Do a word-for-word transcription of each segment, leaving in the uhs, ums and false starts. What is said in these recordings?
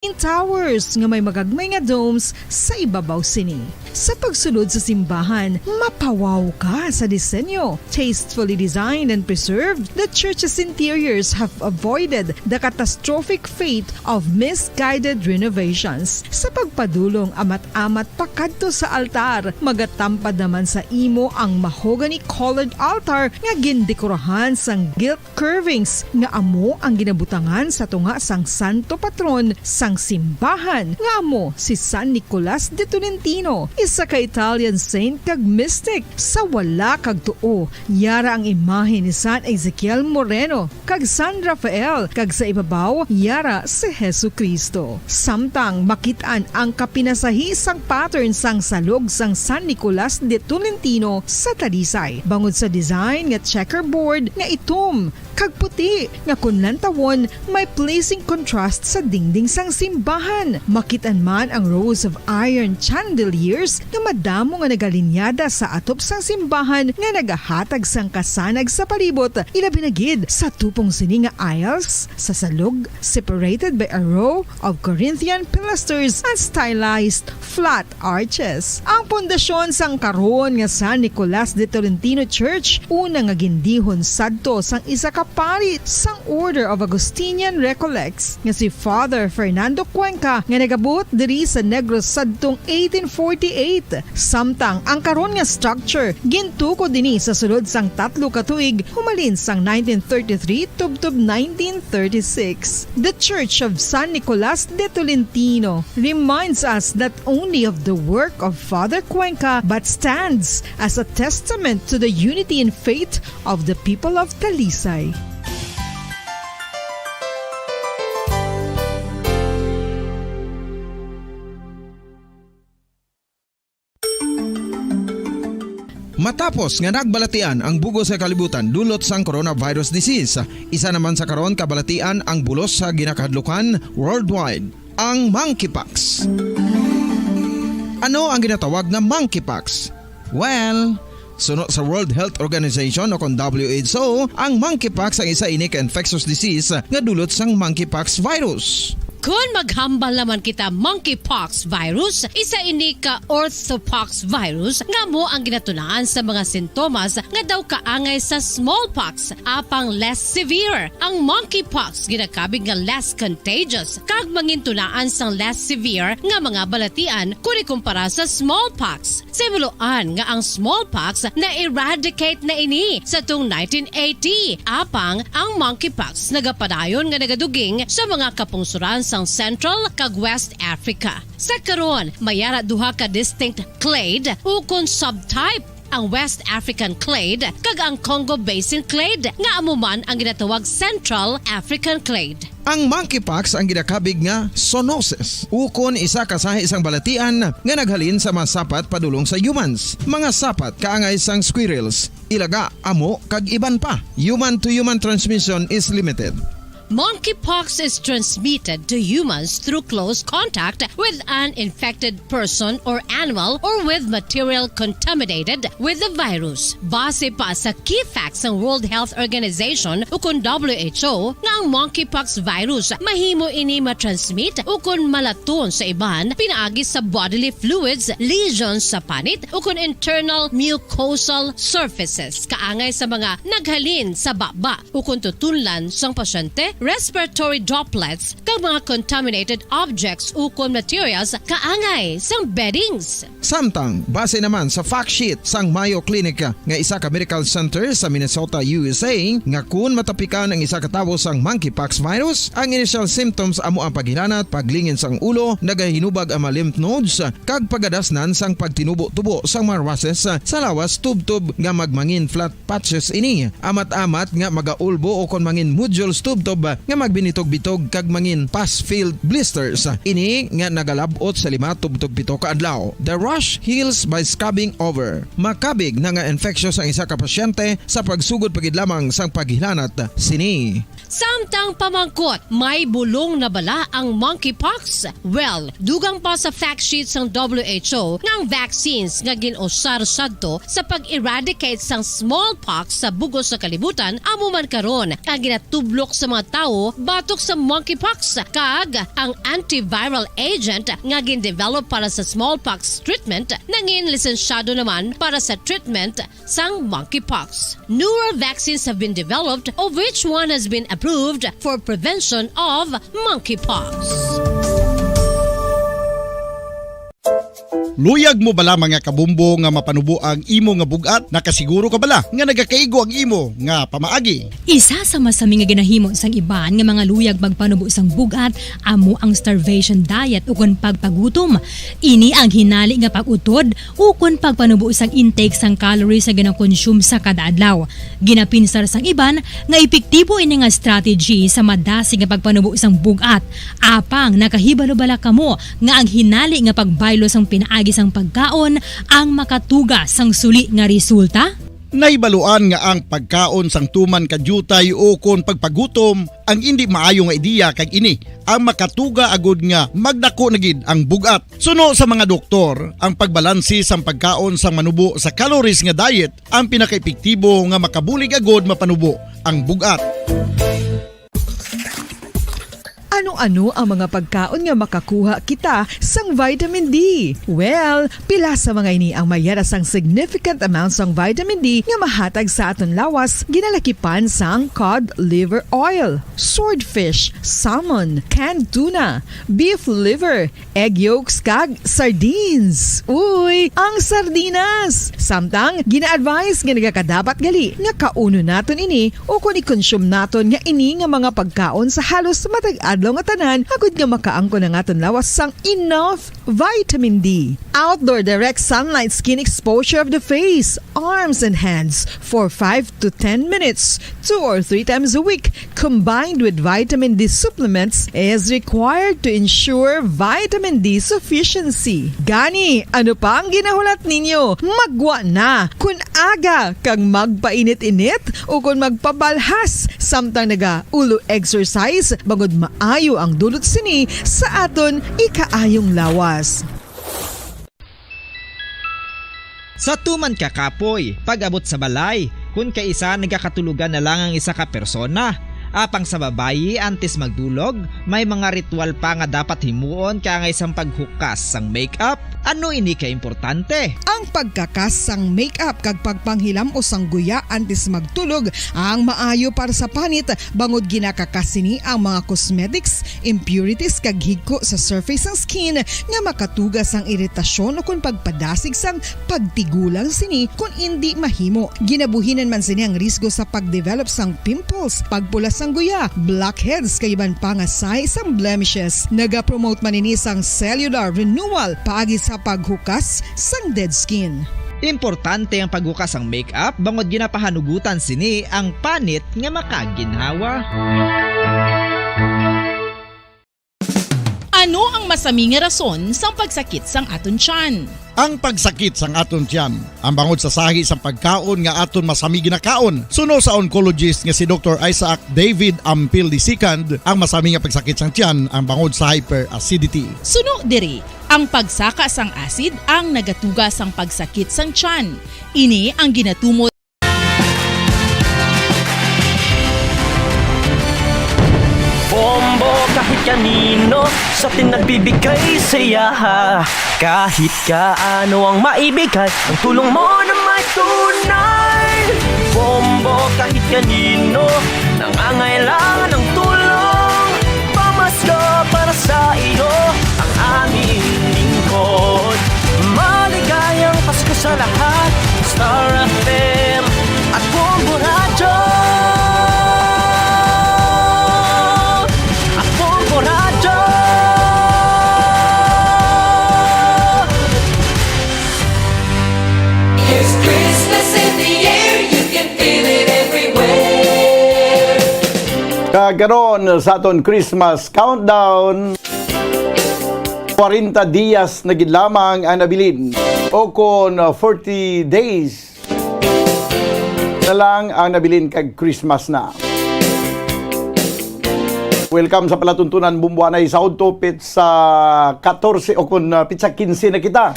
Towers nga may magagmay nga domes sa ibabaw sini. Sa pagsulod sa simbahan, mapawaw ka sa disenyo. Tastefully designed and preserved, the church's interiors have avoided the catastrophic fate of misguided renovations. Sa pagpadulong amat-amat pakadto sa altar, magatampad naman sa imo ang mahogany-colored altar nga gindekorahan sang gilt curvings nga amo ang ginabutangan sa tunga sang santo patron sang simbahan, nga amo si San Nicolas de Tolentino, isa ka Italian saint kag mystic. Sa wala kag tuo, yara ang imahe ni San Ezekiel Moreno kag San Rafael, kag sa ibabaw, yara si Jesu-Cristo. Samtang makit-an ang kapinasahi sang pattern sang salog sang San Nicolas de Tolentino sa Talisay, bangod sa design nga checkerboard nga itom kag puti, nga kun lantawon, may pleasing contrast sa dingding sang simbahan. Makit-an man ang rows of iron chandeliers nga madamo nga nagalinyada sa atop sang simbahan nga nagahatag sang kasanag sa palibot, ilabi na gid sa tupong sini nga aisles sa salog, separated by a row of Corinthian pilasters and stylized flat arches. Ang pundasyon sang karon nga San Nicolas de Tolentino Church, una nga gindihon sadto sang isa ka pari sang Order of Augustinian Recollects nga si Father Fernando Cuenca, nga nagabuot diri sa Negros sadtong eighteen forty-eight. Samtang ang karon nga structure gintukod ini sa sulod sang tatlo ka tuig humalin sang nineteen thirty-three tubtob nineteen thirty-six. The Church of San Nicolas de Tolentino reminds us not only of the work of Father Cuenca but stands as a testament to the unity in faith of the people of Talisay. Matapos nga nagbalatian ang bugos sa kalibutan dulot sang coronavirus disease, isa naman sa karon kabalatian ang bulos sa ginakahadlukan worldwide, ang monkeypox. Ano ang ginatawag nga monkeypox? Well, suno sa World Health Organization o kon W H O, ang monkeypox ang isa ini ka infectious disease nga dulot sang monkeypox virus. Kon maghambal naman kita monkeypox virus, isa ini ka orthopox virus nga amo ang ginatunaan sa mga sintomas nga daw kaangay sa smallpox, apang less severe. Ang monkeypox ginakabig nga less contagious kag mangintunaan sang less severe nga mga balatian kon ikumpara sa smallpox. Sa himuloan nga ang smallpox na-eradicate na ini sa tung nineteen eighty, apang ang monkeypox nagapadayon nga nagaduging sa mga kapungsoran sang Central kag West Africa. Sa karon, may ara duha ka distinct clade ukon subtype, ang West African clade kag ang Congo Basin clade, nga amo man ang ginatawag Central African clade. Ang monkeypox ang ginakabig nga zoonosis, ukon isa ka sahi sang balatian nga naghalin sa mga sapat padulong sa humans, mga sapat kaangay sang squirrels, ilaga, amo, kag iban pa. Human-to-human transmission is limited. Monkeypox is transmitted to humans through close contact with an infected person or animal or with material contaminated with the virus. Base pa sa key facts sang World Health Organization ukon W H O nga ang monkeypox virus mahimo ini matransmit ukon malaton sa iban pinaagi sa bodily fluids, lesions sa panit ukon internal mucosal surfaces kaangay sa mga naghalin sa baba ukon tutunlan sang pasyente, respiratory droplets, kag mga contaminated objects ukon materials kaangay sang beddings. Samtang, base naman sa fact sheet sang Mayo Clinic nga isa ka medical center sa Minnesota, U S A, nga kun matapikan ang isa ka tawo sang monkeypox virus, ang initial symptoms amo ang paghilanat, paglingin sang ulo, nagahinubag ang mga lymph nodes, kag pagadasnan sang pagtinubo-tubo sang mga rushes sa lawas tubtob nga magmangin flat patches ini, amat-amat nga magaulbo ukon mangin nodules tubtob nga magbinitog-bitog kag mangin pus-filled blisters. Ini nga nagalab-ot sa lima tubtob pito ka adlaw. The rash heals by scabbing over. Makabig na nga infectious ang isa ka pasyente sa pagsugod pa gid lamang sang paghilanat sini. Samtang pamangkot, may bulong na bala ang monkeypox? Well, dugang pa sa fact sheet sang W H O nga ang vaccines nga gin-usar sadto sa pag-eradicate sang smallpox sa bug-os nga kalibutan amo man karon ang ginatublok sa mga tawo batok sa monkeypox, kag ang antiviral agent nga gin-develop para sa smallpox treatment nangin lisensyado naman para sa treatment sang monkeypox. Newer vaccines have been developed, of which one has been approved for prevention of monkeypox. Luyag mo bala, mga kabumbo, nga mapanubo ang imo nga bug-at? Nakasiguro ka bala nga nagakaigo ang imo nga pamaagi? Isa sa masami nga ginahimo sang iban nga mga luyag magpanubo sang bug-at amo ang starvation diet ukon pagpagutom. Ini ang hinali nga pag-utod ukon pagpanubo sang intake sang calories nga ginakonsume sa kada adlaw. Ginapinsar sang iban nga epektibo ini nga strategy sa madasig nga pagpanubo sang bug-at. Apang nakahibalo bala kamo nga ang hinali nga pagbaylo sang pinaagi sang pagkaon ang makatuga sang suli nga resulta? Nahibaluan nga ang pagkaon sang tuman ka diutay ukon pagpagutom ang indi maayo nga ideya, kag ini ang makatuga agud nga magdako na gid ang bug-at. Suno sa mga doktor, ang pagbalansi sang pagkaon sang manubo sa calories nga diet ang pinakaepektibo nga makabulig agud mapanubo ang bug-at. Ano-ano ang mga pagkaon nga makakuha kita sang vitamin D? Well, pila sa mga ini ang mayara sang significant amount sang vitamin D nga mahatag sa aton lawas, ginalakipan sang cod liver oil, swordfish, salmon, canned tuna, beef liver, egg yolks, kag sardines. Uy, ang sardinas! Samtang gina-advise nga nagakadapat gali nga kaunon naton ini ukon i-consume naton nga ini nga mga pagkaon sa halos matag adlaw nga tanan, agud nga makaangkon ang aton lawas sang enough vitamin D. Outdoor direct sunlight skin exposure of the face, arms, and hands for five to ten minutes, two or three times a week, combined with vitamin D supplements, is required to ensure vitamin D sufficiency. Gani, ano pa ang ginahulat ninyo? Magwa na! Kun aga kag magpainit-init ukon magpabalhas samtang naga-ulo exercise, bangod maayo ang dulot sini sa aton ikaayong lawas. Sa tuman ka kapoy, pag-abot sa balay, kun kaisa nagakatulogan na lang ang isa ka persona. Apang sa babayi, antes magdulog, may mga ritual pa nga dapat himuon kaangay sang paghukas sang makeup. Ano ini ka importante? Ang pagkakas sang makeup kag pagpanghilam-os sang guya antes magtulog ang maayo para sa panit, bangod ginakakas sini ang mga cosmetics, impurities, kag higko sa surface sang skin nga makatuga sang iritasyon ukon pagpadasig sang pagtigulang sini kon indi mahimo. Ginabuhinan man sini ang risgo sa pagdevelop sang pimples, pagpula sang guya, blackheads, kag iban pa nga sign sang blemishes. Nagapromote man ini sang cellular renewal paagi sa paghukas sang dead skin. Importante ang paghukas sang makeup bangod ginapahanugutan sini ang panit nga makaginhawa. Ano ang masami nga rason sang pagsakit sang aton tiyan? Ang pagsakit sang aton tiyan, ang bangod sa sahi sang pagkaon nga aton masami ginakaon, suno sa oncologist nga si Doktor Isaac David Ampil the second, ang masami nga pagsakit sang tiyan ang bangod sa hyperacidity. Suno diri, ang pagsaka sang acid ang nagatuga sang pagsakit sang tiyan. Ini ang ginatumod Bombo kahit kanino sa atin nagbibigay saya. Kahit kaano ang maibigay, ang tulong mo na may tunay. Bombo kahit kanino nangangailangan ng tulong. Pamasko para sa iyo ang aming lingkod. Maligayang Pasko sa lahat. Star F M at Bombo Radyo. At Bombo Radyo. It's Christmas in the air, you can feel it everywhere. Kag karon sa aton Christmas countdown, kwarenta dias na gid lamang ang nabilin, o kon, uh, forty days na lang ang nabilin kag Christmas na. Welcome sa palatuntunan, Bombo, anay sa udto, petsa katorse, o kon, uh, petsa kinse na kita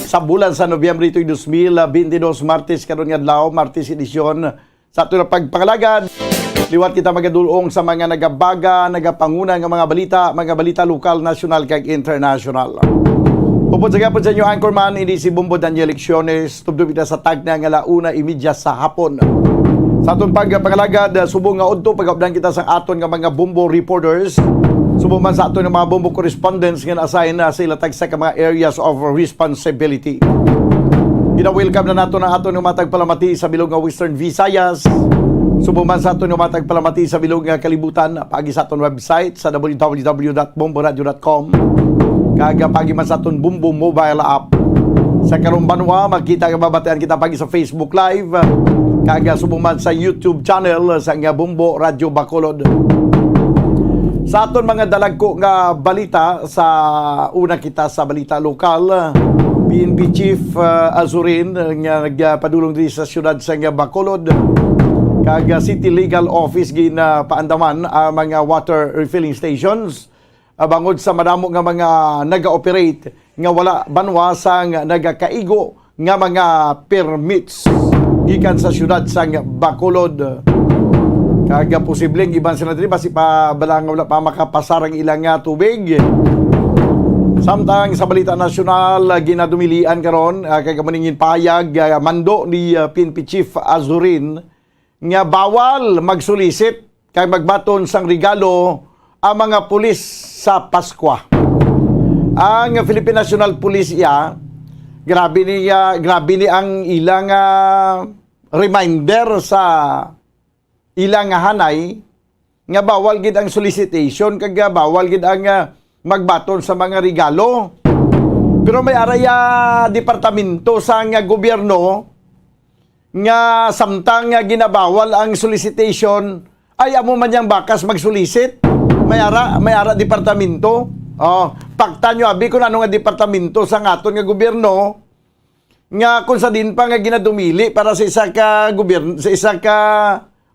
sa bulan sa Nobyembre tuig dos mil beintidos, Martes karon nga adlaw, Martes edisyon sa aton nga pagpangalagad. Liwat kita magadulong sa mga nagabaga, nagapanguna nga mga balita, mga balita lokal, nasyonal, kag internasyonal. Upod sa gihapon sa inyo, anchorman, ini si Bombo Daniel Lecciones. Tubtob kita sa tagna nga ala una imedya sa hapon. Sa aton pagpangalagad, subong nga udto, pagaupdan kita sa aton nga mga Bombo reporters. Subong man sa aton nga mga Bombo correspondents nga na-assign na sa ila tagsa ka mga areas of responsibility. Gina-welcome na nato ang aton nga mga tagpalamati sa bilog nga Western Visayas. Subong man sa aton nga mga tagpalamati sa bilog nga kalibutan, paagi sa aton website sa w w w dot bombo radio dot com, kag paagi man sa aton Bombo mobile app. Sa karong banwa, makita nga mabatian kita paagi sa Facebook Live, kag subong man sa YouTube channel sa nga Bombo Radyo Bacolod. Sa aton mga dalagko nga balita, sa una kita sa balita lokal, P N P Chief, ah, Azurin nga nagpadulong diri sa siyudad sa nga Bacolod, kag, ah, City Legal Office ginapaandaman ang mga water refilling stations, ah, bangod sa madamo nga mga naga-operate nga wala banwa sang nagakaigo nga mga permits gikan sa siyudad sang Bacolod. Kag posibleng iban sila diri, basi pa bala nga wala pa makapasar ang ilang nga tubig. Samtang sa balita nasyonal, ah, ginadumilian karon, ah, kag amo ning ginpahayag, ah, mando ni, ah, P N P Chief Azurin nga bawal magsulisit kag magbaton sang regalo ang mga pulis sa Paskwa. Ang Philippine National Police iya, grabe ni, ah, grabe ni ang ilang, ah, reminder sa ilang hanay nga bawal gid ang solicitation kag, ah, bawal gid ang, ah, magbaton sa mga regalo. Pero may ara iya departamento sa nga gobyerno nga samtang nga ginabawal ang solicitation, ay amo man yang bakas magsulisit. May ara, may ara departamento. Oh, paktan nyo abi kung ano nga departamento sa aton nga gobyerno nga kung sa din pa nga ginadumili para sa isa ka gobyerno, sa isa ka,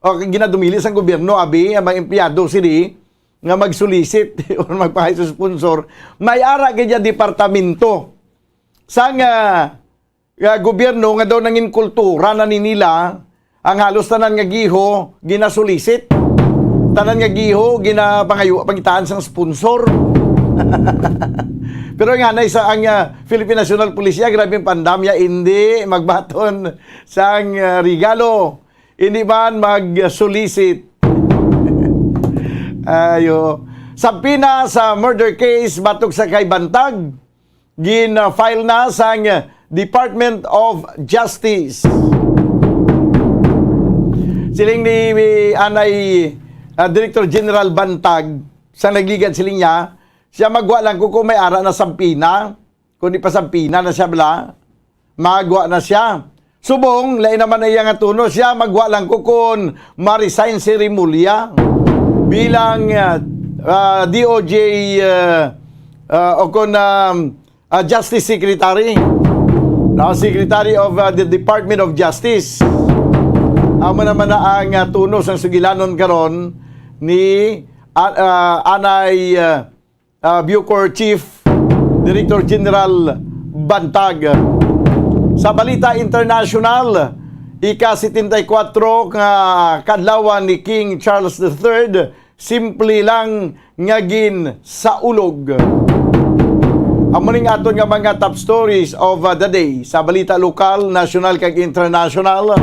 o ginadumili sa gobyerno, abi, ang mga empleyado sini nga magsulisit or magpangay sa sponsor, may ara gid ya departamento sa nga, nga gobyerno nga daw nangin kultura na ni nila ang halos tanan nga giho ginasulisit. Tanan nga giho ginapangayo pangitaan sang sponsor. Pero nga na isa ang, ah, Philippine National Police, ya, grabe ang pandamya, hindi magbaton sang, ah, regalo, hindi man magsulisit. Ayo. Subpoena sa murder case batok sa kay Bantag gin-file na sang Department of Justice. Siling ni anay, ah, Director General Bantag, sa nagligad siling niya, siya magwa lang ko kung may ara na sampina, kung di pa sampina na siya bala, magwa na siya. Subong, lain naman na iya nga tuno, siya magwa lang ko kung ma-resign si Remulla bilang, ah, ah, D O J, ah, ah, o kung, um, ah, Justice Secretary, no? Secretary of, ah, the Department of Justice. Amo naman na ang, ah, tuno sang sugilanon karon ni, ah, ah, anay, ah, ah, Bucor Chief Director General Bantag. Sa balita international, ika setenta y kuatro nga kadlawan ni King Charles the Third, simple lang nga ginsaulog. Amo ning aton nga mga top stories of, uh, the day sa balita lokal, national, kag international.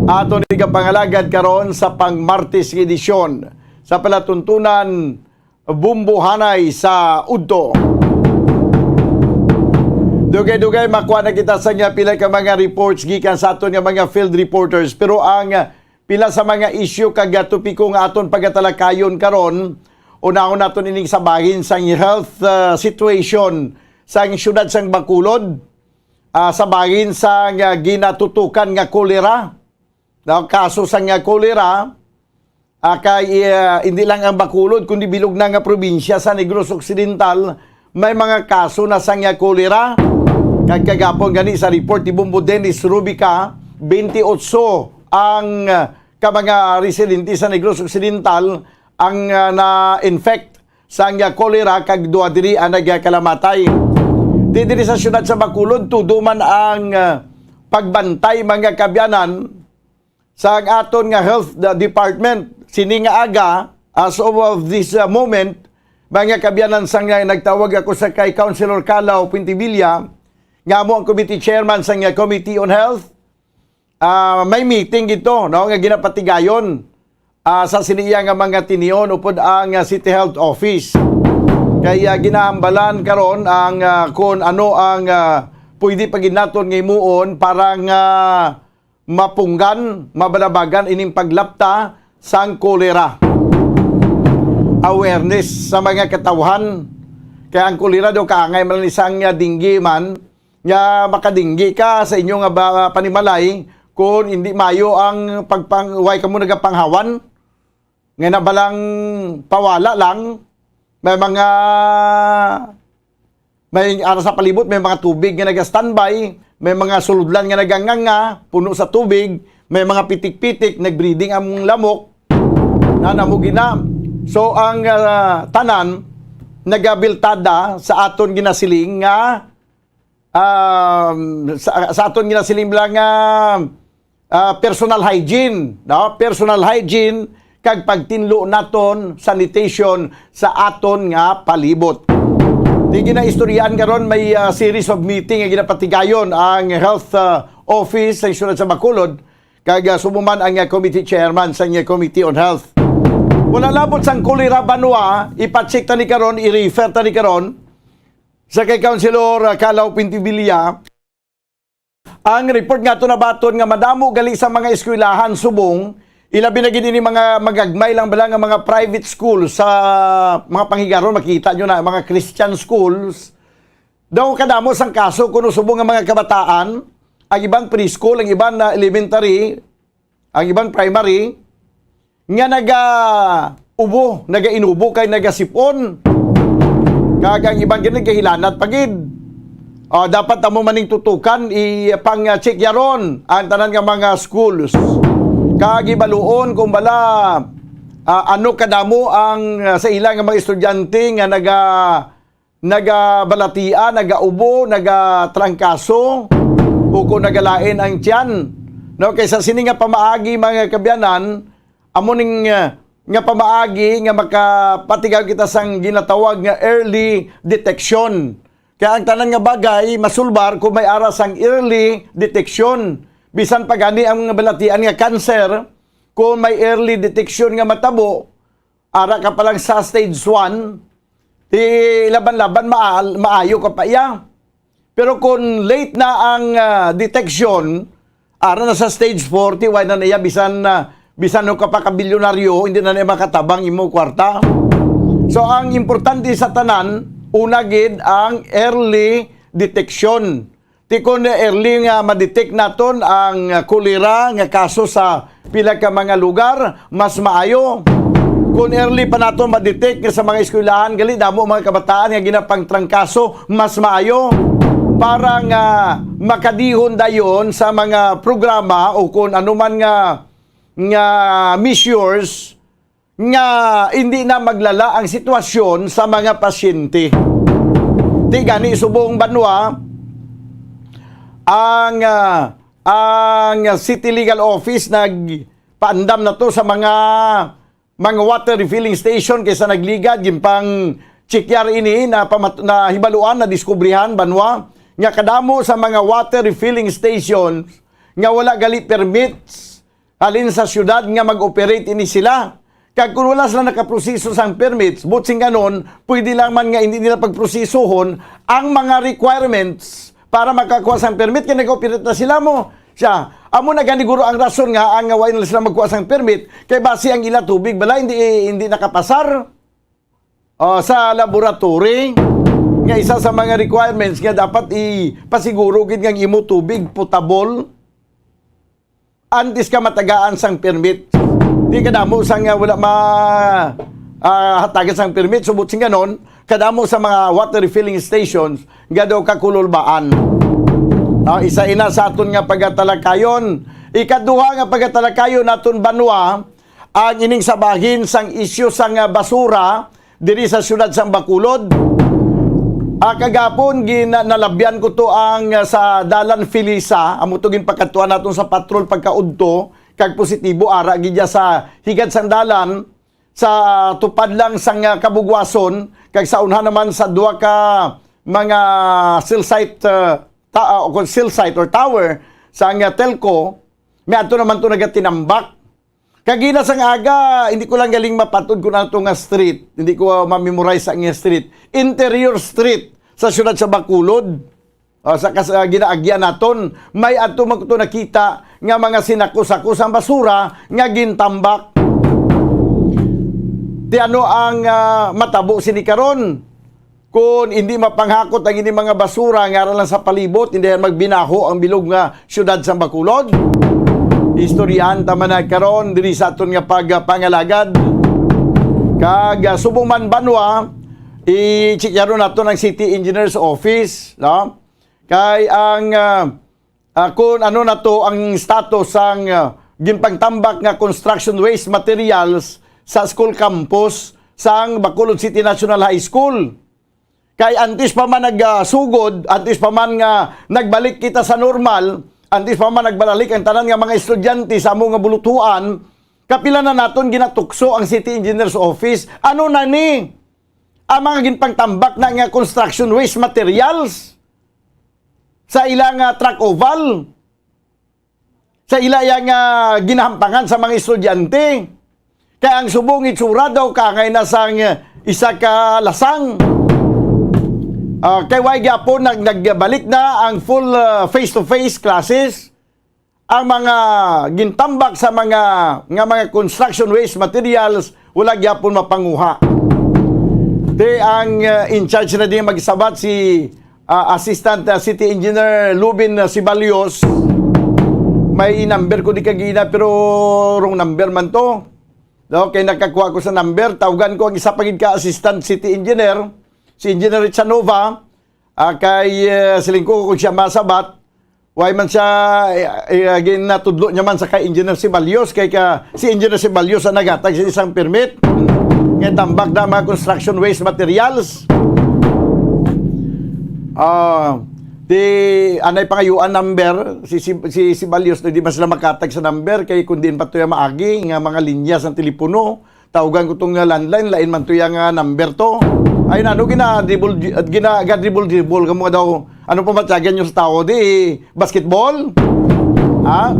Aton igapangalagad karon sa pang Martes nga edisyon sa palatuntunan Bumbuhanay sa udto. Dugay-dugay makuha na kita sa nga pila ka mga reports gikan sa aton nga mga field reporters, pero ang, ah, pila sa mga isyu kag, ah, topiko nga aton pagatalakayon karon, unahon naton ining sa bahin sang health, ah, situation sang siyudad sang Bacolod, ah, sa bahin sang, ah, ginatutukan nga kolera. Na kaso sang, ah, kolera, ah, kay, ah, hindi lang ang Bacolod, kundi bilog na nga probinsya sa Negros Occidental, may mga kaso na sang, ah, kolera. Kag kagapon gani sa report ni Bombo Dennis Rubica, twenty-eight ang, ah, ka mga residente sa Negros Occidental ang, ah, na-infect sang, ah, kolera kag duha diri ang nagkalamatay. Di diri sa siyudad sa Bacolod, tudo man ang, ah, pagbantay, mga kaabyanan, sa aton nga health de-, department. Sini nga aga, as of, of this, uh, moment, mga kaabyanan, sang nga nagtawag ako sa kay Councilor Calaw Pintivilla, nga amo ang committee chairman sang, uh, Committee on Health, ah, may meeting gito, no, nga ginapatigayon, ah, sa sini iya nga mga tinion upod ang, ah, City Health Office. Kay, ah, ginahambalan karon ang, ah, kung ano ang, ah, pwede pa gid naton nga himuon para nga mapunggan, mabalabagan ining paglapta sang kolera. Awareness sa mga katawhan. Kay ang kolera daw kaangay man lang ni sang, ah, dengue man, nga makadinggi ka sa inyo nga ba, panimalay, kung hindi mayo ang pagpang-, way kamo nagapanghawan, nga nabalang pawala lang, may mga, may ara sa palibot, may mga tubig nga naga-standby, may mga sulodlan nga naganganga, puno sa tubig, may mga pitik-pitik, nagbreeding ang lamok, na namo gina. So, ang, ah, tanan, nagabiltada sa aton ginasiling nga um, sa, sa aton ginasiling lang nga, ah, personal hygiene, no? Personal hygiene kag pagtinlo naton, sanitation sa aton nga palibot. Di ginaistoryaan karon may, ah, series of meeting nga ginapatigayon ang health, ah, office sa syudad sa Bacolod kag, ah, subong man ang, ah, committee chairman sa, ah, Committee on Health. Wala labot sang kolera, banwa, ipa-check ta ni karon, i-refer ta ni karon sa kay Councilor, ah, Calaw Pintivilla, ang report nga ato nabaton nga madamo gali sa mga eskwelahan subong, ilabi na gid ini mga magagmay lang bala nga mga private school sa mga panghigaron, makita nyo na, mga Christian schools. Daw kadamo sang kaso kuno subong nga mga kabataan, ang iban preschool, ang iban na elementary, ang iban primary, nga naga-ubo, nagainubo kay nagasipon. Kag ang iban gid nagahilanat pa gid. Ah, dapat amo maning tutukan, ipang-check yaron ang tanan nga mga schools. Kag ibaluon kung bala, ah, ano kadamo ang, ah, sa ila nga mga estudyante nga naga-, nagabalatian, nagaubo, nagatrangkaso, o kung nagalain ang tiyan. No, kay sa sini nga pamaagi, mga kaabyanan, amo ning, ah, nga pamaagi nga makapatigaw kita sang ginatawag nga early detection. Kaya ang tanan nga bagay masulbar kung may ara sang early detection. Bisan pa gani ang balatian nga cancer, kung may early detection nga matabo, ara ka pa lang sa stage one, ti laban-laban, maal-, maayo ka pa iya. Pero kung late na ang, ah, detection, ara na sa stage four, ti way na niya, bisan, ah, bisan no ka pa ka bilyonaryo, hindi na niya makatabang imo kwarta. So, ang importante sa tanan, una gid ang early detection. Ti kon early nga ma-detect naton ang, ah, kolera nga kaso sa pila ka mga lugar, mas maayo. Kon early pa naton ma-detect nga sa mga eskwelahan, gali damo mga kabataan nga ginapangtrangkaso, mas maayo para nga makadihon dayon sa mga programa o kon ano man nga, nga measures nga hindi na maglala ang sitwasyon sa mga pasyente. Ti gani, subong banwa, ang, ah, ang City Legal Office nagpaandam na to sa mga, mga water refilling station kay sa nagligad, ginpang-check yar ini na pamat-, nahibaluan, nadiskubrihan, banwa, nga kadamo sa mga water refilling stations nga wala gali permits halin sa siyudad nga mag-operate ini sila. Kag kung wala sila nakaproseso sang permits, buot silingon, pwede lang man nga hindi nila pagprosesohon ang mga requirements para makakuha sang permit, kay nag-operate na sila mo. Siya, amo na gani guro ang rason nga ang nga wala na sila magkuha sang permit, kay basi ang ila tubig bala hindi, hindi nakapasar. Oh, sa laboratory, nga isa sa mga requirements nga dapat ipasiguro gid nga ang imo tubig potable antes ka matagaan sang permit. Di kadamo sa nga wala ma-, ah, hatagan sang permit, subot sing ganon, kadamo sa mga water refilling stations nga daw kakululbaan. Ah, isa ina sa aton nga pagatalakayon. Ikaduha nga pagatalakayon naton, banwa, ang ining sabahin sang isyu sang, ah, basura diri sa siyudad sang Bacolod. Ah, kagapon, gin-, nalabyan ko to ang, ah, sa Dalan Felisa, amo to ginpakadtuan naton sa patrol pagkaudto, kag positibo ara gid siya sa higad sang dalan, sa tupad lang sang, ah, kabugwason, kag sa unha naman sa duha ka mga cell site, ah, ta-, ah, o kung cell site or tower sang, ah, telco, may adto naman to nagatinambak. Kagina sang aga, hindi ko lang galing mapatod kung ano to nga street. Hindi ko, ah, ma-memorize ang street. Interior Street sa siyudad sa Bacolod. Ah, sa kas-, ah, ginaagyan naton, may adto man ko to nakita nga mga sinako-sako sang basura nga gintambak. Ti ano ang, ah, matabo sini karon? Kon hindi mapanghakot ang ini mga basura nga ara lang sa palibot, hindi yan magbinaho ang bilog nga siyudad sang Bacolod. Istoryahan ta man na karon diri sa aton nga pagpangalagad. Kag, ah, subong man banwa, i-check naton ang City Engineer's Office, no? Kay ang, ah, ah, kung ano na to ang status sang, ah, ginpangtambak nga construction waste materials sa school campus sang Bacolod City National High School. Kay antes pa man nagsugod, antes pa man nga nagbalik kita sa normal, antes pa man nagbalik ang tanan nga mga estudyante sa amo nga bulutuan, kapila na naton ginatukso ang City Engineer's Office. Ano na ni ang mga ginpangtambak na nga construction waste materials sa ila nga track oval? Sa ila yang, ah, ginahampangan sa mga estudyante. Kay ang subong itsura daw kaangay na sang, ah, isa ka lasang. Ah, kay way gyapon nag-, nagbalik na ang full, ah, face-to-face classes. Ang mga gintambak sa mga, nga mga construction waste materials, wala gyapon mapanguha. Di ang, ah, in charge na din magsabat si, ah, Assistant, ah, City Engineer Lubin, ah, Sibalios. May number ko di kagina, pero wrong number man to. Okay, nakakuha ko sa number. Tawgan ko ang isa pa gid ka Assistant City Engineer, si Engineer Richanova. Ah, kay, ah, siling ko kung siya masabat, way man siya, eh, eh, ginatudlo niya man sa kay Engineer Sibalios, kay ka, si Engineer Sibalios ang naghatag sa isang permit. Nga tambak na mga construction waste materials. Ah, di, anay pangayuan number, si, si, si Sibalios, di man sila makatag sa number, kay kung diin pa to yung maagi, nga mga linya sa telepono, tawgan ko tong, ah, landline, lain man to yang, ah, number to. Ay, nano, gina-dribble, gina-, ga-dribble-dribble ka mo daw. Ano pa matyagan nyo sa tao? Di, basketball? Ha?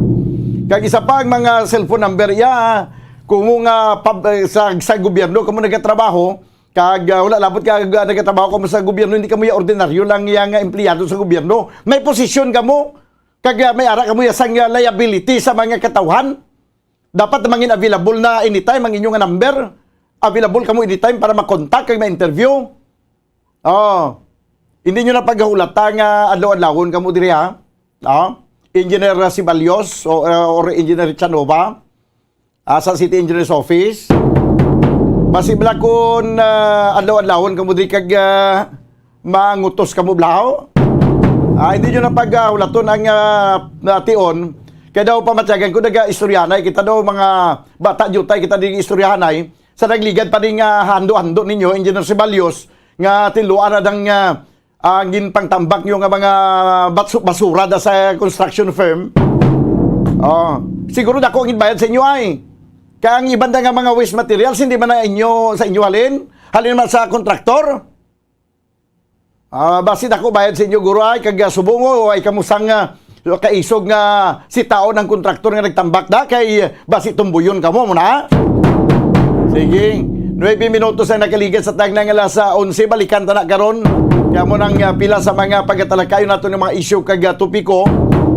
Kag isa pa, ang mga cellphone number, iya, kung mo nga pab-, eh, sa, sa gobyerno, kamo nagatrabaho, kag, ah, wala labot ka, ah, nagatrabaho kamo sa gobyerno, hindi kamo ya ordinaryo lang yang, ah, empleyado sa gobyerno. May posisyon kamo, kag, ah, may ara kamo ya sang, ah, liability sa mga katawhan. Dapat mangin available na anytime ang inyo nga number. Available kamo anytime para makontak kag ma-interview. Oh. Hindi nyo na paghulata nga adlaw-adlawon kamo diri, ha? Oh. Engineer, uh, Sibalios o, uh, or Engineer Chanova, ah, sa City Engineer's Office. Basi bala kun, uh, adlaw-adlawon kamo diri kag, uh, mangutos kamo blaho. Ah, hindi nyo na paghulaton ang, ah, tion. Kaya daw pamatyagan ko, naga-istoryahanay kita daw, mga bata, diutay kita di istoryahanay. Sa nagligad pa din nga hando-hando ninyo, Engineer Sibalios, nga tiluan na dang, ah, ang ginpangtambak nyo nga mga batsu-, basura da sa construction firm. Oh, siguro dako ang bayad sa inyo ay. Kaya ang iban da nga mga waste materials, hindi man na inyo, sa inyo halin. Halin man sa kontraktor. Ah, basi dako bayad sa inyo, guro, ay, kag, ah, subong, o, ay, kamo sang, ah, kaisog nga si taon ang kontraktor nga nagtambak da, kay, ah, basi tumbuyon kamo mo na. Sige. Nuebe minutos ang nakaligas sa tagna nga alas, ah, onse. Balikan ta na karon. Kaya mo nang, ah, pila sa mga pagatalakayon nato ng mga isyu kag, ah, topiko.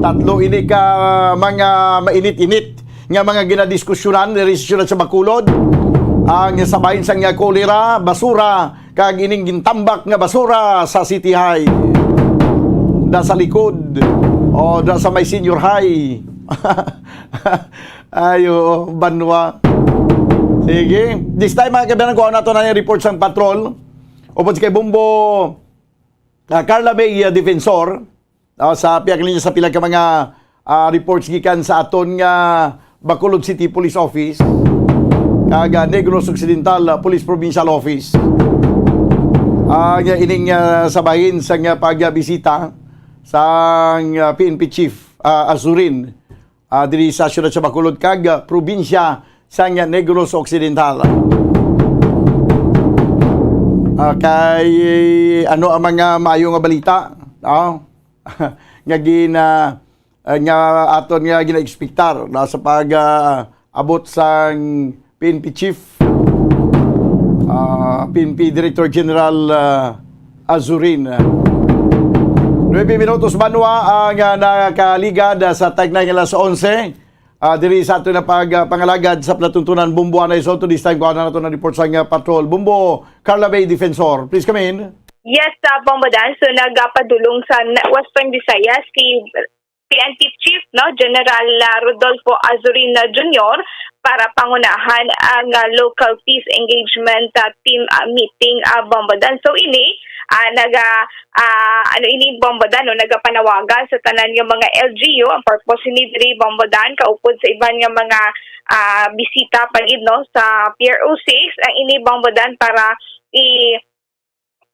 Tatlo ini ka, ah, mga mainit-init nga mga ginadiskusyonan diri sa siyudad sa Bacolod. Ang sabahin sang kolera, basura, kag ining gintambak nga basura sa City High. Da sa likod. O, da sa may Senior High. Ay, oo, banwa. Sige. This time, mga kabayan, kuha nato na yung report sang patrol. Upod si kay Bombo, ah, Carla May, ah, Defensor. Ah, sa pihak ninyo sa pila ka mga, ah, reports gikan sa aton nga Bacolod City Police Office kag, ah, Negros Occidental, ah, Police Provincial Office. Ah, nga ining, ah, sabahin sa nga pagbisita sang, ah, P N P Chief, ah, Azurin ah, diri sa siyudad sa Bacolod kag, ah, probinsya sang Negros Occidental. Ah, kay ano ang mga maayo nga balita, no? Nga gina-, ah, nga aton nga gina-expectar na sa pag, ah, abot sang P N P chief, ah, P N P Director General, ah, Azurin. Nuebe minutos banwa ang, ah, nakaligad, ah, sa tagnay nga alas onse. Ah, diri sa ato na pag, ah, pangalagad sa palatuntunan, Bumbo Anay Soto. This time, kuha na nato na report sa nga patrol. Bumbo, Carla Bay Defensor, please come in. Yes, uh, Bombo Dan. So, nagapadulong sa na-, Western Visayas si P N P Chief, no, General, uh, Rodolfo Azurin, uh, Junior para pangunahan ang, uh, local peace engagement, uh, team, uh, meeting, uh, Bombo Dan. So, ini, uh, naga, uh, ano ini, Bombo Dan, no, nagapanawagan sa tanan nga mga L G U. Ang purpose ini diri, Bombo Dan, kaupod sa iban nga mga, uh, bisita pa gid, no, sa P R O six, ang ini, Bombo Dan, para i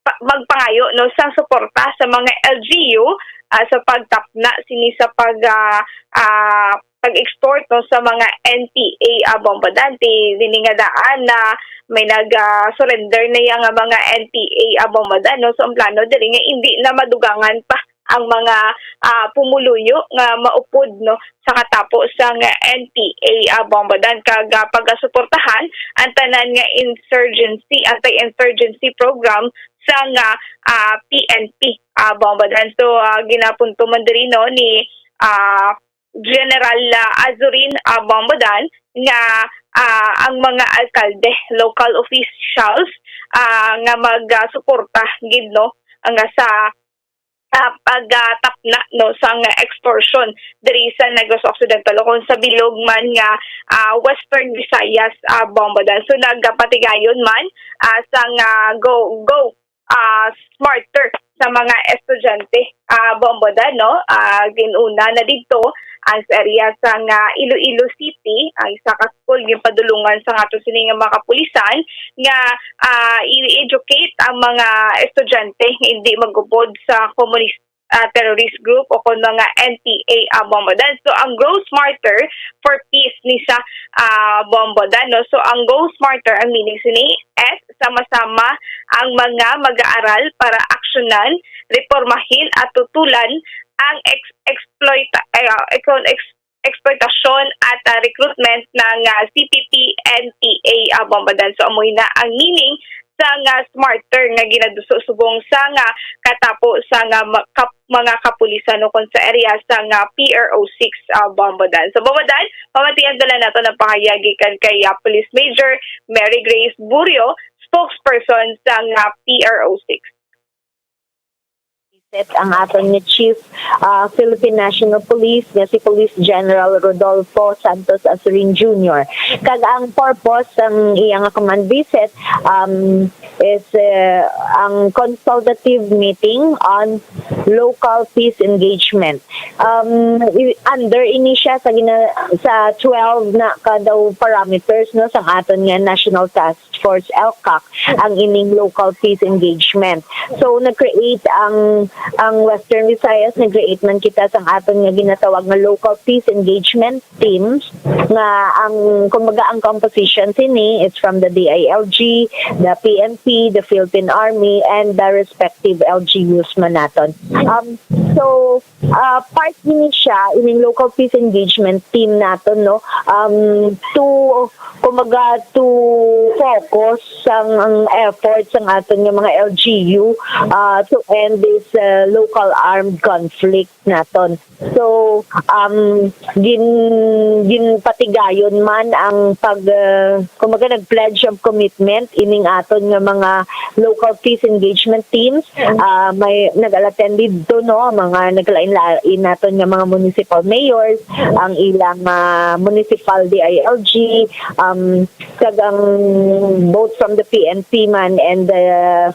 pa-, magpangayo, no, sang suporta sa mga L G U, ah, sa pagtapna sini sa pag, ah, ah, pag-extort, no, sa mga N P A, ah, Bombo Dan. Ti-, dini nga daan na may nag, ah, surrender na iya nga mga N P A, ah, Bombo Dan, no. So, ang plano diri nga hindi na madugangan pa ang mga, ah, pumuluyo nga maupod, no, sa katapo sang N P A, ah, Bombo Dan, kag, ah, pagasuportahan ang tanan nga insurgency, anti-insurgency program sang, ah, ah, P N P, ah, Bombo Dan. So, ah, ginapunto man diri, no, ni, ah, General, ah, Azurin, ah, Bombo Dan nga, ah, ang mga alkalde, local officials, ah, nga mag, ah, suporta gid, no, nga sa, ah, pagtapna, no, sang extortion diri sa Negros Occidental o kung sa bilog man nga, ah, Western Visayas, ah, Bombo Dan. So, nagapatigayon man, ah, sang, ah, Go, Go, ah, Smarter sa mga estudyante, ah, Bombo Dan, no? Ah, ginuna na didto ang sa area sang, ah, Iloilo City, ang isa ka school ginpadulungan sang ato sini nga mga kapulisan nga, ah, i-educate ang mga estudyante nga hindi magupod sa komunis-, ah, terrorist group o kon mga N P A, ah, Bombo Dan. So, ang Grow Smarter for Peace ni sa, ah, Bombo Dan, no? So, ang Go Smarter, ang meaning sini, S, sama-sama ang mga mag-aaral para aksyonan, reformahin at tutulan ang ex-, exploita-, ay, ah, ekon-, ex-, eksploitasyon at, ah, recruitment ng, ah, C P P N P A, ah, Bombo Dan. So, amoy na ang meaning sa nga Smarter nga ginaduso subong sa nga katapo sa nga ma-, kap-, mga kapulisan o kon sa area sa nga P R O six, ah, Bombo Dan. So, Bombo Dan, pamatian dala nato ng pahayag gikan kay, ah, Police Major Mary Grace Burio, spokesperson sa nga P R O six. Set ang aton nga Chief, ah, Philippine National Police nga si Police General Rodolfo Santos Azurin Junior. Kag ang purpose sang iya nga command visit, um, is, eh, ang consultative meeting on local peace engagement. Um, i-, under ini siya sa gina-, sa twelve na ka daw parameters, no, sang aton nga National Task Force, LCAC, ang ining local peace engagement. So, nag-create ang, ang Western Visayas, nag-create man kita sang aton nga ginatawag nga local peace engagement teams, nga ang, kumbaga, ang composition sini is from the D I L G, the P N P, the Philippine Army, and the respective L G Us man naton. Um, so, ah, part ini siya ining local peace engagement team naton, no? Um, to, kumbaga, to focus sang, ang efforts sang aton nga mga L G U, ah, to end this, ah, local armed conflict naton. So, um, gin-, ginpatigayon man ang pag, ah, kumbaga, nag-pledge of commitment ining aton nga mga local peace engagement teams. Ah, may nag-attend didto, no, mga naglain-lain naton nga mga municipal mayors, ang ilang, ah, municipal D I L G, um, kag ang both from the P N P man and the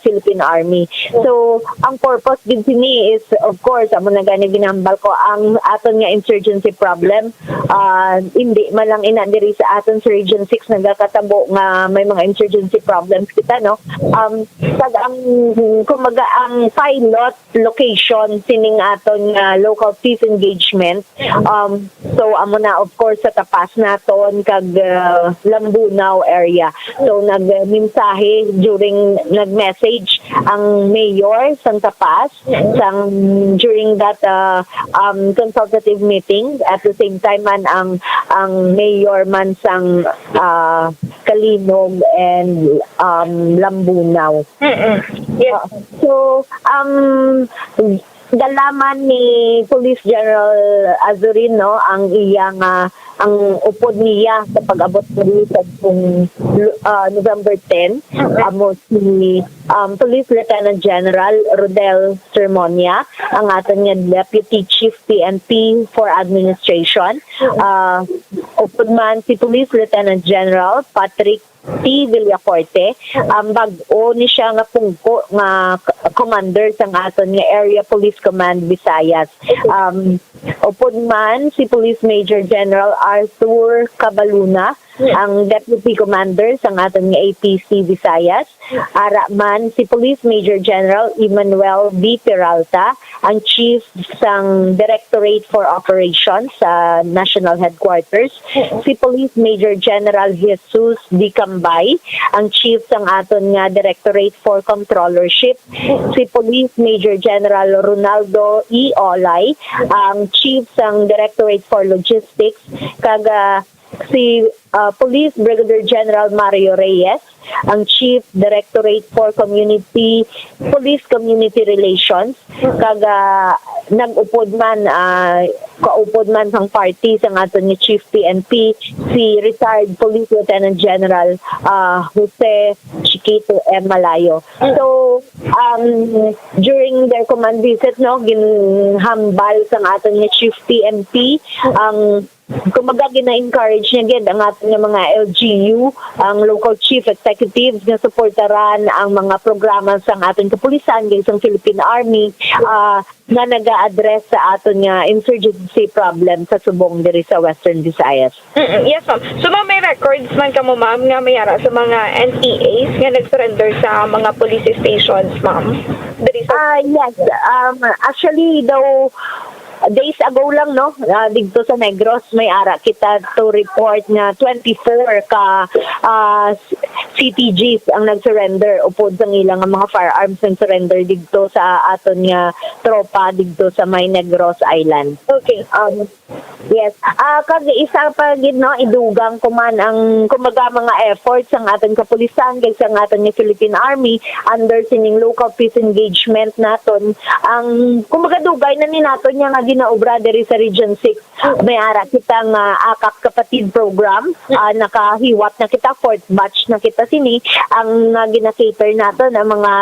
Philippine Army. So, ang purpose gid sini is, of course, amo na gani ginahambal ko, ang aton nga insurgency problem, ah, hindi man lang ina diri sa aton sa Region six nagakatabo nga may mga insurgency problems kita, no? Um, kag ang, kumbaga, ang pilot location aksyon sining aton nga local peace engagement. Um, so, amo na, of course, sa Tapas naton kag, uh, Lambunao area. So, nagmensahe during, nag-message ang mayor sang Tapas sang, during that, uh, um, consultative meeting. At the same time man, ang, ang mayor man sang, uh, Calinog and, um, Lambunao. Mm-mm. Yes. Uh, so, um, galaman ni Police General Azurin, no, ang iya nga, ang upod niya sa pag-abot diri sa kung, ah, November ten, amo si, um, Police Lieutenant General Rodel Sermonia, ang aton nga Deputy Chief P N P for Administration. Ah, upod man si Police Lieutenant General Patrick T. Villacorte, ang bag-o ni siya nga pungko nga k-, commander sang aton nga Area Police Command Visayas. Um, upod man si Police Major General Arthur Cabaluna, ang deputy commander sang aton nga A P C Visayas. Ara man si Police Major General Emmanuel V. Peralta, ang chief sang Directorate for Operations sa National Headquarters, si Police Major General Jesus D. Cambay, ang chief sang aton nga Directorate for Controllership, si Police Major General Ronaldo E. Olay, ang chief sang Directorate for Logistics, kag, ah, si, ah, Police Brigadier General Mario Reyes, ang Chief Directorate for Community, Police Community Relations, kag, ah, nag-upod man, ah, kaupod man sang party sang aton nga Chief P N P, si retired Police Lieutenant General, ah, Jose Chiquito M. Malayo. So, um, during their command visit, no, ginhambal sang aton nga Chief P N P ang, kumbaga, gina-encourage niya gid ang aton nga mga L G U, ang local chief executives nga suportaran ang mga programa sang aton kapulisan, kag sang Philippine Army, ah, nga naga-address sa aton nga insurgency problem sa subong diri sa Western Visayas. Mm-mm. Yes, ma'am. So, ma'am, may records man kamo, ma'am, nga may ara sa mga N P As nga nag-surrender sa mga police stations, ma'am? Diri sa Ah, yes. Um, actually, daw, days ago lang, no, ah, didto sa Negros, may ara kita to report nga twenty-four ka, ah, C T Gs ang nag-surrender upod sang ila nga mga firearms, nag-surrender didto sa aton nga tropa didto sa may Negros Island. Okay. Um, yes. Ah, kag isa pa gid, no, idugang ko man ang, kumbaga, mga efforts sang aton kapulisan kag sang aton nga Philippine Army under sining local peace engagement naton. Ang, kumbaga, dugay na ni naton nga ginaobra diri sa Region six. May ara kita nga Akak Kapatid program, ah, nakahiwat na kita, fourth batch na kita sini, ang, ah, gina-cater naton ang mga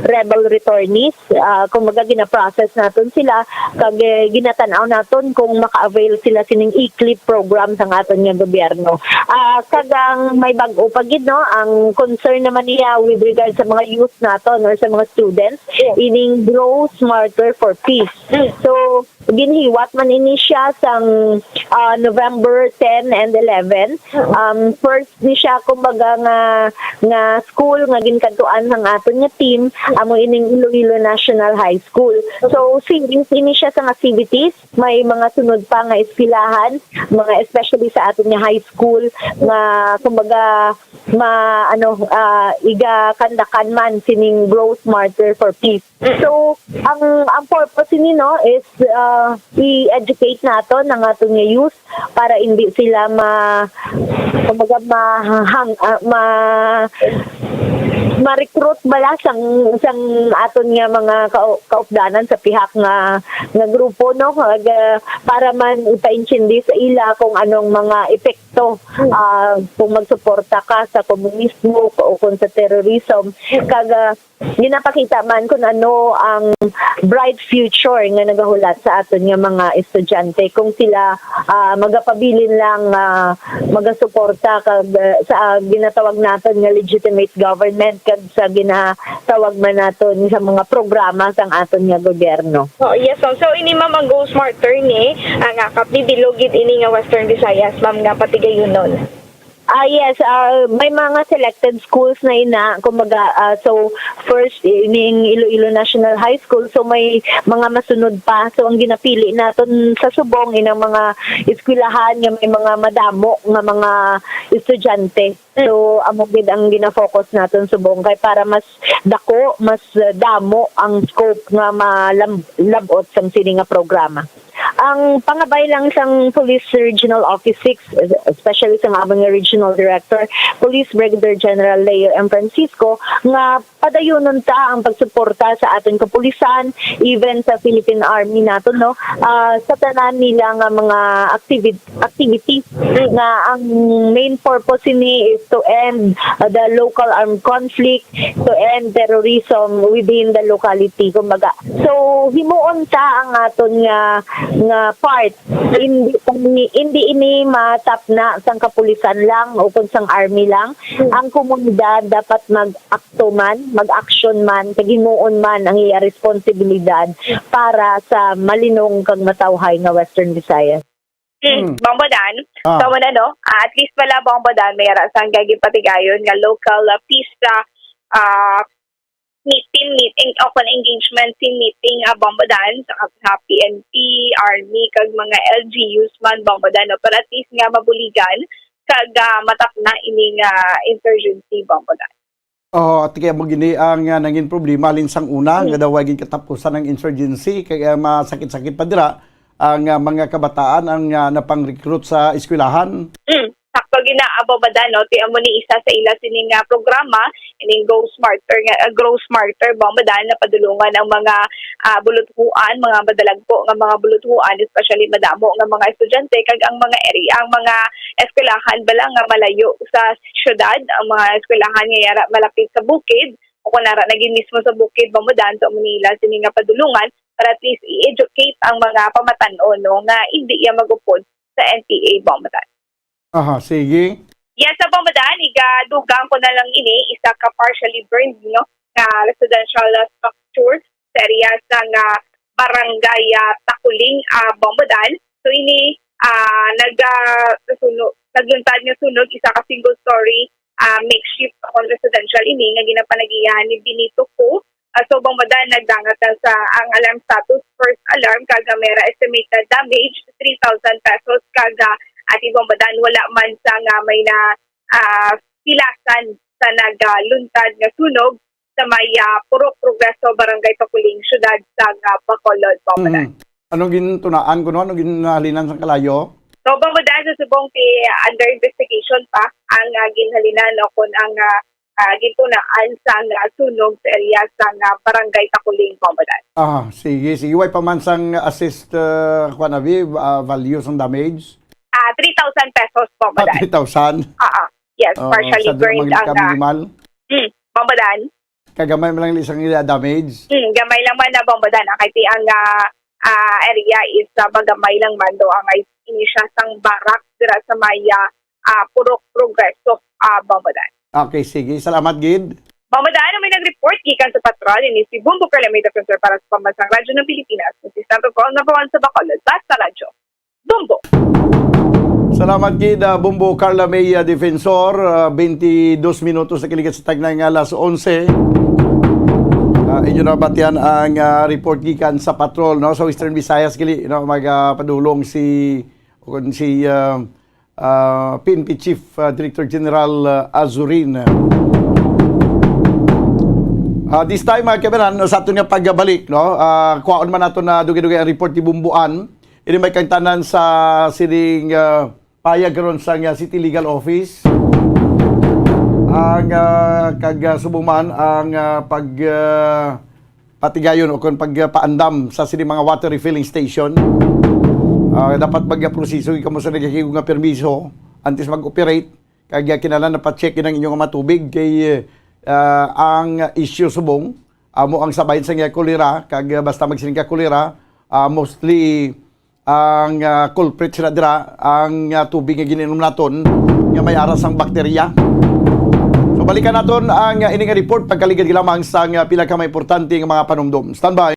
rebel returnees. Ah, kumbaga, gina-process naton sila, kag, eh, ginatan-aw naton kung maka-avail sila sining E-clip program sang aton nga gobyerno. Ah, kag ang may bag-o pa gid, no, ang concern naman niya with regard sa mga youth naton or sa mga students, ining Grow Smarter for Peace. So, ginhiwat man ini siya sang, ah, November ten and eleven. Um, first ni siya, kumbaga, nga, nga school nga ginkadtuan sang aton nga team, amo ining Iloilo National High School. So, series ini siya sang activities. May mga sunod pa nga eskwelahan, mga, especially sa aton nga high school, nga, kumbaga, ma-, ano, ah, iga-kandakan man sining Grow Smarter for Peace. So, ang, ang purpose ini, no, is, ah, i-educate naton ang aton nga youth para hindi sila ma-, kumbaga, mahang-, ah, ma-, ma-recruit bala sang, sang aton nga mga kau-, kaupdanan sa pihak nga, nga grupo, no, kag, ah, para man ipaintindi sa ila kung anong mga epekto, ah, kung magsuporta ka sa komunismo o kung sa terrorism. Kag, ah, ginapakita man kung ano ang bright future nga nagahulat sa aton nga mga estudyante kung sila, ah, magapabilin lang, ah, magasuporta kag, ah, sa ginatawag naton nga legitimate government kag sa ginatawag man naton sa mga programa sang aton nga gobyerno. Oh, yes, ma'am. So, ini, ma'am, ang Go Smarter ni, ang akap ni bilog gid ini nga Western Visayas, ma'am, nga patigayunon. Ah, yes, ah, may mga selected schools na ina, kumbaga, ah, so first, ining Iloilo National High School, so may mga masunod pa. So ang ginapili naton sa subong, inang mga eskwelahan nga may mga madamo nga mga estudyante. So amo gid ang gina-focus naton subong kay para mas dako, mas, ah, damo ang scope nga malab-, lab-ot sang sini nga programa. Ang pangabay lang sang Police Regional Office six, especially sa amon nga Regional Director, Police Brigadier General Leo M. Francisco, nga padayunon ta ang pagsuporta sa aton kapulisan, even sa Philippine Army naton, no? Ah, sa tanan nila nga mga activi-, activities nga ang main purpose ini is to end, ah, the local armed conflict, to end terrorism within the locality, kumbaga. So, himuon ta ang aton nga, nga part. Hindi, hindi ini matapna sang kapulisan lang o kung sang army lang. Ang komunidad dapat mag-akto man, mag-action man, kag himuon man ang iya responsibilidad para sa malinong kag matawhay nga Western Visayas. Hmm, Hmm. Bambodan. Ah. So, wala, no? Ah, at least pala, Bambodan, may ara sang gagipatigayon nga local, ah, peace, ah, ah, meeting, meeting, o kon engagement, team meeting, ah, Bambodan, sa, sa P N P, Army, kag mga L G Us man, Bambodan, no? Para at least nga mabuligan, kag, ah, matapna ining, ah, insurgency, Bambodan. Oh, at kaya mo gini ang, ah, nangin problema, halin sang una, Hmm. nga daw way gid katapusan ang insurgency, kay, ah, masakit-sakit pa dira ang, ah, mga kabataan ang, ah, napang-recruit sa eskwelahan. Hmm. Sakto gid na, Bambodan, no? Ti amo ni isa sa ila sini nga programa, ining Grow Smarter nga, ah, Grow Smarter, Bambodan, na padulungan ang mga, ah, buluthuan, mga madalagko nga mga buluthuan, especially madamo nga mga estudyante, kag ang mga area, ang mga eskwelahan bala nga malayo sa syudad, ang mga eskwelahan nga yara malapit sa bukid, o kung nara naging mismo sa bukid, Bambodan, sa Manila, sini nga padulungan para at least i-educate ang mga pamatan-on, no, nga hindi iya mag-upod sa N P A, Bambodan. Aha, sige. Yes, sa Bambodan, igadugang ko na lang ini, isa ka partially burned, no, nga residential, ah, structure sa area sa nga barangay, ah, Takuling, ah, Bambodan. So ini, ah, nag, ah, suno-, nagluntad nga sunog, isa ka single story, ah, makeshift akon residential ini nga ginapanagihan ni Benito Fu. Ah, so, Bambodan, nagdangat na sa ang alarm status, first alarm, kag may ra estimated damage three thousand pesos, kag, ah, ati, Bambodan, wala man sa nga may na, ah, pilasan sa nagaluntad nga sunog sa may, ah, Purok Progreso, Barangay Takuling, siyudad sa nga Bacolod, Bambodan. Mhm. Ano gintunaan kuno? Ano ginhalinan sang kalayo? So, Bambodan, sa subong ti under investigation pa ang, ah, ginhalinan o kung ang, ah, ah, gintunaan sang, ah, sunog sa area sang, ah, Barangay Takuling, Bambodan. Ah, sige, sige. Way pa man sang assist, ah, kuwan, abi, ah, value sang damage? Ah, three thousand pesos, Ah, Bambodan. Three thousand? Ah, ah. Yes, Oo, partially sa burned ang, ah, minimal? Hmm, Bambodan. Kagamay man lang isang ila damage? Hmm, gamay lang man na, Bambodan. Ang kay ti ang, ah, ah, area is, ah, magamay lang man do ang ay ini siya sang barak dira sa may, ah, ah, Purok Progreso, ah, Bambodan. Okay, sige. Salamat gid. Bambodan, may nag-report gikan sa patrol, ini si Bumbo Calamita Center para sa Pambansang Radyo ng Pilipinas. This is number four, number one sa Bacolod. Basta Radyo. Bumbo. Salamat gid, ah, Bumbo Carla May, ah, Defensor. Ah, twenty-dos minutos na kiligat sa tagnay nga alas onse. Ah, inyo na batian ang, ah, report gikan sa patrol, no? Sa Western Visayas, gali, no? Mag, ah, padulong si, o kun si, ah, ah, P N P Chief, ah, Director General, ah, Azurin. Ah, this time, mga kabanan, sa aton nga pagbalik, no? Ah, kuhaon man nato na dugay-dugay ang report ni Bumbuan. Ini may kagtanan sa sining, ah, payag karon sa nga City Legal Office. Ang, ah, kag, ah, subong man ang, ah, pag, ah, patigayon o kung pagpaandam sa sini mga water refilling station. Ah, dapat magproseso kamo sa nagahigog nga permiso antes mag-operate. Kag, ah, kinahanglan na pa-check ang inyong mga tubig kay, ah, ang issue subong amo ang sabayan sa nga kolera, kag, ah, basta magsiling ka kolera, ah, mostly ang, ah, culprit sila dira, ang, ah, tubig nga gininom naton nga may aras ang bakterya. So, balikan naton ang, ah, ini nga report pagkaligad lamang sa nga pila ka mga importante nga mga panumdom. Standby.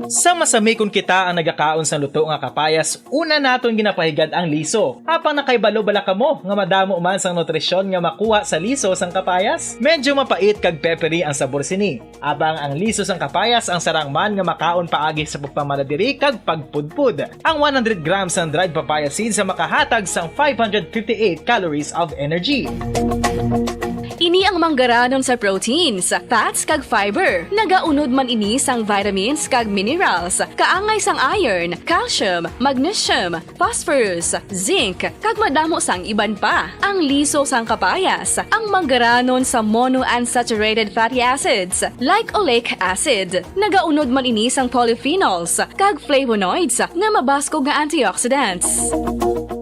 Sa masami kon kita ang nagakaon sang luto nga kapayas, una naton ginapahigad ang liso. Apang nakahibalo bala kamo nga madamo man sang nutrisyon nga makuha sa liso sang kapayas? Medyo mapait kag peppery ang sabor sini. Apang ang liso sang kapayas ang sarang man nga makaon paagi sa pagpamala diri kag pagpudpod. Ang one hundred grams sang dried papaya seeds ang makahatag sang five hundred fifty-eight calories of energy. Ini ang manggaranon sa proteins, fats, kag fiber. Nagaunod man ini sang vitamins kag minerals, kaangay sang iron, calcium, magnesium, phosphorus, zinc, kag madamo sang iban pa. Ang liso sang kapayas, ang manggaranon sa monounsaturated fatty acids, like oleic acid. Nagaunod man ini sang polyphenols kag flavonoids nga mabaskog nga antioxidants.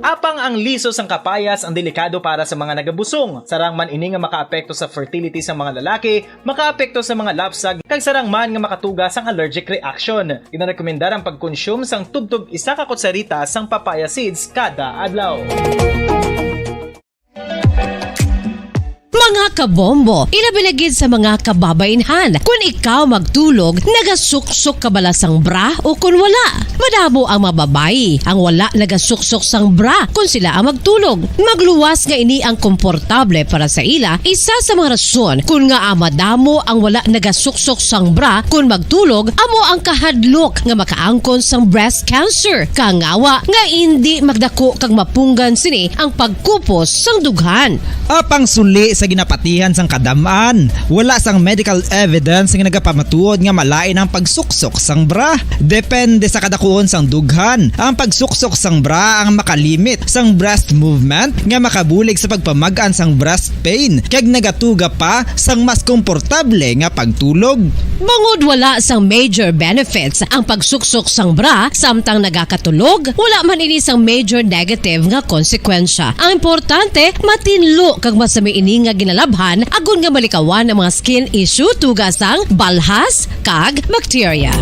Apang ang liso sang kapayas ang delikado para sa mga nagabusong. Sarang man ini nga makaapekto sa fertility sa mga lalaki, makaapekto sa mga lapsag, kag sarang man nga makatuga sang allergic reaction. Ginarekomendar ang pagkonsume sang tubtob isa ka kutsarita sang papaya seeds kada adlaw. Mga kabombo, ilabi na gid sa mga kababainhan. Kun ikaw magtulog, nagasuksok ka bala sang bra o kun wala? Madamo ang mga babayi ang wala nagasuksok sang bra kun sila ang magtulog. Magluwas nga ini ang komportable para sa ila, isa sa mga rason kun ngaa madamo ang wala nagasuksok sang bra kun magtulog amo ang kahadlok nga makaangkon sang breast cancer. Kangawa nga indi magdako kag mapunggan sini ang pagkupos sang dughan. Apang suli sa ginapatihan sang kadam-an, wala sang medical evidence nga nagapamatuod nga malain ang pagsuksok sang bra. Depende sa kadakuon sang dughan, ang pagsuksok sang bra ang makalimit sang breast movement nga makabulig sa pagpamag-an sang breast pain kag nagatuga pa sang mas komportable nga pagtulog. Bangod wala sang major benefits ang pagsuksok sang bra samtang nagakatulog, wala man ini sang major negative nga konsekwensya. Ang importante, matinlo kag masami ini nga ginalabhan agod nga malikawan ang mga skin issue tuga sang balhas kag bakterya.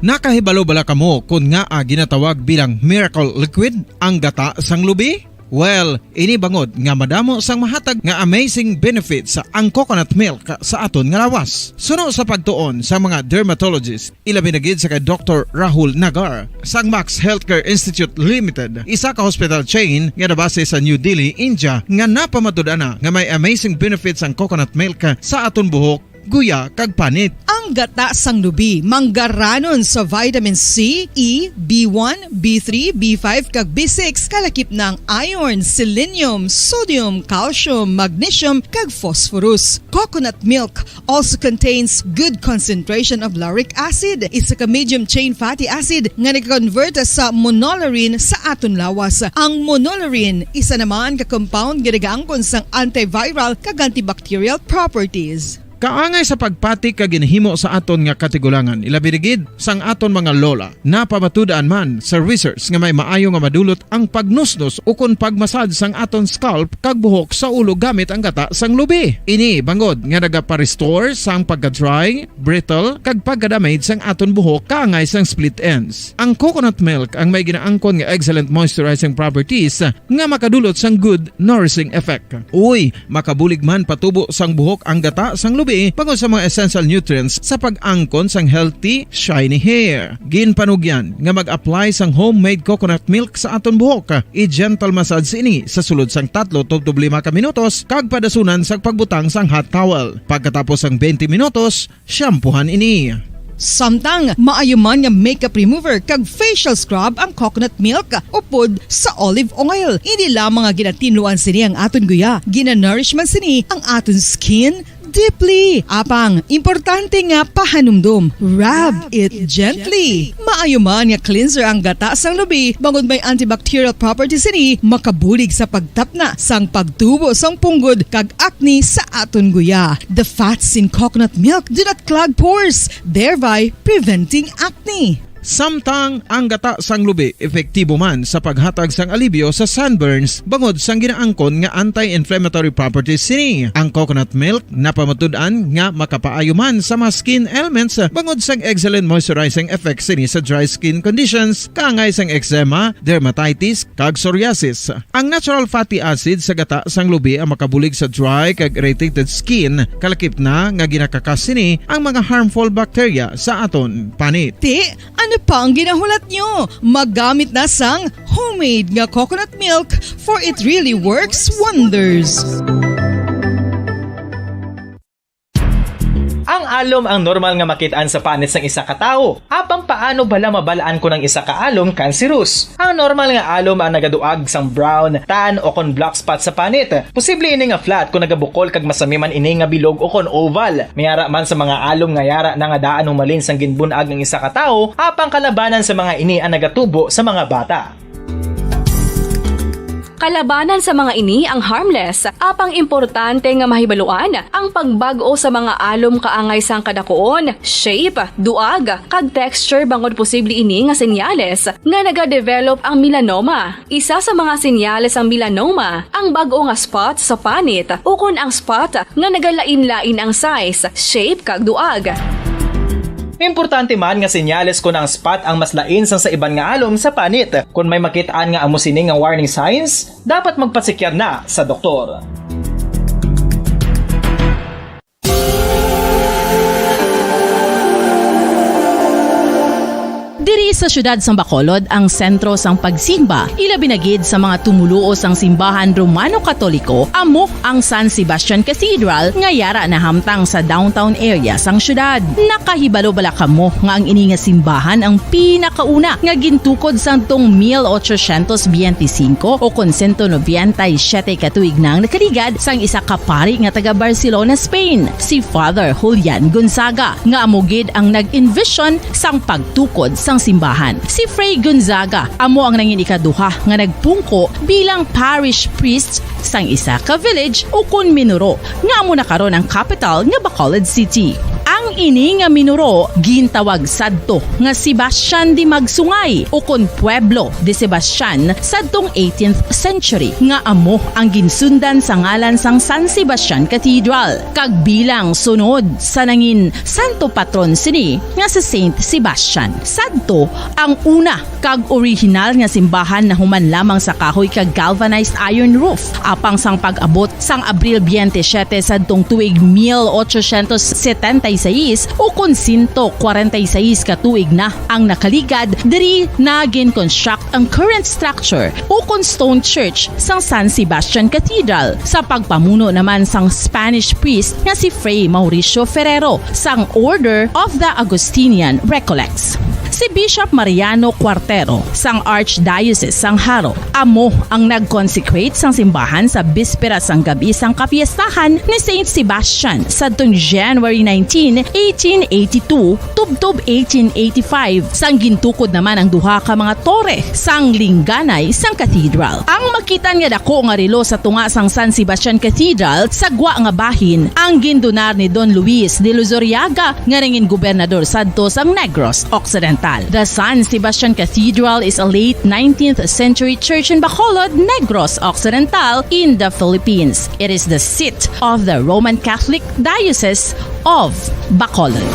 Nakahibalo bala kamo kon ngaa ginatawag bilang miracle liquid ang gata sang lubi? Well, ini bangod nga madamo sang mahatag nga amazing benefits ang coconut milk sa aton nga lawas. Suno sa pagtuon sa mga dermatologist, ilabi na gid sa kay Doktor Rahul Nagar sang Max Healthcare Institute Limited, isa ka hospital chain nga nabase sa New Delhi, India, nga napamatud-an na nga may amazing benefits ang coconut milk sa aton buhok, guya, kag panit. Ang gata sang lubi manggaranon sa vitamin C, E, B one, B three, B five, kag B six, kalakip na ang iron, selenium, sodium, calcium, magnesium, kag phosphorus. Coconut milk also contains good concentration of lauric acid, isa ka medium chain fatty acid nga nag-convert sa monolaurin sa aton lawas. Ang monolaurin, isa naman ka compound nga nagaangkon sang antiviral kag antibacterial properties. Kaangay sa pagpati kag ginhimo sa aton nga katigulangan, ilabi na gid sang aton mga lola. Napamatud-an man sa research nga may maayo nga madulot ang pagnusnos ukon pagmasad sang aton scalp kag buhok sa ulo gamit ang gata sang lubi. Ini bangod nga nagapa-restore sang pagka-dry, brittle, kag pagka-damage sang aton buhok kaangay sang split ends. Ang coconut milk ang may ginaangkon nga excellent moisturizing properties nga makadulot sang good nourishing effect. Uy, makabulig man patubo sang buhok ang gata sang lubi bangod sa mga essential nutrients sa pag-angkon sang healthy, shiny hair. Ginpanugyan nga mag-apply sang homemade coconut milk sa aton buhok. I-gentle massage ini sa sulod sang tatlo tubtob lima ka minutos kag padasunan sang pagbutang sang hot towel. Pagkatapos sang twenty minutos, shampoohan ini. Samtang maayo man nga makeup remover kag facial scrub ang coconut milk upod sa olive oil. Hindi lamang nga ginatinluan sini ang aton guya, ginanourish man sini ang aton skin deeply. Apang, importante nga pahanumdom, rub it gently. Maayo man nga cleanser ang gata sang lubi, bangod may antibacterial properties sini, makabulig sa pagtapna sang pagtubo sang punggod kag acne sa aton guya. The fats in coconut milk do not clog pores, thereby preventing acne. Samtang ang gata sang lubi epektibo man sa paghatag sang alibyo sa sunburns bangod sang ginaangkon nga anti-inflammatory properties sini. Ang coconut milk napamatud-an nga makapaayo man sa mga skin ailments bangod sang excellent moisturizing effects sini sa dry skin conditions kaangay sang eczema, dermatitis, kag psoriasis. Ang natural fatty acid sa gata sang lubi ang makabulig sa dry kag irritated skin, kalakip na nga ginakakas sini ang mga harmful bacteria sa aton panit. Ti, ano pa ang ginahulat nyo? Maggamit na sang homemade nga coconut milk, for it really works wonders. Ang alom ang normal nga makit-an sa panit sang isa ka tawo. Apang paano bala mabal-an kon ang isa ka alom cancerous? Ang normal nga alom ang nagaduag sang brown, tan, o kon black spot sa panit. Posible ini nga flat kon nagabukol kag masami man ini nga bilog o kon oval. May ara man sa mga alom nga yara na nga daan humalin sang ginbun-ag ang isa ka tawo, apang kalabanan sa mga ini ang nagatubo sa mga bata. Kalabanan sa mga ini ang harmless, apang importante nga mahibaluan ang pagbag-o sa mga alom kaangay sang kadakuon, shape, duag, kag texture bangod posible ini nga senyales nga nagadevelop ang melanoma. Isa sa mga senyales sang melanoma ang bag-o nga spot sa panit ukon ang spot nga nagalain-lain ang size, shape, kag duag. Importante man nga senyales kon ang spot ang mas lain sang sa iban nga alom sa panit. Kon may makit-an nga amo sini nga warning signs, dapat magpasikyar na sa doktor. Diri sa siyudad sang Bacolod ang sentro sang pagsimba, ilabi na gid sa mga tumoluo sang simbahan Romano-Katoliko, amo ang San Sebastian Cathedral nga yara nahamtang sa downtown area sang siyudad. Nakahibalo bala kamo nga ang ini nga simbahan ang pinakauna nga gintukod sadtong mil ochocientos biyente singko o kon sento nobenta y siyete ka tuig na ang nakaligad sang isa ka pari nga taga Barcelona, Spain, si Father Julian Gonzaga, nga amo gid ang nag-envision sang pagtukod sang simbahan. Si Fray Gonzaga amo ang nangin ikaduha nga nagpungko bilang parish priest sang isa ka village ukon minuro nga amo na karon ang kapital nga Bacolod City. Ang ini nga minuro gintawag sadto nga Sebastian de Magsungay ukon Pueblo de Sebastian sadtong eighteenth century, nga amo ang ginsundan sa ngalan sang San Sebastian Cathedral, kag bilang sunod sa nangin santo patron sini nga si Saint Sebastian. Sadto ang una kag orihinal nga simbahan nahuman lamang sa kahoy kag galvanized iron roof. Apang sang pag-abot sang Abril biyente siyete sadtong tuig mil ochocientos setenta y seis, ukon sento kwarenta y seis ka tuig na ang nakaligad, diri na gin-construct ang current structure ukon stone church sang San Sebastian Cathedral, sa pagpamuno naman sang Spanish priest nga si Fray Mauricio Ferrero sang Order of the Augustinian Recollects. Si Bishop Mariano Cuartero sang Archdiocese sang Jaro amo ang nag-consecrate sang simbahan sa bispera sang gab-i sang kapiestahan ni Saint Sebastian sadtong January nineteen, eighteen eighty-two, tubtob eighteen eighty-five, sang gintukod naman ang duha ka mga tore sang lingganay sang cathedral. Ang makit-an nga dako nga relo sa tunga sang San Sebastian Cathedral sa gwa nga bahin ang gindonar ni Don Luis de Luzuriaga nga nangin gobernador sadto sang Negros Occidental. The San Sebastian Cathedral is a late nineteenth century church in Bacolod, Negros Occidental, in the Philippines. It is the seat of the Roman Catholic Diocese of Bacolod.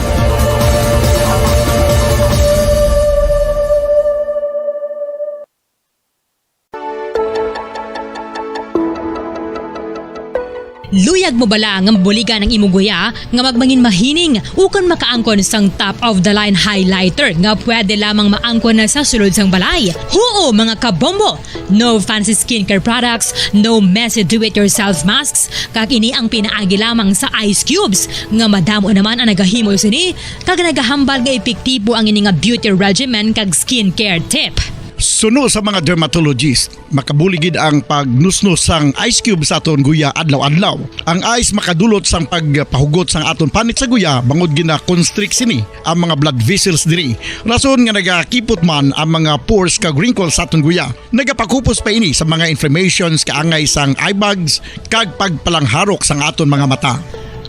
Luyag mo bala nga mabuligan ang imong guya nga magmangin mahining ukon makaangkon sang top of the line highlighter nga pwede lamang maangkon na sa sulod sang balay? Huo, mga kabombo! No fancy skincare products, no messy do-it-yourself masks, kag ini ang pinaagi lamang sa ice cubes, nga madamo naman ang nagahimo sini, kag nagahambal nga epektibo ang ini nga beauty regimen kag skincare tip. Suno sa mga dermatologist, makabulig gid ang pagnusnos sang ice cube sa aton guya adlaw-adlaw. Ang ice makadulot sang pagpahugot sang aton panit sa guya, bangod gina-constrict sini ang mga blood vessels diri. Rason nga nagakipot man ang mga pores kag wrinkles sa aton guya. Nagapakupos pa ini sa mga inflammations kaangay sang eye bags kag pagpalangharok sang aton mga mata.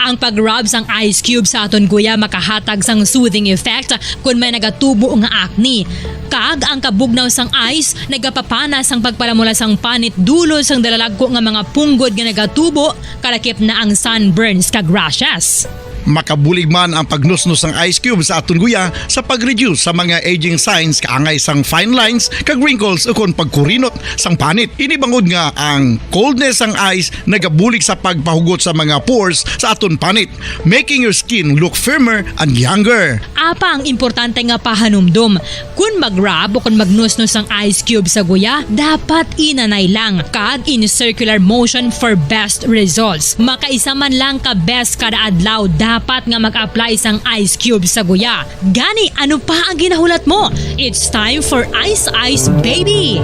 Ang pag-rub sang ice cube sa aton guya makahatag sang soothing effect kon may nagatubo nga acne. Kag ang kabugnaw sang ice nagapapana sang pagpalamula sang panit dulot sang dalalagko nga mga punggod nga nagatubo, kalakip na ang sunburns kag rashes. Makabulig man ang pagnusnos sang ice cube sa aton guya sa pag-reduce sa mga aging signs kaangay sang fine lines kag wrinkles ukon pagkurinot sang panit. Ini bangod nga ang coldness sang ice nagabulig sa pagpahugot sa mga pores sa aton panit, making your skin look firmer and younger. Apa ang importante nga pahanumdom, kon mag-rub o kon magnusnos ang ice cube sa guya, dapat inanay lang kag in circular motion for best results. Makaisa man lang ka beses kada adlaw dapat nga mag-apply sang ice cube sa guya. Gani, ano pa ang ginahulat mo? It's time for Ice Ice Baby!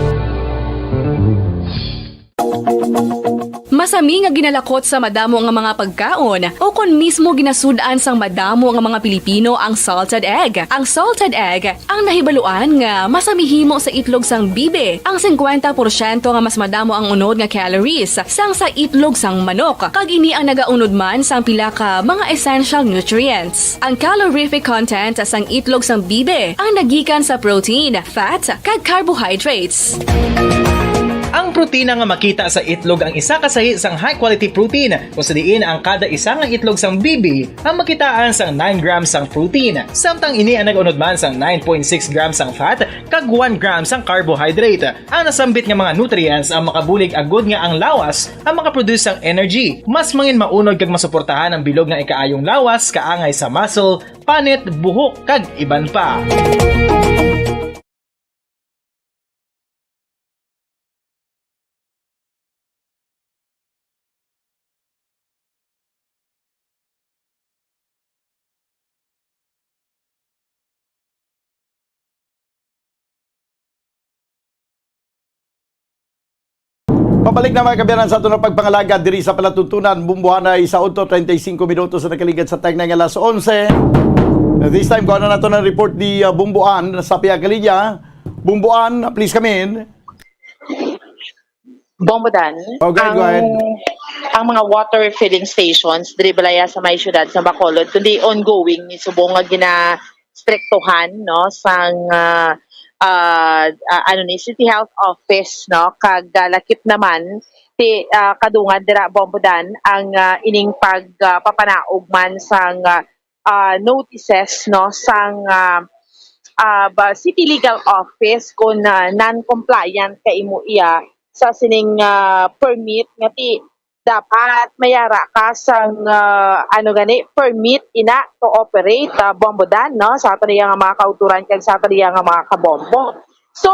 Masami nga ginalakot sa madamo nga mga pagkaon, o kon mismo ginasud-an sang madamo nga mga Pilipino ang salted egg. Ang salted egg ang nahibaluan nga masami himo sa itlog sang bibi. Ang singkwenta porsyento nga mas madamo ang unod nga calories sang sa itlog sang manok, kag ini ang nagaunod man sang pila ka mga essential nutrients. Ang calorific content sang itlog sang bibi ang nagikan sa protein, fat, kag carbohydrates. Ang protina nga makita sa itlog ang isa ka sahi sang high-quality protein, kung sa diin ang kada isa nga itlog sang bibi ang makitaan sang nine grams sang protein, samtang ini ang nag-unod man sang nine point six grams sang fat kag one gram sang carbohydrate. Ang nasambit nga mga nutrients ang makabulig agud nga ang lawas ang makaproduce sang energy, mas mangin maunod kag masuportahan ang bilog nga ikaayong lawas kaangay sa muscle, panit, buhok, kag iban pa. Pabalik na, mga kaabyanan, sa aton nga pagpangalaga diri sa palatuntunan. Bumbohan ay sa udto, treinta y cinco minutos sa nakaligad sa time na nga alas onse. This time, kuha na nato ng report ni, ah, Bumboan sa pihak linya. Bumboan, please come in. Bombodan, Oh, go ahead, go ahead. Ang, ang mga water filling stations diri balaya sa may siyudad sa Bacolod, kundi ongoing ni subong nga ginastriktuhan, no, sang, ah, ah, ah, ano ni, City Health Office, no, kag, ah, lakip naman ti, ah, kadungan dira, Bombodan, ang, ah, ining pag, ah, papanaog man sang, ah, ah, notices, no, sang, ah, ah, ba, City Legal Office kung, ah, non-compliant ka imo iya sa sining, ah, permit nga ti dapat mayara ka sang, ah, ano gani, permit ina to operate, ah, Bombodan, no, sa ato niya nga mga kauturan kag sa ato niya nga mga kabombo. So,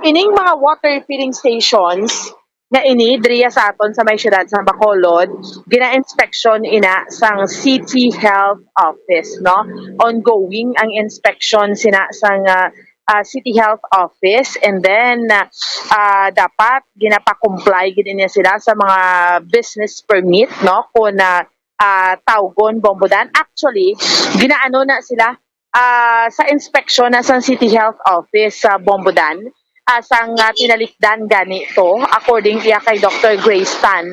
ining mga water filling stations, nga ini diriya sa aton sa may siyudad sa Bacolod, gina-inspeksyon ina sang City Health Office, no? Ongoing ang inspection sina sang, ah, ah, City Health Office, and then, ah, ah, dapat ginapa-comply gid niya sila sa mga business permit, no? Kung, ah, ah, tawgon, Bombodan. Actually, ginaano na sila ah, sa inspeksyon na sang City Health Office sa Bombodan, ah, sang, ah, tinalikdan gani to, according iya kay Doctor Grace Tan,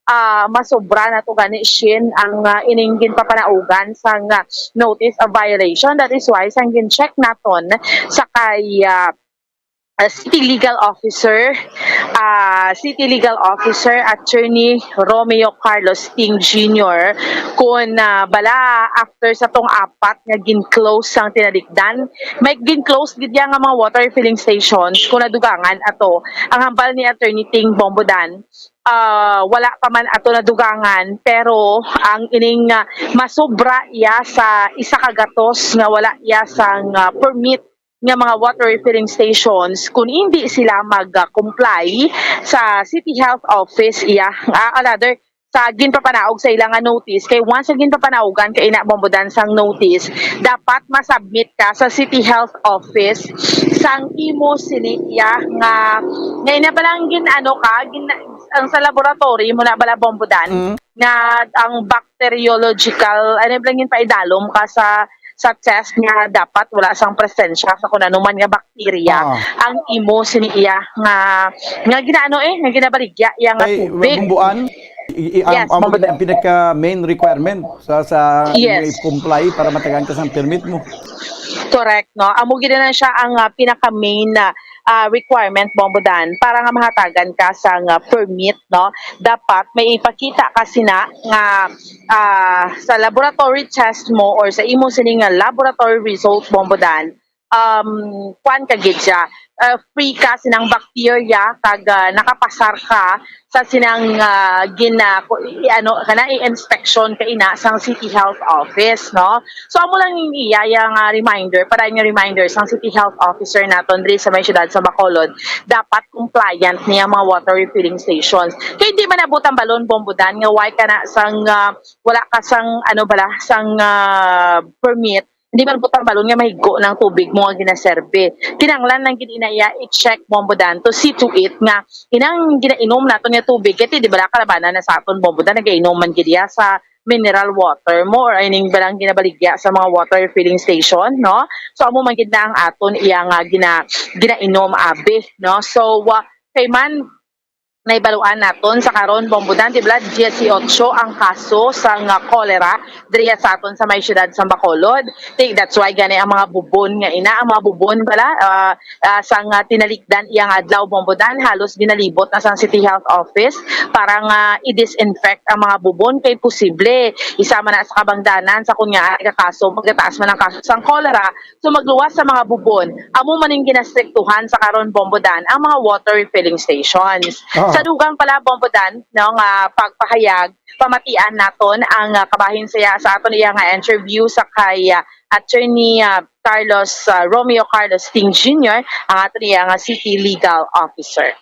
ah, masobra na to gani, Shin, ang, ah, ining ginpapanaugan sang, ah, notice of violation. That is why sang gin-check naton sa kay, ah, ah, City Legal Officer, ah, City Legal Officer Attorney Romeo Carlos Ting Junior, kung, ah, bala after sa tong apat nga gin-close sang tinalikdan, may gin-close gid ya nga mga water filling stations kung nadugangan ato. Ang hambal ni Attorney Ting Bombodan, ah, wala pa man ato nadugangan, pero ang ining, ah, masobra iya sa isa ka gatos nga wala iya sang, ah, permit nga mga water refilling stations kung hindi sila mag-comply sa City Health Office iya, ah, or rather, sa ginpapanaog sa ila nga notice. Kay once nga ginpapanaogan ka ina, Bombodan, sang notice, dapat masubmit ka sa City Health Office sang imo sini iya nga, nga ina pa lang gin-, ano ka, gin-, ang sa laboratory mo na bala, Bombodan, Mm. nga ang bacteriological, ano, lang yung paidalom ka sa, sa test nga dapat wala sang presensya sa kung ano man nga bakterya Ah. ang imo sini iya nga, nga ginaano, eh, nga ginabaligya iya nga Ay, tubig. Bumbuan? I, i, ang, Yes, ang, Bombo Dan. Ang pinaka main requirement sa, sa Yes. i-comply para matagaan ka sa permit mo. Correct, no? Amo gid na siya ang, ah, pinaka main na, ah, requirement, Bombo Dan, para nga mahatagan ka sang, ah, permit, no? Dapat may ipakita ka sina nga, ah, sa laboratory test mo or sa imo sini nga laboratory result, Bombo Dan, um, kwan ka gid siya, ah, free ka sinang bacteria kag, ah, nakapasar ka sa sinang, ah, gina-, ku-, i-, ano, kana, i-inspection ka ina sang City Health Office, no? So, amo lang yung iya, iya nga reminder, para yung reminder sang City Health Officer naton diri sa may siyudad sa Bacolod, dapat compliant niya mga water refilling stations. Kay hindi man abot ang balon, Bombo Dan, nga why ka na sang, ah, wala ka sang, ano bala, sang, ah, permit, hindi man abot ang balon nga mahigo ng tubig mo nga ginaserbe. Kinahanglan lang gid ina iya i-check, Bombo Dan, to see to it nga inang ginainom naton nga tubig, kay di bala kalabanan na sa aton, Bombo Dan, nagainom man gid iya sa mineral water mo or ining balang ginabaligya sa mga water refilling station, no? So, amo man gid na ang aton iya nga gina-, ginainom, abi, no? So, uh, kay man, naibaluan naton sa karon, Bombo Dan, di ba, dieciocho ang kaso sang, uh, cholera diri sa aton sa may siyudad sa Bacolod. Ti-, that's why gani ang mga bubon nga ina, ang mga bubon bala, uh, ah, sang, ah, tinalikdan iyang adlaw, Bombo Dan, halos ginalibot na sang City Health Office para nga i-disinfect ang mga bubon kay posible isa man na sa kabangdanan sa kunya ka kaso, magataas man ang kaso sang cholera, so magluwas sa mga bubon. Amo man ang ginastriktuhan sa karon, Bombo Dan, ang mga water refilling stations. Ah. Sa dugang pala, Bombo Dan, no, nga pagpahayag, pamatian naton ang, ah, kabahin sa, sa aton iya nga interview sa kay, ah, Attorney, ah, Carlos, ah, Romeo Carlos Ting Junior, ang aton iya nga City Legal Officer.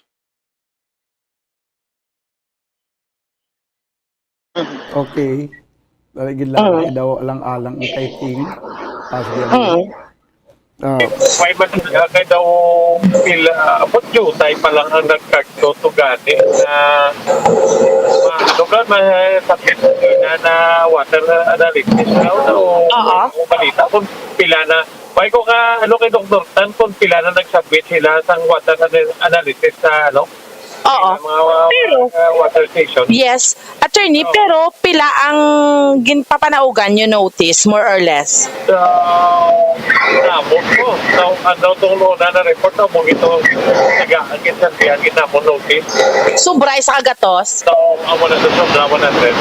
Mhm. Okay. Dali gid lang, Mm. daw lang alang ang kay Ting. Ah, sige, Mm. Ah. May man, ah, kay daw pila, ah, abot jutay pa lang ang nagkagto to gani na ma-, ano ka, masakit na, na water analysis daw, no? Oo. Ang balita kung pila na, may ko ka, ano, kay Doktor Tan, kung pila na nag-submit sila sang water ana-, analysis sa, ano, Oo. Mga, uh, Pero, uh, water station. Yes, attorney, Oo. Pero pila ang ginpapanaugan nyo notice, more or less? Sa, namon po. Sa, ano, tong una na report, amo ito, taga, ang ginsabihan, ginamon notice. Sobra isa ka gatos? So, amo na sa sobra, one hundred.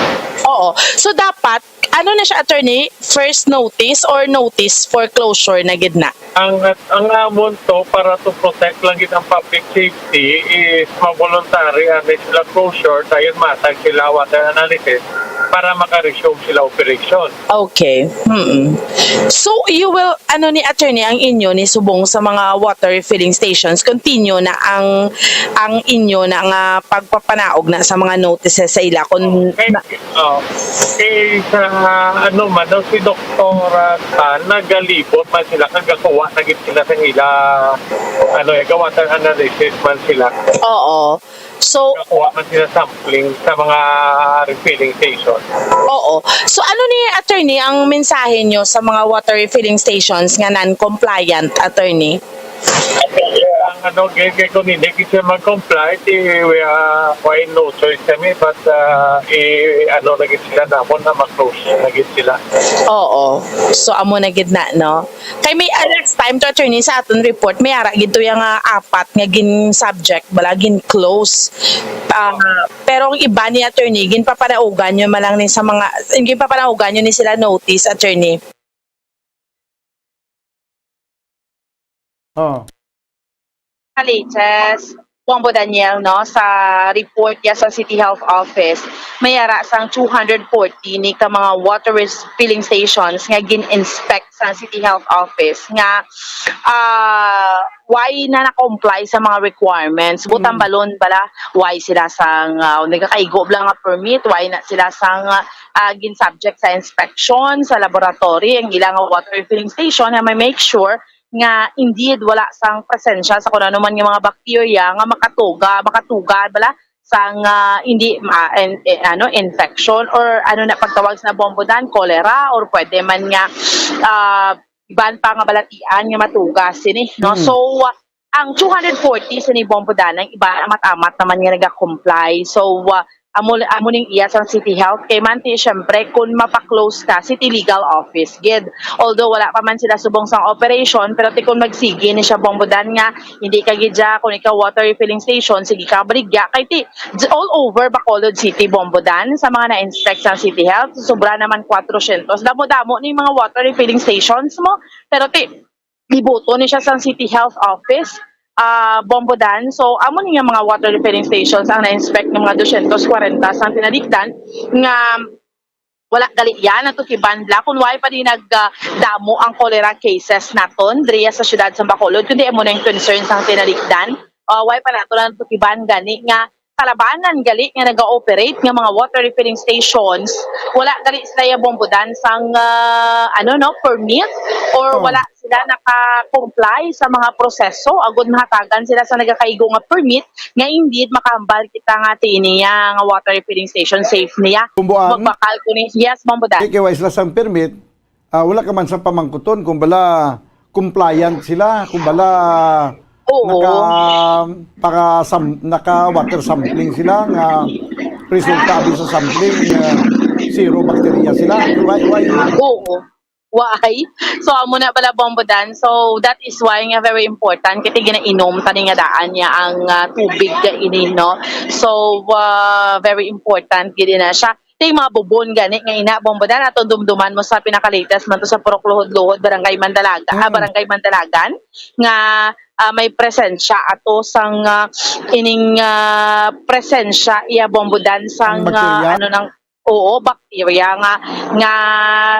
Oo. So, dapat, ano na siya, attorney? First notice or notice for closure na gid na? Ang, ang amon to para to protect lang gid ang public safety is ma-voluntary ani sila closure, dayon matag sila water analysis para maka-resume sila operation. Okay. Mm-mm. So, you will, ano ni attorney, ang inyo ni subong sa mga water refilling stations, continue na ang, ang inyo na nga pagpapanaog na sa mga notices sa ila kun Okay. na- Oh, okay, sa ano man, no, si Doktor Tan, nagalibot man sila, kagakuha na gid sila sa ila, ano, eh, gawasan analysis man sila. Oo. So, Gakuha man sila sampling sa mga refilling station. Oo. So, ano ni, attorney, ang mensahe nyo sa mga water refilling stations nga non-compliant, attorney? Ang ano, kay, kay kung hindi gid siya mag-comply, di, we, ah, why no choice kami, but, ah, i-, ano na gid sila namon na mag-close na gid sila. Oo. So, amo na gid na, no? Kay may, ah, last time to, attorney, sa aton report, may ara gid to yung, ah, apat nga gin-subject, bala, gin-close. Ah, pero ang iba ni attorney, ginpapanaugan nyo man lang ni sa mga, ginpapanaugan nyo ni sila notice, attorney. Oh. Sa latest, Bombo Daniel, no, sa report niya sa City Health Office, may ara sang two hundred forty ni ka mga water refilling stations nga gin-inspect sa City Health Office nga, ah, why na na-comply sa mga requirements. Butang Mm. balon bala, why sila sang, ah, nagakaigo bala nga permit, why na sila sang, ah, gin-subject sa inspection sa laboratory, ang ilang water refilling station nga may make sure nga indeed wala sang presensya sa kung ano man nga mga bakterya nga makatuga, makatuga bala sang, ah, hindi ma-, in-, eh, ano, infection or ano na pagtawag sa Bombo Dan, cholera, or pwede man nga, ah, iban pa nga balatian nga matuga sini, no? Mm. So, ah, ang two hundred forty sini Bombo Dan, ang iba amat-amat naman nga naga-comply. So, ah, Amo, amo ning iya sang City Health, kay man ti, syempre, kun mapa-close ka, City Legal Office gid. Although wala pa man sila subong sang operation, pero ti kun magsigi ni siya, Bombo Dan, nga hindi ka gid dya, kun ikaw water refilling station, sige ka baligya. Kay ti, j-, all over Bacolod City, Bombo Dan, sa mga na-inspect sang City Health, sobra naman kwatrocientos. Damo-damo ni mga water refilling stations mo, pero ti, ibuto ni siya sang City Health Office, ah, Bombo Dan. So, amo ni nga mga water refilling stations ang na-inspect ng mga dosyentos kwarenta sang tinalikdan nga wala gali yan ang tukiban bala kun why pa di nag, ah, damo ang cholera cases naton diriya sa siyudad sa Bacolod, kundi amo na yung concern sang tinalikdan. Ah, why pa nato lang tukiban gani nga kalabanan gali nga naga-operate nga mga water refilling stations, wala gali sila ya, Bombo Dan, sang, ah, ano, no, permit, or Oh. wala sila naka-comply sa mga proseso agud mahatagan sila sa nagakaigo nga permit, nga indeed makahambal kita nga ti niya nga water refilling station safe niya. Bombo An? Magbakal ko ni, yes, Bombo Dan. Kay wala sila sang permit, ah, wala ka man sa pamangkuton kung bala compliant sila, kung bala Oo. naka, para sam-, naka water sampling sila nga resulta abi sa sampling, ah, zero bacteria sila. Why, why? Oo. Why? So, amo na bala, Bombo Dan. So, that is why nga very important kay ginainom tani nga daan niya ang, ah, tubig nga ini, no? So, ah, very important gid na siya. Tay mga bubon gani nga ina, Bombo Dan, ato dumduman mo sa pinaka-latest man to sa Purok Luhod-Luhod, Barangay Mandalaga, ah, Mm. Barangay Mandalagan, nga, ah, may presensya ato sang, ah, ining, ah, presensya iya, Bombo Dan, sang, Ang bakterya? ah, ano nang, oo, bakterya nga, nga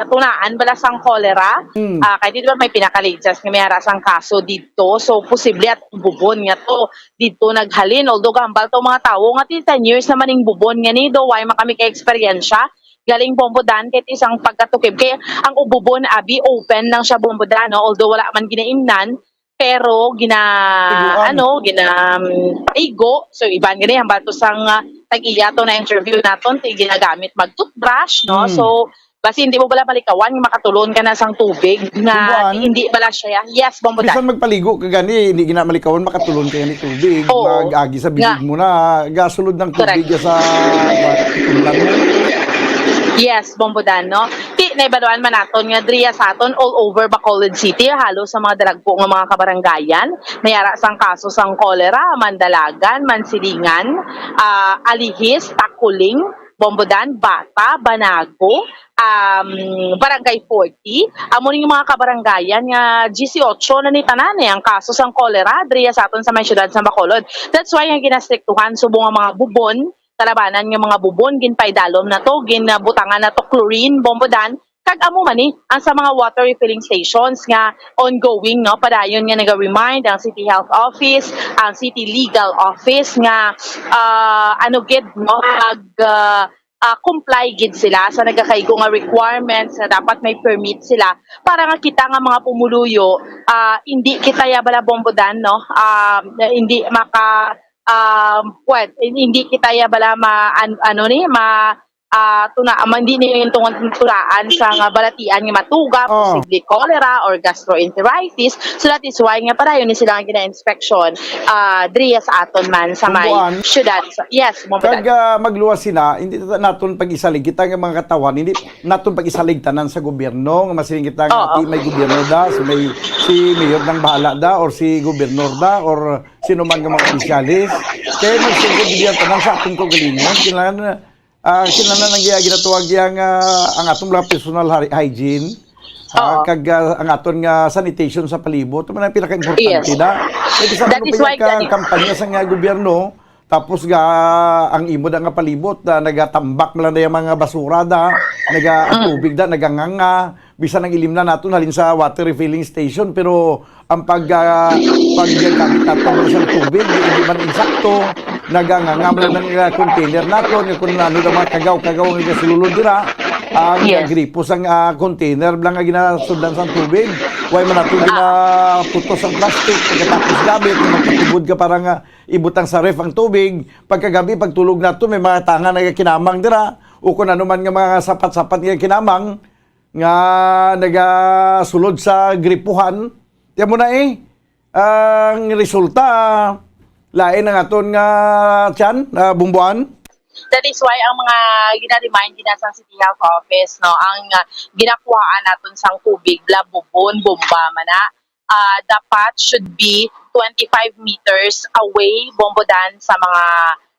tunaan bala sang cholera. Mm. Ah, kay di ba may pinaka-latest nga may ara sang kaso didto. So, posible at bubon nga to didto naghalin. Although gahambal to mga tawo nga ti ten years naman ning bubon nga ni, do why man kami kay eksperyensya. Galing, Bombo Dan, kahit isang pagkatukib. Kay ang bubon, abi, open lang siya, Bombo Dan, no? Although wala man ginaimnan, pero gina-, Tiguan. ano, gina-, um, igo. So, iban gani, hambal to sang, ah, tag-iya to na interview naton, ti ginagamit mag-toothbrush, no? Mm. So, basi hindi mo bala malikawan, makatulon ka na sang tubig nga Bombo An? Hindi bala siya. Yes, Bombo Dan. Bisan magpaligo ka gani, hindi gina malikawan, makatulon ka gani tubig. Oo. Mag-agi sa Nga. Bibig mo na, gasulod ng tubig Correct. Sa tunlan mo. Yes, Bombo Dan, no? Ti, naibaluan man naton nga diriya sa aton, all over Bacolod City, halos sa mga dalagpo nga mga kabarangayan, may ara sang kaso sang cholera, Mandalagan, Mansilingan, ah, Alihis, Taculing, Bombo Dan, Bata, Banago, um, Barangay forty. Amo ning mga kabarangayan nga diyesyocho na ni tanan, eh, ang kaso sang cholera diriya sa aton sa may siyudad sa Bacolod. That's why ang ginastriktuhan subong ang mga bubon, kalabanan nga mga bubon, ginpaidalom na to, ginabutangan na to chlorine, Bombo Dan, kag amo man ni ang sa mga water refilling stations nga ongoing, no, padayon nga naga-remind ang City Health Office, ang City Legal Office nga, ah, ano gid, no, mag, ah, ah, comply gid sila sa nagakaigo nga requirements na dapat may permit sila para nga kita nga mga pumuluyo, ah, hindi kita ya bala, Bombo Dan, no, ah, hindi maka, ah, what, hindi kita ya bala ma-, an-, ano ni, ma-, ah, tuna-, ma-, hindi niyo yung tungon-, tunaan sa nga balatian nga matuga, Oh. posible cholera or gastroenteritis. So that is why nga padayon ni sila nga gina-inspection, ah, diriya sa aton man sa may Bumbuan. Syudad. So, yes, Bumbuan. Kag, ah, magluwas sila, hindi ta-, naton pag-isalig. Kita nga mga katawhan, hindi naton pag-isalig tanan sa gobyerno, nga masiling kita nga Oo. Di may gobyerno da, si may, si mayor nang bahala da, or si gobernor da, or sino man nga mga opisyalis. Kaya magsugod diyan tanan sa atong kaugalingon. Kinahanglan, ah, kinahanglan ang gi-, ginatuwag yang, ah, ang atong mga personal hy-, hygiene. Ah, Oo. Kag, ah, ang aton nga sanitation sa palibot, ito man ang pinaka-importante Yes. na. Kaya bisan That ano is pa why yung ka-, gani- kampanya sa nga gobyerno, tapos ga, ang imo da nga palibot, na nagatambak man lang na yung mga basura da, naga, ang Mm. tubig da, naganganga, bisan ang ilim na naton, halin sa water refilling station, pero ang pag, ah, paggamit naton sa tubig, hindi man insakto, nagangangam lang ng, ah, container naton, yung kung ano na mga kagaw-kagaw ang gasululod dira, ang Yes. gripo sang, ah, container lang ang ginasudlan sa tubig. Why man nato Ah. ginaputos ang plastic, pagkatapos gamit, magpatubod ka para nga ibutang sa ref ang tubig, pagkagabi, pagtulog nato, may mga tanga nga kinamang dira, o kung ano man nga mga sapat-sapat nga kinamang, nga nagasulod sa gripuhan. Yan mo na eh. Ang resulta, lain ang aton nga tiyan, ah, Bumbuan. That is why ang mga gina-remind din sa City Health Office, no, ang, ah, ginakuhaan naton sang tubig, bala bubon, bomba man na, ah, dapat should be twenty-five meters away, Bombo Dan, sa mga,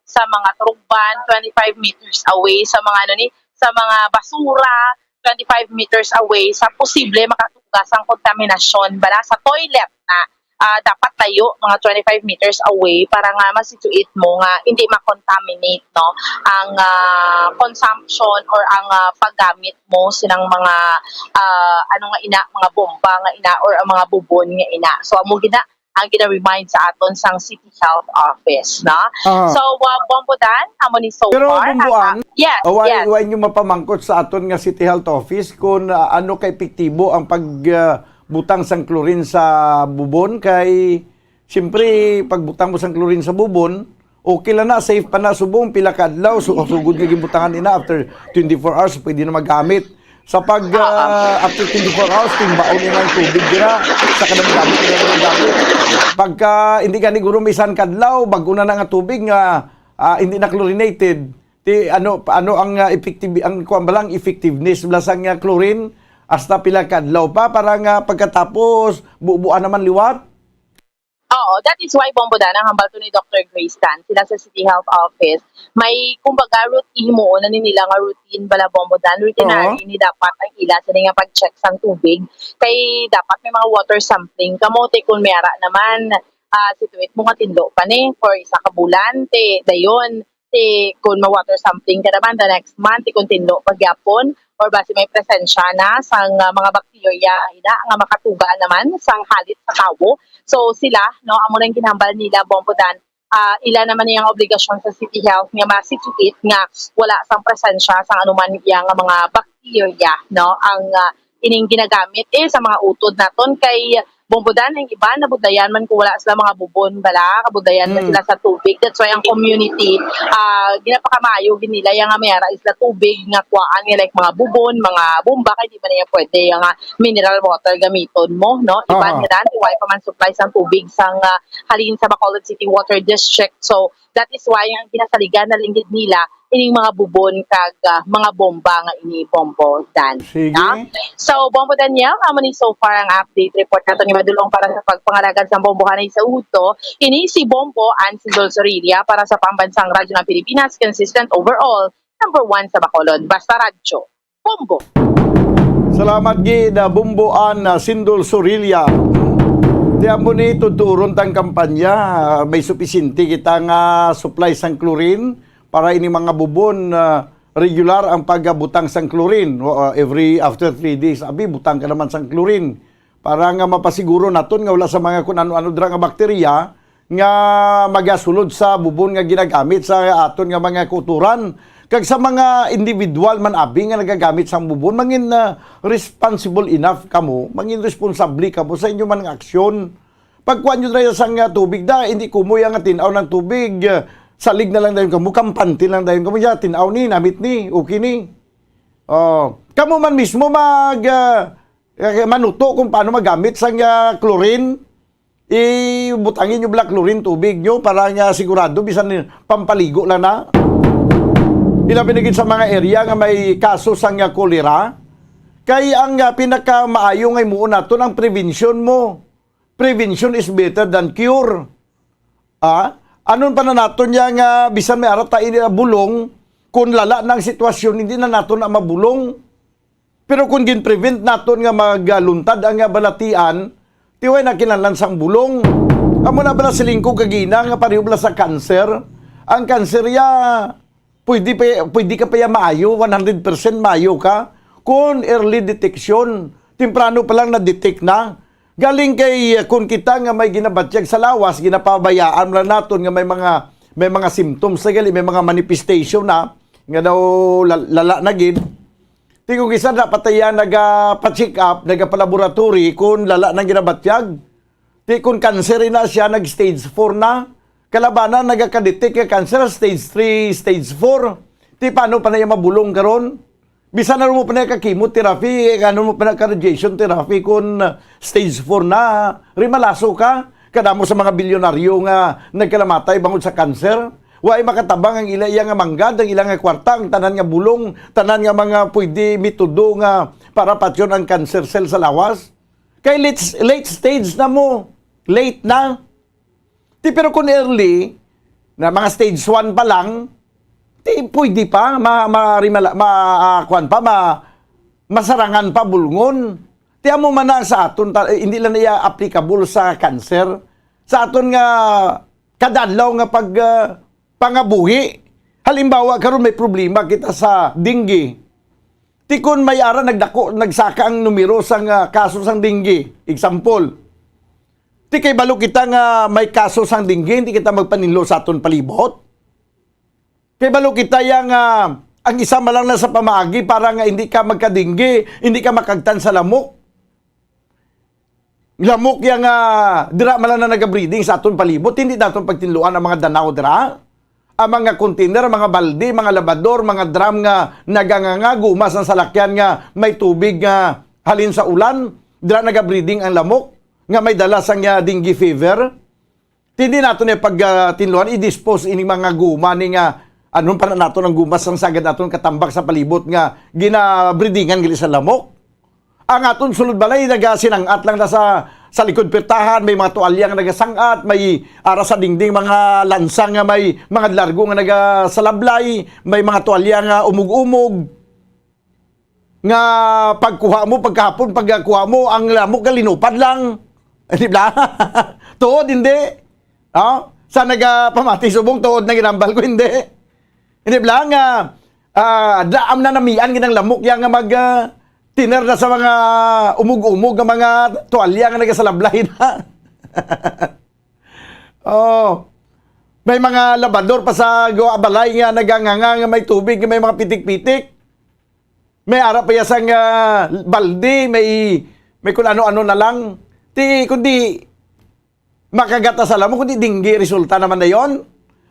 sa mga turugban, twenty-five meters away sa mga, ano ni, sa mga basura, twenty-five meters away sa posible makatugas ang kontaminasyon, bala sa toilet na, ah, dapat layo mga twenty-five meters away para nga ma-situate mo nga hindi ma-contaminate, no, ang, ah, consumption or ang, ah, paggamit mo sinang mga, ah, ano nga ina, mga bomba nga ina or ang mga bubon nga ina. So, amo gina ang gina-remind sa aton sang City Health Office, no? Ah. So, uh, Bombo Dan, amo ni so Pero, far. Bombo An, Yes, uh, why, yes. Why nyo mapamangkot sa aton nga City Health Office kung, uh, ano ka epektibo ang pag, uh, butang sang chlorine sa bubon? Kay, siyempre, pagbutang mo sang chlorine sa bubon, okay lang na, safe pa na subong, pila ka adlaw, so, sugod nga ginbutangan ina, after twenty-four hours, pwede na magamit. Sa pag, ah, after twenty-four hours, timbaon nila ang tubig dira. Sa kadami-dami nila ang gamit. Pagka hindi gani guro may isang kadlaw, bag-o na na nga tubig nga, ah, hindi na chlorinated. Ti, ano, ano ang, ah, effective, ang kuwan ba lang, effectiveness bala sang, ah, chlorine? Hasta pila kadlaw pa para nga pagkatapos, bubuan naman liwat? Oo, that is why, Bombo Dan, ang hambal to ni Doctor Grace Tan, sila sa City Health Office, may, kumbaga, routine mo na ni nila nga routine bala, Bombo Dan, routinary Oo. Ni dapat ang ila sa nga pag-check sang tubig. Kay dapat may mga water sampling. Kamo, te, kung may ara naman, ah, situate mo nga tinlo pa ni for isa ka bulan, te, dayon, ti kun ma-water sampling ka naman the next month, ti kun tinlo pa gyapon, or basi may presensya na sang, ah, mga bakterya ina nga makatuga naman sang halit sa tawo. So, sila, no, amo nang ginhambal nila, Bombo Dan, ah, ila naman ang obligasyon sa City Health nga ma-situate nga wala sang presensya sang anuman iya nga mga bakterya, no, ang, ah, ining ginagamit, eh, sa mga utod naton kay Bombo Dan, ang iban nabudlayan man kung wala sila mga bubon bala, kabudlayan man Mm. sila sa tubig. That's why ang community, ah, ginapakamaayo gid nila yang nga may ara sila tubig nga kuwaan nga like mga bubon, mga bomba, kay di man niya pwede yang, ah, mineral water gamiton mo, no? Iban Aha. Nga dan, wala pa man supply sang tubig sang, ah, halin sa Bacolod City Water District. So, that is why ang ginasaligan na lang gid nila ining mga bubon kag, ah, mga bomba nga ini, Bombo Dan. Sige. Na? So, Bombo Daniel, amo ni so far ang update report nato nga madulong para sa pagpangalagad sa bombohanay sa Uto. Ini si Bombo Ann Sindol Zorilla para sa Pambansang Radyo ng Pilipinas, consistent overall, number one sa Bacolod. Basta Radyo, Bombo. Salamat gid, ah, Bombo Ann, ah, Sindol Zorilla. Ti amo ni tuturon tang kampanya, ah, may supisinte kita nga supply sang chlorine para ini mga bubon, ah, regular ang pagbutang sang chlorine. O, ah, every after three days, abi, butang ka naman sang chlorine. Para nga mapasiguro naton nga wala sa mga kun ano-ano dira nga bakterya nga magasulod sa bubon nga ginagamit sa aton nga mga kuturan. Kag sa mga individual man abi nga nagagamit sang bubon, mangin, ah, responsible enough kamo, mangin responsable kamo sa inyo man nga aksyon. Pagkuha nyo dira sang, ah, tubig da, hindi kumoy ang tin-aw ng tubig. Ah, salig na lang dayon kamo, kampante lang dayon kamo. Ya, tin-aw ni, namit ni, okay ni. Oh, kamo man mismo mag, ah, eh, manuto kung paano magamit sang, ah, chlorine. Ibutangi nyo bala chlorine tubig nyo para nga sigurado bisan ni-, pampaligo lang na. Ilabi na gid sa mga area nga may kaso sang, ah, cholera. Kay ang, ah, pinakamaayo nga himuon naton ang prevention mo. Prevention is better than cure. Ah, anon pa na naton niya nga bisan may ara ta ini bulong, kung lala na ang sitwasyon, hindi na naton na mabulong. Pero kung gin-prevent naton nga magluntad ang nga balatian, ti way na kinahanglan sang bulong. Amo na bala siling ko kagina nga pareho bala sa cancer. Ang cancer ya, pwede pa, pwede ka pa ya maayo, one hundred percent maayo ka, kung early detection, temprano pa lang na-detect na. Galing kay, eh, kung kita nga may ginabatyag sa lawas, ginapabayaan lang naton nga may mga, may mga symptoms na gali, may mga manifestation na, nga daw lal-, lala na gid. Ti kung isa dapat iya nagapa-check up, nagapa-laboratory kung lala na ginabatyag. Ti kung cancer na siya, nag-stage four na. Kalabanan, nagaka-detect nga cancer, stage three, stage four. Ti paano pa na iya mabulong karon? Bisan ano mo pa na ka-chemotherapy, ano mo pa na ka-radiation therapy kung, uh, stage four na, rimalaso ka. Kadamo sa mga bilyonaryo nga nagkalamatay bangod sa cancer. Way makatabang ang ila iya nga manggad, ang ila nga kwarta, ang tanan nga bulong, tanan nga mga pwede metodo nga para patyon ang cancer cell sa lawas. Kay late, late stage na mo. Late na. Ti, pero kung early, na mga stage one pa lang, ti, pwede pa, ma, ma, rimala- ma, ah, kwan pa, ma, masarangan pa bulngon. Ti, amo man na sa aton, ta, eh, hindi lang iya applicable sa cancer. Sa aton nga kada adlaw nga pag, ah, pangabuhi. Halimbawa, karon may problema kita sa dengue. Ti kon may ara nagdako, nagsaka ang numero sang, ah, kaso sang dengue. Example, ti kay balo kita nga may kaso sang dengue, hindi kita magpaninlo sa aton palibot. Kay balo kita yang, ah, ang isa man lang na sa pamaagi para nga hindi ka magka-dengue, hindi ka makagtan sa lamok. Lamok yang, ah, dira man lang na naga-breeding sa aton palibot, hindi naton pagtinluan ang mga danaw dira. Ang mga container, mga balde, mga labador, mga drum nga naganganga, guma sang salakyan nga may tubig nga halin sa ulan, dira naga-breeding ang lamok nga may dala sang, ah, dengue fever. Hindi naton ni pag, ah, tinluan, i-dispose ining mga guma ni nga, anon pa na naton ang guma sang sagad naton katambak sa palibot nga ginabridingan gali sa lamok. Ang aton sulod balay nagasinang-at lang na sa, sa likod pirtahan, may mga tuwalya nga nagasangat, may ara sa dingding mga lansang nga may mga largo nga nagasalablay, may mga tuwalya nga umog-umog. Nga pagkuha mo, pagkahapon, pagkuha mo, ang lamok nga linupad lang. Di ba? Tuod, hindi. Oh? Sa nagapamati subong, tuod na ginambal ko, hindi. Hindi ba nga, ah, daam na namian ginang lamok yan nga mag, ah, tiner na sa mga umog-umog nga mga tuwalya nga nagasalablay na. Oh. May mga labador pa sa gawa balay nga naganganga nga may tubig, nga may mga pitik-pitik. May ara pa ya sang, ah, balde, may, may kung ano-ano na lang. Ti, kundi makagata sa lamok, kundi dengue resulta naman na yon.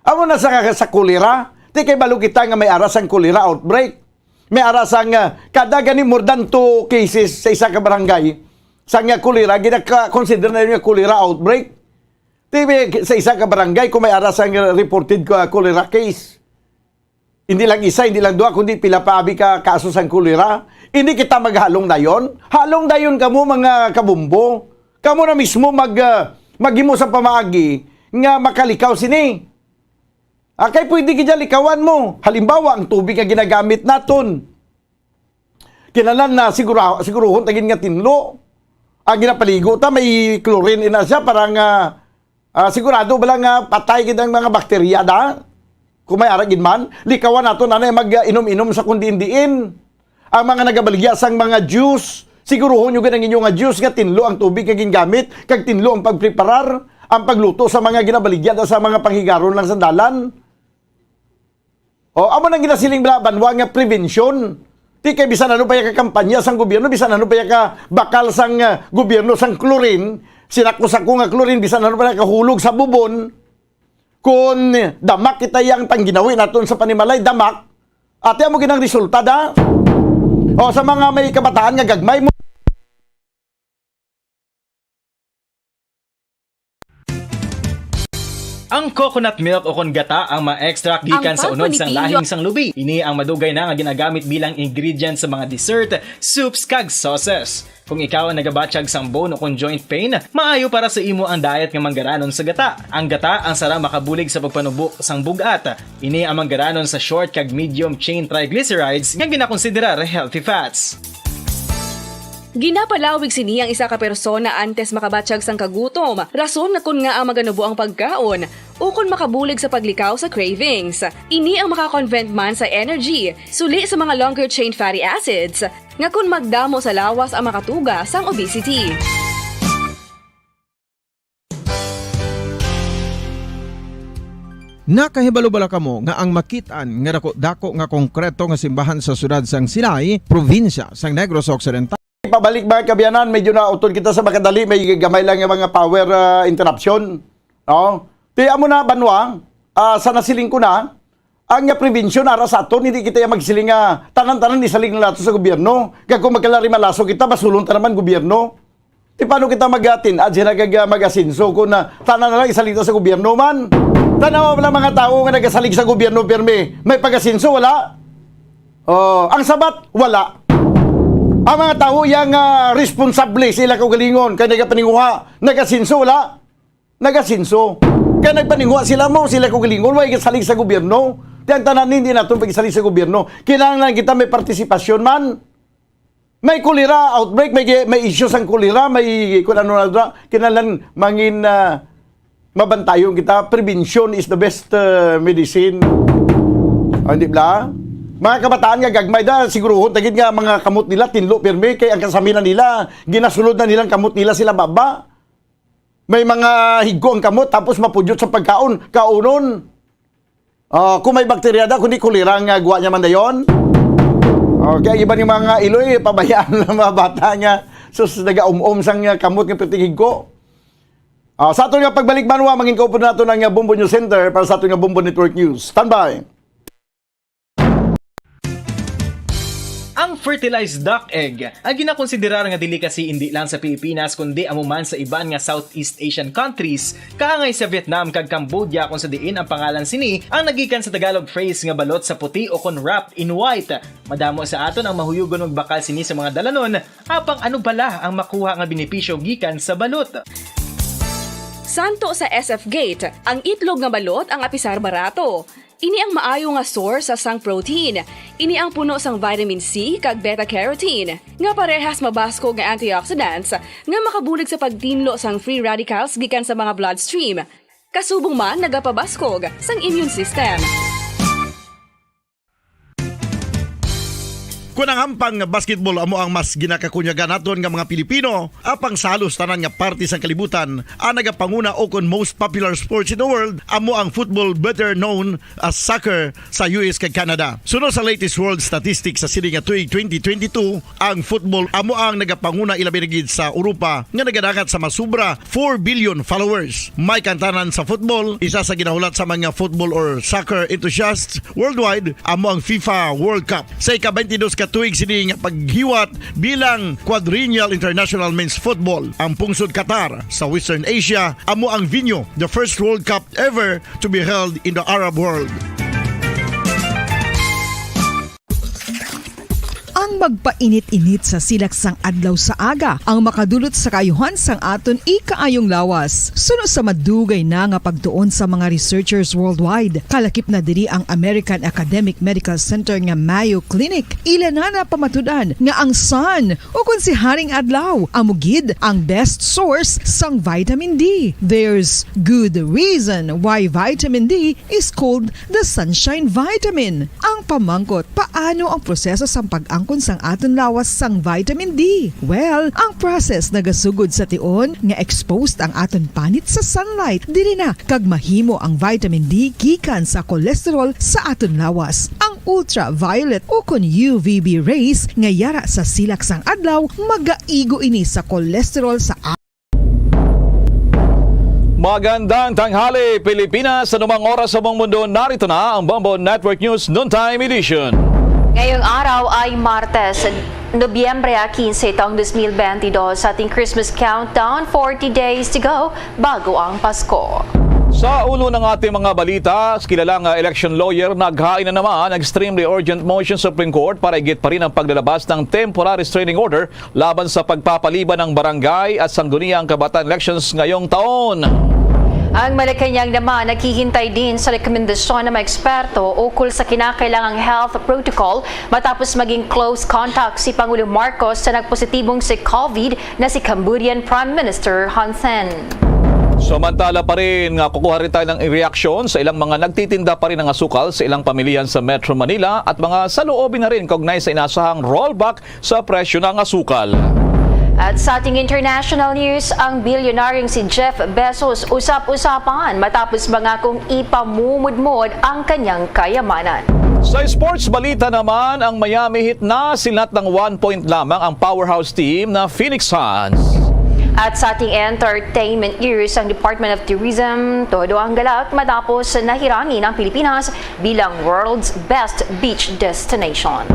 Amo na sa, sa kolera. Ti, kay balo kita nga may ara sang kolera outbreak. May ara sang, ah, kada gani more than two cases sa isa ka barangay. Sang, ah, kolera, ginaka-consider na yun nga kolera outbreak. Ti, may, sa isa ka barangay, kung may ara sang reported ka kolera case. Hindi lang isa, hindi lang duha, kundi pila pa abi ka kaso sang kolera. Hindi kita maghalong dayon. Halong dayon kamo, mga kabumbo. Kamo na mismo mag, ah, maghimo sa pamaagi nga makalikaw sini. Ah, kay pwede gid likawan mo. Halimbawa, ang tubig nga ginagamit naton. Kinahanglan na sigura, siguruhon ta gid nga tinlo. Ang ginapaligo ta, may chlorine ina siya para nga, ah, sigurado ba lang nga patay gid ang mga bakterya da? Kung may ara gid man, likawan naton anay mag-inom-inom sa kung diin-diin. Ang mga nagabaligya sang mga juice, siguruhon nyo gid ang inyo nga juice nga tinlo ang tubig nga gingamit, kag tinlo ang pagpreparar, ang pagluto sa mga ginabaligya da sa mga panghigaron lang sa dalan. O, amo nang ginasiling bala, banwa nga prevention. Ti kay bisan ano pa ya ka kampanya sang gobyerno, bisan ano pa ya ka bakal sang, ah, gobyerno sang chlorine, sinako-sako nga chlorine, bisan ano pa ya kahulog sa bubon, kun damak kita yang tang ginawi naton sa panimalay, damak, ati amo ginang resulta da. O, sa mga may kabataan nga gagmay mo, Ang coconut milk o kon gata ang ma-extract gikan sa unod sang lahing sang lubi. Ini ang madugay na nga ginagamit bilang ingredient sa mga dessert, soups, kag sauces. Kung ikaw ang nagabatyag sang bone o kon joint pain, maayo para sa imo ang diet nga manggaranon sa gata. Ang gata ang sarang makabulig sa pagpanubo sang bug-at. Ini ang manggaranon sa short kag medium chain triglycerides nga ginakonsiderar healthy fats. Ginapalawig sini ang isa ka persona antes makabatyag sang kagutom, rason nga kon ngaa maganubo ang pagkaon, ukon makabulig sa paglikaw sa cravings. Ini ang makakonvent man sa energy, suli sa mga longer chain fatty acids, nga kon magdamo sa lawas ang makatuga sang obesity. Nakahibalo bala kamo nga ang makit-an nga dako-dako nga konkreto nga simbahan sa siyudad sang Silay, probinsya sang Negros Occidental? Pabalik, mga kaabyanan, medyo nautod kita sa makadali, may gamay lang nga mga power, ah, interruption, no? Ti amo na, banwa, ah, sa nasiling ko na, ang nga prevention ara sa aton, hindi kita ya magsiling nga tanan-tanan isalig na nato sa gobyerno. Kag kung magkalarimalaso kita, basulon ta naman gobyerno. Ti paano kita magatin-ad sila kag, ah, mag-asenso kung, ah, tanan na lang isalig ta sa gobyerno man? Tanawa, wala mga tawo nga nagasalig sa gobyerno, pirmi. May pag-asenso, wala. Oh, ang sabat, wala. Ang mga tawo yang, ah, responsable sa ila kaugalingon, kay nagapaninguha, nagasenso, wala. Nagasenso. Kay nagpaninguha sila mo, sila kaugalingon, way salig sa gobyerno. Ti ang tanan hindi nato pagsalig sa gobyerno. Kinahanglan kita may partisipasyon man. May kolera outbreak, may, may issue sang kolera, may kun ano na dra, kinahanglan mangin, ah, mabantayon kita, prevention is the best, ah, medicine. Ah, di ba? Mga kabataan nga gagmay da, siguruhon tagid nga mga kamot nila tinlo pirmi kay ang kasaminan nila ginasulod na nilang kamot nila sila baba. May mga higko ang kamot tapos mapudyot sa pagkaon, kaunon. Ah, kung may bakterya da, kundi kolera nga guwa niya man dayon. Okay, ang iban yung mga iloy, pabayaan ng mga bata nga sus, nagaum-om sang, ah, kamot nga perting higko. Ah, sa aton nga pagbalik, banwa, mangin kaupod nato ang, ah, Bombo News Center para sa aton nga Bombo Network News. Standby! Ang fertilized duck egg ay ginakonsiderar nga delicacy indi lang sa Pilipinas kundi amo man sa iban nga Southeast Asian countries, kaangay sa Vietnam kag Cambodia, kung sa diin ang pangalan sini ang nagikan sa Tagalog phrase nga balot sa puti o kon wrapped in white. Madamo sa aton ang mahuyugon magbakal sini sa mga dalanon, apang ano bala ang makuha nga benepisyo gikan sa balot? Santo sa S F Gate, ang itlog nga balot ang apisar barato. Ini ang maayo nga source sang protein. Ini ang puno sang vitamin C kag beta-carotene, nga parehas mabaskog nga antioxidants nga makabulig sa pagtinlo sang free radicals gikan sa mga bloodstream. Kasubong man nagapabaskog sang immune system. Kon ang hampang nga basketball amo ang mas ginakakunyagan naton nga mga Pilipino, apang sa halos tanan nga parte sang kalibutan, ang nagapanguna o kon most popular sports in the world amo ang football, better known as soccer, sa U S kag Canada. Suno sa latest world statistics sa sini nga tuig twenty twenty-two, ang football amo ang nagapanguna ilabi na gid sa Europa nga nagadangat sa masubra four billion followers. May kantanan sa football, isa sa ginahulat sa mga football or soccer enthusiasts worldwide amo ang FIFA World Cup. Sa ika-twenty-dos ka tuig sini nga paghiwat bilang Quadrennial International Men's Football, ang pungsod Qatar sa Western Asia amo ang venue, the first World Cup ever to be held in the Arab world. Ang magpainit-init sa silaksang adlaw sa aga ang makadulot sa kaayuhan sang aton ikaayong lawas. Suno sa madugay na nga pagtuon sa mga researchers worldwide, kalakip na diri ang American Academic Medical Center nga Mayo Clinic. Ila na napamatud-an nga ang sun, o kon si Haring Adlaw, amo gid ang best source sang vitamin D. There's good reason why vitamin D is called the sunshine vitamin. Ang pamangkot, paano ang proseso sang pag-angkon sang aton lawas sang vitamin D? Well, ang process nagasugod sa tion nga exposed ang aton panit sa sunlight. Diri na kag mahimo ang vitamin D gikan sa cholesterol sa aton lawas. Ang ultraviolet o kon U V B rays nga yara sa silak sang adlaw magaigo ini sa cholesterol sa Magandang tanghali, Pilipinas. Sa anumang oras sa buong mundo, narito na ang Bombo Network News Noontime Edition. Ngayong araw ay Martes, Nobyembre quince, taong dos mil bentidós, sa ating Christmas countdown, forty days to go bago ang Pasko. Sa ulo ng ating mga balita, kilala nga election lawyer naghain na naman ng extremely urgent motion sa Supreme Court para igit pa rin ang paglalabas ng temporary restraining order laban sa pagpapaliban ng barangay at sangguniang kabataan elections ngayong taon. Ang Malacañang naman naghihintay din sa rekomendasyon ng mga eksperto ukol sa kinakailangang health protocol matapos maging close contact si Pangulong Marcos sa nagpositibong si COVID na si Cambodian Prime Minister Hun Sen. Samantala pa rin nga kukuha rin tayo ng reaksyon sa ilang mga nagtitinda pa rin ng asukal sa ilang pamilihan sa Metro Manila at mga saloobin na rin kaugnay sa inasahang rollback sa presyo ng asukal. At sa ating international news, ang bilyonaryong si Jeff Bezos usap-usapan matapos mangakong ipamumudmod ang kanyang kayamanan. Sa sports balita naman, ang Miami Heat na silat ng one point lamang ang powerhouse team na Phoenix Suns. At sa ating entertainment news, ang Department of Tourism todo ang galak matapos nahirangin ang Pilipinas bilang world's best beach destination.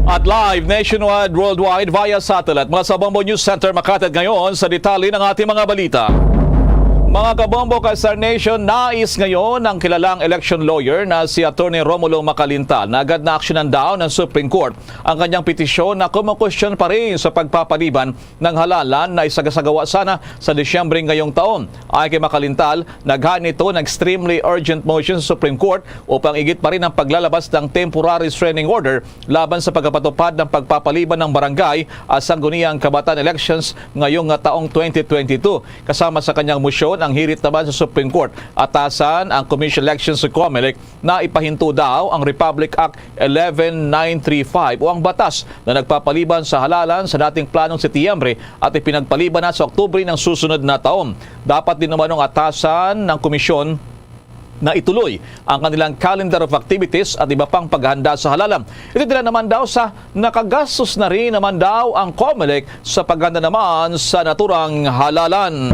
At live nationwide, worldwide, via satellite. Mga sa Bombo News Center, makatid ngayon sa detalye ng ating mga balita. Mga kabombo ka Star Nation, nais ngayon ng kilalang election lawyer na si Attorney Romulo Macalintal na agad na aksyonan daw ng Supreme Court ang kanyang petisyon na kumukwestiyon pa rin sa pagpapaliban ng halalan na isagasagawa sana sa Disyembre ngayong taon. Ayon kay Macalintal, naghain ito ng extremely urgent motion sa Supreme Court upang igit pa rin ang paglalabas ng temporary restraining order laban sa pagkapatupad ng pagpapaliban ng barangay at sangguniang kabataan elections ngayong, ah, taong twenty twenty-two. Kasama sa kanyang motion ang hirit naman sa Supreme Court. Atasan ang Commission Elections sa Comelec na ipahinto daw ang Republic Act eleven nine three five o ang batas na nagpapaliban sa halalan sa dating planong Setyembre at ipinagpaliban na sa Oktubre ng susunod na taon. Dapat din umanong atasan ng komisyon na ituloy ang kanilang calendar of activities at iba pang paghanda sa halalan. Ito dira naman daw sa nakagastos na rin naman daw ang Comelec sa paghanda naman sa naturang halalan.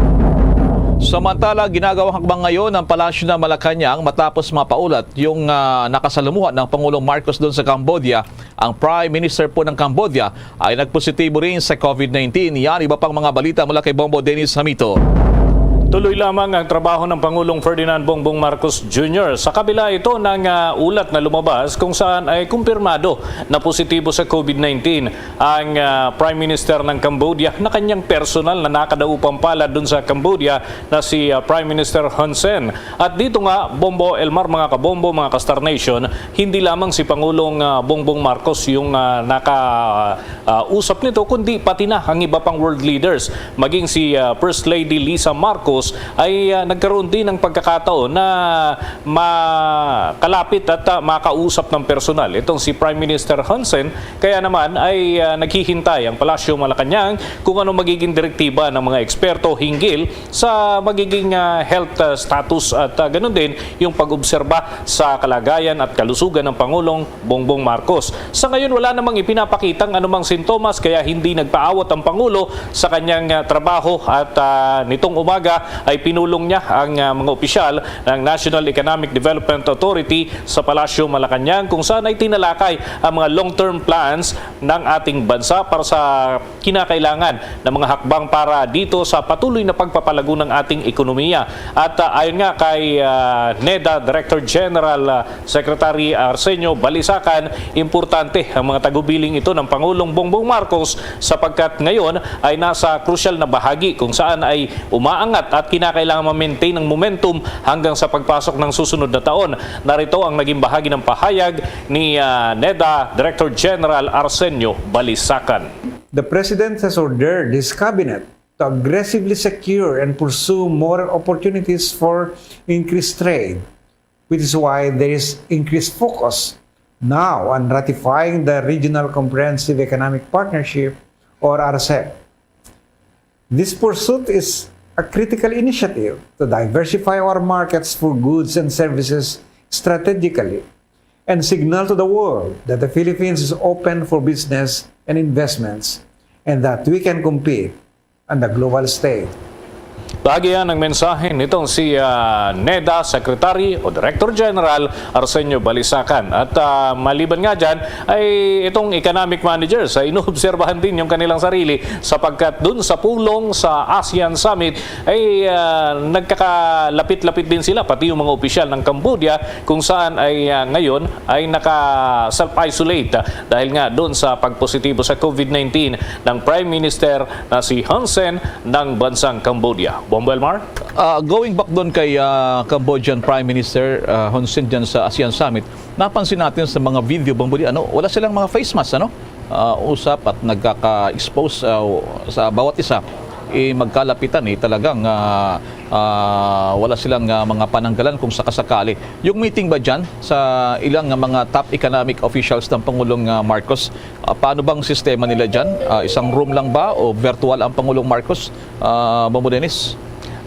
Samantala, ginagawang hakbang ngayon ang Palasyo ng Malacañang matapos mapaulat yung, ah, nakasalumuha ng Pangulong Marcos doon sa Cambodia. Ang Prime Minister po ng Cambodia ay nagpositibo rin sa COVID nineteen. Yan, iba pang mga balita mula kay Bombo Dennis Hamito. Tuloy lamang ang trabaho ng Pangulong Ferdinand Bongbong Marcos Junior. Sa kabila ito ng, ah, ulat na lumabas kung saan ay kumpirmado na positibo sa COVID nineteen ang, ah, Prime Minister ng Cambodia na kanyang personal na nakadaupang palad dun sa Cambodia na si, ah, Prime Minister Hun Sen. At dito nga, Bombo Elmar, mga kabombo, mga ka-Star Nation, hindi lamang si Pangulong, ah, Bongbong Marcos yung, ah, naka, ah, usap nito, kundi pati na ang iba pang world leaders. Maging si, ah, First Lady Lisa Marcos ay, ah, nagkaroon din ng pagkakataon na makalapit at, ah, makausap ng personal itong si Prime Minister Hun Sen. Kaya naman ay, ah, naghihintay ang Palasyo Malacañang kung ano magiging direktiba ng mga eksperto hinggil sa magiging, ah, health, ah, status at, ah, ganun din yung pag-obserba sa kalagayan at kalusugan ng Pangulong Bongbong Marcos. Sa ngayon, wala namang ipinapakitang anumang sintomas kaya hindi nagpaawat ang Pangulo sa kanyang, ah, trabaho at, ah, nitong umaga ay pinulong niya ang, ah, mga opisyal ng National Economic Development Authority sa Palasyo Malacañang kung saan ay tinalakay ang mga long-term plans ng ating bansa para sa kinakailangan ng mga hakbang para dito sa patuloy na pagpapalago ng ating ekonomiya. At, ah, ayon nga kay, ah, NEDA Director General, ah, Secretary Arsenio Balisacan, importante ang mga tagubiling ito ng Pangulong Bongbong Marcos sapagkat ngayon ay nasa krusyal na bahagi kung saan ay umaangat at kinakailangan ma-maintain ang momentum hanggang sa pagpasok ng susunod na taon. Narito ang naging bahagi ng pahayag ni, ah, NEDA Director General Arsenio Balisacan. The President has ordered his cabinet to aggressively secure and pursue more opportunities for increased trade, which is why there is increased focus now on ratifying the Regional Comprehensive Economic Partnership, or RCEP. This pursuit is a critical initiative to diversify our markets for goods and services strategically and signal to the world that the Philippines is open for business and investments and that we can compete on the global stage. Bahagi yan ng mensahe nitong si, ah, NEDA Secretary o Director General Arsenio Balisacan. At, ah, maliban nga dyan, ay itong economic managers ay inoobserbahan din yung kanilang sarili sapagkat dun sa pulong sa ASEAN Summit ay, ah, nagkakalapit-lapit din sila, pati yung mga opisyal ng Cambodia kung saan ay, ah, ngayon ay naka-self-isolate, ah, dahil nga doon sa pagpositibo sa COVID nineteen ng Prime Minister na si Hun Sen ng bansang Cambodia. Bombo Elmar? Ah, going back doon kay, ah, Cambodian Prime Minister, ah, Hun Sen dyan sa ASEAN Summit, napansin natin sa mga video, Bombo, di, ano, wala silang mga face mask, ano? Ah, usap at nagkaka-expose, ah, sa bawat isa, eh, magkalapitan, eh, talagang, ah, ah, wala silang, ah, mga pananggalan kung sakasakali. Yung meeting ba dyan sa ilang, ah, mga top economic officials ng Pangulong, ah, Marcos, ah, paano bang sistema nila dyan? Ah, isang room lang ba o virtual ang Pangulong Marcos? Ah, Bombo Dennis?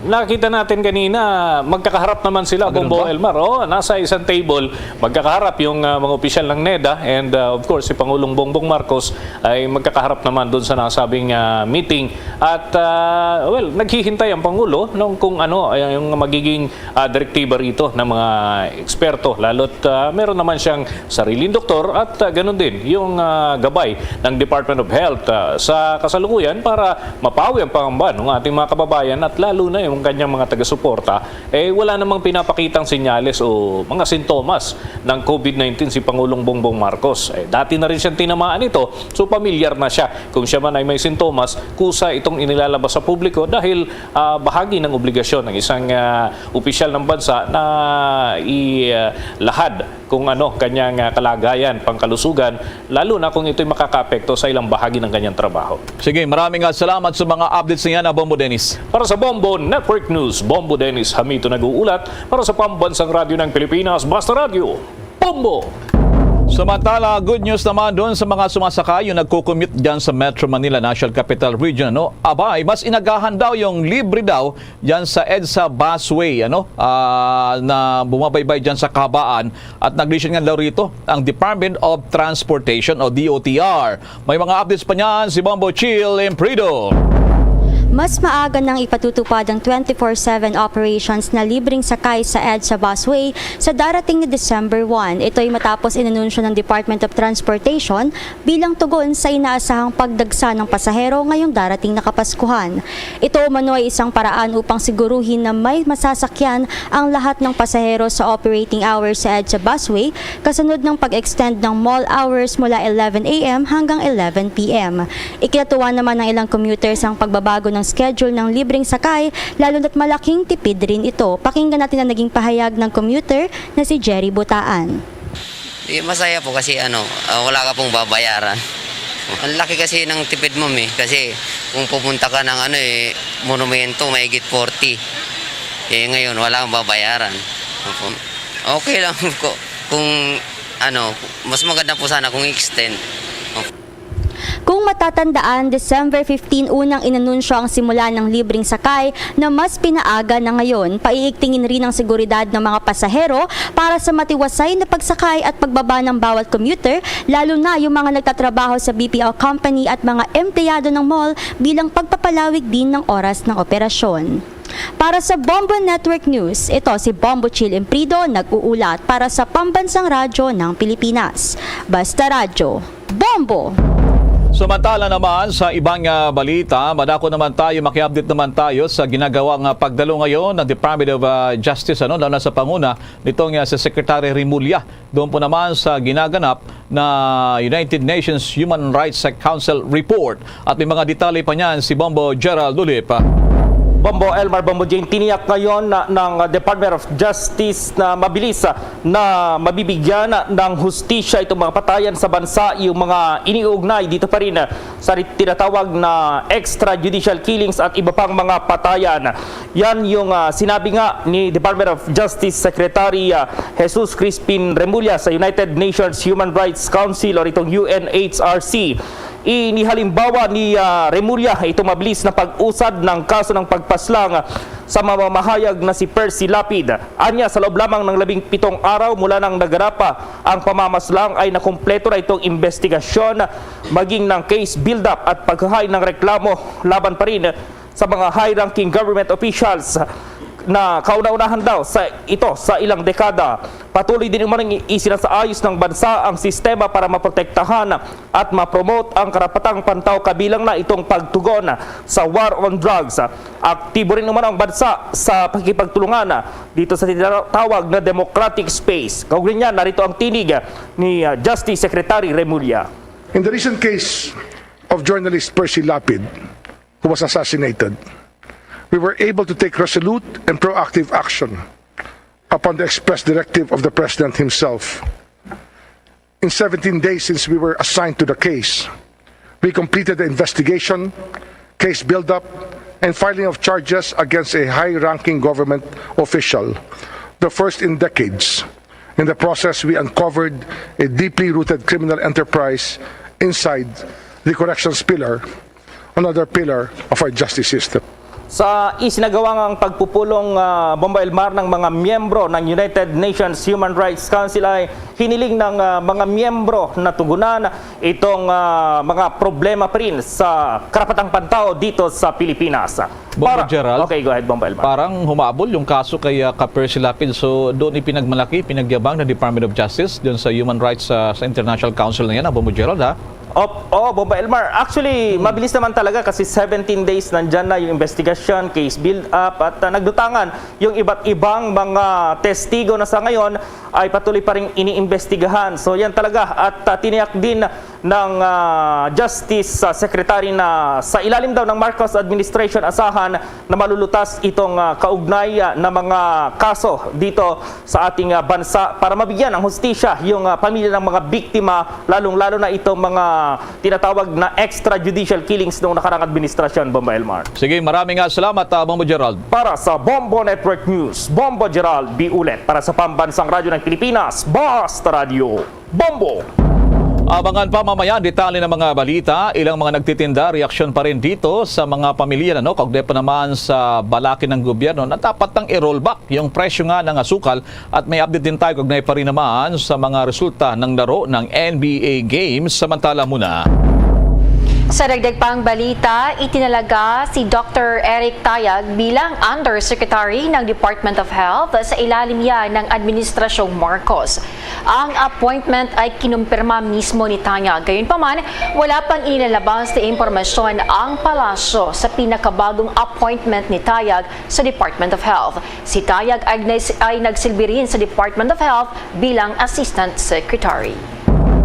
Nakita natin kanina, magkakaharap naman sila, Ah, ganun Bombo ba? Elmar. Oh, nasa isang table, magkakaharap yung, ah, mga opisyal ng NEDA and, ah, of course, si Pangulong Bongbong Marcos ay magkakaharap naman doon sa nasabing, ah, meeting. At, ah, well, naghihintay ang Pangulo nung kung ano ay yung magiging, ah, direktiba rito ng mga eksperto. Lalo't, ah, meron naman siyang sariling doktor at, ah, ganun din yung, ah, gabay ng Department of Health, ah, sa kasalukuyan para mapawi ang pangamba ng ating mga kababayan at lalo na yung kanyang mga taga-suporta, eh, wala namang pinapakitang senyales o mga sintomas ng COVID nineteen si Pangulong Bongbong Marcos. Eh, dati na rin siyang tinamaan nito, so pamilyar na siya. Kung siya man ay may sintomas, kusa itong inilalabas sa publiko dahil, ah, bahagi ng obligasyon ng isang, ah, opisyal ng bansa na ilahad kung ano kanyang, ah, kalagayan, pangkalusugan, lalo na kung ito'y makakaapekto sa ilang bahagi ng kanyang trabaho. Sige, maraming, ah, salamat sa mga updates niya na Bombo Dennis. Para sa Bombo Network News, Bombo Dennis Hamito nag-uulat para sa Pambansang Radyo ng Pilipinas, Basta Radyo, Bombo! Samantala, good news naman doon sa mga sumasakay yung nagko-commute dyan sa Metro Manila, National Capital Region, no? Abay, mas inagahan daw yung libre daw dyan sa EDSA busway, ano, ah, na bumabaybay dyan sa Kahabaan. At nag-issue nga daw rito ang Department of Transportation o D O T R. May mga updates pa niyan si Bombo Chill Imprido. Mas maaga nang ipatutupad ang twenty-four seven operations na libreng sakay sa EDSA busway sa darating na December one. Ito'y matapos inanunsyo ng Department of Transportation bilang tugon sa inaasahang pagdagsa ng pasahero ngayong darating na Kapaskuhan. Ito umano ay isang paraan upang siguruhin na may masasakyan ang lahat ng pasahero sa operating hours sa EDSA busway, kasunod ng pag-extend ng mall hours mula eleven A M hanggang eleven P M. Ikinatuwa naman ng ilang commuters ang pagbabago ng schedule ng libreng sakay, lalo na't malaking tipid rin ito. Pakinggan natin ang naging pahayag ng commuter na si Jerry Butaan. Eh, masaya po kasi ano, ah, wala ka pong babayaran. Ang laki kasi ng tipid, ma'am, eh. Kasi kung pupunta ka ng ano, eh, monumento, mahigit forty. Eh, ngayon, wala kang babayaran. Opo. Okay lang ko kung ano, mas maganda po sana kung extend. Opo. Kung matatandaan, December fifteen unang inanunsyo ang simula ng libreng sakay na mas pinaaga na ngayon. Paiigtingin rin ang seguridad ng mga pasahero para sa matiwasay na pagsakay at pagbaba ng bawat commuter, lalo na yung mga nagtatrabaho sa B P O company at mga empleyado ng mall bilang pagpapalawig din ng oras ng operasyon. Para sa Bombo Network News, ito si Bombo Chill Imprido nag-uulat para sa Pambansang Radyo ng Pilipinas. Basta Radyo, Bombo! Samantala naman sa ibang, ah, balita, madako naman tayo, maki-update naman tayo sa ginagawang, ah, pagdalo ngayon ng Department of, ah, Justice, ano, lalo na sa panguna nitong, ah, si Secretary Remulla. Doon po naman sa ginaganap na United Nations Human Rights Council report. At may mga detalye pa niyan si Bombo Gerald Ulip. Bombo Elmar, Bombo Jane, tiniyak ngayon na, ng Department of Justice na mabilis, ah, na mabibigyan ng hustisya itong mga patayan sa bansa, yung mga iniugnay dito pa rin, ah, sa tinatawag na extrajudicial killings at iba pang mga patayan. Yan yung, ah, sinabi nga ni Department of Justice Secretary, ah, Jesus Crispin Remulla sa United Nations Human Rights Council o itong U N H R C. Inihalimbawa ni, ah, Remulla itong mabilis na pag-usad ng kaso ng pagpaslang sa mamamahayag na si Percy Lapid. Anya, sa loob lamang ng labing pitong araw mula nang naganap ang pamamaslang ay nakumpleto na itong investigasyon, maging ng case build-up at paghahain ng reklamo laban pa rin sa mga high-ranking government officials na kauna-unahan daw sa ito sa ilang dekada. Patuloy din umanong isinasaayos ng bansa ang sistema para maprotektahan at ma-promote ang karapatang pantao, kabilang na itong pagtugon sa war on drugs. Aktibo rin umano ang bansa sa pakikipagtulungan dito sa tinatawag na democratic space. Kaugnay niyan, narito ang tinig ni, uh, Justice Secretary Remulla. In the recent case of journalist Percy Lapid, who was assassinated, we were able to take resolute and proactive action upon the express directive of the President himself. In seventeen days since we were assigned to the case, we completed the investigation, case build-up, and filing of charges against a high-ranking government official, the first in decades. In the process, we uncovered a deeply rooted criminal enterprise inside the corrections pillar, another pillar of our justice system. Sa isinagawa ngang pagpupulong, ah, Bombo Elmar, ng mga miyembro ng United Nations Human Rights Council, ay hiniling ng, ah, mga miyembro na tugunan itong, ah, mga problema pa rin sa karapatang pantao dito sa Pilipinas. Bombo Para Gerald, okay, go ahead, Bombo Elmar. Parang humabol yung kaso kay, ah, ka Percy Lapid. So, doon ipinagmalaki, pinagyabang ng Department of Justice doon sa human rights, ah, sa International Council na yan, ah, Bombo Gerald, ha? Op, oh, Bomba Elmar. Actually, mabilis naman talaga kasi seventeen days nandyan na yung investigation, case build-up, at, ah, nagdutangan yung iba't ibang mga testigo na sa ngayon ay patuloy pa rin iniimbestigahan. So, yan talaga. At, ah, tiniyak din ng, ah, Justice, ah, Secretary na sa ilalim daw ng Marcos administration, asahan na malulutas itong, ah, kaugnay, ah, na mga kaso dito sa ating, ah, bansa para mabigyan ng hustisya yung, ah, pamilya ng mga biktima, lalong-lalo na itong mga tinatawag na extrajudicial killings noong nakarang administrasyon, Bomba Elmar. Sige, maraming nga salamat, ah, Bombo Gerald. Para sa Bombo Network News, Bombo Gerald B. Ulet. Para sa Pambansang Radyo ng Pilipinas, Basta Radyo, Bombo! Abangan pa mamaya ang detalye ng mga balita. Ilang mga nagtitinda, reaksyon pa rin dito sa mga pamilya, ano, kaugnay pa naman sa balaki ng gobyerno na dapat nang i-rollback yung presyo nga ng asukal. At may update din tayo kaugnay pa rin naman sa mga resulta ng laro ng N B A Games. Samantala muna. Sa dagdag pang balita, itinalaga si Doctor Eric Tayag bilang Undersecretary ng Department of Health sa ilalim niya ng Administrasyong Marcos. Ang appointment ay kinumpirma mismo ni Tayag. Gayunpaman, wala pang inilalabas na impormasyon ang palasyo sa pinakabagong appointment ni Tayag sa Department of Health. Si Tayag ay, ay nagsilbi rin sa Department of Health bilang Assistant Secretary.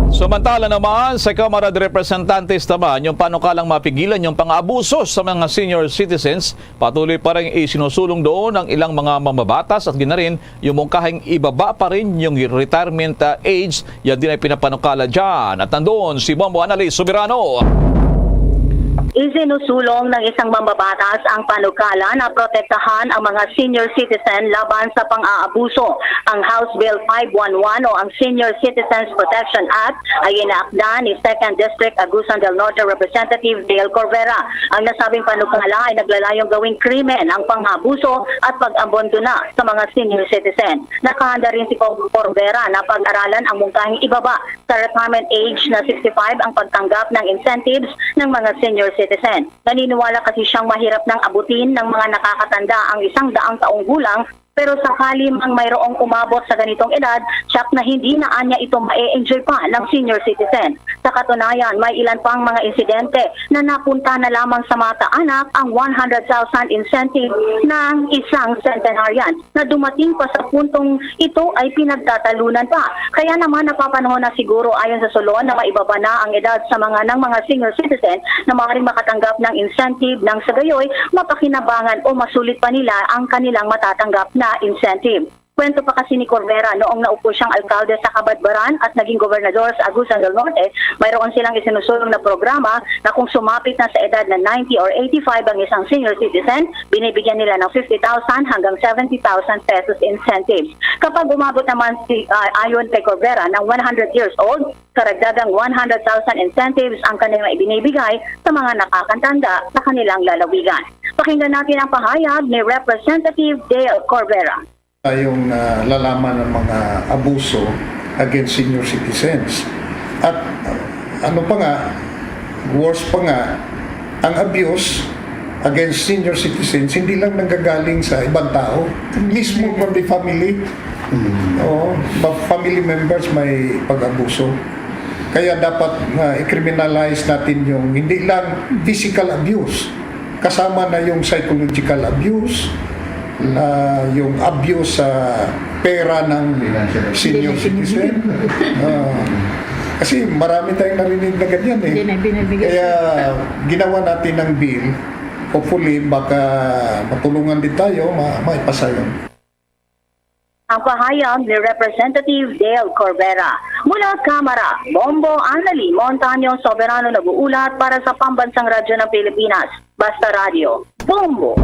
Samantala naman, sa Kamara de Representantes naman, yung panukalang mapigilan yung pang-abuso sa mga senior citizens, patuloy pa rin isinusulong doon ang ilang mga mambabatas at ginarin yung mungkahing ibaba pa rin yung retirement, ah, age. Yan din ay pinapanukala dyan. At nandoon si Bombo Annalise Soberano. Isinusulong ng isang mambabatas ang panukala na protektahan ang mga senior citizen laban sa pang-aabuso. Ang House Bill five one one o ang Senior Citizens Protection Act ay inaakda ni Second District Agusan del Norte Representative Dale Corvera. Ang nasabing panukala ay naglalayong gawing krimen ang pang-abuso at pag-abandona sa mga senior citizen. Nakahanda rin si Cor-, Corvera na pag-aralan ang mungkahing ibaba sa retirement age na sixty-five ang pagtanggap ng incentives ng mga senior citizen. Naniniwala kasi siyang mahirap nang abutin ng mga nakakatanda ang isang daang taong gulang, pero sakali mang mayroong umabot sa ganitong edad, siyak na hindi na anya ito ma-enjoy pa ng senior citizen. Sa katunayan, may ilan pang mga insidente na napunta na lamang sa mata anak ang one hundred thousand incentive ng isang centenarian na dumating pa sa puntong ito ay pinagtatalunan pa. Kaya naman napapanahon na siguro, ayon sa Solon, na maibaba na ang edad sa mga, ng mga senior citizen na maaaring makatanggap ng incentive, nang sa gayoy mapakinabangan o masulit pa nila ang kanilang matatanggap na incentive. Kwento pa kasi ni Corvera, noong naupo siyang alkalde sa Cabadbaran at naging gobernador sa Agusan del Norte, mayroon silang isinusulong na programa na kung sumapit na sa edad na ninety or eighty-five ang isang senior citizen, binibigyan nila ng fifty thousand hanggang seventy thousand pesos incentives. Kapag umabot naman si, ah, ayon kay Corvera, ng one hundred years old, karagdagang one hundred thousand incentives ang kanilang ibinibigay sa mga nakakatanda sa kanilang lalawigan. Pakinggan natin ang pahayag ni Representative Dale Corvera. Tayong nalalaman ng mga abuso against senior citizens. At, uh, ano pa nga, worse pa nga, ang abuse against senior citizens hindi lang nanggagaling sa ibang tao, mismo from the family. Mm. Oo, ma-, family members may pag-abuso. Kaya dapat na i-criminalize natin yung hindi lang physical abuse, kasama na yung psychological abuse, na yung abuse sa pera ng senior citizen. Ah, kasi marami tayong narinig na ganyan eh. Hindi na binibigay. Kaya ginawa natin ng bill. Hopefully, baka matulungan din tayo, ma-, maipasa yun. Ang pahayag ni Representative Dale Corvera. Mula Kamara, Bombo Annalie Montaño Soberano nag-uulat para sa Pambansang Radyo ng Pilipinas, Basta Radyo, Bombo.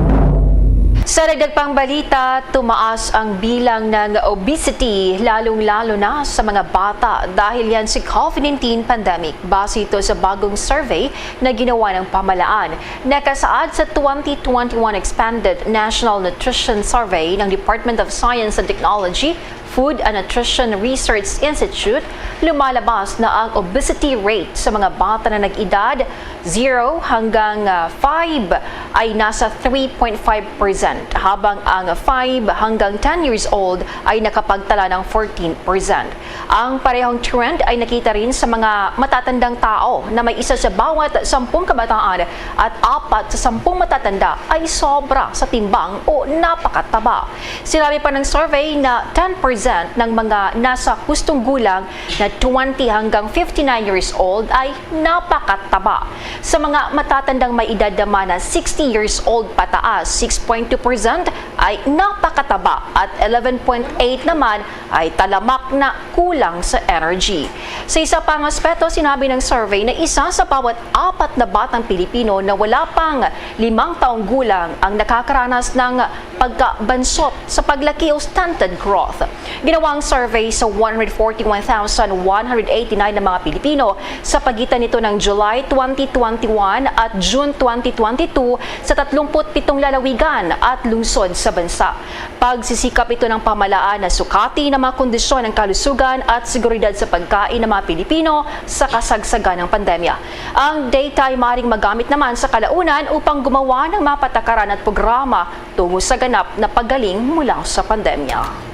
Sa dagdag pang balita, tumaas ang bilang ng obesity, lalong-lalo na sa mga bata dahil yan sa COVID nineteen pandemic. Base ito sa bagong survey na ginawa ng pamahalaan. Nakasaad sa twenty twenty-one Expanded National Nutrition Survey ng Department of Science and Technology, Food and Nutrition Research Institute, lumalabas na ang obesity rate sa mga bata na nag-edad zero hanggang, ah, five ay nasa three point five percent, habang ang five hanggang ten years old ay nakapagtala ng fourteen percent. Ang parehong trend ay nakita rin sa mga matatandang tao, na may isa sa bawat sampung kabataan at apat sa sampung matatanda ay sobra sa timbang o napakataba. Sinabi pa ng survey na ten percent ng mga nasa hustong gulang na twenty hanggang fifty-nine years old ay napakataba. Sa mga matatandang may edad naman na sixty years old pataas, six point two percent ay napakataba at eleven point eight naman ay talamak na kulang sa energy. Sa isa pang aspeto, sinabi ng survey na isa sa bawat apat na batang Pilipino na wala pang limang taong gulang ang nakakaranas ng pagkabansot sa paglaki o stunted growth. Ginawa ang survey sa one hundred forty-one thousand one hundred eighty-nine na mga Pilipino sa pagitan nito ng July twenty twenty-one at June twenty twenty-two sa tatlumpu't pitong lalawigan at lungsod sa bansa. Pagsisikap ito ng pamahalaan na sukati ng mga kondisyon ng kalusugan at seguridad sa pagkain ng mga Pilipino sa kasagsagan ng pandemya. Ang data ay maaaring magamit naman sa kalaunan upang gumawa ng mga patakaran at programa tungo sa ganap na paggaling mula sa pandemya.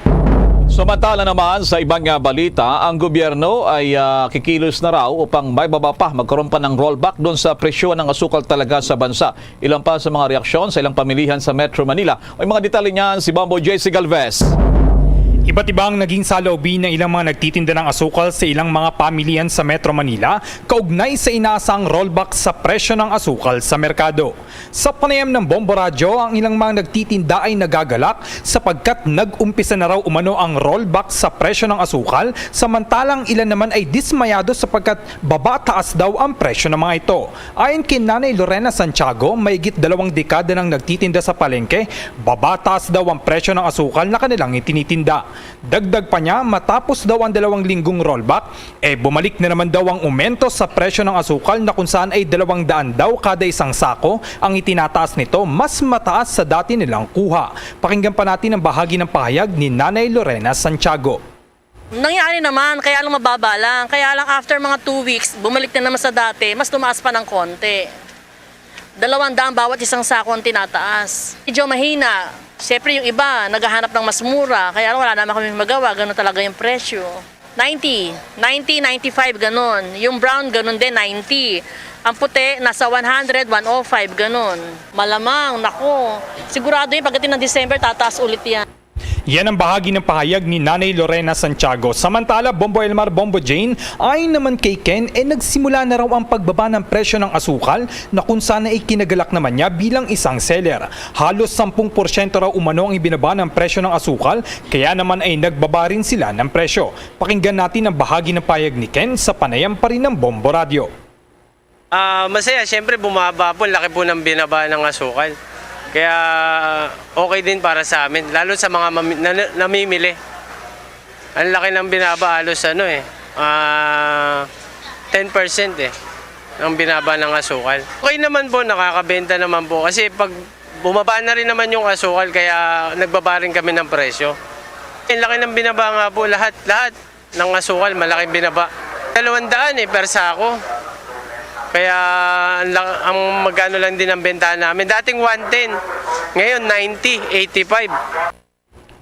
Samantala naman, sa ibang, ah, balita, ang gobyerno ay, ah, kikilos na raw upang may baba pa, magkaroon pa ng rollback doon sa presyo ng asukal talaga sa bansa. Ilan pa sa mga reaksyon sa ilang pamilihan sa Metro Manila. May mga detalye niyan si Bombo J C Galvez. Iba't iba ang naging saloobin ng ilang mga nagtitinda ng asukal sa ilang mga pamilihan sa Metro Manila kaugnay sa inaasang rollback sa presyo ng asukal sa merkado. Sa panayam ng Bombo Radyo, ang ilang mga nagtitinda ay nagagalak sapagkat nag-umpisa na raw umano ang rollback sa presyo ng asukal, samantalang ilan naman ay dismayado sapagkat baba-taas daw ang presyo ng mga ito. Ayon kay Nanay Lorena Santiago, mahigit dalawang dekada nang nagtitinda sa palengke, baba-taas daw ang presyo ng asukal na kanilang itinitinda. Dagdag pa niya, matapos daw ang dalawang linggong rollback, eh, bumalik na naman daw ang umento sa presyo ng asukal, na kung saan ay dalawang daan daw kada isang sako ang itinataas nito, mas mataas sa dati nilang kuha. Pakinggan pa natin ang bahagi ng pahayag ni Nanay Lorena Santiago. Nangyari naman, kaya lang mababa lang. Kaya lang after mga two weeks, bumalik na naman sa dati, mas tumaas pa ng konti. Dalawang daan bawat isang sako ang tinataas. Medyo mahina. Siyempre, yung iba, naghahanap ng mas mura. Kaya lang wala naman kami magawa. Ganun talaga yung presyo. Ninety, ninety, ninety-five, ganun. Yung brown, ganun din, ninety. Ang puti, nasa one hundred, one oh five, ganun. Malamang, nako. Sigurado yun, pagdating ng December, tataas ulit yan. Yan ang bahagi ng pahayag ni Nanay Lorena Santiago. Samantala, Bombo Elmar, Bombo Jane, ayon naman kay Ken, eh, nagsimula na raw ang pagbaba ng presyo ng asukal, na kung saan ay kinagalak naman niya bilang isang seller. Halos sampung porsyento raw umano ang ibinaba ng presyo ng asukal, kaya naman ay nagbaba rin sila ng presyo. Pakinggan natin ang bahagi ng pahayag ni Ken sa panayam pa rin ng Bombo Radyo. Ah, masaya, siyempre bumaba po, laki po ng binaba ng asukal. Kaya okay din para sa amin, lalo sa mga mami-, na-, na-, namimili. Ang laki ng binaba, halos ano eh, ah, ten percent eh, ang binaba ng asukal. Okay naman po, nakakabenta naman po. Kasi pag bumaba na rin naman yung asukal, kaya nagbaba rin kami ng presyo. Ang laki ng binaba nga po, lahat, lahat ng asukal, malaking binaba. Dalawang daan eh, per sako. Kaya ang la-, ang magkano lang din ang bentahan namin. Dating one ten, ngayon ninety, eighty-five.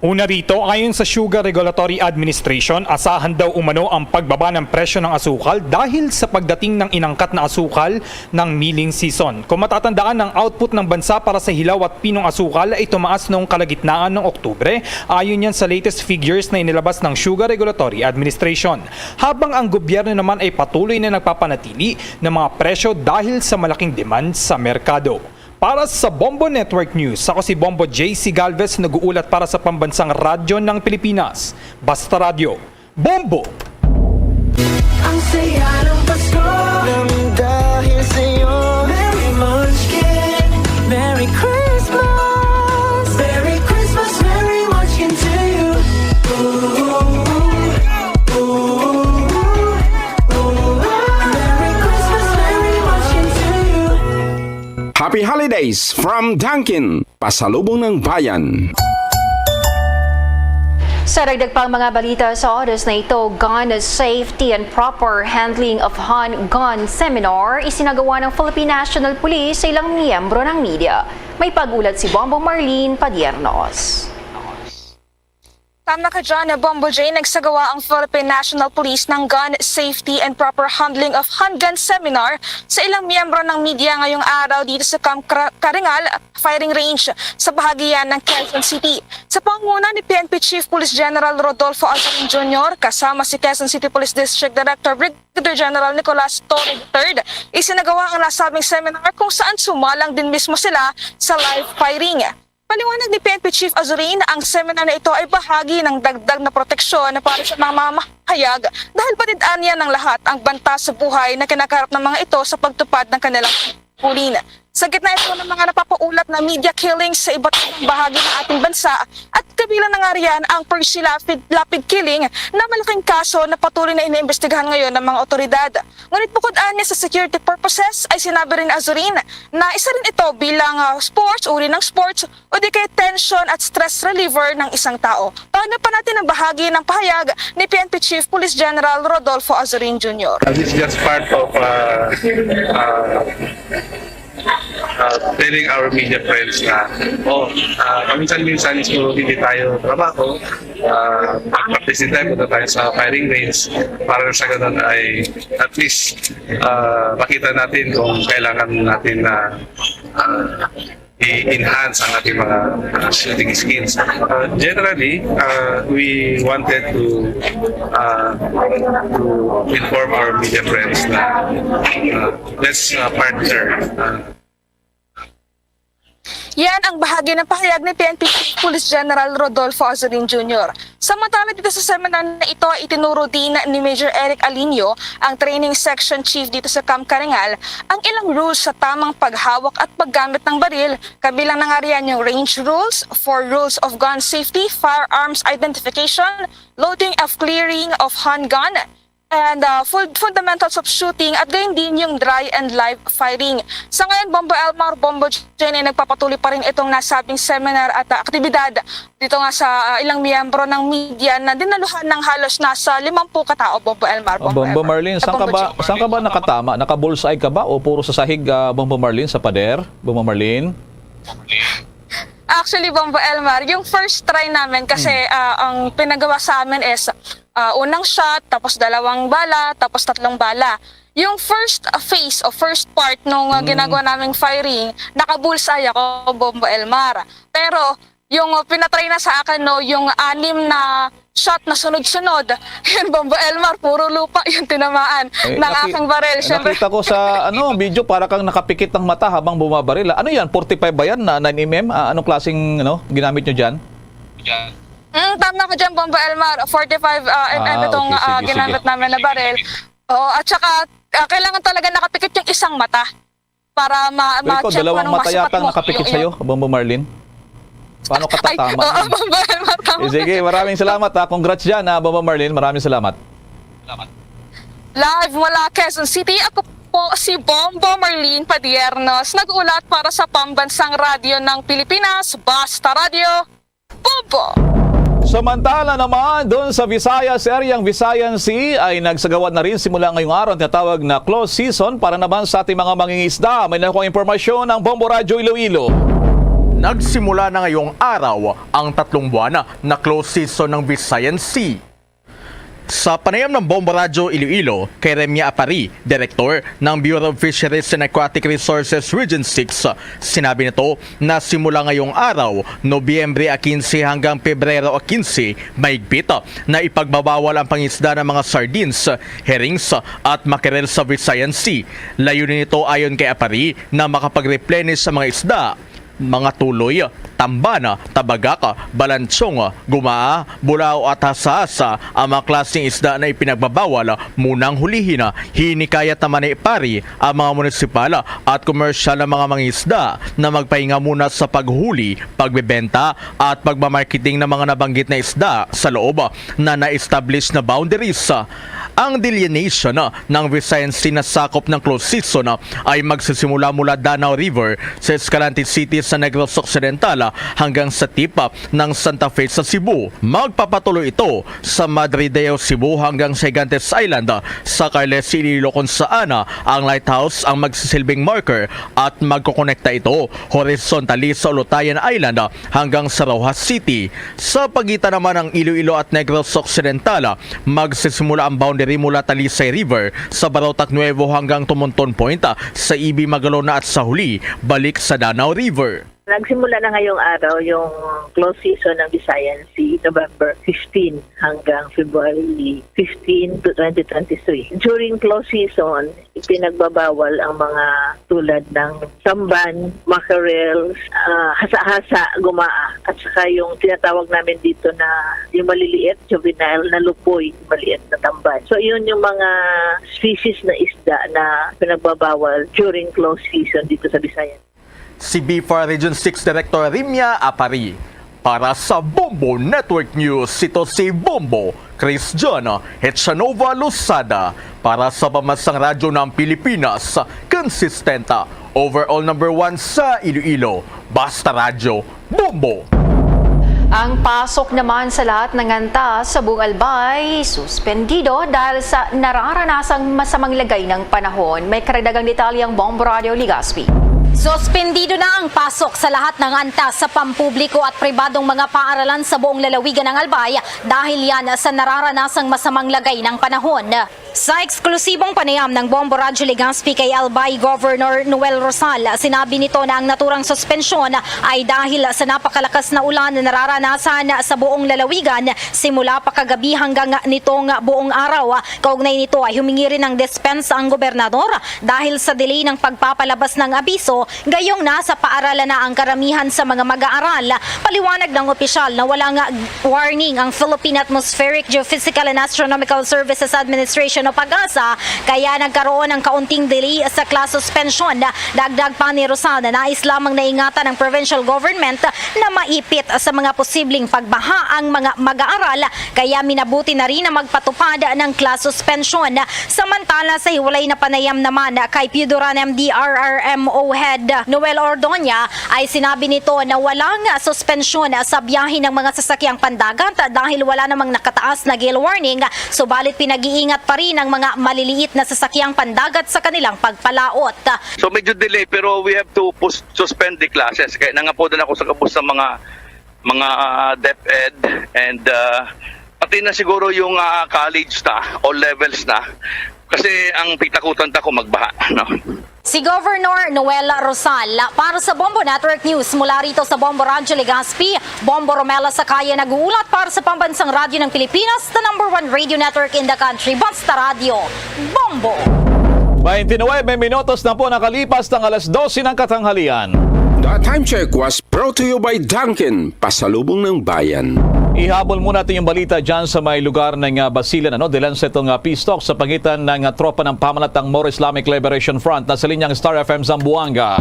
Una rito, ayon sa Sugar Regulatory Administration, asahan daw umano ang pagbaba ng presyo ng asukal dahil sa pagdating ng inangkat na asukal ng milling season. Kung matatandaan, ang output ng bansa para sa hilaw at pinong asukal ay tumaas noong kalagitnaan ng Oktubre, ayon yan sa latest figures na inilabas ng Sugar Regulatory Administration. Habang ang gobyerno naman ay patuloy na nagpapanatili ng mga presyo dahil sa malaking demand sa merkado. Para sa Bombo Network News, ako si Bombo J C Galvez, nag-uulat para sa Pambansang Radyo ng Pilipinas, Basta Radyo, Bombo! Ang saya ng Pasko, nang dahil sa'yo. Merry Munchkin, Merry Christmas. Merry Christmas, Merry Munchkin to you. Ooh, ooh, ooh, ooh. Merry Christmas, Merry Munchkin to you. Happy Holidays from Dunkin', pasalubong ng bayan. Sa dagdag pang mga balita sa oras na ito, Gun Safety and Proper Handling of Handgun Seminar isinagawa ng Philippine National Police sa ilang miyembro ng media. May pag-ulat si Bombo Marlene Padiernos. Tama ka dyan, Bombo J. Nagsagawa ang Philippine National Police ng Gun Safety and Proper Handling of Handgun Seminar sa ilang miyembro ng media ngayong araw dito sa Camp Kra- Karingal Firing Range sa bahagi yan ng Quezon City. Sa pangunguna ni P N P Chief Police General Rodolfo Azurin Junior, kasama si Quezon City Police District Director Brigadier General Nicolas Torre the third, isinagawa ang nasabing seminar kung saan sumalang din mismo sila sa live firing. Paliwanag ni P N P Chief Azurin, ang seminar na ito ay bahagi ng dagdag na proteksyon para sa mga mamahayag dahil batid-an niya ng lahat ang banta sa buhay na kinakarap ng mga ito sa pagtupad ng kanilang tungkulin. Sa gitna ito ng mga napapaulat na media killings sa iba't ibang bahagi ng ating bansa at kabilang na nga riyan ang Percy Lapid, Lapid killing na malaking kaso na patuloy na iniimbestigahan ngayon ng mga otoridad. Ngunit bukod anya sa security purposes ay sinabi rin ni Azurin na isa rin ito bilang ah, sports, uri ng sports o di kay tension at stress reliever ng isang tao. Pakinggan pa natin ang bahagi ng pahayag ni P N P Chief Police General Rodolfo Azurin Junior. Uh, This is just part of uh, uh, uh, telling our media friends na oh, uh, paminsan-minsan is kung hindi tayo trabaho, uh, practice din tayo, punta tayo sa firing range para sa ganun ay at least uh, makita natin kung kailangan natin na uh, i-enhance ang ating mga uh, shooting skills. Uh, generally, uh, we wanted to uh, to inform our media friends na uh, let's uh, partner. Uh, Yan ang bahagi ng pahayag ni P N P Chief Police General Rodolfo Azurin Junior. Samantala dito sa seminar na ito ay itinuro din ni Major Eric Alinio, ang Training Section Chief dito sa Camp Karingal, ang ilang rules sa tamang paghawak at paggamit ng baril, kabilang na nga riyan yung range rules, four rules of gun safety, firearms identification, loading of clearing of handgun, and uh, fun- fundamentals of shooting at gayon din yung dry and live firing. Sa ngayon, Bombo Elmar, Bombo Jane ay nagpapatuloy pa rin itong nasabing seminar at uh, aktibidad dito nga sa uh, ilang miyembro ng media na dinaluhan ng halos nasa limampu katao, Bombo Elmar. Oh, Bombo Marlene, saan ka ba, saan ka ba nakatama? Naka-bullseye ka ba o puro sa sahig, uh, Bombo Marlene, sa pader? Bombo Marlene? Actually, Bombo Elmar, yung first try namin kasi uh, ang pinagawa sa amin is uh, unang shot, tapos dalawang bala, tapos tatlong bala. Yung first uh, phase o first part nung uh, ginagawa naming firing, naka-bullseye ako, Bombo Elmar. Pero yung uh, pinatry na sa akin, no, yung anim na shot na sunod-sunod, yun, Bombo Elmar, puro lupa yung tinamaan Eh, ng naki- aking baril. Siyempre, Nakita ko sa ano video, para kang nakapikit ang mata habang bumabaril. Ano yan? forty-five ba yan na nine M M? Ah, anong klaseng ano, ginamit nyo dyan? Mm, tama ka dyan, Bombo Elmar. forty-five uh, M M Ah, itong okay. ah, Sige, ginamit sige. namin na baril. Oh, at saka, ah, kailangan talaga nakapikit yung isang mata para ma- So, ikaw, ma-check kung dalawang anong mata masipat yata mo. nakapikit Yung- sa'yo, Bombo Marlene? Paano ka Ay, tatama? oo, Bombo Elmar, tama. Eh, sige, maraming salamat ha. Congrats dyan ha, Bombo Marlene. Maraming salamat. Live mula Quezon City, ako po si Bombo Marlene Padiernos, nag-ulat para sa Pambansang Radyo ng Pilipinas, Basta Radyo, Bombo! Samantala naman, doon sa Visayas area, ang Visayan Sea ay nagsagawa na rin simula ngayong araw ang tinatawag na close season para naman sa ating mga mangingisda. May nakuha impormasyon ang Bombo Radyo Iloilo. Nagsimula na ngayong araw ang tatlong buwan na close season ng Visayan Sea. Sa panayam ng Bombo Radyo Iloilo kay Remia Apari, Direktor ng Bureau of Fisheries and Aquatic Resources Region six, sinabi nito na simula ngayong araw, Nobyembre a quince hanggang Pebrero a quince, mahigpit na ipagbabawal ang pangisda ng mga sardines, herrings at mackerel sa Visayan Sea. Layunin nito, ayon kay Apari, na makapag-replenish sa mga isda, mga tuloy, tamban, tabagak, balanchong, gumaa, bulao at hasa-hasa, ang mga klaseng isda na ipinagbabawal munang hulihin. Hinikayat naman ni Apari ang mga munisipal at komersyal na mga mangisda na magpahinga muna sa paghuli, pagbebenta at pagmamarketing ng mga nabanggit na isda sa loob na na-establish na boundaries. Ang delineation ng Visayan Sea na sakop ng close season ay magsisimula mula Danao River sa Escalante City sa Negros Occidental hanggang sa tip ng Santa Fe sa Cebu. Magpapatuloy ito sa Madre Deo Cebu hanggang sa Gigantes Island sa Carles, Iloilo, kung saan ang lighthouse ang magsisilbing marker at magkokonekta ito horizontally sa Olotayan Island hanggang sa Roxas City. Sa pagitan naman ng Iloilo at Negros Occidental, magsisimula ang boundary mula Talisay River sa Barotac Nuevo hanggang Tumonton Point sa Ibi, Magalona at sa huli, balik sa Danao River. Nagsimula na ngayong araw yung close season ng Visayan Sea, November fifteen hanggang February fifteen to twenty twenty-three. During close season, ipinagbabawal ang mga tulad ng tamban, mackerel, ah, hasa-hasa, gumaa, at saka yung tinatawag namin dito na yung maliliit, juvenile na lupoy, maliit na tamban. So, yun yung mga species na isda na pinagbabawal during close season dito sa Visayan. Si BFAR Region six Director Rimia Apari. Para sa Bombo Network News, ito si Bombo Christian Hechanova Losada. Para sa Pambansang Radyo ng Pilipinas, consistent, overall number one sa Iloilo. Basta Radyo, Bombo! Ang pasok naman sa lahat ng antas sa buong Albay, suspendido dahil sa nararanasang masamang lagay ng panahon. May karagdagang detalye ang Bombo Radio Legazpi. Suspendido na ang pasok sa lahat ng antas sa pampubliko at pribadong mga paaralan sa buong lalawigan ng Albay dahil yan sa nararanasang masamang lagay ng panahon. Sa eksklusibong panayam ng Bombo Radyo Legazpi kay Albay Governor Noel Rosal, sinabi nito na ang naturang suspensyon ay dahil sa napakalakas na ulan na nararanasan sa buong lalawigan simula pa kagabi hanggang nitong buong araw. Kaugnay nito ay humingi rin ng dispensa ang gobernador dahil sa delay ng pagpapalabas ng abiso, gayong nasa paaralan na ang karamihan sa mga mag-aaral. Paliwanag ng opisyal na walang warning ang Philippine Atmospheric, Geophysical and Astronomical Services Administration o PAGASA, kaya nagkaroon ng kaunting delay sa class suspension. Dagdag pa ni Rosal na nais lamang na ingatan ng provincial government na maipit sa mga posibleng pagbaha ang mga mag-aaral, kaya minabuti na rin na magpatupad ng class suspension. Samantala, sa hiwalay na panayam naman kay PUDURAN MDRRMO Head Noel Ordoña, ay sinabi nito na walang suspensyon sa biyahe ng mga sasakyang pandagat dahil wala namang nakataas na gale warning, subalit pinag-iingat pa rin ang mga maliliit na sasakyang pandagat sa kanilang pagpalaot. So, medyo delay, pero we have to pos-, suspend the classes. Kaya nangapodan ako sa kabus sa mga, mga, ah, DepEd and, ah, pati na siguro yung, ah, college na, all levels na. Kasi ang pitakutan ta ko magbaha, no? Si Governor Noel Rosal para sa Bombo Network News mula rito sa Bombo Radyo Legazpi. Bombo Romela Sakaya nag-uulat para sa Pambansang Radyo ng Pilipinas, the number one radio network in the country. Basta Radyo, Bombo! Twenty-nine minutos na po nakalipas ng alas dose ng katanghalian. The time check was brought to you by Dunkin, pasalubong ng bayan. Ihabol muna natin yung balita dyan sa may lugar ng, ah, Basilan, ano, dahil sa itong, ah, peace talk sa pagitan ng, ah, tropa ng pamalatang Moro Islamic Liberation Front. Nasa linya ang Star F M Zamboanga.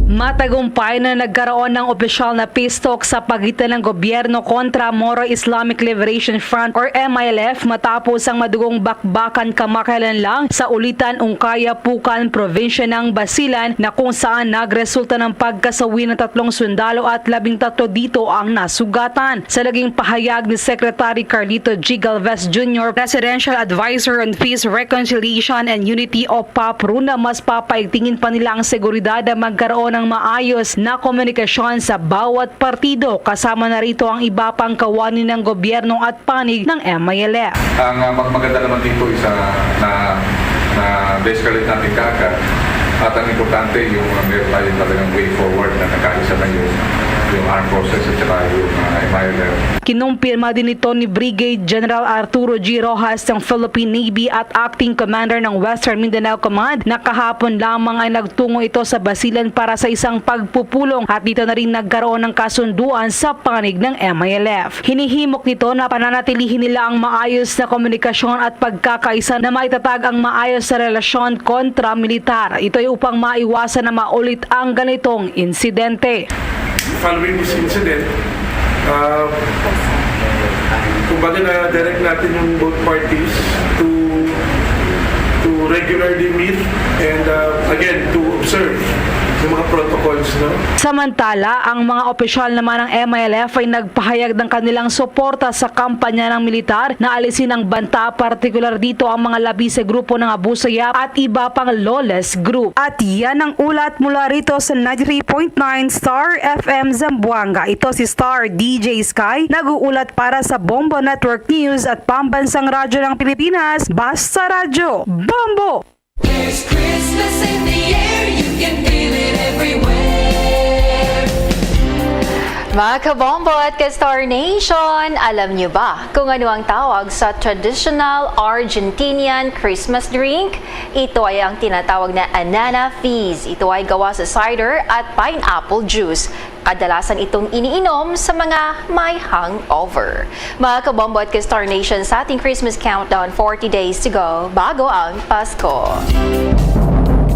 Matagumpay na nagkaroon ng opisyal na peace talk sa pagitan ng gobyerno kontra Moro Islamic Liberation Front or M I L F matapos ang madugong bakbakan kamakailan lang sa Ulitan, Ungkaya, Pucan, probinsya ng Basilan, na kung saan nagresulta ng pagkasawi ng tatlong sundalo at labing tatlo dito ang nasugatan. Sa naging pahayag ni Secretary Carlito G. Galvez Junior, Presidential Advisor on Peace, Reconciliation and Unity o PAPRU, na mas papaigtingin pa nila ang seguridad na magkaroon ng maayos na komunikasyon sa bawat partido, kasama na rito ang iba pang kawani ng gobyerno at panig ng M I L F. Ang, ah, mas maganda naman dito is, ah, na, na de-escalate natin kaagad. At ang importante, yung, ah, meron tayong talagang way forward na nagkaisa na yung, yung armed forces at saka yung, ah, M I L F. Kinumpirma din ito ni Brigade General Arturo G. Rojas ng Philippine Navy at Acting Commander ng Western Mindanao Command na kahapon lamang ay nagtungo ito sa Basilan para sa isang pagpupulong at dito na rin nagkaroon ng kasunduan sa panig ng M I L F. Hinihimok nito na pananatilihin nila ang maayos na komunikasyon at pagkakaisa na maitatag ang maayos na relasyon kontra militar. Ito'y upang maiwasan na maulit ang ganitong insidente. Following this incident, uh, kumbaga na-direct natin yung both parties to, to regularly meet and, uh, again, to observe Yung mga protocols, no? Samantala, ang mga opisyal naman ng M I L F ay nagpahayag ng kanilang suporta sa kampanya ng militar na alisin ang banta, partikular dito ang mga labis sa grupo ng Abu Sayyaf at iba pang lawless group. At yan ang ulat mula rito sa ninety-three point nine Star F M Zamboanga. Ito si Star D J Sky, nag-uulat para sa Bombo Network News at Pambansang Radyo ng Pilipinas, Basta Radyo. Bombo! There's Christmas in the air, you can feel it everywhere. Mga kabombo at ka-Star Nation, alam niyo ba kung ano ang tawag sa traditional Argentinian Christmas drink? Ito ay ang tinatawag na Anana Fizz. Ito ay gawa sa cider at pineapple juice. Kadalasan itong iniinom sa mga may hangover. Mga kabombo at ka-Star Nation, sa ating Christmas countdown, forty days to go bago ang Pasko.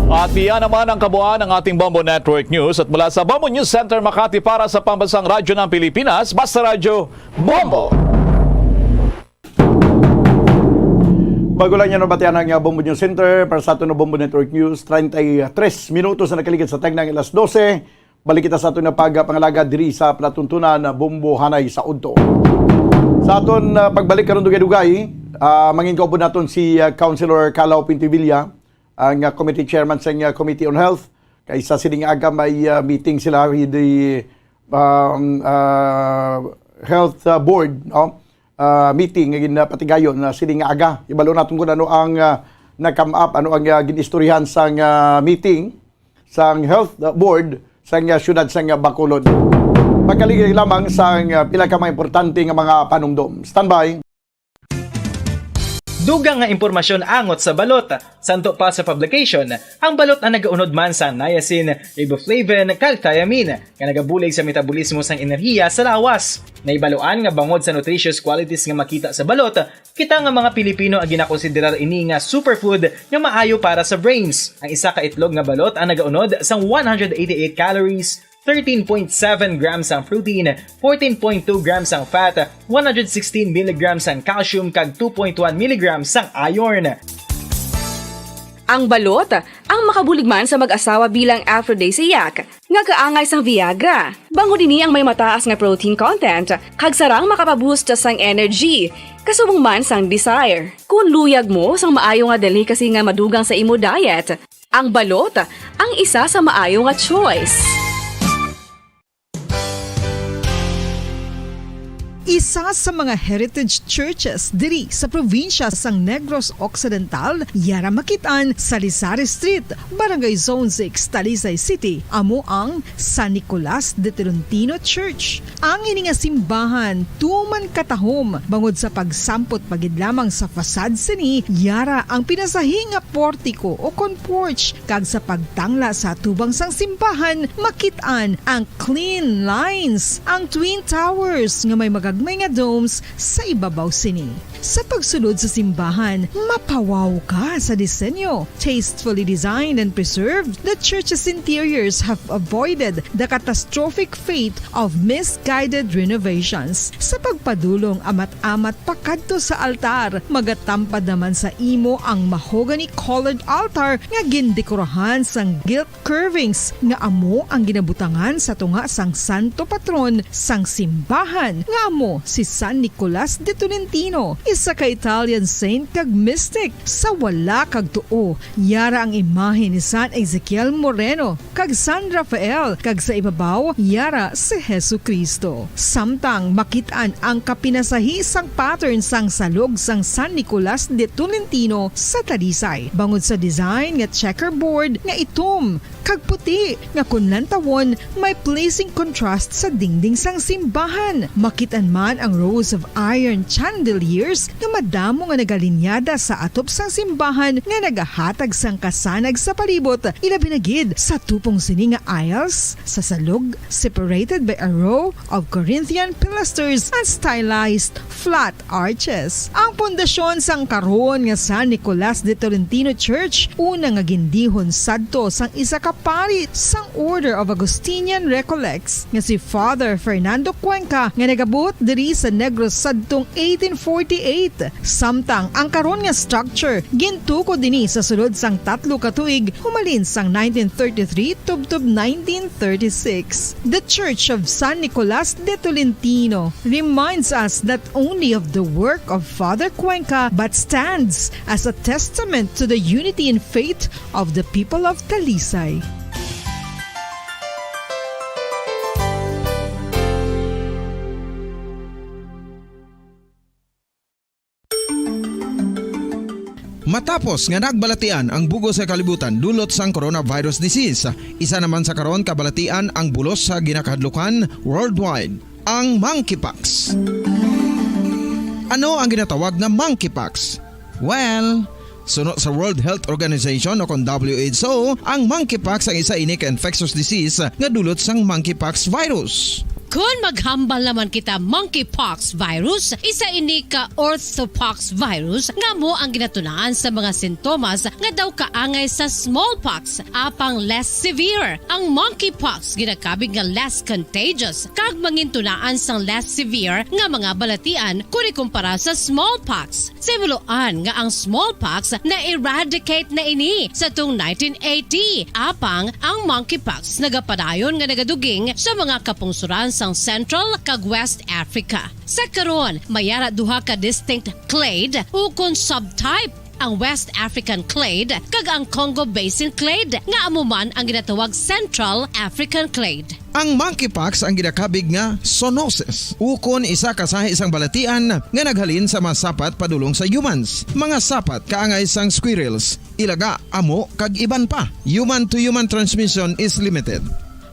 At iyan naman ang kabuuan ng ating Bombo Network News. At mula sa Bombo News Center Makati para sa Pambansang Radyo ng Pilipinas, Basta Radyo, Bombo! Bago lang yan, nabatian ang, uh, Bombo News Center. Para sa aton na Bombo Network News, treinta y tres minutos na nakaligid sa tagnang alas dose. Balik kita sa aton na pagpangalaga diri sa palatuntunan na Bombo hanay sa udto. Sa aton, uh, pagbalik karon, dugay-dugay, uh, mangin kaupod naton si, uh, Councilor Calaw Pintivilla, ang, uh, committee chairman sa, uh, Committee on Health. Kay sa sining aga may, uh, meeting sila with the, um, uh, health, uh, board, no? Uh, meeting nga ginapatigayon na sining nga aga. Ibalo naton kung ano ang, uh, na-come up, ano ang, uh, ginistoryahan sang, uh, meeting sang health, uh, board sang, uh, siyudad sang, uh, Bacolod. Pagkaligay lamang sang, uh, pila ka mga importante nga mga panumdom. Standby. Dugang nga impormasyon angot sa balot. Santo pa sa publication, ang balot ang nagaunod man sang niacin, riboflavin, kag thiamine, nga nagabulig sa metabolismo sang enerhiya sa lawas. Naibaluan nga bangod sa nutritious qualities nga makita sa balot, kita nga mga Pilipino ang ginakonsiderar ini nga superfood nga maayo para sa brains. Ang isa ka itlog nga balot ang nagaunod sang one hundred eighty-eight calories, thirteen point seven grams ang protein, fourteen point two grams ang fat, one hundred sixteen milligrams ang calcium, kag two point one milligrams ang iron. Ang balot ang makabulig man sa mag-asawa bilang aphrodisiac nga kaangay sang Viagra. Bangod ini ang may mataas nga protein content, kag sarang makapaboost sang energy, kasubong man sang desire. Kon luyag mo sang maayo nga delicacy nga madugang sa imo diet, ang balot ang isa sa maayo nga choice. Isa sa mga heritage churches diri sa probinsya sang Negros Occidental, yara makit-an sa Lisari Street, Barangay Zone six, Talisay City, amo ang San Nicolas de Tolentino Church. Ang ini nga simbahan tuman katahom bangod sa pagsampot pa gid lamang sa facade sini, yara ang pinasahi nga portico o kon porch, kag sa pagtangla sa atubang sang simbahan, makit-an ang clean lines, ang twin towers nga may magagmay nga domes sa ibabaw sini. Sa pagsulod sa simbahan, mapawaw ka sa disenyo. Tastefully designed and preserved, the church's interiors have avoided the catastrophic fate of misguided renovations. Sa pagpadulong amat-amat pakadto sa altar, magatampad naman sa imo ang mahogany-colored altar nga gindekorahan sang gilt curvings nga amo ang ginabutangan sa tunga sang santo patron sang simbahan, nga amo si San Nicolas de Tolentino, isa ka Italian saint kag mystic. Sa wala kag tuo, yara ang imahe ni San Ezekiel Moreno kag San Rafael, kag sa ibabaw, yara si Jesu-Cristo. Samtang makit-an ang kapinasahi sang pattern sang salog sang San Nicolas de Tolentino sa Talisay, bangod sa design nga checkerboard nga itom kag puti nga kon lantawon may pleasing contrast sa dingding sang simbahan. Makit-an man ang rows of iron chandeliers nga madamo nga nagalinyada sa atop sang simbahan nga nagahatag sang kasanag sa palibot, ilabi na gid sa tupong sini nga aisles sa salog, separated by a row of Corinthian pilasters and stylized flat arches. Ang pundasyon sang karon nga San Nicolas de Tolentino Church, una nga gindihon sadto sang isa ka Pari sang Order of Augustinian Recollects nga si Father Fernando Cuenca nga nagabuot diri sa Negros sadtong eighteen forty-eight. Samtang ang karon nga structure gintukod ini sa sulod sang tatlo ka tuig humalin sang nineteen thirty-three tubtob nineteen thirty-six. The Church of San Nicolas de Tolentino reminds us not only of the work of Father Cuenca but stands as a testament to the unity in faith of the people of Talisay. Matapos nga nagbalatian ang bug-os nga kalibutan dulot sang coronavirus disease, isa naman sa karon kabalatian ang bulos sa ginakahadlukan worldwide, ang monkeypox. Ano ang ginatawag nga monkeypox? Well, suno sa World Health Organization o kon W H O, ang monkeypox ang isa ini ka infectious disease nga dulot sang monkeypox virus. Kon maghambal naman kita, monkeypox virus, isa ini ka orthopox virus nga amo ang ginatunaan sa mga sintomas nga daw kaangay sa smallpox, apang less severe. Ang monkeypox ginakabig nga less contagious kag mangintunaan sang less severe nga mga balatian kon ikumpara sa smallpox. Sa himuloan nga ang smallpox na-eradicate na ini sa tong nineteen eighty, apang ang monkeypox nagapadayon nga nagaduging sa mga kapungsoran sang Central kag West Africa. Sa karon, may ara duha ka distinct clade ukon subtype, ang West African clade kag ang Congo Basin clade, nga amo man ang ginatawag Central African clade. Ang monkeypox ang ginakabig nga zoonosis, ukon isa ka sahi sang balatian nga naghalin sa mga sapat padulong sa humans, mga sapat kaangay sang squirrels, ilaga, amo, kag iban pa. Human-to-human transmission is limited.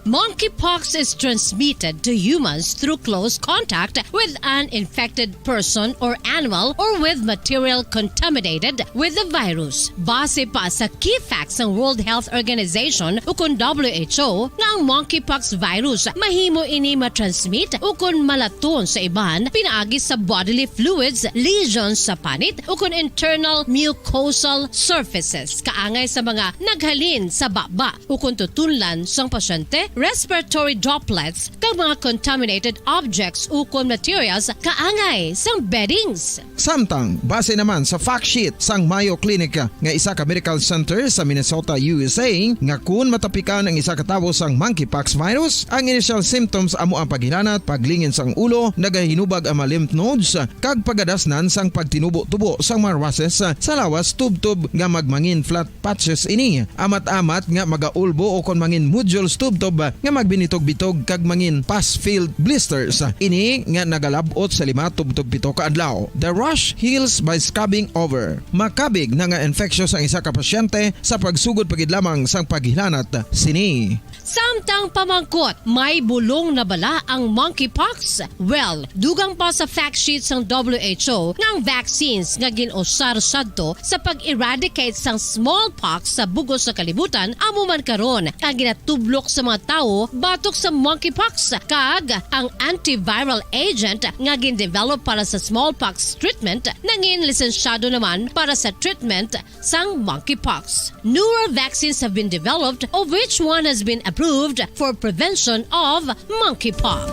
Monkeypox is transmitted to humans through close contact with an infected person or animal or with material contaminated with the virus. Base pa sa key facts sang World Health Organization ukon W H O nga ang monkeypox virus mahimo ini matransmit ukon malaton sa iban pinaagi sa bodily fluids, lesions sa panit ukon internal mucosal surfaces kaangay sa mga naghalin sa baba ukon tutunlan sang pasyente, respiratory droplets, kag mga contaminated objects ukon materials kaangay sang beddings. Samtang, base naman sa fact sheet sang Mayo Clinic nga isa ka medical center sa Minnesota, U S A, nga kun matapikan ang isa ka tawo sang monkeypox virus, ang initial symptoms amo ang paghilanat, paglingin sang ulo, nagahinubag ang mga lymph nodes, kag pagadasnan sang pagtinubo-tubo sang mga rushes sa lawas tubtob nga magmangin flat patches ini, amat-amat nga magaulbo o kon mangin nodules tubtob nga magbinitog-bitog kag mangin pus-filled blisters. Ini nga nagalab-ot sa lima tubtob pito ka adlaw. The rash heals by scabbing over. Makabig na nga infectious ang isa ka pasyente sa pagsugod pa gid lamang sang paghilanat sini. Samtang pamangkot, may bulong na bala ang monkeypox? Well, dugang pa sa fact sheet sang W H O nga ang vaccines nga gin-usar sadto sa pag-eradicate sang smallpox sa bug-os nga kalibutan amo man karon ang ginatublok sa mga tawo batok sa monkeypox, kag ang antiviral agent nga gin-develop para sa smallpox treatment nangin lisensyado naman para sa treatment sang monkeypox. Newer vaccines have been developed, of which one has been approved for prevention of monkeypox.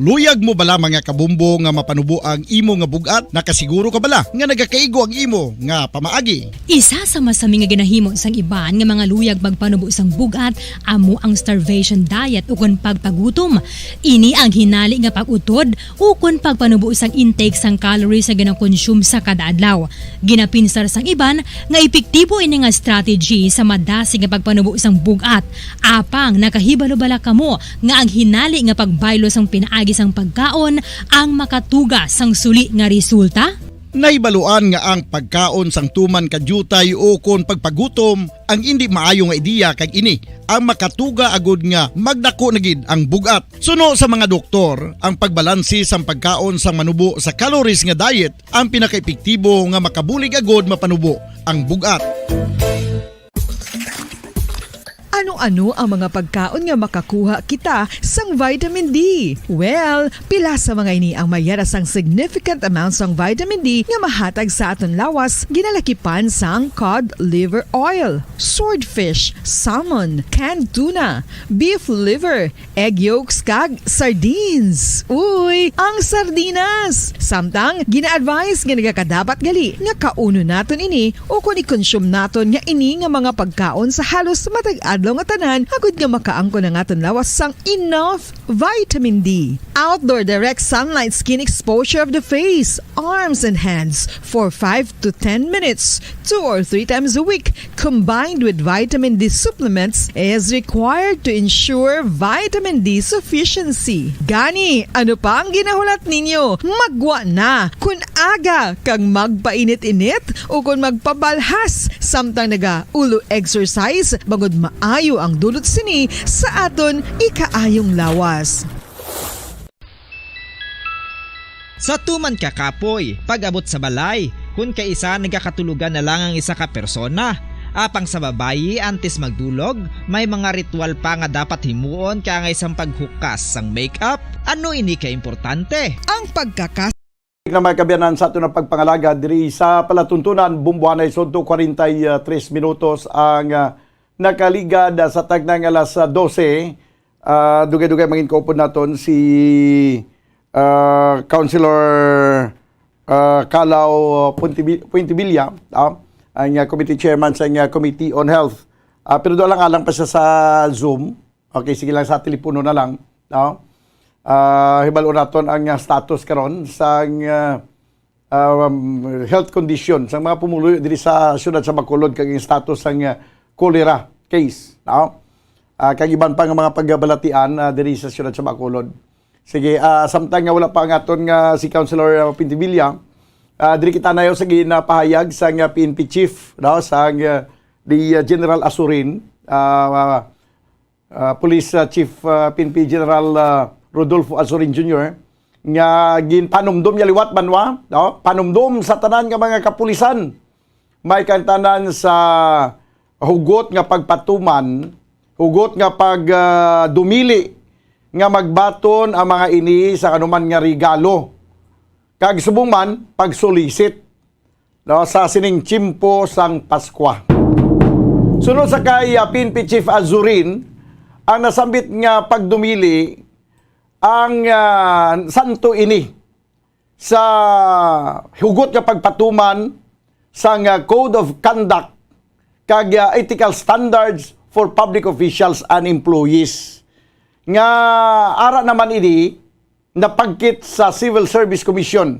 Luyag mo bala, mga kabumbo, nga mapanubo ang imo nga bug-at? Nakasiguro ka bala nga nagakaigo ang imo nga pamaagi? Isa sa masami nga ginahimo sang iban nga mga luyag magpanubo sang bug-at amo ang starvation diet ukon pagpagutom. Ini ang hinali nga pag-utod ukon pagpanubo sang intake sang calories nga ginakonsume sa kada adlaw. Ginapinsar sang iban nga epektibo ini nga strategy sa madasig nga pagpanubo sang bug-at. Apang nakahibalo bala kamo nga ang hinali nga pagbaylo sang pinaagi sang pagkaon ang makatuga sang suli nga resulta? Nahibaluan nga ang pagkaon sang tuman ka diutay ukon pagpagutom ang indi maayo nga ideya, kag ini ang makatuga agud nga magdako na gid ang bug-at. Suno sa mga doktor, ang pagbalanse sang pagkaon sang manubo sa calories nga diet ang pinakaepektibo nga makabulig agud mapanubo ang bug-at. Ano-ano ang mga pagkaon nga makakuha kita sang vitamin D? Well, pila sa mga ini ang mayara sang significant amount sang vitamin D nga mahatag sa aton lawas, ginalakipan sang cod liver oil, swordfish, salmon, canned tuna, beef liver, egg yolks, kag sardines. Uy, ang sardinas! Samtang, gina-advise nga nagakadapat gali nga kaunon naton ini o kon i-consume naton nga ini nga mga pagkaon sa halos matag adlaw nga tanan, agud nga makaangkon ang aton lawas sang enough vitamin D. Outdoor direct sunlight skin exposure of the face, arms, and hands for five to ten minutes, two or three times a week, combined with vitamin D supplements, is required to ensure vitamin D sufficiency. Gani, ano pa ang ginahulat ninyo? Maggwa na! Kun aga kag magpainit-init o kon magpabalhas samtang naga-ulo exercise, bangod maayo ang dulot sini sa aton ikaayong lawas. Sa tuman ka kapoy, pag-abot sa balay, kun kaisa nagakatulogan na lang ang isa ka persona. Apang sa babayi, antes magdulog, may mga ritual pa nga dapat himuon kaangay sang paghukas sang makeup. Ano ini ka importante? Ang pagkakas Na may kabiyanan sa aton ang pagpangalagad diri sa palatuntunan, Bumbuanay Sodto, kwarenta y tres minutos ang ah, nakaligad ah, sa tagna nga alas ah, dose. Ah, dugay-dugay mangin kaupod naton si ah, Councilor ah, Kalaw Puntibi- Puentevilla, ah, ang ah, committee chairman sa ah, Committee on Health. Ah, pero doon lang alang pa siya sa Zoom. Okay, sige lang sa telepono na lang, no? Ah, hibalo naton ang ah, status karon sa ah, um, health condition sa mga pumuluyo diri sa siyudad sa Bacolod kag ang status sang ah, cholera case, no? Ah, kag iban pa nga mga pagbalatian ah, diri sa siyudad sa Bacolod. Sige, ah, samtang nga wala pa ang aton nga si Councilor ah, Pintivilla, ah, diri kita nayo sa ginapahayag sa nga P N P chief, no, sa nga the ah, General Azurin, ah, ah, Police ah, Chief ah, P N P General ah, Rodolfo Azurin Junior nga ginpanumdom niya liwat, banwa, no? Panumdom sa tanan nga mga kapulisan, may kantanan sa hugot nga pagpatuman, hugot nga pag ah, dumili nga magbaton ang mga ini sa anuman nga regalo, kag subong man pagsulisit, no, sa sining tiyempo sang Paskwa. Sunod sa kay ah, P N P Chief Azurin, ang nasambit nga pagdumili ang ah, santo ini sa hugot nga pagpatuman sang ah, Code of Conduct kag ah, Ethical Standards for Public Officials and Employees, nga ara naman ini napagkit sa Civil Service Commission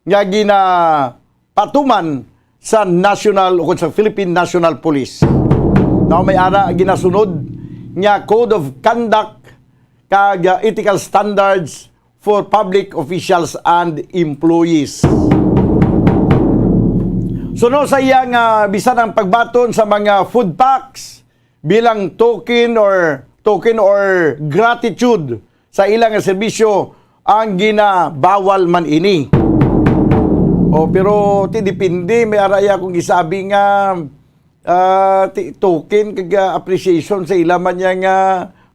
nga ginapatuman sa National o sa Philippine National Police. Now may ara ginasunod nga Code of Conduct kag uh, Ethical Standards for Public Officials and Employees. Suno sa iya nga bisan ang pagbaton sa mga food packs bilang token or token or gratitude sa ilang serbisyo ang ginabawal man ini. O, pero ti depende, may araya akong gisabi nga ah, ti- token kag ah, appreciation sa ila man niya nga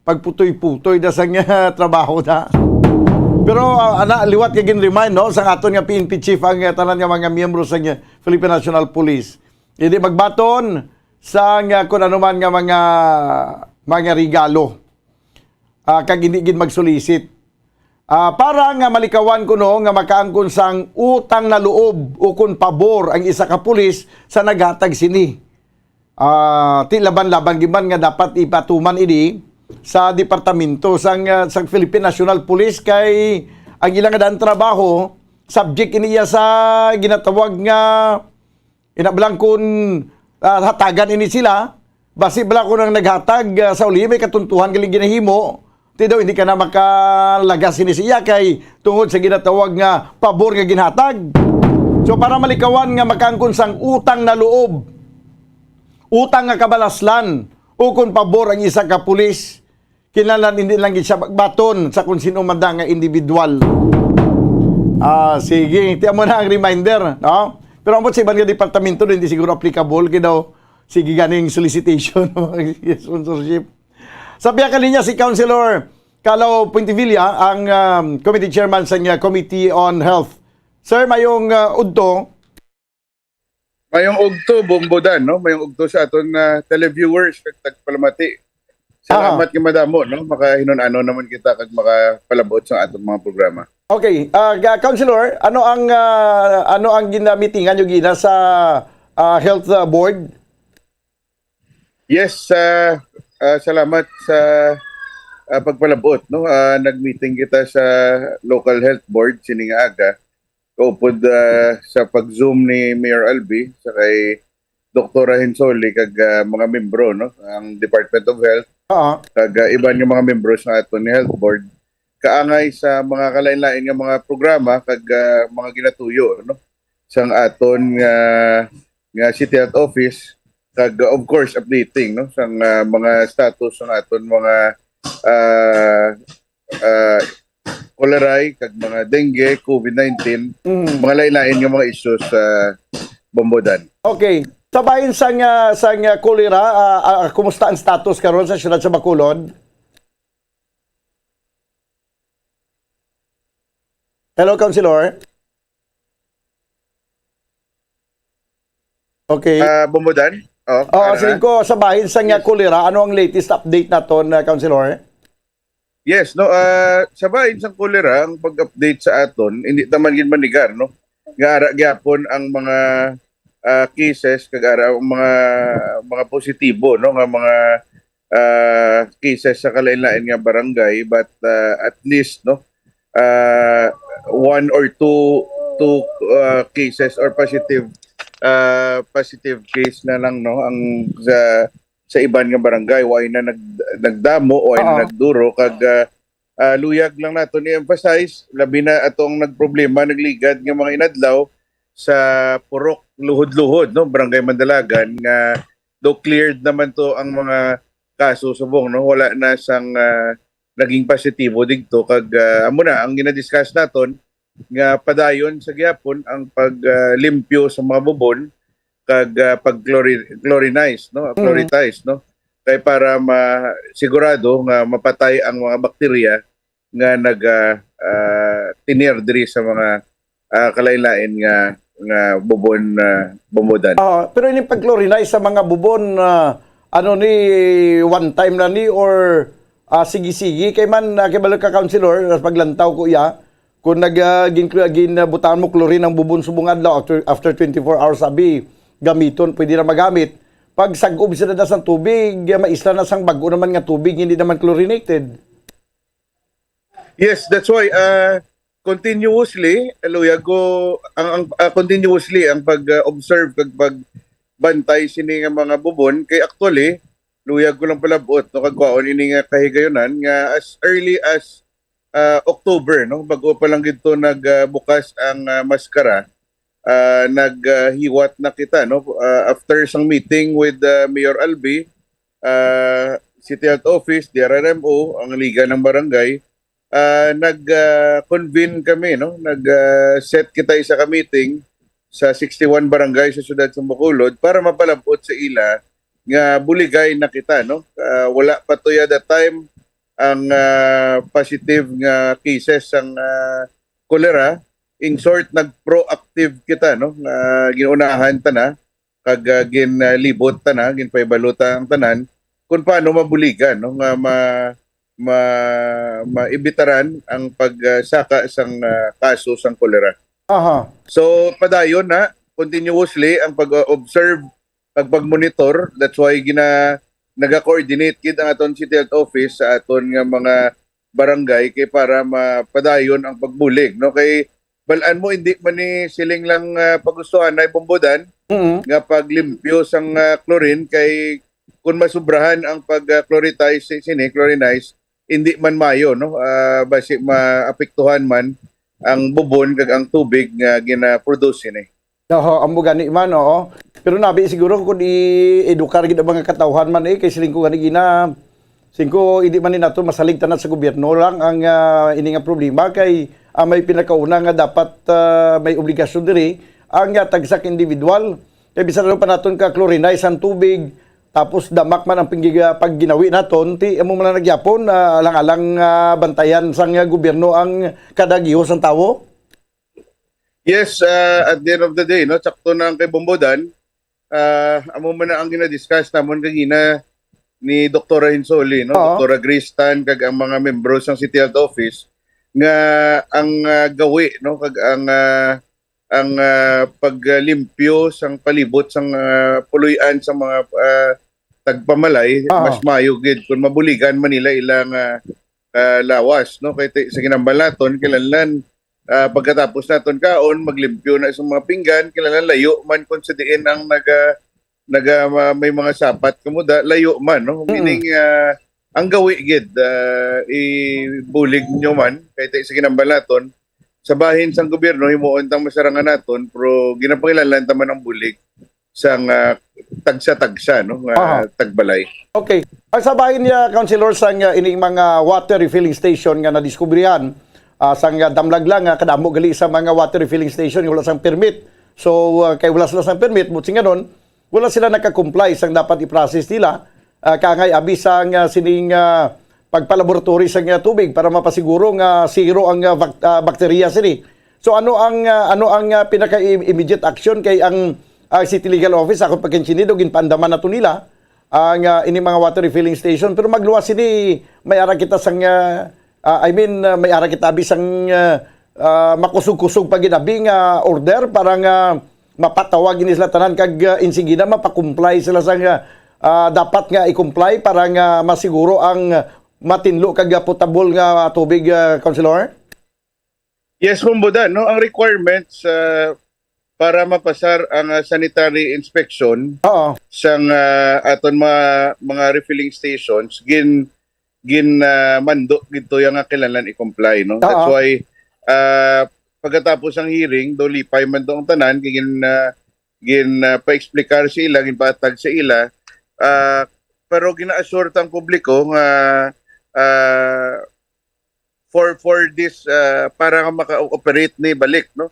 pagputoy-putoy na sa nga trabaho na. Pero ah, ana liwat nga gin-remind, no, sa aton nga P N P chief ang ah, tanan nga mga miyembro sa nga Philippine National Police. Hindi magbaton sa nga kun ano man nga mga mga regalo. Ah, kag hindi gid magsulisit. Ah, para nga malikawan kuno nga makaangkon sang utang na loob o kon pabor ang isa ka pulis sa naghatag sini. Ah, ti laban-laban gid man nga dapat ipatuman ini sa departamento sang, ah, sang Philippine National Police kay ang ila nga daan trabaho subject ini iya sa ginatawag nga Ina bala kun ah, hatagan ini sila, basi bala kun ang naghatag ah, sa uli may katuntuhan gali ginahimo, ti daw hindi ka na makalagas ini sa iya kay tungod sa ginatawag nga pabor nga ginhatag. So para malikawan nga makaangkon sang utang na loob, utang nga kabalaslan, ukon pabor ang isa ka pulis, kinahanglan hindi lang gid siya magbaton sa kung sino man da nga individual. Ah, sige, tiyan mo na ang reminder, no? Pero ambot sa iban nga departamento, hindi siguro applicable kay daw Sige ganing solicitation, sponsorship. Sa pihak linya si Councilor Calo Puentevilla, ang, um, committee chairman sa niya Committee on Health. Sir, mayong, uh, udto. Mayong udto, Bombo Dan, no? Mayong udto sa aton, uh, televiewers kag tagpalamati. Salamat nga madamo, no? Makahinun-ano naman kita kag makapalabot sa aton mga programa. Okay, ah, ga-, Councilor, ano ang, ah, ano ang ginamitingan nyo gina sa, ah, health, ah, board? Yes, ah, ah, salamat sa, ah, pagpalabot, no? Ah, nag-meeting kita sa local health board sining aga. Kaupod, ah, sa pag-Zoom ni Mayor Albi sa kay Doktora Hensoli kag, ah, mga membro, no, ang Department of Health, Oo. kag, ah, iban nga mga membro sa aton nga health board, kaangay sa mga kalain-lain nga mga programa kag, ah, mga ginatuyo, no, sang aton nga, nga City Health Office, kag, ah, of course, updating, no, sang, ah, mga status sang aton mga, ah, ah, cholera kag mga dengue, covid nineteen, Mm. mga lain-lain nga mga issues sa Bombo Dan. Okay. Sa bahin sang, ah, sang, ah, cholera, ah, ah, kumusta ang status karon sa siyudad sa Bacolod? Hello, Councilor? Okay. Ah, Bombo Dan? Oh, Oo, ah, siling ko, sa bahin sang, ah, cholera, ano ang latest update naton, ah, Councilor? Yes, no, ah, sa bahin sang cholera, ang pag-update sa aton, hindi ta man gid manigar, no, nga ara gyapon ang mga, ah, cases, kag ara ang mga, mga positibo, no, nga mga, ah, cases sa kalain-lain nga barangay, but, ah, at least, no, ah, one or two, two, ah, cases or positive, ah, positive case na lang, no, ang sa, sa iban nga barangay, way na nag-, nagdamo, way na Oo. nagduro, kag, ah, ah, luyag lang naton i-emphasize, labi na atong nagproblema, nagligad nga mga inadlaw sa Purok Luhod-Luhod, no, Barangay Mandalagan, nga do cleared naman to ang mga kaso subong, no, wala na sang, ah, naging positibo digto, kag, ah, amo na ang gina-discuss naton nga padayon sa gihapon ang pag, ah, limpyo sa mga bubon kag, ah, pag chlori-, chlorinize, no? Mm. Chloritize, no? Kay para ma-, sigurado nga mapatay ang mga bakterya nga nag, ah, ah, tener diri sa mga, ah, kalain-lain nga, nga bubon, ah, Bombo Dan. Ah, pero ining pag-chlorinize sa mga bubon, ah, ano ni, one time na ni or, ah, sige-sige? Kay man, ah, kay balo ka, Councilor, sa paglantaw ko iya, kung nag, ah, gin-, gin-, ah, butangan mo chlorine ang bubon subong adlaw, after, after twenty-four hours, abi, gamiton, pwede na magamit. Pag sag-ob sila na sang tubig, ah, maisla na sang bag-o naman nga tubig, hindi naman chlorinated. Yes, that's why, ah, continuously, luyag ko, ang, ang, ah, continuously ang pag, ah, observe kag pagbantay sini nga mga bubon. Kay actually, luyag ko lang palabot, no, kag kwaon ini nga kahigayunan nga as early as, ah, October, no, bag-o pa lang gid to nag, ah, bukas ang, ah, maskara, ah, nag, ah, hiwat na kita, no, ah, after sang meeting with, ah, Mayor Albi, ah, City Health Office, D R R M O, ang Liga ng Barangay, ah, nag, ah, convene kami, no? Nag, ah, set kita isa ka meeting sa sixty-one barangay sa siyudad sa Bacolod para mapalabot sa ila nga buligay na kita, no? Ah, wala pa to yada time ang, ah, positive nga cases sang, ah, cholera. In short, nag-proactive kita, no? Nga ginunahan ta na kag, ah, ginlibot ta na, ginpahibalo ta ang tanan kung paano mabuligan, no, nga ma-, ma-, maibitaran ang pag, ah, saka sang, ah, kaso sang kolera. Aha. So, padayon na, continuously ang pag-observe, pag, pag-monitor. That's why gina-, naga-coordinate gid ang aton City Health Office sa aton nga mga barangay kay para mapadayon ang pagbulig, no? Kay bal-an mo, hindi man ni siling lang, ah, pagustuhan na ibumbudan Mm. nga paglimpyo sang, ah, chlorine kay kung masubrahan ang pag, ah, chloritize si-, sini, chlorinize, hindi man mayo, no? Ah, basi maapektuhan man ang bubon kag ang tubig nga gina-produce sini. Oho, amo gani man, oo. Pero nabi siguro kung i-edukar gid ang mga katawhan man, eh, kay siling ko gani gina, siling ko, hindi man ni nato masalig tanan sa gobyerno lang ang, ah, ini nga problema kay, ah, may pinakauna nga dapat, ah, may obligasyon diri ang, ah, tagsa ka individual. Kay bisan ano pa naton ka-chlorinize ang tubig, tapos damak man ang pinggi-, pagginawi naton, ti amo man lang na gihapon, ah, alang-alang, ah, bantayan sang, ah, gobyerno ang kada gihos sang tawo? Yes, ah, at the end of the day, no, sakto na ang kay Bombodan. Ah, amo man na ang gina-discuss namon kagina ni Doktora Hinsoli, no, Oo. Doktora Grace Tan, kag ang mga membro sang City Health Office nga ang, ah, gawi, no, kag ang, ah, ang, ah, paglimpyo sang palibot sang, ah, puloy-an sang mga, ah, tagpamalay, Aha. mas maayo gid kung mabuligan man nila ilang, ah, ah, lawas, no? Kay ti-, sa ginambal naton, kinahanglan, ah, pagkatapos naton kaon, maglimpyo na sa mga pinggan, kinahanglan layo man kung sa diin ang naga-, naga-, ma-, may mga sapat kamo da, layo man, no? Mm. Meaning, ah, ang gawi gid, ah, ibulig nyo man, kay ti-, sa ginambal naton, sa bahin sang gobyerno, himuon tang masarangan naton, pero ginapangilanlan ta man ang bulig sang, ah, tagsa-tagsa, no, nga Aha. tagbalay. Okay. Ang sa bahin niya, Councilor, sang, ah, ining mga water refilling station nga nadiskubrihan, ah, sang, ah, damlag lang, ah, kadamo gali sa mga water refilling station, wala sang permit. So, ah, kay wala sila sang permit, buot silingon, wala sila naka-comply sang dapat i-process nila, ah, kaangay abi sang, ah, sining, ah, pagpalaboratory sang, ah, tubig para mapasiguro nga zero ang, ah, bak-, ah, bakterya sini. So, ano ang, ah, ano ang, ah, pinaka-i-, immediate action kay ang, ah, City Legal Office, ako pagkaintindido, ginpaandaman na to nila ang, ah, ini mga water refilling station, pero magluwas sini, may ara kita sang, ah, ah, I mean, ah, may ara kita abi sang, ah, ah, makusog-kusog pa gid abi nga order para nga mapatawag ini sila tanan kag, ah, insigida mapa-comply sila sa nga, ah, dapat nga i-comply para nga masiguro ang matinlo kag, ah, potable nga tubig, ah, Councilor? Yes, Bombodan, no? Ang requirements, ah, para mapasar ang, ah, sanitary inspection Oo. sang, ah, aton mga, mga refilling stations, gin-, gin, ah, mando gid to yang nga kinahanglan i-comply, no? That's Oo. why, ah, pagkatapos ang hearing, do lipay man to ang tanan, kay gin, ah, gin, ah, pa-explicar sa ila, ginpaatag sa ila, ah, pero gina-assure ta ang publiko nga, ah, for, for this, ah, para nga maka-operate ni balik, no?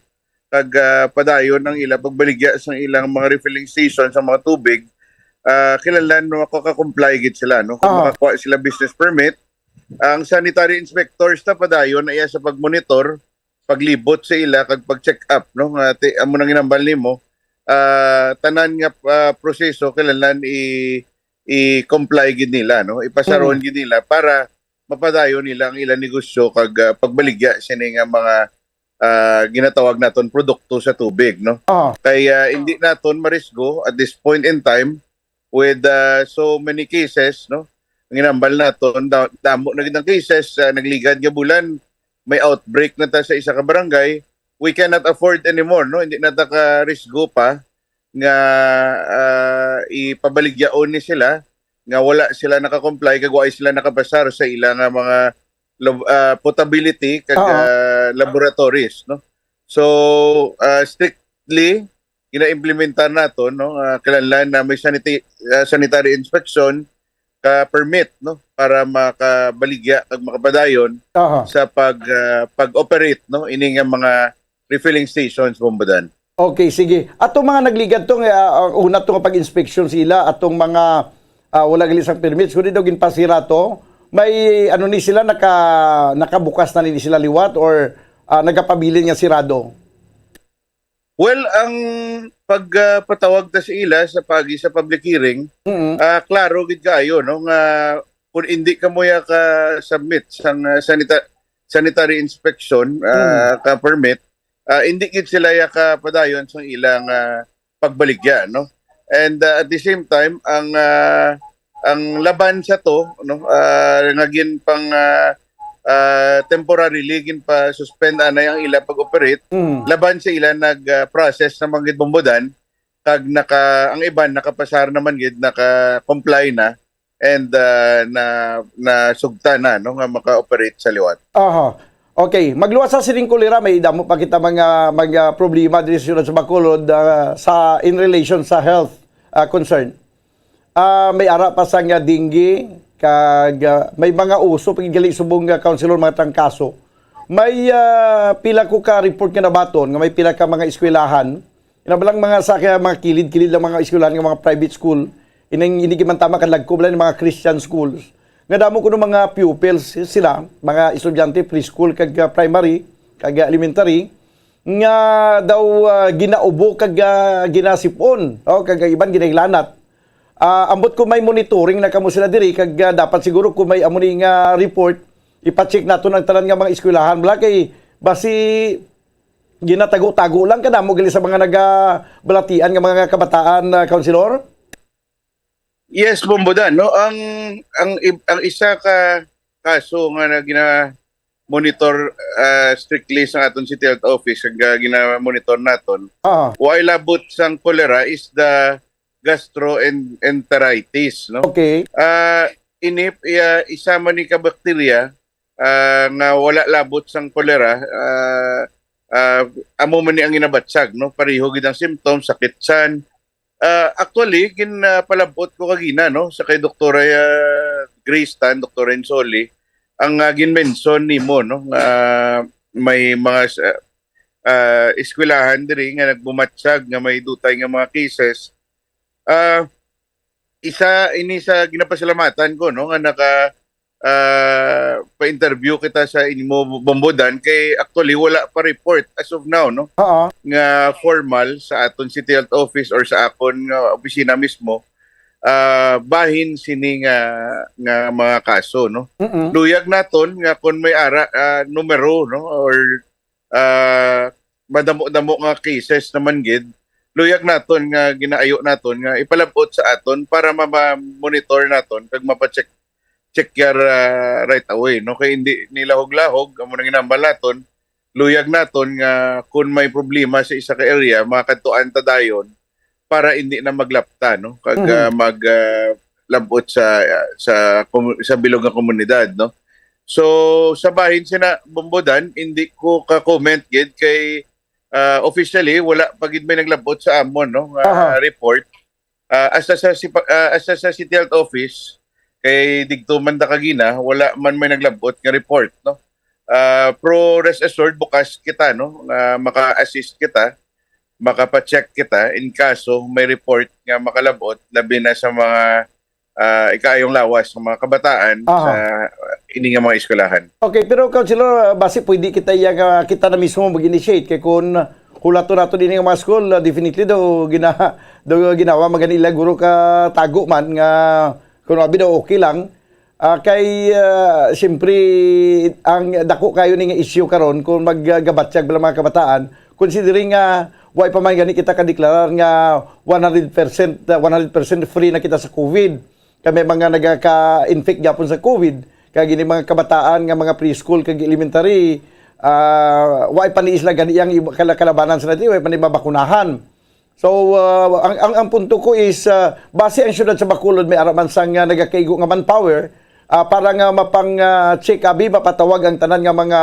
Kag, ah, padayon ang ila pagbaligya sa ilang mga refilling station sa mga tubig, ah, kinahanglan makaka-comply gid sila, no? Kung Aha. makakuha sila business permit, ang sanitary inspectors na padayon na iya sa pagmonitor, paglibot sa ila, kag pag-check up, no? Nga ti-, amo nang ginambal nimo, ah, tanan nga, ah, proseso kinahanglan i-, i-comply gid nila, no? Ipasaron Mm. gid nila para mapadayon nila ang ilang negosyo kag, ah, pagbaligya sini nga mga, ah, ginatawag naton produkto sa tubig, no? Ah. Kay, ah, hindi naton marisgo at this point in time with, ah, so many cases, no? Ang ginambal naton, da-, damo na gid ang cases, ah, nagligad nga bulan, may outbreak na ta sa isa ka barangay, we cannot afford anymore, no? Hindi na ta ka risgo pa nga, ah, ipabaligyaon ni sila nga wala sila naka-comply kag wala sila nakapasar sa ila nga mga lab-, ah, potability kag, Oo. ah, laboratories, no? So, ah, strictly, gina-implementar nato, no? Ah, kinahanglan na may sanita-, ah, sanitary inspection ka permit, no? Para makabaligya kag makapadayon Aha. sa pag, ah, pag-operate, no? Ini nga mga refilling stations, Bombodan. Okay, sige. Atong mga nagligad to, nga, ah, una to nga pag-inspection sila, atong mga, ah, wala gali sang permits, kundi daw ginpasira to, may, ano ni sila, naka-, nakabukas na ni sila liwat or, ah, nagapabilin nga sirado? Well, ang pag, ah, patawag ta sa ila sa pagi sa public hearing, Mm. ah, klaro gid kaayo, no, nga kung hindi ka mo ya ka-submit sang, ah, sanita-, sanitary inspection, ah, Mm. ka permit, ah, hindi gid sila ya kapadayon sa ilang, ah, pagbaligya, no? And, ah, at the same time, ang, ah, ang laban sa to, no, ah, nga gin pang, ah, ah, temporarily ginpa-suspend anay ang ila pag-operate, Mm. laban sa ila nag, ah, process sa mga gid Bombodan, kag naka-, ang iban nakapasar naman gid, naka-comply na, and, ah, na, nasugta na, no, nga maka-operate sa liwat. Aha. Okay, magluwas sa sining kolera, may damo pa kita mga, mga problema diri sa siyudad sa Bacolod, ah, sa, in relation sa health, ah, concern. Ah, may ara pa sang dengue, kag, ah, may mga uso, pag gali subong nga councilor, mga trangkaso. May, ah, pila ko ka report nga nabaton nga may pila ka mga eskwelahan Ina ba lang mga sa kaya mga kilid-kilid lang mga eskwelahan nga mga private school, ining hindi man tama kadlagko bala ni mga Christian schools. Nga damo kuno mga pupils sila, mga estudyante preschool kag ah, primary, kag ah, elementary nga daw ah, ginaubo kag ah, ginasipon, oh, kag ah, iban ginahilanat. Ah, ambot ko may monitoring na kamo sila diri kag ah, dapat siguro kung may amo ni nga report, ipa-check naton ang tanan nga mga eskwelahan. Wala kay basi ginatago-tago lang kadamo gali sa mga nagabalatian nga mga kabataan, ah, Councilor? Yes, Bombodan, no? Ang ang ib- ang isa ka kaso nga na gina-monitor ah, strictly sa aton City Health Office, ang ah, gina-monitor naton, Ah, why labot sang cholera is the gastroenteritis, no? okay. Ah, ini ah, isa man ni ka bakterya ah, nga wala labot sang cholera, ah, ah, amo man ni ang ginabatyag, no? Pareho gid ang symptoms, sakit tiyan. Ah, actually, ginpalabot ko kagina, no, sa kay Doktora ah, Grace Tan, Doktora Insoli, ang ah, ginmention nimo, no, nga may mga ah, eskwelahan diri nga nagbumatyag nga may dutay nga mga cases. Ah, isa ini sa ginapasalamatan ko, no, nga naka ah, pa-interview kita sa inyo, Bombodan, kay actually wala pa report as of now, no, Oo. nga formal sa aton City Health Office or sa akon nga opisina mismo ah, bahin sini nga nga mga kaso, no. Mm-mm. Luyag naton nga kung may ara ah, numero, no, or ah, madamo-damo nga cases naman gid, luyag naton nga ginaayo naton nga ipalabot sa aton para ma-monitor naton kag mapa-check check yar ah, right away, no? Kay hindi nilahog-lahog, amo nang ginambal naton, luyag naton nga kung may problema sa isa ka area, makadtuan ta dayon para hindi na maglapta, no? Kag Mhm. ah, mag ah, labot sa sa komu- sa bilog nga komunidad, no? So sa bahin sina Bombodan, hindi ko ka-comment gid kay ah, officially wala pa gid may naglabot sa amon, no, nga Aha. report. Ah, hasta sa sipa- ah, hasta sa City Health Office kay digto man ta kagina, wala man may naglabot nga report, no. Ah, pero rest assured, bukas kita, no, nga maka-assist kita, makapacheck kita in kaso may report nga makalabot, labi na sa mga ah, ikaayong lawas sa mga kabataan Aha. sa ini nga mga eskwelahan. Okay, pero Councilor, ah, basi pwede kita iya nga kita na mismo mag-initiate kay kung hulaton nato din nga mga school, ah, definitely daw gina daw ginawa man gani ila guro ka tago man nga kung abi daw okay lang. Ah, kay ah, siyempre ang dako kayo ni nga issue karon kung maggabatyag bala mga kabataan, considering nga wa pa man gani kita kadeklarar nga one hundred percent, ah, one hundred percent free na kita sa COVID. Kay may mga nagaka-infect gyapon sa COVID, kay gini mga kabataan nga mga preschool kag elementary, ah, wa pa ni sila gani ang iba- kala- kalabanan sa natin, wa pa ni mabakunahan. So, ah, ang, ang, ang punto ko is, ah, base ang syudad sa Bacolod, may araman sang nga nagakaigo nga manpower, ah, para nga mapang ah, check abi, mapatawag ang tanan nga mga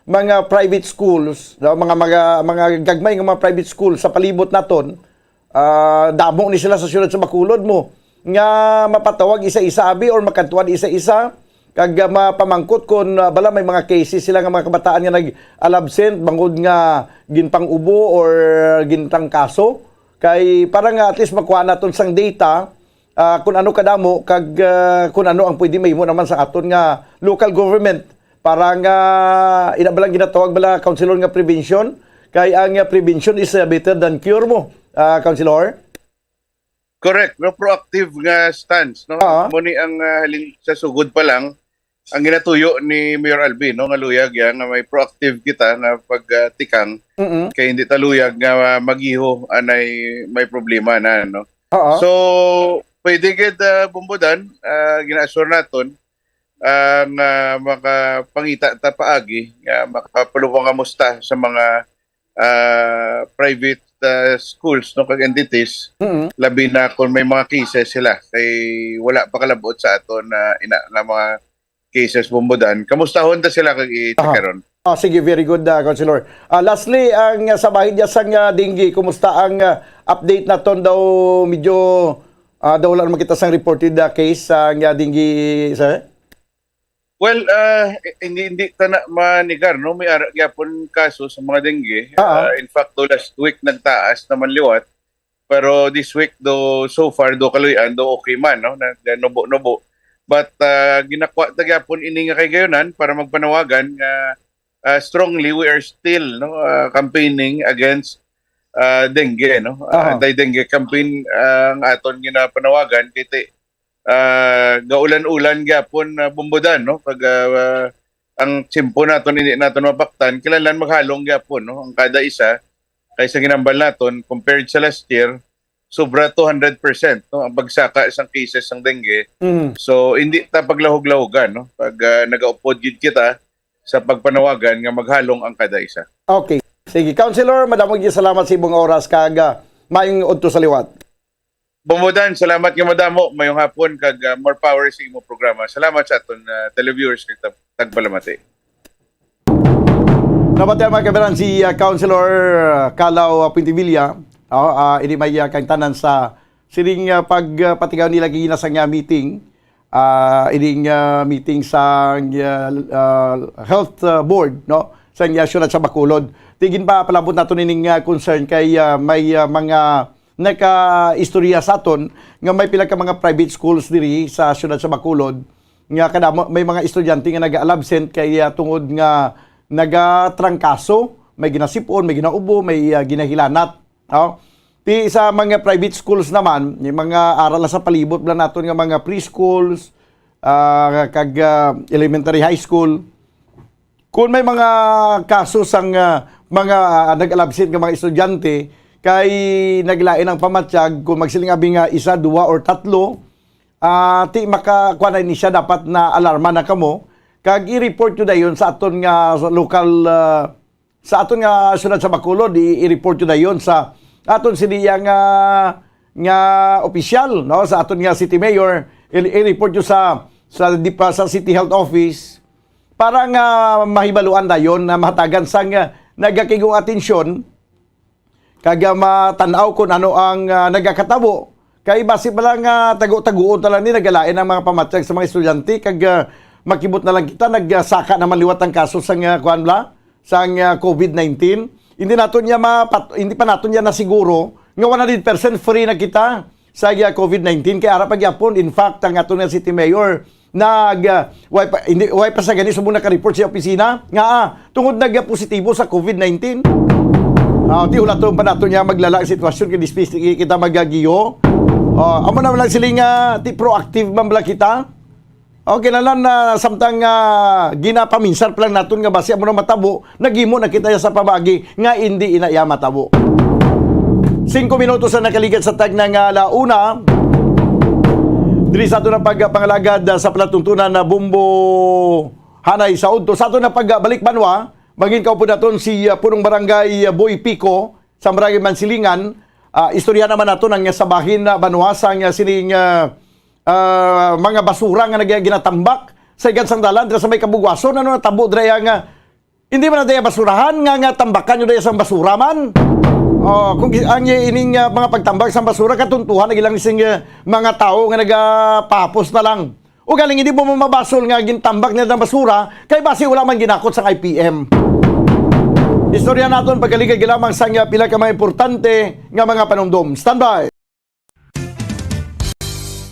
mga private schools, no, mga mga mga gagmay nga mga private schools sa palibot naton. Ah, damo ni sila sa siyudad sa Bacolod mo nga mapatawag isa-isa abi or makadtuan isa-isa kag ah, mapamangkot kon ah, bala may mga cases sila nga mga kabataan nga nag-alabsent bangod nga ginpang-ubo or gintrangkaso, kay para nga at least makuha naton sang data ah, kung ano kadamo kag ah, kung ano ang pwede mahimo naman sa aton nga local government para nga ina bala ginatawag bala, Councilor, nga prevention, kay ang ah, prevention is ah, better than cure mo, ah, Councilor. Correct, no, proactive nga stance, no. Oo. Mo ni ang ah, halin sa sugod pa lang ang ginatuyo ni Mayor Alvin, no, nga luyag ya nga may proactive kita nga pagtikang Mm-mm. kay hindi ta luyag nga magiho anay may problema na, no. Oo. So pwede gid ah, Bombodan, ah, gina-assure naton ang ah, makapangita ta paagi nga makapalubong nga musta sa mga ah, private ah, schools, no, kag entities, Mm-mm. labi na kung may mga cases sila kay wala pa kalabot sa aton na ina nga mga cases, Bombodan. Kamustahon ta sila kag i-check Aha. karon. Ah, sige, very good, ah, Councilor. Ah, lastly, ang ah, sa bahin niya sang ah, dengue, kumusta ang ah, update naton daw medyo ah, daw wala naman kita sang reported ah, case sa ah, dengue, sir? Well, ah, hindi, hindi ta na manigar, no? May ara gyapon kaso sa mga dengue. Ah, in fact, do last week nagtaas naman liwat. Pero this week, do so far, do kaluy-an, do okay man, no? Nag-, nubo-nubo. But, ah, ginakwa ta gyapon ini nga kay gayunan para magpanawagan nga, ah, strongly we are still, no, ah, campaigning against, ah, dengue, no? Ah, Aha. Anti-dengue campaign, ah, ang aton ginapanawagan kay ti-, ah, gaulan-ulan gyapon na bumbudan, no? Kag, ah, ang tiyempo naton hindi naton mapaktan, kinahanglan maghalong gyapon, no? Ang kada isa, kaysa ginambal naton, compared sa last year, sobra two hundred percent, no, ang pagsaka sang cases sang dengue. Mm. So, hindi ta paglahog-lahogan, no? Pag, ah, nagaupod gid kita sa pagpanawagan nga maghalong ang kada isa. Okay. Sige, Councilor, madamo gyud salamat sa imong oras kag, ah, maayong udto sa liwat. Bumbudan, salamat nga madamo. Mayong hapon kag, ah, more power sa imong programa. Salamat sa aton, ah, televiewers kag tag-, tagpalamati. Nabatian, mga kabayan, si, ah, Councilor, ah, Calaw, ah, Puentevilla, oh, ah, ini may, ah, kaangtanan sa sining, ah, pag, ah, patigayon nila ginasang, ah, meeting, ah, ining, ah, meeting sa, ah, ah, Health, ah, Board, no, sa, ah, siyudad sa Bacolod. Ti ginpapalabot naton ining, ah, concern kay, ah, may, ah, mga nakaistorya sa aton nga may pila ka mga private schools diri sa siyudad sa Bacolod nga kadamo, may mga estudyante nga naga-absent kay, ah, tungod nga nagatrangkaso, may ginasipon, may ginaubo, may, ah, ginahilanat. Oh. Ti sa mga private schools naman, may mga aral sa palibot lang naton nga mga preschools, ah, kag, ah, elementary high school. Kung may mga kaso sang, ah, mga, ah, nag-absent nga mga estudyante, kay naglain ang pamatyag, kung magsiling abi nga isa, duha, or tatlo, ah, ti makakuha na ini siya, dapat na alarma na kamo, kag i-report nyo dayon sa aton nga, sa local, ah, sa aton nga siyudad sa Bacolod, i-, i-report nyo dayon sa aton sini nga, nga opisyal, no, sa aton nga city mayor, i-, i-report nyo sa, sa, di pa, sa city health office para nga mahibaluan dayon na mahatagan sang, ah, nagakig-ong atensyon kag, ah, matan-aw kung ano ang, ah, nagakatabo. Kay basi pa lang, ah, tago-taguon ta lang ni nagalain ang mga pamatyag sa mga estudyante kag, ah, makibot na lang kita nagsaka naman liwat ang kaso sang, ah, kuan bala, sang, ah, covid nineteen. Hindi naton niya mapat-, hindi pa naton niya nasiguro nga one hundred percent free na kita sa, ah, covid nineteen. Kay ara pa gyapon, in fact, ang aton nga city mayor nag, ah, way pa, hindi, way pa sa gani subong naka-report sa opisina nga, ah, tungod nag-positibo sa covid nineteen. Ah, ti hulaton pa nato niya maglala ang sitwasyon kay dispis kita magagiyo. Ah, amo na lang sila nga ti proactive man bala kita. Okay na lang na samtang, ah, ginapaminsar pa lang naton nga basi amo na matabo, naghimo na kita sa pamagi nga hindi ina iya matabo. Singko minutos ang nakaligad sa tagna nga alauna. Diri sa ato na pagpangalagad, ah, sa palatuntunan na Bombo Hanay sa udto. Sa ato na pagbalik banwa, mangin kaupod naton si, ah, Punong Barangay, ah, Boy Pico sa Barangay Mansilingan. Ah, istorya naman nato ang sa bahin na banwa sa nga sining, ah, ah, mga basura nga nag-, ginatambak sa igan sang dalan dira sa may Kabugwason. Ano natabo dira nga hindi man na daya basurahan nga, nga tambakan nyo daya sang basura man. Oh, kung gi-, ang i-, ining, ah, mga pagtambak sang basura, katuntuhan na gilang sing, ah, mga tao nga nagapapos na lang. O galing, hindi mo mamabasol nga gintambak nila ng basura, kay basi wala man ginakot sang I P M. Istorya naton pagkaligay lamang sa nga pila ka mga importante nga mga panumdom. Standby!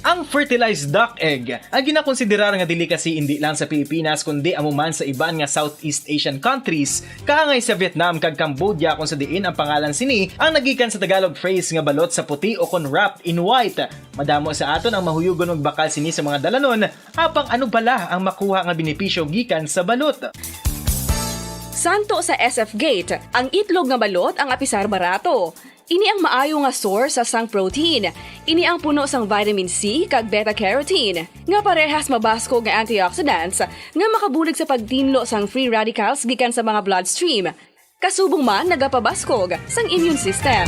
Ang fertilized duck egg, ang ginakonsiderar nga delicacy indi lang sa Pilipinas, kundi amo man sa iban nga Southeast Asian countries, kaangay sa Vietnam kag Cambodia, kung sa diin ang pangalan sini ang nagikan sa Tagalog phrase nga balot sa puti o kon wrapped in white. Madamo sa aton ang mahuyugon magbakal sini sa mga dalanon, apang ano bala ang makuha nga benepisyo gikan sa balot? Santo sa S F Gate, ang itlog nga balot ang apisar barato. Ini ang maayo nga source sang protein. Ini ang puno sang vitamin C kag beta carotene, nga parehas mabaskog nga antioxidants nga makabulig sa pagtinlo sang free radicals gikan sa mga bloodstream. Kasubong man nagapabaskog sang immune system.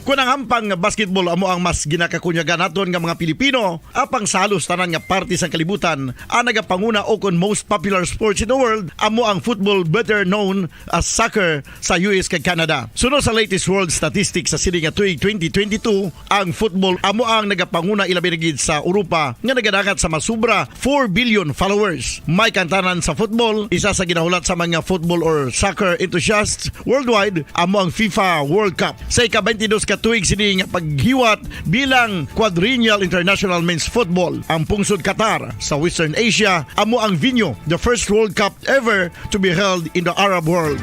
Kon ang hampang nga basketball amo ang mas ginakakunyagan naton nga mga Pilipino, apang sa halos tanan nga parte sang kalibutan, ang nagapanguna o kon most popular sports in the world amo ang football, better known as soccer, sa U S kag Canada. Suno sa latest world statistics sa sini nga tuig twenty twenty-two, ang football amo ang nagapanguna, ilabi na gid sa Europa, nga nagadangat sa masubra four billion followers. May kantanan sa football, isa sa ginahulat sa mga football or soccer enthusiasts worldwide amo ang FIFA World Cup. Sa ika-twenty-dos ka tuig sini nga paghiwat bilang Quadrennial International Men's Football, ang pungsod Qatar sa Western Asia amo ang venue, the first World Cup ever to be held in the Arab world.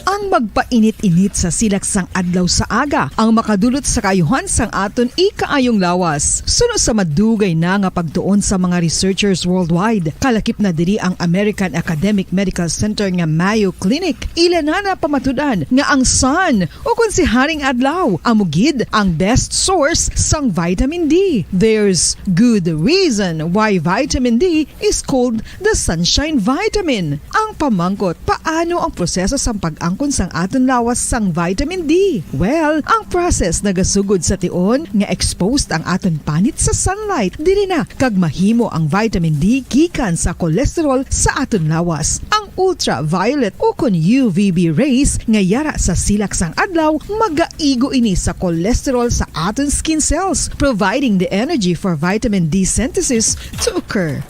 Ang magpainit-init sa silak sang adlaw sa aga ang makadulot sa kaayuhan sang aton ikaayong lawas. Suno sa madugay na nga pagtuon sa mga researchers worldwide, kalakip na diri ang American Academic Medical Center nga Mayo Clinic. Ila na napamatud-an nga ang sun, o kon si Haring Adlaw, amo gid ang best source sang vitamin D. There's good reason why vitamin D is called the sunshine vitamin. Ang pamangkot, paano ang proseso sang pag-angkon sang aton lawas sang vitamin D? Well, ang process nagasugod sa tion nga exposed ang aton panit sa sunlight. Diri na kag mahimo ang vitamin D gikan sa cholesterol sa aton lawas. Ang ultraviolet o kon U V B rays nga yara sa silak sang adlaw magaigo ini sa cholesterol sa aton skin cells, providing the energy for vitamin D synthesis to occur.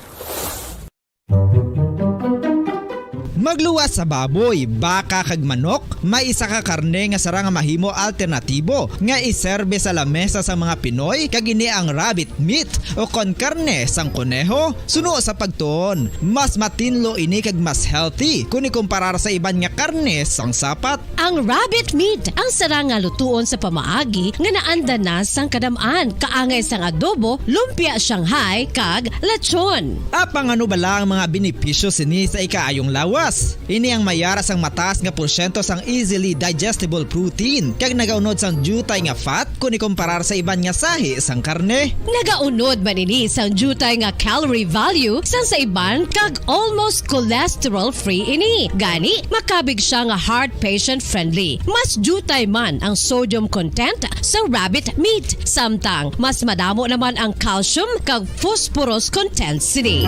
Magluwas sa baboy, baka kag manok, may isa ka karne nga sarang nga mahimo alternatibo nga iserbe sa lamesa sang mga Pinoy, kag ini ang rabbit meat o kon karne sang koneho. Suno sa pagtuon, mas matinlo ini kag mas healthy kon ikumparar sa iban nga karne sang sapat. Ang rabbit meat ang sarang nga lutuon sa pamaagi nga naanda na sang kadam-an, kaangay sang adobo, lumpia Shanghai, kag lechon. Apang ano bala ang mga benepisyo sini sa ikaayong lawas? Ini ang mayara sang mataas nga porsyento sang easily digestible protein kag nagaunod sang diutay nga fat kon ikomparar sa iban nga sahi sang karne. Nagaunod man ini sang diutay nga calorie value sang sa iban kag almost cholesterol-free ini. Gani, makabig siya nga heart patient-friendly. Mas diutay man ang sodium content sa rabbit meat, samtang mas madamo naman ang calcium kag phosphorus content sini.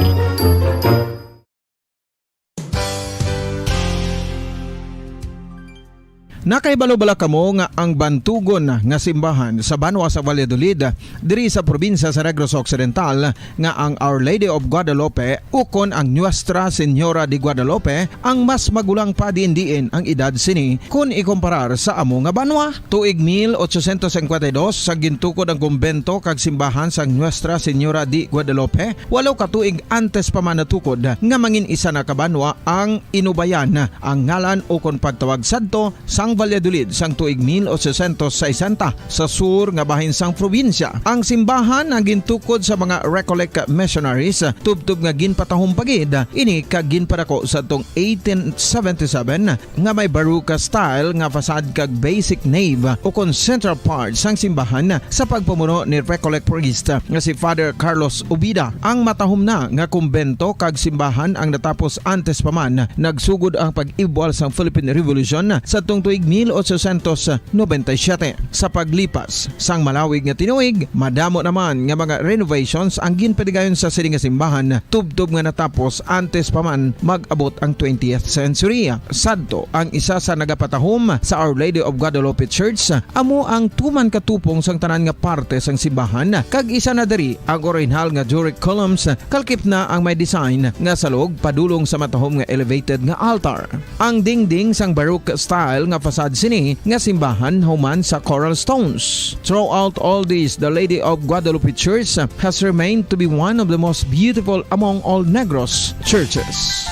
Nakahibalo bala kamo nga ang bantugon nga simbahan sa banwa sa Valladolid, diri sa probinsya sa Negros Occidental, nga ang Our Lady of Guadalupe ukon ang Nuestra Señora de Guadalupe ang mas magulang pa diin-diin ang edad sini kon ikomparar sa amo nga banwa? Tuig mil ochocientos cincuenta y dos, sa gintukod ang kumbento kag simbahan sang Nuestra Señora de Guadalupe, walo ka tuig antes pa man natukod nga mangin isa na ka banwa ang Inubayan, ang ngalan ukon pagtawag sadto sang Valladolid sang tuig mil ochocientos sesenta, sa sur nga bahin sang probinsya. Ang simbahan ang gintukod sa mga Recollect missionaries, tubtob nga ginpatahom pa gid ini kag ginpadako sadtong eighteen seventy-seven, nga may Baroque style nga facade kag basic nave ukon central part sang simbahan sa pagpamuno ni Recollect priest nga si Father Carlos Ubida. Ang matahom na nga kumbento kag simbahan ang natapos antes pa man nagsugod ang pag-ibwal sang Philippine Revolution sadtong tuig mil ochocientos noventa y siete. Sa paglipas sang malawig nga tinuig, madamo naman nga mga renovations ang ginpadigayon sa sini nga simbahan, tubtob nga natapos antes pa man mag-abot ang twentieth century. Sadto, ang isa sa nagapatahom sa Our Lady of Guadalupe Church amo ang tuman ka tupong sang tanan nga parte sang simbahan, kag isa na diri ang orihinal nga Doric columns, kalkip na ang may design nga salog padulong sa matahom nga elevated nga altar. Ang dingding sang Baroque style nga facade sini nga simbahan human sa coral stones. Throughout all this, the Lady of Guadalupe Church has remained to be one of the most beautiful among all Negros churches.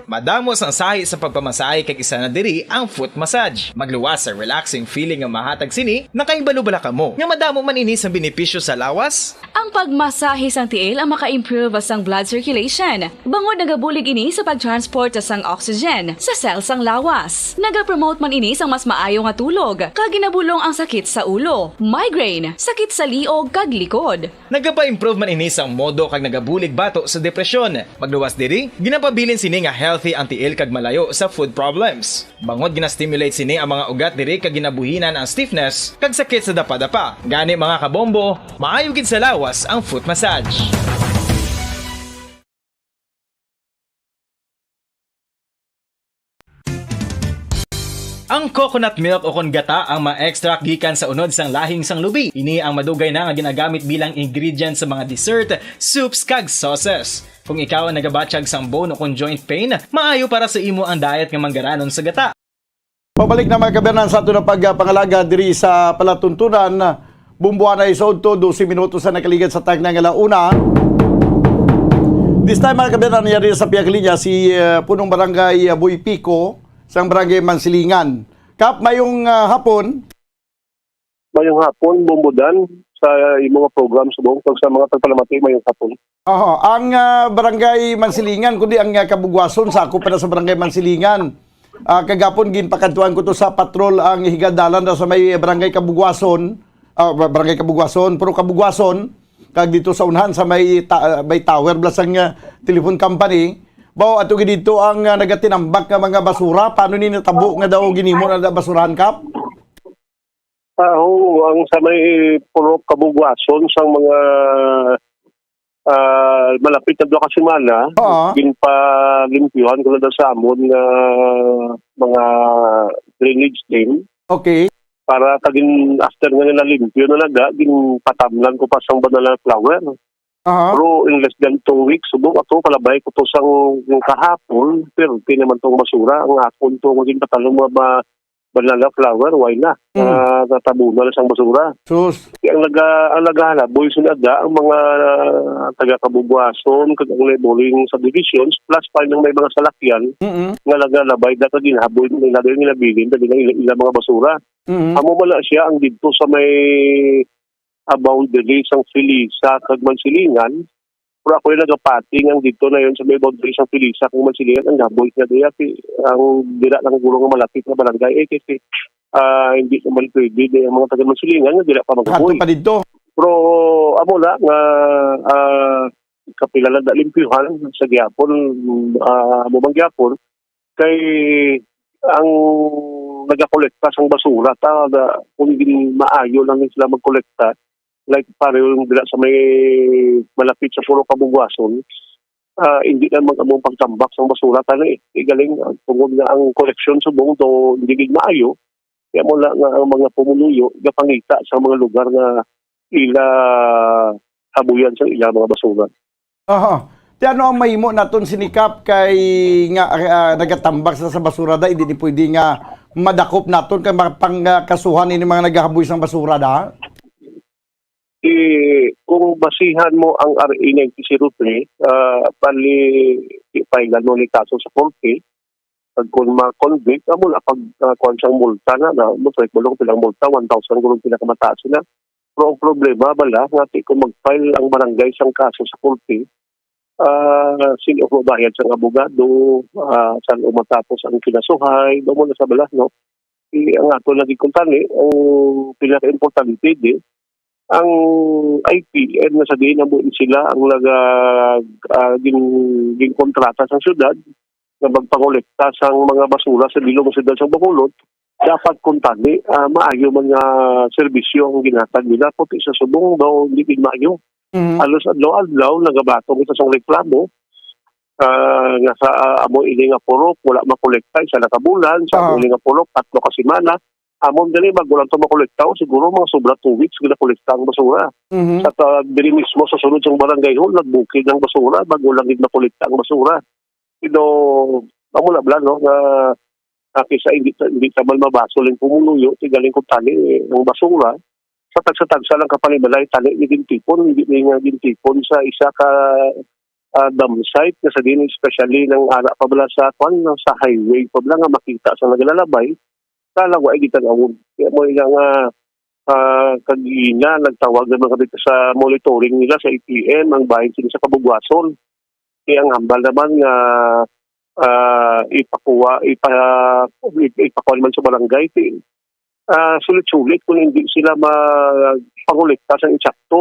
Madamo sang sahi sa pagpamasahe kag isa na diri ang foot massage. Magluwas sa relaxing feeling nga mahatag sini, nakahibalo bala kamo nga madamo man ini sang benepisyo sa lawas? Ang pagmasahe sang tiil ang maka-improve sang blood circulation, bangod nagabulig ini sa pag-transport sang oxygen sa cell sang lawas. Nagapromote man ini sang mas maayo nga tulog, kag ginabulong ang sakit sa ulo, migraine, sakit sa liog, kag likod. Nagapa-improve man ini sang modo kag nagabulig bato sa depresyon. Magluwas diri, ginapabilin sini nga healthy ang tiil kag malayo sa foot problems. Bangod gina-stimulate sini ang mga ugat diri kag ginabuhinan ang stiffness kag sakit sa dapadapa. Gani, mga kabombo, maayo gid sa lawas ang foot massage. Ang coconut milk o kon gata ang ma-extract gikan sa unod sang lahing sang lubi. Ini ang madugay na nga ginagamit bilang ingredient sa mga dessert, soups, kag sauces. Kung ikaw ang nagabatyag sang bone o kon joint pain, maayo para sa imo ang diet nga manggaranon sa gata. Pabalik na, mga kaabyanan, sa aton nga pagpangalaga diri sa palatuntunan. Bumbuanay sa udto, dose minutos na nakaligad sa takna nga ala-una. This time, mga kaabyanan, yari sa pihak linya si, uh, Punong Barangay, uh, Boy Pico, sang Barangay Mansilingan. Kap, mayong, uh, hapon. Mayong hapon, Bombo Dan, sa imo nga program subong, kag sa mga tagpalamati, mayong hapon. Oho, ang, ah, Barangay Mansilingan, kundi ang, ah, Kabugwason, sakop pa na sa Barangay Mansilingan. Ah, kagapon, ginpakadtuan ko to sa patrol ang higadalan na sa may Barangay Kabugwason, ah, ba-, Barangay Kabugwason, pero Kabugwason, kag dito sa unhan sa may ta-, ah, may tower bala sang, ah, telephone company. Bao, ato gid dito ang, ah, nagatinambak nga mga basura. Paano ni natabo nga daw ginimo na basurahan, Kap? Ah, oo, ang sa may Purok Kabugwason sang mga, ah, malapit na duha ka semana, Oo. ginpalimpyuhan ko na daw sa amon nga mga drainage drain. Okay. Para kagin after nga nalimpyo na naga, ginpatamlan ko pa sang banana flower. Aha. Pero in less than two weeks, subong ato, kalabay ko to sang kahapon, pero di naman tong basura. Ang akon to, maging patalong mga ba-, banana flower, why na? Mm. Ah, natabunan na sang basura. Sus. Ang naga-, ang nagahalaboy sila da, ang mga taga-Kabugwason, kag ang neighboring subdivisions, plus pa yung may mga salakyan, Mm-mm. nga nagalabay, dapat ginhaboy nila, daw yung nilabilin, dali na ila, ila mga basura. Mm-mm. Amo man na siya, ang dito sa may a boundary sang Felisa kag Mansilingan. Pero ako yung nagapati nga dito na yun sa may boundary sang Felisa kag Mansilingan, ang gaboy na diya, si, ang dira lang guro nga malapit na barangay, eh, kasi, ah, hindi naman pwede, di, ang mga taga Mansilingan nga dira pa Kato magaboy. pa dito. Pero, amo na nga, ah, kapila lang na limpyuhan sa gihapon, ah, amo man gihapon, kay ang nagakolekta sang basura ta, da, kung gin-, maayo lang sila magkolekta, like, pareho yung dila sa may malapit sa Puro Kabugwason, ah, hindi na mag-, among pagtambak sang basura, tani, eh. Di galing, ah, tungod nga ang koleksyon subong to hindi gid maayo, kaya mo na nga ang mga pumuluyo gapangita sa mga lugar nga ila habuyan sa ila mga basura. Aha. Ti ano ang mahimo naton sini, Kap, kay nga, ah, nagatambak sa, sa basura da, hindi ni pwede nga madakop naton kay mapangkasuhan ini mga nagahaboy sang basura da? Eh, kung basihan mo ang R A ninety zero three, ah, bali, i-file na ni kaso sa korte. Pag kung ma-convict, amo na pag, ah, kuwan sang multa na, na, mo, kahit bulong pilang multa, one thousand gulong pinakamataas na. Pero ang problema, bala, nga ti kung mag-file ang barangay sang kaso sa korte, ah, sino ang magbayad sang abogado, ah, saan umatapos ang kinasuhay, ba mo na sa bala, no? I-, ang ato lagi kung tani, ang pinaka-importante di, ang I P M na sa diin amo sila ang naga-, ah, gin-, ginkontrata sa syudad nga magpangolekta sang mga basura sa bilog nga syudad sa Bacolod, dapat kung tani, ah, maayo man nga serbisyo ang ginhatag nila, puti sa subong daw hindi gid maayo. Mhm. Halos adlaw-adlaw nagabaton kita sang reklamo, ah, nga sa, ah, amo ini nga purok, wala makolekta, isa na ka bulan, sa Ah. amo ini nga purok, tatlo ka semana. Amo gani, bago lang to makolekta, o siguro mga sobra two weeks, ginakolekta ang basura. Mhm. Sa ta-, diri mismo sa sulod sang barangay hall, nagbukid ang basura, bago lang gid makolekta ang basura. Pero, amo na bala, no, nga, ah, kisa hindi ta-, hindi ta man mabasol ang pumuluyo, ti galing kung tani, eh, ang basura, sa tagsa-tagsa lang ka panimalay, tani, ni gintipon, hindi ni nga gintipon sa isa ka ah, dump site nga sa din, especially nang ara pa bala sa, kwan, no, sa highway pa bala nga makita sa nagalalabay, sa laway gitan-awon. Kaya mo nga, nga, ah, kagina nagtawag naman kami sa monitoring nila sa A T M, ang bahin sila sa Kabugwason. Kaya ang hambal naman nga, ah, ipakuha, ipa-, ip-, ipakuha naman sa barangay. Ti-, ah, sulit-sulit kung hindi sila ma-, pangolekta sang insakto,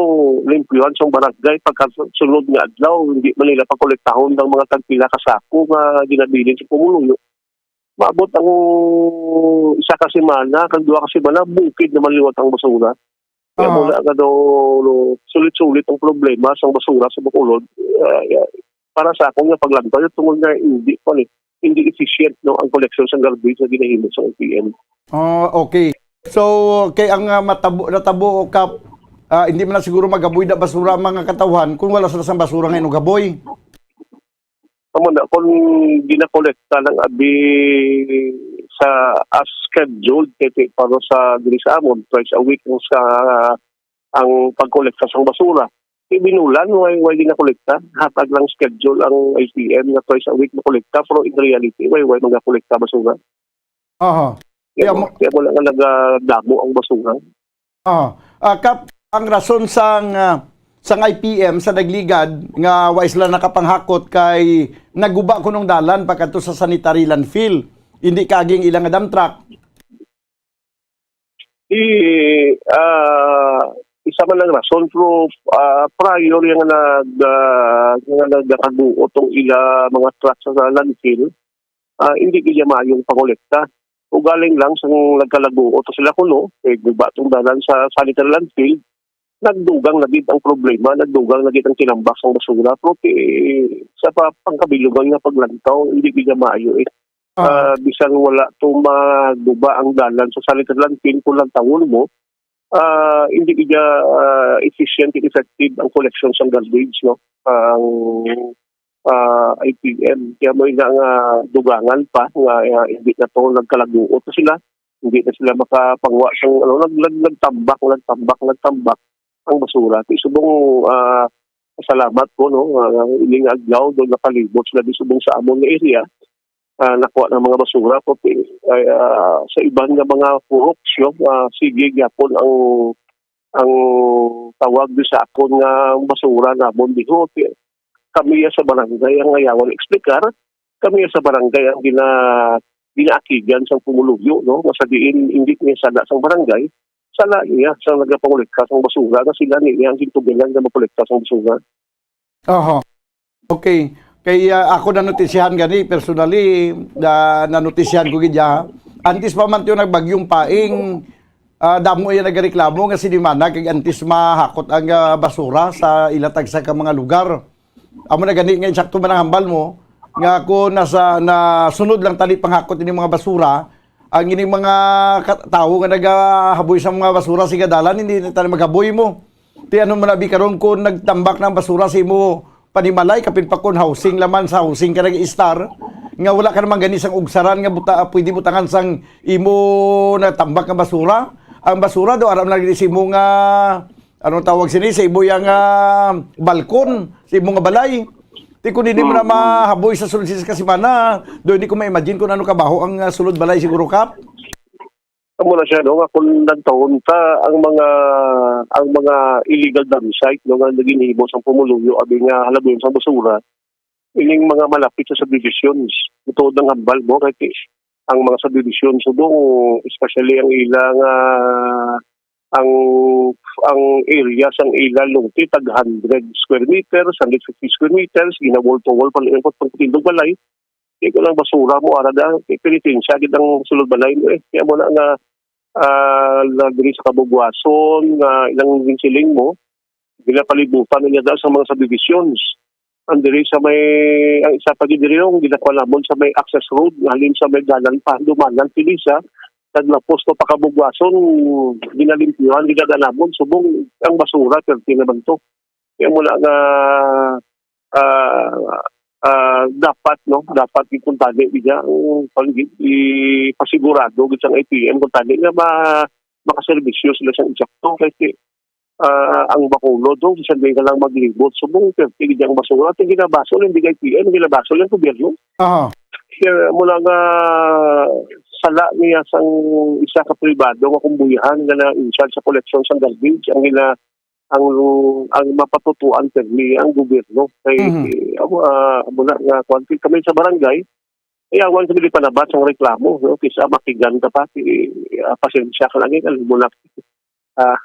limpyuhan sang barangay pagkasunod nga adlaw, hindi man nila pakolektahon ang mga tagpila ka sako nga ginabilin sa pumuluyo. Maabot ang isa ka semana, kag duha ka semana, bukid naman liwat ang basura. Kaya Aha. mula nga daw, no, sulit-sulit ang problema sang basura sa Bacolod. Ah, ya-, para sa akong nga paglantaw, yung tungod nga hindi pa ni, hindi efficient, no, ang collection sang garbage nga ginahimo sa O P M. Ah, okay. So, kay ang, ah, matabo, natabo, Kap, ah, hindi man na siguro magaboy na basura ang mga katawhan kung wala sila sang basura nga inugaboy. Amo na, kung ginakolekta lang abi sa as scheduled, kay ti-, para sa diri sa amon, twice a week ang sa ang pagkolekta sang basura. Ibinulan, way, way ginakolekta. Hatag lang schedule ang I P M nga twice a week makolekta, pero in reality, way, way magakolekta basura. Aha. Kaya Kaya mo, mo- kaya mo lang nga nagadamo ang basura. Ah, ah, Kap, ang rason sang, ah, sang I P M sa nagligad nga wa sila nakapanghakot kay naguba kunong dalan pakadto sa sanitary landfill. Hindi kaagi ang ilang dump truck. Di, ah, isa man lang rason, pero, ah, prior yung nga nag-, ah, yung nga nagkakaguot tong ila mga truck sa landfill, ah, hindi gid niya maayong pangolekta. Ugaling lang sang nagkalaguot sila kuno, eh, guba tong dalan sa sanitary landfill, nagdugang na gid ang problema, nagdugang na gid ang tinambak sang basura. Pero ti-, sa pa-, pangkabilugan nga paglantaw, hindi gid niya maayo eh. Ah. Ah, bisan wala to maguba ang dalan sa sanitary landfill, kung lantawon mo, ah, hindi gid niya, ah, efficient and effective ang collection sang garbage, no? Ang, ah, I P M. Kaya mo ina nga dugangan pa nga, ah, hindi na to nagkalaguot na sila. Hindi na sila makapangwa sang, ano, nag-, nag-, nagtambak, nagtambak, nagtambak ang basura. Ti subong, ah, salamat ko, no, ah, ining adlaw, doon nakalibot sila di subong sa amon nga area. Ah, nakuha ng mga basura, pero, ay, ah, sa iban nga mga purok, no, ah, sige gyapon ang, ang tawag di sa akon nga basura namon diho. Kami sa barangay ang ayawan explicar, kami sa barangay ang gina-, ginaakigan sang pumuluyo, no, nga sa diin hindi niya sala sang barangay, sala niya sa nagapangolekta sang basura, nga sila niya ang gintugilan nga makolekta sang basura. Aha. Okay. Kay, ah, ako nanotisihan gani, personally, na, nanotisihan ko gid ya. Antes pa man tiyo nagbagyong Paing, ah, damo iya nagareklamo nga sinimana kag antes mahakot ang, ah, basura sa ila tagsa ka mga lugar. Amo na gani nga insakto man ang hambal mo, nga kung nasa, nasunod lang tali panghakot ini mga basura, ang ining mga ka-, tawo nga nagahaboy sa mga basura sa dalan, hindi na tali maghaboy mo. Ti ano man abi karon kung nagtambak na ang basura sa imo panimalay, kapin pa kon housing laman sa housing ka nag-istar, nga wala ka naman gani sang ugsaran nga buta-, pwede butangan sang imo natambak nga basura. Ang basura daw aram na gid sa imo nga, anong tawag sini, sa imo yang, ah, balkon, sa imo nga balay. Ti kung hindi mo na Mm. mahaboy sa sulod sa ka semana, do hindi ko ma-imagine kung ano kabaho ang, ah, sulod balay siguro, Kap. Amo na siya, no, nga kung nagtahon ta ang mga, ang mga illegal dump site, no, nga naginhimo sang pumuluyo, abi nga halabuyon sang basura, ining mga malapit sa subdivisions. Ito ang hambal mo, kay ti-, ang mga subdivision subong, especially ang ilang, ah, ang, ang area sang ila lungti, tag hundred square meters, hundred fifty square meters, gina-wall to wall pa lang ang pagtindog balay. Di ko lang basura mo, ara da, kay penitensya gid ang sulod balay mo eh. Kaya mo na nga, ah, na diri sa Kabugwason, nga ilang ginsiling mo, ginapalibutan na niya daw sa mga subdivisions. Ang diri sa may, ang isa pa gid diri yung ginakuha namon sa may access road, halin sa may dalan pa, dumanan, Pilisa, naglapos pa pa Kabugwason, ginalimpyuhan, ginadala namon, subong ang basura, perti naman to. Kaya mula nga, ah, ah, dapat, no, dapat ikuntali niya ang paligid, ipasigurado gid sang I P M, kuntali nga ma-, makaserbisyo sila sa insakto. Kasi ah, ang Bacolod, no? Bisan di ka lang maglibot, subong, perti gid ang basura. Ang ginabasol, hindi kay P M, ginabasol ang gobyerno. Aha. Kaya mula nga sala niya sang isa ka pribado nga kumbuyahan nga na-in-charge sa koleksyon sang garbage, ang ila-, ang, ang mapatutuan permi ang gobyerno. Kay, Mhm. amo, ah, amo na nga, kwan, kami sa barangay, ayawan kami di panabat sang reklamo, no? Kisa makigan ka pa, ti, ah, pasensya ka lang, eh, alam mo na, ah,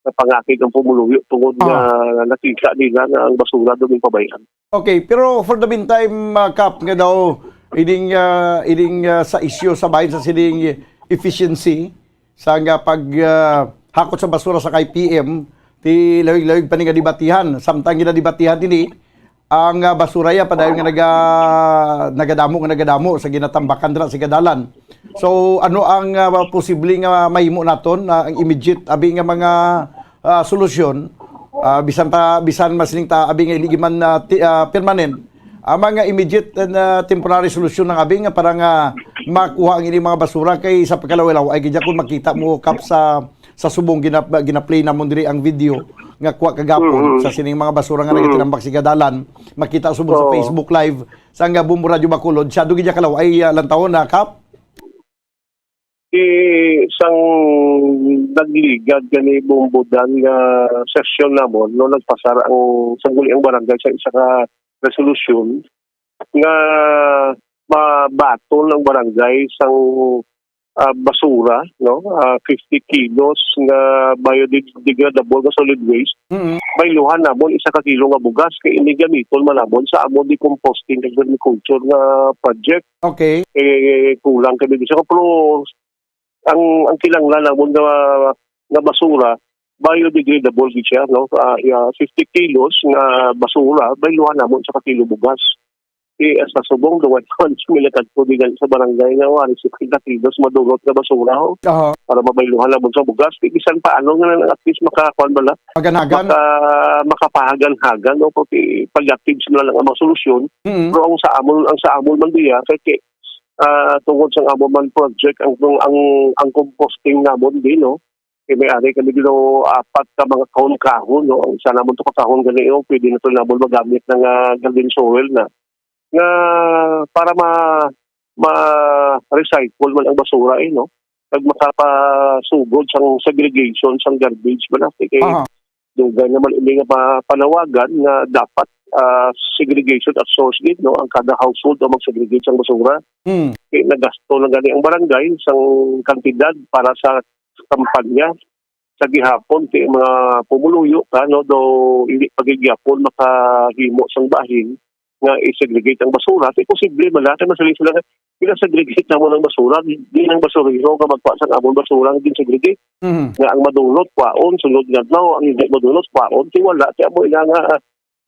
napangakig ang pumuluyo tungod nga Ah. nakita nila nga ang basura daw may pabayaan. Okay, pero for the meantime, ah, Kap, nga daw, ining, ah, ining, ah, sa isyu sa bahin sa sining efficiency, sa nga pag, ah, hakot sa basura sa kay P M, ti lawig-lawig pa ni nga debatihan. Samtang ginadebatihan ini, ang, ah, basura ya padayon nga naga-, nagadamo, nga nagadamo sa ginatambakan dira sa dalan. So, ano ang, ah, posible nga mahimo naton, ah, ang immediate abi nga mga, ah, solusyon, ah, bisan pa, bisan masiling ta abi nga hindi man, ah, ti-, ah, permanent, ang mga immediate and, ah, temporary solusyon ng abi nga para nga makuha ang ining mga basura kay sa pagkalaw-law ay gid kung makita mo, Kap, sa, sa subong gina-, gina-play namon diri ang video nga kuha kagapon Mm. sa sining mga basura nga Mm. nagatinambak sa dalan, makita subong sa Oo. Facebook Live sa nga Bombo Radyo Bacolod, siya do gid kalaw ay, ah, lantawon na, Kap. Ti sang nagligad gani Bombo Dan nga sesyon namon, no, nagpasar ang sangguniang barangay sa isa ka resolusyon nga mabaton ang barangay sang, ah, basura, no, ah, fifty kilos nga biodegradable nga solid waste. Mm. Bayluhan namon isa ka kilo nga bugas kay ini gamiton man namon sa amon decomposting agriculture nga project. Okay. Eh, kulang kami sa kapro. Ang, ang kinahanglan namon nga, nga basura, biodegradable gid siya, no? Ah, yeah, fifty kilos nga basura, bayluhan namon sa ka kilo bugas. Eh, sa subong, duwa ka kilo sa barangay nga wala sa kilos madulot nga basura, ho. Aha. Para mabayluhan namon sa bugas. Eh, bisan pa ano nga lang, at least makakuan ba na? Hagan-hagan? Maka-, makapahagan-hagan, no? Pag, palliatives na lang ang mga solusyon. Mm. Pero ang sa amon, ang sa amon man diya, kay, kay, ah, tungod sa amon man project, ang, ang, ang composting namon din, no? Kay may ari kami dito apat ka mga kahon-kahon, no? Ang isa namon to ka kahon gani, oh, pwede na to namon magamit na nga garden soil na. Nga para ma-, ma-recycle man ang basura, eh, no? Kag makapasugod sang segregation sang garbage ba na? Kay Aha. dugay naman ini nga pa-, panawagan nga dapat, ah, segregation at source gid, no? Ang kada household ang mag-segregate sang basura. Hmm. Kay nagasto na gani ang barangay sang kantidad para sa kampanya. Sa gihapon, kay mga pumuluyo ka, no, daw hindi pa gid gihapon makahimo sang bahin nga i-segregate ang basura. Kay posible man na, kay masiling sila nga, "Pina-segregate namon ang basura, di, di ang basurero nga magkuha sang amon basura nga gin-segregate." Mhm. Nga ang madulot, kwaon, sunod nga adlaw, ang hindi madulot, kwaon, kay wala, kay amo ina nga,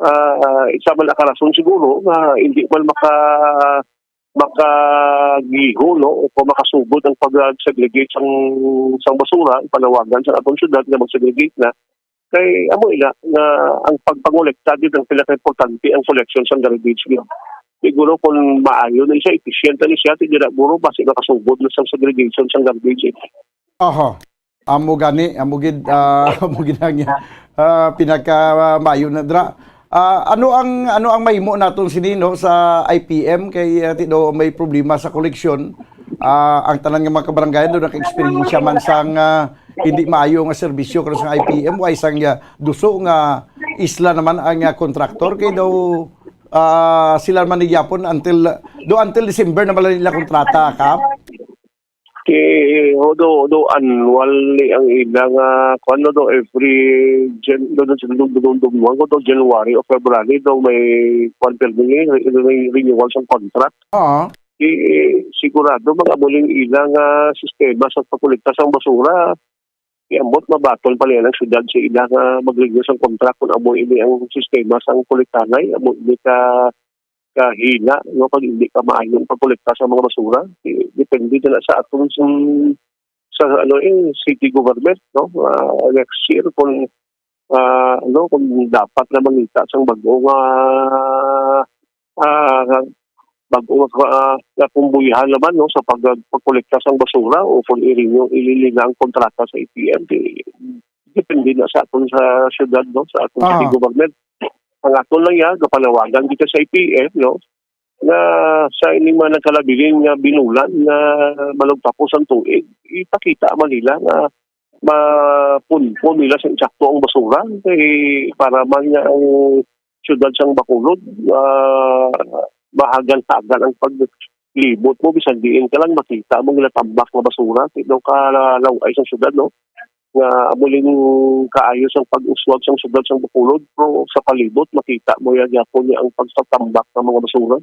ah, isa man ka rason siguro nga hindi man maka-, makagiho, no, o kung makasugod ang pag-segregate sang, sang basura, ang panawagan sa atong syudad nga mag-segregate na. Kay amo ina nga ang pagpangolekta gid ang pinakaimportante, ang collection sang garbage gid. Siguro kung maayo na siya, efficient na siya, siguro basi makasugod na sang segregation sang garbage, eh. Aha. Amo gani, amo gid, ah, amo gid ang, ah, pinaka, ah, maayo na dira. Ah, ano ang, ano ang mahimo naton sini, no, sa I P M kay, ah, ti daw may problema sa koleksyon. Ah, ang tanan nga mga kabarangayan daw naka-eksperyensya man sang, ah, hindi maayo nga serbisyo karon sa I P M, o ay sang, ah, duso nga isla naman ang, ah, kontraktor kay daw, ah, sila man ni gyapon until, do until December na man nila kontrata, Kap? Kay, although, although annually ang ila nga, kuwan, no, daw every Jan-, daw, daw, daw, daw, daw, daw, daw, daw January o February daw may, kuwan, permi, re-, re-, renewal sa contract. Oo. Kay, sigurado, mag-amo ning ila nga sistema sa pagkolekta sang basura. Kay ambot mabaton pa nila ang syudad sa ila nga mag-renew sang contract kung amo ini ang sistema sang kolektahay, amo ini ka kahina, no, pag hindi pa maayo ang pagkolekta sa mga basura. Di-, depende na lang sa atong sa, sa, ano, eh, city government, no, ah, next year kung, ah, ano, kung dapat na mangita sang bag-o nga, ah, bag-o nga, ah, nga kumbuyahan naman, no, sa pag-, pagkolekta sang basura o kung i-renew, ilili na ang kontrata sa I P M, di, depende na sa aton sa syudad, no, sa aton Ah. city government. Ang aton lang yan, kapalawagan kita sa I P M, no, nga sa ining mga nagkalabilin nga binulan nga malugtapos ang tuig, ipakita man nila nga mapunpon nila sa insakto ang basura, kay para man nga ang syudad sang Bacolod, ah, mahagal-hagal ang paglibot mo, bisan diin ka lang makita mo ginatambak nga basura. Daw ka law-ay sa syudad, no? Nga amo ning kaayo sang pag-uswag sang syudad sang Bacolod, pero sa palibot makita mo ya gyapon niya ang pagtatambak ng mga basura.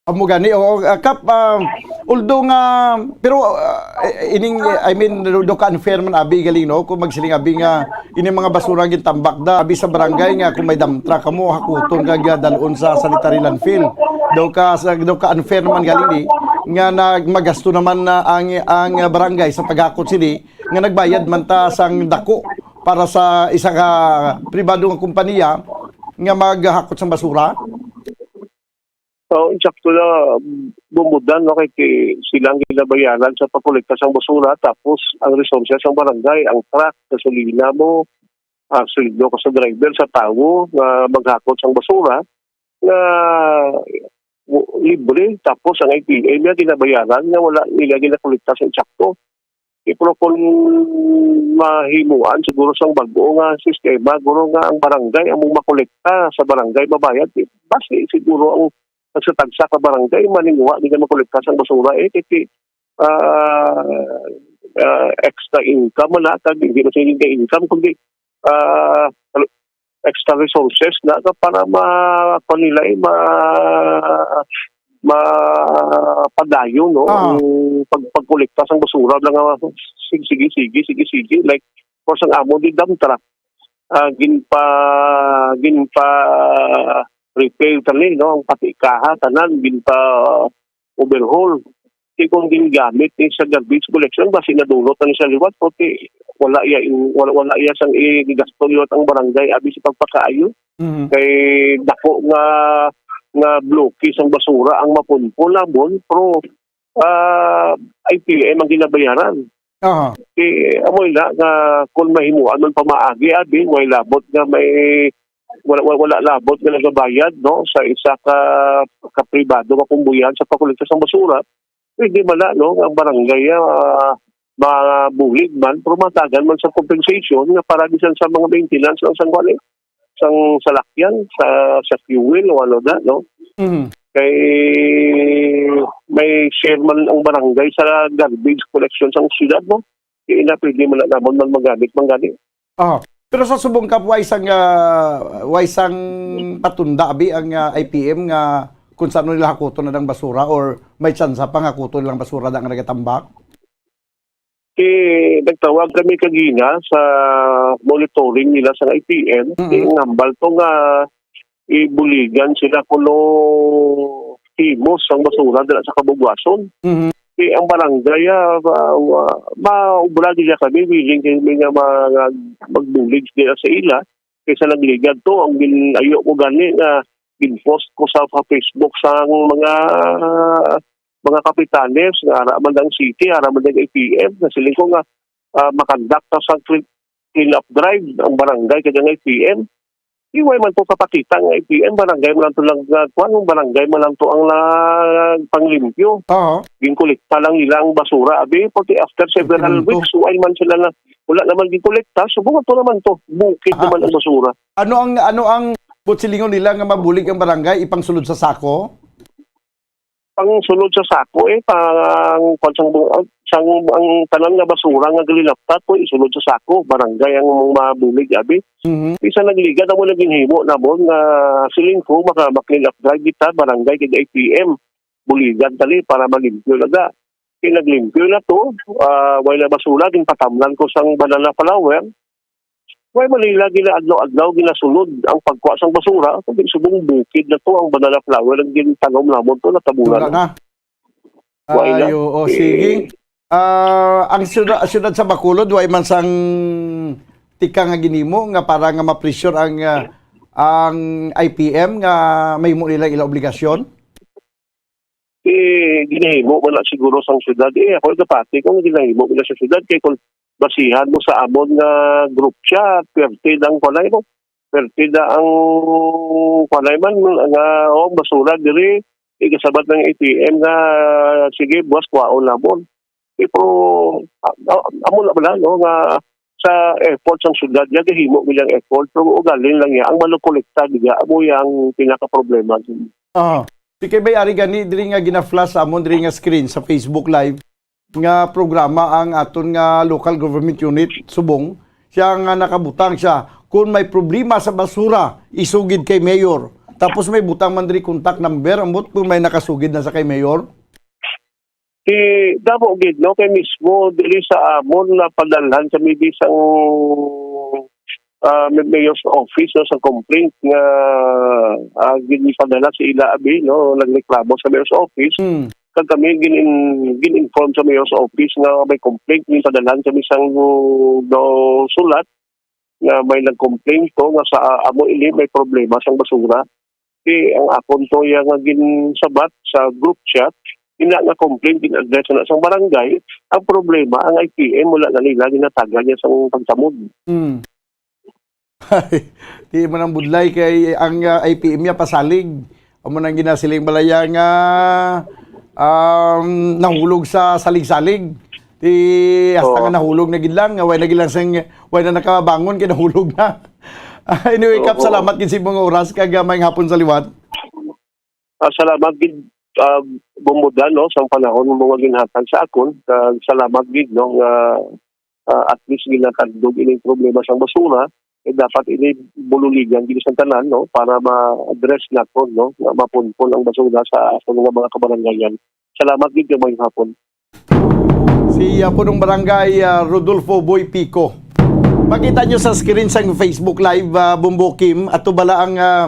Amo gani, oo, ah, Kap, ah, although nga, pero, ah, eh, ining, eh, I mean, do, do ka unfair man, abi, galing, no? Kung magsiling, abi, nga, ini mga basura ang gintambak da, abi, sa barangay nga, kung may dump truck kamo, hakuton ka, nga dalon sa sanitary landfill. Do ka, sa, do ka unfair naman, galing, di, nga nagmagasto naman na ang, ang barangay sa paghakot sini, nga nagbayad man ta sang dako para sa isa ka pribado nga kompanya nga maghakot sang basura. Oo, insakto na, bumudan, no, kay ti-, sila ang ginabayaran sa pagkolekta sang basura, tapos ang resources sang barangay, ang truck, gasolina mo, ah, sweldo ka sa driver, sa tawo nga maghakot sang basura, nga w-, libre, tapos ang I P M nga ginabayaran nga wala nila ginakolekta sa insakto. Pero kung mahimuan siguro sang bag-o nga sistema, guro nga ang barangay among makolekta sa barangay mabayad, eh, basi siguro ang tagsa-tagsa ka barangay maninguha nila makolekta sang basura, eh, kay, ah, ah, extra income man na, kag hindi man siya income, kundi, ah, extra resources na ka para ma-, kuwan nila, eh, ma-, mapadayon, no? Ah. Ang pag-, pagkolekta sang basura lang nga, sige, sige, sige, sige, sige. Like, for sang amo di dump truck, ah, ginpa-, ginpa-repair tani, no? Ang pati kaha, tanan, ginpa-overhaul. Di kung gingamit ni sa garbage collection, basi nadulot na ni sa liwat, pati wala iya in-, wala, wala iya sang igasto liwat ang barangay, abi sa pagpakaayo. Mhm. Kay dako nga, nga bloke sang basura ang mapunpon namon, pero, ah, I P M ang ginabayaran. Aha. Kay amo ina nga kung mahimuan man pamaagi, abi, may labot nga may, wala, wala, wala labot nga nagabayad, no, sa isa ka, ka pribado nga kumbuyan sa pagkolekta sang basura, pwede man na, no, nga ang barangay, ah, mabulig man, pero matagan man sa compensation nga para bisan sa mga maintenance lang sang, kuwan, eh, sang salakyan, sa, sa fuel o ano na, no? Mhm. Kay may share man ang barangay sa garbage collection sang siyudad, no? Kaya na pwede man na namon man magamit man gani. Ah, pero sa subong, Kap, way sang, ah, way sang patunda, abi, ang, ah, I P M nga kung saan nila hakuton na ang basura or may tsansa pang hakuton nilang basura da nga nagatambak? Ti, nagtawag kami kagina sa monitoring nila sa I P M. Mm-mm. Ti, ang hambal to nga ibuligan sila kuno himos ang basura dira sa Kabugwason. Mhm. Ti, ang barangay, ah, ma-, ma-, maubra gid kami, willing kami nga ma-, nga magbulig dira sa ila. Kaysa nagligad to, ang gin-, ayo ko gani nga gin-post ko sa, sa Facebook sang mga, mga kapitanes nga ara man ang city, ara man ang I P M, nga siling ko nga, ah, makandak ta sa clean, clean up drive ang barangay kag ang I P M. Di way man to kapakita nga I P M, barangay man lang to lang, ah, kuwan, barangay man lang to ang nagpanglimpyo. Oo. Ginkolekta lang nila ang basura, abi, pati after several Ginto. weeks, way man sila na, wala naman ginkolekta, so buhat to naman to, bukid Ah. naman ang basura. Ano ang, ano ang buot silingon nila nga mabulig ang barangay, ipangsulod sa sako? Pangsulod sa sako, eh, pang, kwan sang bu-, sang, ang tanan nga basura nga gilinaptat, to, isulod sa sako, barangay ang mabulig, abi. Mhm. Isa nagligad, amo naging himo namon nga siling ko, maka, ma-clean up drive kita, barangay kag I P M. Buligan tali para malimpyo na da. Kay naglimpyo na to, ah, way na basura, ginpatamnan ko sang banana flower. Way man nila ginaadlaw-adlaw, ginasulod ang pagkuha sang basura, kundi subong bukid na to ang banana flower ang gintanom namon to, natabunan Wala na. na. Way na. Ay, oo, Eh, sige. Ah, ang syudad, syudad sa Bacolod, way man sang tika nga ginimo nga para nga ma-pressure ang, ah, ang I P M nga mahimo nila ila obligasyon? Eh, ginahimo man na siguro sang syudad. Eh, ako nagapati kung ginahimo man na sa syudad. Kay kung basihan mo sa amon nga group chat, perte na ang kuwan, no? Perte na ang kuwan man nga, oh, basura diri, igasabat ng A T M nga, sige, buwas, kwaon namon. Eh, pero, ah, ah, amo na bala, no, nga sa effort sang syudad, niya gahimo gid ang effort, pero ugalin lang niya, ang malukolekta, diya, amo yang pinakaproblema. Ah, di kay may ari gani diri nga gina-flash sa amon diri nga screen sa Facebook Live nga programa ang aton nga local government unit, Subong. Siya nga nakabutang siya, kung may problema sa basura, isugid kay mayor. Tapos may butang man diri contact number, ambot kung may nakasugid na sa kay mayor. Si damo gid, no, kay mismo diri sa amon napadalhan sa mi sang, ah, may-, mayor's office, no, sa complaint nga, ah, ginipadala sa ila abi, no, nagreklamo sa mayor's office. Hmm. Kag kami gin-, gin-inform sa mayor's office nga may complaint, ginipadalhan sa mi sang do sulat nga may nag-complain to nga sa amo ini may problema sang basura. Di ang akon to ya nga ginsabat sa group chat, ina nga complaint gin-address na sang barangay. Ang problema, ang I P M wala na nila ginatagan niya sang pagsamod. Mm. Di mo nang budlay kay ang, ah, I P M niya pasalig. Amo nang ginasiling balaya nga, um, nahulog sa salig-salig. Di hasta Oo. nga nahulog na gid lang, nga way na gid lang sing, way na nakabangon kay nahulog na. Ah, anyway, Kap, Oo. salamat gid sa imong oras kag, ah, maayong hapon sa liwat. Ah, salamat gid, ah, Bombodan, no, sang panahon mo nga ginhatag sa akon. Kag salamat gid, no, nga, ah, at least ginatagdog ining problema sang basura. Eh, dapat ini bululigan gid sa tanan, no, para ma-address naton, no, nga mapunpon ang basura sa aton nga mga kabarangayan. Salamat gid, maayong hapon. Si, ah, Punong Barangay, ah, Rodolfo Boy Pico. Makita nyo sa screen sang Facebook Live, ah, Bombo Kim, ato bala ang, ah,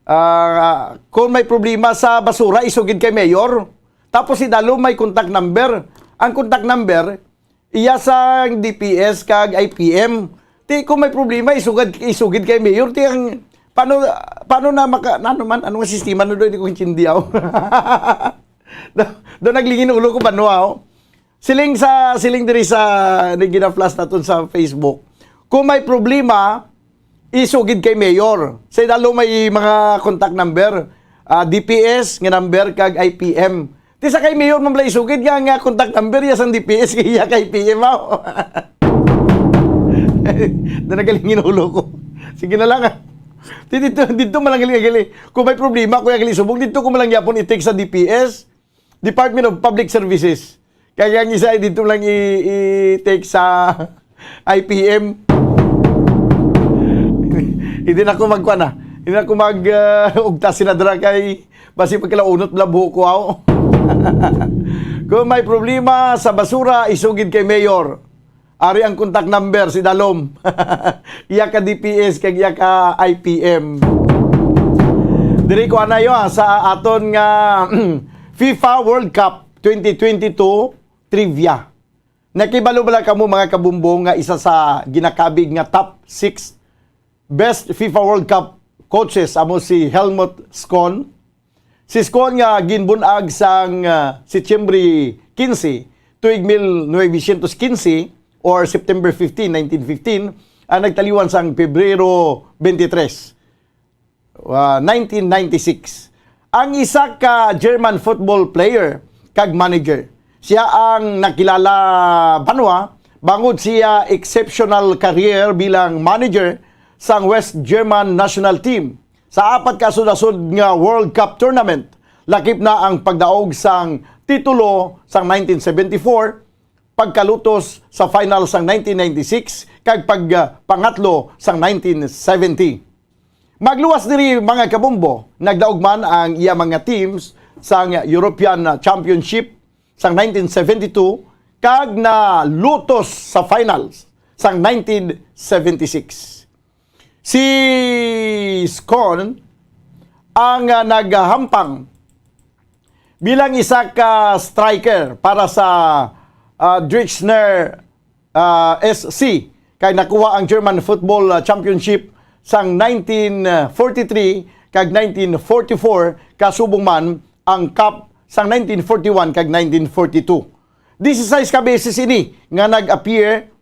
ah, kung may problema sa basura, isugid kay Mayor. Tapos si Dalo may contact number. Ang contact number, iya sang D P S kag I P M. Ti, kung may problema, isugad, isugid kay Mayor. Ti, ang, paano, paano na maka, ano man, anong sistema na doon, hindi ko intindihan. Do, do naglingin ulo ko, paano, oh? Siling sa, siling diri sa ni gina-flash naton sa Facebook. Kung may problema, isugid kay Mayor. Sa idalo may mga contact number, ah, D P S nga number kag I P M. Ti sa kay Mayor man bala isugid nga, nga contact number ya sang D P S kay iya kay I P M, aw. Na nagalingin ulo ko. Sige na lang, ah. Ti dito, dito man lang gali, gali. Kung may problema, kuya gali subong, dito ko man lang yapon i-text sa D P S. Department of Public Services. Kaya ang isa ay dito lang i-, i-text sa I P M. Hindi na ako magkuha na. Hindi na ako mag, ah, ugta sinadra kay basi pagkalaunot bala buhok ko, aw. Kung may problema sa basura, isugid kay Mayor. Ari ang contact number si Dalom. Iya ka D P S kag iya ka I P M. Diri ko anayo, ah, sa aton nga FIFA World Cup twenty twenty-two trivia. Nakibalo bala kamo, mga kabumbo, nga isa sa ginakabig nga top six best FIFA World Cup coaches amo si Helmut Skon. Si Skon nga ginbun-ag sang, ah, Setyembre quince, tuig mil novecientos quince, or September fifteen, nineteen fifteen, ang nagtaliwan sang Pebrero twenty-three, ah, nineteen ninety-six. Ang isa ka German football player kag manager. Siya ang nakilala banwa bangod siya exceptional career bilang manager sang West German national team. Sa apat ka asod-asod nga World Cup tournament, lakip na ang pagdaog sang titulo sang nineteen seventy-four, pagkalutos sa final sang nineteen ninety-six, kag pag, ah, pangatlo sang nineteen seventy. Magluwas diri, mga kabombo, nagdaog man ang iya mga teams sang European, ah, Championship sang nineteen seventy-two, kag nalutos sa finals sang nineteen seventy-six. Si Skon ang, ah, nagahampang bilang isa ka striker para sa, ah, Dresdner, ah, S C, kay nakuha ang German Football, ah, Championship sang nineteen forty-three kag nineteen forty-four, kasubong man ang Cup sang nineteen forty-one kag nineteen forty-two. Disisais ka beses ini nga nag-appear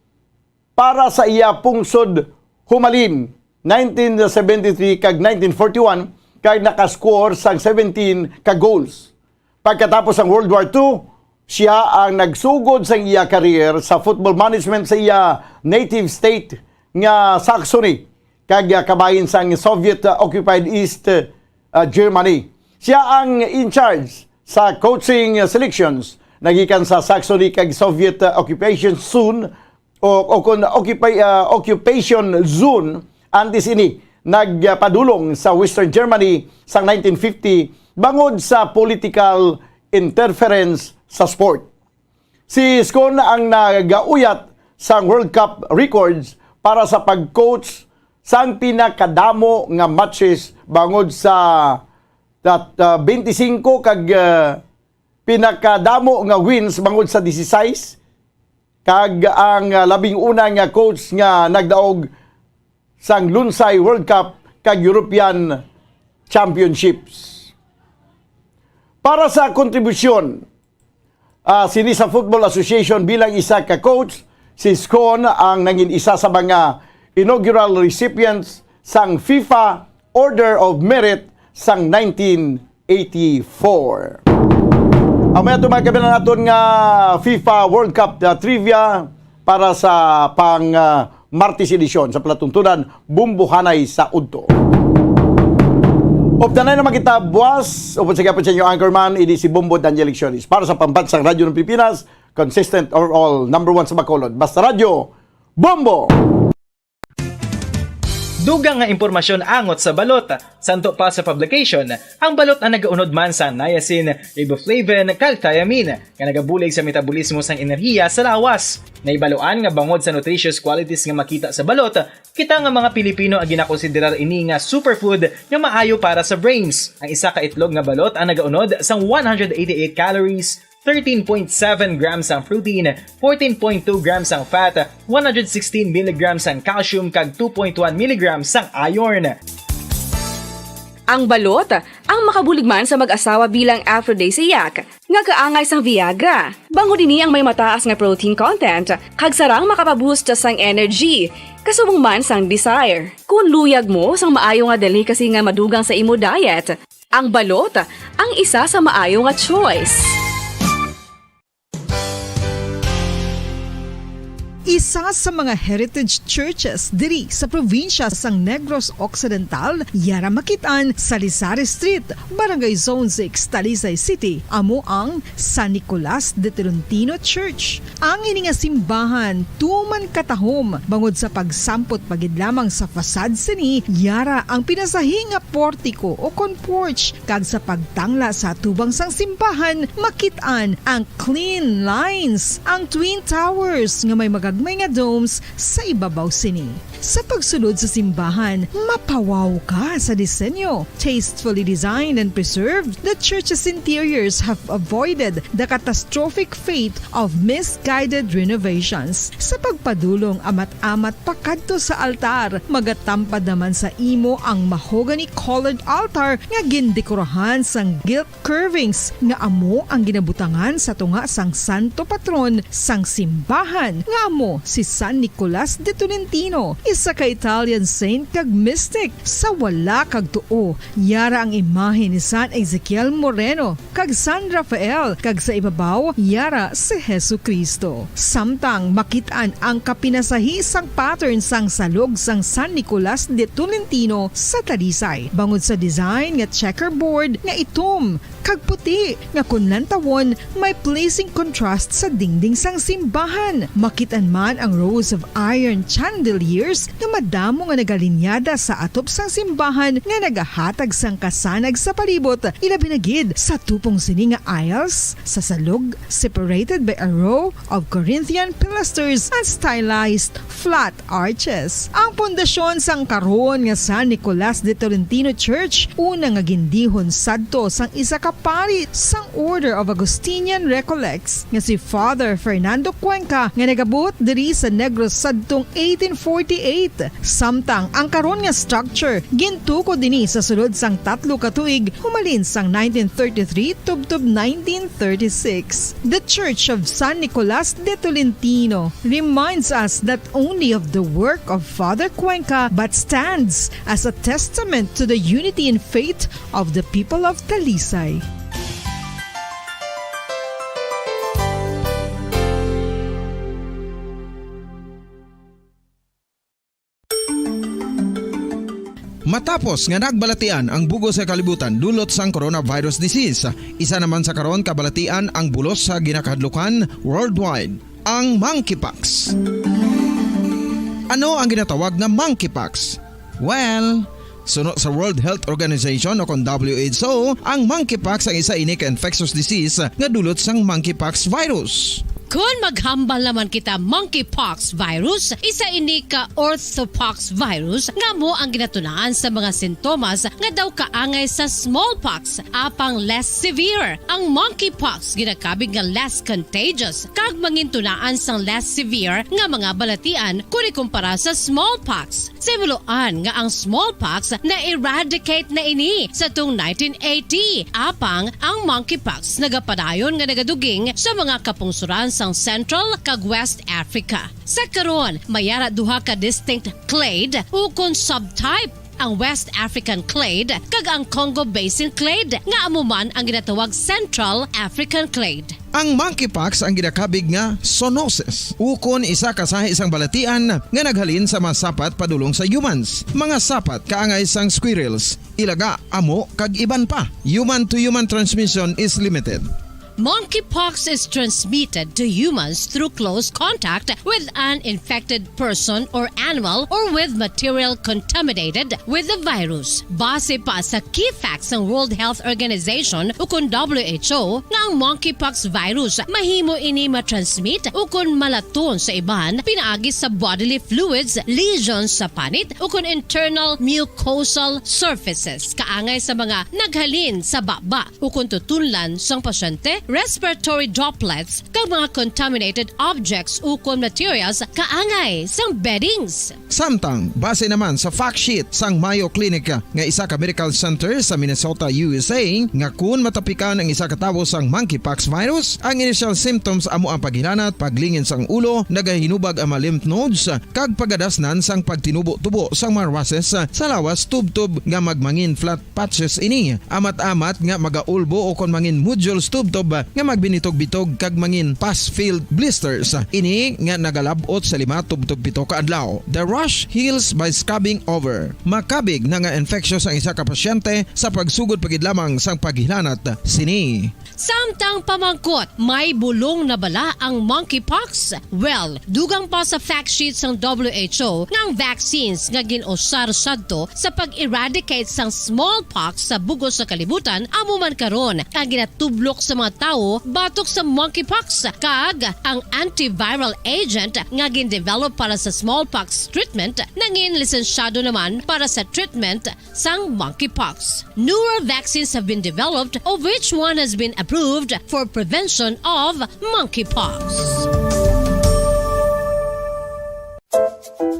para sa iya pungsod Humalin, nineteen seventy-three kag nineteen forty-one, kag nakascore sang seventeen ka goals. Pagkatapos sang World War Two, siya ang nagsugod sang iya career sa football management sa iya native state nga Saxony, kag, ah, kabahin sang Soviet, ah, occupied East, ah, Germany. Siya ang in charge sa coaching selections nagikan sa Saxony kag Soviet, ah, occupation zone o, o kon occupy, ah, occupation zone antes ini nagpadulong sa Western Germany sang nineteen fifty bangod sa political interference sa sport. Si Scone ang nagauyat sang World Cup records para sa pag-coach sang pinakadamo nga matches bangod sa dat-, ah, twenty-five kag, ah, pinakadamo nga wins bangod sa dieciséis, kag ang, ah, labing una nga coach nga nagdaog sang Lunsay World Cup kag European Championships. Para sa kontribusyon, ah, sini sa Football Association bilang isa ka coach, si Scone ang nangin isa sa mga inaugural recipients sang FIFA Order of Merit sang nineteen eighty-four. Amo ato, mga kaabyanan, aton nga FIFA World Cup, ah, trivia para sa pang, ah, Martes edisyon sa palatuntunan, Bombohanay sa Udto. Updanay naman kita buwas, upod sa gihapon sa inyo anchorman, ini si Bombo Daniel Lecciones. Para sa Pambansang Radyo ng Pilipinas, consistent overall, number one sa Bacolod. Basta Radyo, Bombo! Dugang nga impormasyon angot sa balot. Santo pa sa publication, ang balot ang nagaunod man sa niacin, riboflavin, kag thiamine, nga nagabulig sa metabolismo sang enerhiya sa lawas. Nahibaluan nga bangod sa nutritious qualities nga makita sa balot, kita nga mga Pilipino ang ginakonsiderar ini nga superfood nga maayo para sa brains. Ang isa ka itlog nga balot ang nagaunod sang one hundred eighty-eight calories, thirteen point seven grams ang protein, fourteen point two grams ang fat, one hundred sixteen milligrams ang calcium, kag two point one milligrams ang iron. Ang balot, ang makabulig man sa mag-asawa bilang aphrodisiac, nga kaangay sang Viagra. Bangod ini ang may mataas nga protein content, kag sarang makapaboost sang energy, kasubong man sang desire. Kung luyag mo sang maayo nga delicacy nga madugang sa imo diet, ang balot ang isa sa maayo nga choice. Isa sa mga heritage churches diri sa probinsya sang Negros Occidental, yara makit-an sa Lisari Street, Barangay Zone six, Talisay City, amo ang San Nicolas de Tolentino Church. Ang ini nga simbahan tuman katahom bangod sa pagsampot pa gid lamang sa facade sini, yara ang pinasahi nga portiko o kon porch, kag sa pagtangla sa atubang sang simbahan, makit-an ang clean lines, ang twin towers nga may magagmay nga domes sa ibabaw sini. Sa pagsulod sa simbahan, mapawaw ka sa disenyo. Tastefully designed and preserved, the church's interiors have avoided the catastrophic fate of misguided renovations. Sa pagpadulong amat-amat pakadto sa altar, magatampad naman sa imo ang mahogany-colored altar nga gindekorahan sang gilt curvings nga amo ang ginabutangan sa tunga sang santo patron sang simbahan, nga amo si San Nicolas de Tolentino, isa ka Italian saint kag mystic. Sa wala kag tuo, yara ang imahe ni San Ezekiel Moreno kag San Rafael, kag sa ibabaw, yara si Jesu-Cristo. Samtang makit-an ang kapinasahi sang pattern sang salog sang San Nicolas de Tolentino sa Talisay, bangod sa design nga checkerboard nga itom kag puti nga kon lantawon, may pleasing contrast sa dingding sang simbahan. Makit-an man ang rows of iron chandeliers nga madamo nga nagalinyada sa atop sang simbahan nga nagahatag sang kasanag sa palibot, ilabi na gid sa tupong sini nga aisles sa salog, separated by a row of Corinthian pilasters and stylized flat arches. Ang pundasyon sang karon nga San Nicolas de Tolentino Church, una nga gindihon sadto sang isa ka pari sang Order of Augustinian Recollects nga si Father Fernando Cuenca, nga nagabuot diri sa Negros sadtong eighteen forty-eight. eight, samtang ang karon nga structure gintukod ini sa sulod sang tatlo ka tuig, humalin sang nineteen thirty-three tubtob nineteen thirty-six. The Church of San Nicolas de Tolentino reminds us not only of the work of Father Cuenca but stands as a testament to the unity in faith of the people of Talisay. Matapos nga nagbalatian ang bug-os nga kalibutan dulot sang coronavirus disease, isa naman sa karon kabalatian ang bulos sa ginakahadlukan worldwide, ang monkeypox. Ano ang ginatawag nga monkeypox? Well, suno sa World Health Organization o kon W H O, ang monkeypox ang isa ini ka infectious disease nga dulot sang monkeypox virus. Kon maghambal naman kita monkeypox virus, isa ini ka orthopox virus nga amo ang ginatunaan sa mga sintomas nga daw kaangay sa smallpox, apang less severe. Ang monkeypox ginakabig nga less contagious kag mangintunaan sang less severe nga mga balatian kon ikumpara sa smallpox. Sa himuloan nga ang smallpox na-eradicate na ini sa tuong nineteen eighty, apang ang monkeypox nagapadayon nga nagaduging sa mga kapungsoran sang Central kag West Africa. Sa karon, may ara duha ka distinct clade ukon subtype, ang West African clade kag ang Congo Basin clade, nga amo man ang ginatawag Central African clade. Ang monkeypox ang ginakabig nga zoonosis, ukon isa ka sahi sang balatian nga naghalin sa mga sapat padulong sa humans, mga sapat kaangay sang squirrels, ilaga, amo, kag iban pa. Human-to-human transmission is limited. Monkeypox is transmitted to humans through close contact with an infected person or animal or with material contaminated with the virus. Base pa sa key facts sang World Health Organization ukon W H O nga ang monkeypox virus mahimo ini matransmit ukon malaton sa iban pinaagi sa bodily fluids, lesions sa panit ukon internal mucosal surfaces kaangay sa mga naghalin sa baba ukon tutunlan sang pasyente, respiratory droplets, kag mga contaminated objects ukon materials kaangay sang beddings. Samtang, base naman sa fact sheet sang Mayo Clinic nga isa ka medical center sa Minnesota, U S A, nga kun matapikan ang isa ka tawo sang monkeypox virus, ang initial symptoms amo ang paghilanat, paglingin sang ulo, nagahinubag ang mga lymph nodes, kag pagadasnan sang pagtinubo-tubo sang mga rushes sa lawas tubtob nga magmangin flat patches ini, amat-amat nga magaulbo ukon mangin nodules tubtob nga magbinitog-bitog kag mangin pus-filled blisters. Ini nga nagalab-ot sa lima tubtob pito ka adlaw. The rash heals by scabbing over. Makabig na nga infectious ang isa ka pasyente sa pagsugod pa gid lamang sang paghilanat sini. Samtang pamangkot, may bulong na bala ang monkeypox? Well, dugang pa sa fact sheet sang W H O nga ang vaccines nga gin-usar sadto sa pag-eradicate sang smallpox sa bug-os nga kalibutan amo man karon ang ginatublok sa mga tawo batok sa monkeypox, kag ang antiviral agent nga gin-develop para sa smallpox treatment nangin lisensyado naman para sa treatment sang monkeypox. Newer vaccines have been developed, of which one has been approved for prevention of monkeypox.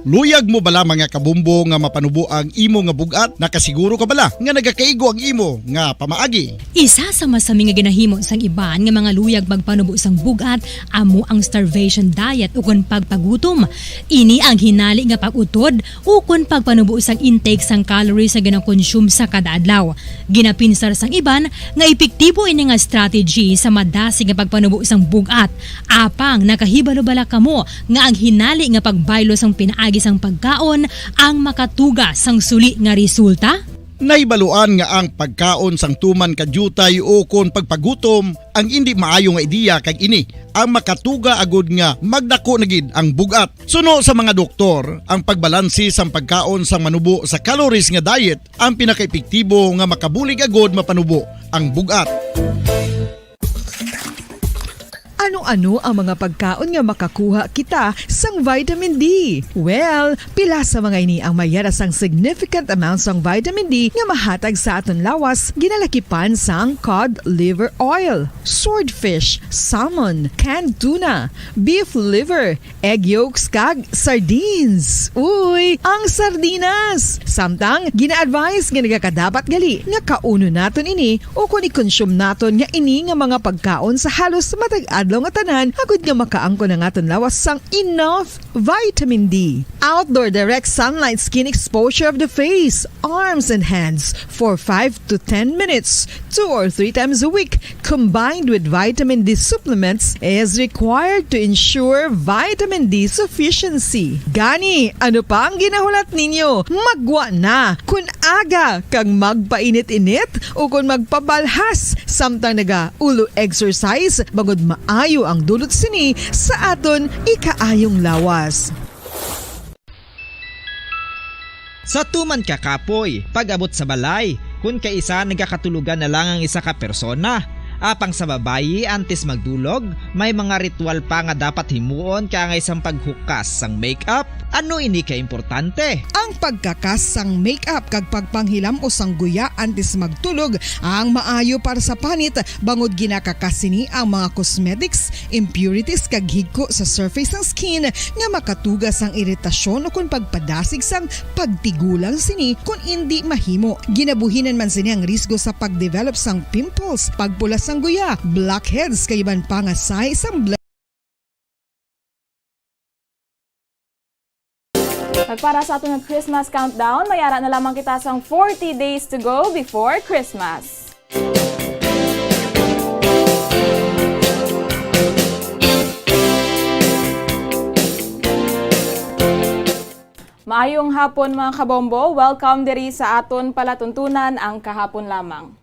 Luyag mo bala, mga kabumbo, nga mapanubo ang imo nga bug-at? Nakasiguro ka bala nga nagakaigo ang imo nga pamaagi? Isa sa masami nga ginahimo sang iban nga mga luyag magpanubo sang bug-at amo ang starvation diet ukon pagpagutom. Ini ang hinali nga pag-utod ukon pagpanubo sang intake sang calories nga ginakonsume sa kada adlaw. Ginapinsar sang iban nga epektibo ini nga strategy sa madasig nga pagpanubo sang bug-at. Apang nakahibalo bala kamo nga ang hinali nga pagbaylo sang pinaagi sang pagkaon ang makatuga sang suli nga resulta? Nahibaluan nga ang pagkaon sang tuman ka diutay ukon pagpagutom ang indi maayo nga ideya, kag ini ang makatuga agud nga magdako na gid ang bug-at. Suno sa mga doktor, ang pagbalanse sang pagkaon sang manubo sa calories nga diet ang pinakaepektibo nga makabulig agud mapanubo ang bug-at. Ano Ano ang mga pagkaon nga makakuha kita sang vitamin D? Well, pila sa mga ini ang mayara sang significant amount sang vitamin D nga mahatag sa aton lawas, ginalakipan sang cod liver oil, swordfish, salmon, canned tuna, beef liver, egg yolks, kag sardines. Uy, ang sardinas! Samtang, gina-advise nga nagakadapat gali nga kaunon naton ini o kon i-consume naton nga ini nga mga pagkaon sa halos matag adlaw nga tanan, agud nga makaangkon ang aton lawas sang enough vitamin D. Outdoor direct sunlight skin exposure of the face, arms, and hands for five to ten minutes, two or three times a week, combined with vitamin D supplements, is required to ensure vitamin D sufficiency. Gani, ano pa ang ginahulat ninyo? Maggwa na! Kun aga kag magpainit-init o kon magpabalhas samtang naga-ulo exercise, bangod maayo ang dulot sini sa aton ikaayong lawas. Sa tuman ka kapoy, pag-abot sa balay, kun kaisa nagakatulogan na lang ang isa ka persona. Apang sa babayi, antes magdulog, may mga ritual pa nga dapat himuon kaangay sang paghukas sang makeup. Ano ini ka importante? Ang pagkakas sang makeup kag pagpanghilam-os sang guya antes magtulog ang maayo para sa panit, bangod ginakakas sini ang mga cosmetics, impurities kag higko sa surface sang skin nga makatuga sang iritasyon ukon pagpadasig sang pagtigulang sini kon indi mahimo. Ginabuhinan man sini ang risgo sa pagdevelop sang pimples, pagpula sang guya, blackheads kag iban pa nga sign sang blood. At para sa aton nga Christmas countdown, may ara na lamang kita sang forty days to go before Christmas. Maayong hapon, mga kabombo. Welcome diri sa aton palatuntunan, ang Kahapon Lamang.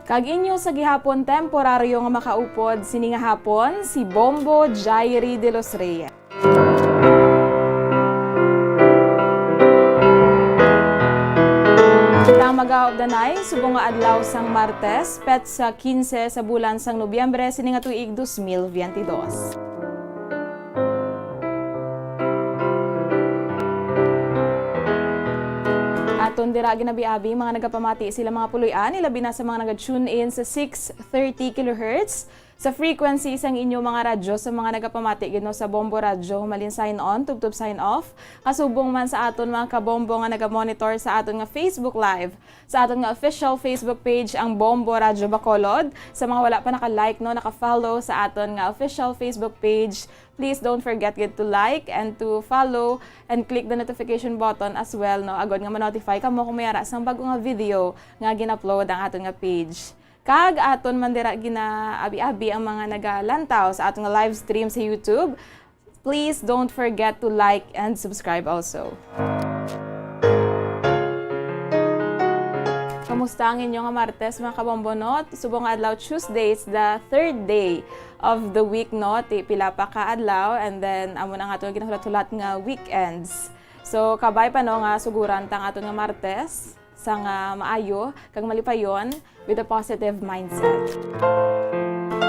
Kag inyo sa gihapon temporaryo nga makaupod sini nga hapon, si Bombo Jairi de los Reyes. Kita magaupdanay, subong nga adlaw sang Martes, petsa quince sa bulan sang Nobyembre sini nga tuig dos mil veintidós. Aton dira ginabi-abi mga nagapamati sila mga puloy-an, ilabi na sa mga naga-tune in sa six thirty kilohertz sa frequency sang inyo mga radyo, sa mga nagapamati gid no sa Bombo Radyo, humalin sign on, tubtob sign off, kasubong man sa aton mga kabombo nga naga-monitor sa aton nga Facebook Live, sa aton nga official Facebook page, ang Bombo Radyo Bacolod. Sa mga wala pa naka-like, no, naka-follow sa aton nga official Facebook page, please don't forget gid to like and to follow and click the notification button as well, no, agod nga ma-notify kamo kung may ara sang bag-o nga video nga gin-upload ang aton nga page. Kag aton man dira ginaabi-abi ang mga nagalantaw sa aton nga live stream sa YouTube. Please don't forget to like and subscribe also. Kamusta ang inyo nga Martes, mga kabombonot? Subong nga adlaw, Tuesday, it's the third day of the week, no? Ti pila pa ka adlaw, and then amo na nga ato ginahulat-hulat nga weekends. So, kabay pa, no, nga suguran ta ang aton nga Martes sang maayo kag malipayon with a positive mindset.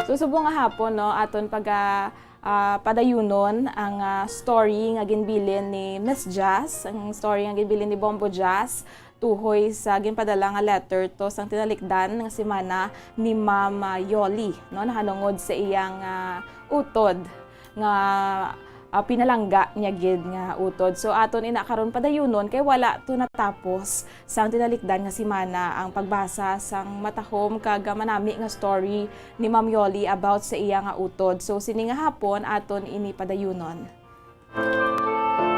So, subong nga hapon, no, aton paga ah, padayunon ang, ah, story nga ginbilin ni Miss Jazz, ang story nga ginbilin ni Bombo Jazz, tuhoy sa ginpadala nga letter to sang tinalikdan nga semana ni Ma'am, ah, Yoli, no, nahanungod sa iyang, ah, utod nga, ah, pinalangga niya gid nga utod. So, aton ina karon padayunon kay wala to natapos sang tinalikdan nga semana ang pagbasa sang matahom kag manami nga story ni Ma'am Yoli about sa iya nga utod. So, sini nga hapon aton ini padayunon.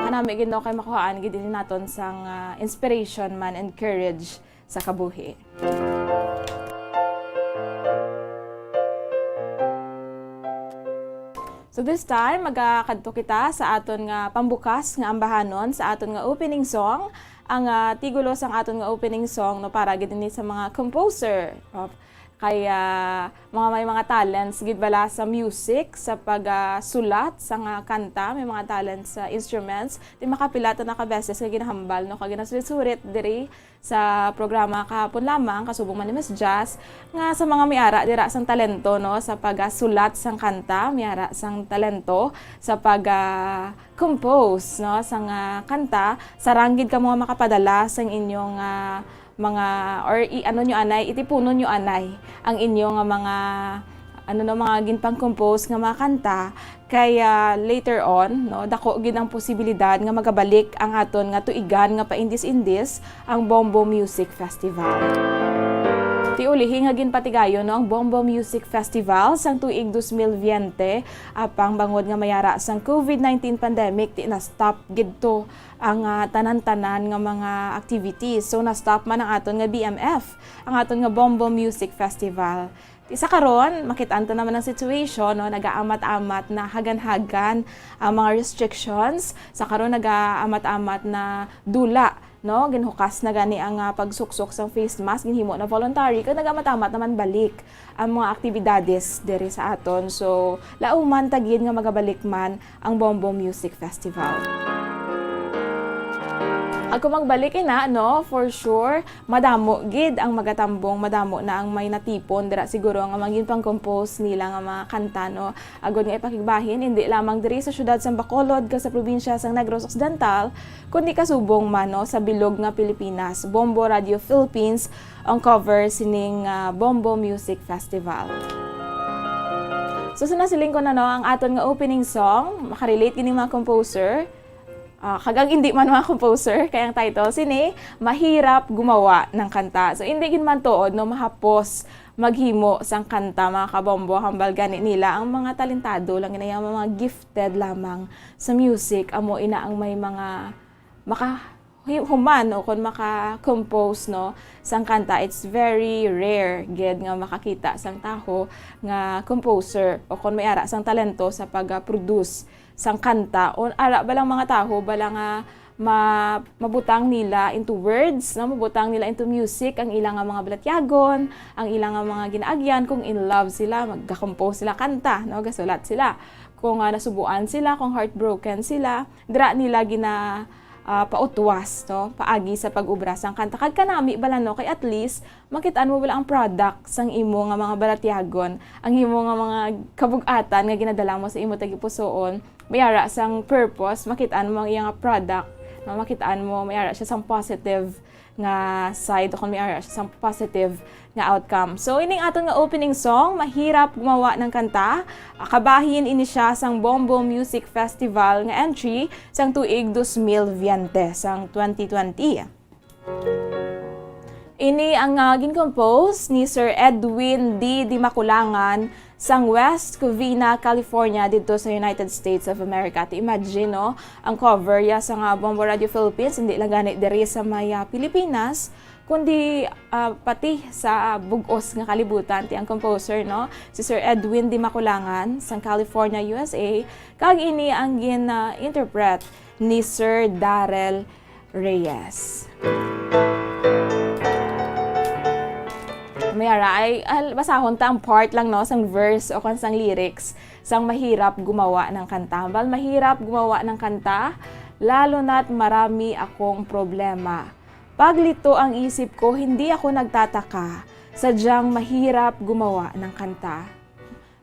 Kanami gid, no, kay makuhaan gid ini naton sang, ah, inspiration man and courage sa kabuhi. So this time, magakadto kita sa aton nga pambukas nga ambahanon sa aton nga opening song. Ang, ah, tigulo sang aton nga opening song, no, para gid ini sa mga composer, of Kaya mga may mga talents gid bala sa music, sa pagsulat sang kanta, may mga talents sa instruments. Ti makapila ta na ka beses nga ginahambal, no, kag ginasulit-sulit diri sa programa kahapon lamang, kasubong man ni Miss Jazz, nga sa mga may ara dira sang talento, no, sa pagsulat sang kanta, may ara sang talento sa pag, ah, compose, no, sang kanta, sarang gid kamo nga makapadala sang inyong, ah, mga, or i-ano nyo anay, itipunon nyo anay ang inyong mga, ano, no, mga ginpang-compose nga mga kanta, kay, ah, later on, no, dako gid ang posibilidad nga magabalik ang aton nga tuigan nga paindis-indis, ang Bombo Music Festival. Ti ulihi nga ginpatigayon, no, ang Bombo Music Festival sang tuig dos mil veinte, apang bangod nga may ara sang covid nineteen pandemic, ti na-stop gid to ang, ah, tanan-tanan nga mga activities. So, na-stop man ang aton nga B M F, ang aton nga Bombo Music Festival. Ti sa karon, makit-an ta naman ang situation, no? Nagaamat-amat na hagan-hagan ang mga restrictions. Sa karon, nagaamat-amat na dula, no? Ginhukas na gani ang, ah, pagsuksok sang face mask, ginhimo na voluntary, kag nagaamat-amat naman balik ang mga aktibidades diri sa aton. So, lauman ta gid nga magabalik man ang Bombo Music Festival. Ako magbalik ina, no, for sure, madamo gid ang magatambong, madamo na ang may natipon dira siguro nga mga ginpang-compose nila nga mga kanta, no. Agod nga ipakigbahin, indi lamang diri sa siyudad sang Bacolod kag sa probinsya sang Negros Occidental, kundi kasubong man, no, sa bilog nga Pilipinas. Bombo Radio Philippines ang cover sining, ah, Bombo Music Festival. So, sa nasiling ko na, no, ang aton nga opening song, makarelate gini mga composer. Ah, kag ang indi man mga composer, kay ang title sini, Mahirap Gumawa ng Kanta. So, indi gid man tuod, no, mahapos maghimo sang kanta, mga kabombo, hambal gani nila ang mga talentado lang, ina, ang mga gifted lamang sa music, amo ina ang may mga maka-, hi-, human o kon maka-compose, no, sang kanta. It's very rare gid nga makakita sang taho nga composer o kon may ara sang talento sa pag-produce sang kanta. O ara ba lang mga taho bala nga ma-, mabutang nila into words, no? Mabutang nila into music ang ila nga mga balatyagon, ang ila nga mga ginaagyan. Kung in love sila, magka-compose sila kanta, no? Gasulat sila. Kung, ah, nasubuan sila, kung heartbroken sila, dira nila gina-, ah, pautwas, no? Paagi sa pag-obra sang kanta. Kag kanami bala, no? Kay at least, makit-an mo bala ang product sang imo nga mga balatyagon, ang imo nga mga kabug-atan nga ginadala mo sa imo tagipusoon, may ara sang purpose, makit-an mo ang iya nga product, no? Makit-an mo, may ara siya sang positive nga side, o kung may ara siya sang positive nga outcome. So, ining aton nga opening song, Mahirap Gumawa ng Kanta, kabahin ini siya sang Bombo Music Festival nga entry sang tuig dos mil veinte, sang twenty twenty. Ini ang, ah, gin-compose ni Sir Edwin D. Dimaculangan sang West Covina, California, didto sa United States of America. Ti imagine, no, ang cover ya sa nga Bombo Radio Philippines, hindi lang gani diri sa may, ah, Pilipinas, kundi, ah, pati sa, ah, bug-os nga kalibutan. Ti ang composer, no, si Sir Edwin Dimaculangan sang California, U S A, kag ini ang gin, ah, interpret ni Sir Darrell Reyes. May ara ay, al-, basahon ta ang part lang, no, sang verse o kon sang lyrics sang Mahirap Gumawa ng Kanta. Hambal, mahirap gumawa ng kanta, lalo na't marami akong problema. Paglito ang isip ko, hindi ako nagtataka. Sadyang mahirap gumawa ng kanta.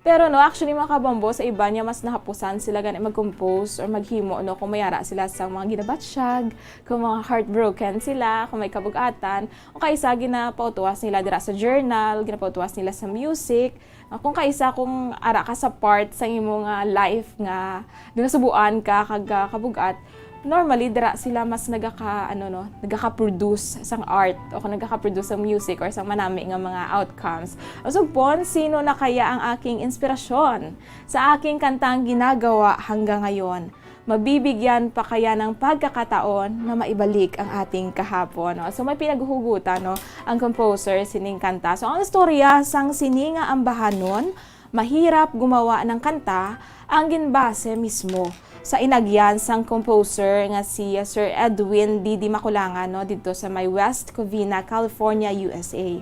Pero, no, actually, mga kabombo, sa iban niya mas nahapusan sila gani mag-compose or maghimo, no, kung may ara sila sa mga ginabatsyag, kung mga heartbroken sila, kung may kabug-atan, o kaisa ginapautuwas nila dira sa journal, ginapautuwas nila sa music. Ah, kung kaisa, kung ara ka sa part sa imo nga life nga ginasubuan ka kag, ah, kabug-at, normally, dira sila mas nagaka-, ano, no, nagaka-produce sang art o kung nagaka-produce sang music or sang manami nga mga outcomes. Ang sugpon, sino na kaya ang aking inspirasyon sa aking kantang ginagawa hanggang ngayon? Mabibigyan pa kaya ng pagkakataon na maibalik ang ating kahapon, no? So, may pinaghuhugutan, no, ang composer sining kanta. So, ang istorya sang sini nga ambahanon, mahirap gumawa ng kanta, ang ginbase mismo sa inagyan sang composer nga si Sir Edwin D. Dimaculangan, no, didto sa may West Covina, California, U S A.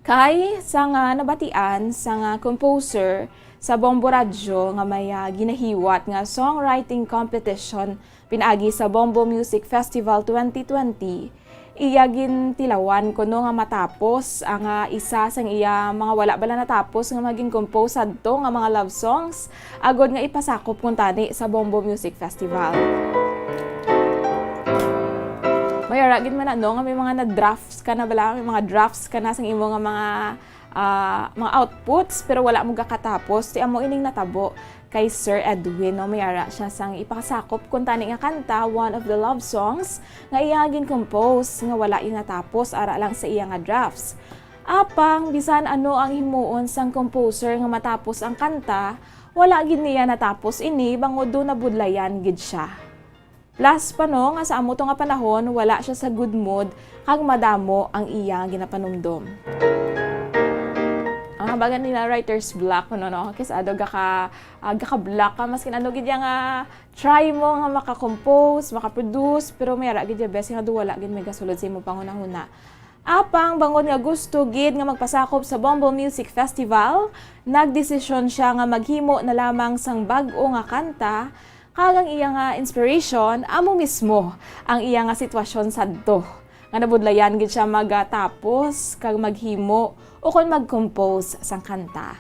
Kay sa nga nabatian sa nga composer sa Bombo Radyo nga may, ah, ginahiwat nga songwriting competition pinaagi sa Bombo Music Festival twenty twenty, iya gintilawan kuno nga matapos ang, ah, isa sang iya mga wala bala natapos nga maging compose sadto nga mga love songs agod nga ipasakop kuntani sa Bombo Music Festival. May ara gid man, ano, nga may mga na-drafts ka na bala, may mga drafts ka na sang imo nga mga, ah, mga outputs, pero wala mo gakatapos. Ti amo ining natabo kay Sir Edwin, no? May ara siya sang ipakasakop kuntani nga kanta, one of the love songs nga iya gin-compose nga wala gid natapos, ara lang sa iya nga drafts. Apang bisan ano ang himuon sang composer nga matapos ang kanta, wala gid niya natapos ini bangod do nabudlayan gid siya. Plus pa, no, nga sa amo to nga panahon, wala siya sa good mood kag madamo ang iya ginapanumdom. Ang habagan nila writer's block, no, no? Kis ado gaka, ah, gaka-block ka, maskin ano gid ya nga try mo nga maka-compose, maka-produce, pero may ara gid ya bes nga do wala gid may gasulod sa imo panghunahuna. Apang bangod nga gusto gid nga magpasakop sa Bombo Music Festival, nagdesisyon siya nga maghimo na lamang sang bag-o nga kanta, kag ang iya nga inspiration amo mismo ang iya nga sitwasyon sadto, nga nabudlayan gid siya magatapos kag maghimo ukon mag-compose sang kanta.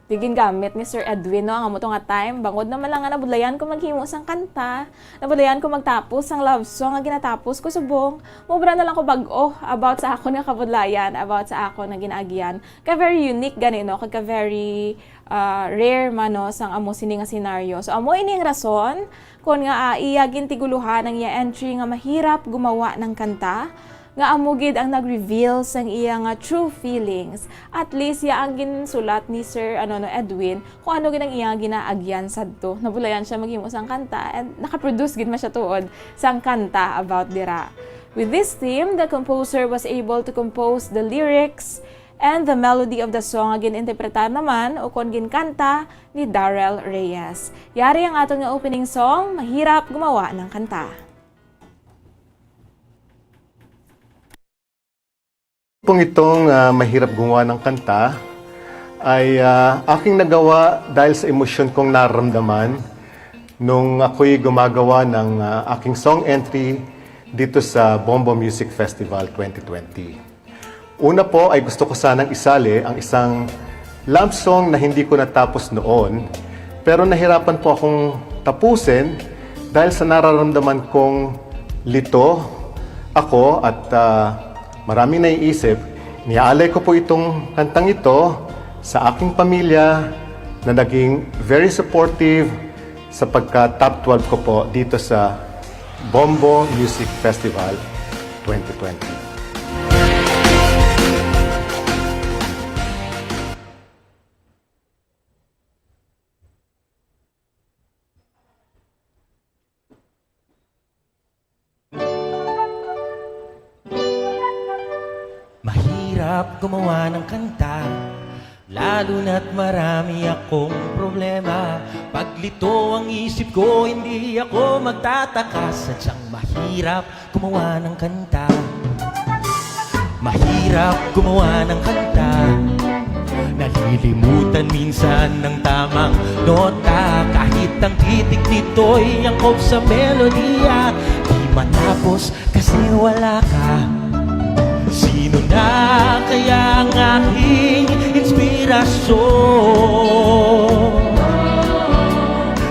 Di gingamit ni Sir Edwin, no, ang amo to nga time. Bangod naman lang nga nabudlayan ko maghimo sang kanta, nabudlayan ko magtapos sang love song nga ginatapos ko subong, mobra na lang ko bag-o about sa akon nga kabudlayan, about sa akon nga ginaagian. Ka very unique gani, no, kag ka very, ah, rare man, no, sang amo sini nga senaryo. So, amo ini ang rason kon nga, ah, iya gintigulohan ang iya entry nga mahirap gumawa ng kanta, nga amo gid ang nag-reveal sang iya nga true feelings. At least, ya ang ginsulat ni Sir, ano, no, Edwin, kung ano gid ang iya ginaagyan sadto. Nabulayan siya maghimo sang kanta, and nakaproduce gid man siya tuod sang kanta about dira. With this theme, the composer was able to compose the lyrics and the melody of the song nga gin-interpretar naman o kon ginkanta ni Darrell Reyes. Yari ang aton nga opening song, Mahirap Gumawa ng Kanta. Pong itong, ah, Mahirap Gumawa ng Kanta ay, ah, aking nagawa dahil sa emosyon kong naramdaman nung ako'y gumagawa ng, ah, aking song entry dito sa Bombo Music Festival twenty twenty. Una po ay gusto ko sanang isali ang isang love song na hindi ko natapos noon, pero nahirapan po akong tapusin dahil sa nararamdaman kong lito ako at, ah, maraming naiisip. Niaalay ko po itong kantang ito sa aking pamilya na naging very supportive sa pagka-top twelve ko po dito sa Bombo Music Festival twenty twenty. Mahirap gumawa ng kanta, lalo na't marami akong problema. Paglito ang isip ko, hindi ako magtataka. Sadyang mahirap gumawa ng kanta. Mahirap gumawa ng kanta. Nalilimutan minsan ng tamang nota. Kahit ang titik nito'y angkop sa melodiya, di matapos kasi wala ka. Sino na kaya ang aking inspirasyon?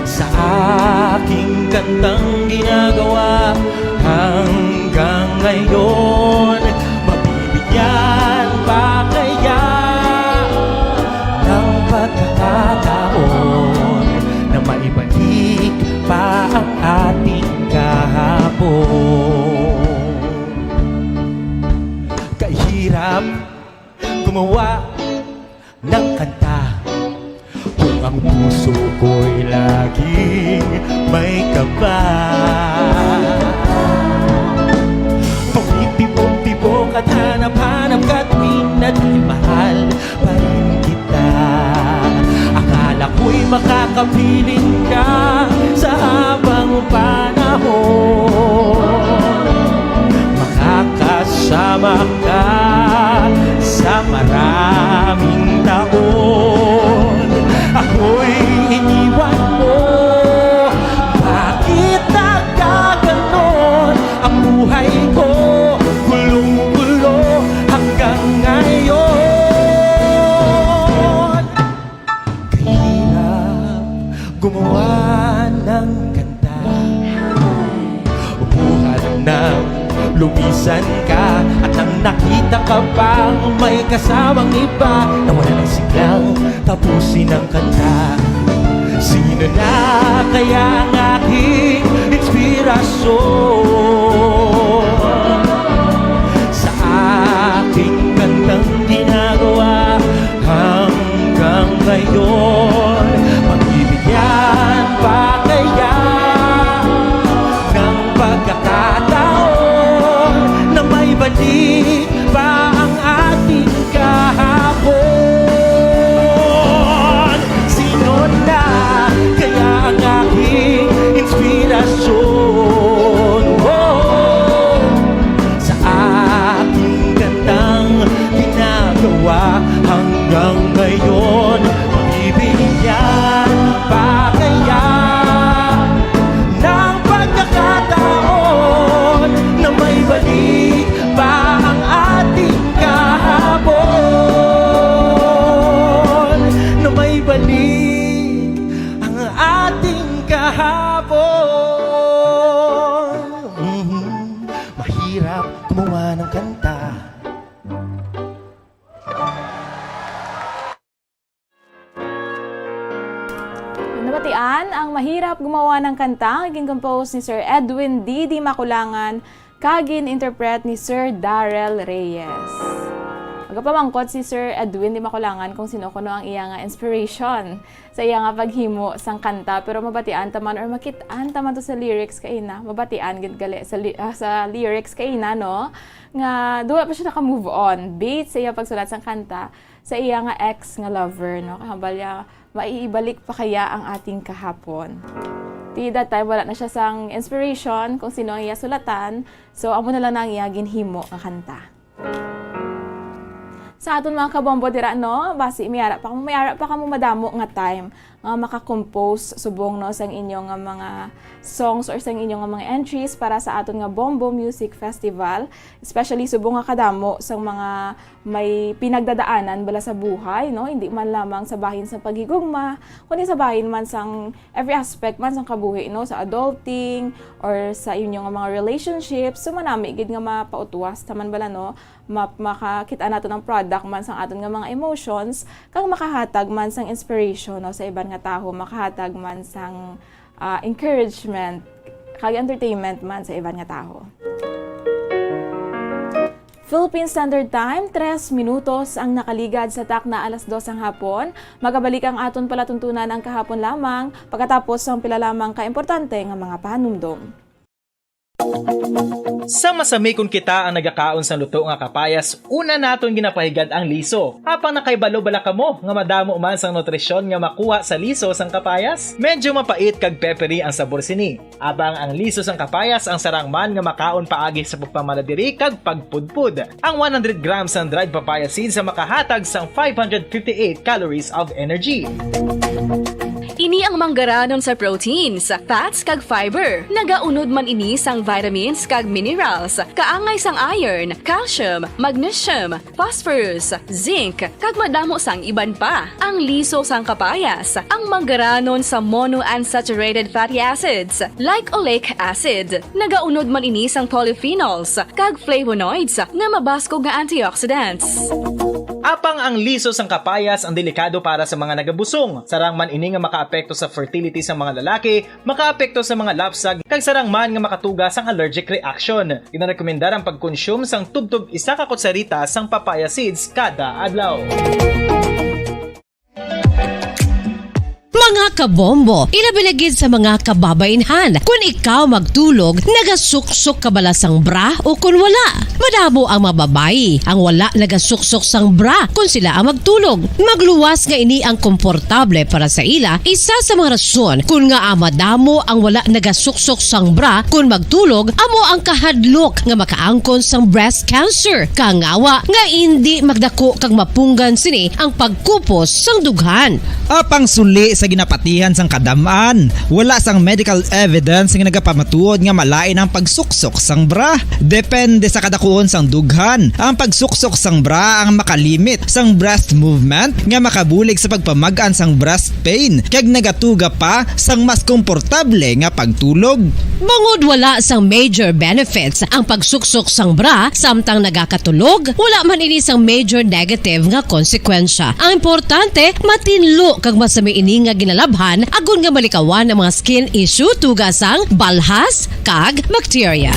Sa aking kantang ginagawa hanggang ngayon, mabibigyan pa kaya ng pagkakataon na maibalik pa ang ating kahapon? Kahirap gumawa ng kanta kung ang puso ko'y laging may kaba. Tumitibok-tibok at hanap-hanap ka tuwing nagmamahal pa rin kita. Akala ko'y makakapiling ka sa habang panahon. Maka Daming taon ako'y iniwan mo. Bakit nagkaganon ang buhay ko? Gulong-gulo hanggang ngayon. Kahirap gumawa ng kanta. Buhat nang lumisan ka at nang nakita ka pang may kasamang iba, nawala ng siglang tapusin ang kanta. Sino na kaya ang aking inspirasyon sa aking kantang ginagawa hanggang ngayon? Mabibigyan pa kaya ng pagkakataon na may balik pa ang ating kahapon? Sino na kaya ang aking inspirasyon? Oh, sa aking gandang ginagawa hanggang ngayon, mabibigyan pa kaya ng pagkakataon na may balik pa ang ating kahapon, na may balik ang ating kahapon. Mhm. Mahirap gumawa ng kanta. Nabatian ang Mahirap Gumawa ng Kanta, gin-compose ni Sir Edwin D. D. Maculangan, kag gin-interpret ni Sir Darrell Reyes. Magapamangkot si Sir Edwin D. Maculangan kung sino kuno ang iya nga inspiration sa iya nga paghimo sang kanta, pero mabatian ta man or makit-an ta man to sa lyrics kaina, mabatian gid gali sa li-, ah, sa lyrics kaina, no, nga duwa pa siya naka-move on, based sa iya pagsulat sang kanta, sa iya nga ex nga lover, no? Kahambal niya, maiibalik pa kaya ang ating kahapon? Ti that time, wala na siya sang inspiration kung sino ang iya sulatan, so amo na lang na ang iya ginhimo nga kanta. Sa aton mga kabombo dira, no, basi may ara pa kamo, may ara pa kamo madamo nga time nga maka-compose subong, no, sang inyo nga mga songs or sang inyo nga mga entries para sa aton nga Bombo Music Festival, especially subong nga kadamo sang mga may pinagdadaanan bala sa buhay, no? Hindi man lamang sa bahin sang paghigugma, kundi sa bahin man sang every aspect man sang kabuhi, no? Sa adulting or sa inyo nga mga relationships. So, manami gid nga mapautwas ta man bala, no? Ma-, makakita nato ng product man sang aton nga mga emotions, kag makahatag man sang inspiration, no? Sa iban nga tawo, makahatag man sang, ah, encouragement, kag entertainment man sa iban nga tawo. Philippine Standard Time, tres minutos ang nakaligad sa takna alas dos sang hapon. Magabalik ang aton palatuntunan ang kahapon lamang, pagkatapos sang pila lamang ka importante nga mga pahanumdom. Sa masamikon kita ang nagakaon sang luto nga kapayas, una naton ginapahigad ang liso. Apang nakahibalo bala kamo nga madamo man sang nutrisyon nga makuha sa liso sang kapayas? Medyo mapait kag peppery ang sabor sini. Apang ang liso sang kapayas ang sarang man nga makaon paagi sa pagpamala diri kag pagpudpod. Ang one hundred grams sang dried papaya seeds ang makahatag sang five hundred fifty-eight calories of energy. Ini ang manggaranon sa proteins, fats, kag fiber. Nagaunod man ini sang vitamins kag minerals, kaangay sang iron, calcium, magnesium, phosphorus, zinc, kag madamo sang iban pa. Ang liso sang kapayas, ang manggaranon sa monounsaturated fatty acids, like oleic acid. Nagaunod man ini sang polyphenols kag flavonoids nga mabaskog nga antioxidants. Apang ang liso sang kapayas ang delikado para sa mga nagabusong. Sarang man ini nga makaapekto sa fertility sang mga lalaki, makaapekto sa mga lapsag, kag sarang man nga makatuga sang allergic reaction. Ginarekomendar ang pagkonsume sang tubtob isa ka kutsarita sang papaya seeds kada adlaw. Mga kabombo, ilabi na gid sa mga kababaynhan, kun ikaw magtulog, nagasuksok ka bala sang bra o kun wala? Madamo ang mga babayi ang wala nagasuksok sang bra kun sila ang magtulog. Magluwas nga ini ang komportable para sa ila, isa sa mga rason kun ngaa madamo ang wala nagasuksok sang bra kun magtulog amo ang kahadlok nga makaangkon sang breast cancer. Kangawa nga indi magdako kag mapunggan sini ang pagkupos sang dughan. Apang suli sa ginapatihan sang kadam-an, wala sang medical evidence nga nagapamatuod nga malain ang pagsuksok sang bra. Depende sa kadakuon sang dughan, ang pagsuksok sang bra ang makalimit sang breast movement nga makabulig sa pagpamag-an sang breast pain kag nagatuga pa sang mas komportable nga pagtulog. Bangod wala sang major benefits ang pagsuksok sang bra samtang nagakatulog, wala man ini sang major negative nga konsekwensya. Ang importante, matinlo kag masami ini nga ginalabhan agod nga malikawan ang mga skin issue tuga sang balhas kag bakterya.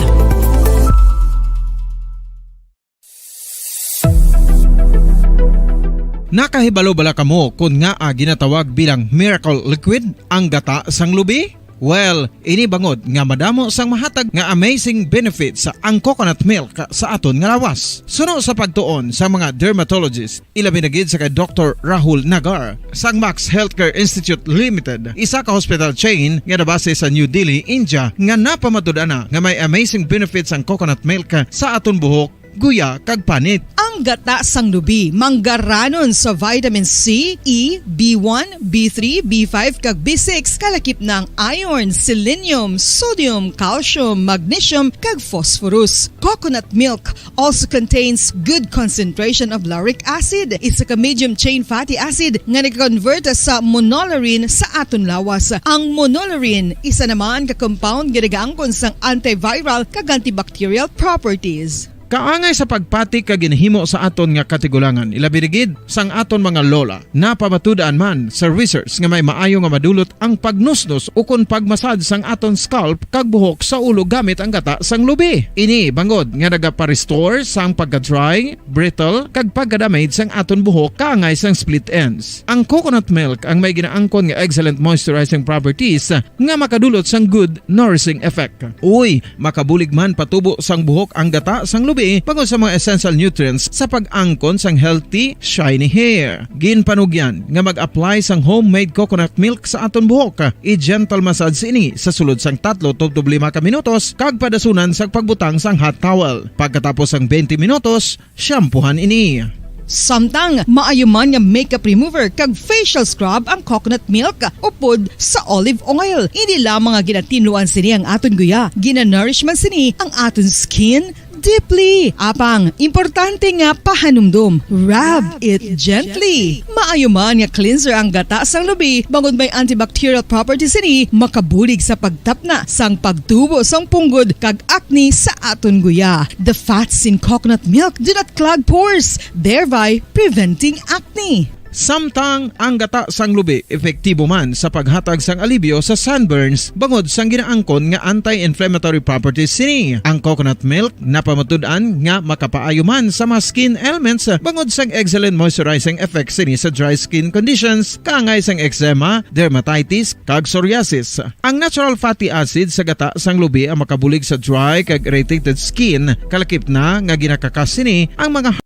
Nakahibalo bala kamo kon ngaa ginatawag bilang miracle liquid ang gata sang lubi? Well, ini bangod nga madamo sang mahatag nga amazing benefits ang coconut milk sa aton nga lawas. Suno sa pagtuon sa mga dermatologist, ilabi na gid sa kay Doktor Rahul Nagar sang Max Healthcare Institute Limited, isa ka hospital chain nga nabase sa New Delhi, India, nga napamatud-an na nga may amazing benefits ang coconut milk sa aton buhok, guya, kag panit. Ang gata sang lubi manggaranon sa vitamin C, E, B one, B three, B five, kag B six, kalakip na ang iron, selenium, sodium, calcium, magnesium, kag phosphorus. Coconut milk also contains good concentration of lauric acid, isa ka medium chain fatty acid nga nag-convert sa monolaurin sa aton lawas. Ang monolaurin, isa naman ka compound nga nagaangkon sang antiviral kag antibacterial properties. Kaangay sa pagpati kag ginhimo sa aton nga katigulangan, ilabi na gid sang aton mga lola. Napamatud-an man sa research nga may maayo nga madulot ang pagnusnos ukon pagmasad sang aton scalp kag buhok sa ulo gamit ang gata sang lubi. Ini bangod nga nagapa-restore sang pagka-dry, brittle, kag pagka-damage sang aton buhok kaangay sang split ends. Ang coconut milk ang may ginaangkon nga excellent moisturizing properties nga makadulot sang good nourishing effect. Uy, makabulig man patubo sang buhok ang gata sang lubi bangod sa mga essential nutrients sa pag-angkon sang healthy, shiny hair. Ginpanugyan nga mag-apply sang homemade coconut milk sa aton buhok. I-gentle massage ini sa sulod sang tatlo tubtob lima ka minutos kag padasunan sa pagbutang sang hot towel. Pagkatapos sang twenty minutos, shampoohan ini. Samtang maayo man nga makeup remover kag facial scrub ang coconut milk upod sa olive oil. Hindi lamang nga ginatinluan sini ang aton guya, ginanourish man sini ang aton skin deeply. Apang, importante nga pahanumdom, rub it gently. Maayo man nga cleanser ang gata sang lubi, bangod may antibacterial properties sini, makabulig sa pagtapna sang pagtubo sang punggod kag acne sa aton guya. The fats in coconut milk do not clog pores, thereby preventing acne. Samtang ang gata sang lubi epektibo man sa paghatag sang alibyo sa sunburns bangod sang ginaangkon nga anti-inflammatory properties sini. Ang coconut milk napamatud-an nga makapaayo man sa mga skin ailments bangod sang excellent moisturizing effect sini sa dry skin conditions, kaangay sang eczema, dermatitis, kag psoriasis. Ang natural fatty acid sa gata sang lubi ang makabulig sa dry kag irritated skin, kalakip na nga ginakakas sini ang mga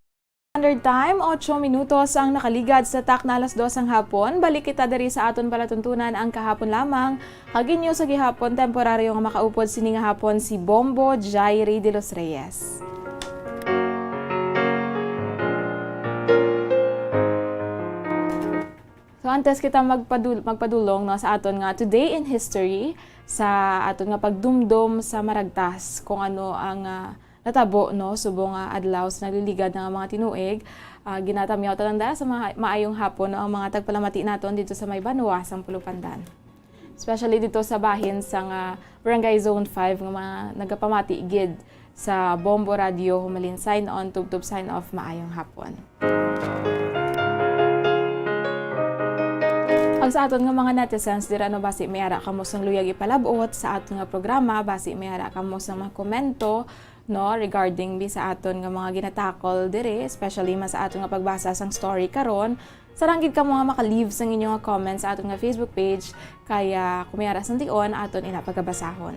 Standard Time, otso minutos ang nakaligad sa takna alas dos sang hapon. Balik kita diri sa aton palatuntunan, ang kahapon lamang. Kag inyo sa gihapon, temporaryo nga makaupod sini nga hapon, si Bombo Jairi de los Reyes. So, antes kita magpadul-, magpadulong, no, sa aton nga Today in History, sa aton nga pagdumdom sa maragtas, kung ano ang, ah, natabo, no, subong nga adlaw sa nagliligad nga mga tinuig, ah, ginatamyaw ta lang da sa mga maayong hapon, no, ang mga tagpalamati naton dito sa may banwa sang Pulupandan. Especially dito sa bahin sang Barangay Zone five nga mga nagapamati gid sa Bombo Radio, humalin sign on, tubtob sign off, maayong hapon. Kag sa aton nga mga netizens dira, no, basi may ara kamo sang luyag ipalab-ot sa aton nga programa, basi may ara kamo sang mga komento, no, regarding bi sa aton nga mga ginatakol diri, especially man sa aton nga pagbasa sang story karon. Sarang gid kamo nga maka-leave sang inyo nga comment sa aton nga Facebook page, kaya kung may ara sang tion, aton ina pagabasahon.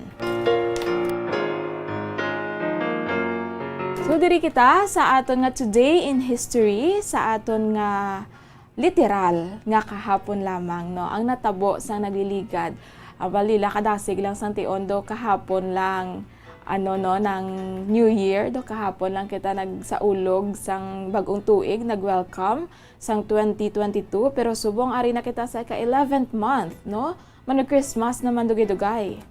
So, diri kita sa aton nga Today in History, sa aton nga literal nga kahapon lamang, no, ang natabo sang nagliligad. Ang balila kadasig lang sang tion, do kahapon lang, ano, no, nang New Year, do kahapon lang kita nagsaulog sang bag-ong tuig, nag-welcome sang twenty twenty-two, pero subong ari na kita sa ika-eleventh month, no? Manag-Christmas naman dugay-dugay.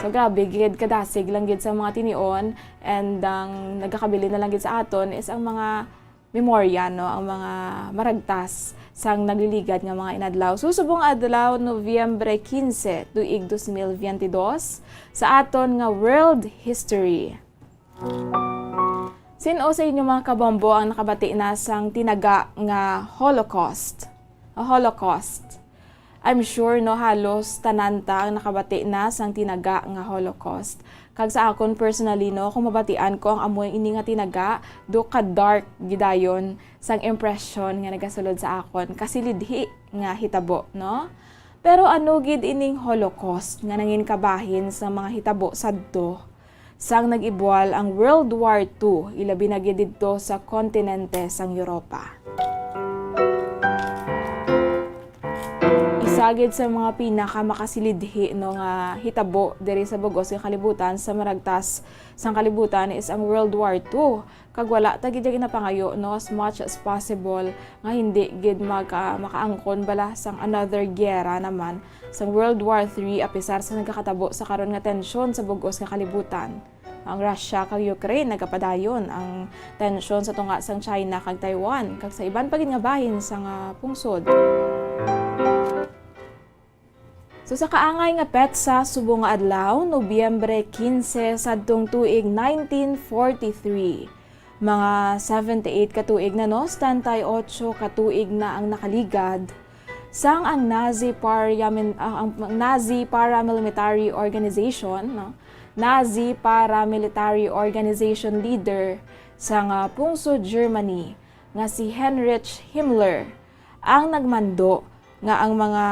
So, grabe gid, kadasig lang gid sa mga tinion, and ang nagakabilin na lang gid sa aton is ang mga memorya, no, ang mga maragtas sang nagliligad nga mga inadlaw. So, subong adlaw, Nobyembre quince, tuig dos mil veintidós, sa aton nga world history. Sin-o sa inyo, mga kabombo, ang nakabati na sang tinaga nga Holocaust? Holocaust. I'm sure, no, halos tanan ta ang nakabati na sang tinaga nga Holocaust. Kag sa akon personally, no, kung mabatian ko ang amo ini nga tinaga, do ka dark gidayon sang impresyon nga nagasulod sa akon, kasilidhi nga hitabo, no? Pero ano gid ining Holocaust nga nangin kabahin sa mga hitabo sadto? Sang nag-ibual ang World War Two, ilabi na gid didto sa kontinente sang Europa. Isa gid sa mga pinakamakasilidhi, no, nga hitabo diri sa bug-os nga kalibutan, sa maragtas sang kalibutan, is ang World War Two. Kag wala ta gid ya ginapangayo, no, as much as possible, nga hindi gid maka-, makaangkon bala sang another giyera naman, sang World War Three, apisar sa nagakatabo sa karon nga tensyon sa bug-os nga kalibutan. Ang Russia kag Ukraine nagapadayon, ang tensyon sa tunga sang China kag Taiwan, kag sa iban pa gid nga bahin sang, ah, pungsod. So, sa kaangay nga petsa, subong nga adlaw, Nobyembre quince, sadtong tuig nineteen forty-three, mga seventy-eight ka tuig na, no, setenta y ocho ka tuig na ang nakaligad, sang ang Nazi Parliament, ah, ang Nazi Paramilitary Organization, no, Nazi Paramilitary Organization leader sang, ah, pungsod Germany nga si Heinrich Himmler ang nagmando nga ang mga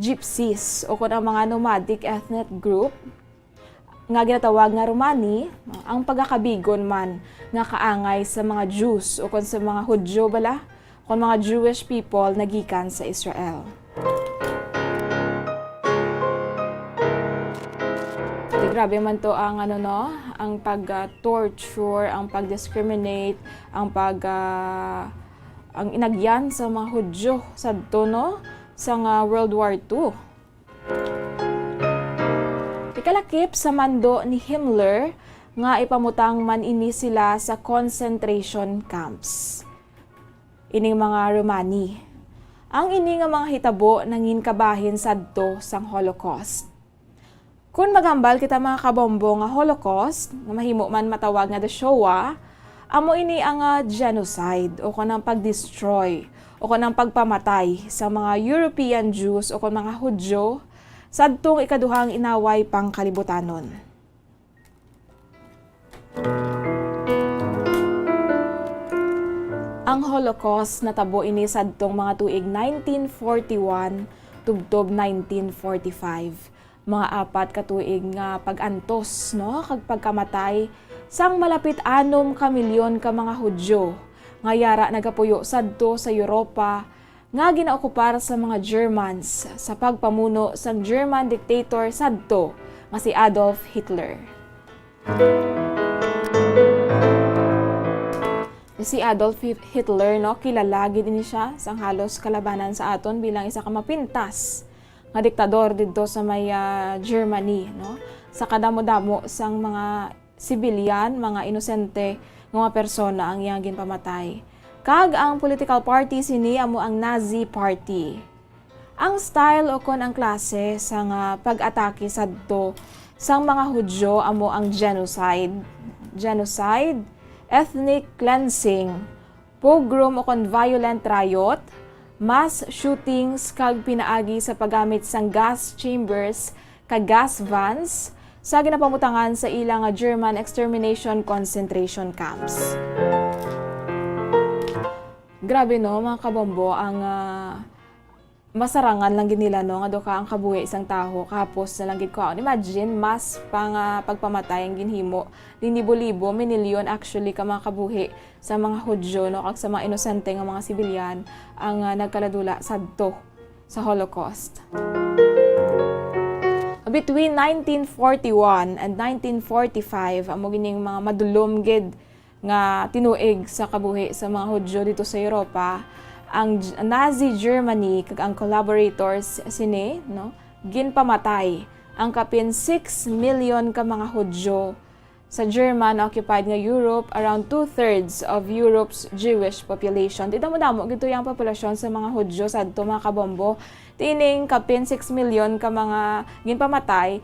Gypsies, o kon ang mga nomadic ethnic group nga ginatawag nga Romani, ang pagakabigon man nga kaangay sa mga Jews, o kon sa mga Hudyo bala, kon mga Jewish people nagikan sa Israel. Di, grabe man to ang, ano, no, ang pag, ah, torture, ang pag-discriminate, ang pag, ah, ang inagyan sa mga Hudyo sadto, no, sang, ah, World War Two. Ikalakip sa mando ni Himmler nga ipamutang man ini sila sa concentration camps, ining mga Romani. Ang ini nga mga hitabo nangin kabahin sadto sang Holocaust. Kon maghambal kita, mga kabombo, nga Holocaust, nga mahimo man matawag nga the Shoah, amo ini ang, ah, genocide, o kon ang pag-destroy, o kon ang pagpamatay sa mga European Jews, o kon mga Hudyo, sadtong ikaduhang inaway pangkalibutanon. Ang Holocaust natabo ini sadtong mga tuig nineteen forty-one tubtob nineteen forty-five. Mga apat ka tuig nga pag-antos, no, kag pagkamatay sang malapit anom ka milyon ka mga Hudyo nga yara nagapuyo sadto sa Europa nga ginaokupar sa mga Germans sa pagpamuno sang German dictator sadto nga si Adolf Hitler. Si Adolf Hit-, Hitler, no, kilala gid ini siya sang halos kalabanan sa aton bilang isa ka mapintas nga diktador didto sa may, ah, Germany, no? Sa kadamo-damo sang mga sibilyan, mga inosente nga mga persona ang iyang ginpamatay. Kag ang political party sini amo ang Nazi Party. Ang style o kon ang klase sang pag-atake sadto sang mga Hudyo amo ang genocide, genocide, ethnic cleansing, pogrom o kon violent riot, mass shootings kag pinaagi sa paggamit sang gas chambers kag gas vans sa ginapamutangan sa ila nga German extermination concentration camps. Grabe, no, mga kabombo, ang, ah, masarangan lang gid nila, no, nga duka ang kabuhi sang tawo, kahapos na lang gid kwaon. Imagine, mass pa nga pagpamatay ang ginhimo. Linibo-libo, minilyon actually ka mga kabuhi sa mga Hudyo, no, kag sa mga inosente nga mga sibilyan ang, ah, nagkaladula sadto sa Holocaust. Between nineteen forty-one and nineteen forty-five, amo gining mga madulom gid nga tinuig sa kabuhi sa mga Hudyo dito sa Europa, ang J-, Nazi Germany kag ang collaborators sini, no, ginpamatay ang kapin six million ka mga Hudyo sa German-occupied nga Europe, around two-thirds of Europe's Jewish population. Di damo-damo gid to ang populasyon sa mga Hudyo sadto, mga kabombo. Tining kapin six million ka mga ginpamatay,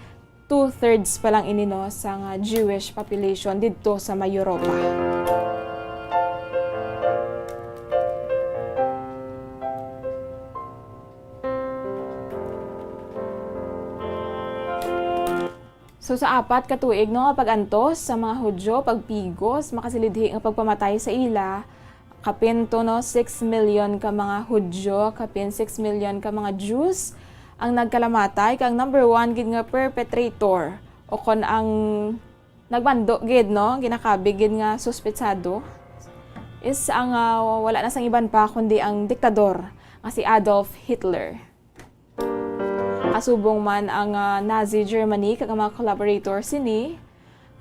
two-thirds pa lang ini, no, sa nga Jewish population didto sa may Europa. So, sa apat ka tuig, no, nga pag-antos sa mga Hudyo, pagpigos, makasilidhi nga pagpamatay sa ila, kapin to, no, six million ka mga Hudyo, kapin six million ka mga Jews ang nagkalamatay, kag ang number one gid nga perpetrator, o kon ang nagmando gid, no, ginakabig gid nga suspetsado, is ang, ah, wala na sang iban pa kundi ang diktador nga si Adolf Hitler. Asubong man ang, ah, Nazi Germany kag ang mga collaborator sini,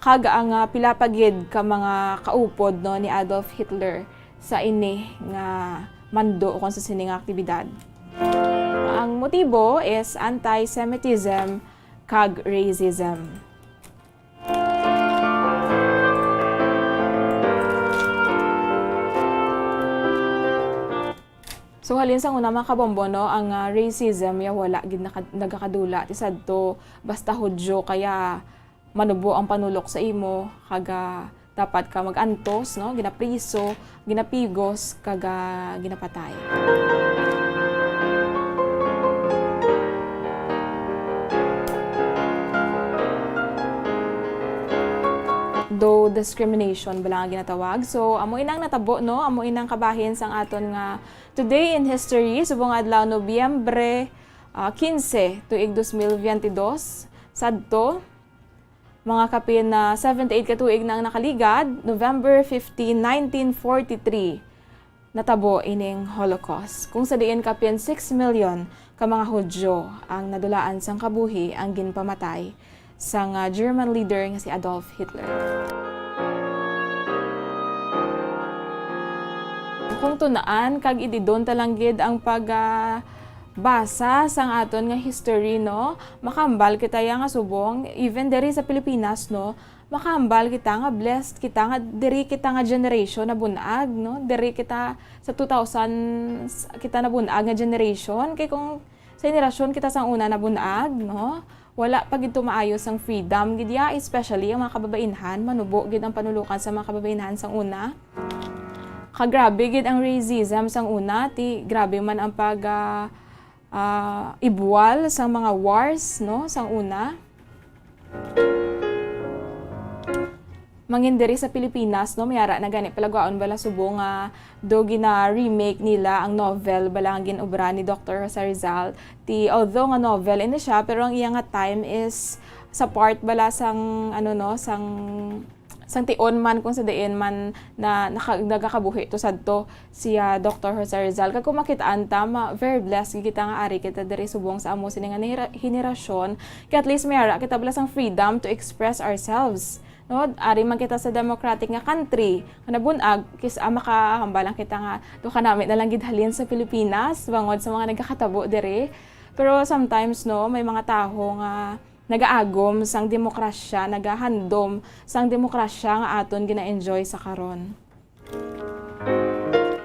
kag ang, ah, pila pa gid ka mga kaupod, no, ni Adolf Hitler sa ini nga mando ukon sa sini nga aktibidad. Ang motibo is anti-Semitism kag racism. So, halin sang una, mga kabombo, no, ang, ah, racism ya wala gid naka-, nagakadula ti sadto basta Hudyo kaya manubo ang panulok sa imo, kag, ah, dapat ka mag-antos, no, ginapriso, ginapigos, kag, ah, ginapatay. Though discrimination bala nga ginatawag. So, amo inang natabo, no? Amo inang kabahin sang aton nga Today in History, subong nga adlaw, Nobyembre, ah, quince, tuig dos mil veintidós. Sadto, mga kapin na seventy-eight ka tuig na ang nakaligad, November fifteen, nineteen forty-three, natabo ining Holocaust, kung sa diin kapin six million ka mga Hudyo ang nadulaan sang kabuhi ang ginpamatay sang, ah, German leader nga si Adolf Hitler. Kung tun-an kag ididon ta lang gid ang pag, ah, basa sang aton nga history, no? Makahambal kita ya nga subong, even diri sa Pilipinas, no? Makahambal kita nga blessed kita nga diri kita nga generation nabun-ag, no? Diri kita sa two thousand kita nabun-ag nga generation. Kay kung sa henerasyon kita sang una nabun-ag, no? Wala pa gid to maayo sang freedom gid ya, especially ang mga kababainhan, manubo gid ang panulokan sa mga kababainhan sang una. Kagrabe gid ang racism sang una, ti grabe man ang pag, ah, ah, ibwal sang mga wars, no, sang una. Mangin diri sa Pilipinas, no, may ara na gani palagwaon bala subong nga do gina-remake nila ang novel bala nga gin-obra ni Doctor Jose Rizal. Ti, although nga novel ini siya, pero ang iya nga time is sa part bala sang, ano, no, sang, sang tion man kung sa diin man na naka-, nagakabuhi to sadto si, ah, Doctor Jose Rizal. Kag kung makitaan ta, ma-, very blessed gid kita nga ari kita diri subong sa amo sini nga nahira-, henerasyon. Kay at least may ara kita bala sang freedom to express ourselves. No, ari man kita sa democratic nga country nga nabun-ag, kis-a makahambal lang kita nga do ka nami na lang gid halin sa Pilipinas bangod sa mga nagakatabo diri. Pero sometimes, no, may mga tawo nga nagaagom sang demokrasya, nagahandom sang demokrasya nga aton gina-enjoy sa karon.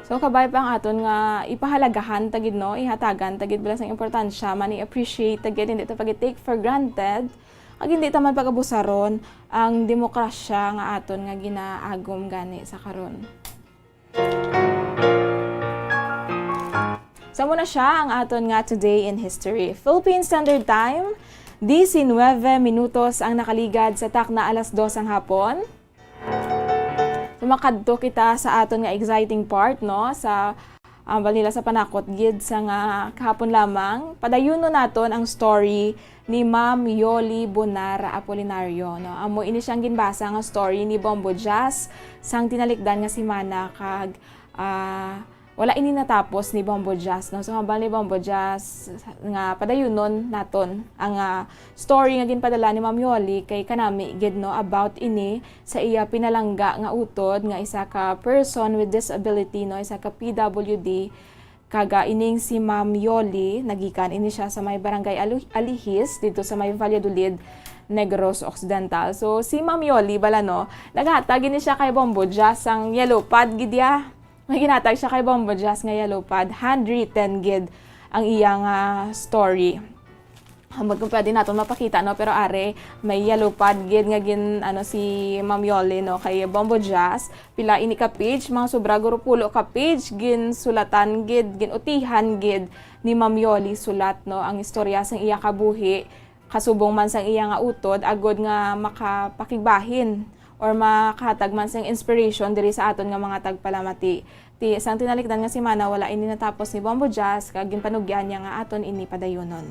So, kabay pa ang aton nga ipahalagahan ta gid, no? Ihatagan ta gid bala sang importansya man, i-appreciate ta gid, hindi ta pag-take for granted, kag hindi ta man pag-abusaron ang demokrasya nga aton nga ginaagom gani sa karon. Amo na siya ang aton nga Today in History. Philippine Standard Time, diecinueve minutos ang nakaligad sa takna alas dos ang hapon. So, makadto kita sa aton nga exciting part, no? Sa, um, bali nila sa panakot gid sa nga kahapon lamang, padayunon naton ang story ni Ma'am Yoli Bonar Apolinario, no? Amo ini siyang ginbasa nga story ni Bombo Jazz sang tinalikdan nga semana, kag, ah, wala ini natapos ni Bombo Jazz, no? So, hambal ni Bombo Jazz nga padayunon naton ang, ah, story nga ginpadala ni Ma'am Yoli kay kanami gid, no, about ini sa iya pinalangga nga utod nga isa ka person with disability, no, isa ka P W D, kag, ah, ining si Ma'am Yoli, nagikan ini siya sa may Barangay Alu-, Alihis, dito sa may Valladolid, Negros Occidental. So, si Ma'am Yoli bala, no, naghatag ini siya kay Bombo Jazz sang yellow pad gid ya. May ginhatag siya kay Bombo Jazz nga yellow pad, handwritten gid ang iya nga story. Ambot kung pwede naton mapakita, no? Pero are, may yellow pad gid nga gin-, ano, si Ma'am Yoli, no, kay Bombo Jazz. Pila ini ka page, mga sobra guro pulo ka page, ginsulatan gid, ginutihan gid ni Ma'am Yoli sulat, no, ang istorya sang iya kabuhi, kasubong man sang iya nga utod, agod nga makapakigbahin or makahatag man sang inspiration diri sa aton nga mga tagpalamati. Ti, sang tinalikdan nga semana, wala ini natapos ni Bombo Jazz, kag ginpanugyan niya nga aton ini padayunon.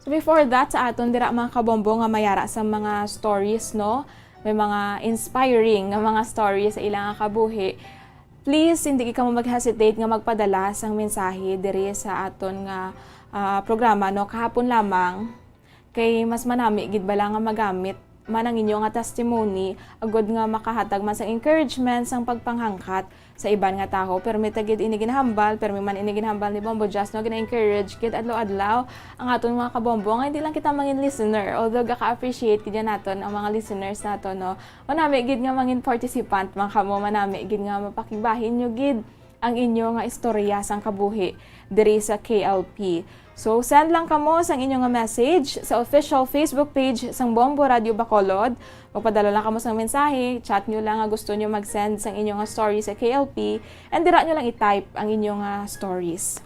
So before that, sa aton dira, mga kabombo, nga mayara sa mga stories, no? May mga inspiring nga mga stories sa ilang nga kabuhi. Please, hindi gid kamo mag-hesitate nga magpadala sang mensahe diri sa aton nga, ah, programa, no? Kahapon lamang, kay mas manami gid bala nga magamit man ang inyo nga testimony, agod nga makahatag man sang encouragement, sang pagpanghangkat sa iban nga tawo. Permi ta gid ini ginahambal, permi man ini ginahambal ni Bombo Jazz, no, gina-encourage gid adlaw-adlaw ang aton mga kabombo nga hindi lang kita mangin listener, although gaka-appreciate gid naton ang mga listeners naton, no. Manami gid nga mangin participant man kamo, manami gid nga mapakigbahin nyo gid ang inyo nga istorya sang kabuhi diri sa K L P. So, send lang kamo sang inyo nga message sa official Facebook page sang Bombo Radio Bacolod. Magpadala lang kamo sang mensahe, chat nyo lang nga gusto nyo mag-send sang inyo nga story sa K L P, and dira nyo lang i-type ang inyo nga stories.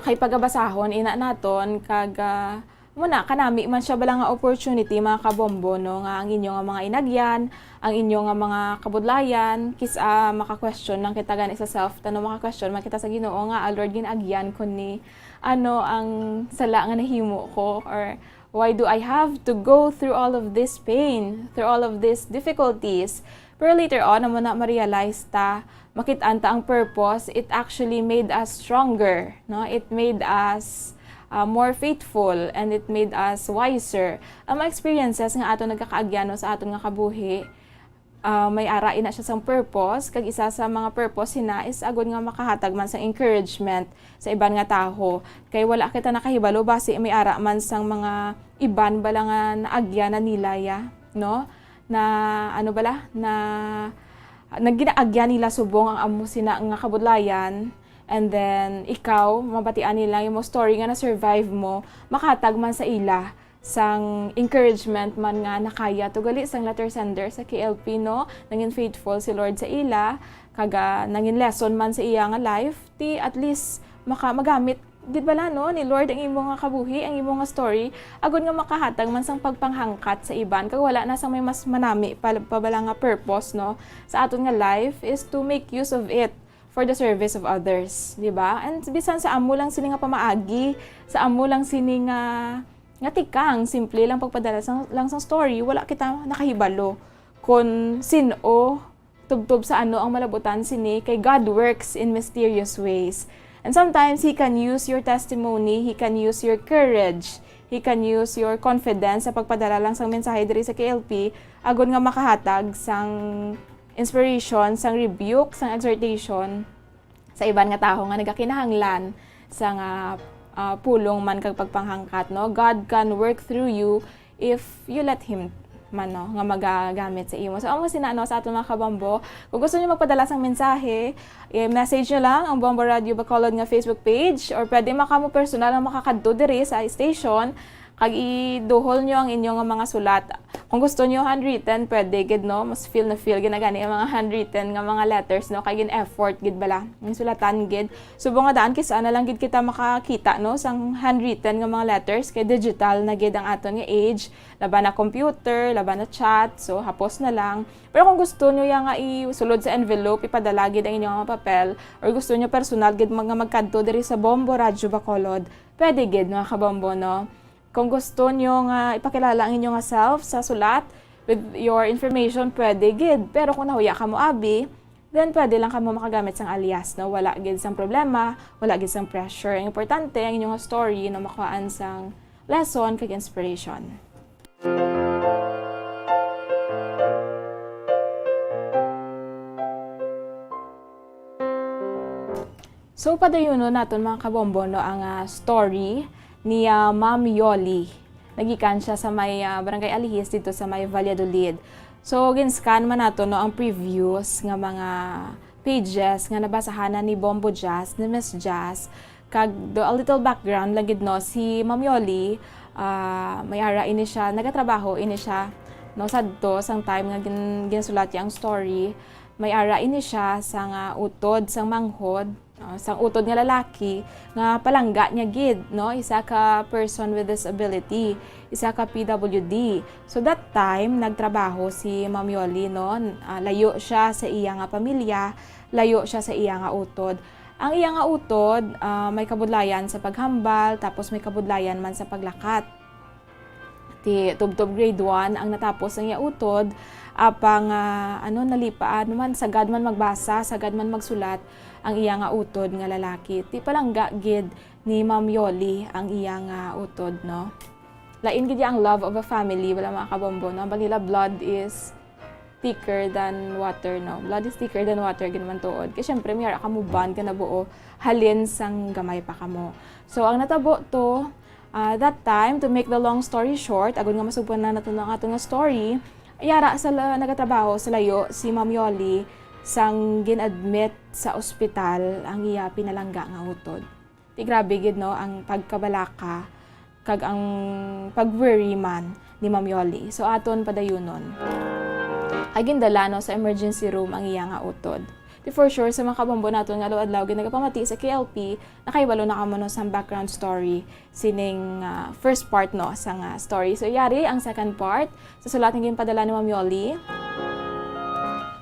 Okay, pagabasahon ina naton, kag, ah, muna, kanami man siya bala nga opportunity, mga kabombo, no, nga ang inyo nga mga inagyan, ang inyo nga mga kabudlayan, kis-a maka-question lang kita gani sa self, ta, no, maka-question man kita sa Ginoo nga, "Ah, Lord, gin-agyan ko ni, ano ang sala nga nahimo ko?" Or, "Why do I have to go through all of this pain, through all of these difficulties?" Pero later on, amo na ma-realize ta, makit-an ta ang purpose, it actually made us stronger, no? It made us, uh, more faithful, and it made us wiser. Ang mga experiences nga aton nagkakaagyan, no, sa aton nga kabuhi, ah, may ara ina siya sang purpose, kag isa sa mga purpose sina is agod nga makahatag man sang encouragement sa iban nga tawo. Kay wala kita nakahibalo basi may ara man sang mga iban bala nga naagyan na nila ya, no? Na, ano bala, na, na ginaagyan nila subong ang amo sina nga kabudlayan, and then ikaw, mabatian nila yung mo story nga na-survive mo, makahatag man sa ila sang encouragement man nga nakaya to gali sang letter sender sa K L P, no? Nangin faithful si Lord sa ila, kag, ah, nangin lesson man sa iya nga life, ti at least maka-, magamit gid bala, no, ni Lord ang imo nga kabuhi, ang imo nga story, agod nga makahatag man sang pagpanghangkat sa iban, kag wala na sang may mas manami pa, pa bala nga purpose, no, sa aton nga life is to make use of it for the service of others, di ba? And bisan sa amo lang sini nga pamaagi, sa amo lang sini nga, nga tikang, simple lang pagpadala sang, lang sang story, wala kita nakahibalo kon sin-o tubtob sa ano ang malabutan sini, kay God works in mysterious ways. And sometimes, He can use your testimony, He can use your courage, He can use your confidence sa pagpadala lang sang mensahe diri sa K L P, agod nga makahatag sang inspiration, sang rebuke, sang exhortation sa iban nga tawo nga nagakinahanglan sang, ah, ah, pulong man kag pagpanghangkat, no? God can work through you if you let Him man, no, nga magagamit sa imo. So, amo sina, no, sa aton mga kabombo. Kung gusto niyo magpadala sang mensahe, i-message niyo lang ang Bombo Radio Bacolod nga Facebook page, or pwede man kamo personal nga makakadto diri sa station. Kag iduhol nyo ang inyo nga mga sulat. Kung gusto nyo handwritten, pwede gid, no? Mas feel na feel gid na gani ang mga handwritten nga mga letters, no? Kay gin-effort gid bala. Yung sulatan gid. Subong nga daan, kis-a na lang gid kita makakita, no? Sang handwritten nga mga letters, kay digital na gid ang aton nga age. Laban na computer, laban na chat, so hapos na lang. Pero kung gusto nyo ya nga isulod sa envelope, ipadala gid ang inyo nga papel, or gusto nyo personal gid mag-, nga magkadto diri sa Bombo Radyo Bacolod, pwede gid, mga kabombo, no? Kung gusto nyo nga ipakilala ang inyo nga self sa sulat, with your information, pwede gid. Pero kung nahuya kamo abi, then pwede lang kamo makagamit sang alias, no? Wala gid sang problema, wala gid sang pressure. Ang importante, ang inyo nga story, no, makuhaan sang lesson kag inspiration. So, padayunon naton, mga kabombo, no, ang, ah, story ni, ah, Ma'am Yoli. Nagikan siya sa may, ah, Barangay Alihis dito sa may Valladolid. So, gin-scan man nato, no, ang previous nga mga pages nga nabasahan na ni Bombo Jazz, ni Miss Jazz. Kag do a little background lang gid, no, si Ma'am Yoli, ah, may ara ini siya, nagatrabaho ini siya, no, sadto sang time nga gin-, ginsulat niya ang story. May ara ini siya sang, ah, utod, sang manghod, ah, sang utod nga lalaki nga palangga niya gid, no, isa ka person with disability, isa ka P W D. So that time, nagtrabaho si Ma'am Yoli, no, ah, layo siya sa iya nga pamilya, layo siya sa iya nga utod. Ang iya nga utod, ah, may kabudlayan sa paghambal, tapos may kabudlayan man sa paglakat. Ti tubtob grade one ang natapos ang iya utod, apang, ah, ano, nalipa-, ano man, sagad man magbasa, sagad man magsulat ang iya nga utod nga lalaki. Ti palangga gid ni Ma'am Yoli ang iya nga utod, no? Lain gid ya ang love of a family, wala, mga kabombo, no? Ang nila blood is thicker than water, no? Blood is thicker than water, gid man tuod. Kay syempre, may ara kamo bond nga nabuo halin sang gamay pa kamo. So, ang natabo to, ah, that time, to make the long story short, agud nga masugpon na nato ang aton nga story, yara sa la-, nagatrabaho sa layo si Ma'am Yoli sang gin-admit sa ospital ang iya pinalangga nga utod. Ti grabe gid, no, ang pagkabalaka kag ang pag-worry man ni Ma'am Yoli. So, aton padayunon. Kay gindala, no, sa emergency room ang iya nga utod. Ti for sure, sa mga kabombo naton nga adlaw-adlaw gid nagapamati sa K L P, nakahibalo na kamo, no, sa background story sining, ah, first part, no, sa nga story. So, yari ang second part sa sulat nga ginpadala ni Ma'am Yoli.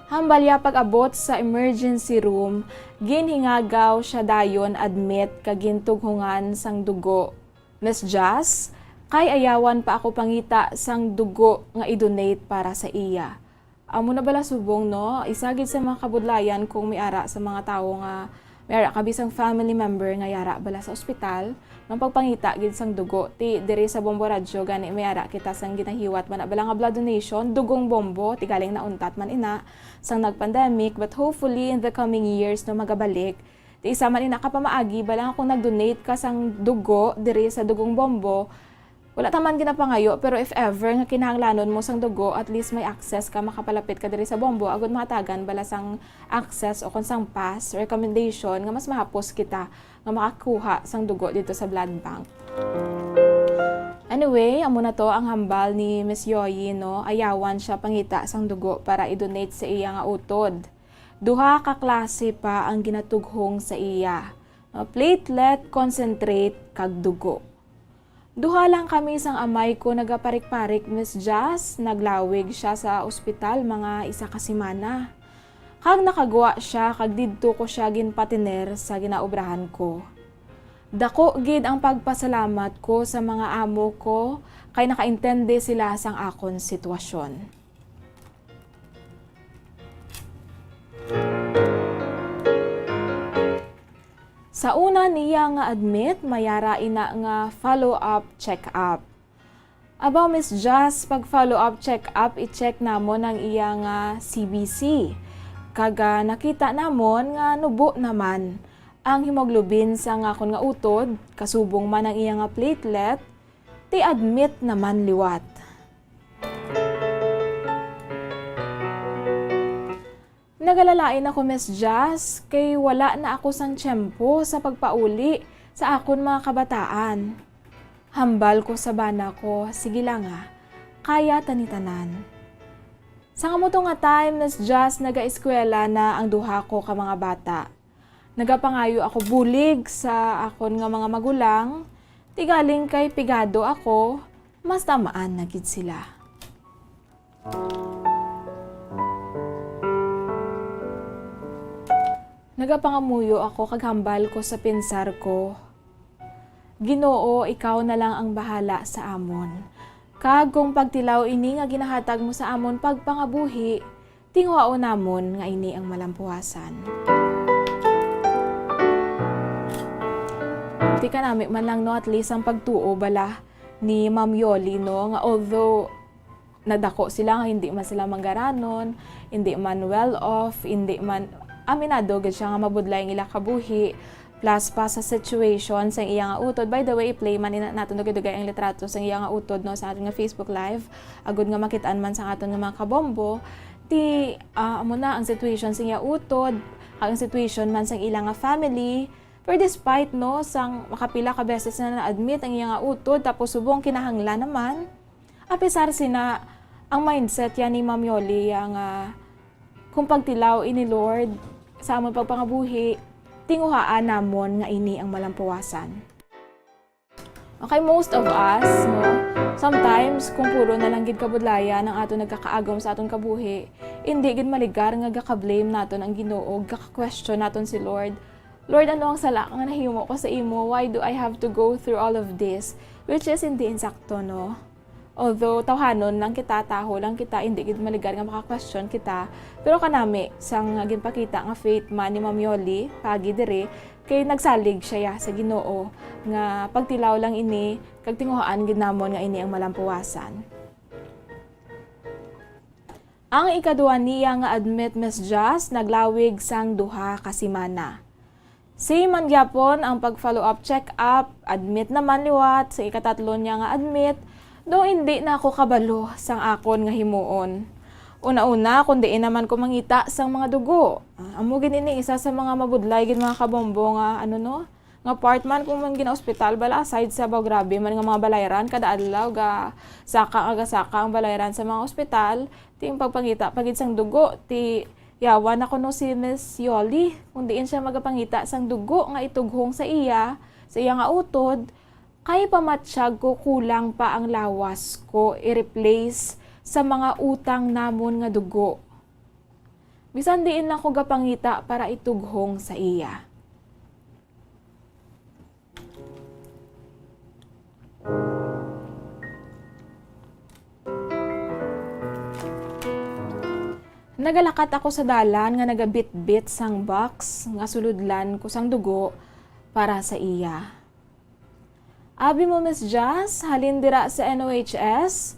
Hambal ya pag-abot sa emergency room, ginhingagaw siya dayon admit kag gintughungan sang dugo, Miss Jazz, kay ayawan pa ako pangita sang dugo nga i-donate para sa iya. Amo na bala subong, no? Isa gid sa mga kabudlayan kung may ara sa mga tawo nga may ara ka bisang family member nga yara bala sa ospital, mapagpangita gid sang dugo. Ti diri sa Bombo Radyo gani may ara kita sang ginahiwat man na bala nga blood donation, dugong bombo, ti galing nauntat man ina sang nag-pandemic, but hopefully in the coming years, no, magabalik. Ti isa man ina ka pamaagi bala nga kung nag-donate ka sang dugo diri sa dugong bombo, wala ta man ginapangayo, pero if ever nga kinahanglanon mo sang dugo, at least may access ka, makapalapit ka diri sa bombo, agud mahatagan bala sang access o kon sang pass, recommendation, nga mas mahapos kita nga makakuha sang dugo dito sa blood bank. Anyway, amo na to ang hambal ni Miss Yoyi, no? Ayawan siya pangita sang dugo para i-donate sa iya nga utod. Duha ka klase pa ang ginatughong sa iya, no? Platelet, concentrate, kag dugo. Duha lang kami sang amay ko nagaparik-parik, Miss Jazz. Naglawig siya sa ospital mga isa ka semana. Kag nakagwa siya, kag didto ko siya ginpatiner sa ginaobrahan ko. Dako gid ang pagpasalamat ko sa mga amo ko, kay nakaintindi sila sang akon sitwasyon. Sa una niya nga admit, may ara ina nga follow-up check-up. About Miss Jazz, pag follow-up check-up, i-check namon ang iya nga C B C. Kag, ah, nakita namon nga nubo naman ang hemoglobin sa akon nga utod, kasubong man ang iya nga platelet, ti admit naman liwat. Nagalalain ako, Miss Jazz, kay wala na ako sang tiyempo sa pagpauli sa akon mga kabataan. Hambal ko sa bana ko, "Sige lang, ah. Kaya ta ni tanan." Sang amo to nga time, Miss Jazz, nagaeskwela na ang duha ko ka mga bata. Nagapangayo ako bulig sa akon nga mga magulang, ti galing kay pigado ako, mas tamaan na gid sila. Nagapangamuyo ako kag hambal ko sa pinsar ko, "Ginoo, ikaw na lang ang bahala sa amon. Kag kung pagtilaw ini nga ginahatag mo sa amon pagpangabuhi, tinguhaon namon nga ini ang malampuwasan." Ti kanami man lang, no, at least ang pagtuo bala ni Ma'am Yoli, no, nga although nadako sila nga hindi man sila manggaranon, hindi man well off, hindi man, aminado gid siya nga mabudlay ang ila kabuhi, plus pa sa situation sang iya nga utod. By the way, i-play man ina naton dugay-dugay ang litrato sang iya nga utod, no, sa aton nga Facebook Live, agud nga makit-an man sang aton nga mga kabombo. Ti, ah, amo na ang situation sang iya utod, kag ang situation man sang ila nga family. Pero despite, no, sang makapila ka beses na na-admit ang iya nga utod, tapos subong kinahanglan naman, apisar sina, ang mindset ya ni Ma'am Yoli ya nga, "Kung pagtilaw ini, Lord, sa amon pagpangabuhi, tinguhaan namon nga ini ang malampuwasan." Okay, most of us, no, sometimes, kung puro na lang gid kabudlayan ang aton nagkakaagom sa aton kabuhi, indi gid maligar nga gaka-blame naton ang Ginoo, gaka-question naton si Lord, "Lord, ano ang sala nga nahimo ko sa imo? Why do I have to go through all of this?" Which is hindi insakto, no? Although tawhanon lang kita, tawo lang kita, indi gid maligar nga maka-question kita. Pero kanami, sang ginpakita nga faith man ni Ma'am Yoli, pagi diri, kay nagsalig siya ya sa Ginoo nga pagtilaw lang ini, kag tinguhaan gid namon nga ini ang malampuwasan. Ang ikaduha niya nga admit, Miss Jazz, naglawig sang duha ka simana. Same man gyapon ang pag-follow-up check-up, admit naman liwat sa ikatatlo niya nga admit, do hindi na ako kabalo sang akon nga himuon. Una-una, kung diin naman ko mangita sang mga dugo. Ah, amo gid ini isa sa mga mabudlay gid, mga kabombo, nga, ano, no, nga part man kung man gina-ospital bala, aside sa baw grabe man nga mga balayran kada adlaw, ga saka nga ga saka ang balayran sa mga ospital, ti ang pagpangita pa gid sang dugo, ti yawa na kuno si Miss Yoli kung diin siya magapangita sang dugo nga itughong sa iya, sa iya nga utod, kay pamatyag ko kulang pa ang lawas ko i-replace sa mga utang namon nga dugo. Bisan diin lang ko gapangita para itughong sa iya. Nagalakat ako sa dalan nga nagabitbit sang box nga sulodlan ko sang dugo para sa iya. Abi mo, Miss Jazz, halin dira sa N O H S,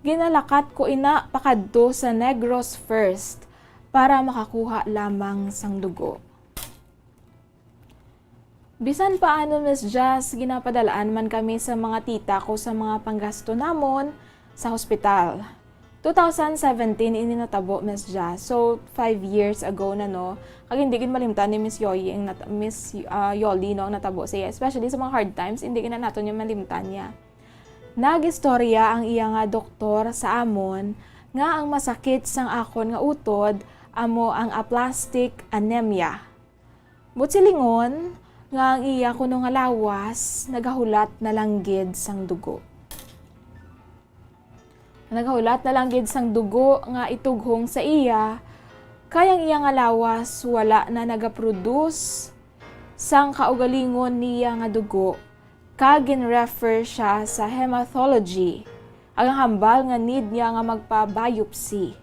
ginalakat ko ina pakadto sa Negros First para makakuha lamang sang dugo. Bisan paano, Miss Jazz, ginapadalaan man kami sa mga tita ko sa mga panggasto namon sa hospital. Two thousand seventeen ini natabo, Miss Jazz. So, five years ago na, no? Kag hindi gid malimtan ni Miss Yoyi ang nat-, Miss, ah, Yoli, no, ang natabo sa iya. Especially sa mga hard times, hindi gid na naton yung malimtan niya. Nag-istorya ang iya nga doktor sa amon nga ang masakit sang akon nga utod amo ang aplastic anemia. Buot silingon nga ang iya kuno nga lawas nagahulat na lang gid sang dugo. Nagahulat na lang gid sang dugo nga itughong sa iya, kay ang iya nga lawas wala na nagaproduce sang kaugalingon niya nga dugo, kag gin-refer siya sa hematology, ang hambal nga need niya nga magpa-biopsy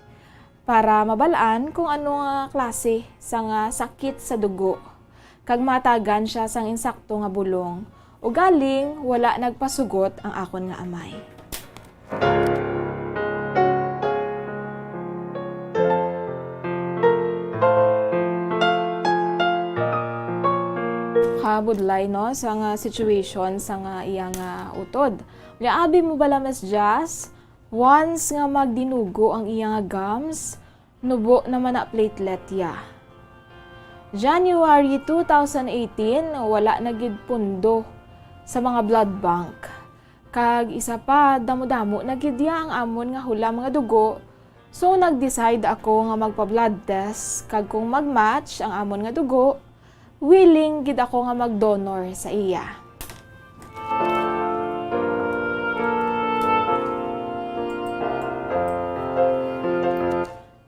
para mabal-an kung ano nga klase sang, ah, sakit sa dugo, kag matagan siya sang insakto nga bulong. Ugaling wala nagpasugot ang akon nga amay. Kabudlay, no, sang, ah, situation sang, ah, iya nga utod. Nya, abi mo bala, Miss Jazz, once nga magdinugo ang iya nga gums, nubo naman na platelet ya. January two thousand eighteen, wala na gid pundo sa mga blood bank. Kag isa pa, damo-damo na gid ya ang amon nga hulam nga dugo. So, nag-decide ako nga magpa-blood test, kag kung mag-match ang amon nga dugo, willing gid ako nga mag-donor sa iya.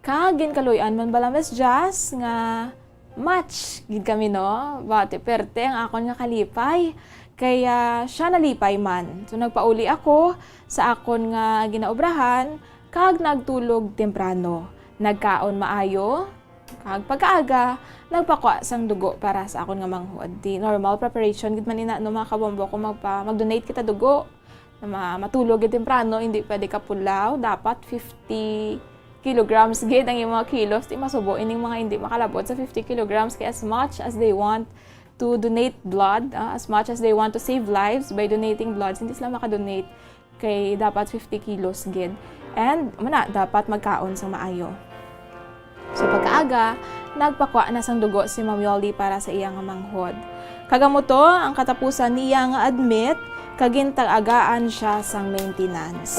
Kag ginkaluy-an man bala, Miss Jazz, nga match gid kami, no? Bati perte ang akon nga kalipay, kay siya nalipay man. So, nagpauli ako sa akon nga ginaobrahan, kag nagtulog temprano. Nagkaon maayo, kag pagkaaga, nagpakuha sang dugo para sa akon nga manghod. Di normal preparation gid man ina, no, mga kabombo, kung magpa-, mag-donate kita dugo. Na ma-, matulog gid temprano, hindi pwede kapulaw. Dapat fifty kilograms gid ang imong mga kilos. Di masubo ining mga hindi makalabot sa fifty kilograms. Kay as much as they want to donate blood, ah, as much as they want to save lives by donating bloods, hindi sila makadonate. Kay dapat fifty kilos gid. And, muna, dapat magkaon sang maayo. So, pagkaaga, nagpakuha na sang dugo si Ma'am Yoli para sa iya nga manghod. Kag amo to ang katapusan niya nga admit, kag gintag-agaan siya sang maintenance.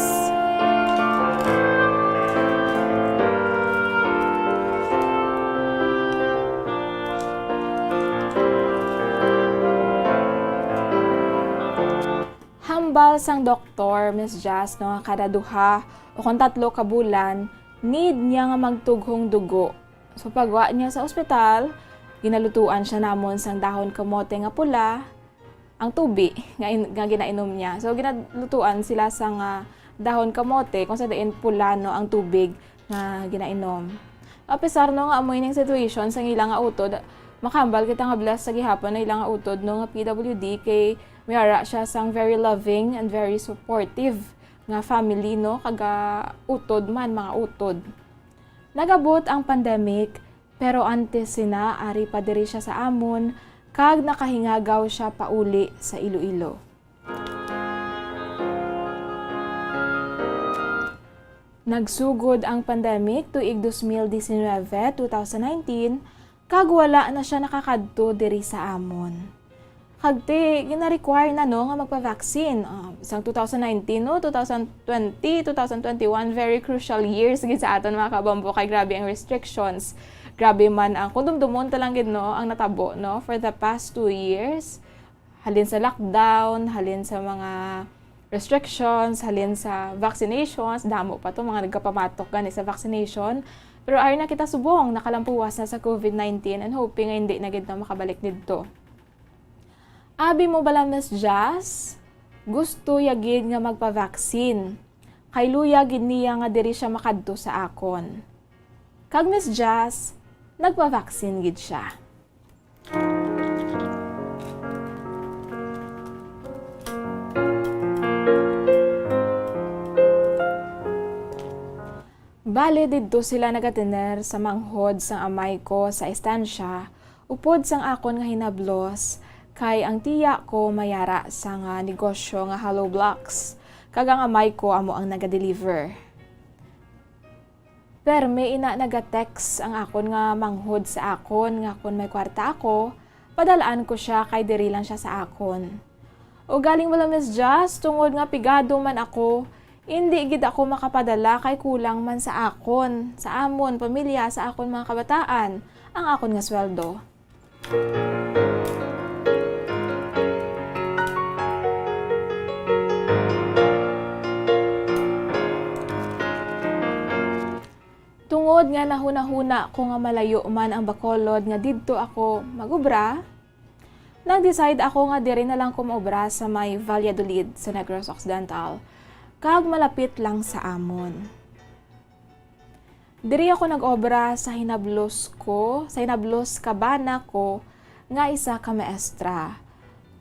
Hambal sang doktor, Miss Jazz, no, nga kada duha o kon tatlo ka bulan, need niya nga magtughong dugo. So, pagwa niya sa ospital, ginalutuan siya namon sang dahon kamote nga pula, ang tubi nga in-, nga ginainom niya. So, ginalutuan sila sang, ah, dahon kamote, kung sa diin pula, no, ang tubig nga ginainom. Apesar, no, nga amo ining situation sang ila nga utod, makahambal kita nga blessed sa gihapon na ila nga utod, no, nga P W D, kay may ara siya sang very loving and very supportive nga family, no, kag, ah, utod man, mga utod. Nagabot ang pandemic, pero antes sina, ari pa diri siya sa amon, kag nakahingagaw siya pauli sa Iloilo. Nagsugod ang pandemic tuig dos mil disinwebe, two thousand nineteen, kag wala na siya nakakadto diri sa amon. Kag ti, gina-require na, no, nga magpa-vaccine. Ah, sang two thousand nineteen, no, two thousand twenty, two thousand twenty-one, very crucial years gid sa aton, mga kabombo, kay grabe ang restrictions. Grabe man ang, kung dumdumon ta lang gid, no, ang natabo, no, for the past two years. Halin sa lockdown, halin sa mga restrictions, halin sa vaccinations, damo pa to mga nagkapamatok gani sa vaccination. Pero ari na kita subong, nakalampuwas na sa covid nineteen, and hoping nga hindi na gid na makabalik didto. Abi mo bala, Miss Jazz? Gusto ya gid nga magpa-vaccine. Kay luya gid niya nga diri siya makadto sa akon. Kag Miss Jazz, nagpa-vaccine gid siya. Bale, didto sila nagatener sa manghod sang amay ko sa estansya, upod sang akon nga hinablos, kay ang tiya ko may ara sang, ah, negosyo nga hollow blocks, kag ang amay ko amo ang naga-deliver. Permi ina naga-text ang akon nga manghod sa akon nga kon may kwarta ako, padalaan ko sia kay diri lang sia sa akon. Ugaling bala, Miss Jazz, tungod nga pigado man ako, indi gid ako makapadala kay kulang man sa akon, sa amon pamilya, sa akon mga kabataan, ang akon nga sweldo. Tungod nga nahunahuna ko nga malayo man ang Bacolod nga didto ako mag-obra, nag-decide ako nga diri na lang ko maobra sa may Valladolid, sa Negros Occidental, kag malapit lang sa amon. Diri ako nag-obra sa hinablos ko, sa hinablos ka bana ko nga isa ka maestra.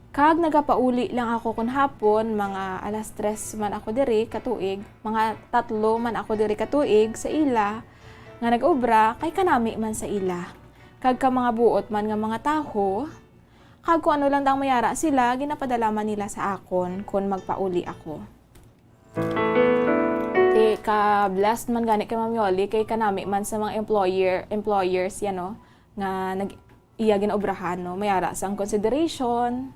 Kag nagapauli lang ako kon hapon, mga alas tres man ako diri ka tuig, mga tatlo man ako diri ka tuig sa ila nga nag-obra, kay kanami man sa ila, kag ka mga buot man nga mga tawo, kag kung ano lang dang may ara sila, ginapadala man nila sa akon kon magpauli ako. Ti, ka-blessed man gani kay Ma'am Yoli, kay kanami man sa mga employer, employers, yan, no, nga nag-, iya ginaobrahan, no, may ara sang consideration,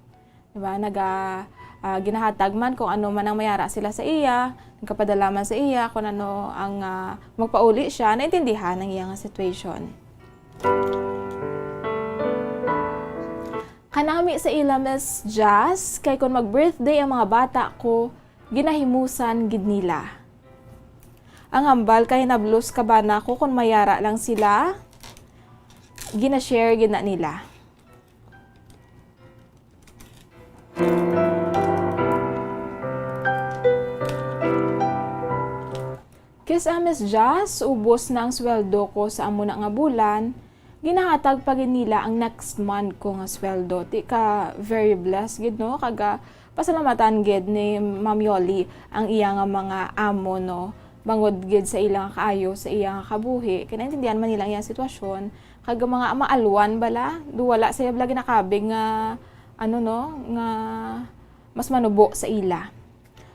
di ba? Naga-, ah, ginahatag man kung ano man ang mayara sila sa iya, nagkapadala man sa iya, kung ano ang, ah, magpauli siya, naintindihan ang iya nga situation. Kanami sa ila, Miss Jazz, kay kon mag-birthday ang mga bata ko, ginahimusan gid nila. Ang hambal kay hinablos ka bana ko kon mayara lang sila, gina-share gid na nila. Kis, ah, Miss Jazz, ubos na ang sweldo ko sa amo na nga bulan, ginahatag pa gid nila ang next month ko nga sweldo. Ti ka very blessed gid, no? Kag, ah, pasalamatan gid ni Ma'am Yoli ang iya nga mga amo, no? Bangod gid sa ila nga kaayo sa iya nga kabuhi, kay naintindihan man nila ang iyang sitwasyon. Kag mga maalwan bala, do wala siya bala ginakabig nga, ano, no, nga mas manubo sa ila.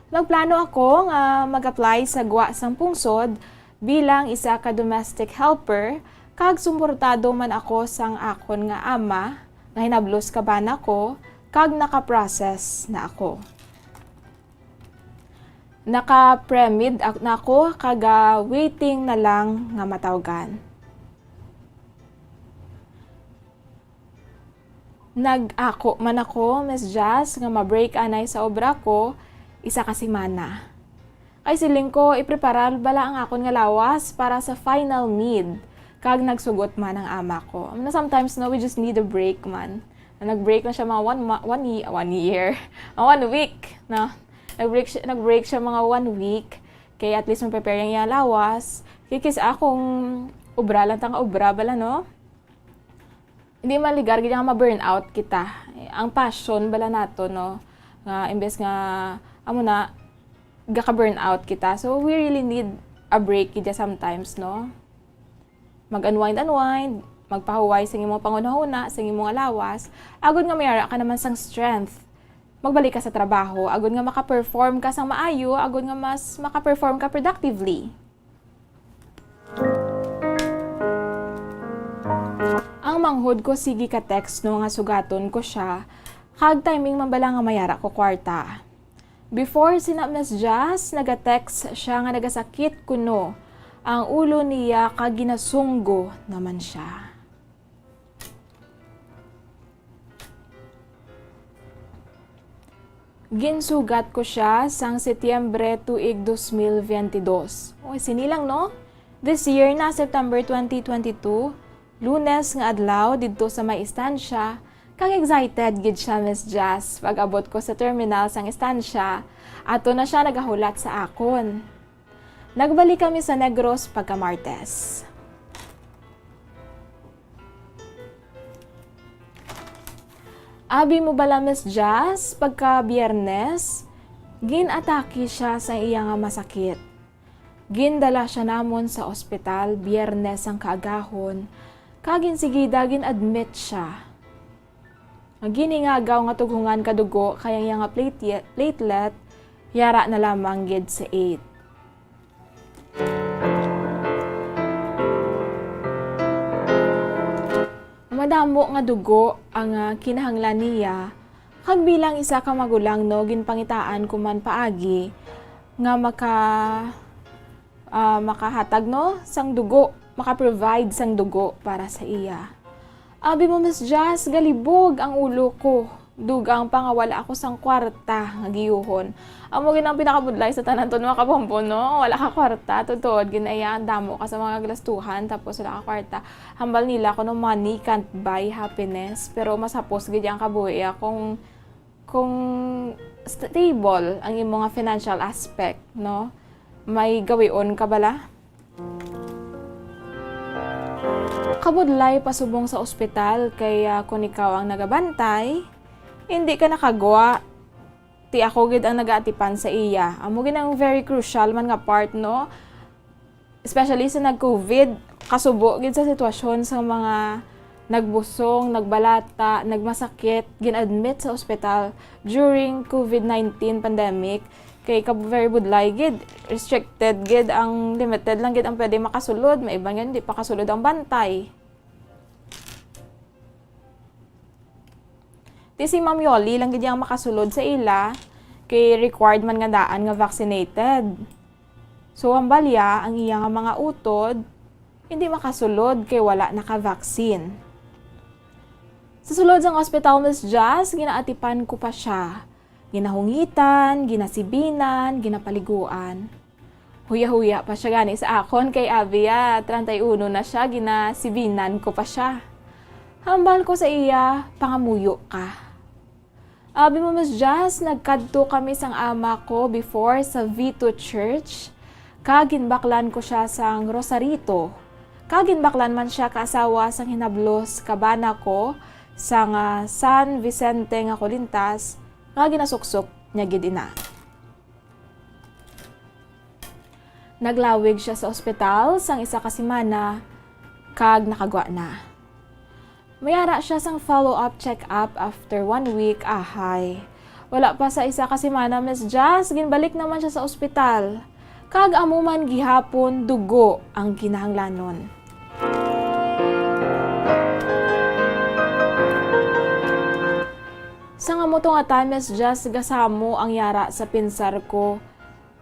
Nagplano ako nga mag-apply sa gwa sang pungsod bilang isa ka domestic helper, kag suportado man ako sang akon nga ama nga hinablos ka bana ko, kag naka-process na ako. Naka-pre-med ak-, na ako, kag, ah, waiting na lang nga matawgan. Nag-ako man ako, Miss Jazz, nga ma-break anay sa obra ko isa ka semana. Kay siling ko, ipreparar bala ang akon nga lawas para sa final med, kag nagsugot man ang ama ko. Amo na, sometimes, no, we just need a break man. Na nag-break na siya mga one ma-, one ye-, one year, ah, one week, no? Nag-break siya, nag-break siya mga one week, kay at least ma-prepare ang iya lawas. Kay kis akong obra lang ta nga obra bala, no? Hindi maligar gid nga ma-burnout kita. Ang passion bala nato, no? Nga imbes nga, amo na, gaka-burnout kita. So, we really need a break gid sometimes, no? Mag-unwind, unwind, magpahuway sa imong panghunahuna, sa imong lawas, agod nga mayara ka naman sang strength. Magbalik ka sa trabaho, agod nga maka-perform ka sang maayo, agod nga mas maka-perform ka productively. Ang manghod ko, sige ka text, no, nga sugaton ko siya, kag timing man bala nga mayara ko kwarta. Before sina, Miss Jazz, naga-text siya nga nagasakit kuno ang ulo niya kag ginasunggo naman siya. Ginsugat ko siya sang Setyembre tuig dos mil veintidós. O, sini lang, no? This year na, September twenty twenty-two, Lunes nga adlaw, didto sa may estansya, kag excited gid siya, Miss Jazz. Pag-abot ko sa terminal sang estansya, ato na siya nagahulat sa akon. Nagbalik kami sa Negros pagka Martes. Abi mo bala, Miss Jazz, pagka Biyernes, gin-atake siya sa iya nga masakit. Gindala siya namon sa ospital Biyernes sang kaagahon, kag insigida gin-admit siya. Ang giningagaw nga tughungan ka dugo kay ang iya nga plate-, platelet yara na lamang gid sa eight. Madamo nga dugo ang, ah, kinahanglan niya, kag bilang isa ka magulang, no, ginpangitaan ko man paagi nga maka-, ah, makahatag, no, sang dugo, maka-provide sang dugo para sa iya. Abi mo, Miss Jazz, galibog ang ulo ko. Dugang pa nga wala ako sang kwarta nga giyuhon. Amo gid ang pinakabudlay sa tanan to, mga kabombo, no? Wala ka kwarta, tuod-tuod gid na iya, damo ka sa mga galastuhan, tapos wala ka kwarta. Hambal nila kuno, money can't buy happiness, pero mas hapos gid ang kabuhi, ah, kung, kung stable ang imo nga financial aspect, no? May gawion ka bala? Kabudlay pasubong sa ospital, kay, ah, kon ikaw ang nagabantay, hindi ka nakagwa, ti ako gid ang nagaatipan sa iya. Amo gid ang very crucial man nga part, no? Especially sa nag-covid, kasubo gid sa sitwasyon sa mga nagbusong, nagbalata, nagmasakit, gin-admit sa ospital during covid nineteen pandemic. Kay kab-, very budlay gid, restricted gid, ang limited lang gid ang pwede makasulod, may iban nga hindi pa kasulod ang bantay. Ti si Ma'am Yoli lang gid ang makasulod sa ila, Kay required man nga daan nga vaccinated. So, ang balya, ang iya nga mga utod, hindi makasulod kay wala naka-vaccine. Sa sulod sang ospital, Miss Jazz, ginaatipan ko pa siya. Ginahungitan, ginasibinan, ginapaliguan. Huya-huya pa siya gani sa akon kay abi ya, treinta y uno na siya, ginasibinan ko pa siya. Hambal ko sa iya, "Pangamuyo ka." Abi mo, Miss Jazz, nagkadto kami sang ama ko before sa V two Church, kag ginbaklan ko siya sang rosarito, kag ginbaklan man siya ka asawa sang hinablos ka bana ko sang, ah, San Vicente nga Colintas, nga ginasuksok niya gid ina. Naglawig siya sa ospital sang isa ka semana, kag nakagwa na. May ara siya sang follow-up check-up after one week, ahay. Wala pa sa isa ka semana, Miss Jazz, ginbalik naman siya sa ospital. Kag amo man gihapon, dugo ang kinahanglanon. Sang amo to nga time, Miss Jazz, gasamo ang yara sa pinsar ko.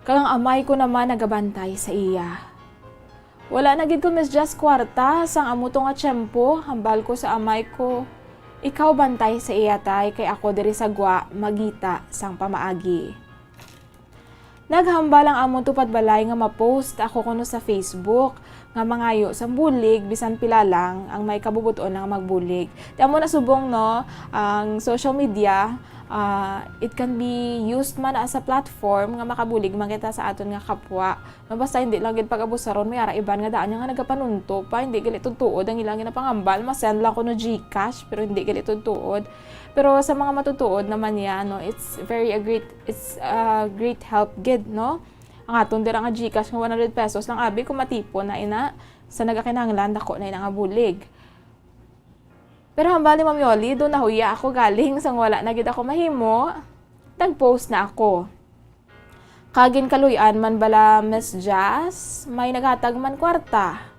Kag ang amay ko naman nagabantay sa iya. Wala na gid ko, Miss Jazz, kwarta sang amo to nga tiyempo, hambal ko sa amay ko, "Ikaw bantay sa iya, tay, kay ako diri sa gwa magita sang pamaagi." Naghambal ang amon tupad balay nga ma-post ako kuno sa Facebook, nga mangayo sang bulig, bisan pila lang ang may kabubot-on nga magbulig. Ti amo na subong, no, ang social media, ah, it can be used man as a platform nga makabulig man kita sa aton nga kapwa. No, basta hindi lang gid pag-abusaron, may ara iban nga daan nga nagapanunto pa, hindi gali tuod-tuod ang ilang ginapangambal, ma-send lang kuno GCash, pero hindi gali tuod-tuod. Pero sa mga matutuod naman niya, no, it's very a great, it's a great help gid, no? Ang aton dira nga GCash nga one hundred pesos lang, abi, kung matipon na ina, sa nagakinahanglan, dako na ina nga bulig. Pero hambal ni Ma'am Yoli, do nahuya ako galing sang wala na gid ako mahimo. Nag-post na ako. Kag ginkaluy-an man bala, Miss Jazz, may naghatag man kwarta.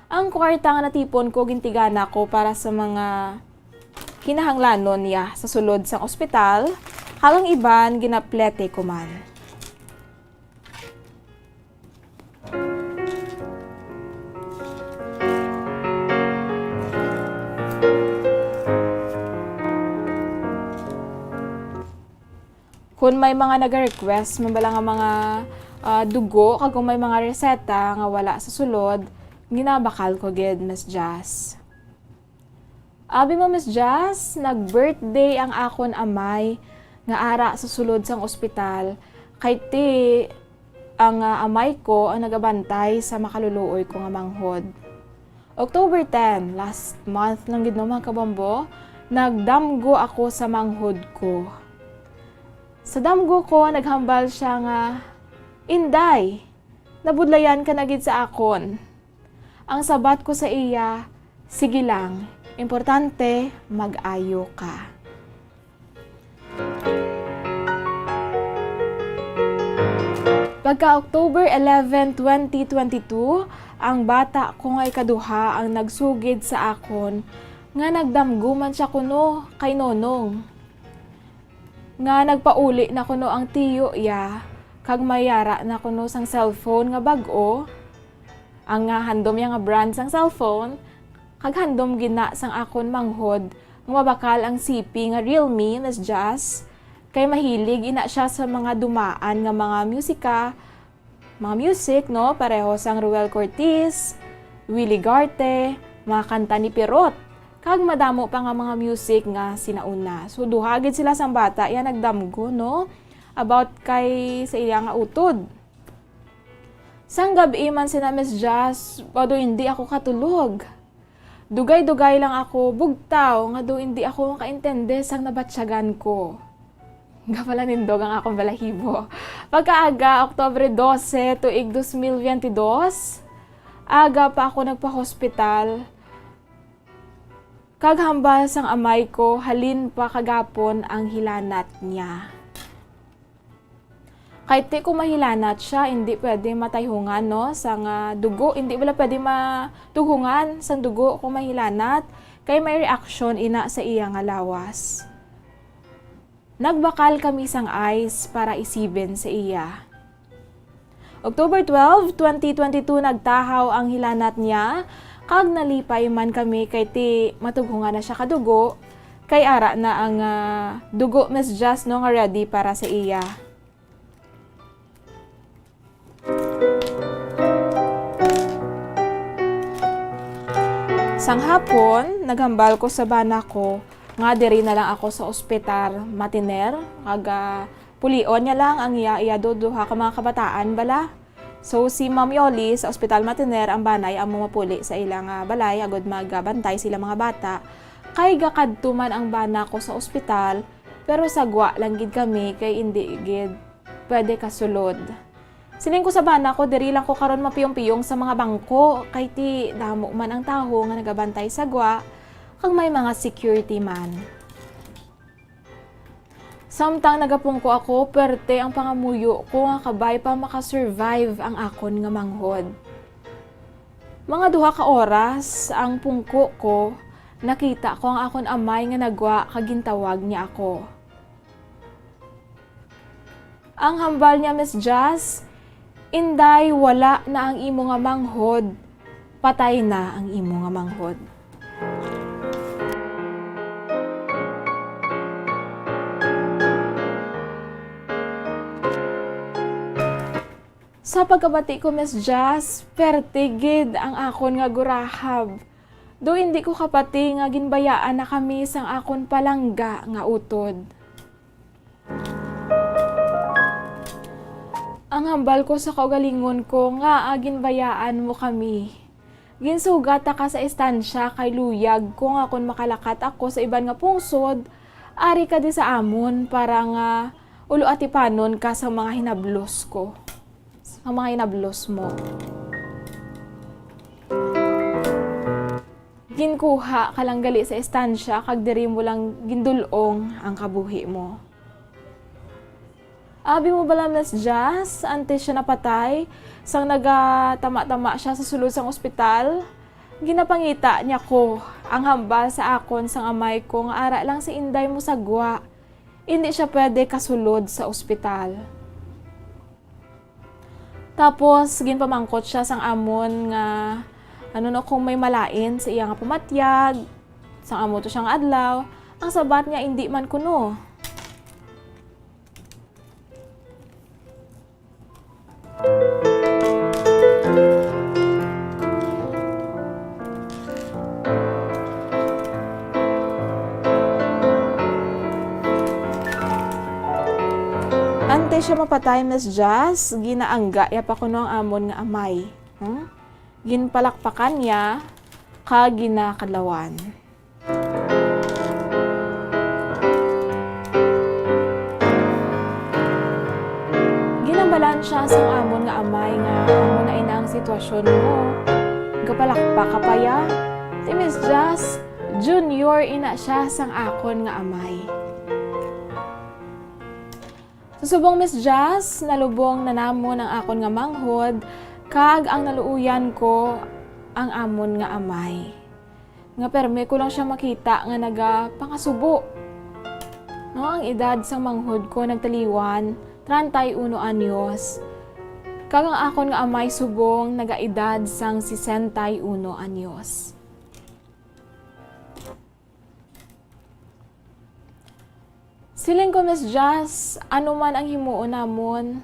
Ang kwarta nga natipon ko, gintigana ko para sa mga kinahanglanon niya sa sulod sang ospital, kag ang iban ginaplete ko man. Kung may mga naga-request man bala nga mga, ah, dugo, kag kung may mga reseta nga wala sa sulod, ginabakal ko gid, Miss Jazz. Abi mo, Miss Jazz, nag-birthday ang akon amay nga ara sa sulod sang ospital, kay ti ang, ah, amay ko ang nagabantay sa makaluluoy ko nga manghod. October ten, last month lang gid, no, mga kabombo, nagdamgo ako sa manghod ko. Sa damgo ko, naghambal siya nga, "Inday, nabudlayan ka na gid sa akon." Ang sabat ko sa iya, "Sige lang, importante, mag-ayo ka." Pagka October eleven, twenty twenty-two, ang bata ko nga ikaduha ang nagsugid sa akon nga nagdamgo man siya kuno kay Nonong, nga nagpauli na kuno ang tiyo iya, kag may ara na kuno sang cellphone nga bag-o, ang, ah, handom iya nga brand sang cellphone, kag handom gid na sang akon manghod nga mabakal ang C P nga Realme, Miss Jazz, kay mahilig ina siya sa mga dumaan nga mga musika, mga music, no, pareho sang Ruel Cortez, Willy Garte, mga kanta ni Pirot, kag madamo pa nga mga music nga sinauna. So, duha gid sila sang bata iya nagdamgo, no, about kay sa iya nga utod. Sang gab-i man sina, Miss Jazz, pa do hindi ako katulog. Dugay-dugay lang ako bugtaw nga do hindi ako makaintindi sang nabatyagan ko. Nga pala nindog ang akong balahibo. Pagkaaga, Oktubre dose, tuig dos mil veintidós, aga pa ako nagpa-hospital. Kag hambal sang amay ko, halin pa kagapon ang hilanat niya. Kay ti kung mahilanat siya, hindi pwede matayhungan, no, sang, ah, dugo, hindi bala pwede matughungan sang dugo kung mahilanat, kay may reaksyon ina sa iya nga lawas. Nagbakal kami sang ice para isibin sa iya. October twelve, twenty twenty-two, nagtahaw ang hilanat niya, kag nalipay man kami kay ti matughungan na siya ka dugo, kay ara na ang, ah, dugo, Miss Jazz, no, nga ready para sa iya. Sang hapon, naghambal ko sa bana ko nga diri na lang ako sa ospital matiner, kag, ah, pulion niya lang ang iya, iya do-, duha ka mga kabataan bala. So, si Ma'am Yoli sa Ospital Matiner ang banay amo mapuli sa ila nga balay agud magabantay sila mga bata. Kay gakadto man ang bana ko sa ospital, pero sagwa lang gid kami kay indi gid pwede kasulod. Siling ko sa bana ko, diri lang ko karon mapiyong-piyong sa mga bangko, kay ti damo man ang tawo nga nagabantay sagwa, kag may mga security man. Samtang nagapungko ako, perte ang pangamuyo ko nga kabay pa makasurvive ang akon nga manghod. Mga duha ka oras ang pungko ko, nakita ko ang akon amay nga nagwa kag gintawag niya ako. Ang hambal niya, Miss Jazz, "Inday, wala na ang imo nga manghod. Patay na ang imo nga manghod." Sa pagkabati ko, Miss Jazz, perte gid ang akon nga gurahab. Do hindi ko kapati nga ginbayaan na kami sang akon palangga nga utod. Ang hambal ko sa kaugalingon ko nga, ah, ginbayaan mo kami. Ginsugat ta ka sa estansya kay luyag ko nga kon makalakat ako sa iban nga pungsod, ari ka di sa amon para nga ulo-atipanon ka sa mga hinablos ko, sa mga hinablos mo. Ginkuha ka lang gali sa estansya kag diri mo lang gindul-ong ang kabuhi mo. Abi mo bala, Miss Jazz, antes siya napatay, sang nagatama-tama siya sa sulod sang ospital, ginapangita niya ko ang hambal sa akon sang amay ko nga ara lang si Inday mosagwa, indi siya pwede kasulod sa ospital. Tapos, ginpamangkot siya sang amon nga, ano no, kung may malain sa iya nga pamatyag, sang amo to siya nga adlaw, ang sabat niya, indi man kuno. Antes siya mapatay, Miss Jazz, ginaangga ya pa kuno ang amon nga amay. Hmm? Ginpalakpakan niya kag ginakadlawan. Ginambalan siya sang amon nga amay nga amo na ina ang sitwasyon mo. Gapalakpak ka pa ya? Ti Miss Jazz, junior ina siya sang akon nga amay. Sa subong, Miss Jazz, nalubong na namon ang akon nga manghod, kag ang naluoyan ko ang amon nga amay. Nga permi ko lang siya makita nga nagapangasubo. No, ang edad sang manghod ko nagtaliwan, treinta y uno anyos. Kag ang akon nga amay subong nagaedad sang sesenta y uno anyos. Siling ko, Miss Jazz, ano man ang himuon namon,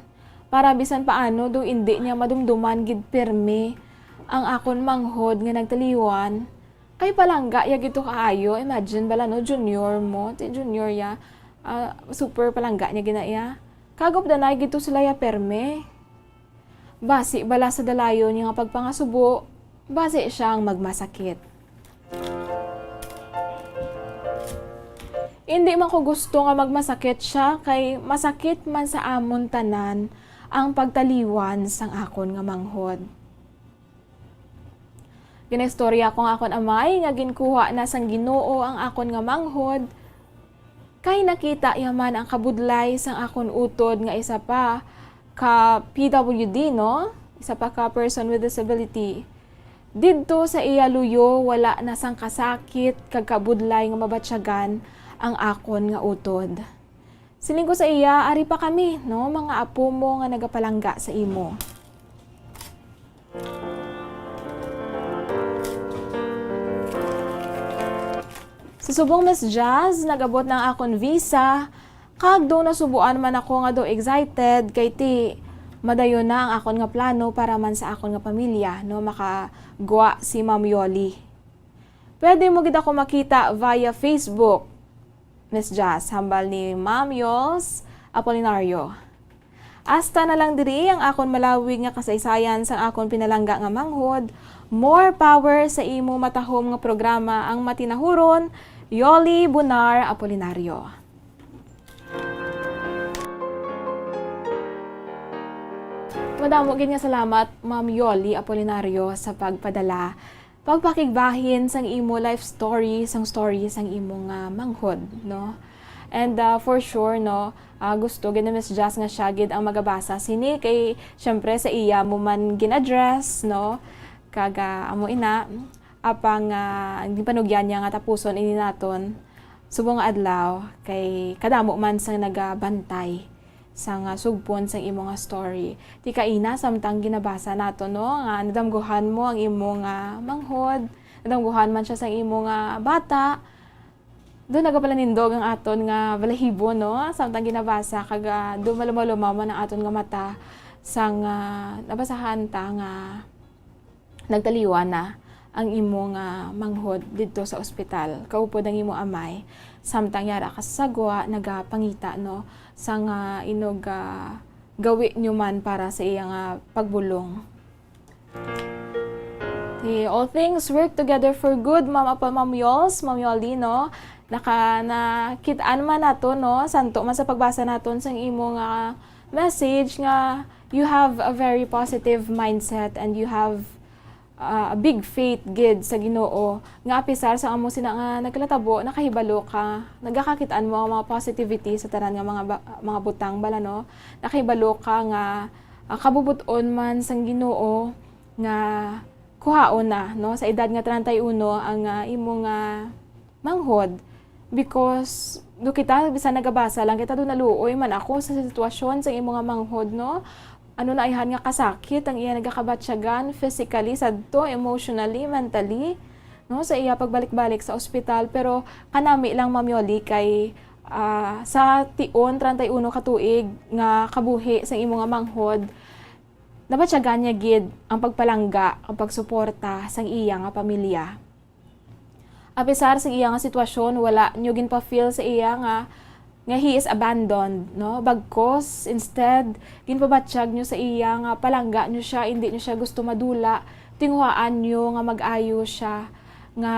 para bisan paano do indi niya madumduman gid pirmi ang akon manghod nga nagtaliwan, kay palangga ya gid to kaayo. Imagine bala, no, junior mo, ti junior ya, ah, super palangga niya gina iya. Kag updanay gid to sila ya pirmi. Basi bala sa dalayon niya nga pagpangasubo, basi siya ang magmasakit. Indi man ko gusto nga magmasakit siya, kay masakit man sa amon tanan ang pagtaliwan sang akon nga manghod. Ginaistorya ko ang akon amay nga ginkuha na sang Ginoo ang akon nga manghod, kay nakita iya man ang kabudlay sang akon utod nga isa pa ka P W D, no? Isa pa ka person with disability. Didto sa iya luyo, wala na sang kasakit kag kabudlay nga mabatyagan ang akon nga utod. Siling ko sa iya, "Ari pa kami, no, mga apo mo nga nagapalangga sa imo." Sa subong, Miss Jazz, nag-abot na ang akon visa, kag daw nasubuan man ako nga daw excited, kay ti madayon na ang akon nga plano para man sa akon nga pamilya, no, makagwa si Ma'am Yoli. "Pwede mo gid ako makita via Facebook, Miss Jazz," hambal ni Ma'am Yols Apolinario. Hasta na lang diri ang akon malawig nga kasaysayan sang akon pinalangga nga manghod. More power sa imo matahom nga programa, ang matinahuron, Yoli Bunar Apolinario. Madamo gid nga salamat, Ma'am Yoli Apolinario, sa pagpadala, pagpakigbahin sang imo life story, sang story sang imo nga manghod, no? And, ah, for sure, no, ah, gusto gid ni Miss Jazz nga siya gid ang magabasa sini kay, syempre, sa iya mo man gin-address, no? Kag, ah, amo ina, apang, ah, ginpanugyan niya nga tapuson ini naton subong nga adlaw kay kadamo man sang nagabantay sang, ah, sugpon sang imo nga story. Ti kaina, samtang ginabasa nato, no, nga nadamguhan mo ang imo nga manghod, nadamguhan man siya sang imo nga bata, do nagapalanindog ang aton nga balahibo, no, samtang ginabasa, kag, ah, do malumaw-lumaw man ang aton nga mata sang, ah, nabasahan ta nga nagtaliwan na ang imo nga manghod didto sa ospital, kaupod ang imo amay, samtang yara ka sa sagwa nagapangita, no, sang, ah, inog, ah, gawi nyo man para sa iya nga pagbulong. Ti, all things work together for good, Ma'am Apo, Ma'am Yols, Ma'am Yoli, no? Naka-, nakit-an man nato, no? Santo man sa pagbasa naton sang imo nga message nga you have a very positive mindset and you have, ah, a big faith gid sa Ginoo, nga apisar sa amo sina nga nagkatabo, nakahibalo ka, nagakakit-an mo ang mga positivity sa tanan nga mga ba-, mga butang bala, no? Nakahibalo ka nga, ah, kabubot-on man sang Ginoo nga kuhaon na, no, sa edad nga treinta y uno ang, ah, imo nga manghod, because do kita bisan nagabasa lang kita, do naluoy man ako sa sitwasyon sa imo nga manghod, no? Ano na ayhan nga kasakit ang iya nagakabatyagan physically, sadto, emotionally, mentally, no, sa iya pagbalik-balik sa ospital. Pero kanami lang, Ma'am Yoli, kay, ah, sa tion treinta y uno ka tuig nga kabuhi sa imo nga manghod, nabatyagan niya gid ang pagpalangga, ang pagsuporta sang iya nga pamilya. Apisar sa iya nga sitwasyon, wala nyo ginpa-feel sa iya nga, nga he is abandoned, no? Bagkos, instead, ginpabatyag nyo sa iya nga palangga nyo siya, indi nyo siya gusto madula, tinguhaan nyo nga mag-ayo siya, nga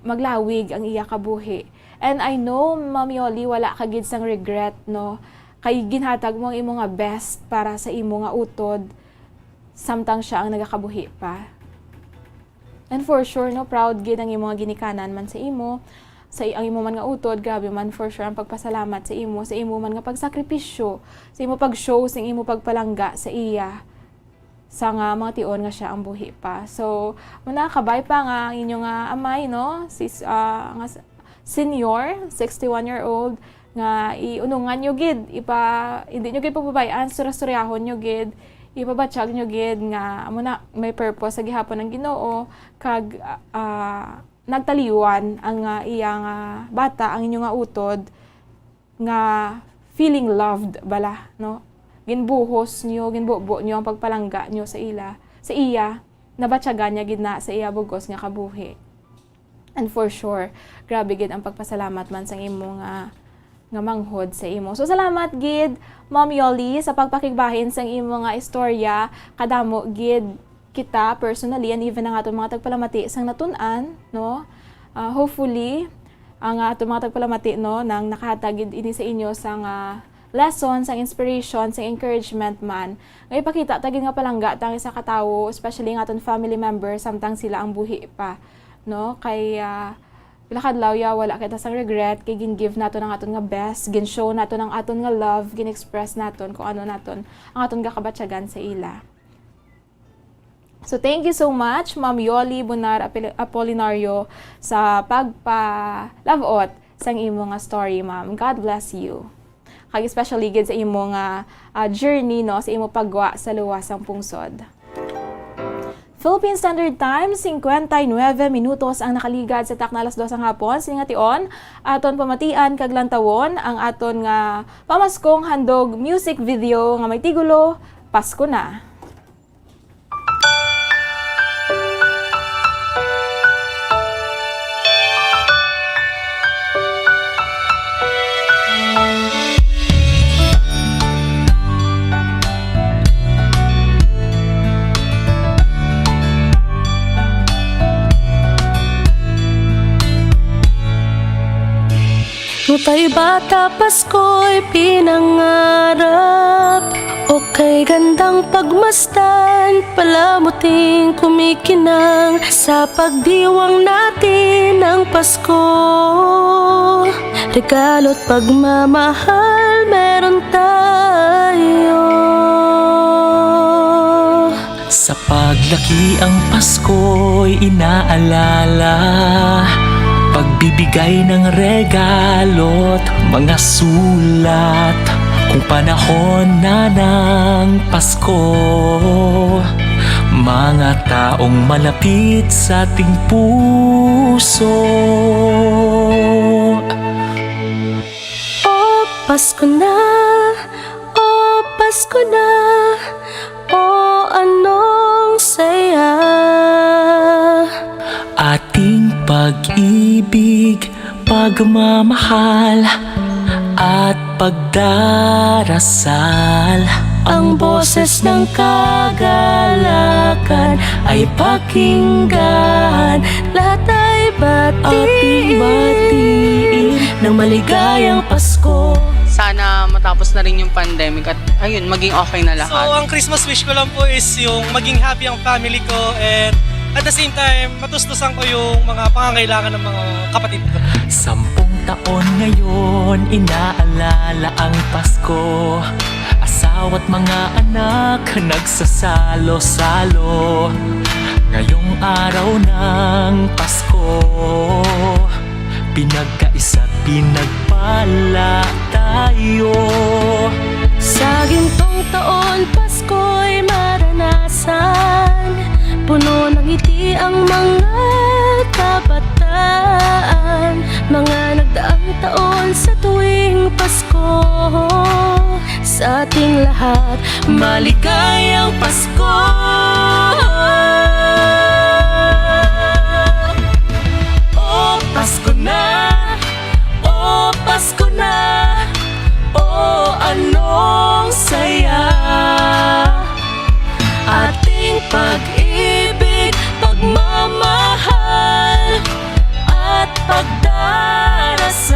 maglawig ang iya kabuhi. And I know, Ma'am Yoli, wala ka gid sang regret, no? Kay ginhatag mo ang imo nga best para sa imo nga utod, samtang siya ang nagakabuhi pa. And for sure, no, proud gid ang imo nga ginikanan man sa imo, sa i-, ang imo man nga utod, grabe man for sure ang pagpasalamat sa imo, sa imo man nga pagsakripisyo, sa imo pag-show, sa imo pagpalangga sa iya, sa nga mga tion nga siya ang buhi pa. So, manakabay pa nga ang inyo nga amay, no? Sis, ah, nga s-, senior, sixty-one year old, nga iunungan nyo gid, ipa-, hindi nyo gid pababayaan, sura-suryahon nyo gid, ipabatyag nyo gid nga amo na, may purpose sa gihapon ang Ginoo, kag, ah, nagtaliwan ang, ah, iya nga bata, ang inyo nga utod, nga feeling loved bala, no? Ginbuhos nyo, ginbubo nyo ang pagpalangga nyo sa ila, sa iya, nabatyagan niya gid na sa iya bug-os nga kabuhi. And for sure, grabe gid ang pagpasalamat man sang imo nga, nga manghod sa imo. So, salamat gid, Ma'am Yoli, sa pagpakigbahin sang imo nga istorya. Kadamo gid kita personally and even ang aton mga tagpalamati sang natun-an, no? Ah, hopefully, ang aton mga tagpalamati, no, nang nakahatag gid ini sa inyo sang, ah, lesson, sang inspiration, sang encouragement man. Nga ipakita ta gid nga palangga ta ang isa ka tawo, especially ang aton family member, samtang sila ang buhi pa, no? Kay, ah, pila ka adlaw ya, wala kita sang regret, kay gin-give naton ang aton nga best, gin-show naton ang aton nga love, gin-express naton kung ano naton ang aton gakabatyagan sa ila. So, thank you so much, Ma'am Yoli Bunar Apil-, Apolinario, sa pagpa-love-ot sang imo nga story, ma'am. God bless you. kag especially gid sa imo nga, ah, journey, no, sa imo paggwa sa luwas sang pungsod. Philippine Standard Time, singkwenta y nuebe minutos ang nakaligad sa takna alas dos ang hapon. Sini nga tion, aton pamatian kag lantawon ang aton nga pamaskong handog music video nga may tigulo, Pasko Na. Nutay bata Pasko'y pinangarap, o kay gandang pagmasdan, palamuting kumikinang sa pagdiwang natin ng Pasko. Regalo't pagmamahal meron tayo. Sa paglaki ang Pasko'y inaalala, pagbibigay ng regalo't mga sulat. Kung panahon na ng Pasko, mga taong malapit sa ating puso. O Pasko na, o Pasko na, o anong saya. Ating pag-ibig, pagmamahal, at pagdarasal. Ang boses ng kagalakan ay pakinggan. Lahat ay batiin. Ating batiin ng maligayang Pasko. Sana matapos na rin yung pandemic at, ayun, maging okay na lahat. So, ang Christmas wish ko lang po is yung maging happy ang family ko and at the same time, matustusan ko yung mga pangangailangan ng mga kapatid ko. Sampung taon ngayon, inaalala ang Pasko. Asawa't mga anak nagsasalo-salo. Ngayong araw ng Pasko, pinagkaisa't pinagpala tayo. Sa gintong taon, Pasko'y maranasan. Puno ng ngiti ang mga kabataan. Mga nagdaang taon sa tuwing Pasko. Sa ating lahat, maligayang Pasko. O Pasko na, o Pasko na, o anong saya. Ating pag-ibig, pagmamahal, at pagdarasal.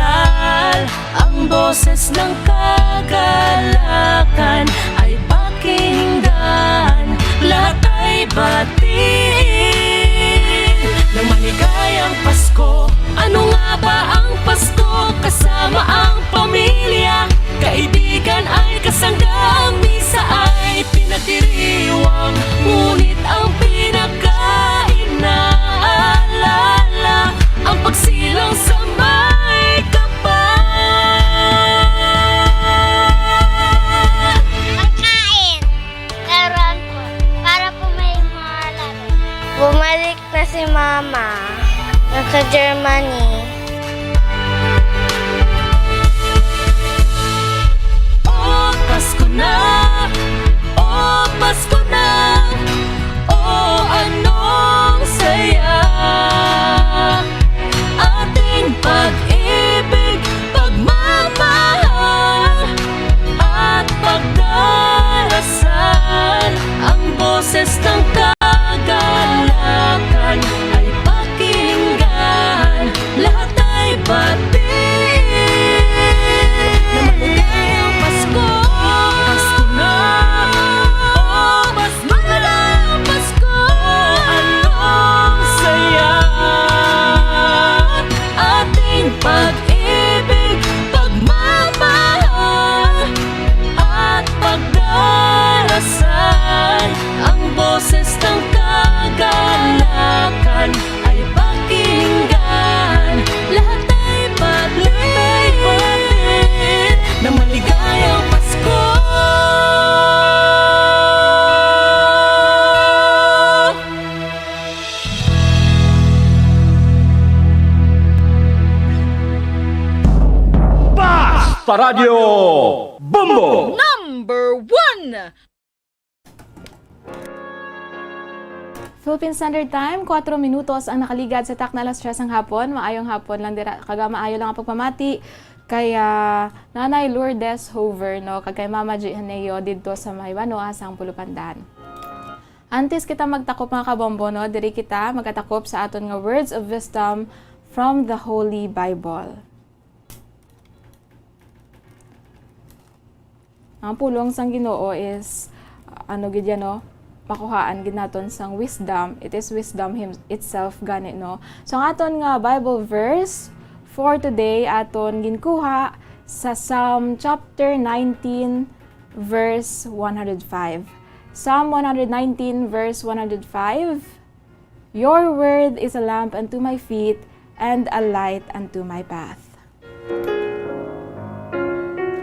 Ang boses ng kagalakan ay pakinggan. Lahat ay batiin ng maligayang Pasko. Ano nga ba ang Pasko? Kasama ang pamilya, kaibigan ay kasangga. Ang misa ay pinagdiriwang, ngunit ang pinaka-inaalala, ang pagsilang sa may kapal. Pagkain. Laruan po. Para po may mga laro. Bumalik na si Mama. Nasa Germany. O Pasko na, o Pasko na, o anong saya. Ating pag-ibig, pagmamahal, at pagdarasal. Ang boses ng kagalakan ay pakinggan. Lahat ay batiin. Na maligayang Pasko. Pasko na. O Pasko na. Pasko. Anong saya. Ating pag-ibig, pagmamahal, at pagdarasal. Ang boses Paradyo Bombo! Number one! Philippine Standard Time, kuwatro minutos ang nakaligad sa takna alas tres ang hapon. Maayong hapon lang dira, kaga maayo lang ang pagpamati kay ah, Nanay Lourdes Hoover, no, kag kay Mama G Haneo didto sa may Banwa sang Pulupandan. Antes kita magtakop, mga kabombo, no, diri kita magatakop sa aton nga words of wisdom from the Holy Bible. Ang pulong sang Ginoo is, uh, ano gid yan, no? Makuhaan gid naton sang wisdom. It is wisdom him-, itself gani, no? So, ang aton nga Bible verse for today, aton ginkuha sa Psalm chapter nineteen, verse one hundred five. Psalm one hundred nineteen, verse one hundred five, "Your word is a lamp unto my feet and a light unto my path."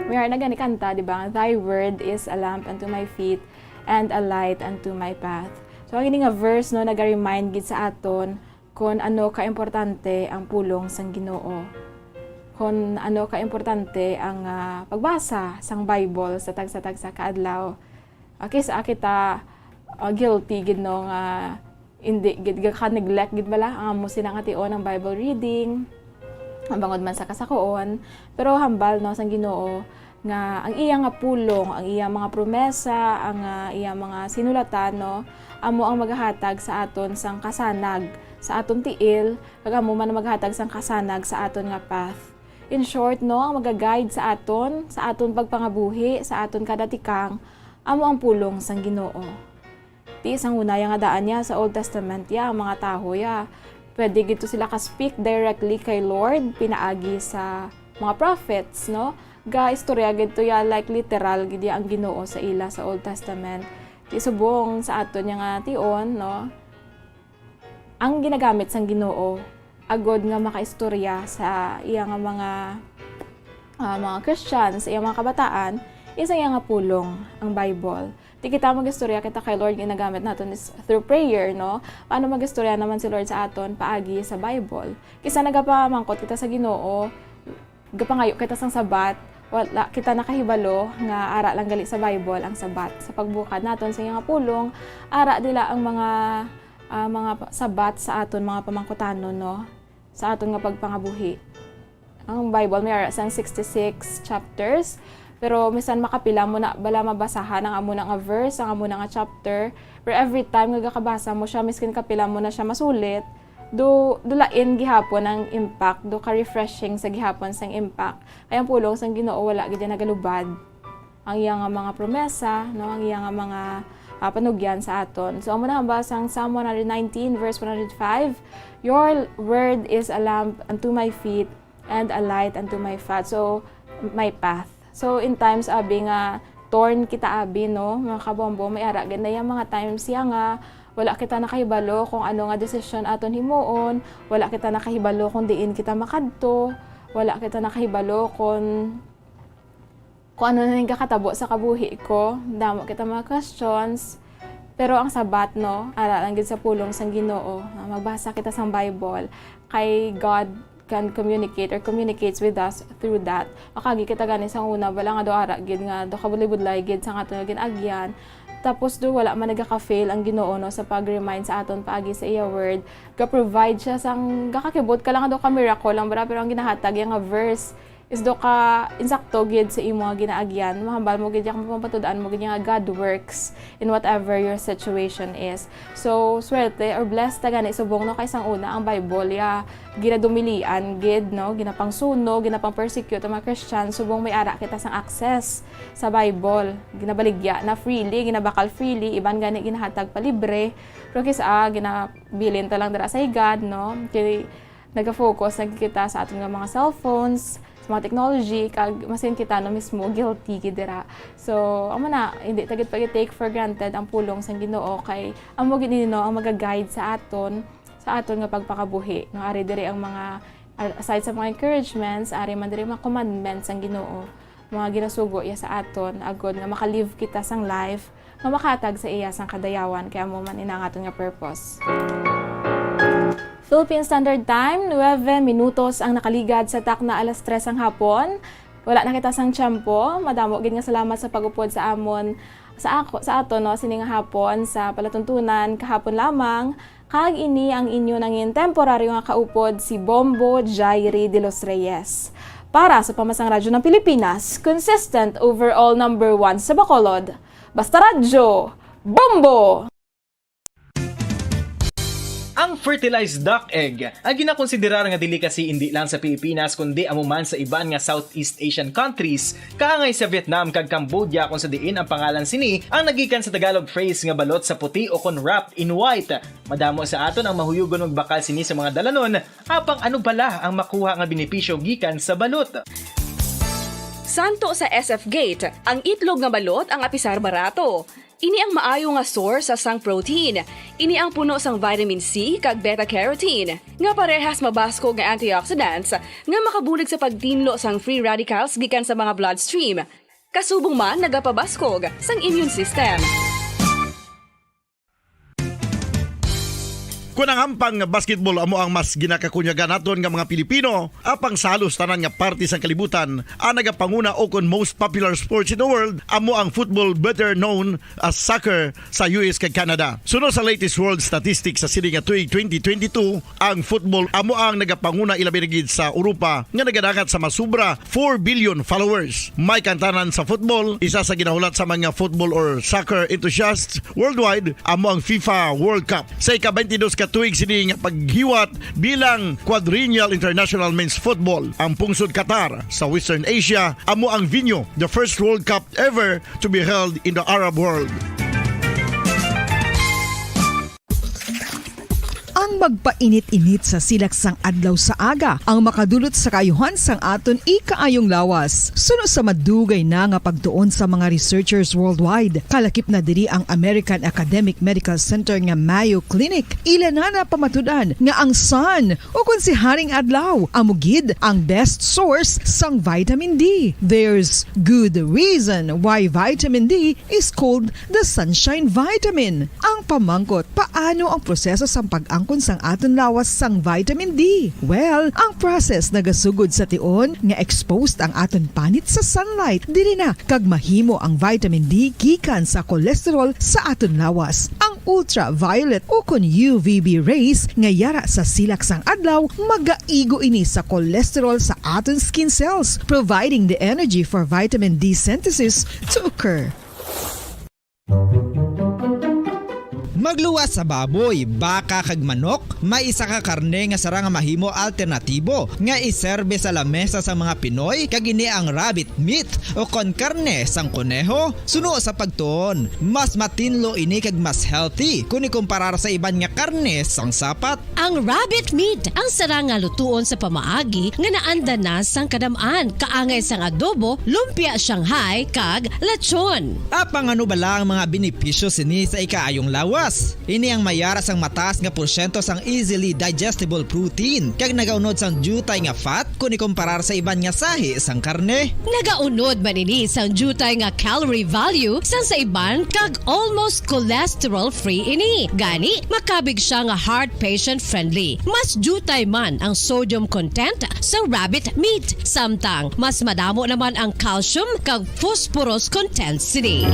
May ara na gani kanta, di ba? "Thy word is a lamp unto my feet and a light unto my path." So, ang ini nga verse, no, naga-remind gid sa aton kon ano kaimportante ang pulong sang Ginoo, kon ano kaimportante ang ah, pagbasa sang Bible sa tagsa-tagsa ka adlaw. Ah, kis-a kita ah, guilty gid, no, nga hindi gid, ka-neglect gid bala ang amo sina nga tion ang Bible reading, ang bangod man sa kasakoon. Pero hambal, no, sang Ginoo nga ang iya nga pulong, ang iya mga promesa, ang ah, iya mga sinulatan, no, amo ang magahatag sa aton sang kasanag sa aton tiil, kag amo man ang magahatag sang kasanag sa aton nga path. In short, no, ang magaguide sa aton, sa aton pagpangabuhi, sa aton kada tikang, amo ang pulong sang Ginoo. Ti sang una ya nga daan ya sa Old Testament ya, ang mga tawo ya, pwede gid to sila ka-speak directly kay Lord pinaagi sa mga prophets, no? Ga-istorya gid to ya, like, literal gid ya ang Ginoo sa ila sa Old Testament. Ti subong sa aton ya nga tion, no? Ang ginagamit sang Ginoo agod nga makaistorya sa iya nga mga ah, mga Christian, sa iyang mga kabataan, is ang iya nga pulong, ang Bible. Ti kita magistorya kita kay Lord, ginagamit naton is through prayer, no? Paano magistorya naman si Lord sa aton paagi sa Bible? Kis-a nagapamangkot kita sa Ginoo, gapangayo kita sang sabat, wala kita nakahibalo nga ara lang gali sa Bible ang sabat. Sa pagbukad naton sa iya nga pulong, ara dira ang mga ah, mga pa-, sabat sa aton mga pamangkutanon, no? Sa aton nga pagpangabuhi. Ang Bible may ara sang sixty-six chapters, pero bisan makapila mo na bala mabasahan ang amo na nga verse, ang amo na nga chapter, pero every time nga gakabasa mo siya, miskin kapila mo na siya masulit, do, do lain gihapon ang impact, do ka-refreshing sa gihapon sang impact. Kay ang pulong sang Ginoo wala gid yan nagalubad. Ang iya nga mga promesa, no, ang iya nga mga ah, panugyan sa aton. So, amo na hambal sang Psalm one hundred nineteen, verse one hundred five, "Your word is a lamp unto my feet and a light unto my path." So, my path. So, in times, abi, nga torn kita, abi, no, mga kabombo, may ara gid na yang mga times ya nga wala kita nakahibalo kung ano nga desisyon aton himuon, wala kita nakahibalo kung diin kita makadto, wala kita nakahibalo kung kung ano na ning kakatabo sa kabuhi ko. Damo kita mga questions. Pero ang sabat, no, ara lang gid sa pulong sang Ginoo. Ah, magbasa kita sang Bible. Kay God can communicate or communicates with us through that. Makagi kita gani sang una, bala nga do ara gid nga do kabudlay-budlay gid sa aton nga gin-agyan. Tapos do wala man nagaka-fail ang Ginoo, no, sa pag-remind sa aton paagi sa iya word. Ga-provide siya sang gakakibot ka lang nga do ka miracle lang, bala, pero ang ginahatag iya nga verse is do ka insakto gid sa imo nga ginaagyan. Mahambal mo gid ya, kung mapatud-an mo gid ya nga God works in whatever your situation is. So, swerte or blessed ta gani subong, no, kay sang una ang Bible ya ginadumilian gid, no, ginapangsuno, ginapang-persecute ang mga Christian subong may ara kita sang access sa Bible. Ginabaligya na freely, ginabakal freely, iban gani ginahatag pa libre. Pero kis-a ginabilin ta lang dira sa higad, no? Kay naga-focus na gid kita sa aton nga mga cellphones, sa mga technology, kag masin kita, no, mismo guilty gid dira. So, amo na, hindi ta gid pag-take for granted ang pulong sang Ginoo, kay amo gid ini, no, ang maga-guide sa aton, sa aton nga pagpakabuhi, no? Ari diri ang mga, aside sa mga encouragements, ari man diri ang mga commandments sang Ginoo, mga ginasugo iya sa aton, agod nga maka-live kita sang life nga makahatag sa iya sang kadayawan, kay amo man ina ang aton nga purpose. Philippine Standard Time, nuebe minutos ang nakaligad sa takna alas tres ang hapon. Wala na kita sang tiyempo. Madamo gid nga salamat sa pag-upod sa amon, sa ako, sa ato, no, sini nga hapon sa palatuntunan kahapon lamang. Kag ini ang inyo nangin temporaryo nga kaupod, si Bombo Jairi de los Reyes. Para sa Pamasang Radyo ng Pilipinas, consistent overall number one sa Bacolod. Basta Radyo, Bombo! Ang fertilized duck egg ang ginakonsiderar nga delicacy indi lang sa Pilipinas kundi amo man sa iban nga Southeast Asian countries, kaangay sa Vietnam kag Cambodia, kung sa diin ang pangalan sini ang nagikan sa Tagalog phrase nga balot sa puti o kon wrapped in white. Madamo sa aton ang mahuyugon magbakal sini sa mga dalanon, apang ano bala ang makuha nga benepisyo gikan sa balot? Santo sa S F Gate, ang itlog nga balot ang apisar barato. Ini ang maayo nga source sang protein. Ini ang puno sang vitamin C kag beta-carotene, nga parehas mabaskog nga antioxidants nga makabulig sa pagtinlo sang free radicals gikan sa mga bloodstream. Kasubong man nagapabaskog sang immune system. Kon ang hampang nga basketball amo ang mas ginakakunyagan naton nga mga Pilipino, apang sa halos tanan nga parte sang kalibutan, ang nagapanguna o kon most popular sports in the world amo ang football, better known as soccer, sa U S kag Canada. Suno sa latest world statistics sa sini nga tuig twenty twenty-two, ang football amo ang nagapanguna, ilabi na gid sa Europa, nga nagadangat sa masubra four billion followers. May kantanan sa football, isa sa ginahulat sa mga football or soccer enthusiasts worldwide amo ang FIFA World Cup. Sa ika-twenty-dos ka tuig sini nga paghiwat bilang Quadrennial International Men's Football, ang pungsod Qatar sa Western Asia amo ang venue, the first World Cup ever to be held in the Arab world. Ang magpainit-init sa silak sang adlaw sa aga ang makadulot sa kaayuhan sang aton ikaayong lawas. Suno sa madugay na nga pagtuon sa mga researchers worldwide, kalakip na diri ang American Academic Medical Center nga Mayo Clinic. Ila na napamatud-an nga ang sun, o kon si Haring Adlaw, amo gid ang best source sang vitamin D. There's good reason why vitamin D is called the sunshine vitamin. Ang pamangkot, paano ang proseso sang pag-angkon sang aton lawas sang vitamin D? Well, ang process nagasugod sa tion nga exposed ang aton panit sa sunlight, diri na kag mahimo ang vitamin D gikan sa cholesterol sa aton lawas. Ang ultraviolet o kon U V B rays nga yara sa silak sang adlaw magaigo ini sa cholesterol sa aton skin cells, providing the energy for vitamin D synthesis to occur. Magluwas sa baboy, baka kag manok, may isa ka karne nga sarang nga mahimo alternatibo nga iserbe sa lamesa sa mga Pinoy, kag ini ang rabbit meat o kon karne sang koneho. Suno sa pagtuon, mas matinlo ini kag mas healthy kon ikumparar sa iban nga karne sang sapat. Ang rabbit meat ang sarang nga lutuon sa pamaagi nga naanda na sang kadam-an, kaangay sang adobo, lumpia Shanghai, kag lechon. Apang ano bala ang mga benepisyo sini sa ikaayong lawas? Ini ang mayara sang mataas nga porsyento sang easily digestible protein kag nagaunod sang diutay nga fat kon ikumparar sa iban nga sahi sang karne. Nagaunod man ini sang diutay nga calorie value sang sa iban kag almost cholesterol-free ini. Gani, makabig sia nga heart patient-friendly. Mas diutay man ang sodium content sa rabbit meat, samtang mas madamo naman ang calcium kag phosphorus content sini.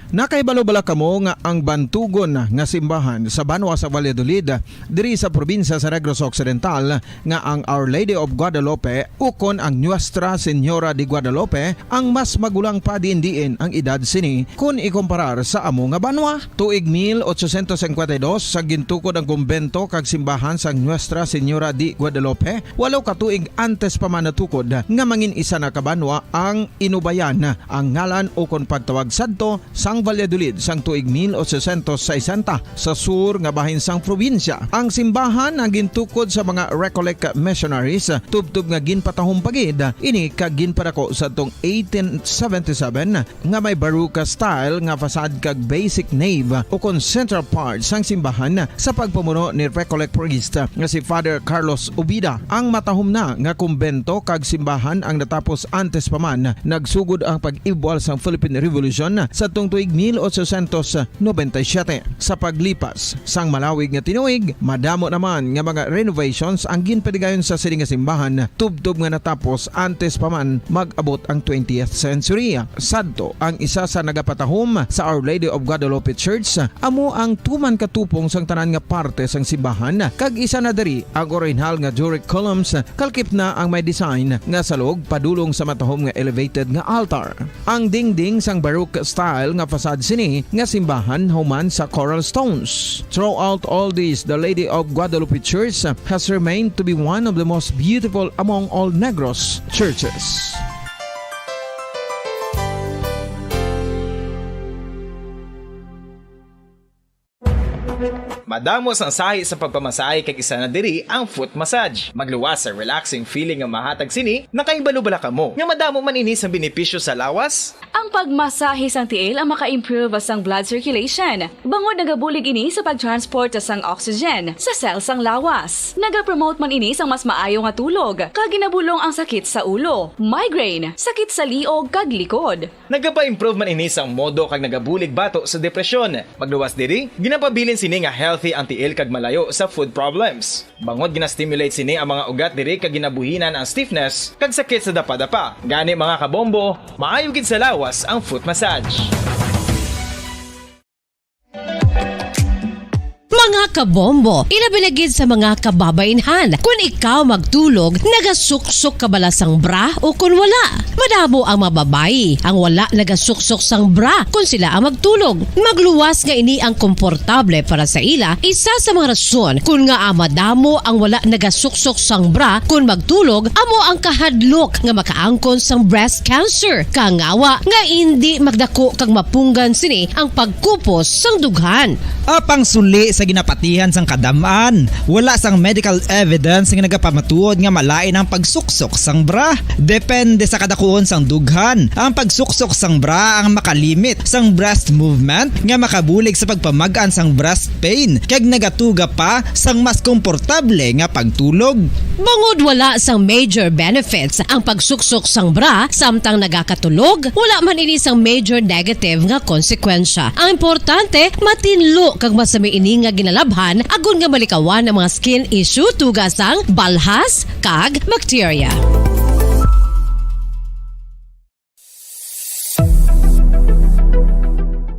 Nakahibalo bala kamo nga ang bantugon nga simbahan sa banwa sa Valladolid, diri sa probinsya sa Negros Occidental, nga ang Our Lady of Guadalupe ukon ang Nuestra Señora de Guadalupe ang mas magulang pa diin-diin ang edad sini kon ikomparar sa amo nga banwa? Tuig mil ochocientos cincuenta y dos, sa gintukod ang kumbento kag simbahan sang Nuestra Señora de Guadalupe, walo ka tuig antes pa man natukod nga mangin isa na ka banwa ang Inubayan, ang ngalan ukon pagtawag sadto sang Valladolid sang tuig mil ochocientos sesenta, sa sur nga bahin sang probinsya. Ang simbahan ang gintukod sa mga Recollect missionaries, tubtob nga ginpatahom pa gid ini kag ginpadako sadtong eighteen seventy-seven, nga may Baroque style nga facade kag basic nave ukon central part sang simbahan sa pagpamuno ni Recollect priest nga si Father Carlos Ubida. Ang matahom na nga kumbento kag simbahan ang natapos antes pa man nagsugod ang pag-ibwal sang Philippine Revolution sadtong tuig mil ochocientos noventa y siete. Sa paglipas sang malawig nga tinuig, madamo naman nga mga renovations ang ginpatigayon sa sini nga simbahan, tubtob nga natapos antes pa man mag-abot ang twentieth century. Sadto, ang isa sa nagapatahom sa Our Lady of Guadalupe Church amo ang tuman katupong sang tanan nga parte sang simbahan, kag isa na diri ang orihinal nga Doric columns, kalkip na ang may design nga salog padulong sa matahom nga elevated nga altar. Ang dingding sang Baroque style nga facade sini nga simbahan human sa coral stones. Throughout all this, the Lady of Guadalupe Church has remained to be one of the most beautiful among all Negros churches. Madamo sang sahi sa pagpamasahe kag isa na diri ang foot massage. Magluwas sa relaxing feeling nga mahatag sini, nakahibalo bala kamo nga madamo man ini sang benepisyo sa lawas? Ang pagmasahe sang tiil ang maka-improve sang blood circulation, bangod nagabulig ini sa pag-transport sang oxygen sa cell sang lawas. Nagapromote man ini sang mas maayo nga tulog, kag ginabulong ang sakit sa ulo, migraine, sakit sa liog, kag likod. Nagapa-improve man ini sang modo kag nagabulig bato sa depresyon. Magluwas diri, ginapabilin sini nga healthy ang tiil kag malayo sa foot problems. Bangod gina-stimulate sini ang mga ugat diri kag ginabuhinan ang stiffness kag sakit sa dapadapa. Gani, mga kabombo, maayo gid sa lawas ang foot massage. Mga kabombo, ilabi na gid sa mga kababainhan, kun ikaw magtulog, nagasuksok ka bala sang bra o kun wala? Madamo ang mga babayi ang wala nagasuksok sang bra kun sila ang magtulog. Magluwas nga ini ang komportable para sa ila, isa sa mga rason kun ngaa madamo ang wala nagasuksok sang bra kun magtulog amo ang kahadlok nga makaangkon sang breast cancer, kangawa nga indi magdako kag mapunggan sini ang pagkupos sang dughan. Apang suli sa ginapatihan sang kadam-an, wala sang medical evidence nga nagapamatuod nga malain ang pagsuksok sang bra. Depende sa kadakuon sang dughan, ang pagsuksok sang bra ang makalimit sang breast movement nga makabulig sa pagpamag-an sang breast pain kag nagatuga pa sang mas komportable nga pagtulog. Bangod wala sang major benefits ang pagsuksok sang bra samtang nagakatulog, wala man ini sang major negative nga konsekwensya. Ang importante, matinlo kag masami ini nga ginalabhan agod nga malikawan ang mga skin issue tuga sang balhas kag bakterya.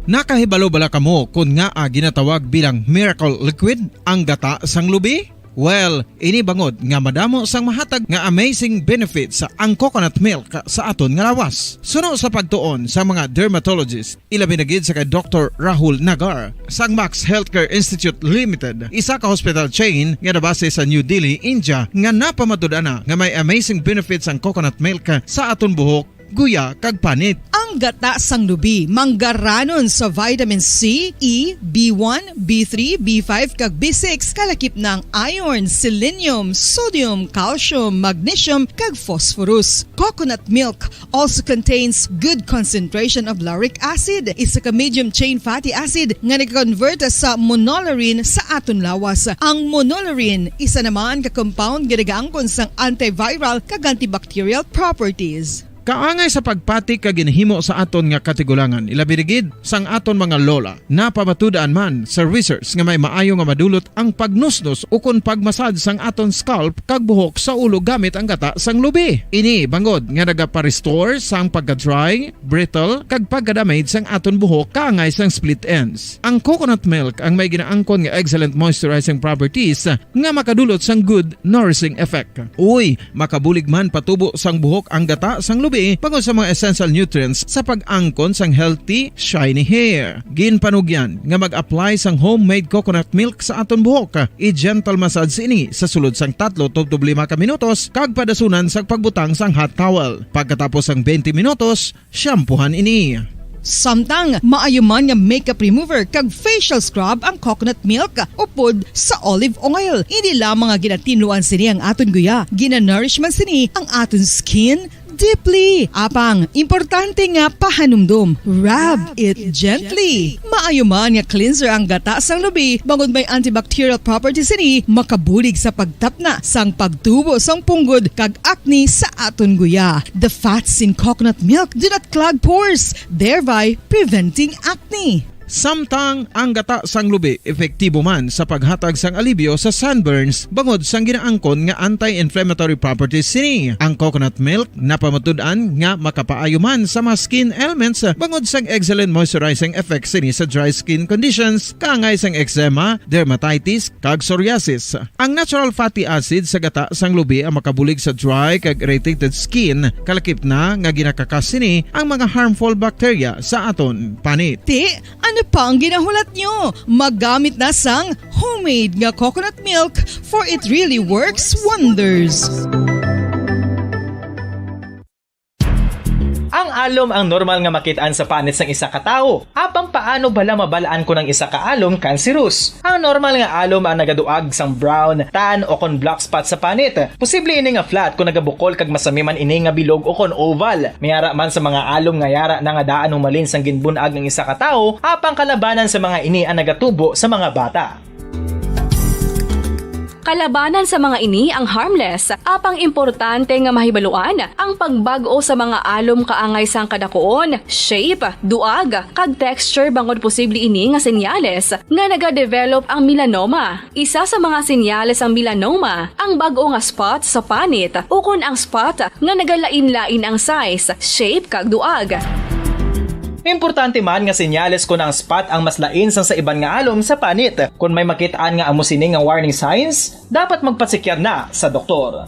Nakahibalo bala kamo kon ngaa ginatawag bilang miracle liquid ang gata sang lubi? Well, ini bangod nga madamo sang mahatag nga amazing benefits ang coconut milk sa aton nga lawas. Suno sa pagtuon sa mga dermatologist, ilabi na gid sa kay Doktor Rahul Nagar sang Max Healthcare Institute Limited, isa ka hospital chain nga nabase sa New Delhi, India, nga napamatud-an na nga may amazing benefits ang coconut milk sa aton buhok, guya, kag panit. Ang gata sang lubi manggaranon sa vitamin C, E, B one, B three, B five, kag B six, kalakip na ang iron, selenium, sodium, calcium, magnesium, kag phosphorus. Coconut milk also contains good concentration of lauric acid, isa ka medium chain fatty acid nga nag-convert sa monolaurin sa aton lawas. Ang monolaurin, isa naman ka compound nga nagaangkon sang antiviral kag antibacterial properties. Kaangay sa pagpati kag ginahimo sa aton nga katigulangan, ilabi na gid sang aton mga lola. Napamatud-an man sa research nga may maayo nga madulot ang pagnusnos ukon pagmasad sang aton scalp kag buhok sa ulo gamit ang gata sang lubi. Ini bangod nga nagapa-restore sang pagka-dry, brittle, kag pagka-damage sang aton buhok kaangay sang split ends. Ang coconut milk ang may ginaangkon nga excellent moisturizing properties nga makadulot sang good nourishing effect. Uy, makabulig man patubo sang buhok ang gata sang lubi bangod sa mga essential nutrients sa pag-angkon sang healthy, shiny hair. Ginpanugyan nga mag-apply sang homemade coconut milk sa aton buhok. I-gentle massage ini sa sulod sang tatlo tubtob lima ka minutos kag padasunan sang pagbutang sang hot towel. Pagkatapos sang twenty minutos, shampoohan ini. Samtang maayo man nga makeup remover kag facial scrub ang coconut milk upod sa olive oil. Hindi lamang nga ginatinluan sini ang aton guya, ginanourish man sini ang aton skin, deeply. Apang, importante nga pahanumdom. Rub it gently. Maayo man nga cleanser ang gata sang lubi, bangod may antibacterial properties sini, makabulig sa pagtapna sang pagtubo sang punggod kag acne sa aton guya. The fats in coconut milk do not clog pores, thereby preventing acne. Samtang ang gata sang lubi epektibo man sa paghatag sang alibyo sa sunburns bangod sang ginaangkon nga anti-inflammatory properties sini. Ang coconut milk napamatud-an nga makapaayo man sa mga skin ailments bangod sang excellent moisturizing effect sini sa dry skin conditions, kaangay sang eczema, dermatitis, kag psoriasis. Ang natural fatty acid sa gata sang lubi ang makabulig sa dry kag irritated skin, kalakip na nga ginakakas sini ang mga harmful bacteria sa aton panit. Ti, ano pa ang ginahulat nyo? Maggamit na sang homemade nga coconut milk, for it really works wonders. Ang alom ang normal nga makit-an sa panit sang isa ka tawo. Apang paano bala mabal-an kon ang isa ka alom cancerous? Ang normal nga alom ang nagaduag sang brown, tan, o kon black spot sa panit. Posible ini nga flat kon nagabukol kag masami man ini nga bilog o kon oval. May ara man sa mga alom nga yara na nga daan humalin sang ginbun-ag ang isa ka tawo, apang kalabanan sa mga ini ang nagatubo sa mga bata. Kalabanan sa mga ini ang harmless, apang importante nga mahibaluan ang pagbag-o sa mga alom kaangay sang kadakuon, shape, duag, kag texture, bangod posible ini nga senyales nga nagadevelop ang melanoma. Isa sa mga senyales sang melanoma ang bag-o nga spot sa panit ukon ang spot nga nagalain-lain ang size, shape, kag duag. Importante man nga senyales kon ang spot ang mas lain sang sa iban nga alom sa panit. Kon may makit-an nga amo sini nga warning signs, dapat magpatsikyar na sa doktor.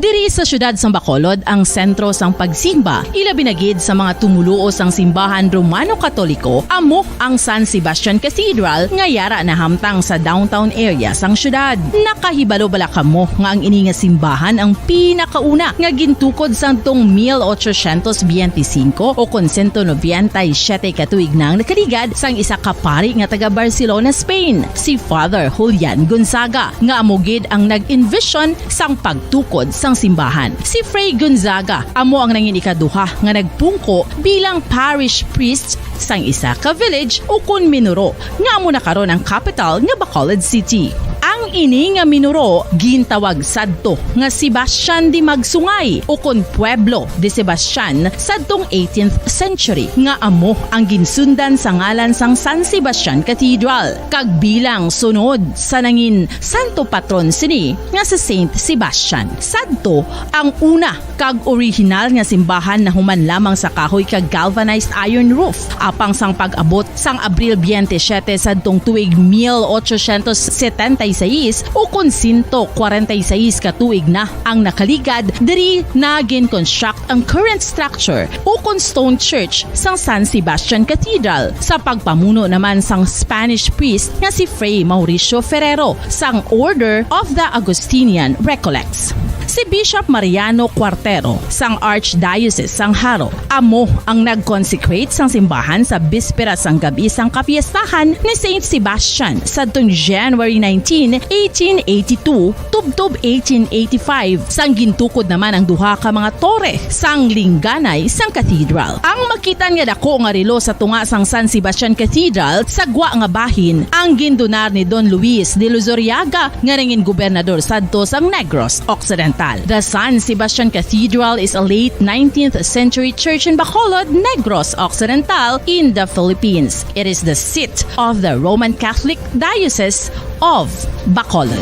Diri sa siyudad sang Bacolod ang sentro sang pagsimba, ilabi na gid sa mga tumoluo sang simbahan Romano-Katoliko, amo ang San Sebastian Cathedral nga yara nahamtang sa downtown area sang siyudad. Nakahibalo bala kamo nga ang ini nga simbahan ang pinakauna nga gintukod sadtong mil ochocientos biyente singko o kon sento nobenta y siyete ka tuig na ang nakaligad sang isa ka pari nga taga Barcelona, Spain, si Father Julian Gonzaga, nga amo gid ang nag-envision sang pagtukod sang simbahan. Si Fray Gonzaga amo ang nangin ikaduha nga nagpungko bilang parish priest sang isa ka village ukon minuro nga amo na karon ang kapital nga Bacolod City. Ang ini nga minuro gintawag sadto nga Sebastian de Magsungay ukon Pueblo de Sebastian sadtong eighteenth century, nga amo ang ginsundan sa ngalan sang San Sebastian Cathedral, kag bilang sunod sa nangin santo patron sini nga si Saint Sebastian. Sadto ang una kag orihinal nga simbahan nahuman lamang sa kahoy kag galvanized iron roof. Apang sang pag-abot sang Abril biyente siyete sadtong tuig mil ochocientos setenta y seis, ukon sento kwarenta y seis ka tuig na ang nakaligad, diri na gin-construct ang current structure ukon stone church sang San Sebastian Cathedral sa pagpamuno naman sang Spanish priest nga si Fray Mauricio Ferrero sang Order of the Augustinian Recollects. Si Bishop Mariano Cuartero sang Archdiocese sang Jaro amo ang nag-consecrate sang simbahan sa bispera sang gab-i sang kapiestahan ni Saint Sebastian sadtong January nineteen, eighteen eighty-two, tubtob eighteen eighty-five, sang gintukod naman ang duha ka mga tore sang lingganay sang cathedral. Ang makit-an nga dako nga relo sa tunga sang San Sebastian Cathedral sa gwa nga bahin ang gindonar ni Don Luis de Luzuriaga nga nangin gobernador sadto sang Negros Occidental. The San Sebastian Cathedral is a late nineteenth century church in Bacolod, Negros Occidental, in the Philippines. It is the seat of the Roman Catholic Diocese of Bacolod.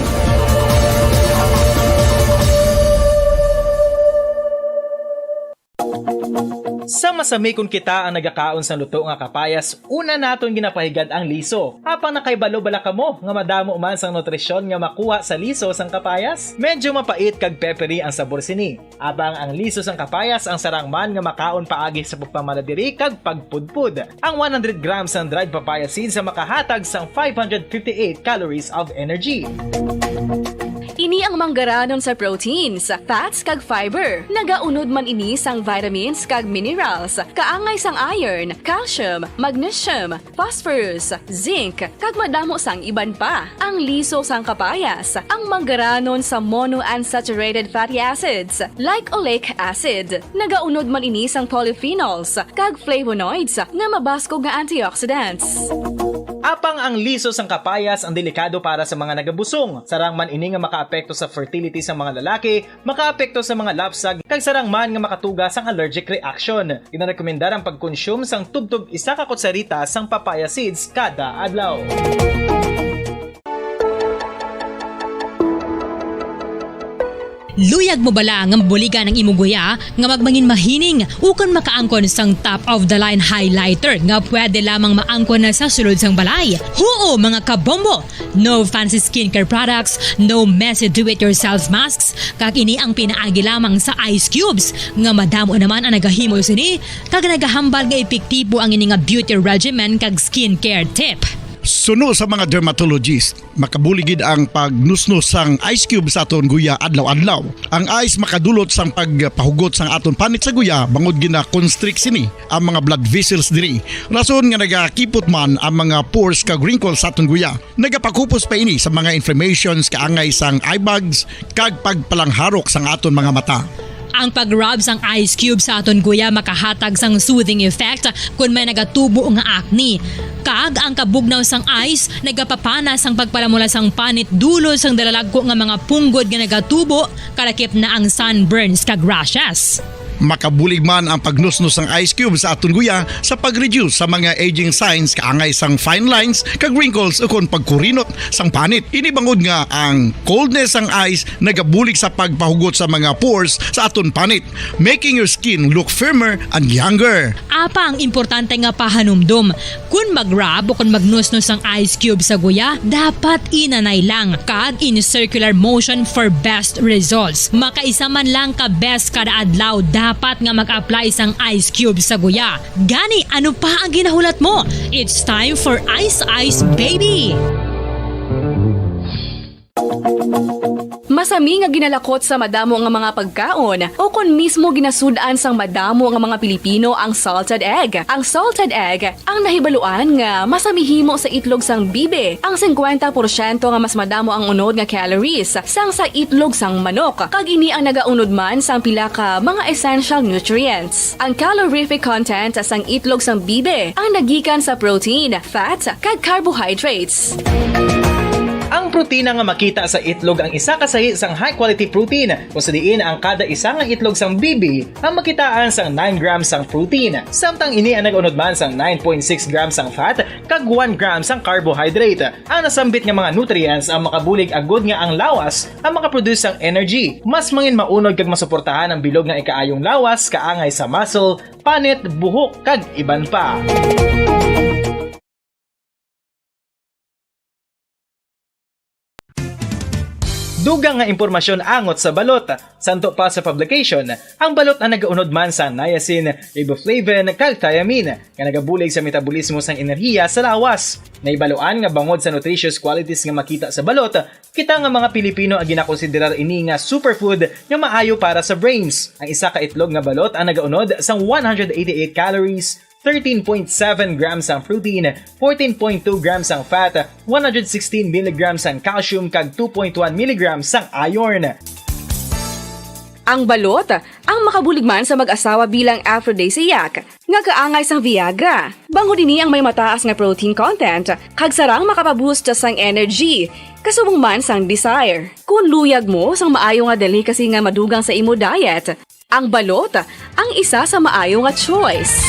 Sa masami kon kita ang nagakaon sang luto nga kapayas, una naton ginapahigad ang liso. Apang nakahibalo bala kamo nga madamo man sang nutrisyon nga makuha sa liso sang kapayas? Medyo mapait kag peppery ang sabor sini. Apang ang liso sang kapayas ang sarang man nga makaon paagi sa pagpamaladiri kag pagpudpod. Ang one hundred grams sang dried papaya seeds ang makahatag sang five hundred fifty-eight calories of energy. Ni ang manggaranon sa proteins, fats, kag fiber. Nagaunod man ini sang vitamins kag minerals, kaangay sang iron, calcium, magnesium, phosphorus, zinc, kag madamo sang iban pa. Ang liso sang kapayas, ang manggaranon sa monounsaturated fatty acids, like oleic acid. Nagaunod man ini sang polyphenols kag flavonoids nga mabaskog nga antioxidants. Apang ang liso sang kapayas ang delikado para sa mga nagabusong. Sarang man ini nga makaapekto sa fertility sa mga lalaki, makaapekto sa mga lapsag, kag sarang man nga makatuga sang allergic reaction. Ginarekomendar ang pagkonsume sang tubtob isa ka kutsarita sang papaya seeds kada adlaw. Luyag mo bala nga mabuligan ang imo guya nga magmangin mahining ukon makaangkon sang top of the line highlighter nga pwede lamang maangkon na sa sulod sang balay? Huo, mga kabombo! No fancy skincare products, no messy do-it-yourself masks, kag ini ang pinaagi lamang sa ice cubes, nga madamo naman ang nagahimo sini, kag nagahambal nga epektibo ang ini nga beauty regimen kag skincare tip. Suno sa mga dermatologist, makabulig gid ang pagnusnos sang ice cube sa aton guya adlaw-adlaw. Ang ice makadulot sang pagpahugot sang aton panit sa guya, bangod gina-constrict sini ang mga blood vessels diri. Rason nga nagakipot man ang mga pores kag wrinkles sa aton guya. Nagapakupos pa ini sa mga inflammations kaangay sang eye bags kag pagpalangharok sang aton mga mata. Ang pag-rub sang ice cube sa aton guya makahatag sang soothing effect kon may nagatubo nga acne. Kag ang kabugnaw sang ice nagapapana sang pagpalamula sang panit dulot sang dalalagko nga mga punggod nga nagatubo, kalakip na ang sunburns kag rashes. Makabulig man ang pagnusnos sang ice cube sa aton guya sa pag-reduce sa mga aging signs kaangay sang fine lines kag wrinkles ukon pagkurinot sang panit. Ini bangod nga ang coldness sang ice nagabulig sa pagpahugot sa mga pores sa aton panit, making your skin look firmer and younger. Apang importante nga pahanumdom, kon mag-rub o kon magnusnos ang ice cube sa guya, dapat inanay lang kag in circular motion for best results. Makaisa man lang ka beses kada adlaw dapat nga mag-apply sang ice cube sa guya. Gani, ano pa ang ginahulat mo? It's time for Ice Ice Baby! Masami nga ginalakot sa madamo nga mga pagkaon, o kon mismo ginasud-an sang madamo nga mga Pilipino ang salted egg. Ang salted egg ang nahibaluan nga masami himo sa itlog sang bibi, ang singkwenta porsyento nga mas madamo ang unod nga calories sang sa itlog sang manok, kag ini ang nagaunod man sang pila ka mga essential nutrients. Ang calorific content sang itlog sang bibi ang nagikan sa protein, fat, kag carbohydrates. Ang protina nga makita sa itlog ang isa ka sahi sang high-quality protein, kung sa diin ang kada isa nga itlog sang bibi ang makitaan sang nine grams sang protein, samtang ini ang nag-unod man sang nine point six grams sang fat kag one gram sang carbohydrate. Ang nasambit nga mga nutrients ang makabulig agud nga ang lawas ang makaproduce sang energy. Mas mangin maunod kag masuportahan ang bilog nga ikaayong lawas kaangay sa muscle, panit, buhok, kag iban pa. Dugang nga impormasyon angot sa balot. Santo pa sa publication, ang balot ang nagaunod man sa niacin, riboflavin, kag thiamine, nga nagabulig sa metabolismo sang enerhiya sa lawas. Nahibaluan nga bangod sa nutritious qualities nga makita sa balot, kita nga mga Pilipino ang ginakonsiderar ini nga superfood nga maayo para sa brains. Ang isa ka itlog nga balot ang nagaunod sang one hundred eighty-eight calories, thirteen point seven grams ang protein, fourteen point two grams ang fat, one hundred sixteen milligrams ang calcium, kag two point one milligrams ang iron. Ang balot ang makabulig man sa mag-asawa bilang aphrodisiac nga kaangay sang Viagra. Bangod ini ang may mataas nga protein content, kag sarang makapaboost sang energy, kasubong man sang desire. Kung luyag mo sang maayo nga delicacy nga madugang sa imo diet, ang balot ang isa sa maayo nga choice.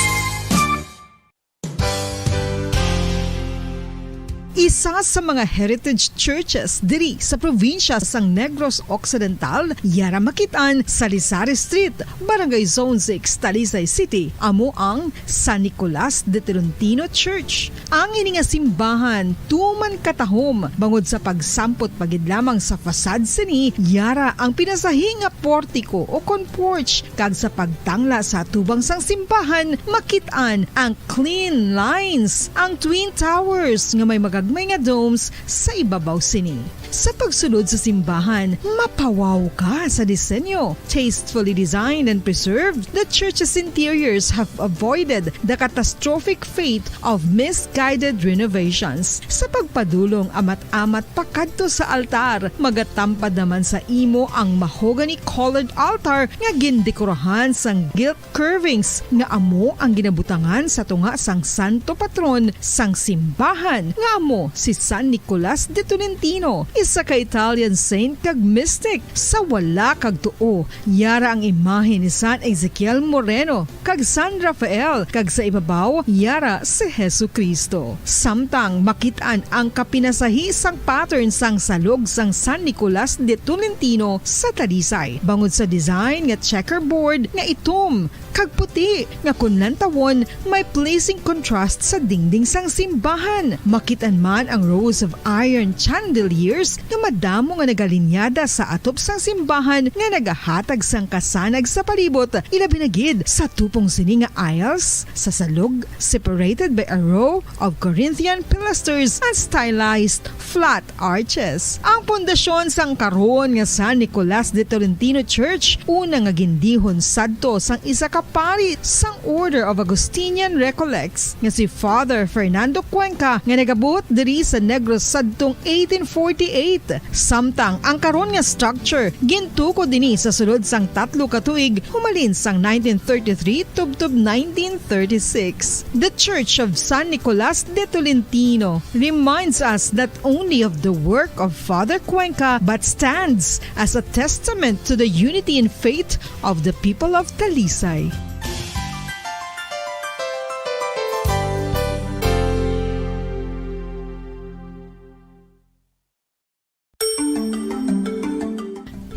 Isa sa mga heritage churches diri sa probinsya sang Negros Occidental, yara makit-an sa Lizares Street, Barangay Zone six, Talisay City, amo ang San Nicolas de Tolentino Church. Ang ini nga simbahan tuman katahom bangod sa pagsampot pa gid lamang sa facade sini, yara ang pinasahi nga portiko o kon porch, kag sa pagtangla sa atubang sang simbahan, makit-an ang clean lines, ang Twin Towers nga may mga may nga domes sa ibabaw sini. Sa pagsulod sa simbahan, mapawaw ka sa disenyo. Tastefully designed and preserved, the church's interiors have avoided the catastrophic fate of misguided renovations. Sa pagpadulong amat-amat pakadto sa altar, magatampad naman sa imo ang mahogany-colored altar nga gindekorahan sang gilt curvings nga amo ang ginabutangan sa tunga sang santo patron sang simbahan, nga amo si San Nicolas de Tolentino, isa ka Italian saint kag mystic. Sa wala kag tuo, yara ang imahe ni San Ezekiel Moreno kag San Rafael, kag sa ibabaw yara si Jesu-Cristo. Samtang makit-an ang kapinasahi sang pattern sang salog sang San Nicolas de Tolentino sa Talisay, bangod sa design nga checkerboard nga itom kag puti nga kon lantawon may pleasing contrast sa dingding sang simbahan. Makit-an man ang rows of iron chandeliers nga madamo nga nagalinyada sa atop sang simbahan nga nagahatag sang kasanag sa palibot, ilabi na gid sa tupong sini nga aisles sa salog, separated by a row of Corinthian pilasters and stylized flat arches. Ang pundasyon sang karon nga San Nicolas de Tolentino Church, una nga gindihon sadto sang isa ka pari sang Order of Augustinian Recollects nga si Father Fernando Cuenca, nga nagabuot diri sa Negros sadtong eighteen forty-eight. Samtang ang karon nga structure gintukod ini sa sulod sang tatlo ka tuig, humalin sang nineteen thirty-three tubtob nineteen thirty-six. The Church of San Nicolas de Tolentino reminds us not only of the work of Father Cuenca but stands as a testament to the unity in faith of the people of Talisay.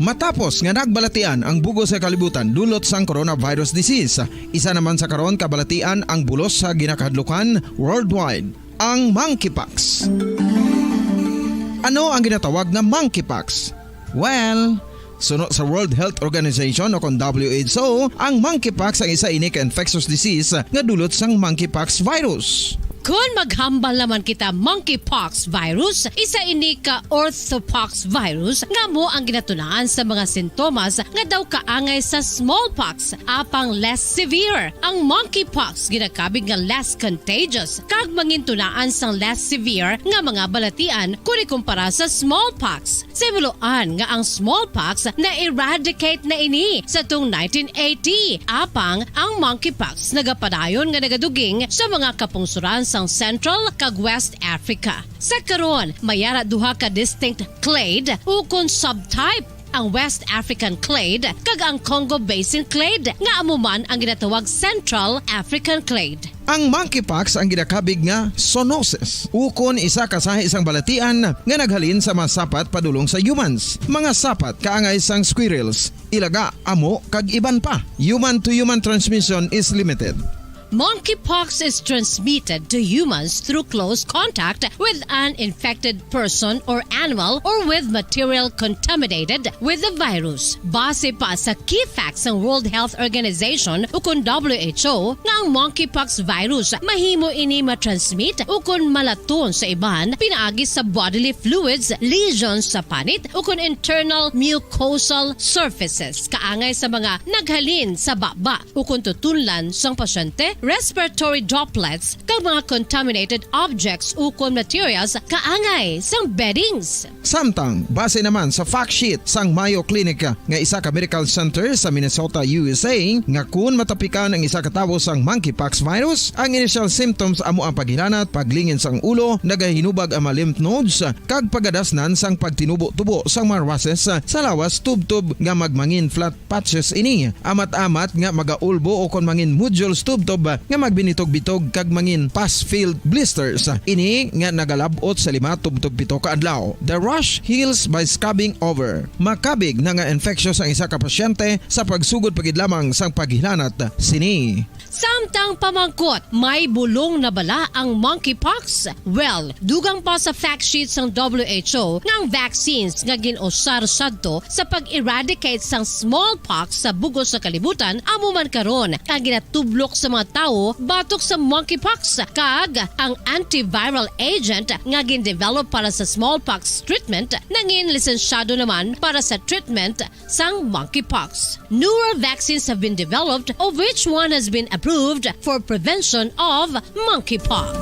Matapos nga nagbalatian ang bug-os nga kalibutan dulot sang coronavirus disease, isa naman sa karon kabalatian ang bulos sa ginakahadlukan worldwide, ang monkeypox. Ano ang ginatawag nga monkeypox? Well, suno sa World Health Organization o kon W H O, ang monkeypox ang isa ini ka infectious disease nga dulot sang monkeypox virus. Kon maghambal naman kita monkeypox virus, isa ini ka orthopox virus nga amo ang ginatunaan sa mga sintomas nga daw kaangay sa smallpox, apang less severe. Ang monkeypox ginakabig nga less contagious kag mangintunaan sang less severe nga mga balatian kon ikumpara sa smallpox. Sa himuloan nga ang smallpox na-eradicate na ini sa tong nineteen eighty, apang ang monkeypox nagapadayon nga nagaduging sa mga kapungsoran sang Central kag West Africa. Sa karon, may ara duha ka distinct clade ukon subtype, ang West African clade kag ang Congo Basin clade, nga amo man ang ginatawag Central African clade. Ang monkeypox ang ginakabig nga zoonosis, ukon isa ka sahi sang balatian nga naghalin sa mga sapat padulong sa humans. Mga sapat kaangay sang squirrels, ilaga, amo, kag iban pa. Human to human transmission is limited. Monkeypox is transmitted to humans through close contact with an infected person or animal or with material contaminated with the virus. Base pa sa key facts sang World Health Organization ukon W H O nga ang monkeypox virus mahimo ini matransmit ukon malaton sa iban pinaagi sa bodily fluids, lesions sa panit ukon internal mucosal surfaces kaangay sa mga naghalin sa baba ukon tutunlan sang pasyente, respiratory droplets, kag mga contaminated objects ukon materials kaangay sang beddings. Samtang, base naman sa fact sheet sang Mayo Clinic nga isa ka medical center sa Minnesota, U S A, nga kun matapikan ang isa ka tawo sang monkeypox virus, ang initial symptoms amo ang paghilanat, paglingin sang ulo, nagahinubag ang mga lymph nodes, kag pagadasnan sang pagtinubo-tubo sang mga rushes sa lawas tubtob nga magmangin flat patches ini, amat-amat nga magaulbo ukon mangin nodules tubtob nga magbinitog-bitog kag mangin pus-filled blisters. Ini nga nagalab-ot sa lima tubtob pito ka adlaw. The rash heals by scabbing over. Makabig na nga infectious ang isa ka pasyente sa pagsugod pa gid lamang sang paghilanat sini. Samtang pamangkot, may bulong na bala ang monkeypox? Well, dugang pa sa fact sheet sang W H O nga ang vaccines nga gin-usar sadto sa pag-eradicate sang smallpox sa bug-os nga kalibutan amo man karon ang ginatublok sa mga tawo batok sa monkeypox, kag ang antiviral agent nga gin-develop para sa smallpox treatment nangin lisensyado naman para sa treatment sang monkeypox. Newer vaccines have been developed, of which one has been approved for prevention of monkeypox.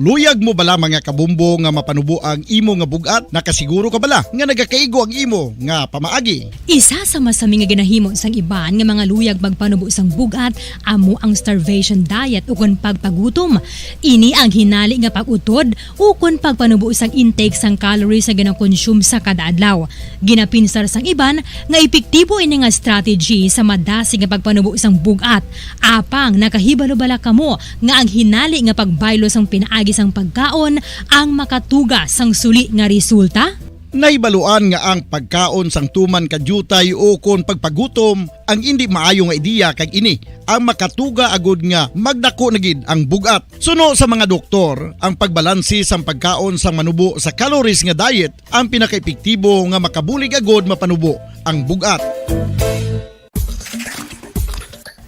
Luyag mo bala, mga kabumbo, nga mapanubo ang imo nga bug-at? Nakasiguro ka bala nga nagakaigo ang imo nga pamaagi? Isa sa masami nga ginahimo sang iban nga mga luyag magpanubo sang bug-at amo ang starvation diet ukon pagpagutom. Ini ang hinali nga pag-utod ukon pagpanubo sang intake sang calories nga ginakonsume sa kada adlaw. Ginapinsar sang iban nga epektibo ini nga strategy sa madasig nga pagpanubo sang bug-at. Apang nakahibalo bala kamo nga ang hinali nga pagbaylo sang pinaagi sang pagkaon ang makatuga sang suli nga resulta? Nahibaluan nga ang pagkaon sang tuman ka diutay ukon pagpagutom ang indi maayo nga ideya, kag ini ang makatuga agud nga magdako na gid ang bug-at. Suno sa mga doktor, ang pagbalanse sang pagkaon sang manubo sa calories nga diet ang pinakaepektibo nga makabulig agud mapanubo ang bug-at.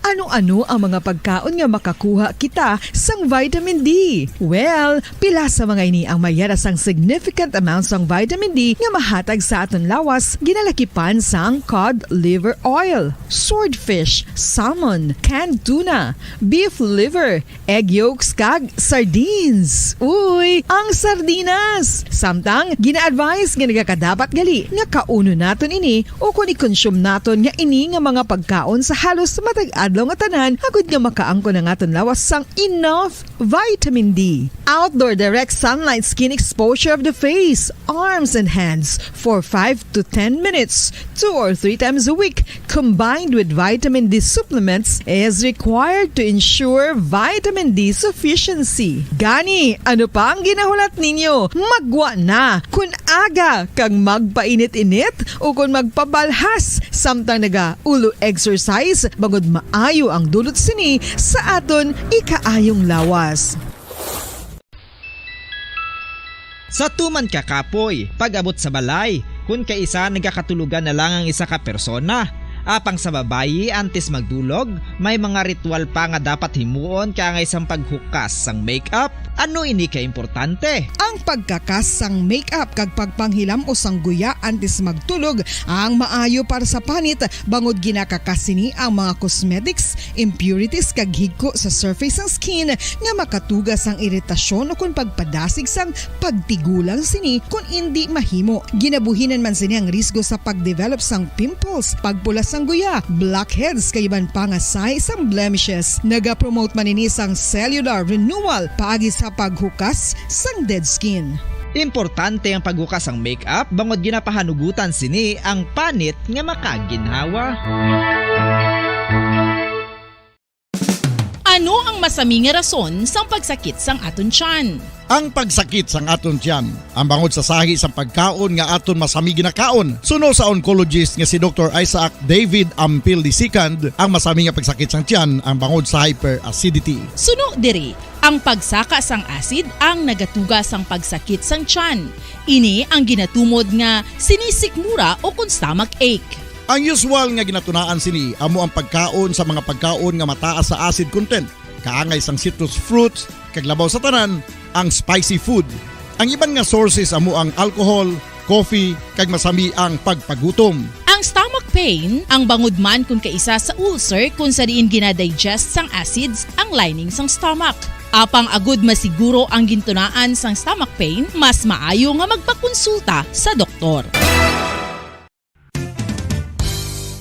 Ano-ano ang mga pagkaon nga makakuha kita sang vitamin D? Well, pila sa mga ini ang mayara sang significant amount sang vitamin D nga mahatag sa aton lawas, ginalakipan sang cod liver oil, swordfish, salmon, canned tuna, beef liver, egg yolks, kag sardines. Uy, ang sardinas! Samtang gina-advise nga nagakadapat gali nga kaunon naton ini ukon i-consume naton nga ini nga mga pagkaon sa halos matag adlaw nga tanan, agud nga makaangkon ang aton lawas sang enough vitamin D. Outdoor direct sunlight skin exposure of the face, arms, and hands for five to ten minutes, two or three times a week, combined with vitamin D supplements, is required to ensure vitamin D sufficiency. Gani, ano pa ang ginahulat ninyo? Maggwa na! Kun aga kag magpainit-init ukon magpabalhas samtang naga-ulo exercise, bangod maayo ang dulot sini sa aton ikaayong lawas. Sa tuman ka kapoy, pag-abot sa balay, kun kaisa nagakatulogan na lang ang isa ka persona. Apang sa babayi, antes magdulog, may mga ritual pa nga dapat himuon kaangay sang paghukas sang makeup. Ano ini ka importante? Ang pagkakas sang makeup kag pagpanghilam-os sang guya antes magtulog ang maayo para sa panit, bangod ginakakas sini ang mga cosmetics, impurities, kag higko sa surface sang skin nga makatuga sang iritasyon ukon pagpadasig sang pagtigulang sini kon indi mahimo. Ginabuhinan man sini ang risgo sa pagdevelop sang pimples, pagpula sang guya, blackheads, kag iban pa nga sahi sang blemishes. Nagapromote man ini sang cellular renewal paagi sa paghukas sang dead skin. Importante ang paghukas sang makeup bangod ginapahanugutan sini ang panit nga makaginhawa. Ano ang masami nga rason sang pagsakit sang aton tiyan? Ang pagsakit sang aton tiyan, ang bangod sa sahi sang pagkaon nga aton masami ginakaon. Suno sa oncologist nga si Doktor Isaac David Ampil the second, ang masami nga pagsakit sang tiyan ang bangod sa hyperacidity. Suno diri, ang pagsaka sang acid ang nagatuga sang pagsakit sang tiyan. Ini ang ginatumod nga sinisikmura ukon stomach ache. Ang usual nga ginatunaan sini amo ang pagkaon sa mga pagkaon nga mataas sa acid content, kaangay sang citrus fruits, kag labaw sa tanan, ang spicy food. Ang iban nga sources amo ang alcohol, coffee, kag masami ang pagpagutom. Ang stomach pain, ang bangod man kun kaisa sa ulcer kun sa diin ginadigest sang acids ang lining sang stomach. Apang agud masiguro ang gintunaan sang stomach pain, mas maayo nga magpakonsulta sa doktor.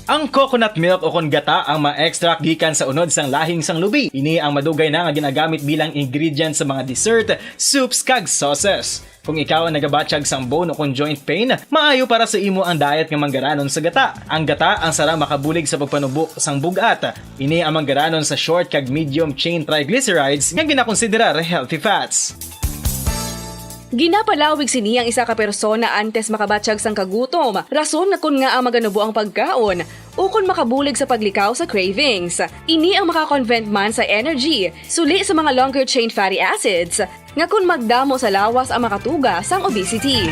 Ang coconut milk ukon gata ang ma-extract gikan sa unod sang lahing sang lubi. Ini ang madugay na nga ginagamit bilang ingredient sa mga dessert, soups, kag sauces. Kung ikaw ang nagabatyag sang bone ukon joint pain, maayo para sa imo ang diet nga manggaranon sa gata. Ang gata ang sarang makabulig sa pagpanubo sang bug-at. Ini ang manggaranon sa short kag medium chain triglycerides nga ginakonsiderar healthy fats. Ginapalawig sini ang isa ka persona antes makabatyag sang kagutom, rason nga kon ngaa maganubo ang pagkaon, ukon makabulig sa paglikaw sa cravings. Ini ang maka-convert man sa energy, suli sa mga longer chain fatty acids, nga kon magdamo sa lawas ang makatuga sang obesity.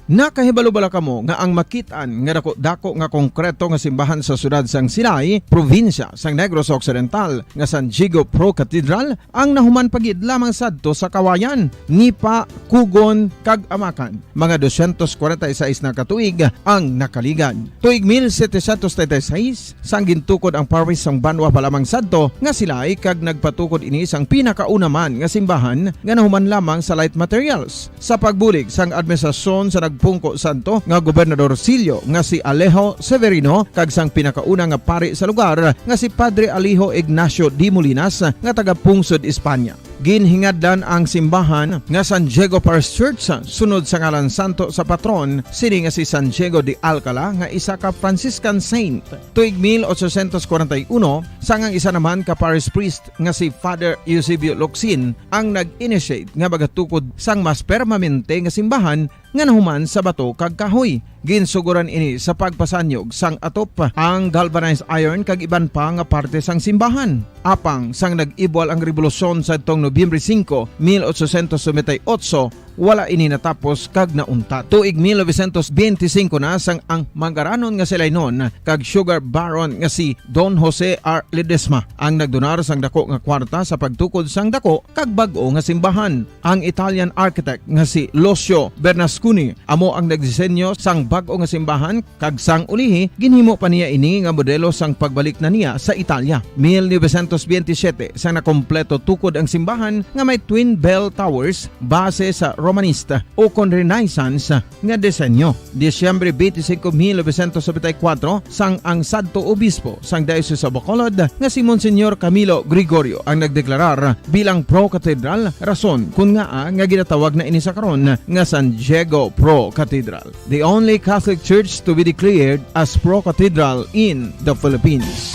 Nakahibalo bala kamo nga ang makit-an nga dako-dako nga konkreto nga simbahan sa siyudad sang Silay, probinsya sang Negros Occidental, nga San Diego Pro Cathedral, ang nahuman pa gid lamang sadto sa kawayan, nipa, kugon, kag amakan? Mga dosyentos kwarenta y seis na ka tuig ang nakaligad. Tuig mil setecientos treinta y seis, sang gintukod ang parish sang banwa pa lamang sadto nga Silay, kag nagpatukod ini sang pinakauna man nga simbahan nga nahuman lamang sa light materials. Sa pagbulig sang administrasyon sa nagpungko sadto nga Gobernador Silio nga si Alejo Severino kag sang pinakauna nga pari sa lugar nga si Padre Alejo Ignacio de Molinas nga taga Pungsod, Espanya. Ginhingadlan ang simbahan nga San Diego Parish Church sunod sa ngalan santo sa patron sini nga si San Diego de Alcala nga isa ka Franciscan saint. Tuig mil ochocientos kwarenta y uno, sang ang isa naman ka parish priest nga si Father Eusebio Locsin ang nag-initiate nga magatukod sang mas permanente nga simbahan nga nahuman sa bato kag kahoy. Ginsuguran ini sa pagpasanyog sang atop, ang galvanized iron kag iban pa nga parte sang simbahan. Apang sang nag-ibwal ang rebolusyon sadtong Nobyembre singko, mil ochocientos noventa y ocho, wala ini natapos kag nauntat. Tuig mil novecientos benti singko na sang ang manggaranon nga si Lainon kag sugar baron nga si Don Jose R. Ledesma ang nagdonar sang dako nga kwarta sa pagtukod sang dako kag bag-o nga simbahan. Ang Italian architect nga si Lucio Bernasconi amo ang nagdisenyo sang bag-o nga simbahan, kag sang ulihi ginhimo pa niya ini nga modelo sang pagbalik na niya sa Italia. Mil novecientos benti siyete, sang nakompleto tukod ang simbahan nga may twin bell towers base sa Romanista o kon Renaissance nga disenyo. Disyembre twenty-five, mil novecientos noventa y cuatro, sang ang sadto obispo sang Diocese of Bacolod nga si Monsignor Camilo Gregorio ang nagdeklarar bilang Pro Cathedral, rason kun ngaa nga ginatawag na ini sa karon nga San Diego Pro Cathedral, the only Catholic church to be declared as Pro Cathedral in the Philippines.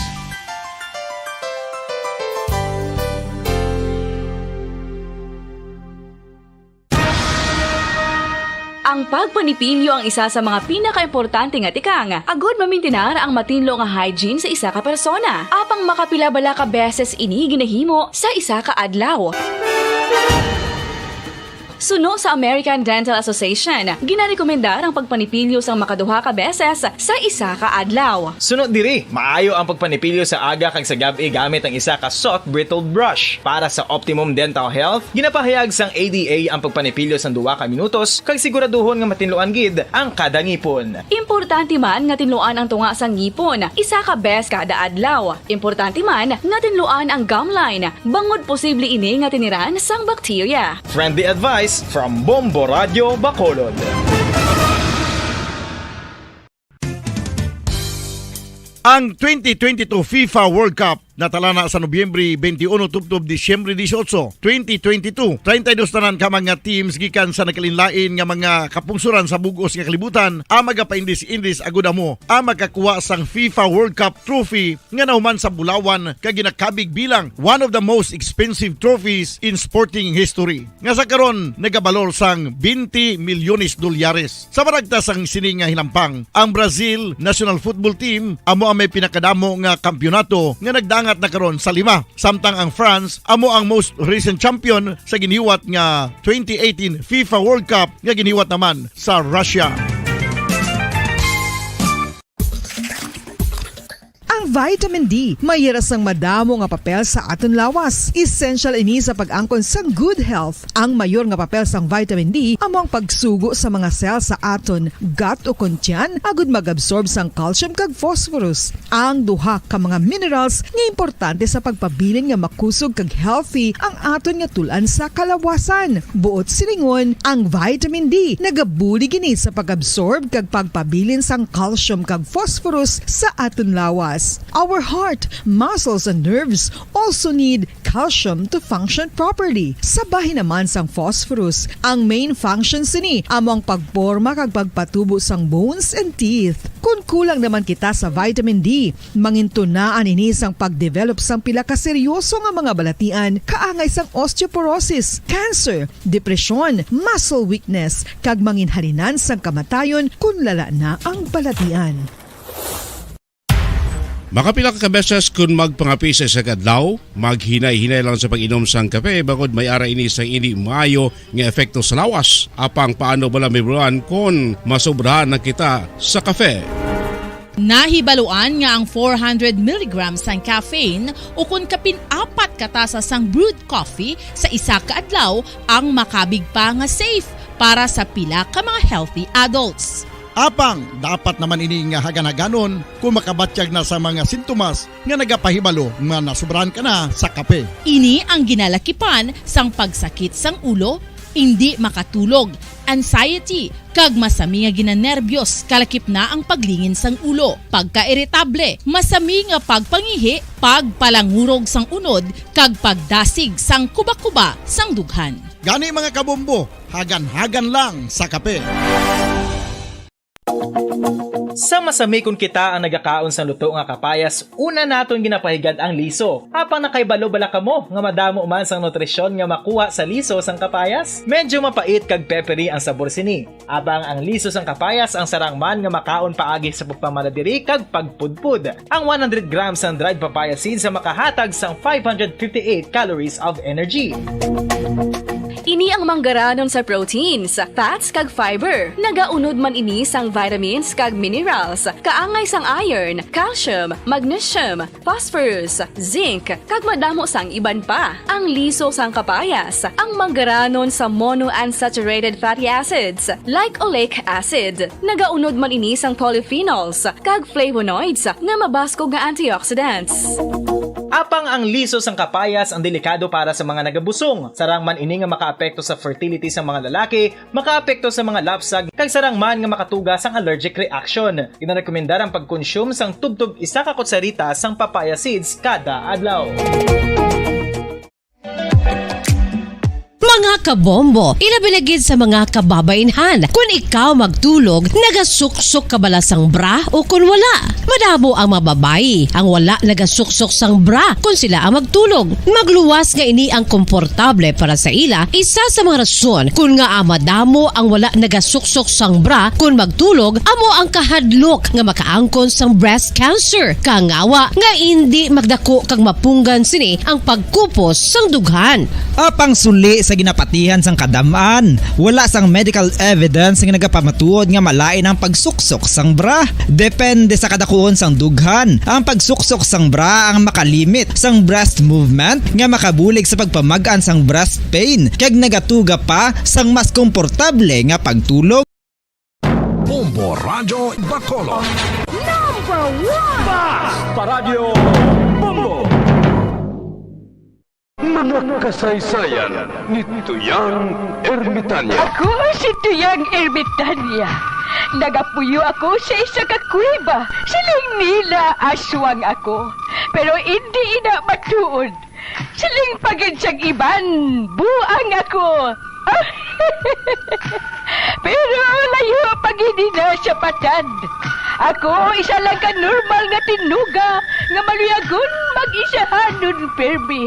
Ang pagpanipilyo ang isa sa mga pinakaimportante nga tikang agud mamintinar ang matinlo nga hygiene sa isa ka persona. Apang makapila bala ka beses ini ginahimo sa isa ka adlaw? Suno sa American Dental Association, ginarekomendar ang pagpanipilyo sang makaduha ka beses sa isa ka adlaw. Suno diri, maayo ang pagpanipilyo sa aga kag sa gab-i gamit ang isa ka soft bristled brush. Para sa optimum dental health, ginapahayag sang A D A ang pagpanipilyo sang duha ka minutos kag siguraduhon nga matinluan gid ang kada ngipon. Importante man nga tinluan ang tunga sang ngipon isa ka bes kada adlaw. Importante man nga tinluan ang gum line, bangod posible ini nga tiniran sang bakterya. Friendly advice from Bombo Radio Bacolod. Ang twenty twenty-two FIFA World Cup natalana sa Nobyembre twenty-one tubtob Disyembre dieciocho, twenty twenty-two. Treinta y dos tanan ka mga teams gikan sa nagkalainlain nga mga kapungsoran sa bug-os nga kalibutan ang magapaindis-indis agud amo ang makakuha sang FIFA World Cup trophy nga nahuman sa bulawan kag ginakabig bilang one of the most expensive trophies in sporting history, nga sa karon nagabalor sang twenty milyones dolyares. Sa maragtas sang sini nga hinampang, ang Brazil national football team amo ang may pinakadamo nga kampiyonato nga nagdangat na karon sa lima, samtang ang France amo ang most recent champion sa ginhiwat nga twenty eighteen FIFA World Cup nga ginhiwat naman sa Russia. Ang vitamin D may hira sang madamo nga papel sa aton lawas. Essential ini sa pag-angkon sang good health. Ang mayor nga papel sang vitamin D amo ang pagsugo sa mga cell sa aton gut o kon tiyan agud mag-absorb sang calcium kag phosphorus, ang duha ka mga minerals nga importante sa pagpabilin nga makusog kag healthy ang aton nga tul-an sa kalawasan. Buot silingon, ang vitamin D nagabulig ini sa pag-absorb kag pagpabilin sang calcium kag phosphorus sa aton lawas. Our heart, muscles, and nerves also need calcium to function properly. Sa bahin naman sang phosphorus, ang main function sini amo ang pagporma kag pagpatubo sang bones and teeth. Kon kulang naman kita sa vitamin D, mangintunaan ini sang pag-develop sang pila ka seryoso nga mga balatian kaangay sang osteoporosis, cancer, depresyon, muscle weakness, kag manginhalinan sang kamatayon kon lala na ang balatian. Makapila ka beses kun magpangape sa isa ka adlaw, maghinay-hinay lang sa pag-inom sang kape, bangod may ara ini sang indi maayo nga epekto sa lawas. Apang paano bala mahibaluan kon masobrahan na kita sa kape? Nahibaluan nga ang four hundred milligrams sang caffeine, ukon kapin apat ka tasa sang brewed coffee sa isa ka adlaw, ang makabig pa nga safe para sa pila ka mga healthy adults. Apang dapat naman ini nga hagan-haganon kung makabatyag na sa mga sintomas nga nagapahibalo nga nasobrahan ka na sa kape. Ini ang ginalakipan sang pagsakit sang ulo, indi makatulog, anxiety, kag masami nga ginanerbiyos, kalakip na ang paglingin sang ulo, pagkairitable, masami nga pagpangihi, pagpalangurog sang unod, kag pagdasig sang kuba-kuba sang dughan. Gani, mga kabombo, hagan-hagan lang sa kape. Sa masami kon kita ang nagakaon sang luto nga kapayas, una naton ginapahigad ang liso. Apang nakahibalo bala kamo nga madamo man sang nutrisyon nga makuha sa liso sang kapayas? Medyo mapait kag peppery ang sabor sini. Apang ang liso sang kapayas ang sarang man nga makaon paagi sa pagpamala diri kag pagpudpod. Ang one hundred grams sang dried papaya seeds ang makahatag sang five hundred fifty-eight calories of energy. Ini ang manggaranon sa proteins, fats, kag fiber. Nagaunod man ini sang vitamins kag minerals, kaangay sang iron, calcium, magnesium, phosphorus, zinc, kag madamo sang iban pa. Ang liso sang kapayas, ang manggaranon sa monounsaturated fatty acids, like oleic acid. Nagaunod man ini sang polyphenols kag flavonoids nga mabaskog nga antioxidants. Apang ang liso sang kapayas ang delikado para sa mga nagabusong. Sarang man ini nga makaapekto sa fertility sang mga lalaki, makaapekto sa mga lapsag, kag sarang man nga makatuga sang allergic reaction. Ginarekomendar ang pagkonsume sang tubtob isa ka kutsarita sang papaya seeds kada adlaw. Mga kabombo, ilabi na gid sa mga kababainhan. Kung ikaw magtulog, nagasuksok ka bala sang bra o kon wala? Madamo ang mga babayi ang wala nagasuksok sang bra kon sila ang magtulog. Magluwas nga ini ang komportable para sa ila. Isa sa mga rason kon ngaa madamo ang wala nagasuksok sang bra kon magtulog amo ang kahadlok nga makaangkon sang breast cancer. Kangawa nga indi magdako kag mapunggan sini ang pagkupos sang dughan. Apang suli sa ginapatihan sang kadam-an, wala sang medical evidence nga nagapamatuod nga malain ang pagsuksok sang bra. Depende sa kadakuon sang dughan, ang pagsuksok sang bra ang makalimit sang breast movement nga makabulig sa pagpamag-an sang breast pain kag nagatuga pa sang mas komportable nga pagtulog. Bombo Radyo Bacolod. Number one! Basta Radyo Bombo! Mga kasaysayan ni Tuyang Ermitanya. Ako si Tuyang Ermitanya. Nagapuyo ako sa isa ka kuweba. Siling nila aswang ako. Pero indi ina matuod. Siling pa gid sang iban, buang ako. Pero layo pa gid ina sa patad. Ako isa lang ka normal nga tinuga nga maluyagon mag-isahanon pirmi.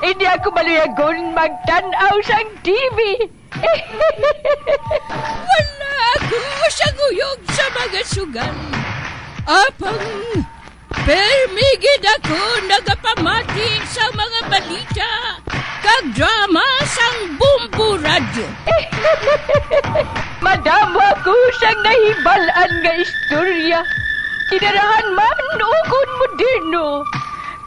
Indi ako maluyagon magtan-aw sang T V. Wala ako sa guyog sa mga sugal. Apang permi gid ako nagapamati sa mga balita kag drama sang Bombo Radyo. Madamo ako sang nahibal-an nga istorya, kinarahan man ukon moderno.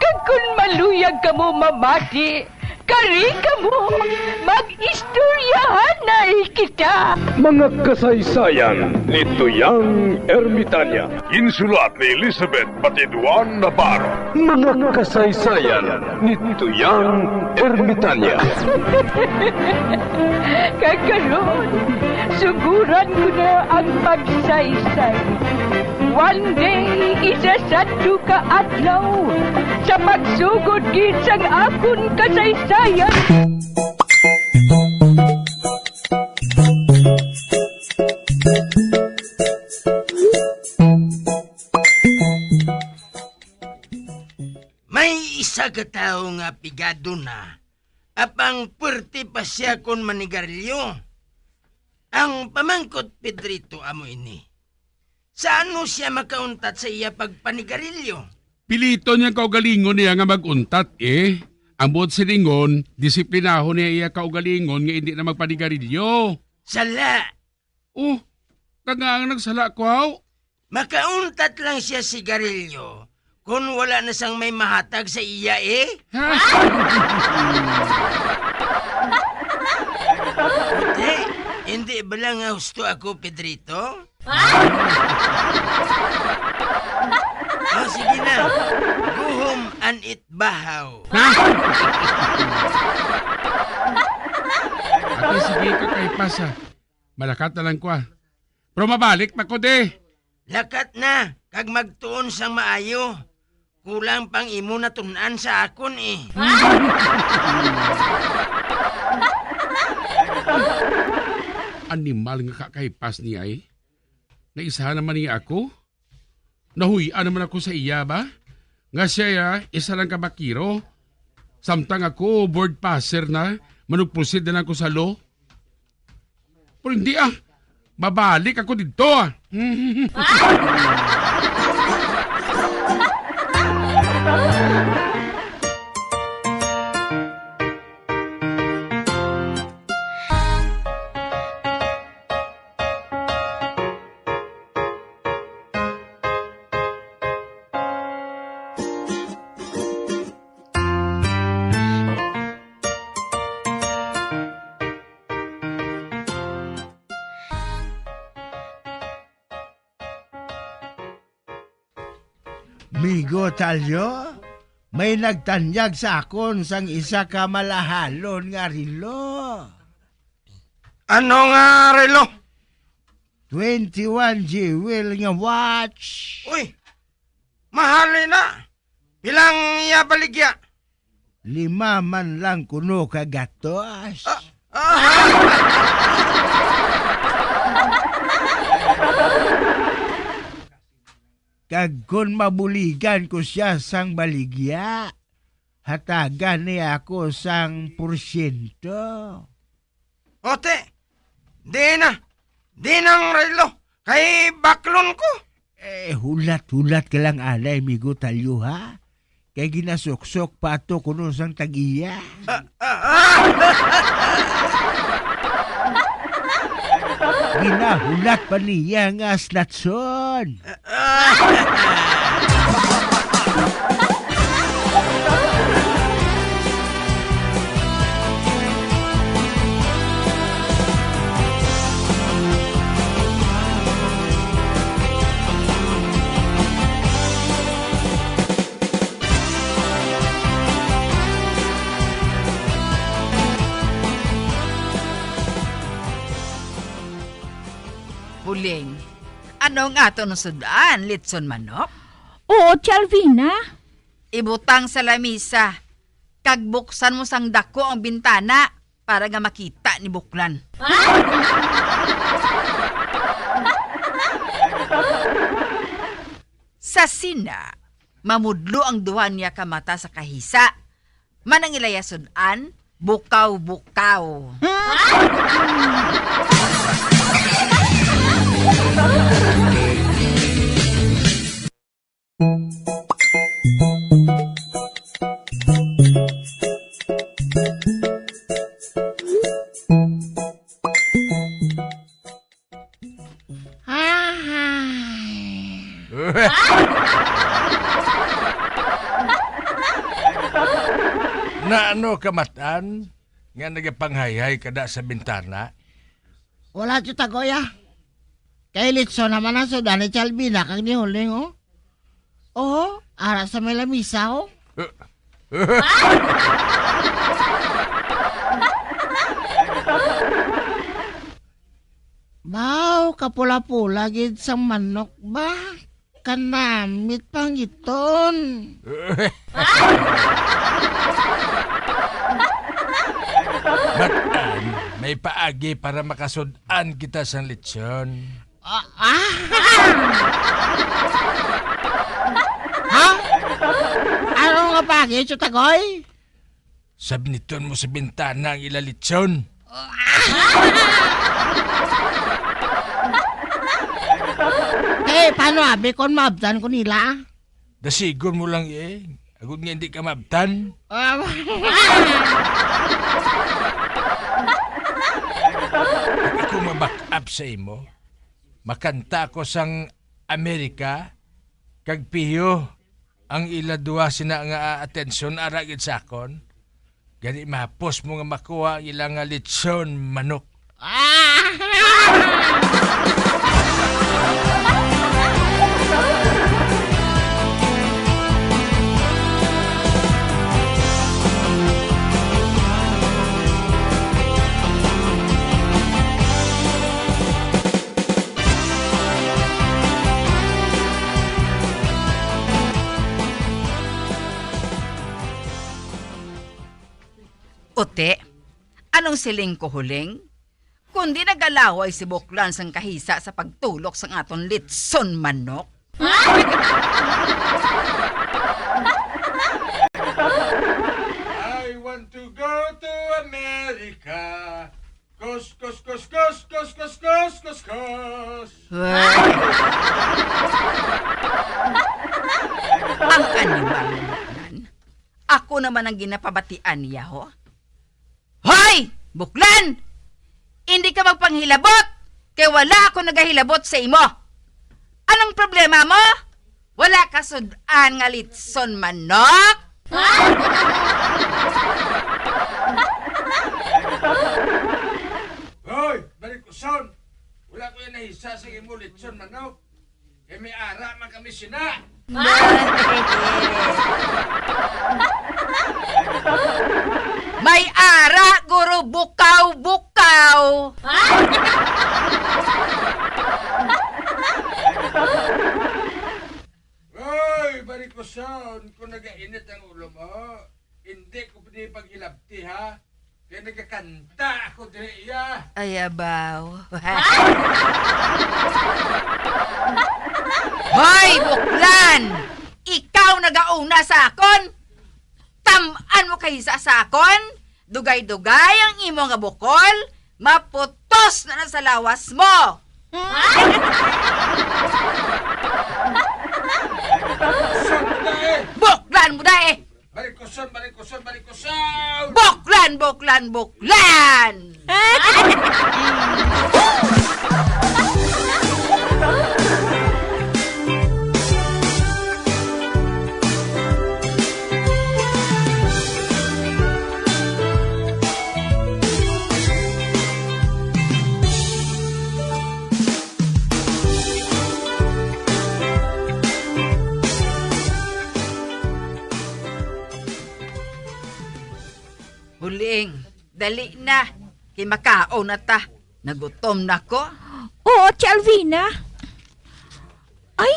Kag kon maluyag kamo mamati, kari kamo, mag-istoryahanay kita. Mga kasaysayan ni Tuyang Ermitanya. Ginsulat ni Elizabeth Batiduan Navarro. Mga kasaysayan ni Tuyang Ermitanya. Kag karon, suguran ko na ang pagsaysay. One day, isa sadto ka adlaw, sa pagsugod gid sang akon kasaysayan. May isa ka tawo nga pigado na, apang puwerte pa sia kon manigarilyo. Ang pamangkot, Pedrito, amo ini. Sa ano sia makauntat sa iya pagpanigarilyo? Piliton niya ang kaugalingon niya nga mag-untat, eh. Ang buot silingon, disiplinahon niya iya kaugalingon nga indi na magpanigarilyo. Sala! Oh, kag nga ang nagsala ko, haw? Makauntat lang siya sigarilyo kon wala na sang may mahatag sa iya, eh. Ha? Puti, hindi bala nga husto ako, Pedrito? Oh, sige na. Go home and eat bahaw. Ha? Ate, sige ka kay pasa. Malakat na lang ko, ah. Pero mabalik pa ko, de. Lakat na, kag magtuon sang maayo. Kulang pang imo natun-an sa akon, eh. Animal nga kakaipas niya, eh. Naisahan naman niya ako. Nahuy-an naman ako sa iya ba? Nga siya, ah, isa lang ka bakiro. Samtang ako, board passer na, manugpusid na lang ko sa law. Pero hindi, ah. Babalik ako dito, ah. Migo Talyo, may nagtanyag sa akon sang isa ka malahalon nga relo. Ano nga relo? Twenty-one jewel nga watch. Uy, mahal na. Pilang iya baligya? Lima man lang kuno ka gatos. Ah, ah. Kag kon mabuligan ko sia sang baligya, hatagan niya ako sang porsyento. Ote, di na. Di nang relo. Kay baklon ko. Eh, hulat-hulat ka lang anay, Migo Talyo, ha? Kay ginasuksok pa ato kuno sang tag-iya. Ah, ah, ah! Ginahulat pa niya nga snatson. Ah! Huling, ano ang aton sud-an, litson manok? Oo, Tia Alvina. Ibutang sa lamisa, kag buksan mo sang dako ang bintana para nga makita ni Buklan. Sa sina, mamudlo ang duha niya ka mata sa kahisa. Man ang ilaya sud-an, bukaw-bukaw. Ahay. Na ano, kamatan nga nagapanghayhay ka da sa bintana? Wala, Tito Tagoy, ah. Kay litson naman ang sudan ni Chalvina kag ni Huling, oh. Oh, ara sa may lamisa, oh. Baw, kapula-pula gid sang manok ba? Kanamit pangiton. Matan, may paagi para makasud-an kita sang lechon. Ah, ah! Ha? Ano nga bagay, Tito Tagoy? Sabniton mo sa bintana ang ila lechon. Eh, paano abi kon maabtan ko nila? Dasigon mo lang, eh. Agod nga hindi ka maabtan. Ah, Kag ako ma-back up sa imo. Makanta ako sang Amerika, kag piyo ang ila duha sina nga atensyon ara gid sa akon. Gani mahapos mo nga makuha ang ila nga litson manok. Ah! Uti, anong siling ko, Huling? Kundi nagalaway si Buklan sang kahisa sa pagtulok sang aton litson manok. I want to go to America. Kus, kus, kus, kus. Ang animal nga Buklan. Ako naman ang ginapabatian niya, ho. Hoy! Buklan! Hindi ka magpanghilabot, kay wala ako nagahilabot sa imo. Anong problema mo? Wala ka sud-an nga litson manok? Hoy, balikuson! Wala ko yan nahisa sa imo litson manok. Kay may ara man kami sina. May ara, guro, bukaw-bukaw. Oy, barikoson, kung nagainit ang ulo mo, hindi ko pwede paghilabti, ha? Kaya nagakanta ako diri, iya. Ay, abaw. Hoy, Buklan! Ikaw nagauna sa akon? Tam-an mo kay sa, sa akon? Dugay-dugay ang imo nga bukol, maputos na na sa lawas mo. Buklan mo na eh! Barikuson, barikuson, barikuson! Buklan, buklan, buklan! Huling, dali na. Kay makaon na ta. Nagutom na ko. Oo, Tia Alvina. Ay,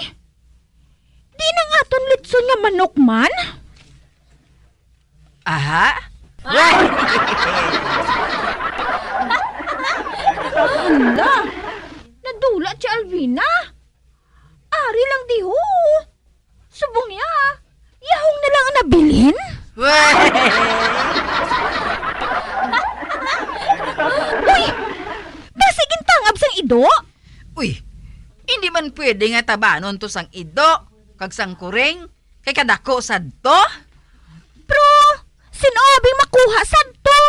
di nang aton litson nga manok man? Aha? Hala, nadula, Tia Alvina. Ari lang diho. Subong niya, yahong na lang ang nabilin? Uy! Basi gintangab sang ido? Uy, hindi man pwede nga tabanon to sang ido kag sang kuring, kay kadako sadto. Pero, sin-o abi makuha sadto?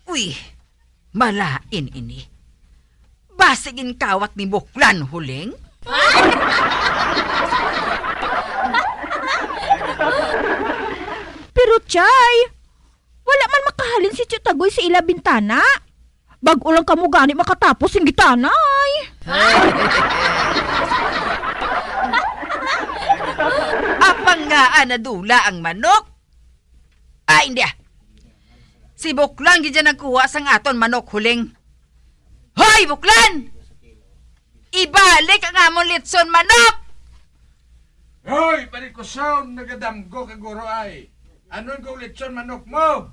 Uy, malain ini. Basi ginkawat ni Buklan, Huling? Pero, Chay, wala man makahalin si Tio Tagoy sa ila bintana. Bag-o lang kamo gani makatapos sing gitanay. Apang nga, ah, nadula ang manok? Ah, hindi, ah. Si Buklan gid dyan nagkuha sang aton manok, Huling. Hoy, Buklan! Ibalik ang amon litson manok! Hoy, barikoson, nagadamgo ka, guro, ay. Anon ko litson manok mo?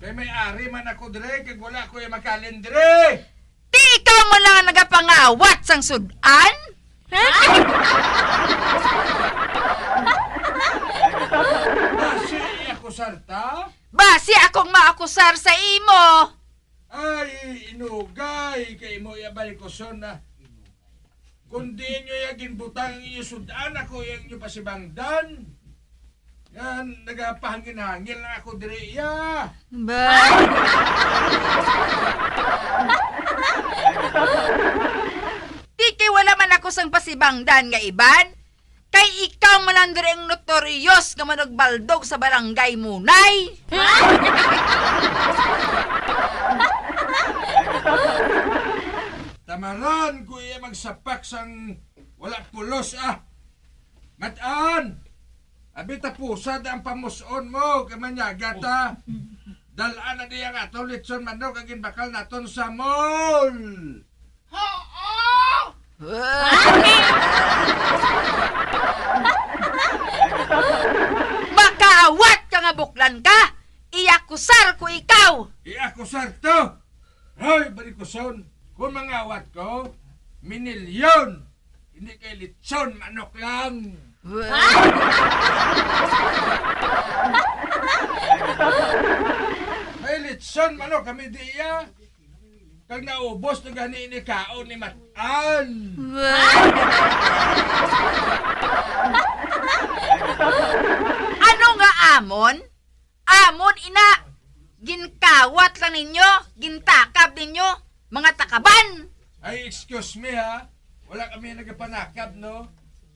Kay may ari man ako dire, kag wala ko yung makalin dire. Ti ikaw mo lang ang nagapangawat sang sud-an? Basi ako sarta? Basi akong maakusar sa imo. Ay, inugay kay imo ya balikuson na. Kung diin nyo ya ginbutang ang inyo sud-an, ako ya inyo pasibangdan. Nga nagapahangin-hangin lang ako diri, iya. Ba? Ti kay wala man ako sang pasibangdan nga iban. Kay ikaw man lang diri ang notorious nga manugbaldog sa barangay, Munay. Tamaran ko iya magsapak sang wala pulos, ah. Matan! Abi, tapusa na ang pamus-on mo, kay manyaga ta. Dal-a na diya nga atong litson manok ang ginbakal naton sa mall. Oo! Makaawat ka nga buklan ka! Iakusar ko ikaw! Iakusar to! Hoy, barikuson, kung mangawat ko, minilyon, hindi kay litson manok lang. May litson manok kami diya. Kag naubos na gani ni kaon ni Matan. Ano nga amon? Amon ina, ginkawat lang ninyo, gintakab ninyo, mga takaban! Ay, excuse me, ha. Wala kami nagapanakab, no?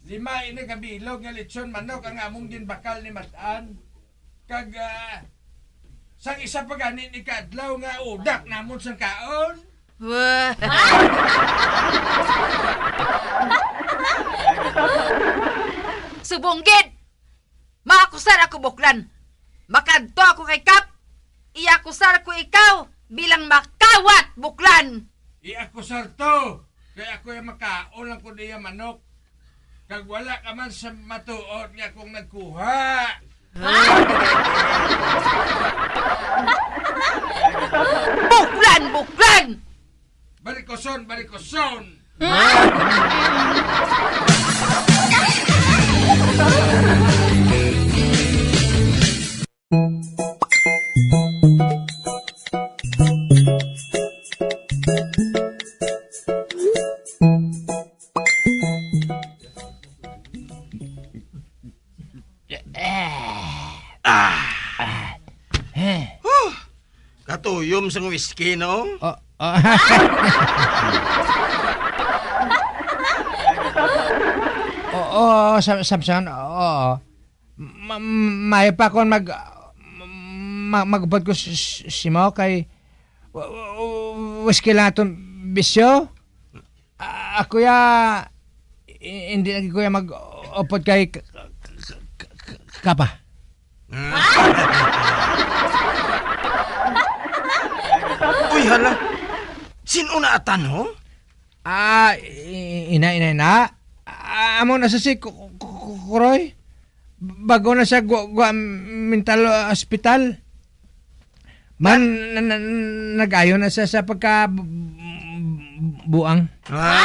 Lima ini ka bilog nga lechon manok ang among ginbakal ni Matan. Kag, ah, sang isa pa gani ni kaadlaw nga udak namon sang kaon. Wa- Subong gid! Maakusar ako, buklan. Makadto ako kay Kap. Iakusar ko ikaw bilang makawat, buklan. Iakusar to. Kay ako yung makaon lang ko niya manok. Kag wala ka man sa matuod nga akong nagkuha. Buklan, buklan! Barikoson, barikoson! Ah. Ah. Eh. Huh! Katuyom sang whisky, no? Oh, oh. Oo, Sam-, Samson, oo. Ma-, may pa kon mag-, ma-, magupod ko s-, s-, simo kay w-, w-, whisky lang atong bisyo. Ah, ako ya, i-, hindi lagi ko ya mag-upod kay k-, k-, k-, k-, Kapa. Uy, hala. Sin-o na atan, ho? Ah, i-, ina, ina, ina. Ah, amo na sa si Ku-, Ku-, Ku-, Kuroy. Bago na siya gwa, gwa mental hospital. Man, na, na, nag-ayo na siya sa pagka bu-, bu-, buang. Ah.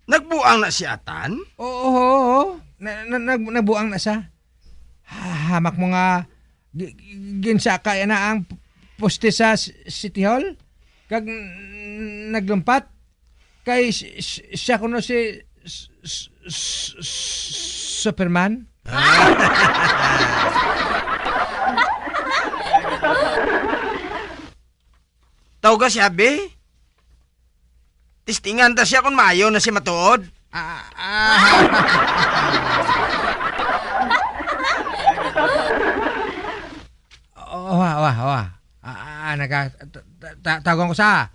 Nagbuang na si Atan? Oo, oo, oo. Na, na, nag-, nagbuang na siya. Ha-, hamak mo nga gi-, gi-, ginsaka na ang poste sa s-, City Hall. Kag n-, naglumpat. Kay s-, s-, siya kuno si s-, s-, s-, s-, Superman. Tawga siya, be. Testingan ta siya kung maayo na siya matuod. Ah, ah. Oh, wa, wa, wa. Ah, ah, naga-, ta-, ta-, ta-, tawagon ko sa.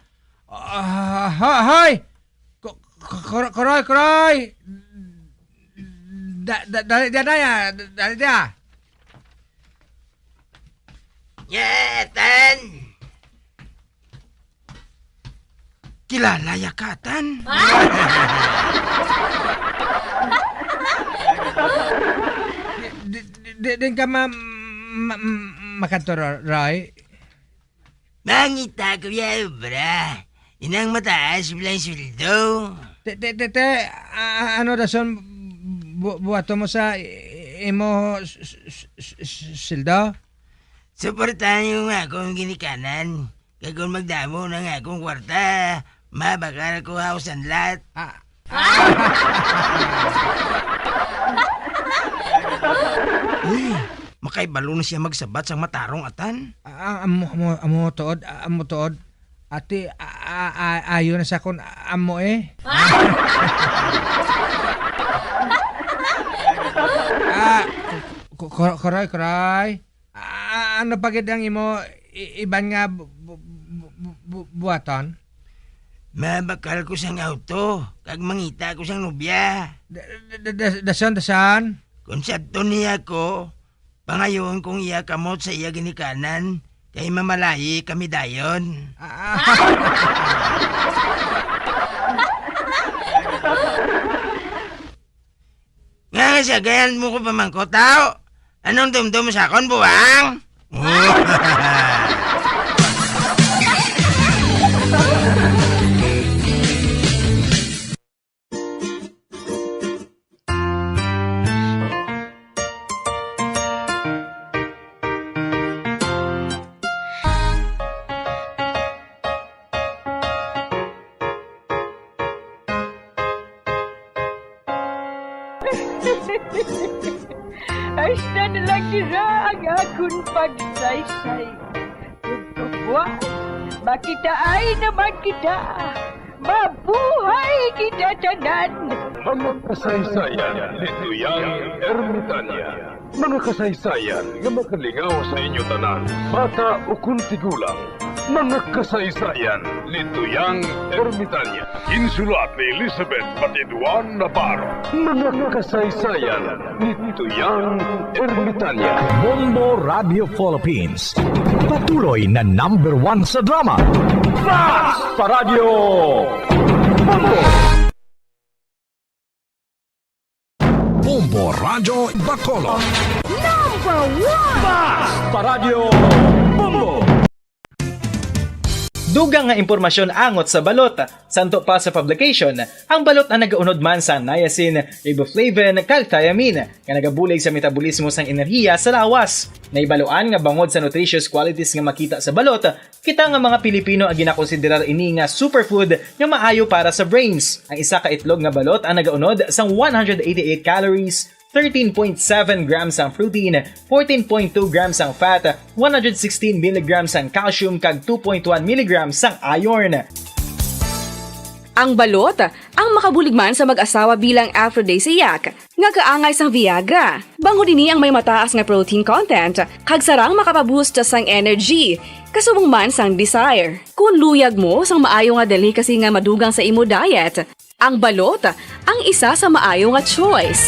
Ah, ho-, hoy! Ku-, ku-, kuro-, kuroy, kuroy! Da-, da-, dali diyan na ya. Dali diyan. Yatan! Kilala ya ka, Tan? Di, di, di, di ka ma-, ma-, ma-, makaturo, Roy? Mangita ko ya obra. Inang mataas bilang sweldo. Te, te, te, te, a-, a-, ano rason bu-, buhaton mo sa i-, imo s-, s-, s-, s-, sweldo? Suportahan niyo nga akong ginikanan. Kay kung magdamo na nga akong kwarta, mabakal ko house and lot. Ah. Uy, makaibalo na siya magsabat sang matarong, Atan. Ah, amo, amo, amo tuod, ah, amo tuod. Ati, a-, a-, a-, ayo na sa akon, a-, amo eh. Ah, ku-, ku-, kuray, kuray. Ah, ano pa gid ang imo i-, iban nga bu-, bu-, bu-, bu-, bu-, buhaton? Mabakal ko sang auto, kag mangita ko sang nobya. Da-, da-, da-, da-, dason, dason? Kung sadto niya ko, pangayoon kong iya kamot sa iya ginikanan, kay mamalayi kami dayon. Ah. Nga nga siya, gayan mo ko pamangkot, tao? Anong dumdum mo sa akon, buang? Hasta na lang dira ang akon pagsaysay. Tugtubuan, makitaay naman kita. Mabuhay kita tanan! Mga kasaysayan ni Tuyang Ermitania. Mga kasaysayan nga makalingaw sa inyo tanan, bata ukon tigulang. Mga kasaysayan ni Tuyang Ermitania. Ginsulat ni Elizabeth Batiduan Navarro. Mga kasaysayan ni Tuyang Ermitania. Bombo Radio Philippines. Patuloy na number one sa drama. Basta Radyo Bombo! Bombo Radyo Bacolod. Number one! Basta Radyo Bombo! Dugang nga impormasyon angot sa balot. Santo pa sa publication, ang balot ang nagaunod man sa niacin, riboflavin, kag thiamine, nga nagabulig sa metabolismo sang enerhiya sa lawas. Nahibaluan nga bangod sa nutritious qualities nga makita sa balot, kita nga mga Pilipino ang ginakonsiderar ini nga superfood nga maayo para sa brains. Ang isa ka itlog nga balot ang nagaunod sang one hundred eighty-eight calories, thirteen point seven grams ang protein, fourteen point two grams ang fat, one hundred sixteen milligrams ang calcium, kag two point one milligrams ang iron. Ang balot ang makabulig man sa mag-asawa bilang aphrodisiac nga kaangay sang Viagra. Bangod ini ang may mataas nga protein content kag sarang makapaboost sang energy, kasubong man sang desire. Kung luyag mo sang maayo nga delicacy nga madugang sa imo diet, ang balot ang isa sa maayo nga choice.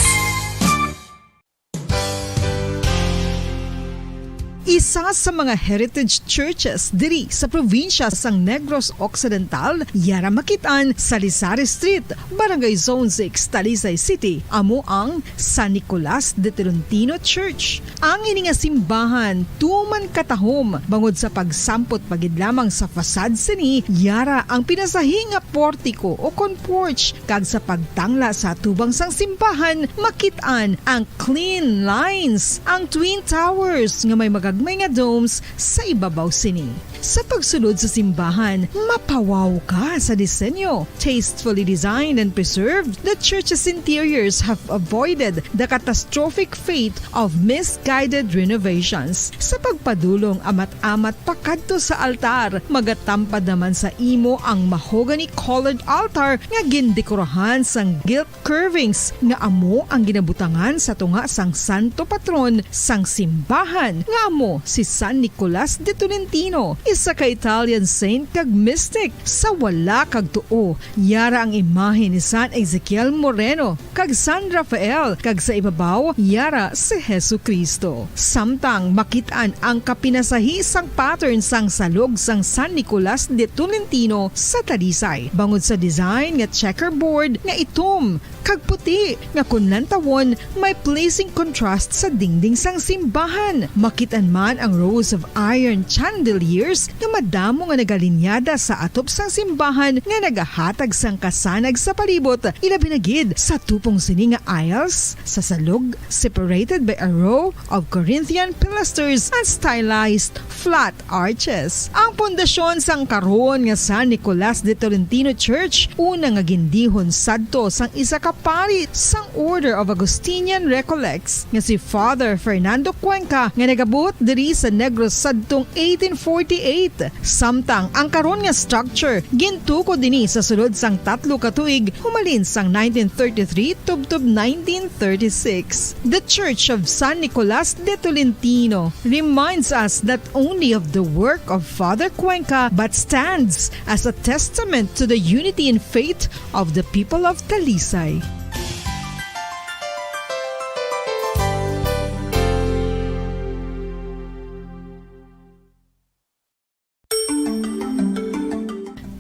Isa sa mga heritage churches diri sa probinsya sang Negros Occidental, yara makit-an sa Lisari Street, Barangay Zone six, Talisay City, amo ang San Nicolas de Tolentino Church. Ang ini nga simbahan tuman katahom bangod sa pagsampot pa gid lamang sa facade sini, yara ang pinasahi nga portiko o kon porch, kag sa pagtangla sa atubang sang simbahan, makit-an ang clean lines, ang twin towers nga may magagmay nga domes sa ibabaw sini. Sa pagsulod sa simbahan, mapawaw ka sa disenyo. Tastefully designed and preserved, the church's interiors have avoided the catastrophic fate of misguided renovations. Sa pagpadulong amat-amat pakadto sa altar, magatampad naman sa imo ang mahogany-colored altar nga gindekorahan sang gilt curvings nga amo ang ginabutangan sa tunga sang santo patron sang simbahan, nga amo si San Nicolas de Tolentino, isa ka Italian saint kag mystic. Sa wala kag tuo, yara ang imahe ni San Ezekiel Moreno kag San Rafael, kag sa ibabaw, yara si Jesu-Cristo. Samtang makit-an ang kapinasahi sang pattern sang salog sang San Nicolas de Tolentino sa Talisay, bangod sa design nga checkerboard nga itom kag puti, nga kon lantawon, may pleasing contrast sa dingding sang simbahan. Makit-an man ang rows of iron chandeliers nga madamo nga nagalinyada sa atop sang simbahan nga nagahatag sang kasanag sa palibot, ilabi na gid sa tupong sini nga aisles sa salog, separated by a row of Corinthian pilasters and stylized flat arches. Ang pundasyon sang karon nga San Nicolas de Tolentino Church, una nga gindihon sadto sang isa ka pari sang Order of Augustinian Recollects nga si Father Fernando Cuenca, nga nagabot diri sa Negros sadtong eighteen forty-eight. Samtang ang karon nga structure gintukod dinhi sa sulod sang tatlo ka tuig, humalin sang nineteen thirty-three tubtob nineteen thirty-six. The Church of San Nicolas de Tolentino reminds us not only of the work of Father Cuenca, but stands as a testament to the unity in faith of the people of Talisay.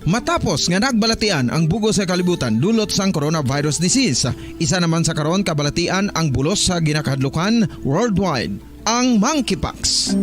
Matapos nga nagbalatian ang bug-os nga kalibutan dulot sang coronavirus disease, isa naman sa karon kabalatian ang bulos sa ginakahadlukan worldwide, ang monkeypox.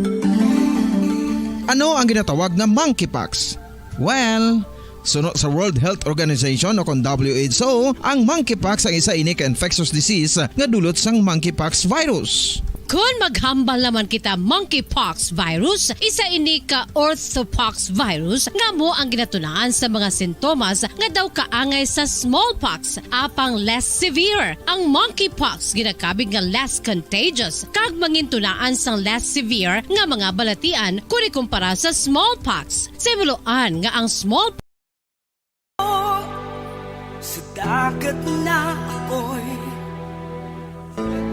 Ano ang ginatawag nga monkeypox? Well, suno sa World Health Organization o kon W H O, ang monkeypox ang isa ini ka infectious disease nga dulot sang monkeypox virus. Kon maghambal naman kita monkeypox virus, isa ini ka orthopox virus nga amo ang ginatunaan sa mga sintomas nga daw kaangay sa smallpox, apang less severe. Ang monkeypox ginakabig nga less contagious kag mangintunaan sang less severe nga mga balatian kon ikumpara sa smallpox. Sa ibuloan nga ang small Sa dagat na apoy,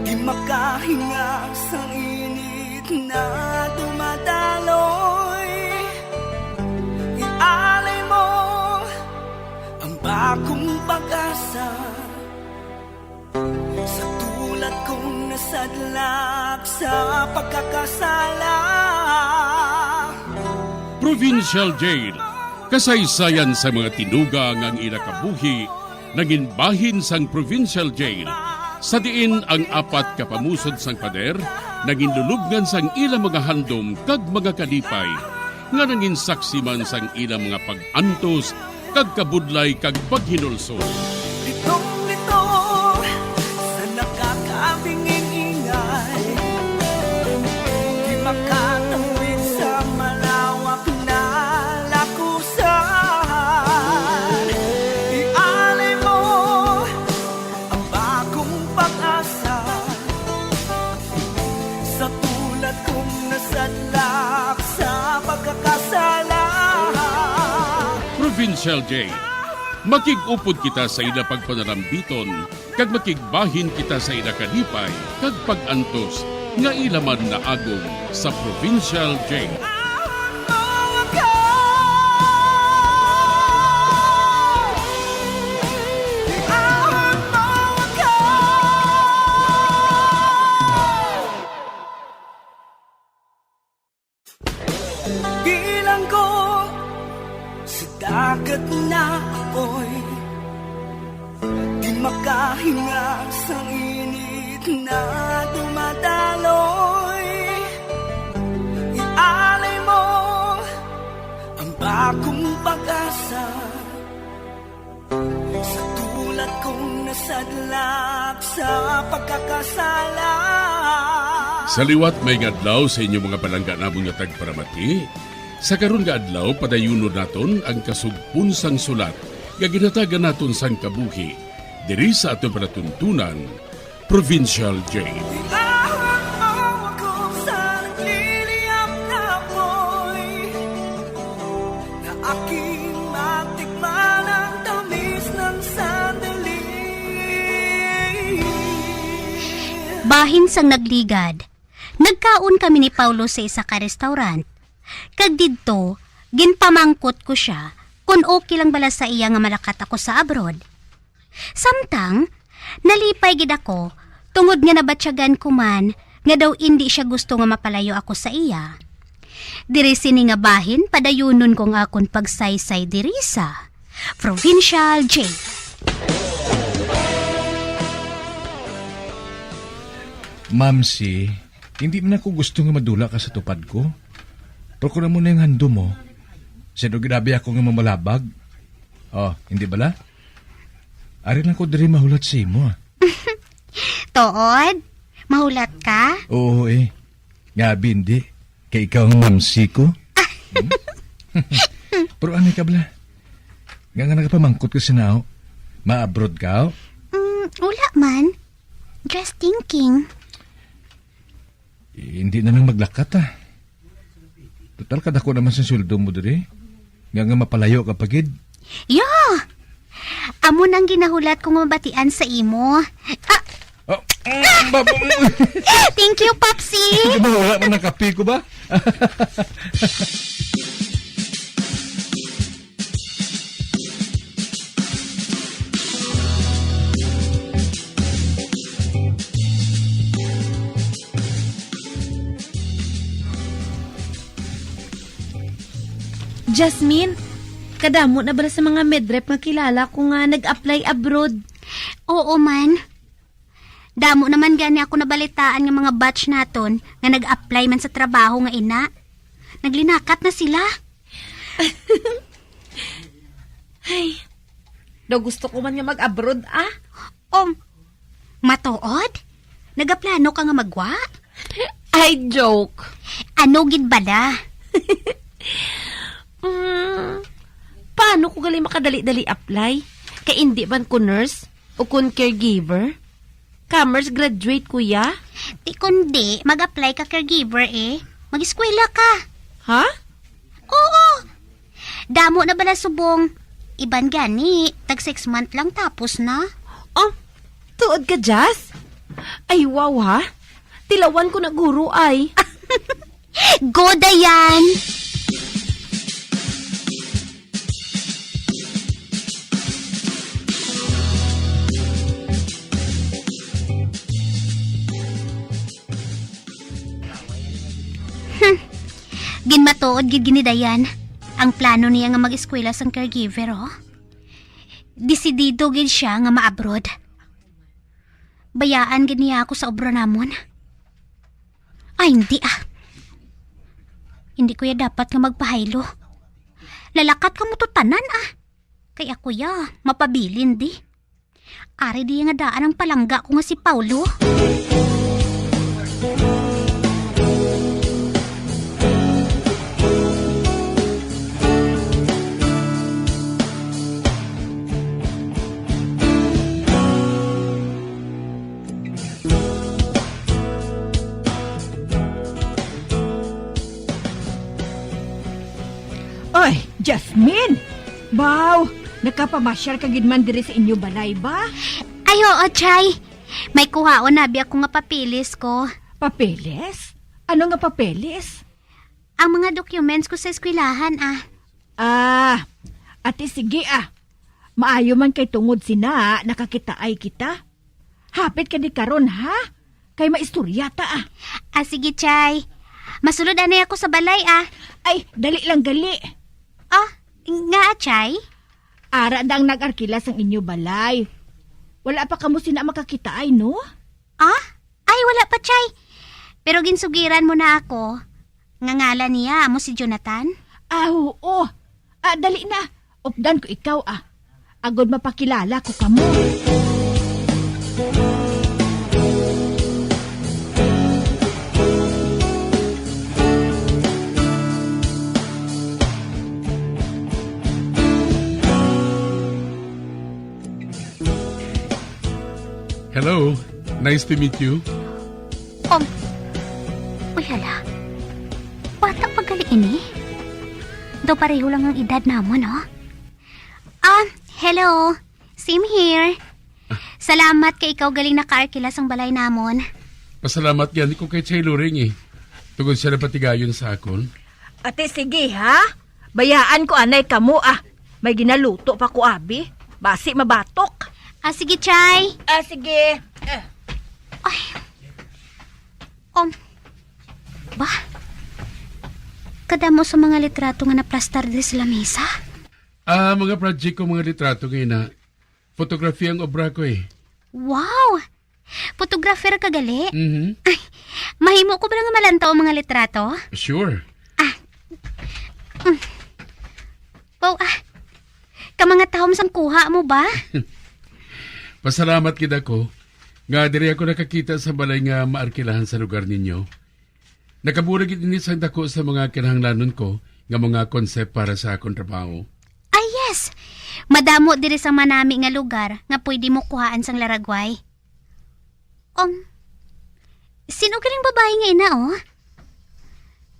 di makahinga sa init na dumadaloy. Ialay mo ang bagong pag-asa sa tulad kong nasadlak sa pagkakasala. Provincial Jail, kasaysayan sa mga tinuga nga ang ila kabuhi nangin bahin sang Provincial Jail, sa diin ang apat ka pamusod sang pader nangin lulubngan sang ila mga handom kag mga kalipay, nga nangin saksi man sang ila mga pag-antos kag kabudlay kag paghinulsol. Litong-lito sa nakakabinging-ingay, di makatawid sa malawak na lakusan. Ialay mo ang bagong pag-asa sa tulad kong nasadlak sa pagkakasala. Provincial Jail. Makig-upod kita sa ila pagpanarambiton, kag makigbahin kita sa ila kalipay kag pag-antos nga ila man naagom sa Provincial Jail. Bilanggo sa dagat na apoy, di makahinga sa init na dumadaloy. Ialay mo ang bagong pag-asa sa tulad kong nasadlak sa pagkakasala. Sa liwat, maayong adlaw sa inyo, mga palangga namon nga tagparamati. Sa karon nga adlaw, padayunon naton ang kasugpon sang sulat nga ginhatagan naton sang kabuhi diri sa aton palatuntunan, Provincial Jail. Ilawan mo ako sa nagliliyab na apoy, na aking matikman ang tamis ng sandali. Bahin sang nagligad, nagkaon kami ni Paulo sa isa ka restaurant, kag didto ginpamangkot ko sia kon okay lang bala sa iya nga malakat ako sa abroad. Samtang nalipay gid ako, tungod nga nabatyagan ko man nga daw indi sia gusto nga mapalayo ako sa iya. Diri sini nga bahin, padayunon ko ang akon pagsaysay diri sa Provincial Jail. Mamsi, hindi man ako gusto nga madula ka sa tupad ko. Pero kung amo na yung handom mo, sino ginabi ako nga mamalabag? Oh, hindi bala? Ari lang ko diri mahulat sa imo, ah. Tuod? Mahulat ka? Oo, eh. Nga, hindi. Kay ikaw ang mamsi ko. Hmm? Pero ano ka bala? Nga nga nagapamangkot ka sinaw? Ma-abroad ka, oh? Mm, wala man. Just thinking. Eh, hindi na lang maglakat, ah. Total, kadako naman sa sweldo mo diri. Nga nga mapalayo ka pa gid. Yeah! Amo nang ginahulat ko nga mabatian sa imo. Ah! Oh, mm, babo mo. Thank you, Popsi! Hindi ba wala man ang kape ko ba? Jasmine, kadamo na bala sa mga midrep nga kilala ko nga nag-apply abroad? Oo man. Damo naman gani ako nabalitaan nga mga batch naton nga nag-apply man sa trabaho nga ina. Naglinakat na sila. Ay, daw gusto ko man nga mag-abroad, ah. Um, matuod? Nagaplano ka nga magwa? Ay, joke. Ano gid bala? Mm, paano ko gali makadali-dali apply? Kay indi man ko nurse o kun caregiver. Commerce graduate ko ya. Di kundi, mag-apply ka caregiver eh. Mag-eskwela ka. Ha? Oo. Damo na bala subong. Iban gani, tag six month lang tapos na. Oh, tuod ka, Jas? Ay, wow, ha? Tilawan ko na guro, ay. Go, Dayan! Hmm. Ginmatuod gid gini, Dayan. Ang plano niya nga mag-eskwela sang caregiver, oh. Desidido gid siya nga ma-abroad. Bayaan gid niya ako sa obra namon. Ay, hindi, ah. Hindi ko ya dapat nga magpahaylo. Lalakat kamo to tanan, ah. Kay ako ya, mapabilin di. Ari di nga daan ang palangga ko nga si Paulo. Oy, Jasmine! Baw, nakapamasyar ka gid man diri sa inyo balay ba? Ay, oo, Chay. May kuhaon abi ako nga papeles ko. Papeles? Ano nga papeles? Ang mga documents ko sa eskwelahan, ah. Ah, ati, sige, ah. Maayo man kay tungod sina, nakakitaay kita. Hapit ka di karon, ha? Kay maistorya ta, ah. Ah, sige, Chay. Masulod anay ako sa balay, ah. Ay, dali lang, gali. Ah, nga, Chay? Ara dang nag-arkila sang inyo balay. Wala pa kamo sina makakitaay, no? Ah? Ay, wala pa, Chay. Pero ginsugiran mo na ako. Nga ngalan niya, amo si Jonathan? Ah, oo. Ah, dali na. Updan ko ikaw, ah. Agod mapakilala ko kamo. Hello. Nice to meet you. Um, uy, hala. Bata pa gali ini. Daw pareho lang ang edad namon, oh. Ah, hello. Same here. Salamat kay ikaw galing nakaarkila sang balay namon. Pasalamat gani ko kay Chay Loring, eh. Tungod siya napatigayon sa akon. Ate, sige, ha? Bayaan ko anay kamo, ah. May ginaluto pa ko, abi. Basi mabatok. Ah, sige, Chay. Ah, sige. Ah. Ay. Um. Ba? Kadamo sa mga litrato nga naplastar diri sa lamesa. Ah, mga project ko, mga litrato nga ina. Photography ang obra ko, eh. Wow! Photographer ka gali? Mhm. Ay, mahimo ko ba nga malantaw ang mga litrato? Sure. Ah, Wow, ah. Ka mga tahom sang kuha mo ba? Pasalamat gid ako nga diri ako nakakita sa balay nga maarkilahan sa lugar ninyo. Nakabulig gid ini sang dako sa mga kinahanglanon ko nga mga konsep para sa akon trabaho. Ay, yes. Madamo diri sa manami nga lugar nga pwede mo kuhaan sang laragway. Um, sino galing babae nga ina, oh?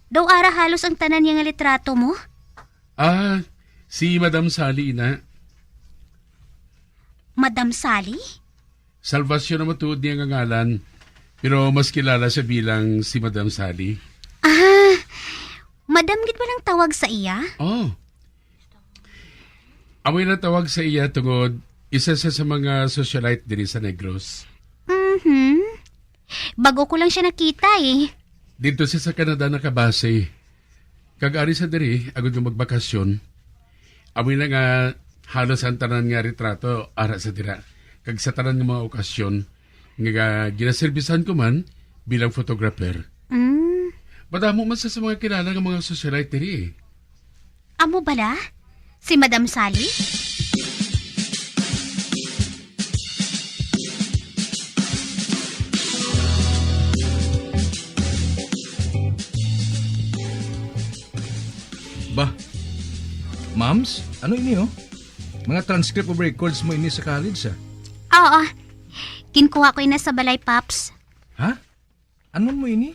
Daw ara halos ang tanan niya nga litrato mo? Ah, si Madam Sally ina. Madam Sally? Salvacion ang matuod niya nga ngalan, pero mas kilala siya bilang si Madam Sally. Ah, madam gid ba lang tawag sa iya? Oh. Amoy natawag sa iya tungod isa siya sa mga socialite diri sa Negros. Mhm. Bago ko lang siya nakita, eh. Dito siya sa Canada nakabase. Kag ari sa diri, agud nga magbakasyon. Amoy na nga halos ang tanan nga retrato ara sa dira. Kag sa tanan nga mga okasyon, nga ginaserbisan ko man bilang photographer. Mm. Madamo man sa, sa mga kilala nga mga socialite diri, eh. Amo bala? Si Madam Sally? Ba? Mams, ano ini, oh? Mga transcript of records mo ini sa college, ah? Oo. Ginkuha ko ina sa balay, Paps. Ha? Ano mo ini?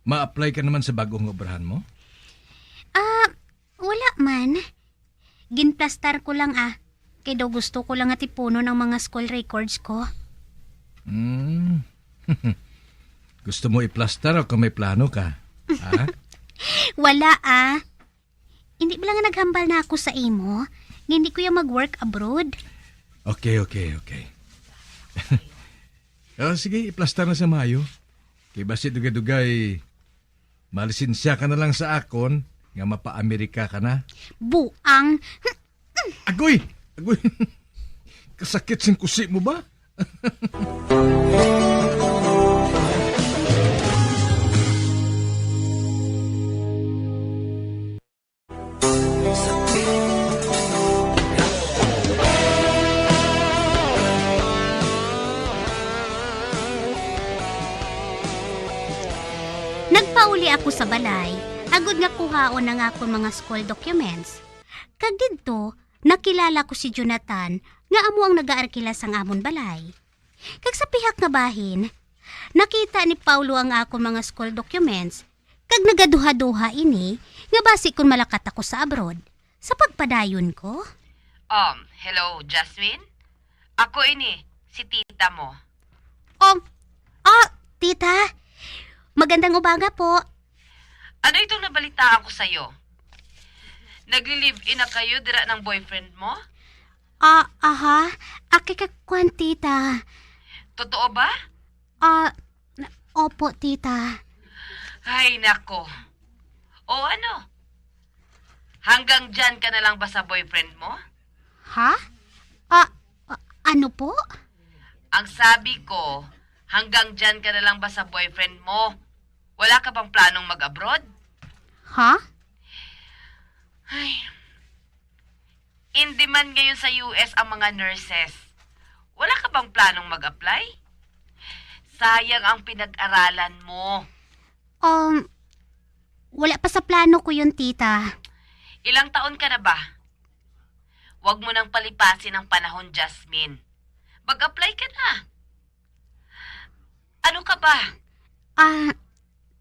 Ma-apply ka naman sa bagong obrahan mo? Ah, wala man. Ginplastar ko lang, ah. Kay daw gusto ko lang nga tipunon ang mga school records ko. Hmm. Gusto mo iplastar o kung may plano ka? Ha? Wala, ah. Hindi ba lang naghambal na ako sa imo nga hindi ko ya mag-work abroad? Okay, okay, okay. Oh, sige, iplastar na sa maayo. Kay basi dugay-dugay, malisensya ka na lang sa akon nga mapa-Amerika ka na. Buang. Agoy! Agoy! Kasakit sing kusi mo ba? Nagpauli ako sa balay, agod nga kuhaon ang akon mga school documents. Kag didto, nakilala ko si Jonathan, nga amo ang nagaarkila sang amon balay. Kag sa pihak nga bahin, nakita ni Paulo ang akon mga school documents, kag nagaduha-duha ini nga basi kon malakat ako sa abroad, sa pagpadayon ko. Um, hello, Jasmine? Ako ini, si tita mo. Um, ah, tita. Magandang umaga po. Ano itong nabalitaan ko sa'yo? Nagli-live-in na kayo dira ng boyfriend mo? Ah, aha. Aki ka kwan, tita. Totoo ba? Ah, n-, opo, tita. Ay, nako. O ano? Hanggang dyan ka na lang ba sa boyfriend mo? Ha? Ah, ah, ano po? Ang sabi ko, hanggang dyan ka na lang ba sa boyfriend mo? Wala ka bang planong mag-abroad? Ha? Ay. In demand ngayon sa U S ang mga nurses. Wala ka bang planong mag-apply? Sayang ang pinag-aralan mo. Um, wala pa sa plano ko yun, tita. Ilang taon ka na ba? Huwag mo nang palipasin ang panahon, Jasmine. Mag-apply ka na. Ano ka ba? Ah,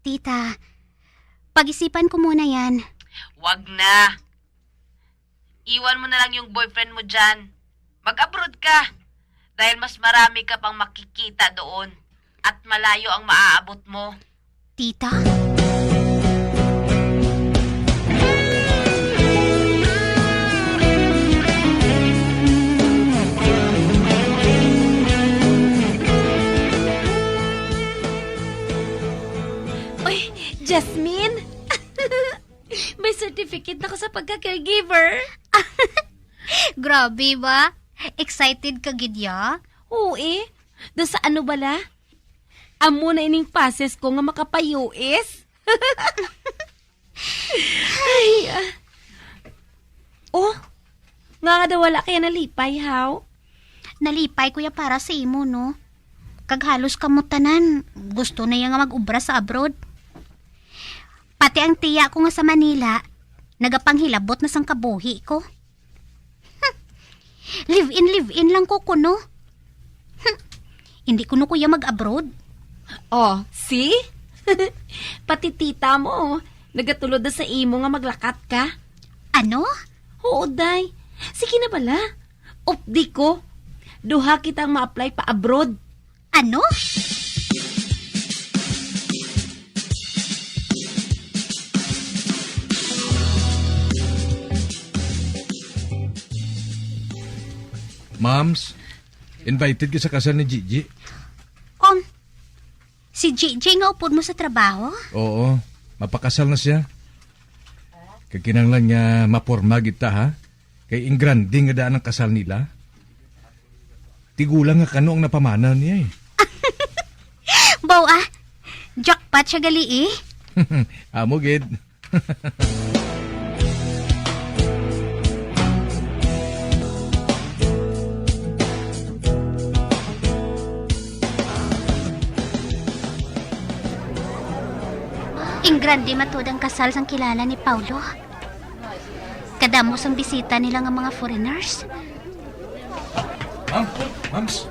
tita, pag-isipan ko muna yan. Wag na. Iwan mo na lang yung boyfriend mo dyan. Mag-abroad ka. Dahil mas marami ka pang makikita doon. At malayo ang maaabot mo. Tita? Uy, Jasmine! May certificate na ko sa pagka-caregiver. Grabe ba? Excited ka gid, ya? Oo eh. Do sa ano bala? Amo na ining passes ko nga makapa-U S. Ay, ah. Oh, nga nga daw wala kaya nalipay, haw? Nalipay ko ya para sa imo, no? Kag halos kamo tanan, gusto na ya nga mag-obra sa abroad. Pati ang tiya ko nga sa Manila, nagapanghilabot na sang kabuhi ko. Hmm. Live-in, live-in lang ko kuno. Hmm. Hindi kuno ko ya mag-abroad. Oh, see? Pati tita mo, nagatulod na sa imo nga maglakat ka. Ano? Oo, day. Sige na bala. Updi ko. Duha kitang ma-apply pa abroad. Ano? Moms, invited ka sa kasal ni Gigi. Um, si Gigi nga upod mo sa trabaho? Oo, mapakasal na siya. Kag kinahanglan nga maporma gid ta, ha? Kay ingrande nga daan ang kasal nila. Tigulang nga kano ang napamana niya, eh. Baw, ah. Jackpot siya gali, eh. Amo gid. Ingrande matud ang kasal sang kilala ni Paulo. Kadamo sang bisita nila nga mga foreigners. Ma'am, ma'ams.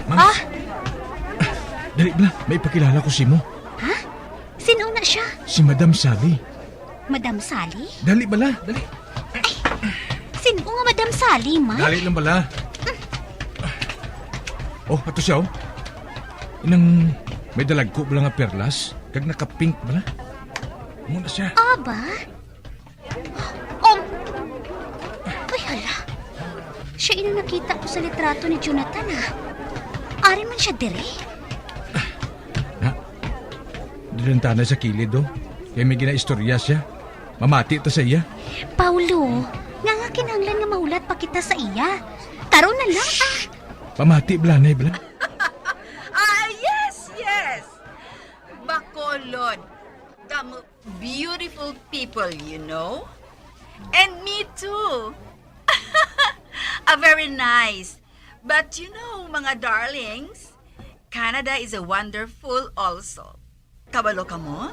Ma'ams. Ah? Dali bala, may ipakilala ko sa imo. Ha? Sin-o na siya? Si Madam Sally. Madam Sally? Dali bala, dali. Sin-o nga Madam Sally, man? Dali lang bala. Oh, ato siya, oh. Inang may dalagko bala nga perlas, kag naka-pink bala. Amo na siya. Aba? Um, ay, hala. Siya ini nakita ko sa litrato ni Jonathan, ah. Ari man siya diri. Na, diri lang ta anay sa kilid, oh. Kay may ginaistorya siya. Mamati ta sa iya. Paulo, nga nga kinahanglan nga mahulat pa kita sa iya. Taro na lang, ah. Pamati, bala, nay, bala. Ah, yes, yes. Bacolod, the mo- beautiful people, you know? And me too. Ah, very nice. But you know, mga darlings, Canada is a wonderful also. Kabalo kamo?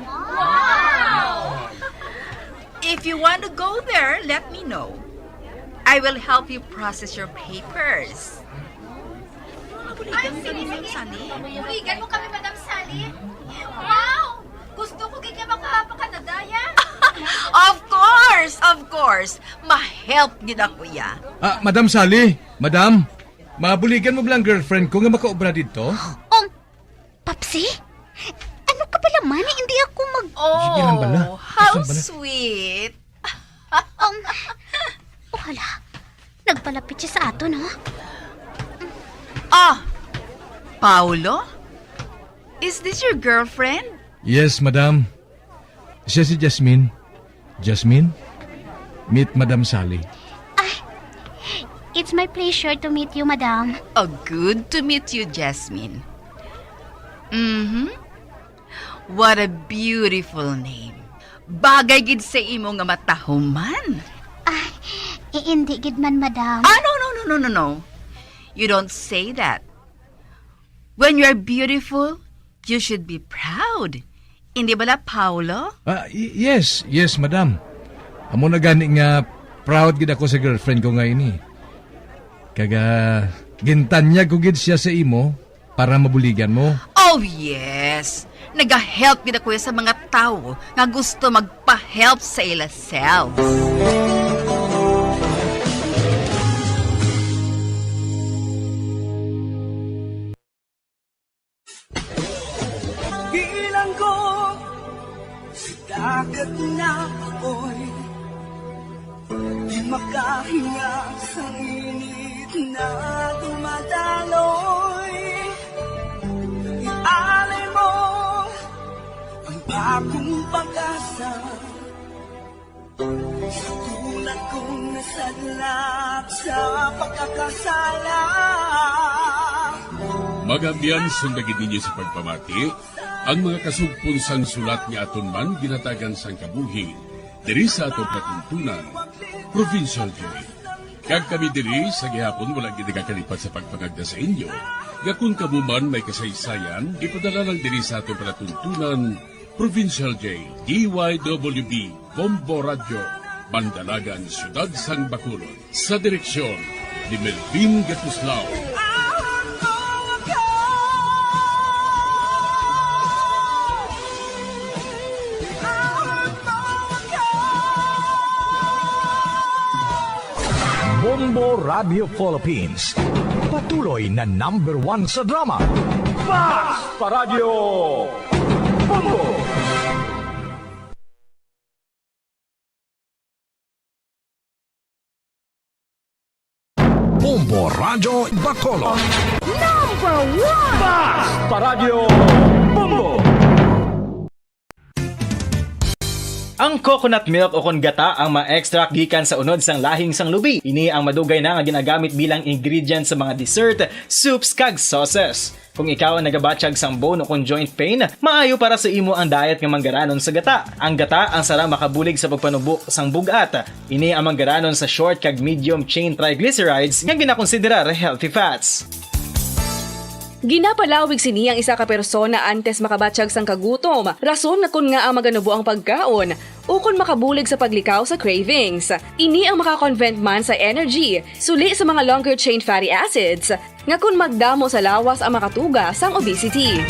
Wow! If you want to go there, let me know. I will help you process your papers. Ay, sige, sige. Buligan mo kami, Madam Sally. Wow! Gusto ko gid nga makapakanadaya. Of course, of course. Ma-help gid ako ya. Ah, Madam Sally, Madam, mabuligan mo bala ang girlfriend ko nga makaobra didto? Um, Papsi? Ano ka pala man? Hindi ako mag- Oh, sige lang bala. How sweet. Um, oh, hala. Nagpalapit siya sa aton, ha? Ah, Paulo? Is this your girlfriend? Yes, madam. Siya si Jasmine. Jasmine, meet Madam Sally. Ah, it's my pleasure to meet you, madam. Oh, good to meet you, Jasmine. Mm-hmm. What a beautiful name. Bagay gid sa imo nga matahuman. Ah, i-, hindi gid man, madam. Ah, no, no, no, no, no, no. You don't say that. When you are beautiful, you should be proud. Hindi bala, Paulo? Ah, y-, yes, yes, madam. Amo na gani nga proud gid ako sa girlfriend ko nga ini. Kag, ah, gintanyag ko gid siya sa imo para mabuligan mo. Oh, yes. Nagahelp gid ako sa mga tawo nga gusto magpahelp sa ila selves. Bilanggo sa dagat na apoy, di makahinga sa init na dumadaloy. Ialay mo ang bagong pag-asa. Sa tulad kong nasadlak sa pagkakasala. Mga abyan, sunda gid ninyo sa pagpamati. Ang mga kasugpon sang sulat nga aton man ginhatagan sang kabuhi diri sa aton palatuntunan, Provincial Joy. Kag kami diri sa gihapon wala gid nagakalipat sa pagpangagda sa inyo nga kon kamo man may kasaysayan, ipadala lang diri sa aton palatuntunan, Provincial Joy, D Y W B, Bombo Radyo, Bandalagan, Siyudad sang Bacolod. Sa direksyon ni Melvin Gatuslao. Bombo Radio Philippines, patuloy na number one sa drama. Bas pa Radyo Bombo! Bombo Radyo Bacolod. Number one! Bas pa Radyo Bombo! Ang coconut milk o kon gata ang ma-extract gikan sa unod sang lahing sang lubi. Ini ang madugay na nga ginagamit bilang ingredient sa mga dessert, soups, kag sauces. Kung ikaw ang nagabatyag sang bone o kon joint pain, maayo para sa imo ang diet nga manggaranon sa gata. Ang gata ang sarang makabulig sa pagpanubo sang bug-at. Ini ang manggaranon sa short kag medium chain triglycerides nga ginakonsiderar healthy fats. Ginapalawig sini ang isa ka persona antes makabatyag sang kagutom, rason nga kon ngaa maganubo ang pagkaon, ukon makabulig sa paglikaw sa cravings. Ini ang makakonvert man sa energy, suli sa mga longer chain fatty acids, nga kon magdamo sa lawas ang makatuga sang obesity.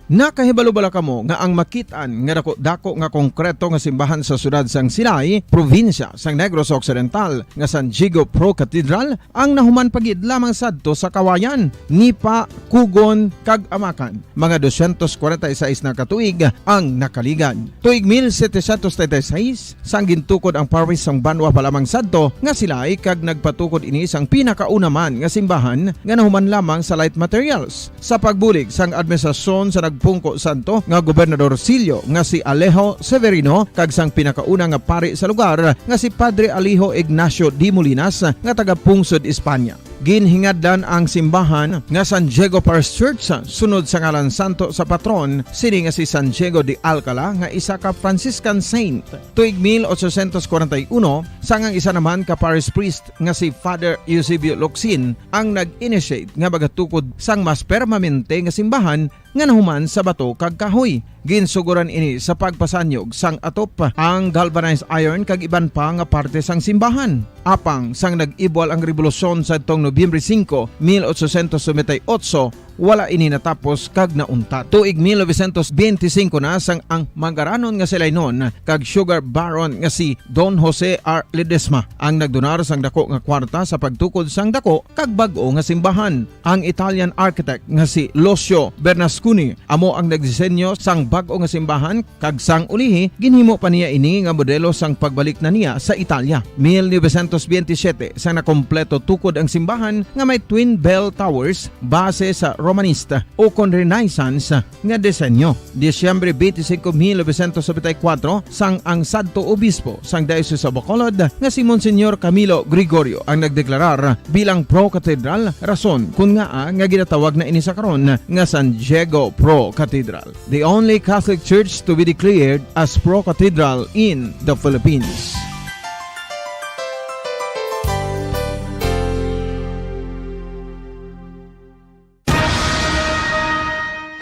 Nakahibalo bala kamo nga ang makit-an nga dako-dako nga konkreto nga simbahan sa siyudad sang Silay, probinsya sang Negros Occidental, nga San Diego Pro Cathedral, ang nahuman pa gid lamang sadto sa kawayan, nipa, kugon, kag amakan? Mga dosyentos kwarenta y seis na ka tuig ang nakaligad. Tuig mil setecientos treinta y seis, sang gintukod ang parish sang banwa pa lamang sadto nga Silay, kag nagpatukod ini sang pinakauna man nga simbahan nga nahuman lamang sa light materials. Sa pagbulig sang administrasyon sa nagpungko sadto nga Gobernador Silio nga si Alejo Severino kag sang pinakauna nga pari sa lugar nga si Padre Alejo Ignacio de Molinas nga taga Pungsod, Espanya. Ginhingadlan ang simbahan nga San Diego Parish Church sunod sa ngalan santo sa patron sini nga si San Diego de Alcala nga isa ka Franciscan saint. Tuig mil ochocientos kwarenta y uno, sang ang isa naman ka parish priest nga si Father Eusebio Locsin ang nag-initiate nga magatukod sang mas permanente nga simbahan nga nahuman sa bato kag kahoy. Ginsugoran ini sa pagpasanyog sang atop, ang galvanized iron kag iban pa nga parte sang simbahan. Apang sang nag-ibwal ang rebolusyon sadtong Nobyembre singko, mil ochocientos noventa y ocho, wala ini natapos kag nauntat. Tuig mil novecientos benti singko na sang ang manggaranon nga Silaynon kag sugar baron nga si Don Jose R. Ledesma ang nagdonar sang dako nga kwarta sa pagtukod sang dako kag bag-o nga simbahan. Ang Italian architect nga si Lucio Bernasconi amo ang nagdisenyo sang bag-o nga simbahan, kag sang ulihi ginhimo pa niya ini nga modelo sang pagbalik na niya sa Italia. Mil novecientos benti siyete, sang nakompleto tukod ang simbahan nga may twin bell towers base sa Romanista o kon Renaissance nga disenyo. Disyembre twenty-five, mil novecientos noventa y cuatro, sang ang sadto obispo sang Diocese of Bacolod nga si Monsignor Camilo Gregorio ang nagdeklarar bilang Pro Cathedral, rason kun ngaa nga ginatawag na ini sa karon nga San Diego Pro Cathedral, the only Catholic Church to be declared as Pro Cathedral in the Philippines.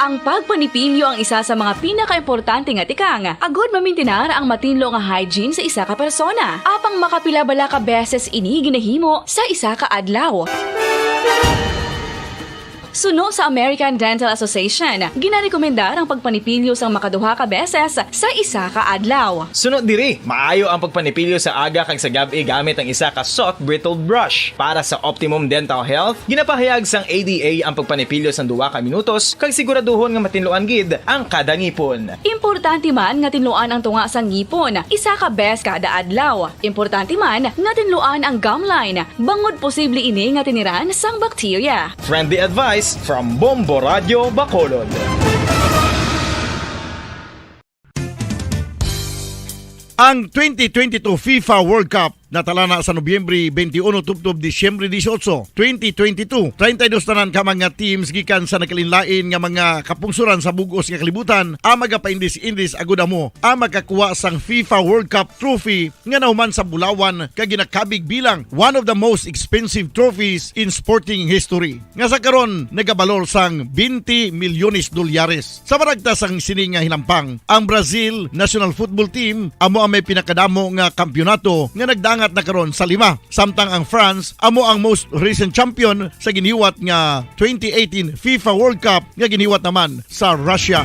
Ang pagpanipilyo ang isa sa mga pinakaimportante nga tikang agud mamintinar ang matinlo nga hygiene sa isa ka persona. Apang makapila bala ka beses ini ginahimo sa isa ka adlaw? Suno sa American Dental Association, ginarekomendar ang pagpanipilyo sang makaduha ka beses sa isa ka adlaw. Suno diri, maayo ang pagpanipilyo sa aga kag sa gab-i gamit ang isa ka soft bristled brush. Para sa optimum dental health, ginapahayag sang A D A ang pagpanipilyo sang duha ka minutos kag siguraduhon nga matinluan gid ang kada ngipon. Importante man nga tinluan ang tunga sang ngipon isa ka beses kada adlaw. Importante man nga tinluan ang gum line, bangod posible ini nga tiniran sang bakterya. Friendly advice from Bombo Radyo Bacolod. Ang twenty twenty-two FIFA World Cup Natalana sa Nobyembre twenty-one tubtob Disyembre dieciocho, twenty twenty-two, treinta y dos tanan ka mga teams gikan sa nagkalainlain nga mga kapungsoran sa bug-os nga kalibutan ang magapaindis-indis agud amo ang makakuha sang FIFA World Cup trophy nga nahuman sa bulawan kag ginakabig bilang one of the most expensive trophies in sporting history, nga sa karon nagabalor sang twenty milyones dolyares. Sa panagta sang sini nga hinampang, ang Brazil national football team amo ang may pinakadamo nga kampiyonato nga nagdangat na karon sa lima, samtang ang France amo ang most recent champion sa giniwat nga twenty eighteen FIFA World Cup nga giniwat naman sa Russia.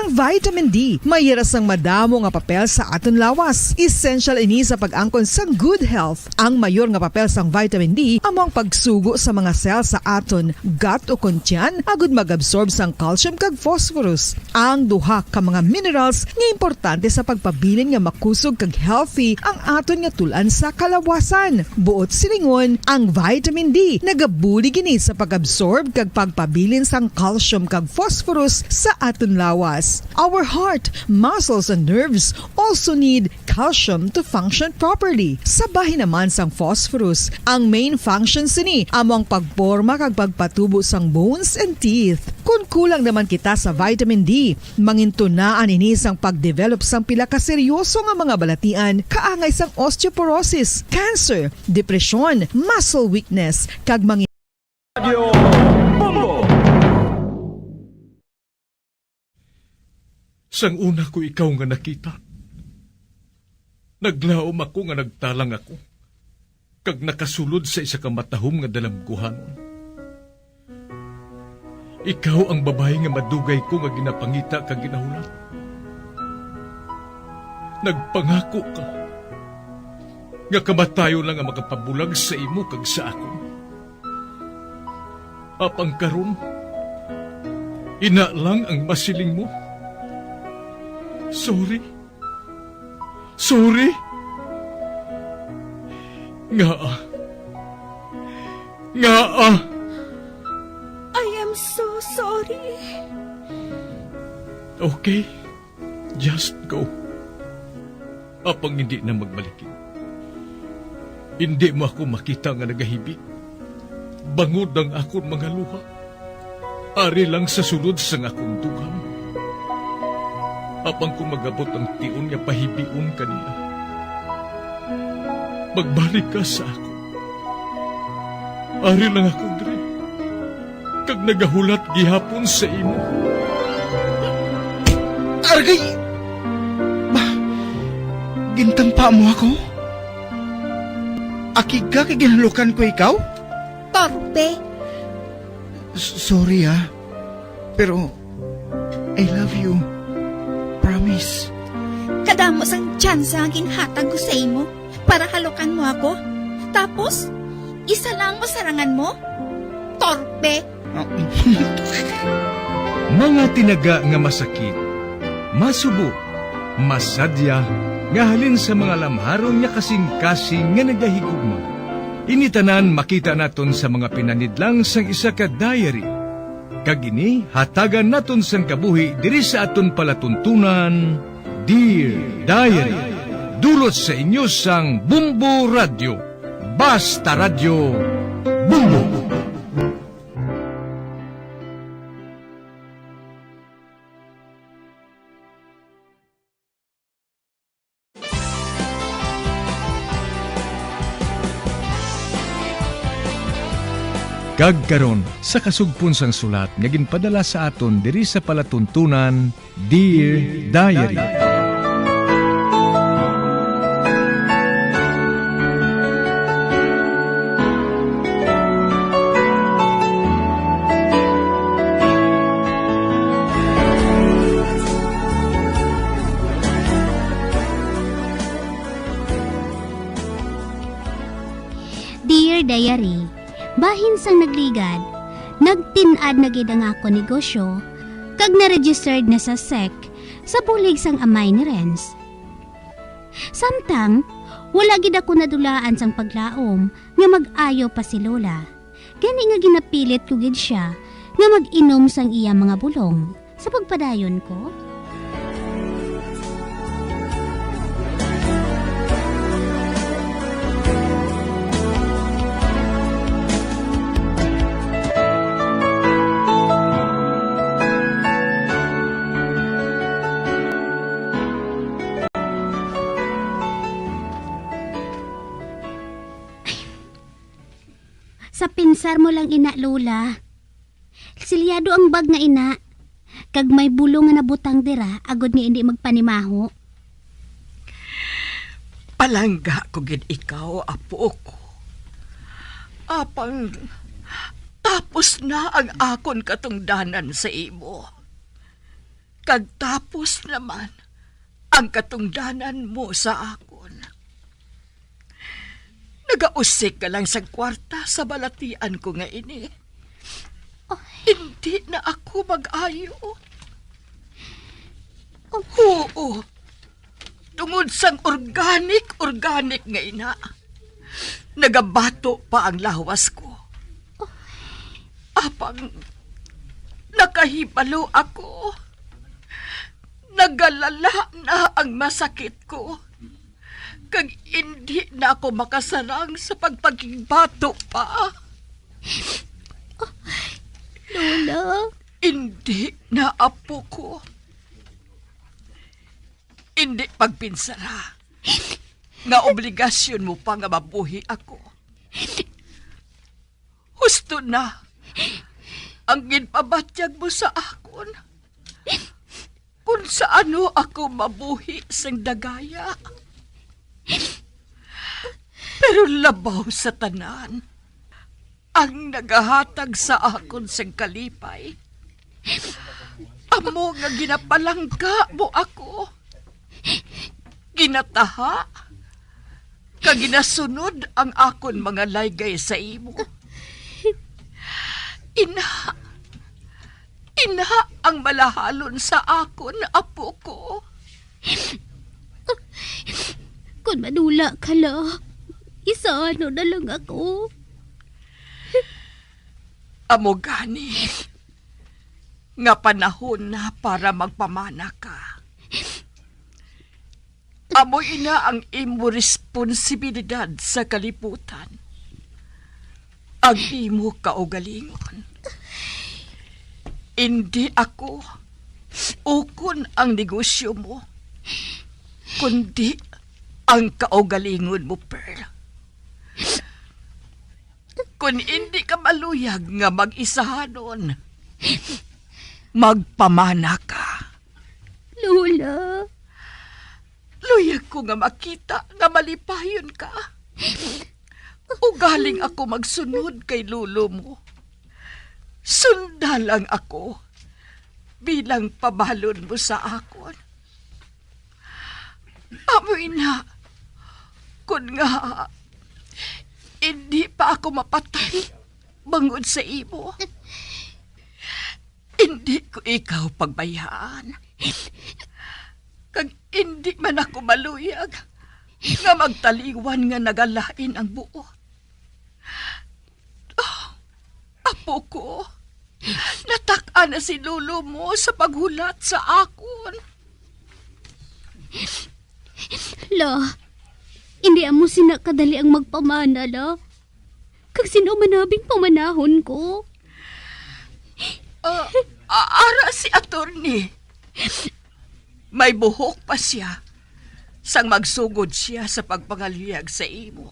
Ang vitamin D may hira sang madamo nga papel sa aton lawas. Essential ini sa pag-angkon sang good health. Ang mayor nga papel sang vitamin D amo ang pagsugo sa mga cell sa aton gut o kon tiyan agud mag-absorb sang calcium kag phosphorus, ang duha ka mga minerals nga importante sa pagpabilin nga makusog kag healthy ang aton nga tul-an sa kalawasan. Buot silingon, ang vitamin D nagabulig ini sa pag-absorb kag pagpabilin sang calcium kag phosphorus sa aton lawas. Our heart, muscles, and nerves also need calcium to function properly. Sa bahin naman sang phosphorus, ang main function sini amo ang pagporma kag pagpatubo sang bones and teeth. Kon kulang naman kita sa vitamin D, mangintunaan ini sang pagdevelop sang pila ka seryoso nga mga balatian, kaangay sang osteoporosis, cancer, depresyon, muscle weakness, kag mga Radyo Bombo. Sang una ko ikaw nga nakita, naglaom ako nga nagtalang ako, kag nakasulod sa isa ka matahom nga dalamguhanon. Ikaw ang babayi nga madugay ko nga ginapangita kag ginahulat. Nagpangako ka nga kamatayon lang ang makapabulag sa imo kag sa akon. Apang karon, ina lang ang masiling mo. Sorry. Sorry. Ngaa? Ngaa? I am so sorry. Okay. Just go. Apang hindi na magbalikid. Hindi mo ako makita nga nagahibi, bangod ang akon mga luha. Ari lang sa sulod sang akon dughan. Apang kung mag-abot ang tion nga pahibion ka niya, magbalik ka sa akon. Ari lang ako diri, kag nagahulat gihapon sa imo. Argay! Ba, gintampa mo ako? Akig ka kay ginhalukan ko ikaw? Torpe! S-, sorry, ah. Pero, I love you. Promise. Kadamo sang tsansa ang ginhatag ko sa imo para halukan mo ako. Tapos, isa lang mo sarangan mo? Torpe! Mga tinaga nga masakit, masubo, masadya, nga halin sa mga lamharon nga kasing-kasing nga nagahigugma. Ini tanan makita naton sa mga pinanidlang sang isa ka diary. Kag ini hatagan naton sang kabuhi diri sa aton palatuntunan, Dear Diary. Dulot sa inyo sang Bumbo Radyo. Basta Radyo, Bumbo. Kag karon, sa kasugpon sang sulat nga ginpadala sa aton diri sa palatuntunan, Dear Diary. Dear Diary, bahin sang nagligad, nagtin-ad na gid ang akon negosyo, kag na-registered na sa sec sa bulig sang amay ni Renz. Samtang, wala gid ako nadulaan sang paglaom nga mag-ayo pa si Lola. Gani nga ginapilit ko gid sia nga mag-inom sang iya mga bulong. Sa pagpadayon ko, Pinsar mo lang ina, Lola. Silyado ang bag nga ina, kag may bulong nga nabutang dira agod nga indi magpanimaho. Palangga ko gid ikaw, apo ko. Apang tapos na ang akon katungdanan sa imo. Kag tapos naman ang katungdanan mo sa akon. Nagausik ka lang sang kwarta sa balatian ko nga ini. Hindi na ako mag-ayo. Oo, tungod sang organic, organic nga ina, nagabato pa ang lawas ko. Apang nakahibalo ako, nagalala na ang masakit ko, kag indi na ako makasarang sa pagpakigbato pa. Lola? Indi na, apo ko. Indi pagpinsara nga obligasyon mo pa nga mabuhi ako. Husto na ang ginpabatyag mo sa akon, kung sa ano ako mabuhi sang dagaya. Pero labaw sa tanan, ang nagahatag sa akon sing kalipay amo nga ginapalangga mo ako, ginataha, kag ginasunod ang akon mga laygay sa imo. Ina, ina ang malahalon sa akon, apo ko. Kon madula ka la, isaano na lang ako. Amo gani nga panahon na para magpamana ka. Amo ina ang imo responsibilidad sa kalibutan, ang imo kaugalingon. Indi ako ukon ang negosyo mo, kundi ang kaugalingon mo, Pearl. Kon indi ka maluyag nga mag-isahanon, magpamana ka. Lola. Luyag ko nga makita nga malipayon ka. Ugaling ako magsunod kay lolo mo, sunda lang ako bilang pabalon mo sa akon. Amoy na, kun nga hindi pa ako mapatay bangod sa imo, hindi ko ikaw pagbayaan. Kag hindi man ako maluyag nga magtaliwan nga nagalain ang buot. Apo ko, natak-an na si lolo mo sa paghulat sa akon. La, indi amo sina kadali ang magpamana, la. Kag sino man abing pamanahon ko? Ah, a-, ara si attorney. May buhok pa siya sang magsugod siya sa pagpangaluyag sa imo.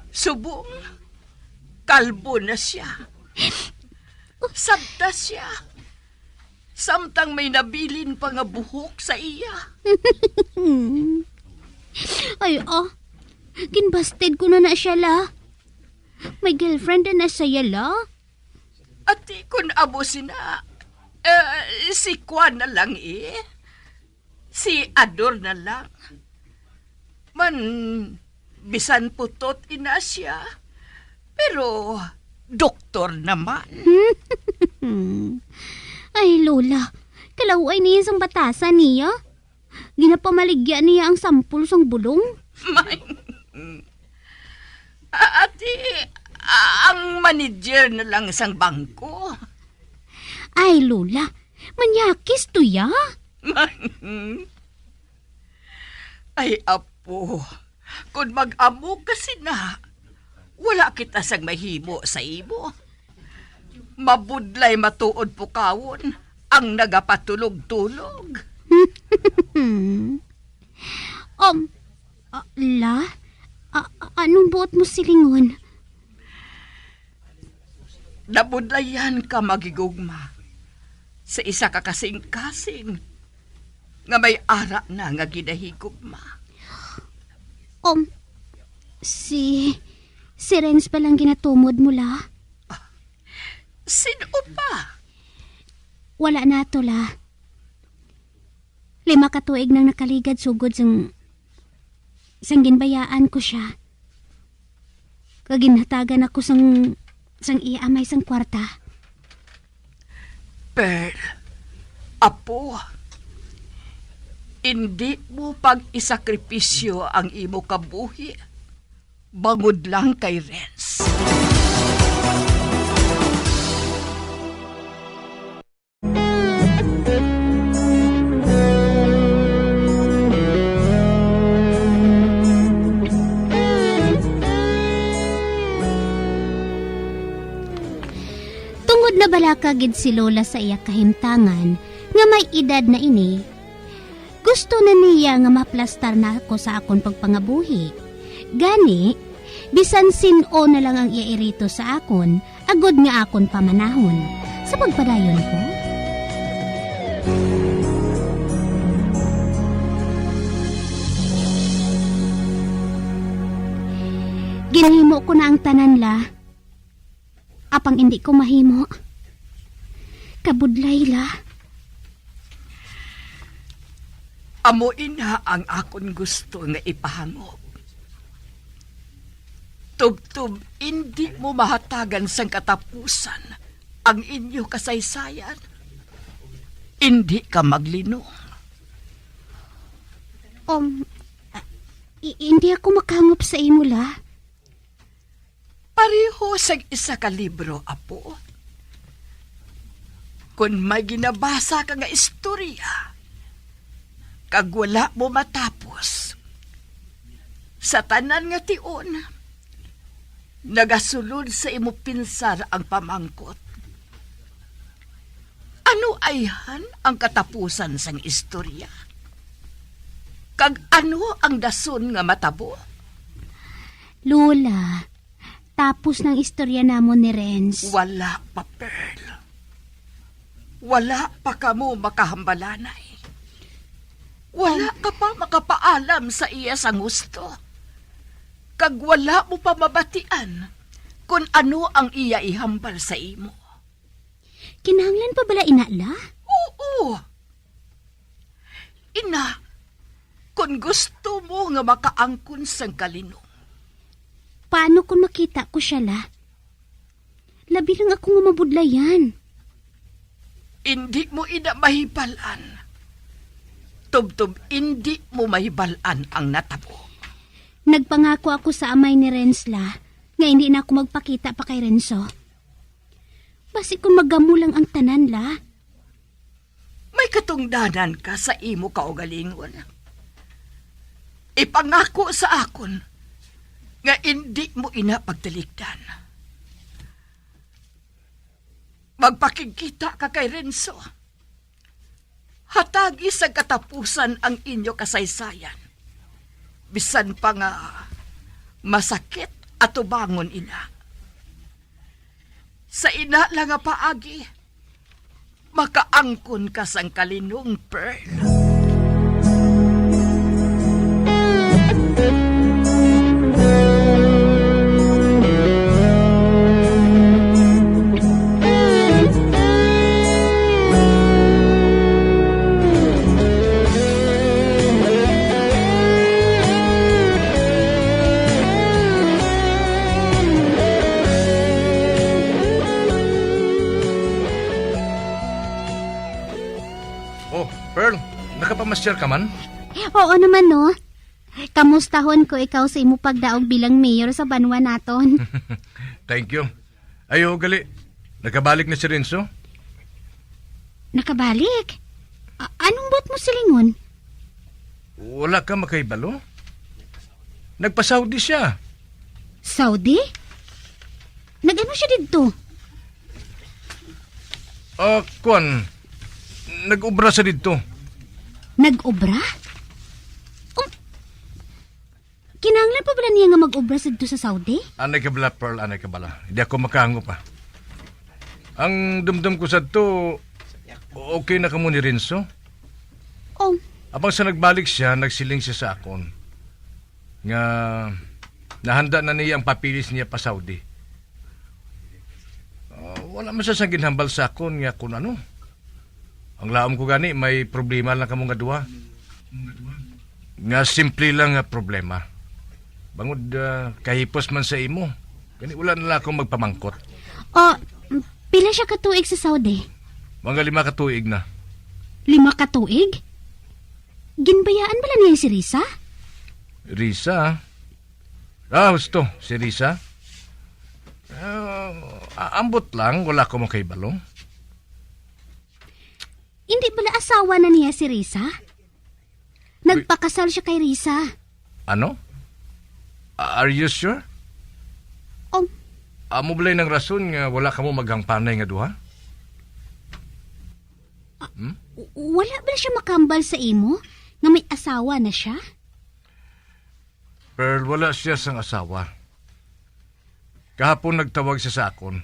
Subong kalbo na siya. Sabta siya, samtang may nabilin pa nga buhok sa iya. Ay, ah. Ginbasted ko na na siya, la. May girlfriend na na siya, la. Ati, kun amo sina, eh, si Kwan na lang, eh. Si Ador na lang. Man, bisan putot ina siya, pero doktor naman. Ay, Lola, kalaw-ay niya sang batasan niya. Ginapamaligya niya ang sampol sang bulong. May, a-, ati, a-, ang manager na lang sang bangko. Ay, Lola, manyakis to ya. Ay, apo, kun mag-amo ka sina, wala kita sang mahimo sa imo. Mabudlay matuod pukawon ang nagapatulog-tulog. Um, ah, la, a-, a-, anong buot mo silingon? Nabudlayan ka, maghigugma, sa isa ka kasing-kasing nga may ara na nga ginahigugma. Um, si, si Renz pa lang ginatumod mo, La? Sin-o pa? Wala na to, La. Lima ka tuig nang nakaligad sugod sang, sang ginbayaan ko sia. Kag ginhatagan ako sang, sang iya amay sang kwarta. Pearl, apo, indi mo pag-isakripisyo ang imo kabuhi bangod lang kay Renz. Tungod nabalaka gid si Lola sa iya kahimtangan nga may edad na ini, gusto na niya nga maplastar na ako sa akon pagpangabuhi. Gani, bisan sin-o na lang ang iya irito sa akon, agod nga akon pamanahon. Sa pagpadayon ko, ginahimo ko na ang tanan, La. Apang indi ko mahimo. Kabudlay, La. Amo ina ang akon gusto nga ipahangop. Tubtob indi mo mahatagan sang katapusan ang inyo kasaysayan, indi ka maglinong. Um, ah, i-, hindi ako makahangop sa imo, La. Pareho sang isa ka libro, apo. Kon may ginabasa ka nga istorya, kag wala mo matapos, sa tanan nga tion, nagasulod sa imo pinsar ang pamangkot, ano ayhan ang katapusan sang istorya? Kag ano ang dason nga matabo? Lola, tapos nang istorya namon ni Renz. Wala pa, Pearl. Wala pa kamo makahambalanay. Wala ka pa makapaalam sa iya sang husto. Kag wala mo pa mabatian kon ano ang iya ihambal sa imo. Kinahanglan pa bala ina, La? Oo. Ina, kon gusto mo nga makaangkon sang kalinong. Paano kon makita ko sia, La? Labi lang ako nga mabudlayan. Indi mo ina mahibal-an. Tubtob indi mo mahibal-an ang natabo. Nagpangako ako sa amay ni Renz, La, nga indi na ako magpakita pa kay Renzo. Basi kung magamo lang ang tanan, La. May katungdanan ka sa imo kaugalingon. Ipangako sa akon nga indi mo ina pagtalikdan. Magpakigkita ka kay Renzo. Hatagi sa katapusan ang inyo kasaysayan. Bisan pa nga masakit atubangon ina. Sa ina lang nga paagi, makaangkon ka sang kalinong, Pearl. Oh, Pearl, nakapamasyar ka man? Oo naman, no. Kamustahon ko ikaw sa imo pagdaog bilang mayor sa banwa naton. Thank you. Ayo, gali. Nakabalik na si Renzo? Nakabalik? A-, anong buot mo silingon? Wala ka makahibalo? Nagpa-Saudi siya. Saudi? Nag-ano siya didto? Ah, kwan. Nag-obra sa didto. Nag-obra? Um, kinahanglan pa bala niya nga mag-obra sa didto sa Saudi? Anay ka bala, Pearl, anay ka bala. Di ako makahango pa. Ang dumdum ko sadto, okay na kamo ni Renzo. Oh. Apang sa nagbalik siya, nagsiling siya sa akon nga nahanda na niya ang papeles niya pa Saudi. Ah, wala man siya sang ginhambal sa akon nga kun ano. Ang laom ko gani, may problema lang kamo nga duha. Nga simple lang nga problema. Bangod, ah, kahipos man sa imo. Gani, wala na lang ako magpamangkot. Ah, pila siya ka tuig sa Saudi? Mga lima ka tuig na. Lima ka tuig? Ginbayaan bala niya si Risa? Risa? Ah, husto, si Risa? Ah, a-, ambot lang, wala ko makahibalo. Hindi bala asawa na niya si Risa? Nagpakasal siya kay Risa. Ano? A-, are you sure? Um, Amo balay nang rason nga wala kamo maghangpanay nga duha? Hmm? W-, wala ba siya makambal sa imo nga may asawa na siya? Pearl, wala siya sang asawa. Kahapon nagtawag siya sa akon.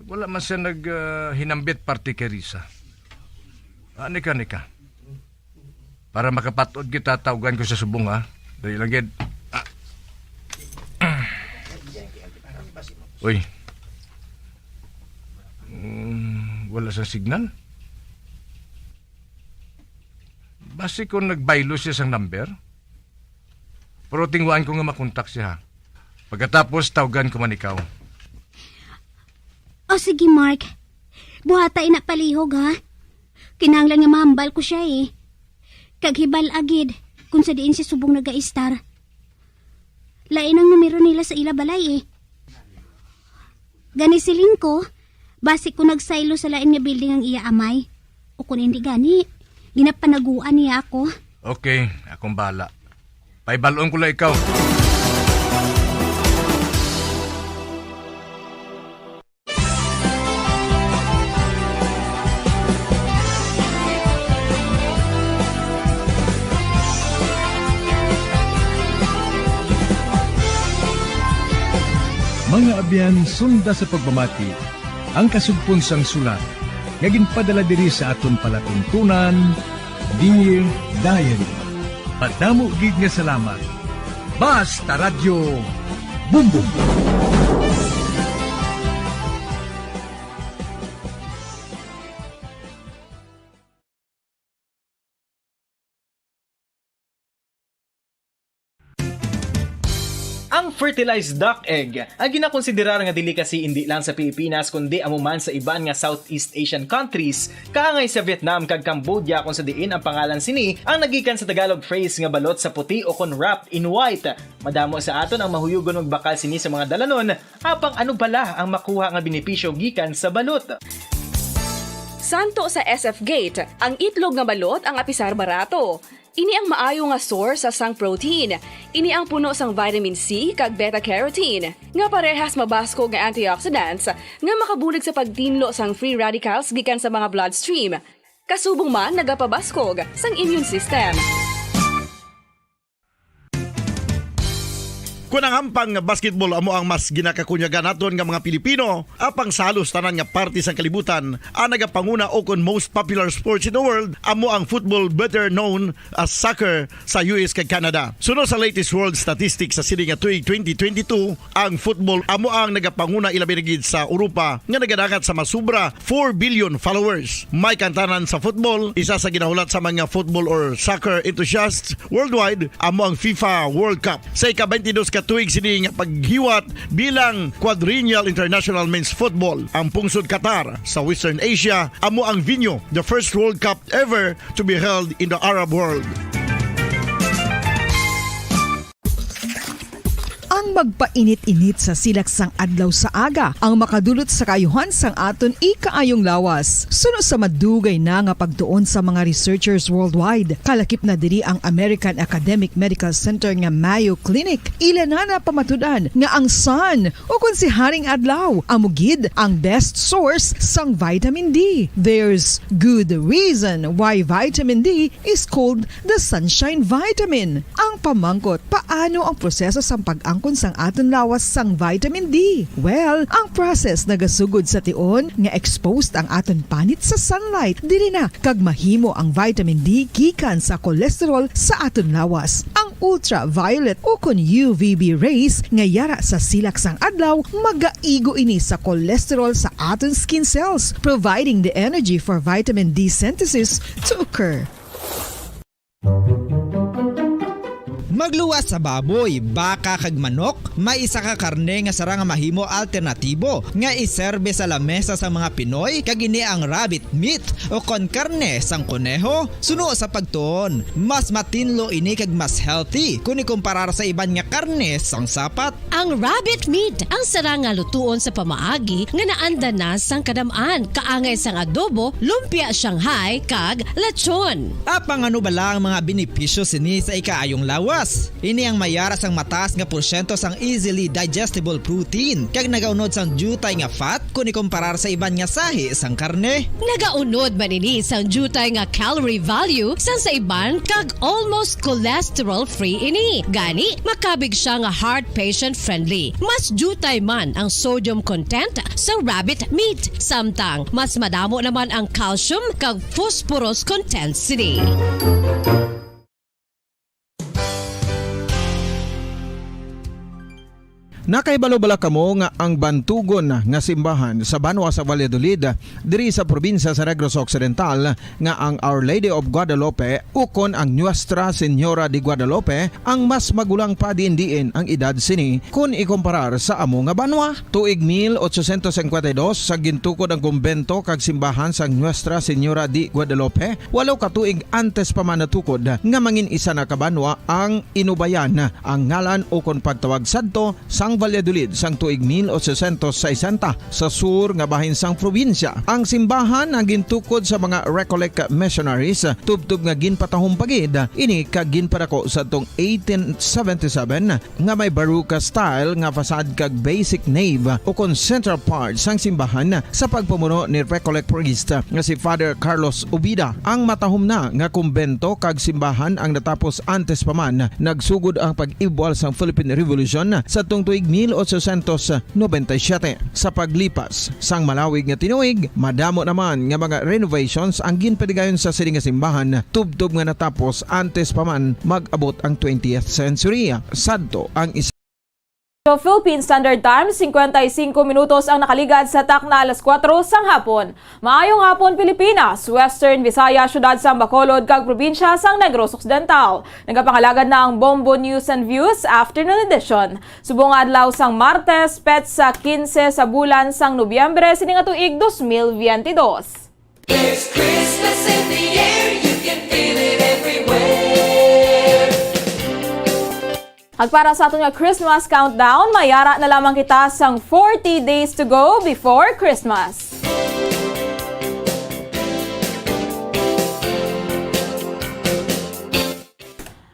Wala man siya nag, ah, hinambit parte kay Risa. Ah, nika, nika. Para makapat-od kita, tawgan ko sa subong, ha? Dali lang, gid. Ah. Uy. Mm, wala sa signal. Basi kung nagbaylo siya sang number. Pero tingwaan ko nga makontak siya, ha? Pagkatapos, tawgan ko man ikaw. O sige, Mark. Buhata ina palihog, ha? Kinahanglan nga mahambal ko siya, eh. Kag hibal-a gid kung sa diin siya subong nagaistar. Lain ang numero nila sa ila balay, eh. Gani siling ko, basi ko nagsaylo sa lain nga building ang iya amay. O kung hindi gani, ginapanaguan niya ako. Okay, akong bala. Paibal-on ko lang ikaw. Mga abyan, sunda sa pagpamati ang kasugpon sang sulat nga ginpadala diri sa aton palatuntunan, Dear Diary. Madamo gid nga salamat. Basta Radyo, Bumbong. Ang fertilized duck egg, ang ginakonsiderar nga delicacy indi lang sa Pilipinas, kundi amo man sa iban nga Southeast Asian countries, kaangay sa Vietnam kag Cambodia, kung sa diin ang pangalan sini ang nagikan sa Tagalog phrase nga balot sa puti o kon wrapped in white. Madamo sa aton ang mahuyugon magbakal sini sa mga dalanon, apang ano bala ang makuha nga benepisyo gikan sa balot? Santo sa S F Gate, ang itlog nga balot ang apisar barato. Ini ang maayo nga source sa sang protein. Ini ang puno sang vitamin C kag beta carotene, nga parehas mabaskog nga antioxidants nga makabulig sa pagtinlo sang free radicals gikan sa mga bloodstream. Kasubong man nagapabaskog sang immune system. Kon ang hampang nga basketball amo ang mas ginakakunyagan naton nga mga Pilipino, apang sa halos tanan nga parte sang kalibutan, ang nagapanguna o kon most popular sports in the world amo ang football, better known as soccer, sa U S kag Canada. Suno sa latest world statistics sa sini nga tuig twenty twenty-two, ang football amo ang nagapanguna, ilabi na gid sa Europa, nga nagadangat sa masubra four billion followers. May kantanan sa football, isa sa ginahulat sa mga football or soccer enthusiasts worldwide amo ang FIFA World Cup. Sa ika-twenty-dos ka tuig sini nga paghiwat bilang Quadrennial International Men's Football, ang pungsod Qatar sa Western Asia amo ang venue, the first World Cup ever to be held in the Arab world. Ang magpainit-init sa silak sang adlaw sa aga ang makadulot sa kaayuhan sang aton ikaayong lawas. Suno sa madugay na nga pagtuon sa mga researchers worldwide, kalakip na diri ang American Academic Medical Center nga Mayo Clinic. Ila na napamatud-an nga ang sun, o kon si Haring Adlaw, amo gid ang best source sang vitamin D. There's good reason why vitamin D is called the sunshine vitamin. Ang pamangkot, paano ang proseso sang pag-angkon sang aton lawas sang vitamin D? Well, ang process nagasugod sa tion nga exposed ang aton panit sa sunlight, diri na kag mahimo ang vitamin D gikan sa cholesterol sa aton lawas. Ang ultraviolet ukon U V B rays nga yara sa silak sang adlaw magaigo ini sa cholesterol sa aton skin cells, providing the energy for vitamin D synthesis to occur. Magluwas sa baboy, baka kag manok, may isa ka karne nga sarang nga mahimo alternatibo nga iserbe sa lamesa sa mga Pinoy, kag ini ang rabbit meat o kon karne sang koneho. Suno sa pagtuon, mas matinlo ini kag mas healthy kon ikumparar sa iban nga karne sang sapat. Ang rabbit meat ang sarang nga lutuon sa pamaagi nga naanda na sang kadam-an, kaangay sang adobo, lumpia Shanghai, kag lechon. Apang ano bala ang mga benepisyo sini sa ikaayong lawas? Ini ang mayara sang mataas nga porsyento sang easily digestible protein, kag nagaunod sang diutay nga fat kon ikumparar sa iban nga sahi sang karne. Nagaunod man ini sang diutay nga calorie value sang sa iban, kag almost cholesterol-free ini. Gani, makabig siya nga heart patient-friendly. Mas diutay man ang sodium content sa rabbit meat, samtang mas madamo naman ang calcium kag phosphorus content sini. Nakahibalo bala kamo nga ang bantugon nga simbahan sa banwa sa Valladolid, diri sa probinsya sa Negros Occidental, nga ang Our Lady of Guadalupe ukon ang Nuestra Señora de Guadalupe ang mas magulang pa diin-diin ang edad sini kon ikumparar sa amo nga banwa? Tuig mil ochocientos cincuenta y dos sa gintukod ang kumbento kag simbahan sang Nuestra Señora de Guadalupe, walo ka tuig antes pa man natukod nga mangin isa na ka banwa ang Inubayan, ang ngalan ukon pagtawag sadto sang Valladolid sang tuig mil ochocientos sesenta sa sur nga bahin sang probinsya. Ang simbahan ang gintukod sa mga Recollect missionaries, tubtob nga ginpatahom pa gid ini kag ginpadako sadtong eighteen seventy-seven nga may Baroque style nga facade kag basic nave ukon central part sang simbahan sa pagpamuno ni Recollect priest nga si Father Carlos Ubida. Ang matahom na nga kumbento kag simbahan ang natapos antes pa man nagsugod ang pag-ibwal sang Philippine Revolution sadtong tuig mil ochocientos noventa y siete. Sa paglipas sang malawig nga tinuig, madamo naman nga mga renovations ang ginpadigayon sa sini nga simbahan, tubtob nga natapos antes pa man mag-abot ang twentieth century. Sadto ang isa. So, Philippine Standard Time, cincuenta y cinco minutos ang nakaligad sa takna alas kuwatro sang hapon. Maayong hapon, Pilipinas, Western Visayas, siyudad sang Bacolod, kag probinsya sang Negros Occidental. Nagapangalagad na ang Bombo News and Views Afternoon Edition. Subong nga adlaw sang Martes, petsa quince sa bulan sang Nobyembre sining nga tuig dos mil veinte dos. There's Christmas in the air, you can feel it everywhere. Kag para sa aton nga Christmas countdown, mayara na lamang kita sang forty days to go before Christmas.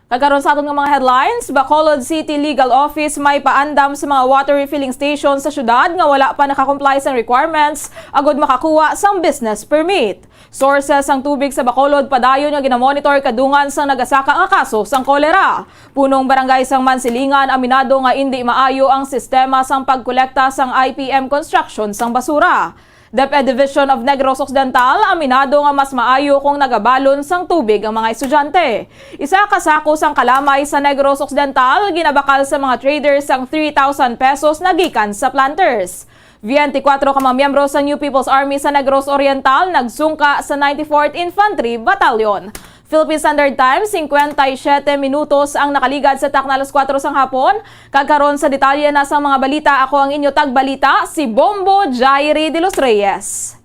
Kag karon sa aton nga mga headlines, Bacolod City Legal Office may paandam sa mga water refilling station sa syudad nga wala pa nakakomply sang requirements agud makakuha sang business permit. Sources sang tubig sa Bacolod padayon nga ginamonitor kadungan sang nagasaka nga kaso sang kolera. Punong barangay sang Mansilingan aminado nga indi maayo ang sistema sang pagkolekta sang I P M construction sang basura. DepEd Division of Negros Occidental aminado nga mas maayo kung nagabalon sang tubig ang mga estudyante. Isa ka sako sang kalamay sa Negros Occidental ginabakal sa mga traders sang three thousand pesos na gikan sa planters. Twenty-four ka mga miyembro sa New People's Army sa Negros Oriental nagsungka sa ninety-fourth Infantry Battalion. Philippine Standard Time, cincuenta y siete minutos ang nakaligad sa takna alas kuwatro sang hapon. Kag karon sa detalye na sang mga balita, ako ang inyo tagbalita, si Bombo Jairi de los Reyes.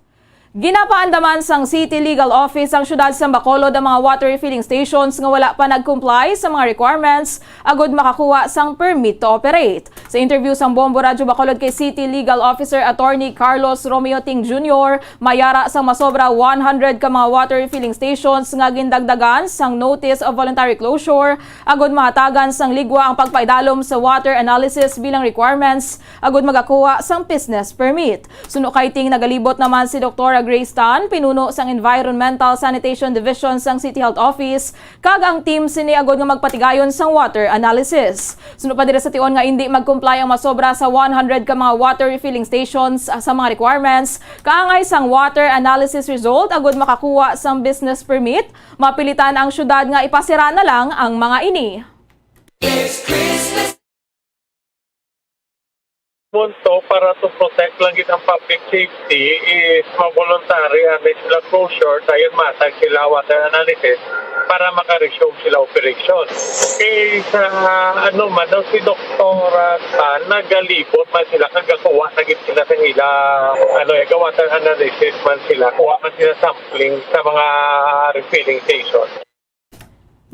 Ginapaandaman sang City Legal Office ang siyudad sang Bacolod ang mga water refilling stations nga wala pa nag-comply sa mga requirements agud makakuha sang permit to operate. Sa interview sang Bombo Radyo Bacolod kay City Legal Officer Attorney Carlos Romeo Ting Junior, mayara sang masobra one hundred ka mga water refilling stations nga gindagdagan sang notice of voluntary closure agud mahatagan sang ligwa ang pagpaidalom sa water analysis bilang requirements agud magakuha sang business permit. Suno kay Ting, nagalibot naman si Doktora Grace Tan, pinuno sang Environmental Sanitation Division sang City Health Office, kag ang team sini agod nga magpatigayon sang water analysis. Suno pa diri sa tion nga indi mag-comply ang masobra sa one hundred ka mga water refilling stations sa mga requirements kaangay sang water analysis result agud makakuha sang business permit, mapilitan ang syudad nga ipasira na lang ang mga ini. Punto para to protect lang gid ang public safety is ma-voluntary ang sila closure, dayon matag sila water analysis para maka-resume sila operation. Kay sa ano man, no, si Doktor Tan, nagalibot man sila, kagakuha na gid sila sa ila, ano, eh, water analysis man sila, kuha man sila sampling sa mga refilling station.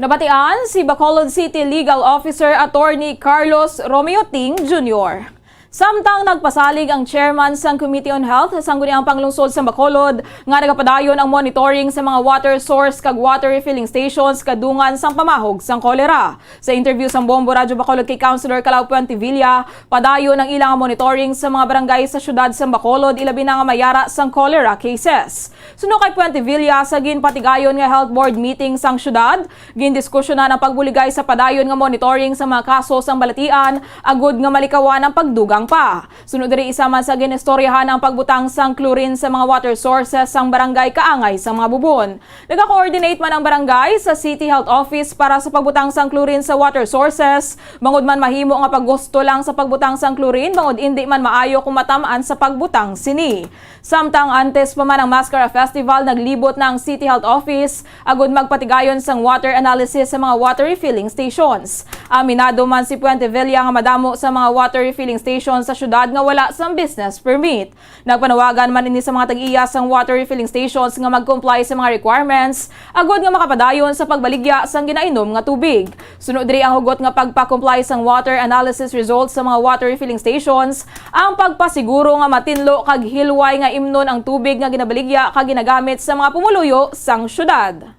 Nabatian si Bacolod City Legal Officer Attorney Carlos Romeo Ting Junior. Samtang nagpasalig ang chairman sang Committee on Health sang Sangguniang Panglungsod sa Bacolod nga nagapadayon ang monitoring sa mga water source kag water refilling stations kadungan sang pamahog sang kolera. Sa interview sang Bombo Radyo Bacolod kay Councilor Calao Puentevilla, padayon ang ilang monitoring sa mga barangay sa siyudad sang Bacolod, ilabi na nga may ara sang cholera cases. Suno kay Puentevilla, sa ginpatigayon nga Health Board meeting sang syudad, gindiskusyonan ang pagbuligay sa padayon nga monitoring sa mga kaso sang balatian agud nga malikawan ang pagdugang pa. Suno diri, isa man sa ginistoryahan ang pagbutang sang chlorine sa mga water sources sang barangay kaangay sang mga bubon. Nagakoordinate man ang barangay sa City Health Office para sa pagbutang sang chlorine sa water sources, bangod man mahimo nga paggusto lang sa pagbutang sang chlorine bangod indi man maayo kung matam-an sa pagbutang sini. Samtang antes pa man ang Mascara Festival, naglibot na ang City Health Office agud magpatigayon sang water analysis sa mga water refilling stations. Aminado man si Puentevilla nga madamo sa mga water refilling stations sa syudad nga wala sang business permit. Nagpanawagan man ini sa mga tag-iya sang water refilling stations nga mag-comply sa mga requirements agud nga makapadayon sa pagbaligya sang ginainom nga tubig. Suno diri, ang hugot nga pagpa-comply sang water analysis results sa mga water refilling stations ang pagpasiguro nga matinlo kag hilway nga imnon ang tubig nga ginabaligya kag ginagamit sa mga pumuluyo sang syudad.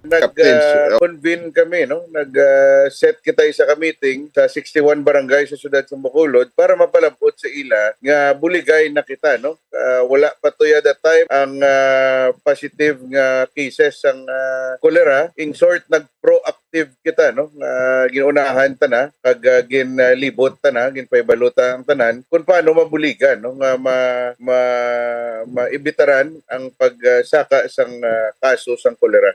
Captains, uh, Nag-convene kami, no? Nag-set kita isa ka meeting sa sixty-one barangay sa siyudad sa Bacolod para mapalab-ot sa ila nga buligay na kita, no? Uh, wala pa to yada time ang uh, positive nga cases sang uh, cholera. In short, nag-proactive kita, no? Uh, ginunahan ta na, kag uh, ginlibot ta na, ginpahibalo ta ang tanan kung paano mabuligan, no? Nga ma, ma, maibitaran ang pagsaka sang uh, kaso sang cholera.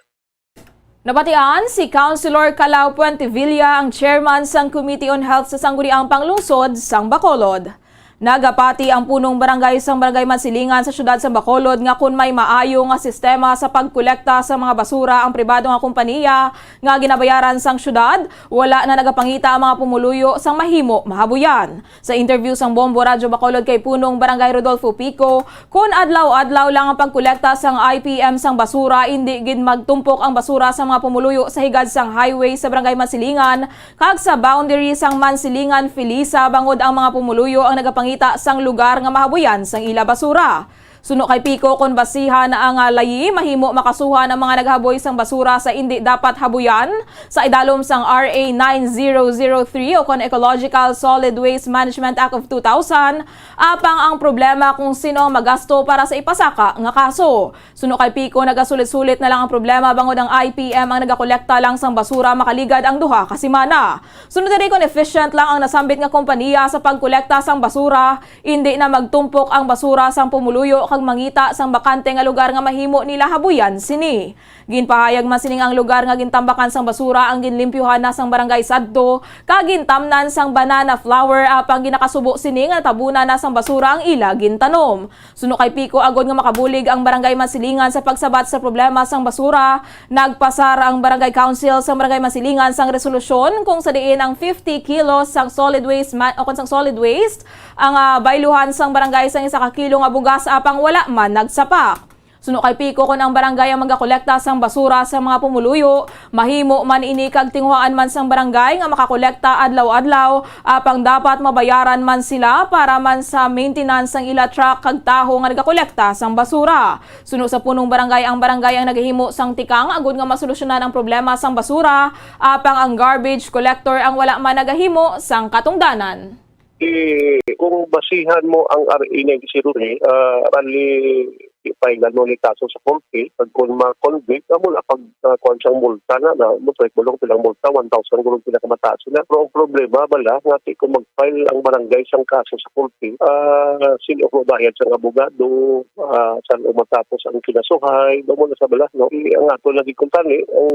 Nabatian si Councilor Calao Puentevilla, ang chairman sang Committee on Health sa Sangguniang Panglungsod sang Bacolod. Nagapati ang punong barangay sang Barangay Mansilingan sa siyudad sang Bacolod nga kon may maayo nga sistema sa pagkolekta sa mga basura ang pribado nga kompaniya nga ginabayaran sang siyudad, wala na nagapangita ang mga pumuluyo sang mahimo mahabuyan. Sa interview sang Bombo Radyo Bacolod kay Punong Barangay Rodolfo Pico, kon adlaw-adlaw lang ang pagkolekta sang I P M sang basura, indi gid magtumpok ang basura sa mga pumuluyo sa higad sang highway sa Barangay Mansilingan kag sa boundary sang Mansilingan, Felisa, bangod ang mga pumuluyo ang nagapangita sang lugar nga mahabuyan sang ila basura. Suno kay Pico, kon basihan ang, ah, layi, mahimo makasuhan ang mga naghaboy sang basura sa indi dapat habuyan sa idalom sang R A nine zero zero three o kon Ecological Solid Waste Management Act of two thousand, apang ang problema kung sino ang magasto para sa ipasaka nga kaso. Suno kay Pico, nagasulit-sulit na lang ang problema bangod ang I P M ang nagakolekta lang sang basura makaligad ang duha ka semana. Suno diri, kon efficient lang ang nasambit nga kompaniya sa pagkolekta sang basura, indi na magtumpok ang basura sang pumuluyo kag mangita sang bakante nga lugar nga mahimo nila habuyan sini. Ginpahayag man sining ang lugar nga gintambakan sang basura ang ginlimpyuhan na sang barangay sadto kag gintamnan sang banana flower, apang ginakasubo sini nga natabunan na sang basura ang ila gintanom. Suno kay Pico, agod nga makabulig ang Barangay Mansilingan sa pagsabat sa problema sang basura, nagpasar ang Barangay Council sang Barangay Mansilingan sang resolusyon kung sa diin ang fifty kilos sang solid waste man, o kon sang solid waste ang, ah, bayluhan sang barangay sang isa ka kilo nga bugas, apang wala man nagsapak. Suno kay Pico, kon ang barangay ang magakolekta sang basura sa mga pumuluyo, mahimo man ini kag tinguhaan man sang barangay nga makakolekta adlaw-adlaw, apang dapat mabayaran man sila para man sa maintenance sang ila truck kag taho nga nagakolekta sang basura. Suno sa punong barangay, ang barangay ang nagahimo sang tikang agud nga masolusyonan ang problema sang basura, apang ang garbage collector ang wala man nagahimo sang katungdanan. Eh, kung basihan mo ang R A nine zero three, ah, bali, i-file na ni kaso sa korte, pag kung ma-convict, amo na pag, ah, kuwan siyang multa na, na, mo, sa bulong pilang multa, one thousand gulong pinakamataas na. Pero ang problema, bala, nga ti kung mag-file ang barangay sang kaso sa korte, ah, sino ko bayad sang abogado, ah, saan o matapos ang kinasuhay, amo na sa bala, no? I-, ang ato lagi kung tani, ang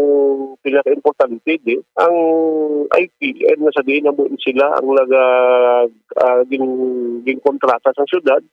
pinaka-importante di, ang I P M na sa diin amo sila ang naga, ah, gin-, ginkontrata sa syudad.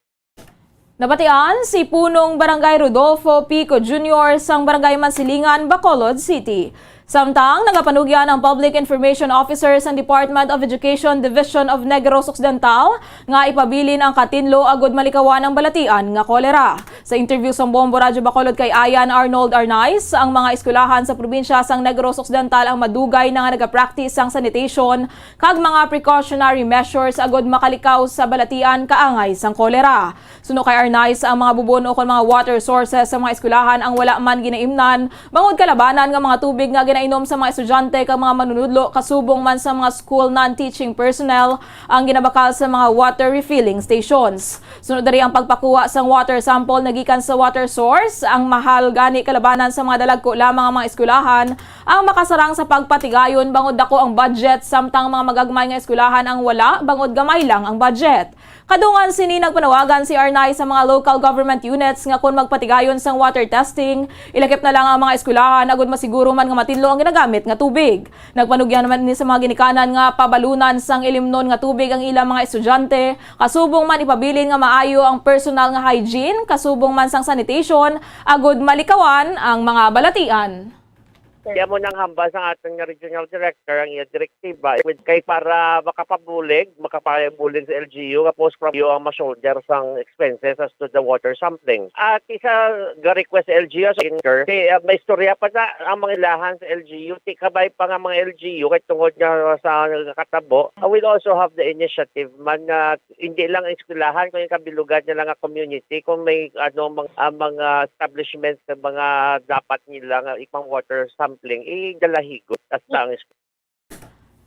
Nabatian si Punong Barangay Rodolfo Pico Junior sang Barangay Mansilingan, Bacolod City. Samtang nagapanugyan ang Public Information Officer sang Department of Education Division of Negros Occidental nga ipabilin ang katinlo agud malikawan ang balatian nga kolera. Sa interview sang Bombo Radyo Bacolod kay Ayan Arnold Arnaiz, ang mga eskwelahan sa probinsya sang Negros Occidental ang madugay na nga nagapractice sang sanitation kag mga precautionary measures agud makalikaw sa balatian kaangay sang kolera. Suno kay Arnaiz, ang mga bubon ukon mga water sources sa mga eskwelahan ang wala man ginaimnan, bangod kalabanan nga mga tubig nga ginainom sa mga estudyante kag mga manunudlo, kasubong man sa mga school non-teaching personnel ang ginabakal sa mga water refilling stations. Sunod diri ang pagpakuha sang water sample na gikan sa water source, ang mahal gani kalabanan sa mga dalagko lamang nga mga eskwelahan ang makasarang sa pagpatigayon bangod dako ang budget, samtang mga magagmay nga eskwelahan ang wala bangod gamay lang ang budget. Kadungan sini, nagpanawagan si Arnaiz sa mga local government units nga kon magpatigayon sang water testing, ilakip na lang ang mga eskwelahan agud masiguro man nga matinlo ang ginagamit nga tubig. Nagpanugyan man ni sa mga ginikanan nga pabalunan sang ilimnon nga tubig ang ilang mga estudyante, kasubong man ipabilin nga maayo ang personal nga hygiene, kasubong man sang sanitation, agud malikawan ang mga balatian. Kaya mo nang hambal sang aton nga regional director ang iya direktiba with kay para makapabulig, makapabulig sa L G U, tapos from you ang ma-shoulder sang expenses as to the water sampling. Ah, kisa ga-request sa L G U, so, in, kay, ah, may istorya pa na ang mga ilahan sa L G U, ti kabay pa nga mga L G U, kay tungod nga sa katabo, ah, we'll also have the initiative man nga hindi lang ang eskwelahan, kung yung kabilugan nila nga community, kung may, ano, mga, ah, mga establishments na mga dapat nila nga ipang water sampling, idalahigot hasta ang eskwela.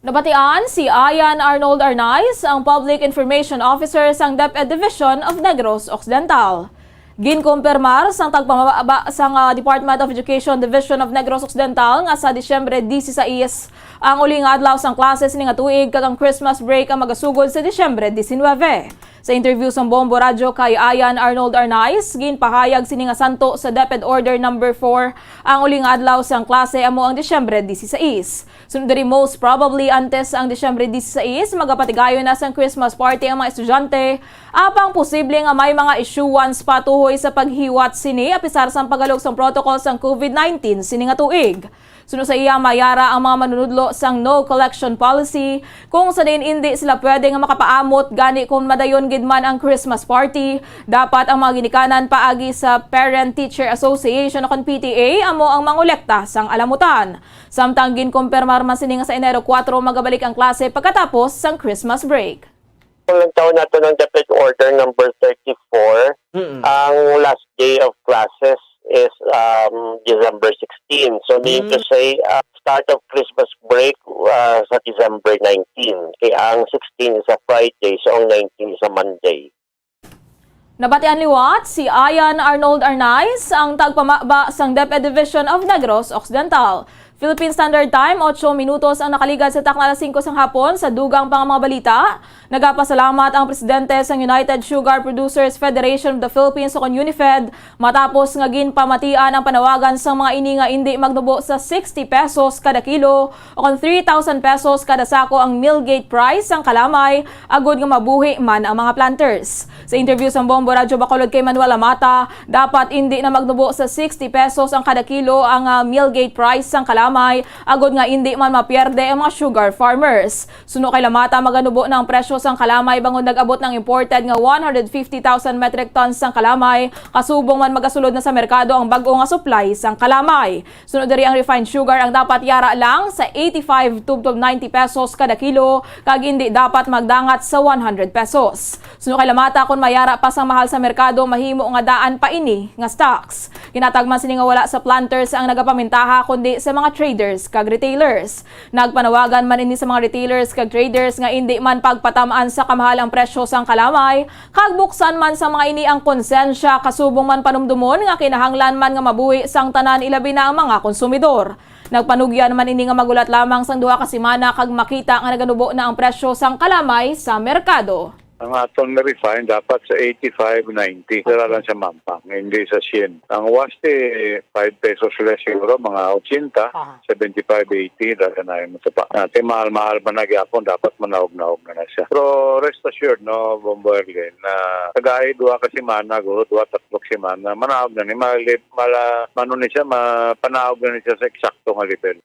Nabatian si Ayan Arnold Arnaiz, ang Public Information Officer sang DepEd Division of Negros Occidental. Ginkumpirmar sang tagpamaba sang, ah, Department of Education Division of Negros Occidental nga sa Disyembre disisais ang uli nga adlaw sang klase sini nga tuig, kag ang Christmas break ang magasugod sa Disyembre diecinueve. Sa interview sang Bombo Radyo kay Ayan Arnold Arnaiz, ginpahayag sini nga santo sa DepEd Order Number Four ang uli nga adlaw sang klase, amo ang Disyembre disisais. Sunod diri, most probably antes ang Disyembre disisais, magapatigayon na sang Christmas party ang mga estudyante, apang posible nga may mga issuance pa tuhoy sa paghiwat sini, apisar sang paghalog sang protocol sang COVID nineteen sini nga tuig. Suno sa iya, mayara ang mga manunudlo sang no collection policy, kung sa diin indi sila pwede nga makapaamot, gani kon madayon gid man ang Christmas party, dapat ang mga ginikanan paagi sa Parent Teacher Association o kon P T A amo ang mangolekta sang alamutan. Samtang ginkumpirmar man sini nga sa Enero kuwatro magabalik ang klase pagkatapos sang Christmas break. Kung lang taon nato ng DepEd Order number thirty-four, Mm-mm. Ang last day of classes is, um, December sixteen. So, mean to Mm. say, uh, start of Christmas break, uh, sa December nineteen. Kaya ang sixteen is a Friday, so ang nineteen is a Monday. Nabatian liwat si Ayan Arnold Arnaiz, ang tagpamaba sang DepEd Division of Negros Occidental. Philippine Standard Time, otso minutos ang nakaligad sa takna alas singko sang hapon. Sa dugang pa nga mga balita, nagapasalamat ang presidente sang United Sugar Producers Federation of the Philippines o kon UNIFED matapos nga ginpamatian ang panawagan sang mga ini nga indi magnubo sa sixty pesos kada kilo o kon three thousand pesos kada sako ang mill gate price sang kalamay agud nga mabuhi man ang mga planters. Sa interview sang Bombo Radyo Bacolod kay Manuel Lamata, dapat indi na magnubo sa sixty pesos ang kada kilo ang, ah, mill gate price sang kalamay, agud nga indi man mapierde ang mga sugar farmers. Suno kay Lamata, maganubo na ang presyo sang kalamay bangod nag-abot na ang imported nga one hundred fifty thousand metric tons sang kalamay, kasubong man magasulod na sa merkado ang bag-o nga supply sang kalamay. Sunod diri, ang refined sugar ang dapat yara lang sa eighty-five tubtob ninety pesos kada kilo, kag indi dapat magdangat sa one hundred pesos. Suno kay Lamata, kon mayara pa sang mahal sa merkado, mahimo nga daan pa ini nga stocks. Ginatagman sini nga wala sa planters ang nagapamintaha, kundi sa mga traders kag retailers. Nagpanawagan man ini sa mga retailers kag traders nga indi man pagpatam-an sa kamahal ang presyo sang kalamay, kag buksan man sa mga ini ang konsensya, kasubong man panumdumon nga kinahanglan man nga mabuhi sang tanan, ilabi na ang mga konsumidor. Nagpanugyan man ini nga magulat lamang sang duha ka semana kag makita nga naganubo na ang presyo sang kalamay sa merkado. Ang aton nga refine dapat sa eighty-five ninety. Dira lang sa mampang, hindi sa sien. Ang waste, five pesos less siguro, mga ochenta, Aha. seventy-five, eighty, dira na yung matupa. Ate, mahal-mahal pa na gyapon, dapat manaog-naog na na siya. Pero rest assured, no, Bombo Erlen, na tagay duha ka semana, guro, duha, tatlo ka semana, manaog na ni, malip, mala, mano ni siya, mapanaog na ni siya sa eksakto nga level.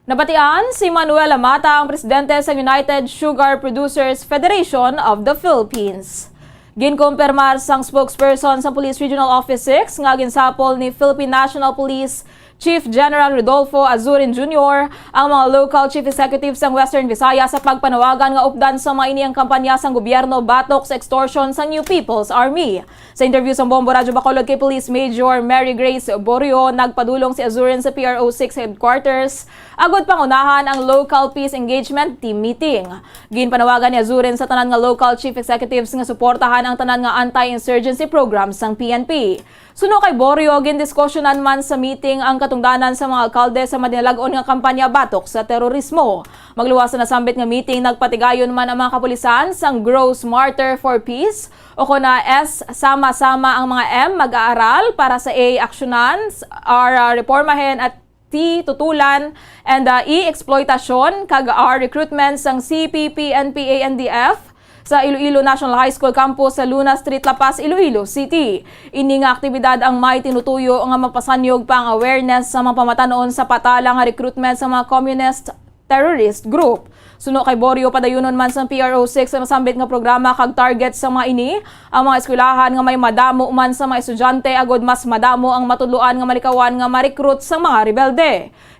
Nabatian si Manuel Amata, ang presidente sa United Sugar Producers Federation of the Philippines. Ginkumpirmar sang spokesperson sa Police Regional Office six nga ginsapol ni Philippine National Police Chief General Rodolfo Azurin Junior ang mga local chief executive sang Western Visayas sa pagpanawagan nga updan sa maini ang kampanya sang gobyerno batok sa extortion sang New People's Army. Sa interview sang Bombo Radyo Bacolod kay Police Major Mary Grace Borio, nagpadulong si Azurin sa P R O six headquarters agud pangunahan ang local peace engagement team meeting. Ginpanawagan ni Azurin sa tanan nga local chief executives nga suportahan ang tanan nga anti-insurgency program sang P N P. Suno kay Borio, gindiskusyonan man sa meeting ang katungdanan sa mga alkalde sa madinalag-on nga kampanya batok sa terorismo. Magluwas sa nasambit nga meeting, nagpatigayon man ang mga kapulisan sang Grow Smarter for Peace o kon S Sama-sama ang mga M, mag-aaral, para sa A, aksyonan, S R, ah, reformahin, at T, tutulan, and, ah, E, eksploitasyon, kag R, recruitment sang C P P N P A N D F sa Iloilo National High School campus sa Luna Street, La Paz, Iloilo City. Ini nga aktibidad ang may tinutuyo nga mapasanyog pa ang awareness sa mga pamatan-on sa patala nga recruitment sa mga communist terrorist group. Suno kay Borio, padayunon man sang P R O six ang nasambit nga programa kag target sa mga ini ang mga eskwelahan nga may madamo man sa mga estudyante agud mas madamo ang matudloan nga malikawan nga ma-recruit sang mga rebelde.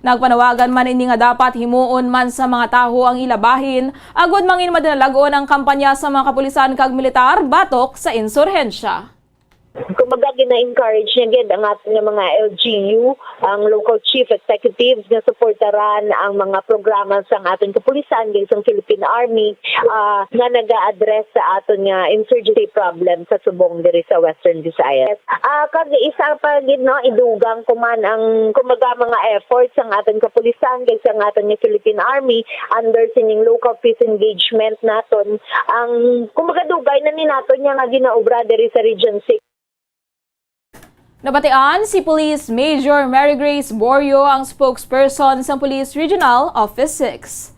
Nagpanawagan man ini nga dapat himuon man sa mga tawo ang ila bahin agud mangin madinalag-on ang kampanya sa mga kapulisan kag militar batok sa insurhensya. Kumbaga, gina-encourage niya gid ang aton nga mga L G U, ang local chief executives, nga suportaran ang mga programa sang aton kapulisan, kag sang Philippine Army, ah, nga naga-address sa aton nga insurgency problem sa subong diri sa Western Visayas. Ah, kag isa pa gid, no, idugang ko man ang, kumbaga, mga efforts sang aton kapulisan, kag sang aton nga Philippine Army under sining local peace engagement naton. Ang, kumbaga, dugay na ni naton nga ginaobra diri sa Region six. Nabatian si Police Major Mary Grace Borio, ang spokesperson sang Police Regional Office six.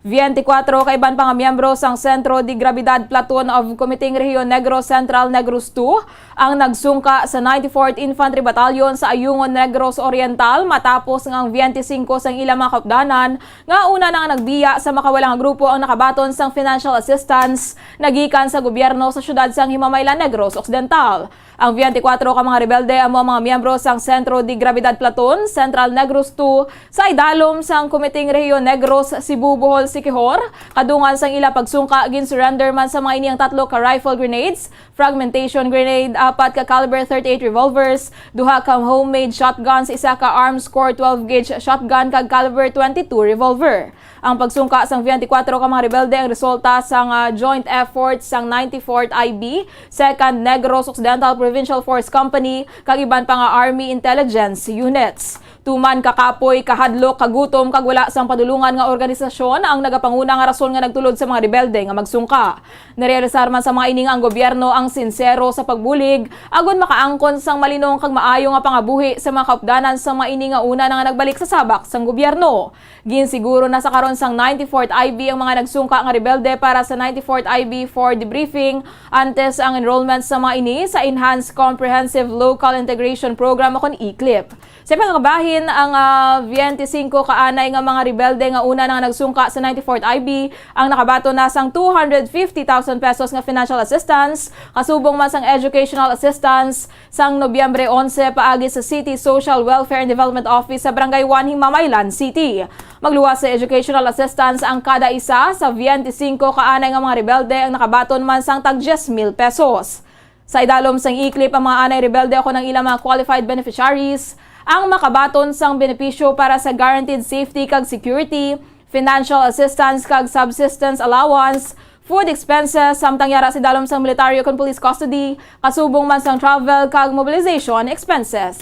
Twenty-four ka iban pa nga miyembro sang Centro de Gravidad Platoon of Comiting Region Negros Central, Negros two, ang nagsungka sa ninety-fourth Infantry Battalion sa Ayungon, Negros Oriental, matapos nga ang twenty-five sang ila mga kaupdanan nga una na nga nagbiya sa makawala nga grupo ang nakabaton sang financial assistance nagikan sa gobyerno sa siyudad sang Himamaylan, Negros Occidental. Ang twenty-four ka mga rebelde amo ang mga miyembro sang Centro de Gravidad Platoon, Central Negros two, sa idalom sang Committee Region Negros, Cebu, Bohol, Siquijor. Kadungan sang ila pagsungka, gin-surrender man sa mga ini ang tatlo ka rifle grenades, fragmentation grenade, apat ka caliber thirty-eight revolvers, duha ka homemade shotguns, isa ka Armscor twelve gauge shotgun, kag caliber twenty-two revolver. Ang pagsungka sang twenty-four ka mga rebelde ang resulta sang, ah, joint effort sang ninety-fourth I B, Second Negros Occidental Provincial Force Company, kag iban pa nga Army Intelligence Units. Tuman ka kapoy, kahadlok, kagutom, kag wala sang padulungan nga organisasyon ang nagapanguna nga rason nga nagtulod sa mga rebelde nga magsungka. Narealisar man sa mga ini nga ang gobyerno ang sinsero sa pagbulig, agud makaangkon sang malinong kag maayo nga pangabuhi sa mga kaupdanan sang mga ini nga una na nga nagbalik sa sabak sang gobyerno. Ginsiguro na sa karon sang ninety-fourth I B ang mga nagsungka nga rebelde para sa ninety-fourth I B for debriefing, antes ang enrollment sa mga ini sa Enhanced Comprehensive Local Integration Program o kon ECLIP. Sa pagkabahin, ang, ah, twenty-five ka anay nga mga rebelde nga una na nga nagsungka sa ninety-fourth I B ang nakabaton na sang two hundred fifty thousand pesos nga financial assistance, kasubong man sang educational assistance, sang Nobyembre onse paagi sa City Social Welfare and Development Office sa Barangay one, Himamaylan City. Magluwas sa educational assistance ang kada isa sa twenty-five ka anay nga mga rebelde ang nakabaton man sang tag diyes mil pesos. Sa idalom sang ECLIP ang mga anay rebelde o kon ang ilang mga qualified beneficiaries, ang makabaton sang benepisyo para sa guaranteed safety kag security, financial assistance kag subsistence allowance, food expenses, samtang yara sa idalom sang military ukon police custody, kasubong man sang travel kag mobilization expenses.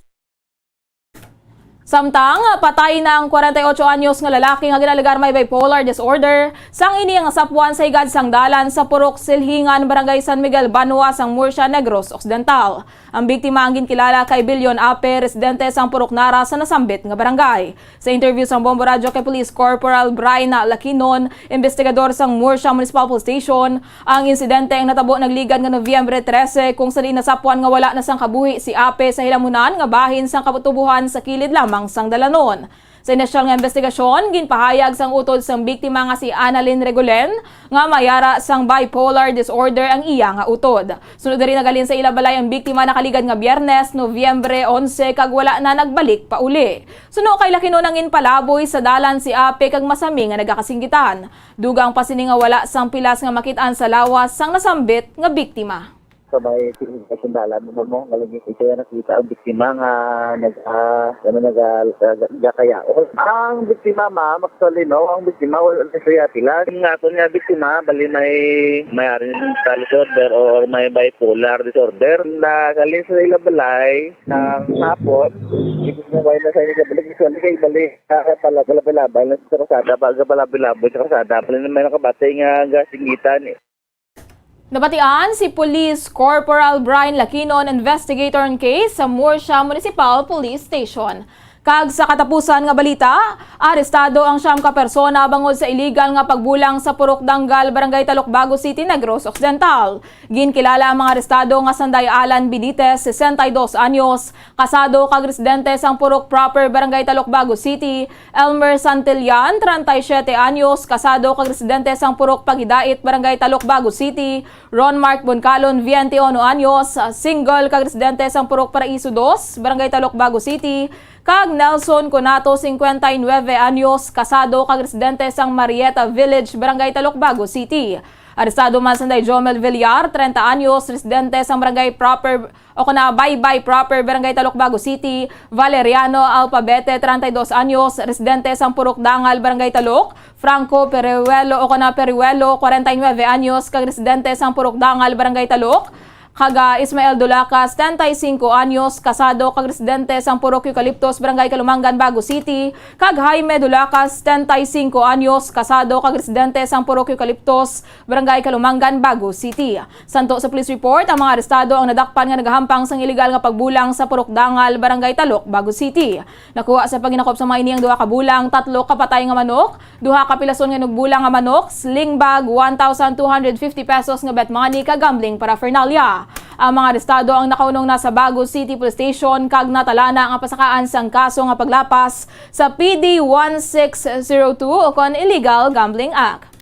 Samtang patay na ang kwarenta y ocho anyos nga lalaki nga ginaalegar may bipolar disorder, sang ini ang nasapwan sa higad sang dalan sa Purok Silhingan, Barangay San Miguel, Banwa sang Murcia, Negros Occidental. Ang biktima ang ginkilala kay Billion Ape, residente sang Purok Nara sa nasambit nga barangay. Sa interview sang Bombo Radyo kay Police Corporal Brian Lakinon, investigador sang Murcia Municipal Police Station, ang insidente ang natabo nagligad nga Nobyembre trese, kung sa diin nasapwan nga wala na sang kabuhi si Ape sa hilamunan nga bahin sang katubohan sa kilid lamang sang dalanon. Sa inisyal nga investigasyon, ginpahayag sang utod sang biktima nga si Annalyn Regulen nga may ara sang bipolar disorder ang iya nga utod. Sunod diri, naghalin sa ila balay ang biktima nakaligad nga Biyernes, Nobyembre onse, kag wala na nagbalik pauli. Suno kay Lakinon, ang ginpalaboy sa dalan si Ape kag masami nga nagakasinggitan. Dugang pa sini nga wala sang pilas nga makit-an sa lawas sang nasambit nga biktima. Sa may tingin ka sandala mo mo, ngalagay ito yung nakita ang biktima nga nag, ah, ano, nag, ah, nag, nagkakayaol. Ang biktima, ma'am, actually, no, ang biktima, wala na siya pila. Ang ato niya biktima, bali may, may aring disorder or may bipolar disorder. Naghalin sa ila balay ng hapon, ibig na wala na sa inyo balik, actually, kay bali, ah, pala, pala, pala, pala, sa kalsada, pag pala, pala, sa kalsada, pala na may nakabati nga gasinggitan, eh. Nabatian si Police Corporal Brian Lakinon, investigator on case sa Murcia Municipal Police Station. Kag sa katapusan nga balita, arestado ang siyam ka persona bangod sa iligal nga pagbulang sa Purok Dangal, Barangay Talukbago City, Negros Occidental. Ginkilala ang mga arestado nga sanday Alan Benitez, sesenta y dos anyos, kasado kag residente sang Purok Proper, Barangay Talukbago City, Elmer Santillan, treinta y siete anyos, kasado kag residente sang Purok Paghidait, Barangay Talukbago City, Ron Mark Boncalon, veinte y uno anyos, single kag residente sang Purok Paraiso dos, Barangay Talukbago City, kag Nelson Conato, cincuenta y nueve anyos, kasado kag residente sang Marieta Village, Barangay Talukbago City. Arestado man sanday Jomel Villar, treinta anyos, residente sang Barangay Proper, o kana Baybay Proper, Barangay Talukbago City, Valeriano Alpabete, treinta y dos anyos, residente sang Purok Dangal, Barangay Talok, Franco Periuelo, o kana Periuelo, kwarenta y nuebe anyos, kag residente sang Purok Dangal, Barangay Talok, kag, ah, Ismael Dulacas, setenta y cinco anyos, kasado, kag residente sang Purok Eucaliptos, Barangay Calumangan, Bago City, kag Jaime Dulacas, setenta y cinco anyos, kasado, kag residente sang Purok Eucaliptos, Barangay Calumangan, Bago City. Santo sa police report, ang mga arestado ang nadakpan nga nagahampang sang iligal nga pagbulang sa Purok Dangal, Barangay Talok, Bago City. Nakuha sa paghinakop sa mga ini ang duha ka bulang, tatlo ka patay nga manok, duha ka pilason nga inugbulang nga manok, sling bag, one thousand two hundred fifty pesos nga bet money, kag gambling paraphernalia. Ang mga arestado ang nakaunong na sa Bago City Police Station kag natalana nga pasakaan sang kaso nga paglapas sa P D one six zero two ukon Illegal Gambling Act.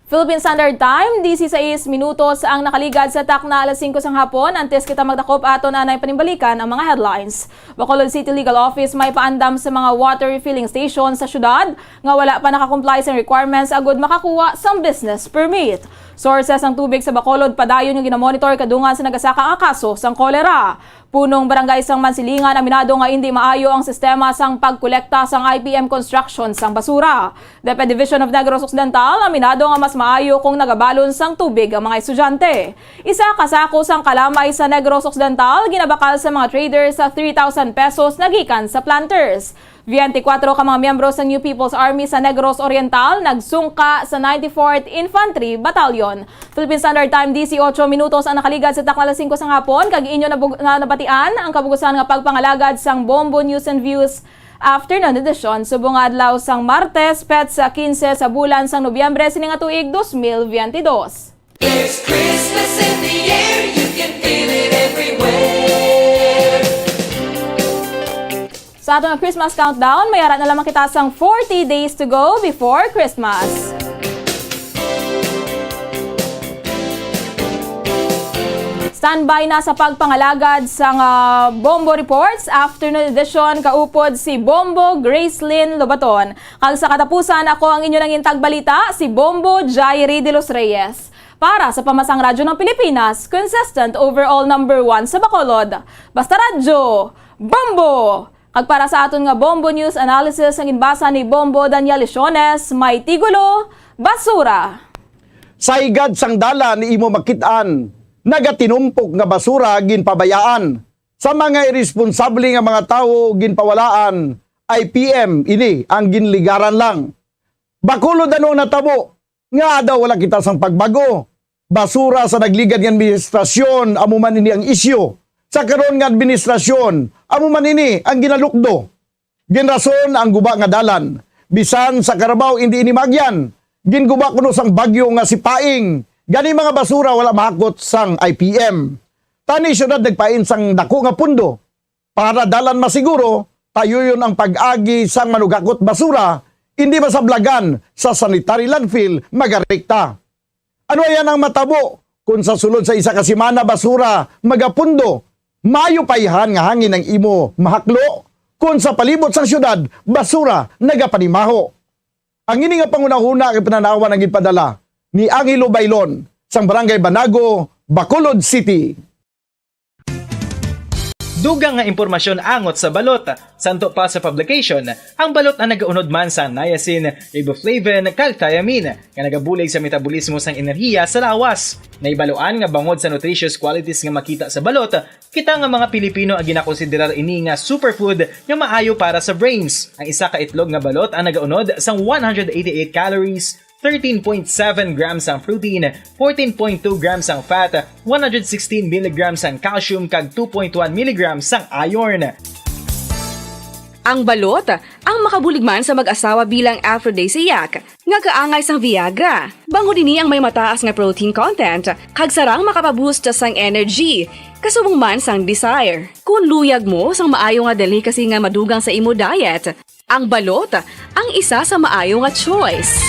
Philippine Standard Time, disisais minutos ang nakaligad sa takna alas singko sang hapon. Antes kita magdakop, aton anay panimbalikan ang mga headlines. Bacolod City Legal Office may paandam sa mga water refilling station sa syudad nga wala pa nakakomply sa requirements agud makakuha sang business permit. Sources ang tubig sa Bacolod padayon nga ginamonitor kadungan sa nagasaka nga kaso sang kolera. Punong barangay sang Mansilingan aminado nga indi maayo ang sistema sang pagkolekta sang I P M construction sang basura. DepEd Division of Negros Occidental aminado nga mas maayo kung nagabalon sang tubig ang mga estudyante. Isa ka sako sang kalamay sa Negros Occidental ginabakal sa mga trader sa three thousand pesos nga gikan sa planters. Twenty-kwatro ka mga miyembro sa New People's Army sa Negros Oriental nagsungka sa ninety-fourth Infantry Battalion. Philippine Standard Time, disiotso minutos ang nakaligad sa takna alas singko sang hapon, kag inyo nabug-, na nabatian ang kabugusan nga pagpangalagad sang Bombo News and Views Afternoon Edition subong nga adlaw sang Martes, petsa quince sa bulan sang Nobyembre sini nga tuig dos mil veintidós. There's Christmas in the air, you can feel it everywhere. Sa aton nga Christmas countdown, may ara na lamang kita sang forty days to go before Christmas. Standby na sa pagpangalagad sang, ah, Bombo Reports Afternoon Edition, kaupod si Bombo Gracelyn Lobaton. Kag sa katapusan, ako ang inyo nangin tagbalita, si Bombo Jairi de los Reyes. Para sa Pamasang Radyo ng Pilipinas, consistent overall number one sa Bacolod. Basta Radyo, Bombo! Kag para sa aton nga Bombo News Analysis nga ginbasa ni Bombo Daniel Lesiones, may tigulo, Basura. Sa higad sang dalan imo makit-an, nagatinumpok nga basura ginpabayaan. Sa mga iresponsable nga mga tawo ginpawalaan, I P M ini ang ginligaran lang. Bacolod, ano ang natabo? Nga daw wala kita sang pagbag-o? Basura sa nagligad nga administrasyon, amo man ini ang isyu. Sa karon nga administrasyon, amo man ini ang ginalukdo. Ginrason ang guba nga dalan. Bisan sa Carabao, indi ini maagyan. Ginguba kuno sang bagyo nga si Paing. Gani mga basura wala mahakot sang I P M. Tani siyudad nagpain sang dako nga pundo. Para dalan masiguro, tayuyon ang pag-agi sang manugakot basura, indi masablagan sa sanitary landfill magarekta. Ano ayan ang matabo kung sa sulod sa isa ka semana basura magapundo? Maayo pa ihan nga hangin ang imo mahaklo kung sa palibot sang siyudad basura nagapanimaho. Ang ini nga panghunahuna kay pananawan ang ginpadala ni Angelo Bailon sang Barangay Banago, Bacolod City. Dugang nga impormasyon angot sa balot. Santo pa sa publication, ang balot ang nagaunod man sang niacin, riboflavin, kag thiamine, nga nagabulig sa metabolismo sang enerhiya sa lawas. Nahibaluan nga bangod sa nutritious qualities nga makita sa balot, kita nga mga Pilipino ang ginakonsiderar ini nga superfood nga maayo para sa brains. Ang isa ka itlog nga balot ang nagaunod sang one hundred eighty-eight calories, thirteen point seven grams ang protein, fourteen point two grams ang fat, one hundred sixteen milligrams ang calcium, kag two point one milligrams ang iron. Ang balot ang makabulig man sa mag-asawa bilang aphrodisiac nga kaangay sang Viagra. Bangod ini ang may mataas nga protein content, kag sarang makapaboost sang energy, kasubong man sang desire. Kung luyag mo sang maayo nga delicacy nga madugang sa imo diet, ang balot ang isa sa maayo nga choice.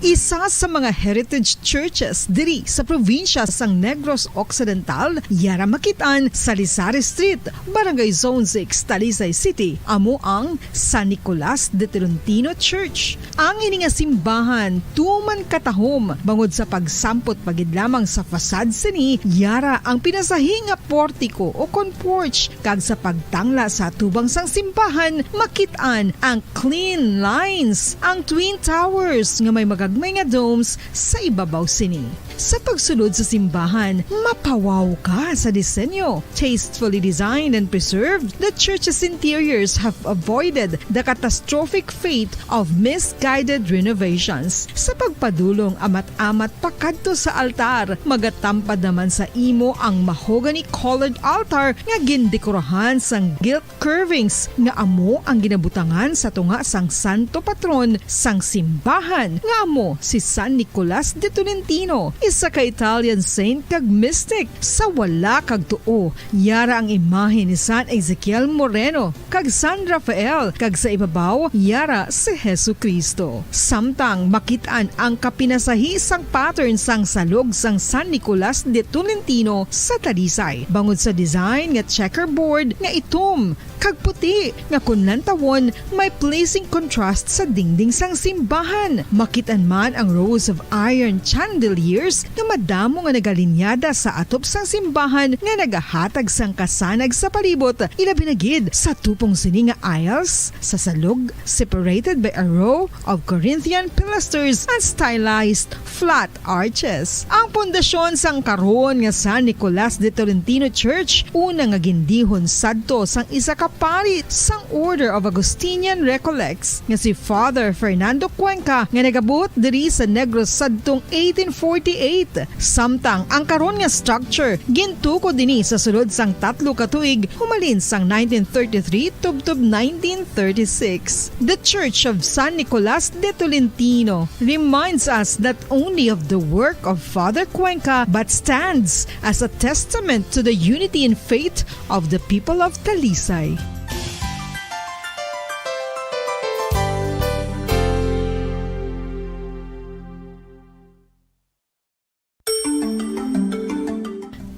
Isa sa mga heritage churches diri sa probinsya sang Negros Occidental, yara makit-an sa Lisari Street, Barangay Zone six, Talisay City, amo ang San Nicolas de Tolentino Church. Ang ini nga simbahan tuman katahom bangod sa pagsampot pa gid lamang sa facade sini, yara ang pinasahi nga portico o kon porch, kag sa pagtangla sa atubang sang simbahan, makit-an ang clean lines, ang twin towers nga may magagmay nga domes sa ibabaw sini. Sa pagsulod sa simbahan, mapawaw ka sa disenyo. Tastefully designed and preserved, the church's interiors have avoided the catastrophic fate of misguided renovations. Sa pagpadulong amat-amat pakadto sa altar, magatampad naman sa imo ang mahogany-colored altar nga gindekorahan sang gilt curvings nga amo ang ginabutangan sa tunga sang santo patron sang simbahan, nga amo si San Nicolas de Tolentino, isa ka Italian saint kag mystic. Sa wala kag tuo, yara ang imahe ni San Ezekiel Moreno kag San Rafael, kag sa ibabaw, yara si Jesu-Cristo. Samtang makit-an ang kapinasahi sang pattern sang salog sang San Nicolas de Tolentino sa Talisay, bangod sa design nga checkerboard nga itom kag puti nga kon lantawon may pleasing contrast sa dingding sang simbahan. Makit-an man ang rows of iron chandeliers nga madamo nga nagalinyada sa atop sang simbahan nga nagahatag sang kasanag sa palibot, ilabi na gid sa tupong sini nga aisles sa salog, separated by a row of Corinthian pilasters and stylized flat arches. Ang pundasyon sang karon nga San Nicolas de Tolentino Church, una nga gindihon sadto sang isa ka pari sang Order of Augustinian Recollects nga si Father Fernando Cuenca, nga nagabuot diri sa Negros sadtong eighteen forty-eight. Samtang ang karon nga structure gintukod ini sa sulod sang tatlo ka tuig, humalin sang nineteen thirty-three tubtob nineteen thirty-six. The Church of San Nicolas de Tolentino reminds us not only of the work of Father Cuenca but stands as a testament to the unity in faith of the people of Talisay.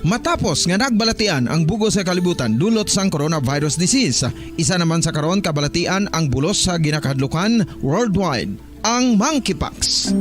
Matapos nga nagbalatian ang bug-os nga kalibutan dulot sang coronavirus disease, isa naman sa karon kabalatian ang bulos sa ginakahadlukan worldwide, ang monkeypox.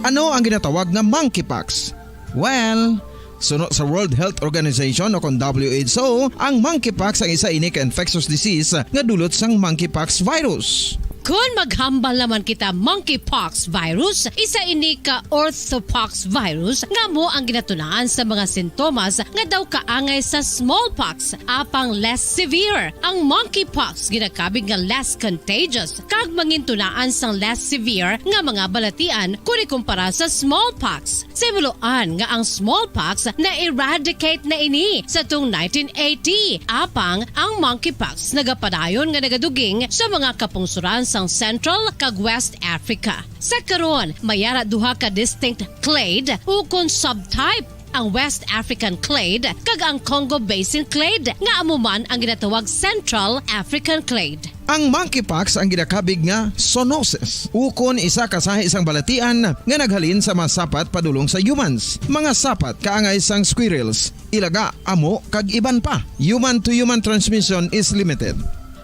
Ano ang ginatawag nga monkeypox? Well, Suno sa World Health Organization o kon W H O, ang monkeypox ang isa ini ka infectious disease nga dulot sang monkeypox virus. Kon maghambal naman kita monkeypox virus, isa ini ka orthopox virus nga amo ang ginatunaan sa mga sintomas nga daw kaangay sa smallpox, apang less severe. Ang monkeypox ginakabig nga less contagious kag mangintunaan sang less severe nga mga balatian kon ikumpara sa smallpox. Sa hibaluan nga ang smallpox na-eradicate na ini sa tung nineteen eighty, apang ang monkeypox nagapadayon nga nagaduging sa mga kapungsoran sang Central kag West Africa. Sa karon, may ara duha ka distinct clade ukon subtype, ang West African clade kag ang Congo Basin clade, nga amo man ang ginatawag Central African clade. Ang monkeypox ang ginakabig nga zoonosis, ukon isa ka sahi sang balatian nga naghalin sa mga sapat padulong sa humans. Mga sapat kaangay sang squirrels, ilaga, amo, kag iban pa. Human to human transmission is limited.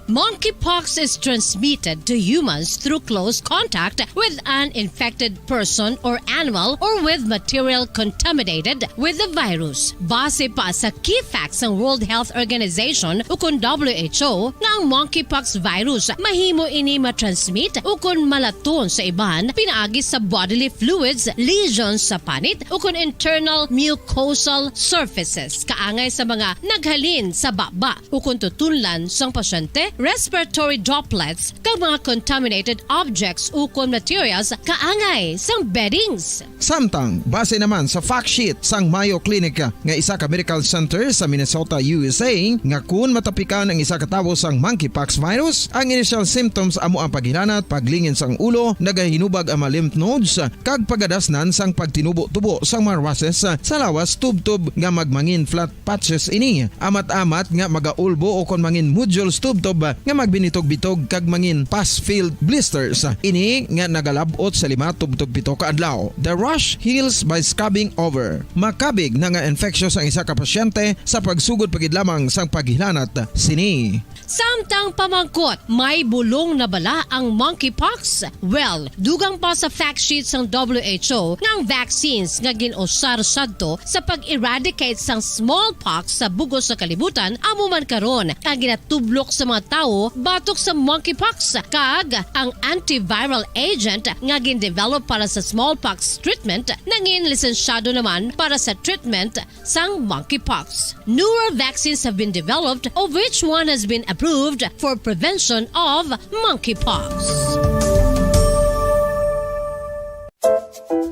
Monkeypox is transmitted to humans through close contact with an infected person or animal or with material contaminated with the virus. Base pa sa key facts sang World Health Organization ukon W H O nga ang monkeypox virus mahimo ini matransmit ukon malaton sa iban pinaagi sa bodily fluids, lesions sa panit ukon internal mucosal surfaces kaangay sa mga naghalin sa baba ukon tutunlan sang pasyente, respiratory droplets, kag mga contaminated objects ukon materials kaangay sang beddings. Samtang, base naman sa fact sheet sang Mayo Clinic nga isa ka medical center sa Minnesota, U S A, nga kun matapikan ang isa ka tawo sang monkeypox virus, ang initial symptoms amo ang paghilanat, paglingin sang ulo, nagahinubag ang mga lymph nodes, kag pagadasnan sang pagtinubo-tubo sang mga rushes sa lawas tubtob nga magmangin flat patches ini, amat-amat nga magaulbo ukon mangin nodules tubtob nga magbinitog-bitog kag mangin pus-filled blisters. Ini nga nagalab-ot sa lima tubtob pito ka adlaw. The rash heals by scabbing over. Makabig na nga infectious ang isa ka pasyente sa pagsugod pa gid lamang sang paghilanat sini. Samtang pamangkot, may bulong na bala ang monkeypox? Well, dugang pa sa fact sheet sang W H O nga ang vaccines nga gin-usar sadto sa pag-eradicate sang smallpox sa bug-os nga kalibutan amo man karon ang ginatublok sa mga tawo batok sa monkeypox, kag ang antiviral agent nga gin-develop para sa smallpox treatment nangin lisensyado naman para sa treatment sang monkeypox. Newer vaccines have been developed, of which one has been approved for prevention of monkeypox.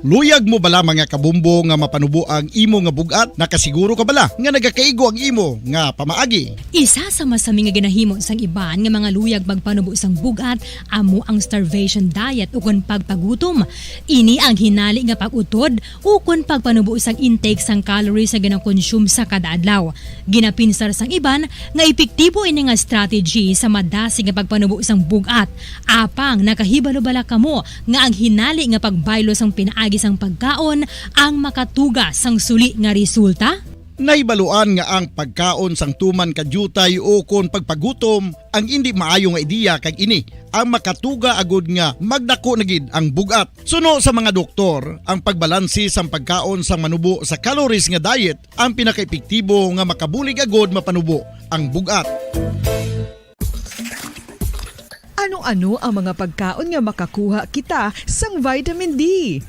Luyag mo bala, mga kabombo, nga mapanubo ang imo nga bug-at? Nakasiguro ka bala nga nagakaigo ang imo nga pamaagi? Isa sa masami nga ginahimo sang iban nga mga luyag magpanubo sang bug-at amo ang starvation diet ukon pagpagutom. Ini ang hinali nga pag-utod ukon pagpanubo sang intake sang calories nga ginakonsume sa kada adlaw. Ginapinsar sang iban nga epektibo ini nga strategy sa madasig nga pagpanubo sang bug-at. Apang nakahibalo bala kamo nga ang hinali nga pagbaylo sang pinaagi sang pagkaon ang makatuga sang suli nga resulta? Nahibaluan nga ang pagkaon sang tuman ka diutay ukon pagpagutom ang indi maayo nga ideya, kag ini ang makatuga agud nga magdako na gid ang bug-at. Suno sa mga doktor, ang pagbalanse sang pagkaon sang manubo sa calories nga diet ang pinakaepektibo nga makabulig agud mapanubo ang bug-at. Ano-ano ang mga pagkaon nga makakuha kita sang vitamin D?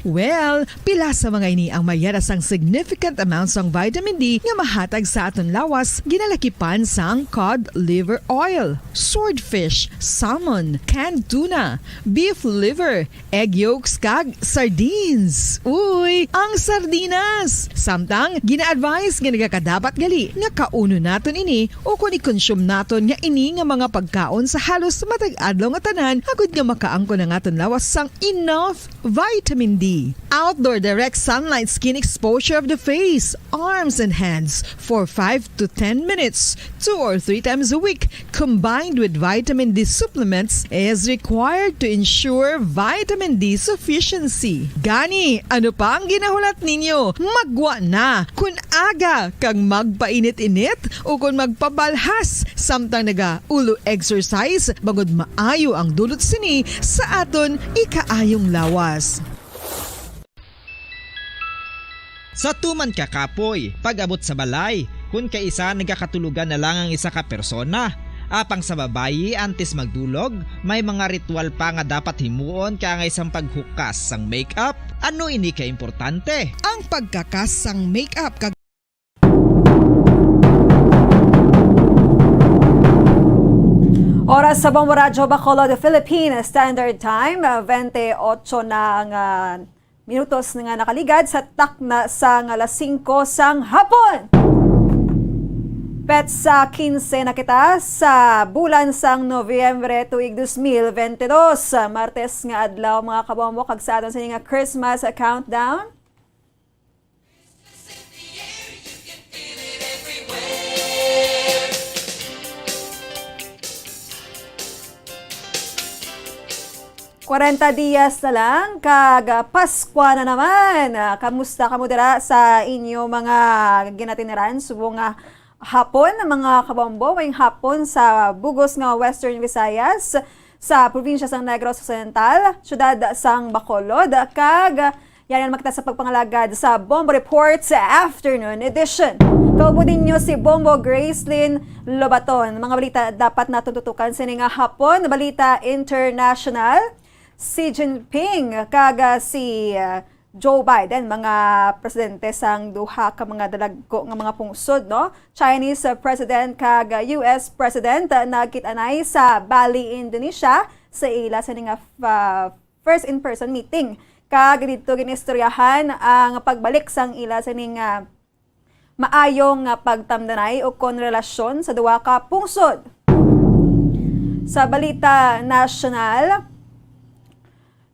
Well, pila sa mga ini ang may ara sang significant amount sang vitamin D nga mahatag sa aton lawas, ginalakipan sang cod liver oil, swordfish, salmon, canned tuna, beef liver, egg yolks, kag sardines. Uy, ang sardinas! Samtang, gina-advise nga nagakadapat gali nga kaunon naton ini ukon i-consume naton nga ini nga mga pagkaon sa halos matag adlaw nga tanan, agud nga makaangkon ang aton lawas sang enough vitamin D. Outdoor direct sunlight skin exposure of the face, arms, and hands for five to ten minutes, two or three times a week, combined with vitamin D supplements, is required to ensure vitamin D sufficiency. Gani, ano pa ang ginahulat ninyo? Maggwa na! Kon aga kag magpainit-init ukon magpabalhas samtang naga-ulo exercise, bangod maayo ang dulot sini sa aton ikaayong lawas. Sa tuman ka kapoy, pag-abot sa balay, kun kaisa nagakatulogan na lang ang isa ka persona. Apang sa babayi, antes magdulog, may mga ritual pa nga dapat himuon, kaangay sang paghukas sang makeup. Ano ini ka importante? Ang pagkakas sang makeup kag Oras sa Bombo Radyo Bacolod, Philippine Standard Time, ah, twenty-eight na nga minutos nga nakaligad sa takna sang alas singko sang hapon. Petsa quince na kita sa bulan sang Nobyembre tuig dos mil bente dos. Martes nga adlaw, mga kabombo, kag sa aton sini nga Christmas countdown. Kwarenta dias na lang kag Paskwa na naman. Ah, kamusta kamo dira sa inyo mga ginatiniran? Subong nga hapon, mga kabombo, may hapon sa bugos nga Western Visayas, sa probinsya sang Negros Occidental, siyudad sang Bacolod, kag yan ang makita sa pagpangalagad sa Bombo Report sa Afternoon Edition. Kaupo ninyo si Bombo Gracelyn Lobaton. Mga balita dapat naton tutukan sini nga hapon. Balita international, Xi Jinping kag, ah, si, ah, Joe Biden, mga presidente sang duha ka mga dalagko nga mga pungsod, no? Chinese, ah, president kag, ah, U S president, ah, nagkit-anay sa Bali, Indonesia, sa ila sini nga, ah, first in-person meeting. Kag didto ginistoryahan ang pagbalik sang ila sini nga maayo nga pagtamdanay o kon relasyon sa duha ka pungsod. Sa balita nasyonal,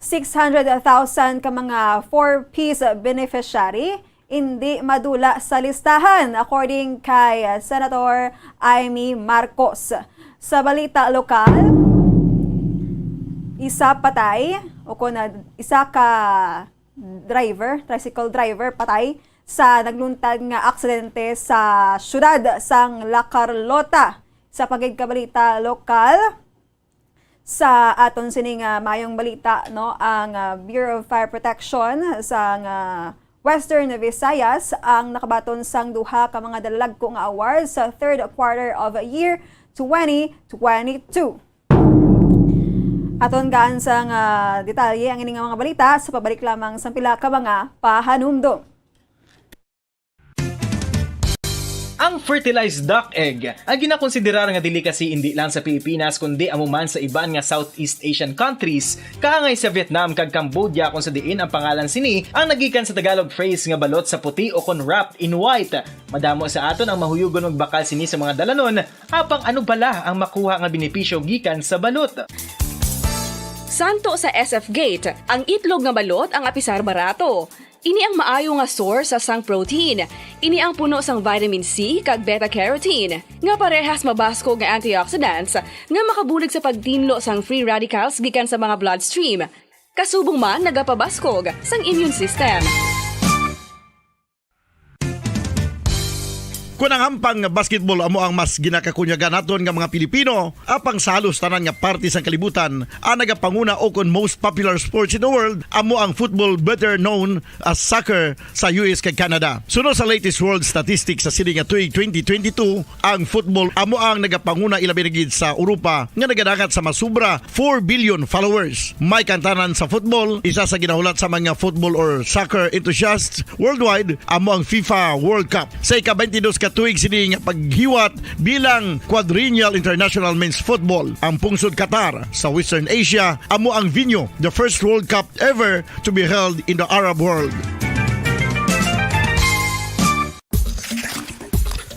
six hundred thousand ka mga four Ps beneficiary indi madula sa listahan, according kay Senator Imee Marcos. Sa balita lokal, isa patay o kon, ah, isa ka driver, tricycle driver, patay sa nagluntad nga aksidente sa siyudad sang La Carlota. Sa pagigkabalita lokal, sa aton sini nga mayong balita, no, ang, ah, Bureau of Fire Protection sang, ah, Western Visayas ang nakabaton sang duha ka mga dalagko nga awards sa third quarter of year twenty twenty-two. Aton gaan sang, ah, detalye ang ini nga mga balita sa pabalik lamang sang pila ka mga pahanumdom. Ang fertilized duck egg ay ginakonsiderar nga delicacy indi lang sa Pilipinas kundi amo man sa iban nga Southeast Asian countries, kaangay sa Vietnam kag Cambodia, kung sa diin ang pangalan sini ang nagikan sa Tagalog phrase nga balot sa puti o kon wrapped in white. Madamo sa aton ang mahuyugon magbakal sini sa mga dalanon, apang ano bala ang makuha nga benepisyo gikan sa balot? Santo sa S F Gate, ang itlog nga balot ang apisar barato. Ini ang maayo nga source sang protein. Ini ang puno sang vitamin C kag beta carotene, nga parehas mabaskog nga antioxidants nga makabulig sa pagtinlo sang free radicals gikan sa mga bloodstream. Kasubong man nagapabaskog sang immune system. Kon ang hampang nga basketball amo ang mas ginakakunyagan naton nga mga Pilipino, apang sa halos tanan nga parte sang kalibutan, ang nagapanguna o kon most popular sports in the world amo ang football, better known as soccer, sa U S kag Canada. Suno sa latest world statistics sa sini nga tuig twenty twenty-two, ang football amo ang nagapanguna, ilabi na gid sa Europa, nga nagadangat sa masubra four billion followers. May kantanan sa football, isa sa ginahulat sa mga football or soccer enthusiasts worldwide, amo ang FIFA World Cup. Sa ika-twenty-dos ka tuig sini nga paghiwat bilang Quadrennial International Men's Football, ang pungsod Qatar sa Western Asia amo ang venue, the first World Cup ever to be held in the Arab world.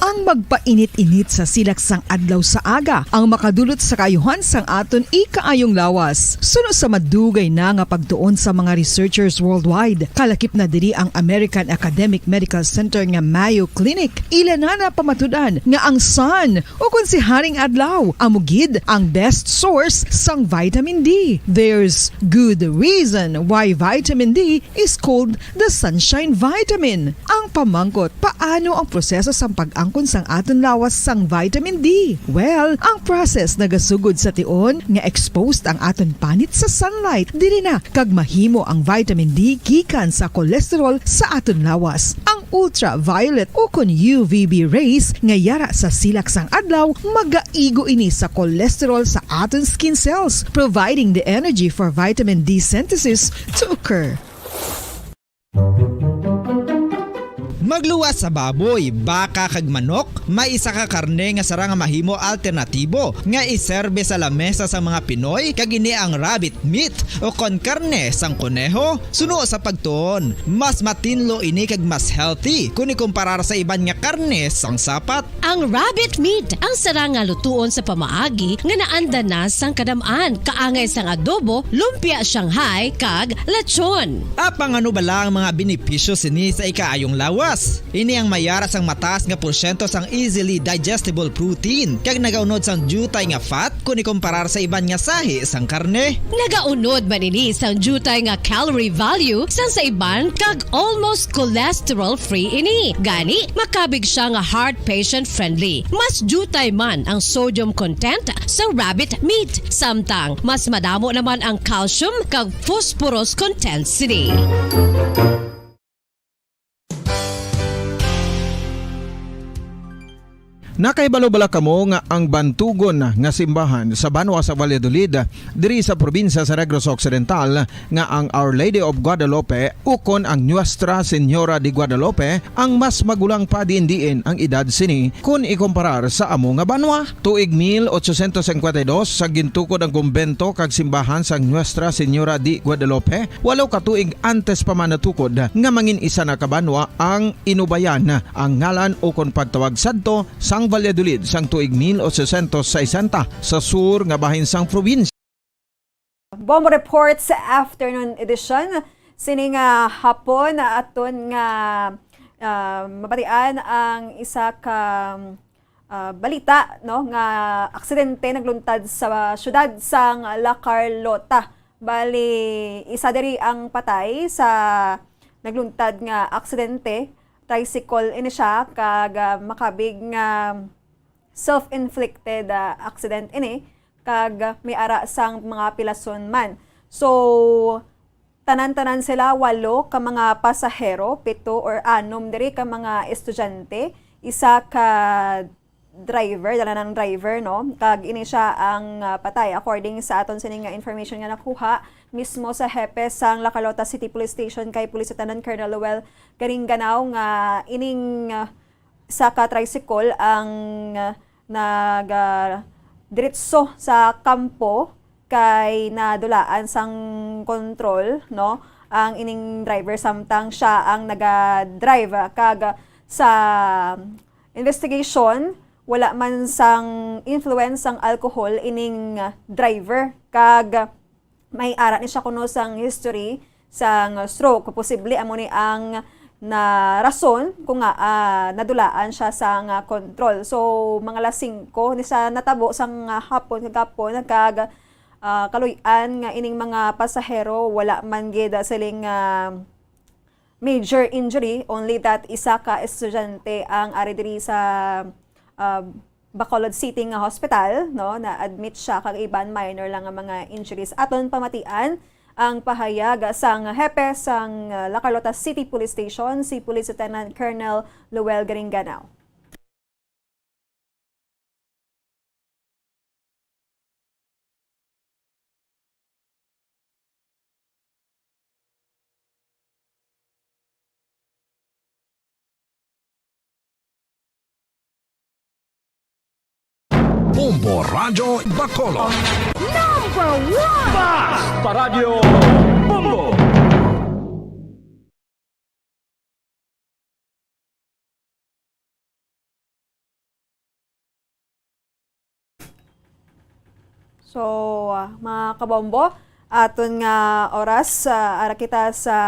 Ang magpainit-init sa silak sang adlaw sa aga ang makadulot sa kaayuhan sang aton ikaayong lawas. Suno sa madugay na nga pagtuon sa mga researchers worldwide, kalakip na diri ang American Academic Medical Center nga Mayo Clinic. Ila na napamatud-an nga ang sun, o kon si Haring Adlaw, amo gid ang best source sang vitamin D. There's good reason why vitamin D is called the sunshine vitamin. Ang pamangkot, paano ang proseso sang pag-angkon sang aton lawas sang vitamin D? Well, ang process nagasugod sa tion nga exposed ang aton panit sa sunlight. Diri na kag mahimo ang vitamin D gikan sa cholesterol sa aton lawas. Ang ultraviolet ukon U V B rays nga yara sa silak sang adlaw magaigo ini sa cholesterol sa aton skin cells, providing the energy for vitamin D synthesis to occur. Magluwas sa baboy, baka, kag manok, may isa ka karne nga sarang nga mahimo alternatibo nga iserbe sa lamesa sang mga Pinoy, kag ini ang rabbit meat o kon karne sang koneho. Suno sa pagtuon, mas matinlo ini kag mas healthy kon ikumparar sa iban nga karne sang sapat. Ang rabbit meat ang sarang nga lutuon sa pamaagi nga naanda na sang kadam-an, kaangay sang adobo, lumpia Shanghai, kag lechon. Apang ano bala ang mga benepisyo sini sa ikaayong lawas? Ini ang mayara sang mataas nga porsyento sang easily digestible protein, kag nagaunod sang diutay nga fat kon ikumparar sa iban nga sahi sang karne. Nagaunod man ini sang diutay nga calorie value sang sa iban, kag almost cholesterol-free ini. Gani, makabig siya nga heart patient-friendly. Mas diutay man ang sodium content sa rabbit meat, samtang mas madamo naman ang calcium kag phosphorus content sini. Nakahibalo bala kamo nga ang bantugon nga simbahan sa banwa sa Valladolid, diri sa probinsya sa Negros Occidental, nga ang Our Lady of Guadalupe ukon ang Nuestra Señora de Guadalupe ang mas magulang pa diin-diin ang edad sini kon ikumparar sa amo nga banwa? Tuig mil ochocientos cincuenta y dos sa gintukod ang kumbento kag simbahan sang Nuestra Señora de Guadalupe, walo ka tuig antes pa man natukod nga mangin isa na ka banwa ang Inubayan, ang ngalan ukon pagtawag sadto sang Valladolid sang tuig mil ochocientos sesenta sa sur nga bahin sang probinsya. Bombo Report sa afternoon edition. Sini nga hapon, aton nga, ah, mabatian ang isa ka, ah, balita, no, nga aksidente nagluntad sa siyudad sang La Carlota. Bali, isa diri ang patay sa nagluntad nga aksidente. Tricycle ini siya, kag, ah, makabig nga self-inflicted, ah, accident ini, kag may ara sang mga pilason man. So, tanan-tanan sila walo ka mga pasahero, pito or anom diri ka mga estudyante, isa ka driver, dala ng driver, no? Kag ini siya ang, ah, patay. According sa aton sini nga information nga nakuha mismo sa hepe sang La Carlota City Police Station kay Police Lieutenant Colonel Lowell Garingganao, nga ining, ah, sa ka tricycle ang, ah, nag, ah, diretso sa kampo kay nadulaan sang kontrol, no, ang ining driver, samtang siya ang naga-drive. Kag sa investigation, wala man sang influence sang alcohol ining driver, kag may ara ni siya kuno sang history sang stroke. Posible amo ni ang na rason kung nga, ah, nadulaan siya sang, ah, kontrol. So, mga alas singko ni sa natabo sang, ah, hapon, kagapon, kag, ah, kaluy-an nga ining mga pasahero wala man gid siling, ah, major injury, only that isa ka estudyante ang ari diri sa, ah, Bacolod City nga hospital, no, na-admit siya, kag iban minor lang nga mga injuries. Aton pamatian ang pahayag sang hepe sang, uh, La Carlota City Police Station, si Police Lieutenant Colonel Lowell Garingganao. Bombo Radyo Bacolod. Number one! Basta Radyo Bombo! So, ah, mga kabombo, aton nga oras, ah, ara kita sa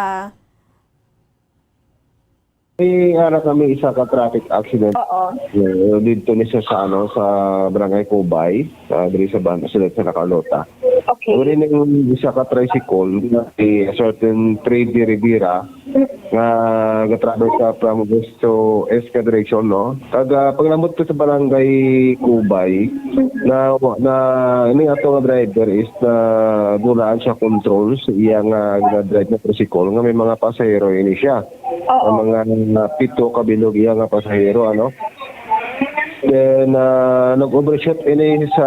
May ara kami isa ka traffic accident. Oo. Eh, dito ni sa, sa, ano, sa Barangay Cubay, ah, diri sa Ban-, sa, sa La Carlota. Okay. Uri ning isa ka tricycle, si certain Freddy Rivera, nga ga-travel sa from west to east ka direction, no? Kag, ah, paglamot ko sa Barangay Cubay, na, na, ini ato nga driver is na dulaan siya control sa iya nga gina-drive na tricycle nga may mga pasahero ini siya. Oo. Ang mga pito ka bilog iya nga pasahero, ano? Then, ah, nag-overshoot ini sa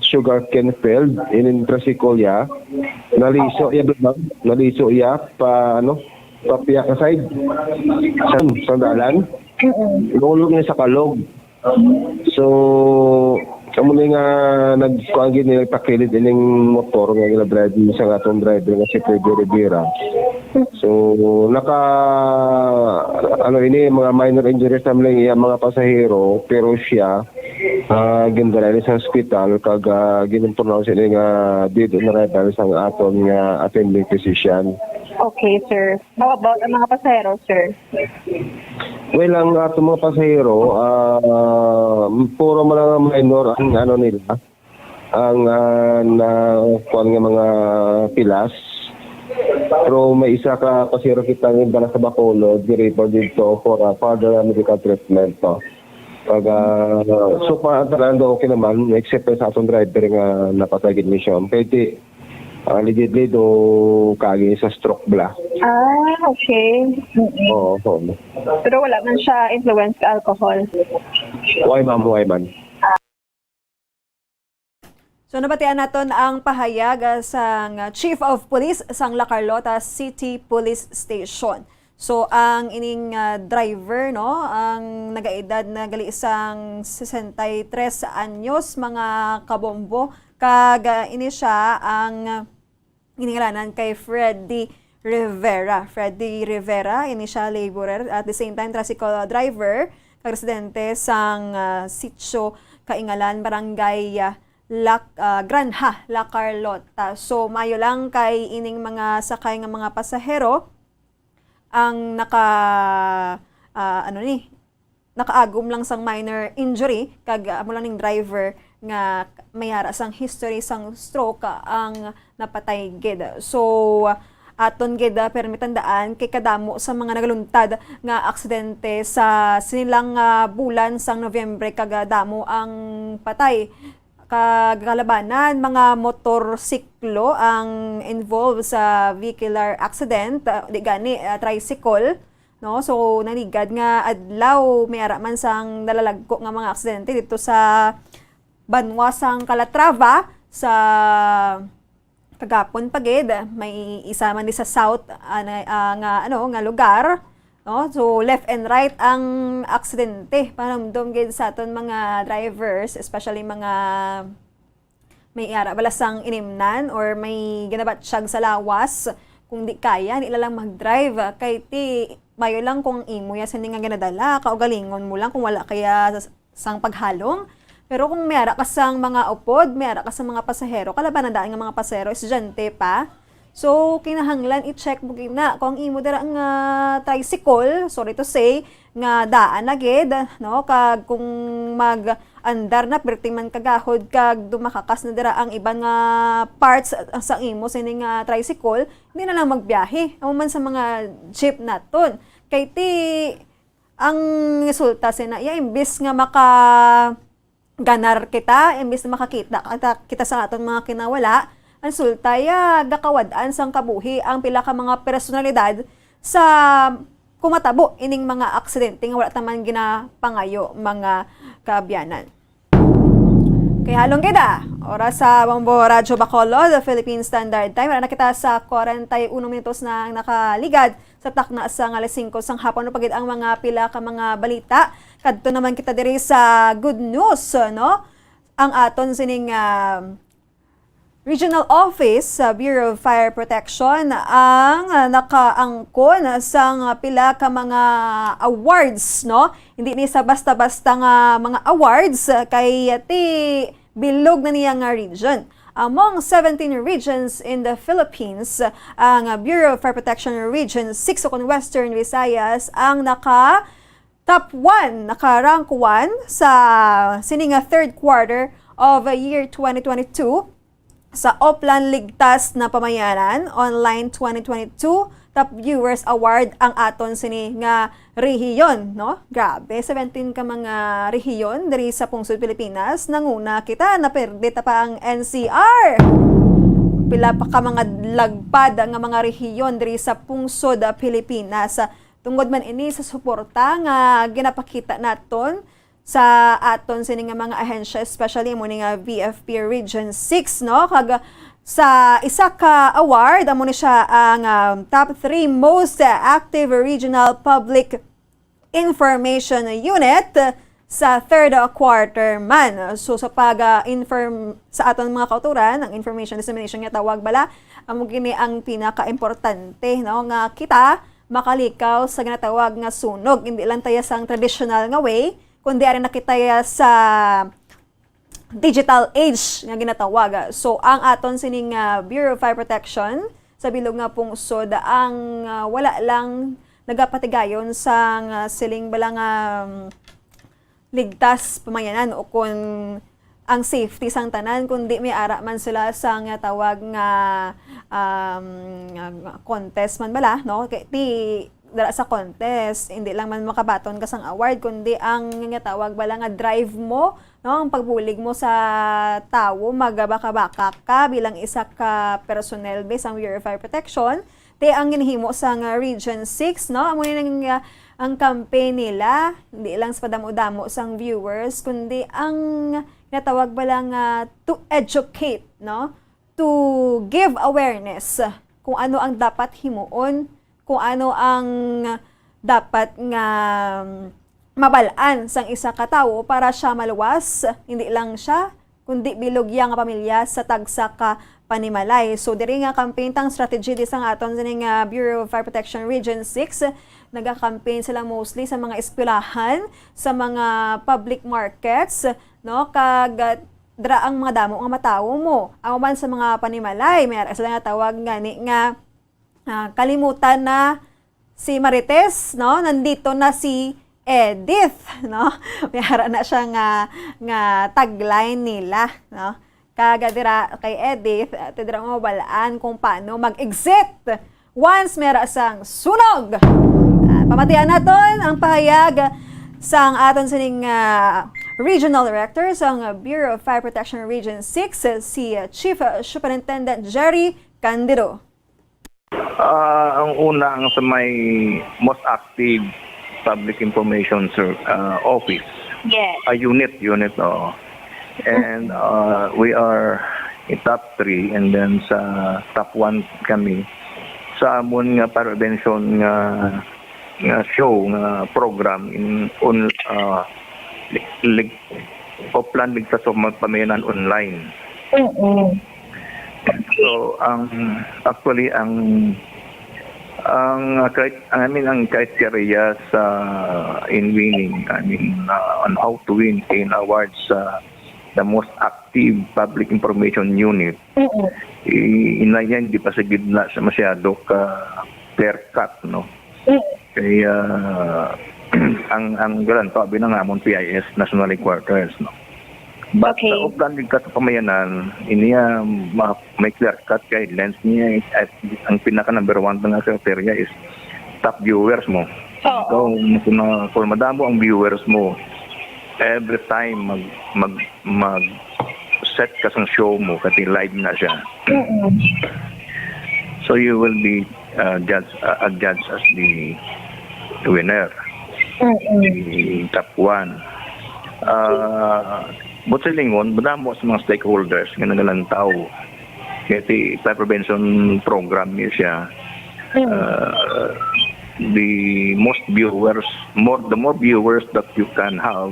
sugarcane field, ini tricycle ya. Naliso iya, bro. Naliso iya pa, ano, pa piya ka side. Sa, sa dalan. Mm-mm. Nahulog niya sa kalog. So, kamo ni nga nagkuan gid, nagtakilid ining motor nga gina-drive sa atong driver nga si Freddy Rivera. So, naka, ano ini, mga minor injuries naman lang iya mga pasahero, pero siya, ah, gindala ni sa ospital, kag, ah, gin-pronounce ini nga dead on arrival sang aton nga attending physician. Okay, sir. How about ang mga pasahero, sir? Well, ang ato mga pasahero, ah, puro man lang minor ang ano nila, ang, ah, na kuan nga mga pilas. Pero may isa ka pasahero kita nga dala sa Bacolod, diri pa dito for, ah, further medical treatment, no? Pag, ah, so far, ang tanan daw okay naman, except sa atong driver nga napatay gid ni siya. Kay di, allegedly do kagi sa stroke bala. Ah, okay. Mm-mm. Oo, oo. Pero wala man siya influence sa alcohol. Why, ma'am? Why man? So, nabatian naton ang pahayag, ah, sang Chief of Police sang La Carlota City Police Station. So, ang ining, ah, driver, no, ang nagaedad na gali sang sesenta y tres anyos, mga kabombo, kag, ah, ini siya ang giningalanan kay Freddy Rivera. Freddy Rivera, ini siya laborer, at the same time, tricycle driver, kag residente sang, ah, Sitio Kaingalan, Barangay, ah, La, ah, Granja, La Carlota. So, maayo lang kay ining mga sakay nga mga pasahero ang naka, ah, ano ni, nakaagom lang sang minor injury, kag, ah, amo lang ning driver nga may ara sang history sang stroke, ah, ang napatay gid. So, aton gid, ah, pirmi tandaan kay kadamo sa mga nagaluntad nga aksidente sa sini lang, ah, bulan sang Nobyembre, kag, ah, damo ang patay. Kag kalabanan, mga motorsiklo ang involved sa vehicular accident, ah, di gani, ah, tricycle, no? So, nanigad nga adlaw, may ara man sang nalalagko nga mga aksidente dito sa banwa sang Calatrava, sa kagapon pa gid, may isa man ni sa south, ah, na, ah, nga, ano, nga lugar, no? So, left and right ang aksidente. Panumdom gid sa aton mga drivers, especially mga may ara bala sang inimnan or may ginabatsyag sa lawas. Kung di kaya, di na lang mag-drive. Kay ti, mayo lang kung imo ya sini nga ginadala, kaugalingon mo lang kung wala kaya sa, sang paghalong. Pero kung may ara ka sang mga upod, may ara ka sang mga pasahero, kalabanan daan nga mga pasahero, estudyante pa. So, kinahanglan i-check mo gid na kung ang imo dira nga tricycle, sorry to say, nga daan na gid, no? Kag kung mag-andar na, perti man kagahod kag dumakakas na dira ang iban nga parts sa imo sini nga tricycle, hindi na lang magbiyahe. Amo man sa mga jeep naton. Kay ti, ang resulta sina iya, imbis nga makaganar kita, imbis na makakita kita, kita sa aton mga kinawala, ang resulta iya, gakawad-an sang kabuhi ang pila ka mga personalidad sa kumatabo ining mga aksidente nga wala ta man ginapangayo, mga kaabyanan. Kay halong kita, oras sa Bombo Radyo Bacolod, Philippine Standard Time. Wala na kita sa kwarenta y uno minutos na ang nakaligad sa takna sang alas singko sang hapon. Ano pa gid ang mga pila ka mga balita? Kadto naman kita diri sa good news, no? Ang aton sining, ah, Regional Office sa Bureau of Fire Protection ang, ah, nakaangkon sang pila ka mga awards, no? Hindi ni sa basta-basta nga mga awards, ah, kay ti bilog na niya nga region. Among seventeen regions in the Philippines, ang Bureau of Fire Protection Region six o kon Western Visayas ang naka top one, naka rank one sa sini nga third quarter of year twenty twenty-two sa Oplan Ligtas na Pamayanan Online twenty twenty-two Top Viewers Award ang aton sini nga rehiyon, no? Grabe, seventeen ka mga rehiyon diri sa pungsod Pilipinas. Nanguna kita, naperde ta pa ang N C R. Pila pa ka mga lagpad nga mga rehiyon diri sa pungsod, ah, Pilipinas. Tungod man ini sa suporta nga ginapakita naton sa aton sini nga mga ahensya, especially mo ni nga V F P Region six, no? Kag sa isa ka award, amo ni siya ang, um, top three most active regional public information unit sa third quarter man. So, sa pag, ah, inform sa aton mga kauturan, ang information dissemination nga tawag bala, amo gini ang pinakaimportante, no, nga kita makalikaw sa ginatawag nga sunog. Hindi lang taya sang traditional nga way, kundi ari na kita sa digital age nga ginatawag. So, ang aton sining, ah, Bureau of Fire Protection sa bilog nga pungsod ang, ah, wala lang nagapatigayon sang, ah, siling bala nga, um, ligtas pamayanan o kon ang safety sang tanan, kundi may ara man sila sa nga tawag nga, um, nga contest man bala, no? Kay ti dira sa contest, hindi lang man makabaton ka sang award, kundi ang nga tawag bala nga drive mo, no? Ang pagbulig mo sa tawo, magabaka-baka ka bilang isa ka personnel be sang Bureau of Fire Protection. Te ang ginhimo sang Region six, no? Amo ni nga ang campaign nila, hindi lang sa padamo-damo sang viewers, kundi ang natawag bala nga to educate, no? To give awareness kung ano ang dapat himuon, kung ano ang dapat nga mabal-an sang isa ka tawo para siya maluwas, hindi lang siya, kundi bilog iya nga pamilya sa tagsa ka panimalay. So, diri nga campaign tang strategy di sang aton sini nga Bureau of Fire Protection Region six, naga-campaign sila mostly sa mga eskwelahan, sa mga public markets, no? Kag, ah, dira ang mga damo nga matawo mo. Amo man sa mga panimalay, may ara sila nga tawag gani nga, ah, kalimutan na si Marites, no? Nandito na si Edith, no? May ara na siya nga, nga tagline nila, no? Kag dira kay Edith, ah, ti dira mo mabalaan kung paano mag-exit once may ara sang sunog. Ah, pamatian naton ang pahayag sang aton sining, ah, Regional Director sang Bureau of Fire Protection Region six, si, ah, Chief Superintendent Jerry Candido. Ah, ang una, ang sa may most active public information ser-, ah, office. Yes. A unit, unit, oo. And, ah, we are in top three, and then sa top one kami sa amon nga prevention nga, nga show, nga program in on, ah, lig-, lig-, Oplan Ligtas sa Pamayanan online. Mm-mm. So, ang, actually, ang, ang, uh, crit-, I mean, ang criteria sa, in winning, I mean, uh, on how to win, in awards sa the most active public information unit, Mm-mm. i-, ina yan, di pa sa gid na siya masyado ka clear cut, no? Mm. Kaya, ang, ang galanto, abi na nga amon P I S, National Headquarters, no? But Okay. Sa Oplan Ligtas sa Pamayanan, iniya, ma-, may clear cut guidelines niya. At ang pinaka number one na criteria is top viewers mo. Oo. So, kung, kung madamo ang viewers mo, every time mag, mag, mag set ka sang show mo, kasi live na siya. Mm-mm. So you will be, uh, judge, uh, a judge as the winner. Mm-mm. The top one. Uh, but sa lingon, madamo sa mga stakeholders nga nagalantaw. Kasi sa prevention program niya siya, Mm. uh, the most viewers, more, the more viewers that you can have,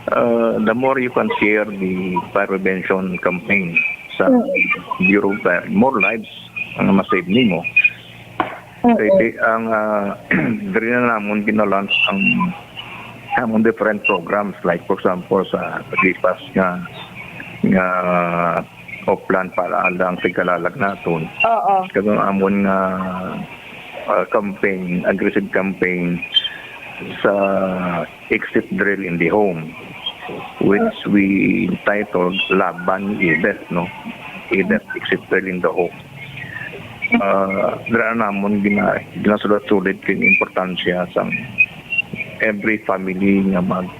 uh, the more you can share the fire prevention campaign sa Mm. Bureau of Fire. More lives ang ma-save nimo. Mm. Kay di-, ang, ah, diri na namon gina-launch ang, ang different programs. Like, for example, sa Lipas nga, nga Oplan para alang sa kalalag naton. Oo. Kag ang amon nga ah, campaign, aggressive campaign sa exit drill in the home, which we entitled Laban Edith, no? Edith Exit Drill in the Home. Ah, dira namon gina, ginasulat-sulit kay importansya sang every family nga mag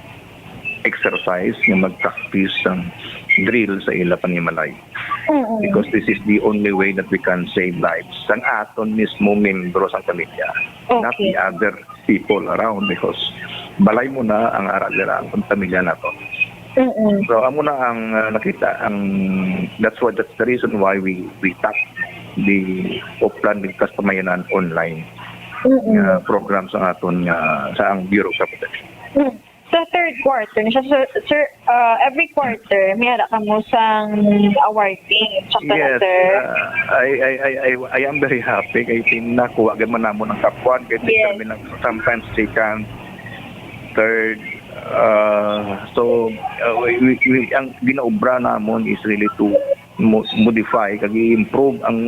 exercise, nga mag-practice sang drill sa ila panimalay. Mm-mm. Because this is the only way that we can save lives. Sang aton mismo membro sang pamilya, not Okay. the other people around, because balay mo na ang ara nila, ang pamilya nato. Mm-mm. So amo na ang ah, nakita ang that's what that's the reason why we we tap the Oplan Ligtas Pamayanan online Mm-mm. nga program sa aton nga sa ang Bureau of Protection. Mm. Sa third quarter, siya, sir, sir, ah, every quarter, may ara kamo sang awarding. Sakto na, Yes, sir? uh, I, I, I, I, I am very happy kay nakuha gid man namon ang top one kay Yes. kami nag sometimes second, third. Uh, so uh, we, we, we, ang ginaobra namon is really to mo- modify kag i-improve ang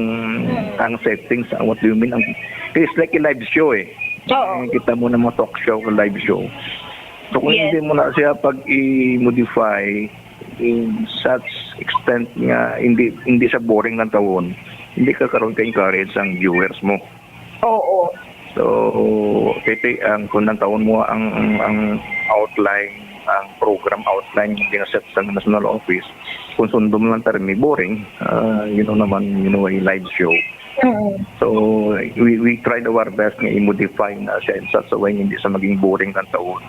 ang settings, ang what do you mean, ang it's like a live show eh. Oo. Eh, kita mo na mga talk show, live show. So kung Yes. hindi mo na siya pag i-modify in such extent nga hindi hindi siya boring ng tawon, hindi ka karon ka-encourage ang viewers mo. Oo. So, kay ang kung ang tawon mo ang ang, ang outline, ang program outline nga ginaset sa national office, kung sundo mo lang termi boring, ah, you know naman, you know, a live show. Mm-mm. So we we tried our best nga i-modify na siya in such a way nga hindi siya maging boring ng tawon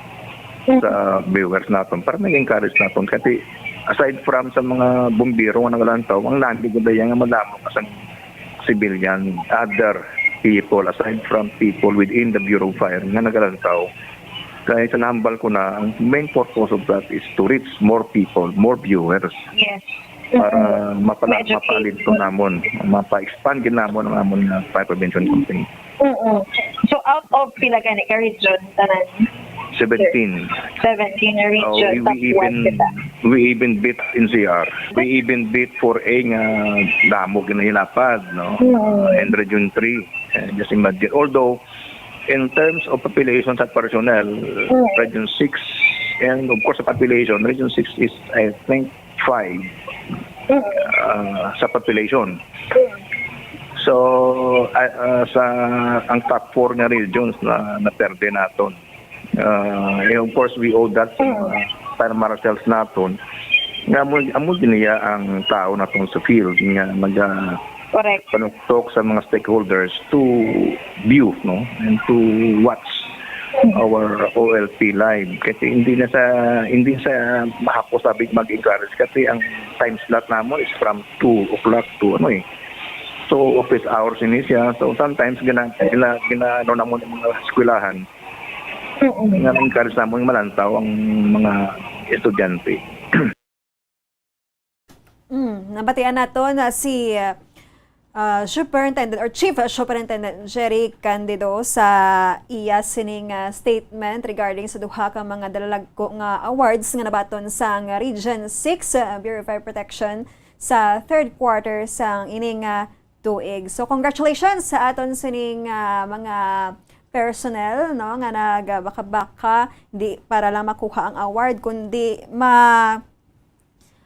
sa viewers naton para mag-encourage naton kasi aside from sa mga bumbero nga nagalantaw, ang nami gud nga madamo ka sang civilian, other people aside from people within the Bureau of Fire nga nagalantaw. Kay sa nahambal ko na ang main purpose of that is to reach more people, more viewers Yes. para mapala Ma-educate. Mapalito namon, mapa-expand gid namon ang amon nga fire prevention campaign. Mm-mm. So, out of pila gani ka region, tanan? Seventeen. Seventeen na Oh, region, we, top we one even kita. We even beat N C R. We even beat four A nga damo ginahinapad, no? Mm. And Region three. Eh, just imagine. Although, in terms of population sa personnel, Mm. Region six, and of course, sa population, Region six is, I think, five Mm. ah, sa population. Mm. So, ah, ah, sa ang top four nga regions na naperde naton. Ah, and of course, we owe that sa mga fire marshals naton. Nga amo, amo din niya ang tao naton sa field nga mag ah, Correct. panuktok sa mga stakeholders to view, no, and to watch our O L P live kasi hindi na sa hindi sa mahapos sabi mag-encourage kasi ang time slot namo is from two o'clock to ano eh, so office hours ini siya, so sometimes gina, gina, gina ano namo ng mga eskwelahan Mm-mm. nga encourage namo yung malantaw ang mga estudyante. Mm, nabatian nato na si uh, Superintendent or Chief Superintendent Jerry Candido sa iya sining uh, statement regarding sa duha ka mga dalalagko nga awards nga nabaton sang Region six uh, Bureau of Fire Protection sa third quarter sang ining uh, tuig. So congratulations sa aton sining uh, mga personnel, no, nga nagbakabaka di para lang makuha ang award kundi ma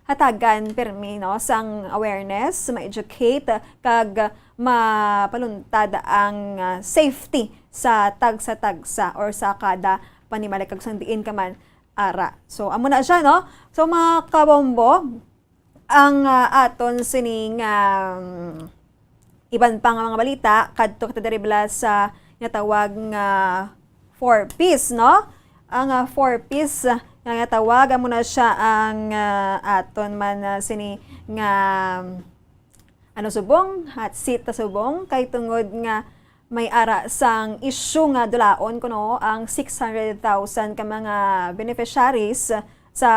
hatagan pirmi, no, sang awareness, ma-educate kag mapaluntad ang ah, safety sa tagsa-tagsa or sa kada panimalay kag sang diin ka man ara. So amo na siya, no? So mga kabombo, ang ah, aton sining um, iban pa nga mga balita kadto kita diri bala sa nga tawag nga four Ps, no? Ang ah, four Ps ah, nga, nga tawag amo na siya ang ah, aton man ah, sini nga um, ano subong, hot seat ta subong kay tungod nga may ara sang issue nga dulaon kuno ang six hundred thousand ka mga beneficiaries sa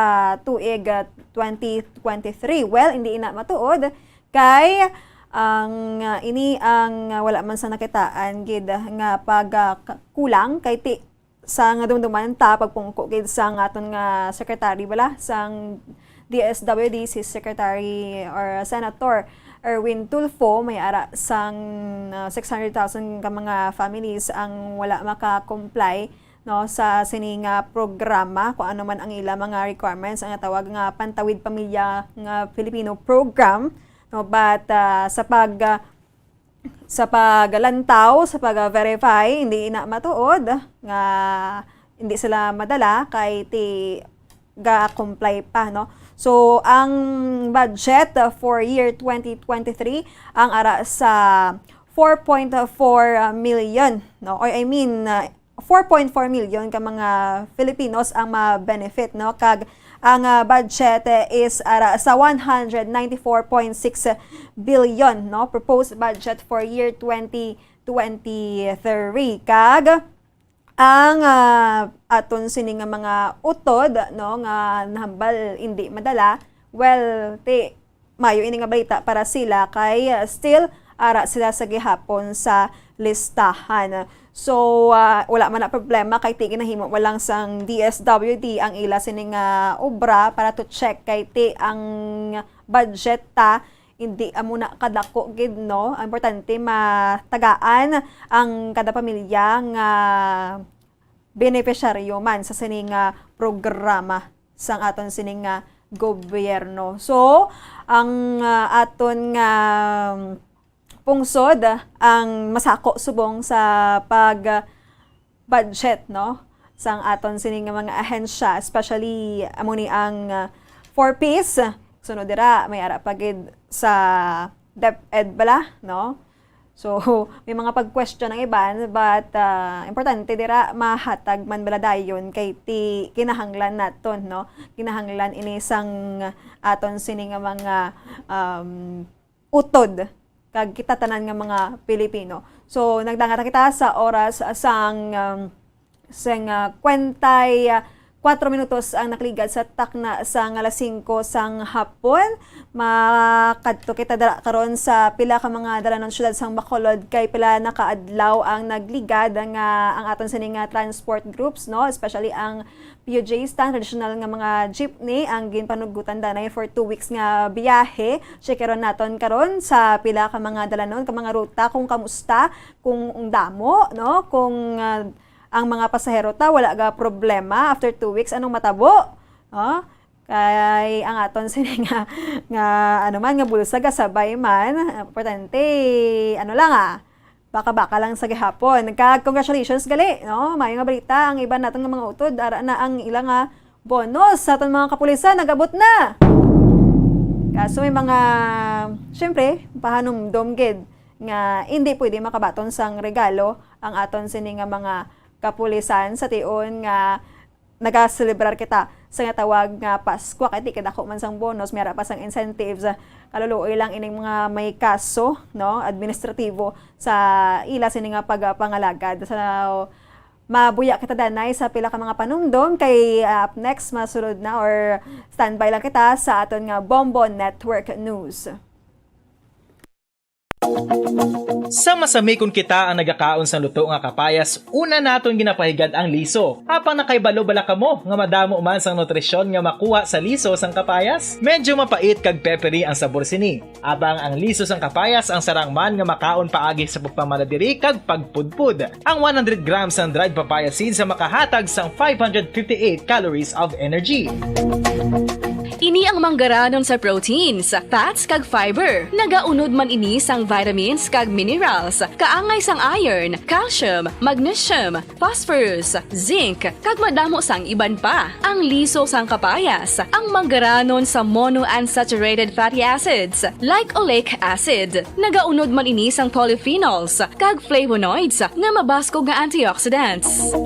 tuig ah, twenty twenty-three. Well, hindi ina matuod kay ang ah, ini ang ah, wala man sa nakitaan gid nga pagkulang kay ti sa nga dumduman ta pagpungko gid sa nga aton nga secretary bala sang D S W D, si Secretary or Senator Erwin Tulfo, may ara sang, ah, six hundred thousand ka mga families ang wala maka-comply, no, sa sini nga programa, kung ano man ang ila mga requirements, ang natawag nga Pantawid Pamilya nga Filipino Program, no, but, ah, sa pag, ah, sa paglantaw, sa pag-verify, hindi na matuod nga hindi sila madala kay ti ga-comply pa, no? So, ang budget for year twenty twenty-three ang ara sa four point four million, no? Or, I mean, uh, four point four million ka mga Filipinos ang ma-benefit, no? Kag ang, uh, budget, eh, is ara sa one hundred ninety-four point six billion, no? Proposed budget for year twenty twenty-three. Kag ang, ah, aton sini nga mga utod, no, nga nahambal hindi madala, well, ti, mayo ini nga balita para sila kay, ah, still ara sila sa gihapon sa listahan. So, ah, wala man na problema kay ti ginahimo man lang sang D S W D ang ila sini nga obra para to check kay ti ang budget ta hindi amo na kadako gid, no? Ang importante, matagaan ang kada pamilya nga benepisyaryo man sa sini nga programa sang aton sini nga gobyerno. So, ang, ah, aton nga pungsod, ah, ang masako subong sa pag, ah, budget, no, sang aton sini nga mga ahensya, especially amo ni ang, ah, four Ps. Sunod dira, may ara pa gid sa DepEd bala, no? So, may mga pag-question ang iban, but, ah, importante dira mahatag man bala dayon kay ti kinahanglan naton, no? Kinahanglan ini sang aton sini nga mga, um, utod kag kita tanan nga mga Pilipino. So, nagdangat na kita sa oras sang, um, sing, ah, kwentay, ah, kuwatro minutos ang nakaligad sa takna sang alas singko sang hapon. Makadto kita dira karon sa pila ka mga dalanon siyudad sang Bacolod kay pila na ka adlaw ang nagligad nga ang aton sini nga transport groups, no, especially ang P U J stand, traditional nga mga jeepney ang ginpanugutan danay for two weeks nga biyahe. Checkeron naton karon sa pila ka mga dalanon, ka mga ruta, kung kamusta, kung damo, no, kung, ah, ang mga pasahero ta wala ga problema after two weeks, anong matabo? No? Kay ang aton sini nga, nga ano man, nga bulsa gasabay man, importante, ano lang, ah, baka-baka lang sa gihapon. Kag congratulations gali, no? Mayo nga balita, ang iban naton nga mga utod, ara na ang ila nga bonus sa aton mga kapulisan, nag-abot na. Kaso may mga, syempre, pahanumdom gid nga hindi pwede makabaton sang regalo ang aton sini nga mga kapulisan sa tion nga nagaselebrar kita sa nga tawag nga Paskwa, kay di kadako man sang bonus, may ara pa sang incentives. Kaluluoy lang ining mga may kaso, no, administratibo sa ila sini nga pagpangalagad. So, mabuya kita danay sa pila ka mga panumdom kay, ah, up next masulod na, or standby lang kita sa aton nga Bombo Network News. Sa masamikon kita ang nagakaon sang luto nga kapayas, una naton ginapahigad ang liso. Apang nakahibalo bala kamo nga madamo man sang nutrisyon nga makuha sa liso sang kapayas? Medyo mapait kag peppery ang sabor sini. Apang ang liso sang kapayas ang sarang man nga makaon paagi sa pagpamalabiri kag pagpudpod. Ang one hundred grams sang dried papaya seeds ang makahatag sang five hundred fifty-eight calories of energy. Ini ang manggaranon sa proteins, fats kag fiber. Nagaunod man ini sang vitamins kag minerals, kaangay sang iron, calcium, magnesium, phosphorus, zinc, kag madamo sang iban pa. Ang liso sang kapayas, ang manggaranon sa monounsaturated fatty acids, like oleic acid. Nagaunod man ini sang polyphenols kag flavonoids nga mabaskog nga antioxidants.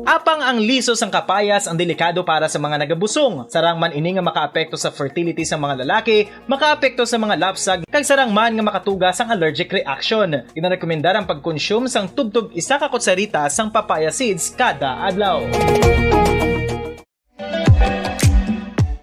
Apang ang liso sang kapayas ang delikado para sa mga nagabusong. Sarang man ini nga makaapekto sa fertility sa mga lalaki, makaapekto sa mga lapsag, kag sarang man nga makatuga sang allergic reaction. Ginarekomendar ang pagkonsume sang tubtob isa ka kutsarita sang papaya seeds kada adlaw.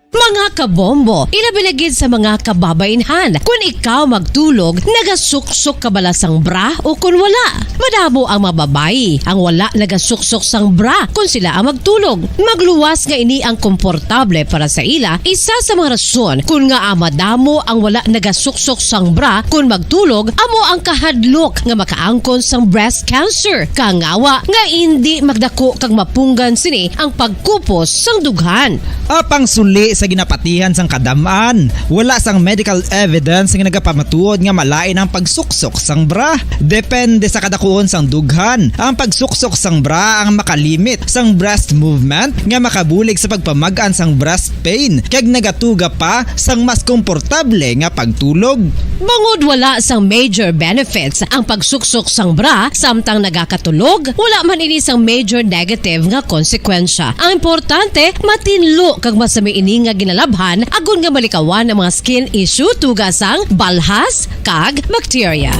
Mga Kabombo, ilabi na gid sa mga kababaynhan. Kun ikaw magtulog, nagasuksok ka bala sang bra o kun wala? Madamo ang mga babayi ang wala nagasuksok sang bra kun sila ang magtulog. Magluwas nga ini ang komportable para sa ila, isa sa mga rason kun ngaa madamo ang wala nagasuksok sang bra kun magtulog, amo ang kahadlok nga makaangkon sang breast cancer. Kangawa nga indi magdako kag mapunggan sini ang pagkupos sang dughan. Apang suli sa ginapatihan sang kadam-an, wala sang medical evidence nga nagapamatuod nga malain ang pagsuksok sang bra. Depende sa kadakuon sang dughan, ang pagsuksok sang bra ang makalimit sang breast movement nga makabulig sa pagpamag-an sang breast pain kag nagatuga pa sang mas komportable nga pagtulog. Bangod wala sang major benefits ang pagsuksok sang bra samtang nagakatulog, wala man ini sang major negative nga konsekwensya. Ang importante, matinlo kag masami ini nga ginalabhan agod nga malikawan ang mga skin issue tuga sang balhas kag bakterya.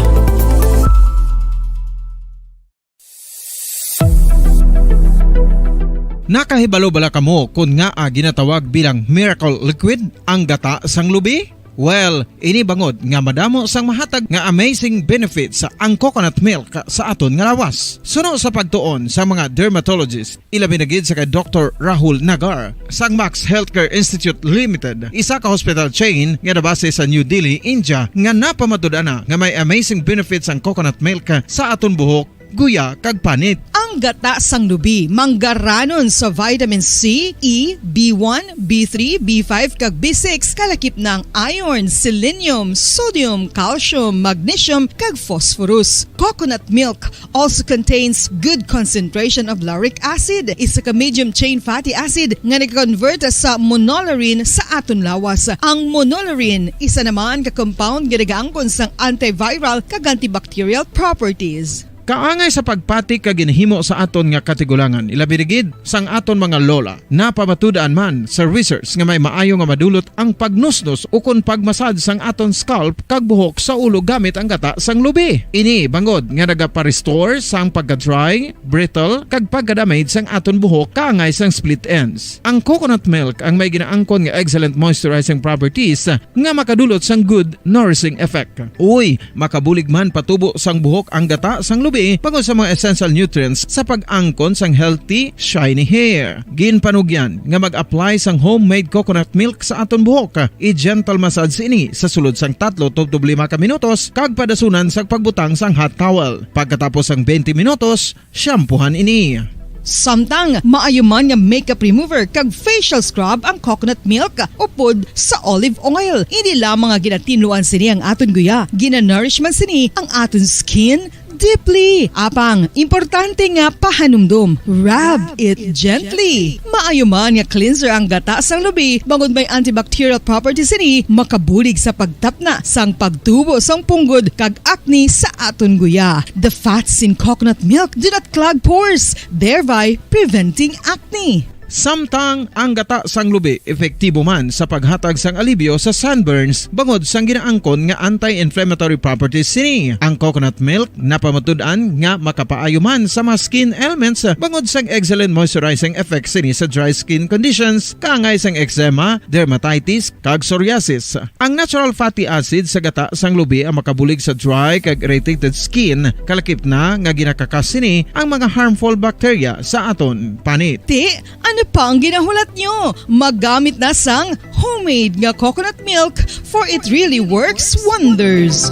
Nakahibalo bala kamo kon ngaa ginatawag bilang miracle liquid ang gata sang lubi? Well, ini bangod nga madamo sang mahatag nga amazing benefits ang coconut milk sa aton nga lawas. Suno sa pagtuon sa mga dermatologist, ilabi na gid sa kay Doktor Rahul Nagar sang Max Healthcare Institute Limited, isa ka hospital chain nga nabase sa New Delhi, India, nga napamatud-an na nga may amazing benefits ang coconut milk sa aton buhok, guya, kag panit. Ang gata sang lubi manggaranon sa vitamin C, E, B one, B three, B five, kag B six, kalakip na ang iron, selenium, sodium, calcium, magnesium, kag phosphorus. Coconut milk also contains good concentration of lauric acid, isa ka medium chain fatty acid nga nag-convert sa monolaurin sa aton lawas. Ang monolaurin, isa naman ka compound nga nagaangkon sang antiviral kag antibacterial properties. Kaangay sa pagpati kag ginhimo sa aton nga katigulangan, ilabi na gid sang aton mga lola. Napamatud-an man sa research nga may maayo nga madulot ang pagnusnos ukon pagmasad sang aton scalp kag buhok sa ulo gamit ang gata sang lubi. Ini bangod nga nagapa-restore sang pagka-dry, brittle, kag pagka-damage sang aton buhok kaangay sang split ends. Ang coconut milk ang may ginaangkon nga excellent moisturizing properties nga makadulot sang good nourishing effect. Uy, makabulig man patubo sang buhok ang gata sang lubi bangod sa mga essential nutrients sa pag-angkon sang healthy, shiny hair. Ginpanugyan nga mag-apply sang homemade coconut milk sa aton buhok. I-gentle massage ini sa sulod sang tatlo tubtob lima ka minutos kag padasunan sa pagbutang sang hot towel. Pagkatapos sang twenty minutos, shampoohan ini. Samtang maayo man nga makeup remover kag facial scrub ang coconut milk upod sa olive oil. Hindi lamang nga ginatinluan sini ang aton guya, ginanourish man sini ang aton skin deeply. Apang, importante nga pahanumdom, rub it gently. Maayo man nga cleanser ang gata sang lubi, bangod may antibacterial properties sini, makabulig sa pagtapna sang pagtubo sang punggod kag acne sa aton guya. The fats in coconut milk do not clog pores, thereby preventing acne. Samtang ang gata sang lubi epektibo man sa paghatag sang alibyo sa sunburns bangod sang ginaangkon nga anti-inflammatory properties sini. Ang coconut milk napamatud-an nga makapaayo man sa mga skin ailments bangod sang excellent moisturizing effect sini sa dry skin conditions, kaangay sang eczema, dermatitis, kag psoriasis. Ang natural fatty acid sa gata sang lubi ang makabulig sa dry kag irritated skin, kalakip na nga ginakakas sini ang mga harmful bacteria sa aton panit. Ti, ano pa ang ginahulat nyo? Magamit na sang homemade nga coconut milk, for it really works wonders.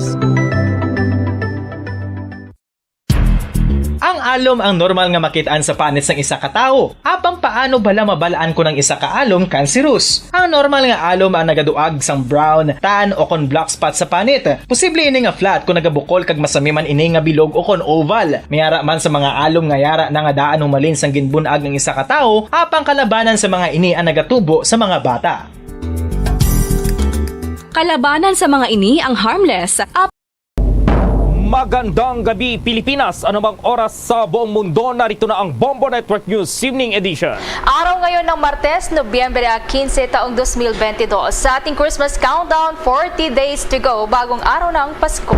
Ang alom ang normal nga makit-an sa panit sang isa ka tawo. Apang paano bala mabal-an kon ang isa ka alom kanseros? Ang normal nga alom ang nagaduag sang brown, tan, o kon black spot sa panit. Posible ini nga flat kon nagabukol kag masami man ini nga bilog o kon oval. May ara man sa mga alom nga yara na nga daan humalin sang ginbun-ag ang isa ka tawo, apang kalabanan sa mga ini ang nagatubo sa mga bata. Kalabanan sa mga ini ang harmless, ap- Magandang gabi, Pilipinas. Anumang oras sa buong mundo, narito na ang Bombo Network News Evening Edition. Araw ngayon ng Martes, Nobyembre quince, taong dos mil bente dos. Sa ating Christmas countdown, forty days to go. Bagong araw na ang Pasko.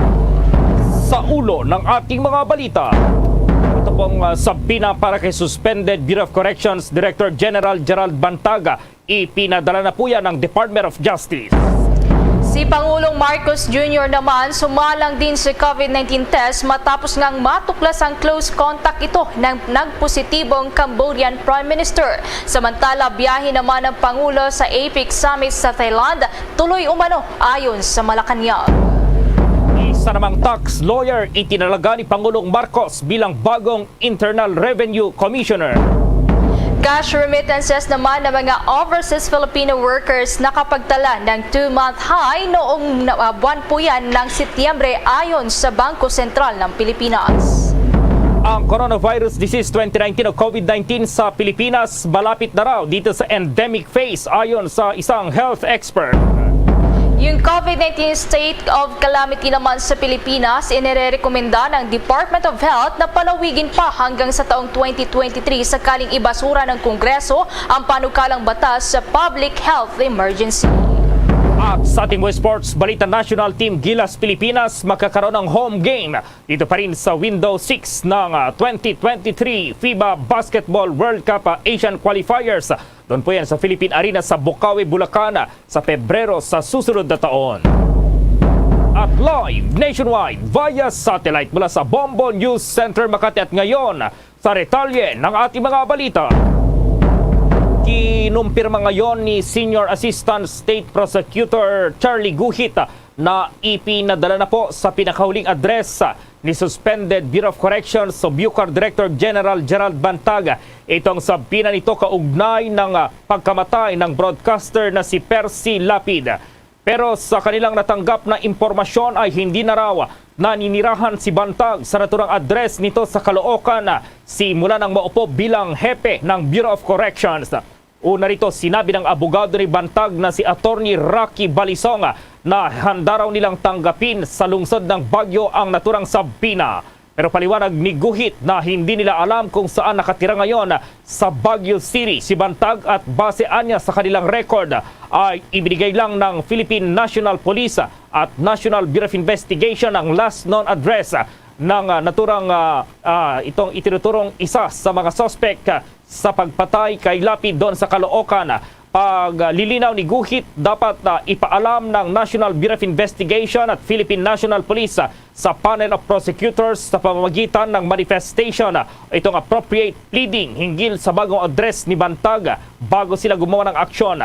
Sa ulo ng ating mga balita, ito pong, ah, sabina para kay Suspended Bureau of Corrections Director General Gerald Bantaga. Ipinadala na po yan ng Department of Justice. Si Pangulong Marcos Junior naman sumalang din sa COVID nineteen test matapos ngang matuklas ang close contact ito ng nagpositibong Cambodian Prime Minister. Samantala, biyahe naman ang Pangulo sa APEC Summit sa Thailand, tuloy umano ayon sa Malacañang. Isa namang tax lawyer itinalaga ni Pangulong Marcos bilang bagong Internal Revenue Commissioner. Cash remittances naman ng mga overseas Filipino workers nakapagtala ng two-month high noong na- ah, buwan po yan ng Setyembre, ayon sa Bangko Sentral ng Pilipinas. Ang coronavirus disease twenty nineteen o COVID nineteen sa Pilipinas malapit na raw dito sa endemic phase, ayon sa isang health expert. Yung COVID nineteen state of calamity naman sa Pilipinas, inirerekomenda ng Department of Health na palawigin pa hanggang sa taong twenty twenty-three, sakaling ibasura ng Kongreso ang panukalang batas sa public health emergency. At sa ating mga sports balita, national team Gilas Pilipinas makakaroon ng home game dito pa rin sa window six ng, ah, twenty twenty-three FIBA Basketball World Cup, ah, Asian Qualifiers. Doon po yan sa Philippine Arena sa Bukawi, Bulacan, ah, sa Pebrero sa susunod na taon. At live nationwide via satellite mula sa Bombo News Center Makati, at ngayon sa detalye ng ating mga balita. Kinumpirma ngayon ni Senior Assistant State Prosecutor Charlie Guhit na ipinadala na po sa pinakahuling address ni suspended Bureau of Corrections o BuCor Director General Gerald Bantag itong subpoena nito kaugnay ng, ah, pagkamatay ng broadcaster na si Percy Lapid. Pero sa kanilang natanggap na impormasyon ay hindi na raw naninirahan si Bantag sa naturang address nito sa Caloocan, simula nang maupo bilang hepe ng Bureau of Corrections. Una rito, sinabi ng abogado ni Bantag na si Attorney Rocky Balisong na handa raw nilang tanggapin sa lungsod ng Baguio ang naturang subpoena. Pero paliwanag ni Guhit na hindi nila alam kung saan nakatira ngayon sa Baguio City si Bantag, at base anya sa kanilang record ay ibinigay lang ng Philippine National Police at National Bureau of Investigation ang last known address ng, ah, naturang, ah, ah, itong itinuturong isa sa mga suspect, ah, sa pagpatay kay Lapid doon sa Caloocan. Paglilinaw ni Guhit, dapat na ipaalam ng National Bureau of Investigation at Philippine National Police, ah, sa panel of prosecutors sa pamamagitan ng manifestation, ah, itong appropriate pleading hinggil sa bagong address ni Bantag bago sila gumawa ng aksyon.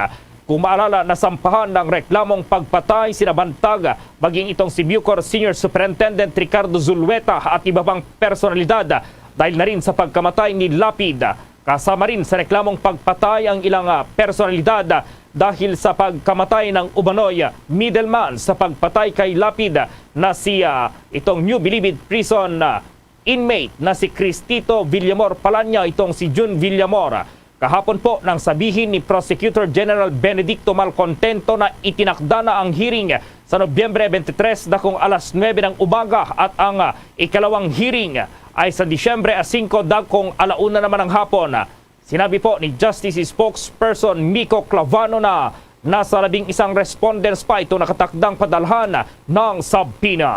Kung maalala, nasampahan ng reklamong pagpatay sina Bantag, maging itong si BuCor Senior Superintendent Ricardo Zulueta at iba pang personalidad dahil na rin sa pagkamatay ni Lapid. Kasama rin sa reklamong pagpatay ang ilang, ah, personalidad, ah, dahil sa pagkamatay ng umano'y, ah, middleman sa pagpatay kay Lapid, ah, na si, ah, itong New Bilibid Prison, ah, inmate na si Cristito Villamor Palanya, itong si Jun Villamor. Kahapon po, nang sabihin ni Prosecutor General Benedicto Malcontento na itinakda na ang hearing sa Nobyembre twenty-three, dakong alas nuebe ng umaga, at ang, ah, ikalawang hearing ay sa Disyembre singko, dakong ala una naman ng hapon. Sinabi po ni Justice Spokesperson Miko Clavano na nasa labing isang respondents pa itong nakatakdang padalhan ng subpoena.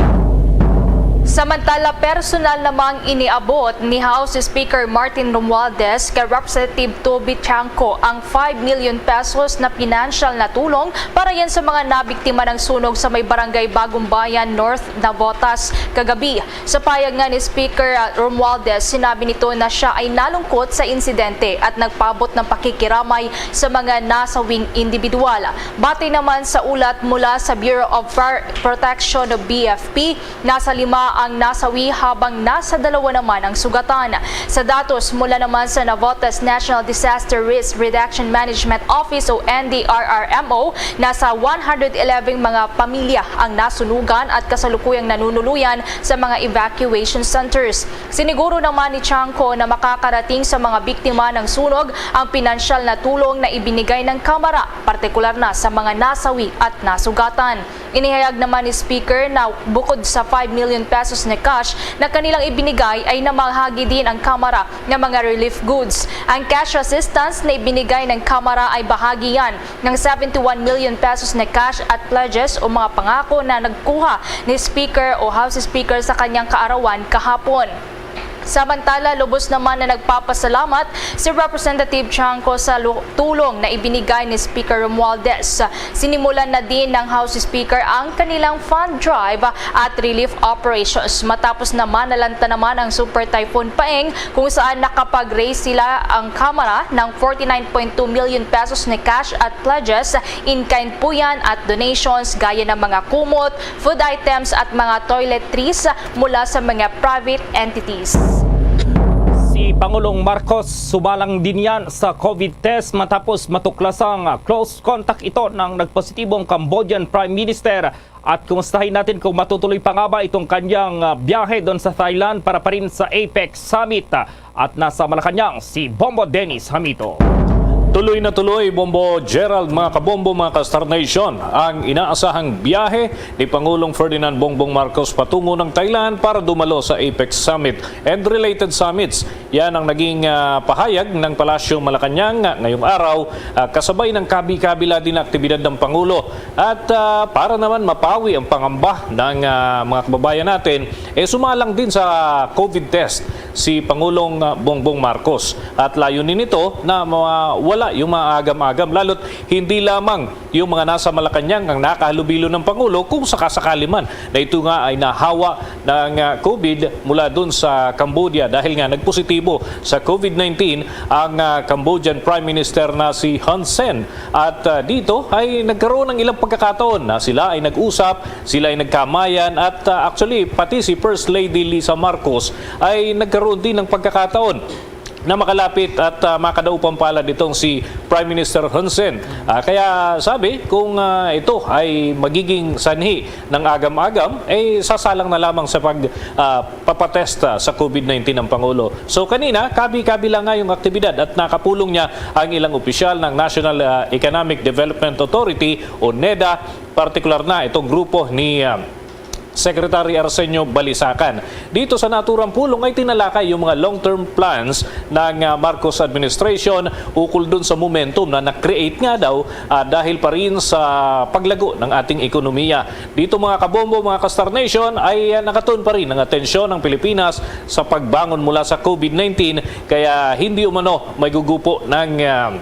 Samantala, personal namang iniabot ni House Speaker Martin Romualdez kay Representative Toby Tiangco ang five million pesos na pinansyal na tulong para yan sa mga nabiktima ng sunog sa may barangay Bagong Bayan, North Navotas, kagabi. Sa payag nga ni Speaker, ah, Romualdez, sinabi nito na siya ay nalungkot sa insidente at nagpaabot ng pakikiramay sa mga nasawing individual. Batay naman sa ulat mula sa Bureau of Fire Protection o B F P, nasa lima ang nasawi habang nasa dalawa naman ang sugatan. Sa datos mula naman sa Navotas National Disaster Risk Reduction Management Office o N D R R M O, nasa one hundred eleven mga pamilya ang nasunugan at kasalukuyang nanunuluyan sa mga evacuation centers. Siniguro naman ni Tiangco na makakarating sa mga biktima ng sunog ang pinansyal na tulong na ibinigay ng Kamara, partikular na sa mga nasawi at nasugatan. Inihayag naman ni Speaker na bukod sa five million pesos na cash na kanilang ibinigay, ay namahagi din ang Kamara ng mga relief goods. Ang cash assistance na ibinigay ng Kamara ay bahagi yan ng seventy-one million pesos na cash at pledges o mga pangako na nagkuha ni Speaker o House Speaker sa kanyang kaarawan kahapon. Samantala, lubos naman na nagpapasalamat si Representative Tiangco sa lu- tulong na ibinigay ni Speaker Romualdez. Sinimulan na din ng House Speaker ang kanilang fund drive at relief operations. Matapos naman, nalanta naman ang Super Typhoon Paeng, kung saan nakapag-raise sila ang Kamara ng forty-nine point two million pesos na cash at pledges, in-kind po yan, at donations gaya ng mga kumot, food items at mga toiletries mula sa mga private entities. Si Pangulong Marcos sumalang din yan sa COVID test matapos matuklasang close contact ito ng nagpositibong Cambodian Prime Minister. At kumustahin natin kung matutuloy pa nga ba itong kanyang, ah, biyahe doon sa Thailand para pa rin sa APEC Summit. At nasa Malacañang si Bombo Dennis Hamito. Tuloy na tuloy, Bombo Gerald, mga kabombo, mga ka-Star Nation, ang inaasahang biyahe ni Pangulong Ferdinand Bongbong Marcos patungo ng Thailand para dumalo sa APEC Summit. And related summits, yan ang naging, ah, pahayag ng Palasyo Malacañang, ah, ngayong araw, ah, kasabay ng kabi-kabila din na aktibidad ng Pangulo. At, ah, para naman mapawi ang pangamba ng, ah, mga kababayan natin, eh, sumalang din sa COVID test si Pangulong, ah, Bongbong Marcos. At layunin nito na mawala yung mga agam-agam, lalo't hindi lamang yung mga nasa Malacañang ang nakahalubilo ng Pangulo kung sakasakali man na ito nga ay nahawa ng, ah, COVID mula dun sa Cambodia, dahil nga nagpositibo sa COVID nineteen ang, ah, Cambodian Prime Minister na si Hun Sen. At, ah, dito ay nagkaroon ng ilang pagkakataon na sila ay nag-usap, sila ay nagkamayan, at, ah, actually, pati si First Lady Lisa Marcos ay nagkaroon din ng pagkakataon na makalapit at, ah, makadaupang palad itong si Prime Minister Hun Sen. Ah, kaya sabi, kung, ah, ito ay magiging sanhi ng agam-agam, eh, sasalang na lamang sa pag, ah, papatesta sa COVID nineteen ang Pangulo. So, kanina, kabi-kabi lang nga yung aktibidad at nakapulong niya ang ilang opisyal ng National, ah, Economic Development Authority o NEDA, partikular na itong grupo ni, ah, Secretary Arsenio Balisacan. Dito sa naturang pulong ay tinalakay yung mga long-term plans ng, ah, Marcos administration ukol dun sa momentum na na-create nga daw, ah, dahil pa rin sa paglago ng ating ekonomiya. Dito, mga kabombo, mga ka-Star Nation, ay, ah, nakatuon pa rin ang atensyon ng Pilipinas sa pagbangon mula sa COVID nineteen, kaya hindi umano maigugupo ng, ah,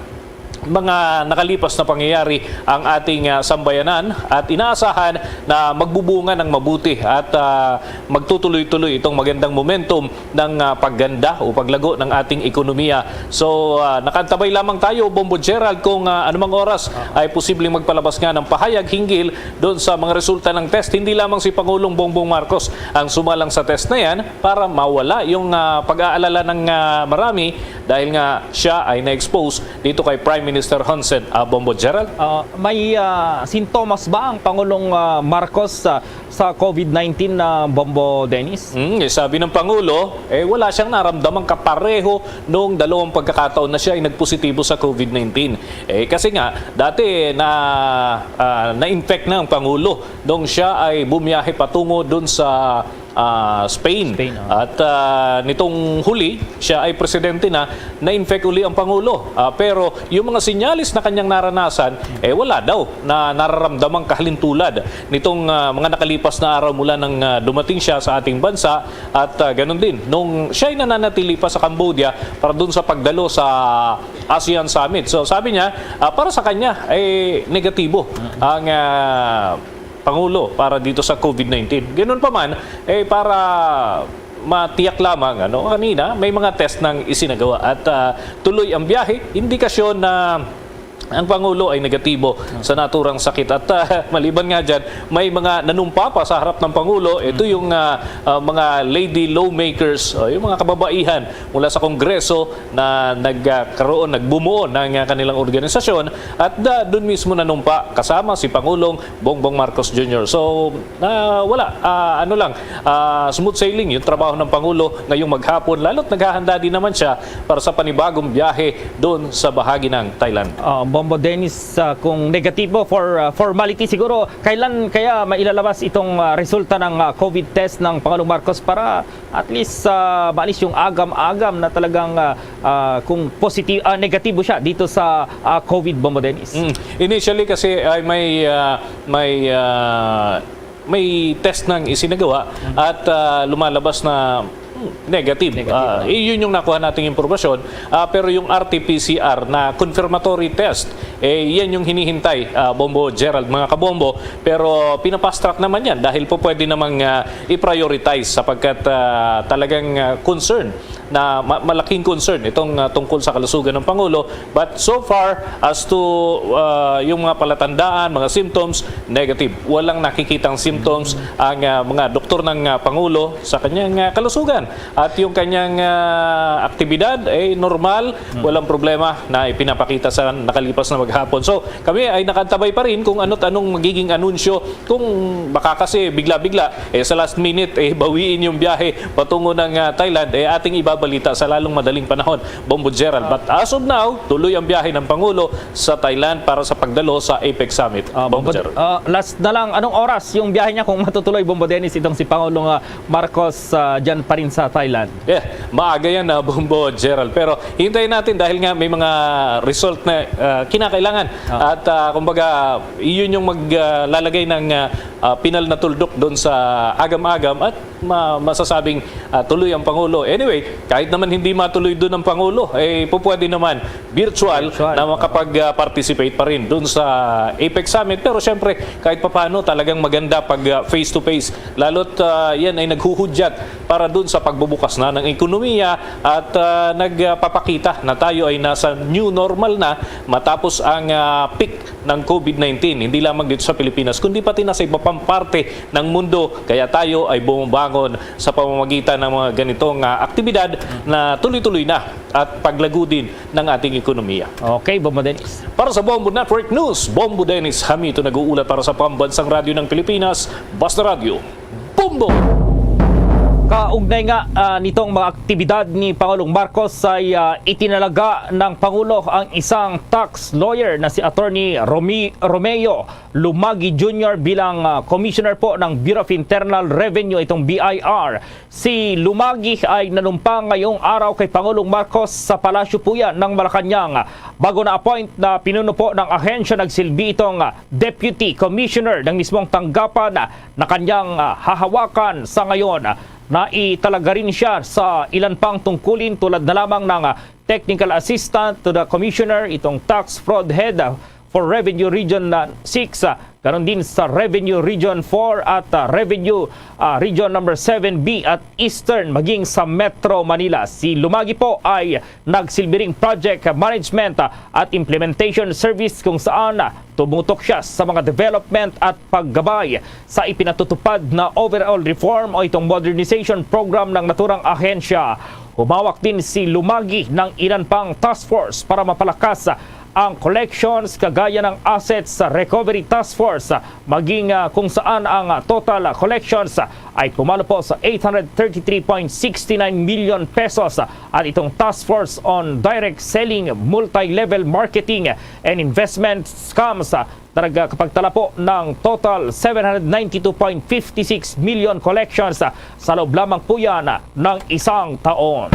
mga nakalipas na pangyayari ang ating, ah, sambayanan, at inaasahan na magbubunga ng mabuti at, ah, magtutuloy-tuloy itong magandang momentum ng, ah, pagganda o paglago ng ating ekonomiya. So, ah, nakaantabay lamang tayo, Bombo Gerald, kung, ah, anumang oras ay posibleng magpalabas nga ng pahayag hinggil doon sa mga resulta ng test. Hindi lamang si Pangulong Bongbong Marcos ang sumalang sa test na yan para mawala yung, ah, pag-aalala ng, ah, marami dahil nga siya ay na-expose dito kay Prime Minister Hun Sen. Ah, Bombo Gerald? Ah, may, ah, sintomas ba ang Pangulong, ah, Marcos, ah, sa COVID nineteen na, Bombo Dennis? Mm, eh, sabi ng Pangulo, eh, wala siyang naramdamang kapareho noong dalawang pagkakataon na siya ay nagpositibo sa COVID nineteen. Eh, kasi nga, dati na, ah, na-infect na ang Pangulo nung siya ay bumiyahe patungo dun sa, ah, Spain. Spain, ah. At, ah, nitong huli, siya ay presidente na, na-infect uli ang Pangulo. Ah, pero yung mga sinyalis na kanyang naranasan, eh, wala daw na nararamdamang kahalintulad nitong, ah, mga nakalipas na araw mula nang, ah, dumating siya sa ating bansa. At, ah, ganun din, nung siya'y nananatili pa sa Cambodia para dun sa pagdalo sa ASEAN Summit. So, sabi niya, ah, para sa kanya, eh, negatibo ang, ah, Pangulo para dito sa COVID nineteen. Ganun pa man, eh, para matiyak lamang, ano, kanina, may mga test nang isinagawa at, ah, tuloy ang biyahe, indikasyon na ang Pangulo ay negatibo sa naturang sakit. At, ah, maliban nga dyan, may mga nanumpa pa sa harap ng Pangulo. Ito yung, ah, ah, mga lady lawmakers, o yung mga kababaihan mula sa Kongreso na nagkaroon, nagbumuo ng, ah, kanilang organisasyon. At, ah, dun mismo nanumpa kasama si Pangulong Bongbong Marcos Junior. So, ah, wala, ah, ano lang, ah, smooth sailing yung trabaho ng Pangulo ngayong maghapon, lalo't naghahanda din naman siya para sa panibagong biyahe doon sa bahagi ng Thailand. Ah, Bombo Dennis, ah, kung negatibo for, ah, formality, siguro kailan kaya mailalabas itong, ah, resulta ng, ah, COVID test ng Pangulong Marcos para at least, ah, maalis yung agam-agam na talagang, ah, ah, kung positi-, ah, negatibo siya dito sa, ah, COVID, Bombo Dennis? Mm. Initially kasi ay may, ah, may, ah, may test nang isinagawa at, ah, lumalabas na Negative. Negative, Ah, ah. Iyon yung nakuha nating impormasyon. Ah, pero yung R T P C R na confirmatory test, eh, yan yung hinihintay, ah, Bombo Gerald, mga kabombo. Pero pinapast track naman yan dahil po pwede namang, ah, i-prioritize sapagkat, ah, talagang, ah, concern na ma-, malaking concern itong, ah, tungkol sa kalusugan ng Pangulo. But so far, as to, ah, yung mga palatandaan, mga symptoms, negative. Walang nakikitang symptoms ang, ah, mga doktor ng, ah, Pangulo sa kanyang, ah, kalusugan. At yung kanyang, ah, aktibidad ay normal, walang problema na ipinapakita sa nakalipas na maghapon. So, kami ay nakaantabay pa rin kung ano't anong magiging anunsyo. Kung baka kasi bigla-bigla, eh, sa last minute, eh, bawiin yung biyahe patungo ng, ah, Thailand, eh, ating ibabalita sa lalong madaling panahon, Bombo Gerald. But as of now, tuloy ang biyahe ng Pangulo sa Thailand para sa pagdalo sa APEC Summit. Ah, Bombo Bombo, Gerald. Ah, last na lang, anong oras yung biyahe niya kung matutuloy, Bombo Dennis, itong si Pangulong, ah, Marcos, ah, dyan pa rin sa Thailand? Yeah, maaga yan, ah, Bombo Gerald. Pero hintayin natin dahil nga may mga result na, ah, kinakailangan. Ah. At, ah, kumbaga, iyon yung maglalagay ng, ah, ah, pinal na tuldok doon sa agam-agam at ma-, masasabing, ah, tuloy ang Pangulo. Anyway, kahit naman hindi matuloy doon ang Pangulo, eh, pupwede naman virtual Virtual, na oo. makapag-, ah, participate pa rin doon sa APEC Summit. Pero syempre, kahit papano, talagang maganda pag, ah, face-to-face. Lalo't, ah, yan ay naghuhudyat para doon sa pagbubukas na ng ekonomiya at, ah, nagpapakita na tayo ay nasa new normal na matapos ang, ah, peak ng COVID nineteen, hindi lamang dito sa Pilipinas, kundi pati na sa iba pang parte ng mundo. Kaya tayo ay bumabangon sa pamamagitan ng mga ganitong, ah, aktibidad na tuloy-tuloy na at paglago din ng ating ekonomiya. Okay, Bombo Dennis. Para sa Bombo Network News, Bombo Dennis Hamito nag-uulat para sa Pambansang Radyo ng Pilipinas, Basta Radyo, Bombo! Kaugnay nga, ah, nitong mga aktibidad ni Pangulong Marcos ay, ah, itinalaga ng Pangulo ang isang tax lawyer na si Attorney Romi-, Romeo Lumagi Junior bilang, ah, Commissioner po ng Bureau of Internal Revenue, itong B I R. Si Lumagi ay nanumpang ngayong araw kay Pangulong Marcos sa Palasyo po yan ng Malacañang, bago na-appoint na pinuno po ng ahensya. Nagsilbi itong, ah, Deputy Commissioner ng mismong tanggapan na kanyang, ah, hahawakan sa ngayon. Naitalaga rin siya sa ilan pang tungkulin tulad na lamang ng, ah, Technical Assistant to the Commissioner, itong Tax Fraud Head, ah, for Revenue Region, ah, six, ah, ganon din sa Revenue Region four at, ah, Revenue, ah, Region number seven B at Eastern, maging sa Metro Manila. Si Lumagi po ay nagsilbi ring project management, ah, at implementation service kung saan, ah, tumutok siya sa mga development at paggabay sa ipinatutupad na overall reform o itong modernization program ng naturang ahensya. Humawak din si Lumagi ng ilan pang task force para mapalakas ang collections, kagaya ng Assets Recovery Task Force, maging, ah, kung saan ang, ah, total, ah, collections, ah, ay pumalo po sa eight hundred thirty-three point six nine million pesos, ah, at itong Task Force on Direct Selling, Multi-Level Marketing, and Investment Scams, ah, na nagkakapagtala po ng total seven hundred ninety-two point fifty-six million collections, ah, sa loob lamang po yan, ah, ng isang taon.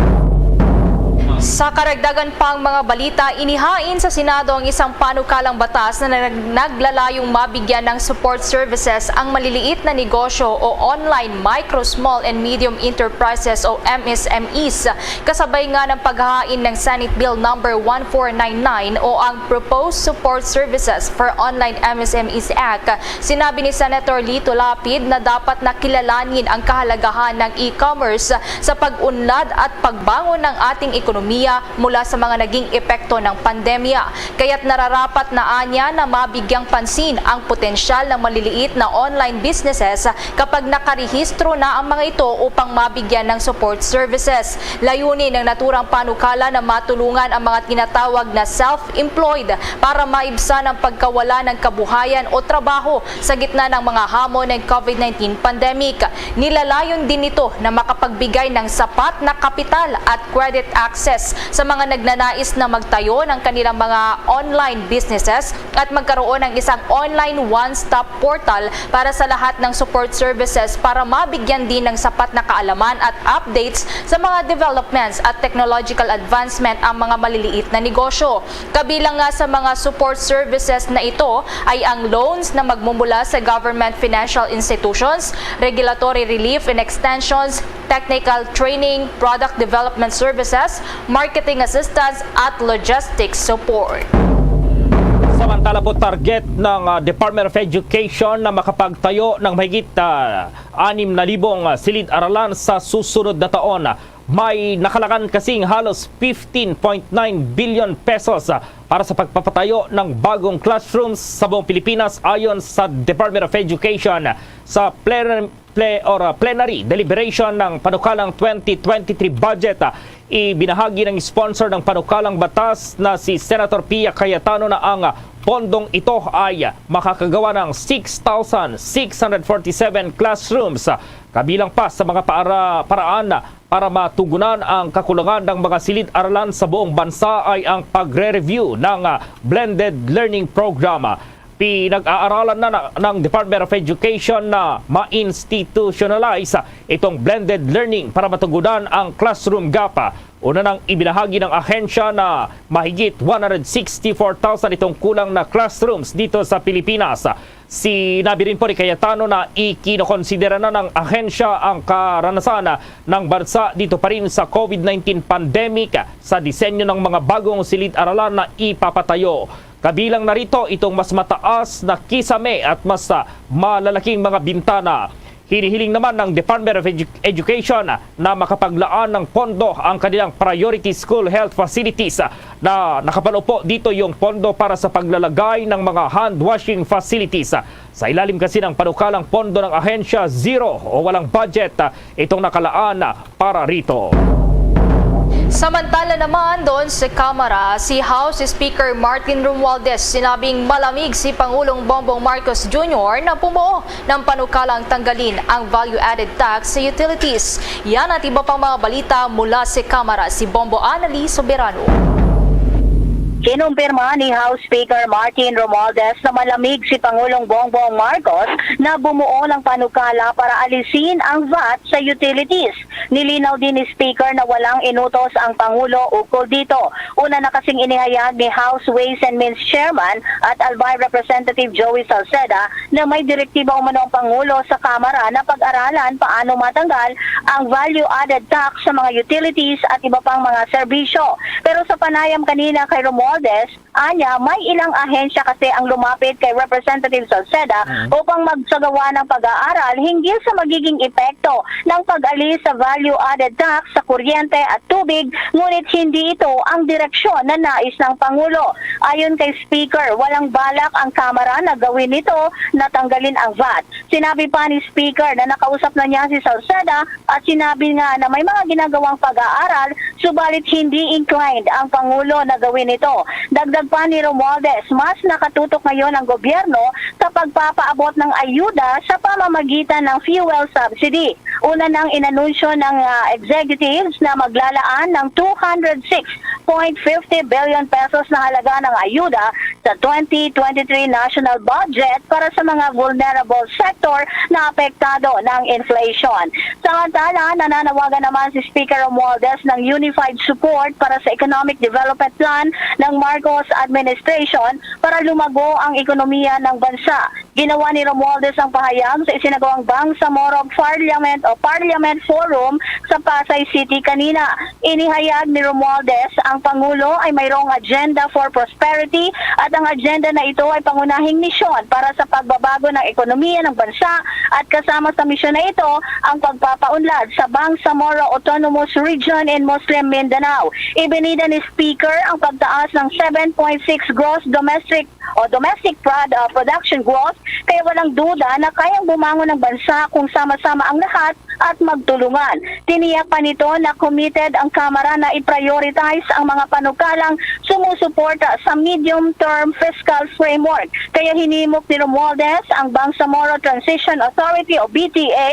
Sa karagdagan pang mga balita, inihain sa Senado ang isang panukalang batas na nag-, naglalayong mabigyan ng support services ang maliliit na negosyo o online micro, small and medium enterprises o M S M Es, kasabay nga ng paghahain ng Senate Bill number one four nine nine o ang Proposed Support Services for Online M S M Es Act. Sinabi ni Senator Lito Lapid na dapat na kilalanin ang kahalagahan ng e-commerce sa pag-unlad at pagbangon ng ating ekonomiya mula sa mga naging epekto ng pandemya. Kaya't nararapat na anya na mabigyang pansin ang potensyal ng maliliit na online businesses kapag nakarehistro na ang mga ito upang mabigyan ng support services. Layunin ng naturang panukala na matulungan ang mga tinatawag na self-employed para maibsan ang pagkawala ng kabuhayan o trabaho sa gitna ng mga hamon ng COVID nineteen pandemic. Nilalayon din nito na makapagbigay ng sapat na kapital at credit access sa mga nagnanais na magtayo ng kanilang mga online businesses at magkaroon ng isang online one-stop portal para sa lahat ng support services para mabigyan din ng sapat na kaalaman at updates sa mga developments at technological advancement ang mga maliliit na negosyo. Kabilang nga sa mga support services na ito ay ang loans na magmumula sa government financial institutions, regulatory relief and extensions, technical training, product development services, marketing assistance, at logistics support. Samantala po, target ng ah, Department of Education na makapagtayo ng mahigit ah, anim na libong ah, silid-aralan sa susunod na taon. May nakalaan kasing halos fifteen point nine billion pesos ah, para sa pagpapatayo ng bagong classrooms sa buong Pilipinas, ayon sa Department of Education. Sa plen- ple- or, ah, plenary deliberation ng panukalang twenty twenty-three budget, ah, ibinahagi ng sponsor ng panukalang batas na si Senator Pia Cayetano na ang ah, pondong ito ay makakagawa ng six thousand six hundred forty-seven classrooms, ah, kabilang pa sa mga para, paraan para matugunan ang kakulangan ng mga silid-aralan sa buong bansa ay ang pagre-review ng ah, blended learning program. Pinag-aaralan na, na ng Department of Education na ma-institutionalize itong blended learning para matugunan ang classroom gap. Una nang ibinahagi ng ahensya na mahigit one hundred sixty-four thousand itong kulang na classrooms dito sa Pilipinas. Sinabi rin po ni Cayetano na ikinokonsidera na ng ahensya ang karanasan ng bansa dito pa rin sa COVID nineteen pandemic sa disenyo ng mga bagong silid-aralan na ipapatayo. Kabilang na rito itong mas mataas na kisame at mas ah, malalaking mga bintana. Hinihiling naman ng Department of Edu- Education na makapaglaan ng pondo ang kanilang priority school health facilities na nakapalupo dito yung pondo para sa paglalagay ng mga hand washing facilities. Sa ilalim kasi ng panukalang pondo ng ahensya, zero o walang budget itong nakalaan para rito. Samantala naman, doon sa Kamara, si House Speaker Martin Romualdez sinabing malamig si Pangulong Bongbong Marcos Junior na bumuo ng panukalang tanggalin ang value-added tax sa utilities. Yan at iba pang mga balita mula sa Kamara, si Bombo Anali Soberano. Kinumpirma ni House Speaker Martin Romualdez na malamig si Pangulong Bongbong Marcos na bumuo ng panukala para alisin ang VAT sa utilities. Nilinaw din ni Speaker na walang inutos ang Pangulo ukol dito. Una na kasing inihayag ni House Ways and Means Chairman at Albay Representative Joey Salceda na may direktiba umano ang Pangulo sa Kamara na pag-aralan paano matanggal ang value-added tax sa mga utilities at iba pang mga serbisyo. Pero sa panayam kanina kay Romualdez, anya, may ilang ahensya kasi ang lumapit kay Representative Salceda upang magsagawa ng pag-aaral hinggil sa magiging epekto ng pag-alis sa value-added tax sa kuryente at tubig, ngunit hindi ito ang direksyon na nais ng Pangulo. Ayon kay Speaker, walang balak ang Kamara na gawin ito na tanggalin ang VAT. Sinabi pa ni Speaker na nakausap na niya si Salceda at sinabi nga na may mga ginagawang pag-aaral, subalit hindi inclined ang Pangulo na gawin ito. Dagdag pa ni Romualdez, mas nakatutok ngayon ang gobyerno sa pagpapaabot ng ayuda sa pamamagitan ng fuel subsidy. Una nang inanunsyo ng ah, executives na maglalaan ng two hundred six point fifty billion pesos na halaga ng ayuda sa twenty twenty-three national budget para sa mga vulnerable sector na apektado ng inflation. Samantala, nananawagan naman si Speaker Romualdez ng unified support para sa Economic Development Plan ng Marcos administration para lumago ang ekonomiya ng bansa. Ginawa ni Romualdez ang pahayag sa isinagawang Bangsamoro Parliament o Parliament Forum sa Pasay City kanina. Inihayag ni Romualdez, ang Pangulo ay mayroong agenda for prosperity at ang agenda na ito ay pangunahing misyon para sa pagbabago ng ekonomiya ng bansa at kasama sa misyon na ito ang pagpapaunlad sa Bangsamoro Autonomous Region in Muslim Mindanao. Ibinida ni Speaker ang pagtaas ng seven point six gross domestic o domestic prod, uh, production growth, kaya walang duda na kayang bumangon ang bansa kung sama-sama ang lahat at magtulungan. Tiniyak pa nito na committed ang Kamara na i-prioritize ang mga panukalang sumusuporta sa medium-term fiscal framework. Kaya hinimok ni Romualdez ang Bangsamoro Transition Authority o B T A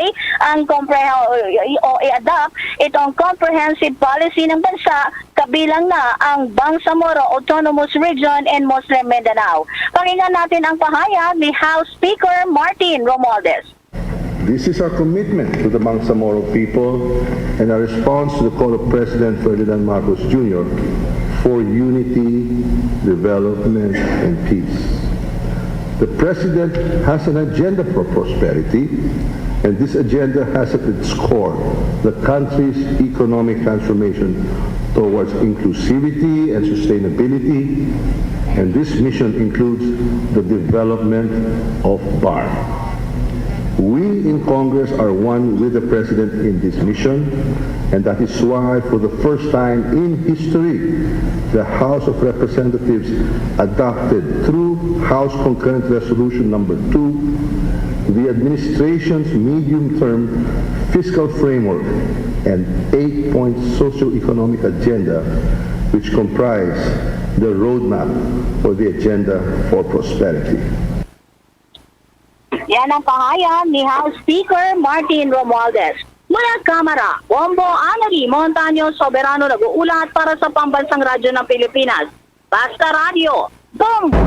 ang komprehe- o i-adopt itong comprehensive policy ng bansa, kabilang na ang Bangsamoro Autonomous Region and Muslim Mindanao. Pakinggan natin ang pahayag ni House Speaker Martin Romualdez. This is our commitment to the Bangsamoro people and our response to the call of President Ferdinand Marcos Junior for unity, development, and peace. The President has an agenda for prosperity And this agenda has at its core the country's economic transformation towards inclusivity and sustainability. And this mission includes the development of BARMM. We in Congress are one with the President in this mission, and that is why, for the first time in history, the House of Representatives adopted through House Concurrent Resolution Number Two the administration's medium-term fiscal framework and eight-point socio-economic agenda, which comprise the roadmap for the Agenda for Prosperity. Yan ang pahayag ni House Speaker Martin Romualdez. Mula Kamara, Bombo Anali Montaño Soberano nag-uulat para sa Pambansang Radyo ng Pilipinas. Basta Radyo, Bombo!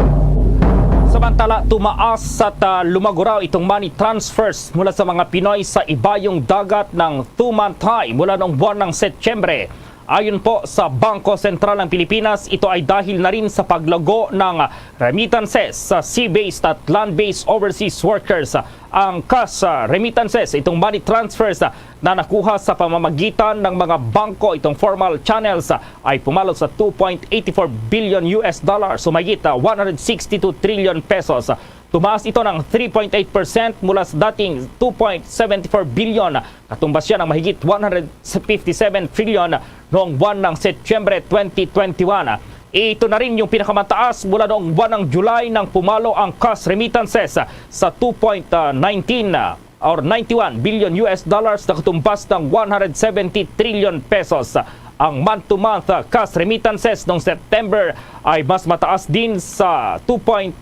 Samantala, tumaas at, ah, lumaguraw itong money transfers mula sa mga Pinoy sa ibayong dagat ng two-month high mula noong buwan ng Setyembre. Ayon po sa Bangko Sentral ng Pilipinas, ito ay dahil na rin sa paglago ng remittances sa sea-based at land-based overseas workers. Ang cash, ah, remittances, itong money transfers, ah, na nakuha sa pamamagitan ng mga bangko, itong formal channels, ah, ay pumalo sa two point eight four billion U S dollars, o mahigit, ah, one hundred sixty-two trillion pesos. Tumaas ito ng three point eight percent mula sa dating two point seven four billion. Katumbas siya ng mahigit one hundred fifty-seven trillion noong buwan ng Setyembre twenty twenty-one. Ito na rin yung pinakamataas mula noong buwan ng July, nang pumalo ang cash remittances sa two point nineteen or ninety-one billion U S dollars, na katumbas ng one hundred seventy trillion pesos. Ang month-to-month, uh, cash remittances noong September ay mas mataas din sa two point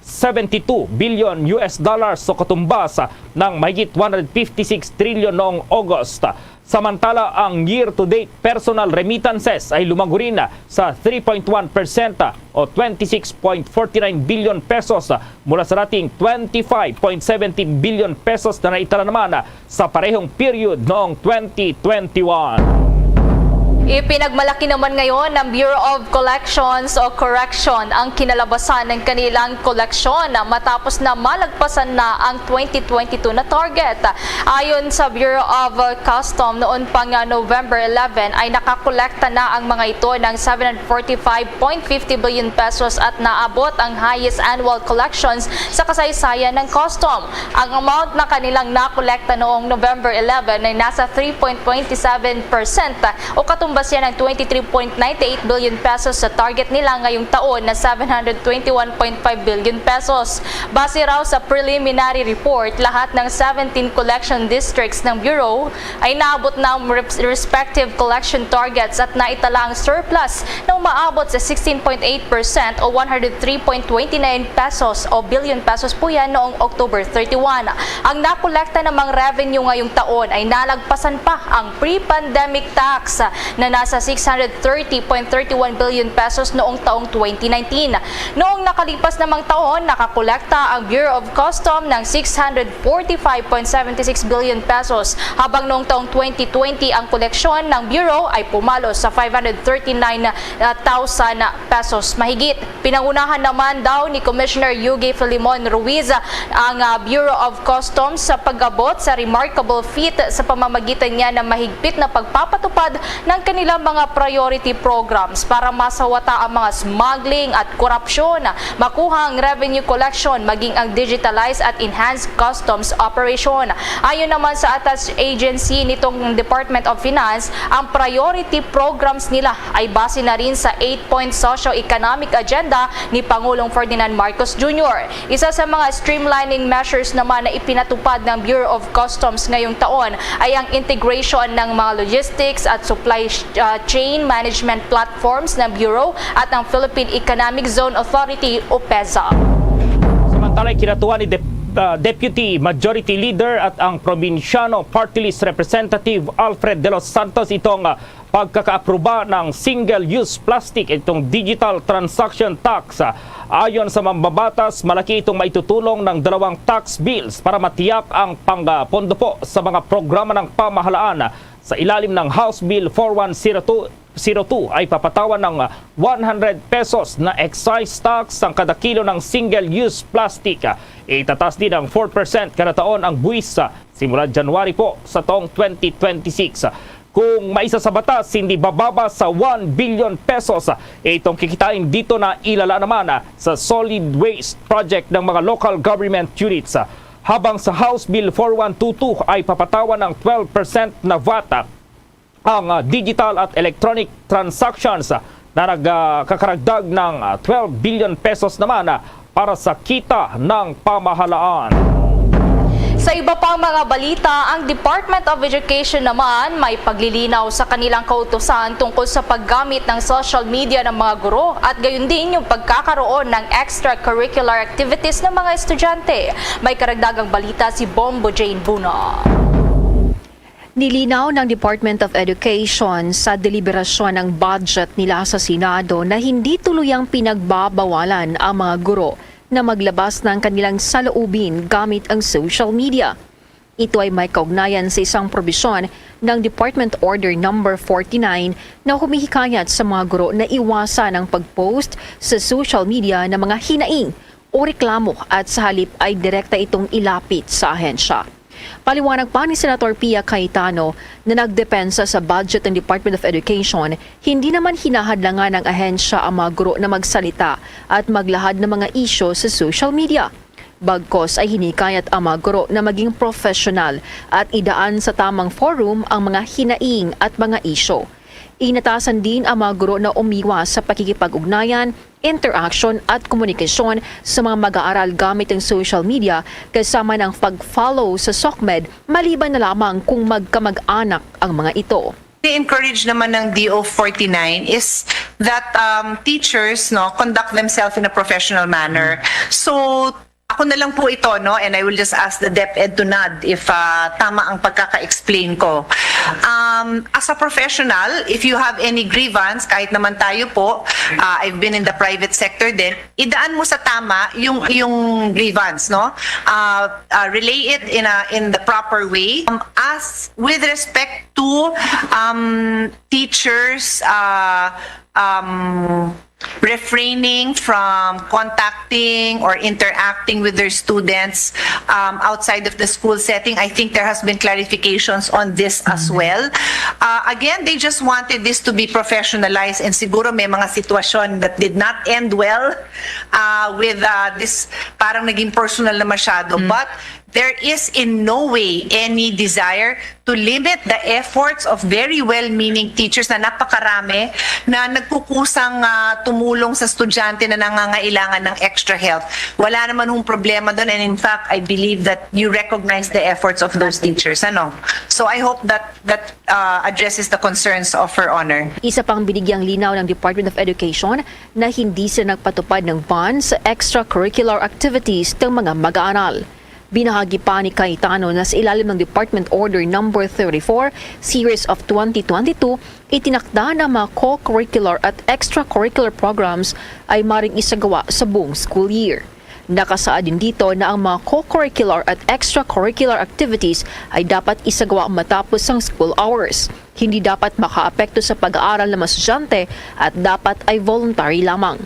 seventy-two billion U S dollars, o katumbas, uh, ng mahigit one hundred fifty-six trillion noong August. Samantala, ang year-to-date personal remittances ay lumago rin, uh, sa three point one percent, uh, o twenty-six point forty-nine billion pesos, uh, mula sa dating twenty-five point seventy billion pesos na naitala naman, uh, sa parehong period noong twenty twenty-one. Ipinagmalaki naman ngayon ng Bureau of Collections o Correction ang kinalabasan ng kanilang koleksyon matapos na malagpasan na ang twenty twenty-two na target. Ayon sa Bureau of Custom, noon pang November eleven ay nakakolekta na ang mga ito ng seven hundred forty-five point fifty billion pesos at naabot ang highest annual collections sa kasaysayan ng custom. Ang amount na kanilang nakolekta noong November eleven ay nasa three point twenty seven percent o katumbas yan ng twenty-three point ninety-eight billion pesos sa target nila ngayong taon na seven hundred twenty-one point five billion pesos. Base raw sa preliminary report, lahat ng seventeen collection districts ng Bureau ay naabot na ang res-, respective collection targets at naitala ang surplus na umaabot sa sixteen point eight percent o one hundred three point twenty-nine pesos o billion pesos po yan noong October thirty-one. Ang nakolekta namang revenue ngayong taon ay nalagpasan pa ang pre-pandemic tax na nasa six hundred thirty point thirty-one billion pesos noong taong twenty nineteen. Noong nakalipas namang taon, nakakolekta ang Bureau of Custom ng six hundred forty-five point seventy-six billion pesos, habang noong taong twenty twenty ang koleksyon ng Bureau ay pumalo sa five hundred thirty-nine thousand pesos mahigit. Pinangunahan naman daw ni Commissioner Yugi Filimon Ruiz ang, ah, Bureau of Customs sa pag-abot sa remarkable feat sa pamamagitan niya ng mahigpit na pagpapatupad ng kanilang mga priority programs para masawata ang mga smuggling at korupsyon, makuha ang revenue collection, maging ang digitalized at enhanced customs operation. Ayon naman sa attached agency nitong Department of Finance, ang priority programs nila ay base na rin sa eight-point socio-economic agenda ni Pangulong Ferdinand Marcos Junior. Isa sa mga streamlining measures naman na ipinatupad ng Bureau of Customs ngayong taon ay ang integration ng mga logistics at supply sh-, ah, chain management platforms ng Bureau at ng Philippine Economic Zone Authority o peza. Samantala, kinatuwa ni Dep-, ah, Deputy Majority Leader at ang Probinsyano Party List Representative Alfred De Los Santos itong, ah, pagkakaapruba ng single-use plastic, itong digital transaction tax. Ayon sa mambabatas, malaki itong maitutulong ng dalawang tax bills para matiyak ang pangpondo po sa mga programa ng pamahalaan sa ilalim ng House Bill four one zero two zero two ay papatawan ng one hundred pesos na excise tax ang kada kilo ng single-use plastic. Itataas din ng four percent kada taon ang buwis simula January po sa taong twenty twenty-six. Kung maisa sa batas, hindi bababa sa one billion pesos itong kikitain dito na ilala naman sa solid waste project ng mga local government units. Habang sa House Bill four one two two ay papatawan ng twelve percent na vat ang, ah, digital at electronic transactions, ah, na nagkakaragdag ng, ah, twelve billion pesos naman, ah, para sa kita ng pamahalaan. Sa iba pang mga balita, ang Department of Education naman may paglilinaw sa kanilang kautusan tungkol sa paggamit ng social media ng mga guro at gayon din yung pagkakaroon ng extracurricular activities ng mga estudyante. May karagdagang balita si Bombo Jane Buna. Nilinaw ng Department of Education sa deliberasyon ng budget nila sa Senado na hindi tuluyang pinagbabawalan ang mga guro na maglabas ng kanilang saloobin gamit ang social media. Ito ay may kaugnayan sa isang probisyon ng Department Order Number forty-nine na humihikayat sa mga guro na iwasan ang pag-post sa social media ng mga hinaing o reklamo at sa halip ay direkta itong ilapit sa ahensya. Paliwanag pa ni Senator Pia Cayetano na nagdepensa sa budget ng Department of Education, hindi naman hinahadlangan ng ahensya ang mga guro na magsalita at maglahad ng mga isyu sa social media. Bagkos ay hinikayat ang mga guro na maging professional at idaan sa tamang forum ang mga hinaing at mga isyu. Inatasan din ang mga guro na umiwas sa pakikipag-ugnayan, interaction at komunikasyon sa mga mag-aaral gamit ang social media kasama ng pag-follow sa SOCMED maliban na lamang kung magkamag-anak ang mga ito. Ni-encourage naman ng D O forty-nine is that, um, teachers, no, conduct themselves in a professional manner. So, ako na lang po ito, no, and I will just ask the DepEd to nod if, ah, tama ang pagkaka-explain ko. Um, as a professional, if you have any grievance, kahit naman tayo po, ah, I've been in the private sector din, idaan mo sa tama yung, yung grievance, no? Ah, ah, relay it in a, in the proper way. Um, as with respect to, um, teachers, ah, um, refraining from contacting or interacting with their students, um, outside of the school setting, I think there has been clarifications on this as well. Uh, again, they just wanted this to be professionalized, and siguro may mga sitwasyon that did not end well, uh, with, uh, this, parang naging personal na masyado. But there is in no way any desire to limit the efforts of very well-meaning teachers na napakarami na nagkukusang, ah, tumulong sa estudyante na nangangailangan ng extra help. Wala naman hong problema doon, and in fact, I believe that you recognize the efforts of those teachers, ano? So I hope that that, uh, addresses the concerns of Her Honor. Isa pang binigyang linaw ng Department of Education na hindi sila nagpatupad ng ban sa extracurricular activities ng mga mag-aaral. Binahagi pa ni Cayetano na sa ilalim ng Department Order Number thirty-four, Series of twenty twenty-two, itinakda na ang mga co-curricular at extracurricular programs ay maring isagawa sa buong school year. Nakasaad din dito na ang mga co-curricular at extracurricular activities ay dapat isagawa matapos ang school hours. Hindi dapat makaapekto sa pag-aaral ng mga estudyante at dapat ay voluntary lamang.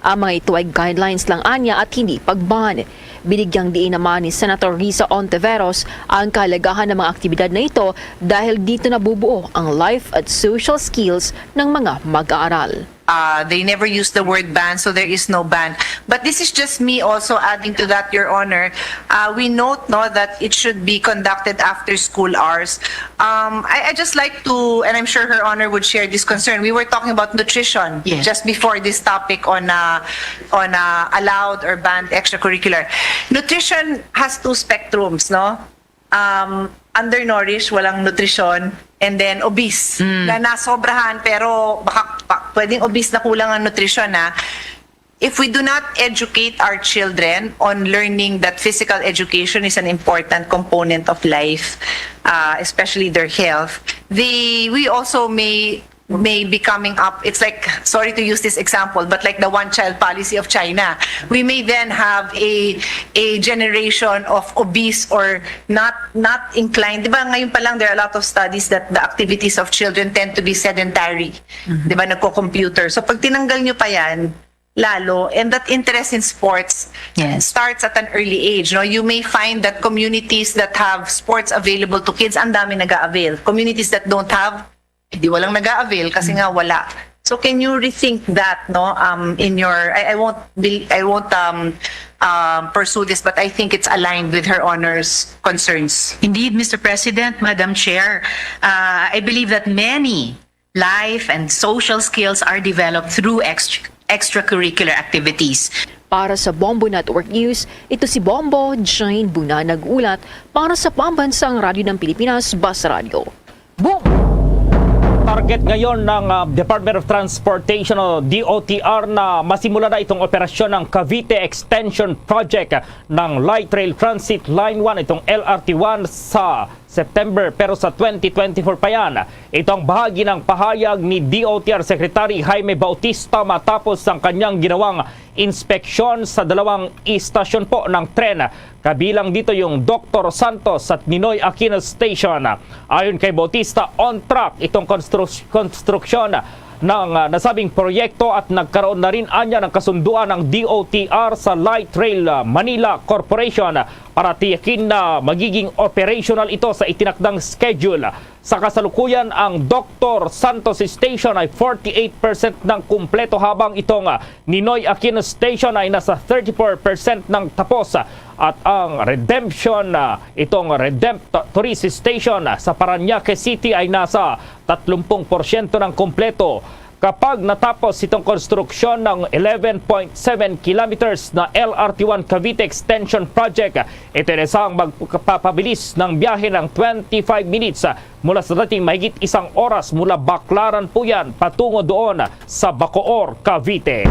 Ang mga ito ay guidelines lang anya at hindi pag-ban. Binigyang diin naman ni Senator Risa Ontiveros ang kahalagahan ng mga aktibidad na ito dahil dito nabubuo ang life at social skills ng mga mag-aaral. Uh, they never used the word ban, so there is no ban. But this is just me also adding to that, Your Honor. Uh, we note, no, that it should be conducted after school hours. Um, I, I just like to, and I'm sure Her Honor would share this concern. We were talking about nutrition Yes. just before this topic on, uh, on, uh, allowed or banned extracurricular. Nutrition has two spectrums, no? Um, undernourished, walang nutrisyon, and then obese, Mm. na nasobrahan, pero baka pa, pwedeng obese na kulang ang nutrisyon, ha. If we do not educate our children on learning that physical education is an important component of life, uh, especially their health, they, we also may may be coming up. It's like, sorry to use this example, but like the one-child policy of China, we may then have a a generation of obese or not not inclined. Di ba, ngayon pa lang, there are a lot of studies that the activities of children tend to be sedentary. Di ba, nagko-computer. So pag tinanggal nyo pa yan, lalo, and that interest in sports Yes. starts at an early age. No, you may find that communities that have sports available to kids, ang dami nag-a-avail. Communities that don't have, hindi, walang nag-a-avail kasi nga wala. So can you rethink that, no? Um, in your, I, I won't, be, I won't um, um, pursue this, but I think it's aligned with her honor's concerns. Indeed, Mister President, Madam Chair, uh, I believe that many life and social skills are developed through ex- extracurricular activities. Para sa Bombo Network News, ito si Bombo Jane Buna, nag-ulat para sa Pambansang Radyo ng Pilipinas, Bas Radyo. Bombo! Target ngayon ng ah, Department of Transportation o D O T R na masimula na itong operasyon ng Cavite Extension Project ng Light Rail Transit Line one, itong L R T one sa September, pero sa twenty twenty-four pa yan. Ito ang bahagi ng pahayag ni D O T R Secretary Jaime Bautista matapos ang kanyang ginawang inspeksyon sa dalawang istasyon po ng tren, kabilang dito yung Doctor Santos at Ninoy Aquino Station. Ayon kay Bautista, on track itong konstrus- konstruksyon ng ah, nasabing proyekto at nagkaroon na rin anya ng kasunduan ng D O T R sa Light Rail ah, Manila Corporation para tiyakin na magiging operational ito sa itinakdang schedule. Sa kasalukuyan, ang Doctor Santos Station ay forty-eight percent ng kumpleto, habang itong ah, Ninoy Aquino Station ay nasa thirty-four percent ng tapos, at ang Redemption, ah, itong Redemptoris Station ah, sa Parañaque City ay nasa thirty percent ng kumpleto. Kapag natapos itong konstruksyon ng eleven point seven kilometers na L R T one Cavite Extension Project, ito ay isang magpapabilis ng biyahe ng twenty-five minutes mula sa dating mahigit isang oras mula Baclaran po yan patungo doon sa Bacoor, Cavite.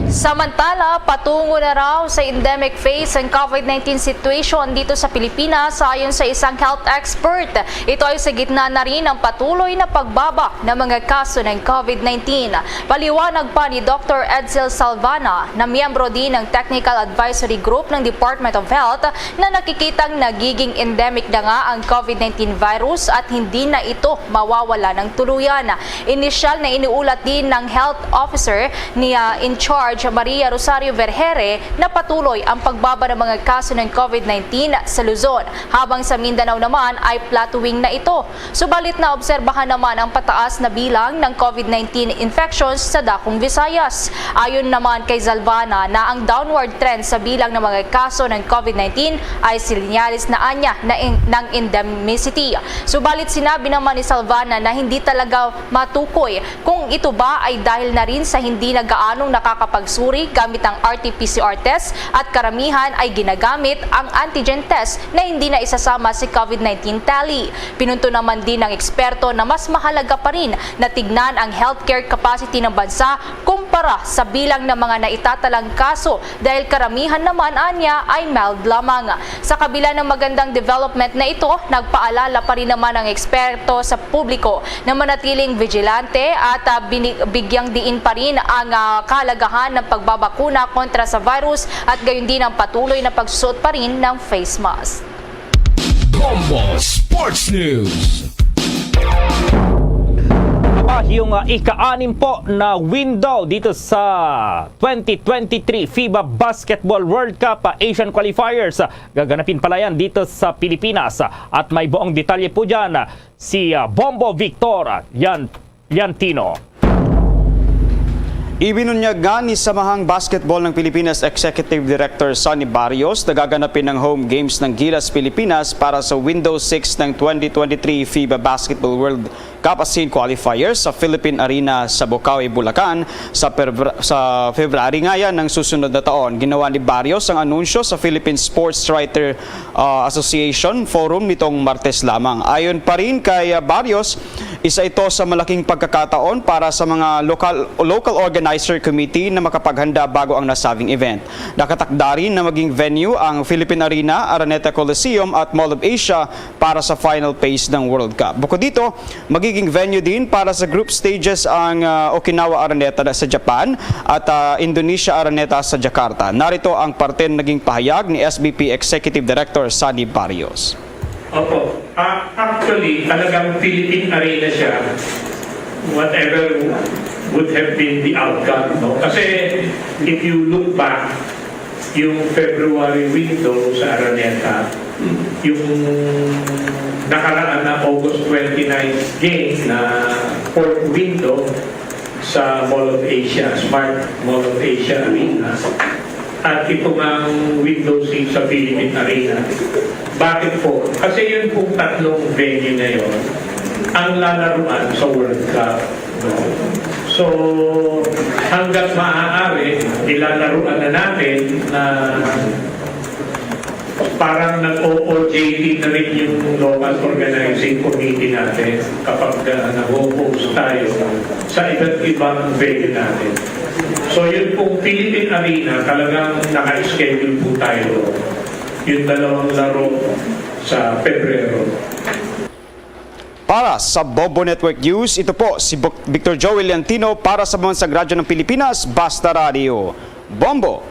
Samantala, patungo na raw sa endemic phase ang COVID nineteen situation dito sa Pilipinas. Ayon sa isang health expert, ito ay sa gitna na rin ng patuloy na pagbaba ng mga kaso ng COVID nineteen. Paliwanag pa ni Doctor Edsel Salvana, na miyembro din ng Technical Advisory Group ng Department of Health, na nakikitang nagiging endemic na nga ang COVID nineteen virus at hindi na ito mawawala ng tuluyan. Inisyal na iniulat din ng health officer ni ah, in charge Maria Rosario Vergere na patuloy ang pagbaba ng mga kaso ng COVID nineteen sa Luzon, habang sa Mindanao naman ay plateauing na ito. Subalit, naobserbahan naman ang pataas na bilang ng COVID nineteen infections sa Dakong Visayas. Ayon naman kay Salvana, na ang downward trend sa bilang ng mga kaso ng COVID nineteen ay silinyalis na anya na in, ng endemicity. Subalit, sinabi naman ni Salvana na hindi talaga matukoy kung ito ba ay dahil na rin sa hindi na gaanong nakakapagsuri gamit ang R T P C R test, at karamihan ay ginagamit ang antigen test na hindi na isasama si COVID nineteen tally. Pinunto naman din ng eksperto na mas mahalaga pa rin na tignan ang healthcare capacity ng bansa kumpara sa bilang ng mga naitatalang kaso, dahil karamihan naman anya ay mild lamang. Sa kabila ng magandang development na ito, nagpaalala pa rin naman ang eksperto sa publiko na manatiling vigilante at ah, bini- bigyang diin pa rin ang ah, kahalagahan ng pagbabakuna kontra sa virus, at gayon din ang patuloy na pagsusuot pa rin ng face mask. Bombo Sports News. Aba, yung ah, ika-anim po na window dito sa twenty twenty-three FIBA Basketball World Cup ah, Asian Qualifiers, ah, gaganapin pala yan dito sa Pilipinas. Ah, at may buong detalye po dyan ah, si ah, Bombo Victor ah, Yan Liantino. Ibinunyag nga ni Samahang Basketball ng Pilipinas Executive Director Sonny Barrios na gaganapin ang home games ng Gilas Pilipinas para sa Window six ng twenty twenty-three FIBA Basketball World Cup Asian Qualifiers sa Philippine Arena sa Bocaue, Bulacan sa, Febra- sa February ngayan ng susunod na taon. Ginawa ni Barrios ang anunsyo sa Philippine Sports Writer ah, Association Forum nitong Martes lamang. Ayon pa rin kay ah, Barrios, isa ito sa malaking pagkakataon para sa mga lokal, local organizers Organizer Committee na makapaghanda bago ang nasabing event. Nakatakda rin na maging venue ang Philippine Arena, Araneta Coliseum at Mall of Asia para sa final phase ng World Cup. Bukod dito, magiging venue din para sa group stages ang, ah, Okinawa Araneta na sa Japan at, ah, Indonesia Araneta sa Jakarta. Narito ang parte na naging pahayag ni S B P Executive Director Sonny Barrios. Opo. Ah, actually, talagang Philippine Arena siya, whatever would have been the outcome, no? Kasi if you look back, yung February window sa Araneta, yung nakaraan na August twenty-nine game na fourth window, sa Mall of Asia, Smart Mall of Asia Arena, at ito ngang window seat sa Philippine Arena. Bakit po? Kasi yun pong tatlong venue na yun ang lalaruan sa World Cup. No? So, hanggat maaari, ilalaruan na natin na parang nag-O O J T na rin yung local organizing committee natin kapag, ah, nag-host tayo sa iba't ibang venue natin. So, yun pong Philippine Arena, talagang naka-schedule po tayo yung dalawang laro sa Pebrero. Para sa Bombo Network News, ito po si Bok-, Victor Joel Leontino para sa Bamansang Radyo ng Pilipinas, Basta Radio. Bombo!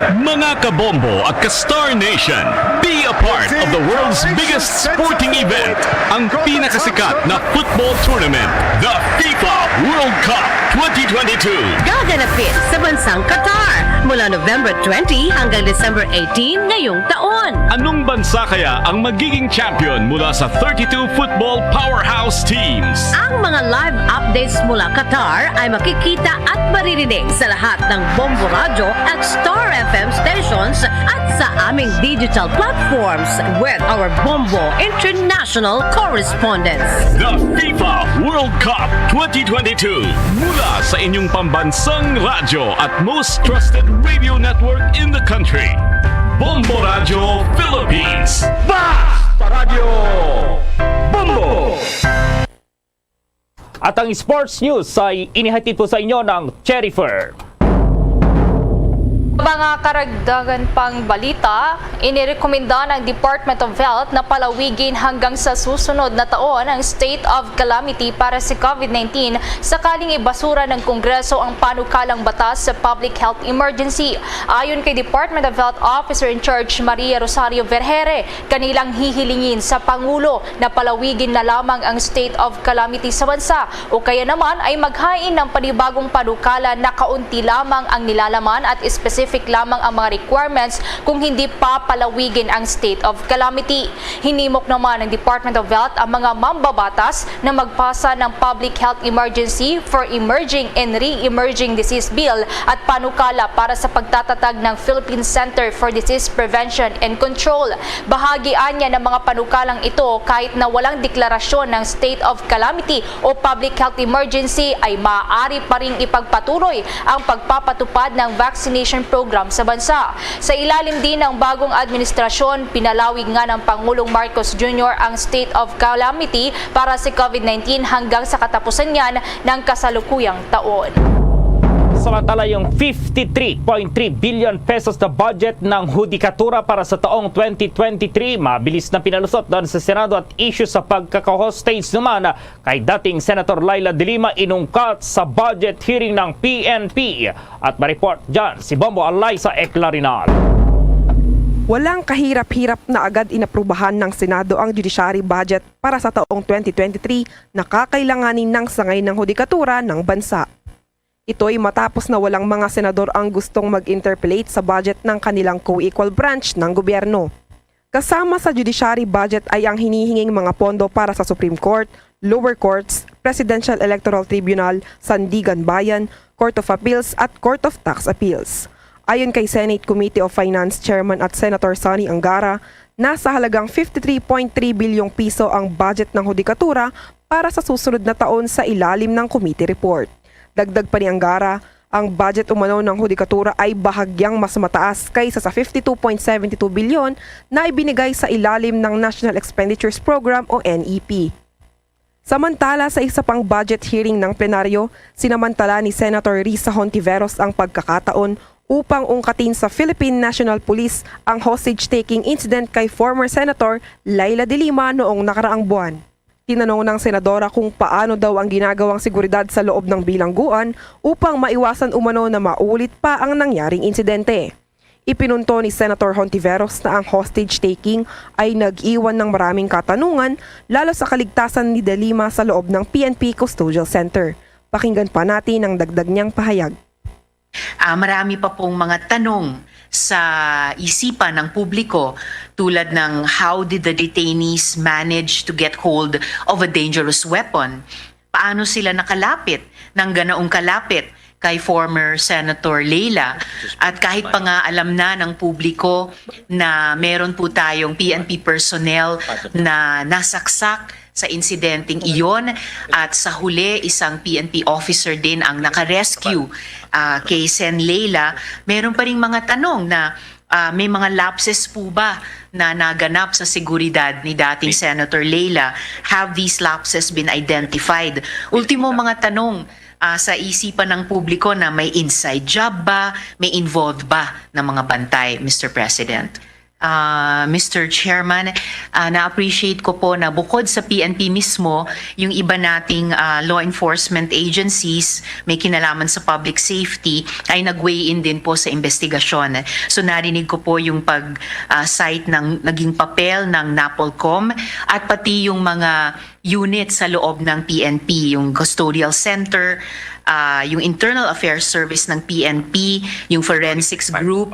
Mga kabombo at ka-Star Nation, be a part of the world's biggest sporting event, ang pinakasikat na football tournament, the FIFA World Cup twenty twenty-two. Gaganapin sa bansang Qatar mula November twenty hanggang December eighteen ngayong taon. Anong bansa kaya ang magiging champion mula sa thirty-two football powerhouse teams? Ang mga live updates mula Qatar ay makikita at maririnig sa lahat ng Bombo Radyo at Star F M stations at sa aming digital platforms with our Bombo International correspondents. The FIFA World Cup twenty twenty-two, mula sa inyong pambansang radyo at most trusted radio network in the country, Bombo Radyo Philippines. Basta Radyo Bombo! At ang sports news ay inihatid po sa inyo ng Cherry Fair. Mga karagdagan pang balita, inirekomenda ng Department of Health na palawigin hanggang sa susunod na taon ang state of calamity para sa COVID nineteen sakaling ibasura ng Kongreso ang panukalang batas sa public health emergency. Ayon kay Department of Health Officer in Charge Maria Rosario Vergere, kanilang hihilingin sa Pangulo na palawigin na lamang ang state of calamity sa bansa o kaya naman ay maghain ng panibagong panukala na kaunti lamang ang nilalaman at specific lamang ang mga requirements kung hindi papalawigin ang state of calamity. Hinimok naman ng Department of Health ang mga mambabatas na magpasa ng public health emergency for emerging and re-emerging disease bill at panukala para sa pagtatatag ng Philippine Center for Disease Prevention and Control. Bahagi anya ng mga panukalang ito, kahit na walang deklarasyon ng state of calamity o public health emergency, ay maaari pa ring ipagpatuloy ang pagpapatupad ng vaccination program sa bansa. Sa ilalim din ng bagong administrasyon, pinalawig nga ng Pangulong Marcos Junior ang state of calamity para sa COVID nineteen hanggang sa katapusan niyan ng kasalukuyang taon. Samantala, yung fifty-three point three billion pesos na budget ng hudikatura para sa taong twenty twenty-three, mabilis na pinalusot doon sa Senado at issue sa pagkaka-hostage naman kay dating Senator Leila de Lima, inungkat sa budget hearing ng P N P. At ma-report dyan si Bombo Alaysa Eclarinal. Walang kahirap-hirap na agad inaprubahan ng Senado ang judiciary budget para sa taong twenty twenty-three na kakailanganin ng sangay ng hudikatura ng bansa. Ito'y matapos na walang mga senador ang gustong mag-interpolate sa budget ng kanilang co-equal branch ng gobyerno. Kasama sa judiciary budget ay ang hinihinging mga pondo para sa Supreme Court, lower courts, Presidential Electoral Tribunal, Sandiganbayan, Court of Appeals at Court of Tax Appeals. Ayon kay Senate Committee of Finance Chairman at Senator Sonny Angara, nasa halagang fifty-three point three bilyong piso ang budget ng hudikatura para sa susunod na taon sa ilalim ng committee report. Dagdag pa ni Angara, Ang budget umano ng hudikatura ay bahagyang mas mataas kaysa sa fifty two point seven two bilyon na ibinigay sa ilalim ng National Expenditures Program o N E P. Samantala, sa isa pang budget hearing ng plenaryo, sinamantala ni Senator Risa Hontiveros ang pagkakataon upang ungkatin sa Philippine National Police ang hostage-taking incident kay former Senator Leila de Lima noong nakaraang buwan. Tinanong ng senadora kung paano daw ang ginagawang seguridad sa loob ng bilangguan upang maiwasan umano na maulit pa ang nangyaring insidente. Ipinunto ni Senator Hontiveros na ang hostage-taking ay nag-iwan ng maraming katanungan, lalo sa kaligtasan ni De Lima sa loob ng P N P Custodial Center. Pakinggan pa natin ang dagdag niyang pahayag. Ah, marami pa pong mga tanong sa isipan ng publiko, tulad ng, how did the detainees manage to get hold of a dangerous weapon? Paano sila nakalapit ng ganaong kalapit kay former Senator Leila? At kahit pa nga alam na ng publiko na meron po tayong P N P personnel na nasaksak sa insidenteng iyon, at sa huli, isang P N P officer din ang naka-rescue, ah, kay Sen Leila, meron pa ring mga tanong na, ah, may mga lapses po ba na naganap sa seguridad ni dating Senator Leila? Have these lapses been identified? Ultimo, mga tanong, ah, sa isipan ng publiko na may inside job ba, may involved ba na mga bantay, Mister President? Ah, Mister Chairman, ah, na-appreciate ko po na bukod sa P N P mismo, yung iba nating, ah, law enforcement agencies may kinalaman sa public safety ay nag-weigh in din po sa investigasyon. So, narinig ko po yung pag, ah, cite ng naging papel ng NAPOLCOM at pati yung mga unit sa loob ng P N P, yung custodial center, ah, yung internal affairs service ng P N P, yung forensics group,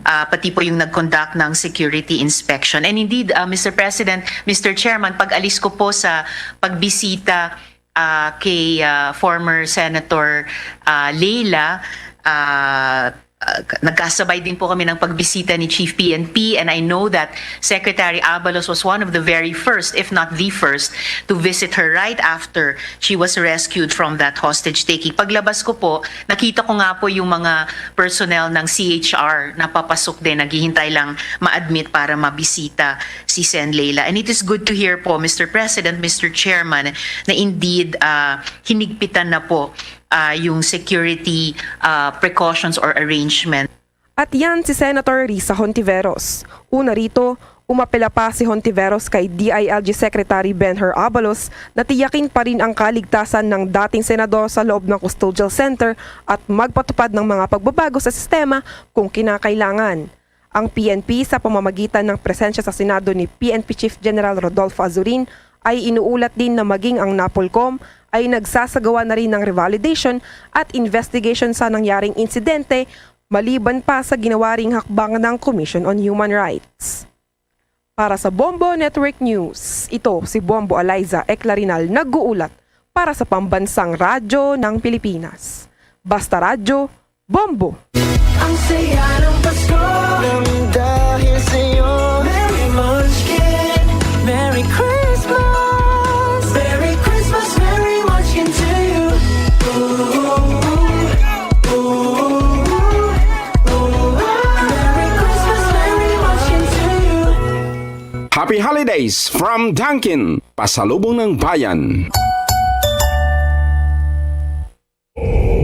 ah, pati po yung nag-conduct ng security inspection. And indeed, ah, Mister President, Mister Chairman, pag-alis ko po sa pagbisita, ah, kay, ah, former Senator, ah, Leila, ah, ah, nagkasabay din po kami ng pagbisita ni Chief P N P, and I know that Secretary Abalos was one of the very first, if not the first, to visit her right after she was rescued from that hostage-taking. Paglabas ko po, nakita ko nga po yung mga personnel ng C H R na papasok din, naghihintay lang ma-admit para mabisita si Sen Leila. And it is good to hear po, Mister President, Mister Chairman, na indeed, ah, hinigpitan na po, ah, yung security, ah, precautions or arrangement. At yan si Senator Risa Hontiveros. Una rito, umapela pa si Hontiveros kay D I L G Secretary Ben-Hur Abalos na tiyakin pa rin ang kaligtasan ng dating senador sa loob ng custodial center at magpatupad ng mga pagbabago sa sistema kung kinakailangan. Ang P N P, sa pamamagitan ng presensya sa Senado ni P N P Chief General Rodolfo Azurin, ay inuulat din na maging ang NAPOLCOM ay nagsasagawa na rin ng revalidation at investigation sa nangyaring insidente, maliban pa sa ginawa ring hakbang ng Commission on Human Rights. Para sa Bombo Network News, ito si Bombo Eliza Eclarinal nag-uulat para sa Pambansang Radyo ng Pilipinas. Basta Radyo, Bombo! Ang saya ng Pasko nang dahil sa'yo. Merry Munchkin, Merry Christmas. Merry Christmas, Merry Munchkin to you. Ooh, ooh, ooh, ooh. Merry Christmas, Merry Munchkin to you. Happy Holidays from Dunkin, Pasalubong ng Bayan.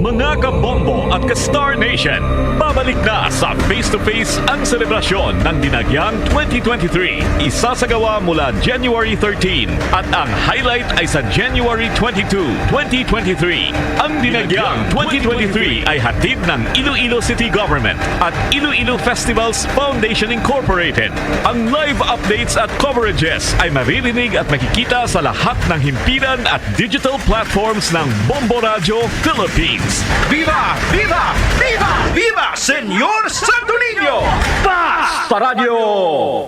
Mga kabombo at ka-Star Nation, babalik na sa Face to Face ang selebrasyon ng Dinagyang twenty twenty-three. Isasagawa mula January thirteen at ang highlight ay sa January twenty-two, twenty twenty-three. Ang Dinagyang twenty twenty-three ay hatid ng Iloilo City Government at Iloilo Festivals Foundation Incorporated. Ang live updates at coverages ay maririnig at makikita sa lahat ng himpilan at digital platforms ng Bombo Radyo Philippines. Viva! Viva! Viva! Viva Señor Santo Niño! Basta Radyo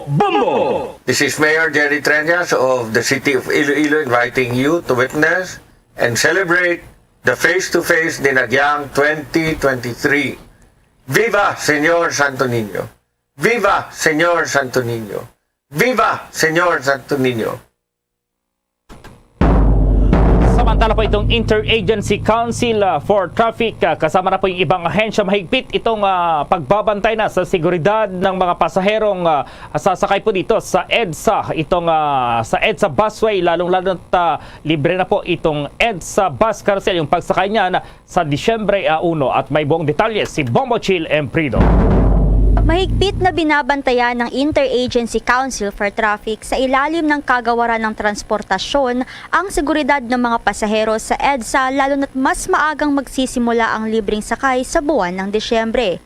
Bombo! This is Mayor Jerry Treñas of the City of Iloilo inviting you to witness and celebrate the Face to Face Dinagyang twenty twenty-three. Viva Señor Santo Niño! Viva Señor Santo Niño! Viva Señor Santo Niño! Sa Samantala po itong Interagency Council, ah, for Traffic, ah, kasama na po yung ibang ahensya, mahigpit itong, ah, pagbabantay na sa seguridad ng mga pasaherong, ah, sasakay po dito sa EDSA, itong, ah, sa EDSA busway, lalong-lalo na, ah, libre na po itong EDSA bus carousel, yung pagsakay niyan sa Disyembre, ah, uno. At may buong detalye si Bombo Chill Emprido. Mahigpit na binabantayan ng Interagency Council for Traffic sa ilalim ng kagawaran ng transportasyon ang seguridad ng mga pasahero sa EDSA, lalo na't mas maagang magsisimula ang libreng sakay sa buwan ng Disyembre.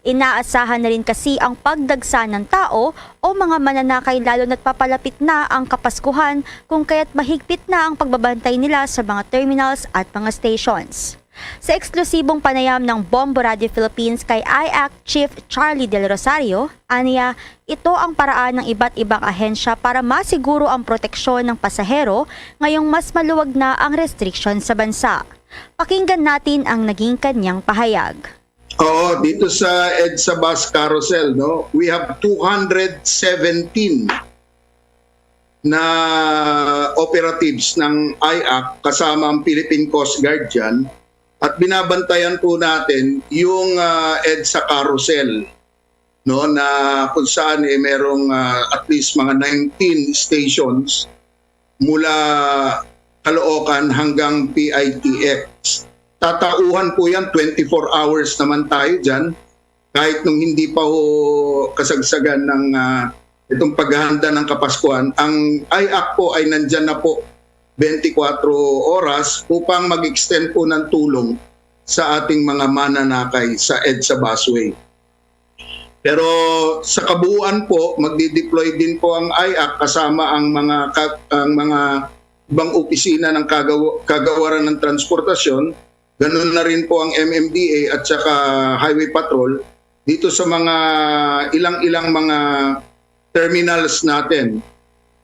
Inaasahan na rin kasi ang pagdagsa ng tao o mga mananakay, lalo na't papalapit na ang Kapaskuhan, kung kaya't mahigpit na ang pagbabantay nila sa mga terminals at mga stations. Sa eksklusibong panayam ng Bombo Radio Philippines kay IAC Chief Charlie Del Rosario, aniya, ito ang paraan ng iba't ibang ahensya para masiguro ang proteksyon ng pasahero ngayong mas maluwag na ang restriction sa bansa. Pakinggan natin ang naging kanyang pahayag. Oo, dito sa EDSA bus carousel, no, we have two hundred seventeen na operatives ng IAC kasama ang Philippine Coast Guard dyan. At binabantayan po natin yung ah, EDSA carousel, no, na kung saan eh, merong ah, at least mga nineteen stations mula Caloocan hanggang PITX. Tatauhan po yan, twenty-four hours naman tayo dyan. Kahit nung hindi pa ho kasagsagan ng ah, itong paghahanda ng Kapaskuhan, ang IAC po ay nandyan na po twenty-four oras upang mag-extend po ng tulong sa ating mga mananakay sa EDSA busway. Pero sa kabuuan po, magdi-deploy din po ang IAC kasama ang mga ka- ang mga ibang opisina ng kagaw- kagawaran ng transportasyon, ganun na rin po ang MMDA at saka Highway Patrol dito sa mga ilang-ilang mga terminals natin.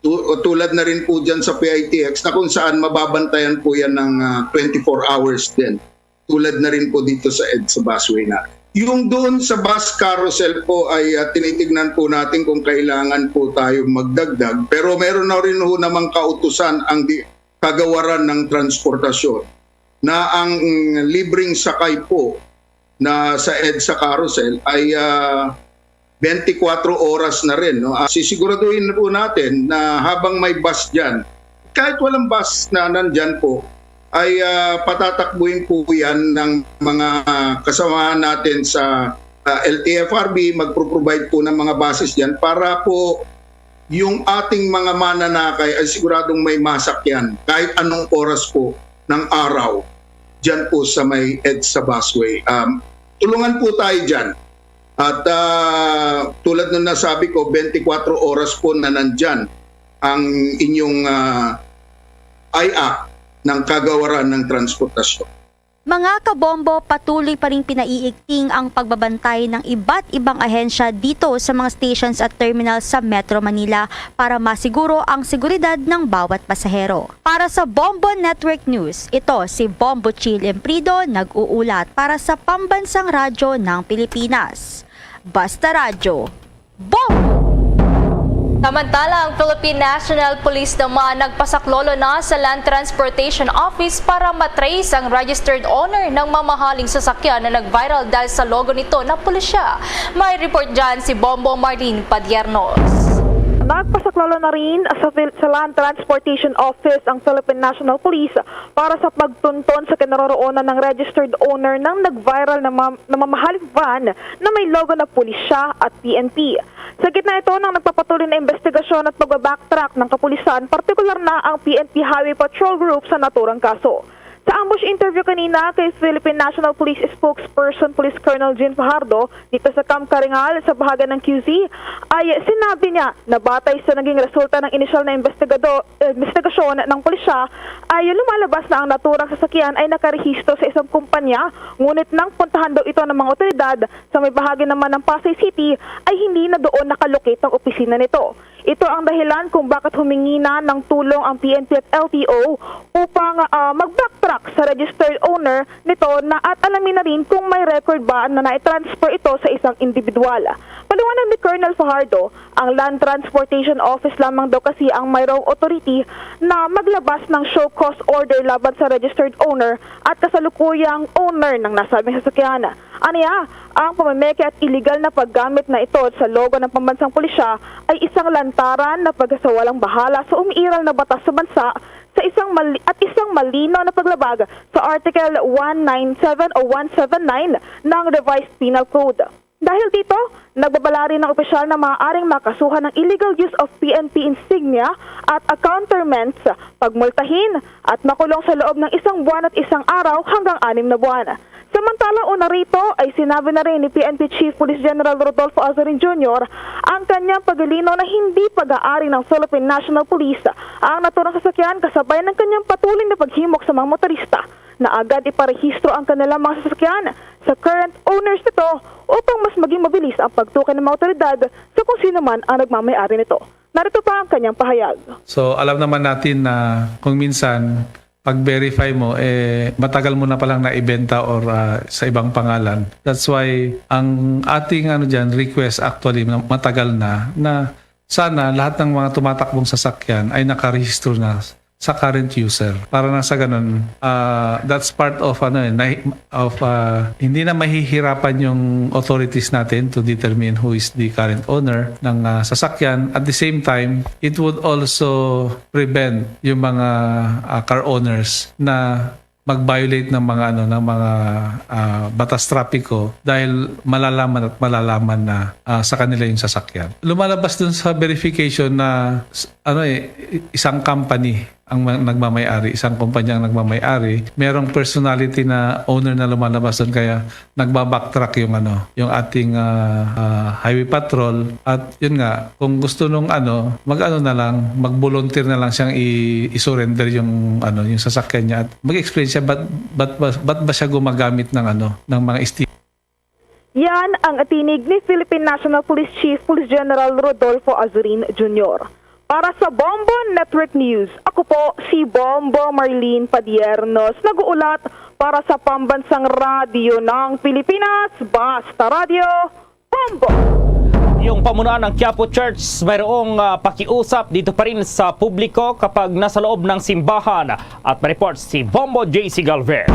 Tu- tulad na rin po dyan sa PITX na kung saan mababantayan po yan ng ah, twenty-four hours din. Tulad na rin po dito sa EDSA busway natin. Yung doon sa bus carousel po ay ah, tinitignan po natin kung kailangan po tayo magdagdag. Pero meron na rin ho namang kautusan ang di- kagawaran ng transportasyon na ang libreng sakay po na sa EDSA carousel ay ah, twenty-four oras na rin. No? Ah, sisiguraduhin po natin na habang may bus dyan, kahit walang bus na nandyan po, ay ah, patatakbuhin po yan ng mga kasamahan natin sa ah, LTFRB. Magpro-provide po ng mga buses dyan para po yung ating mga mananakay ay siguradong may masakyan kahit anong oras po ng araw dyan po sa may EDSA busway. Um, tulungan po tayo dyan. At ah, tulad ng nasabi ko, twenty-four oras po na nandyan ang inyong ah, IAC ng kagawaran ng transportasyon. Mga kabombo, patuloy pa ring pinaiigting ang pagbabantay ng iba't ibang ahensya dito sa mga stations at terminals sa Metro Manila para masiguro ang seguridad ng bawat pasahero. Para sa Bombo Network News, ito si Bombo Chill Emprido, nag-uulat para sa Pambansang Radyo ng Pilipinas. Basta Radyo, Bombo! Samantala, ang Philippine National Police naman nagpasaklolo na sa Land Transportation Office para matrace ang registered owner ng mamahaling sasakyan na nag-viral dahil sa logo nito na pulisya. May report dyan si Bombo Marlene Padiernos. Nagpasaklolo na rin sa, sa Land Transportation Office ang Philippine National Police para sa pagtunton sa kinaroroonan ng registered owner ng nag-viral na, ma- na mamahaling van na may logo na pulisya at PNP. Sa gitna ito ng nagpapatuloy na investigasyon at pagbabacktrack ng kapulisan, partikular na ang PNP Highway Patrol Group sa naturang kaso. Sa ambush interview kanina kay Philippine National Police Spokesperson Police Colonel Jean Fajardo dito sa Camp Caringal sa bahagan ng QC, ay sinabi niya na batay sa naging resulta ng inisyal na investigado, investigasyon ng pulisya ay lumalabas na ang naturang sasakyan ay nakarehistro sa isang kumpanya, ngunit nang puntahan daw ito ng mga otoridad sa may bahagi naman ng Pasay City ay hindi na doon nakalocate ang opisina nito. Ito ang dahilan kung bakit humingi na ng tulong ang P N P at L T O upang, ah, mag-backtrack sa registered owner nito na at alamin na rin kung may record ba na nai-transfer ito sa isang individual. Paliwanag ni Colonel Fajardo, ang Land Transportation Office lamang daw kasi ang mayroong authority na maglabas ng show cause order laban sa registered owner at kasalukuyang owner ng nasabing sasakyan. Aniya, ang pamameke at iligal na paggamit na ito sa logo ng pambansang pulisya ay isang lantaran na pagkasawalang bahala sa umiiral na batas sa bansa sa isang mali-, at isang malinaw na paglabag sa Article one nine seven o one seven nine ng Revised Penal Code. Dahil dito, nagbabala rin ang opisyal na maaaring makasuhan ng illegal use of P N P insignia at accoutrements, pagmultahin at makulong sa loob ng isang buwan at isang araw hanggang anim na buwan. Samantala, una rito ay sinabi na rin ni P N P Chief Police General Rodolfo Azorin Junior ang kanyang paglilinaw na hindi pag-aari ng Philippine National Police ang naturang sasakyan kasabay ng kanyang patuloy na paghimok sa mga motorista na agad iparehistro ang kanilang mga sasakyan sa current owners nito upang mas maging mabilis ang pagtukoy ng mga otoridad sa kung sino man ang nagmamayari nito. Narito pa ang kanyang pahayag. So, alam naman natin na kung minsan, pag-verify mo, eh, matagal mo na palang naibenta or, ah, sa ibang pangalan. That's why ang ating, ano dyan, request actually, na matagal na, na sana lahat ng mga tumatakbong sasakyan ay nakarehistro na sa current user. Para na sa ganun, ah, that's part of, ano, eh, nahi-, of, ah, hindi na mahihirapan yung authorities natin to determine who is the current owner ng, ah, sasakyan. At the same time, it would also prevent yung mga, ah, car owners na mag-violate ng mga, ano, ng mga, ah, batas trapiko dahil malalaman at malalaman na, ah, sa kanila yung sasakyan. Lumalabas dun sa verification na s-, ano, eh, i-, isang company ang ma-, nagmamay-ari, isang kumpanya ang nagmamay-ari. Merong personality na owner na lumalabas dun, kaya nagba-backtrack yung, ano, yung ating, ah, ah, highway patrol. At yun nga, kung gusto nung, ano, mag-ano na lang, mag-volunteer na lang siyang i-, i-surrender yung, ano, yung sasakyan niya at mag-explain siya ba't, ba't, ba't, ba't ba siya gumagamit ng, ano, ng mga esti- Yan ang tinig ni Philippine National Police Chief Police General Rodolfo Azurin Junior. Para sa Bombo Network News, ako po si Bombo Marlene Padiernos, nag-uulat para sa Pambansang Radyo ng Pilipinas, Basta Radyo, Bombo! Yung pamunuan ng Quiapo Church mayroong, ah, pakiusap dito pa rin sa publiko kapag nasa loob ng simbahan. At may report si Bombo J C Galvez.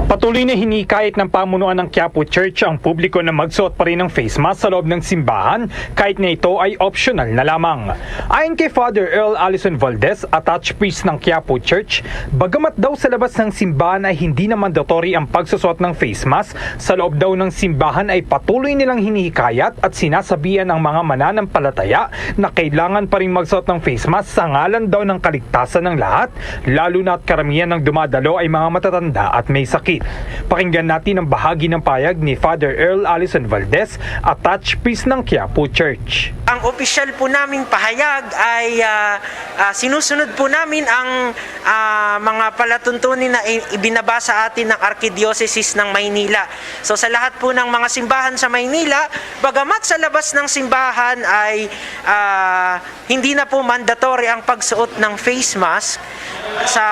Patuloy na hinihikayat ng pamunuan ng Quiapo Church ang publiko na magsuot pa rin ng face mask sa loob ng simbahan kahit na ito ay optional na lamang. Ayon kay Father Earl Allison Valdez, attached priest ng Quiapo Church, bagamat daw sa labas ng simbahan ay hindi na mandatory ang pagsusuot ng face mask, sa loob daw ng simbahan ay patuloy nilang hinihikayat at sinasabihan ang mga mananampalataya na kailangan pa rin magsuot ng face mask sa ngalan daw ng kaligtasan ng lahat, lalo na at karamihan ng dumadalo ay mga matatanda at may sakit. Pakinggan natin ang bahagi ng pahayag ni Father Earl Allison Valdez, attached priest ng Quiapo Church. Ang opisyal po naming pahayag ay, ah, ah, sinusunod po namin ang, ah, mga palatuntunin na i-, ibinaba sa atin ng Arkidiyosesis ng Maynila. So, sa lahat po ng mga simbahan sa Maynila, bagamat sa labas ng simbahan ay, ah, hindi na po mandatory ang pagsuot ng face mask, sa,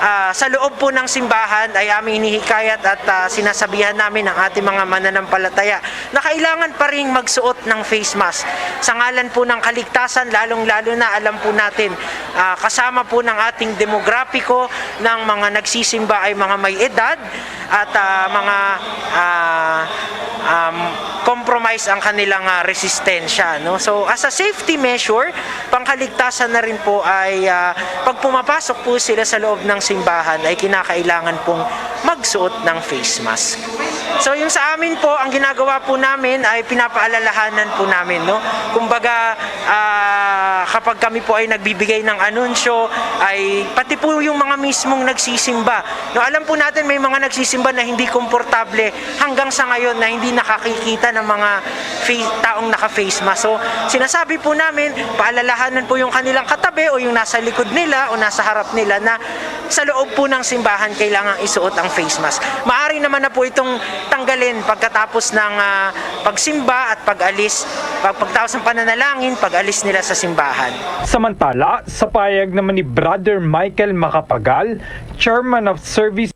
ah, sa loob po ng simbahan ay aming hinihikayat at, ah, sinasabihan namin ang ating mga mananampalataya na kailangan pa ring magsuot ng face mask sa ngalan po ng kaligtasan, lalong-lalo na alam po natin, ah, kasama po ng ating demograpiko ng mga nagsisimba ay mga may edad at, ah, mga, ah, um, compromise ang kanilang, ah, resistensya, no? So, as a safety measure, pangkaligtasan na rin po ay, ah, pag pumapasok po sila sa loob ng simbahan ay kinakailangan pong magsuot ng face mask. So, yung sa amin po, ang ginagawa po namin ay pinapaalalahanan po namin, no? Kumbaga, ah, kapag kami po ay nagbibigay ng anunsyo, ay pati po yung mga mismong nagsisimba, no? Alam po natin may mga nagsisimba na hindi komportable hanggang sa ngayon na hindi nakakikita ng mga fa-, taong naka-face mask. So, sinasabi po namin, paalalahanan po yung kanilang katabi o yung nasa likod nila o nasa harap nila na Sa loob po ng simbahan, kailangang isuot ang face mask. Maaari naman na po itong tanggalin pagkatapos ng, ah, pagsimba at pag-alis, pag-, pagtapos ng pananalangin, pag-alis nila sa simbahan. Samantala, sa pahayag naman ni Brother Michael Macapagal, Chairman of Service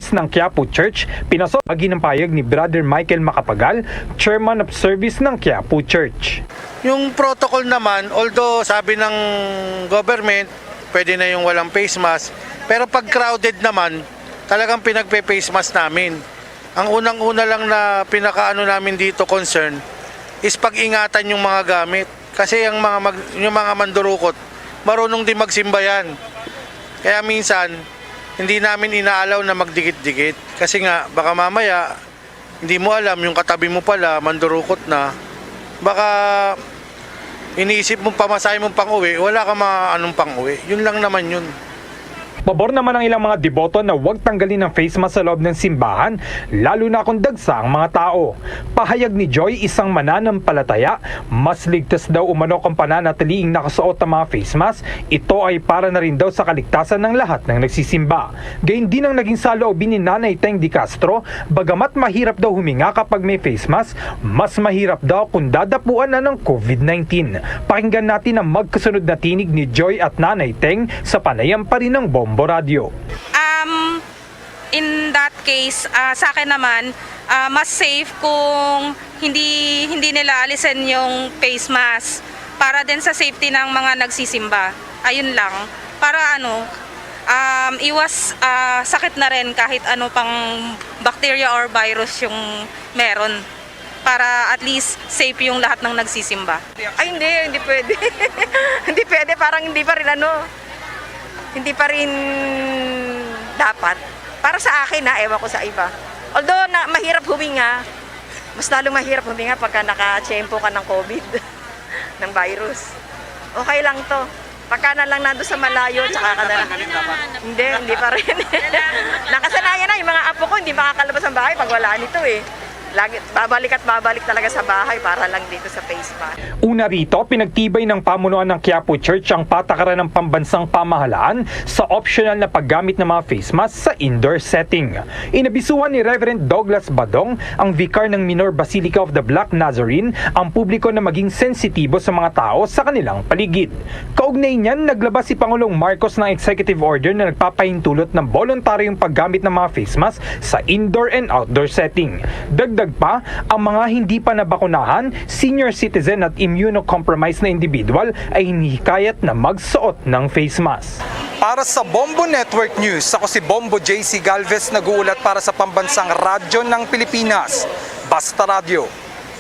ng Quiapo Church, pinaso-, agi ng payag ni Brother Michael Macapagal, Chairman of Service ng Quiapo Church. Yung protocol naman, although sabi ng government, pwede na yung walang face mask, pero pag crowded naman, talagang pinagpe-face mask namin. Ang unang-una lang na pinakaano namin dito concern is pag-ingatan yung mga gamit. Kasi ang mga mag-, yung mga mandurukot, marunong din magsimba yan. Kaya minsan, hindi namin inaalaw na magdikit-dikit. Kasi nga, baka mamaya, hindi mo alam, yung katabi mo pala, mandurukot na. Baka iniisip mo, pamasahe mo pang-uwi, wala ka maanong pang-uwi. Yun lang naman yun. Pabor naman ang ilang mga deboto na huwag tanggalin ang face mask sa loob ng simbahan, lalo na kung dagsa ang mga tao. Pahayag ni Joy, isang mananampalataya, mas ligtas daw umano kung pananatiliing nakasuot ang mga face mask. Ito ay para na rin daw sa kaligtasan ng lahat ng nagsisimba. Gayundin ang naging saloobin ni Nanay Teng de Castro, bagamat mahirap daw huminga kapag may face mask, mas mahirap daw kung dadapuan na ng covid nineteen. Pakinggan natin ang magkasunod na tinig ni Joy at Nanay Teng sa panayam pa rin ng Bombo Radio. Um, in that case, ah, sa akin naman, ah, mas safe kung hindi, hindi nila alisin yung face mask para din sa safety ng mga nagsisimba. Ayun lang. Para ano, um, iwas, ah, sakit na rin kahit ano pang bacteria or virus yung meron. Para at least safe yung lahat ng nagsisimba. Ay, hindi, hindi pwede. Hindi pwede, parang hindi pa rin ano, hindi pa rin dapat. Para sa akin, ha, ewan ko sa iba. Although na, mahirap huminga, mas lalong mahirap huminga pagka nakatiyempo ka ng covid, ng virus. Okay lang 'to. Pagka na lang nando sa malayo, tsaka ka na lang. Hindi, hindi pa rin. Nakasanayan na, yung mga apo ko, hindi makakalabas ng bahay pag wala nito eh. Lagi, babalik at babalik talaga sa bahay para lang dito sa face mask. Una rito, pinagtibay ng pamunuan ng Quiapo Church ang patakaran ng pambansang pamahalaan sa optional na paggamit ng mga face mask sa indoor setting. Inabisuhan ni Reverend Douglas Badong, ang vicar ng Minor Basilica of the Black Nazarene, ang publiko na maging sensitibo sa mga tao sa kanilang paligid. Kaugnay niyan, naglabas si Pangulong Marcos ng executive order na nagpapahintulot ng boluntaryong paggamit ng mga face mask sa indoor and outdoor setting. Dagdag pa, ang mga hindi pa nabakunahan, senior citizen at immunocompromised na individual ay hinihikayat na magsuot ng face mask. Para sa Bombo Network News, ako si Bombo J C Galvez, nag-uulat para sa Pambansang Radyo ng Pilipinas, Basta Radyo.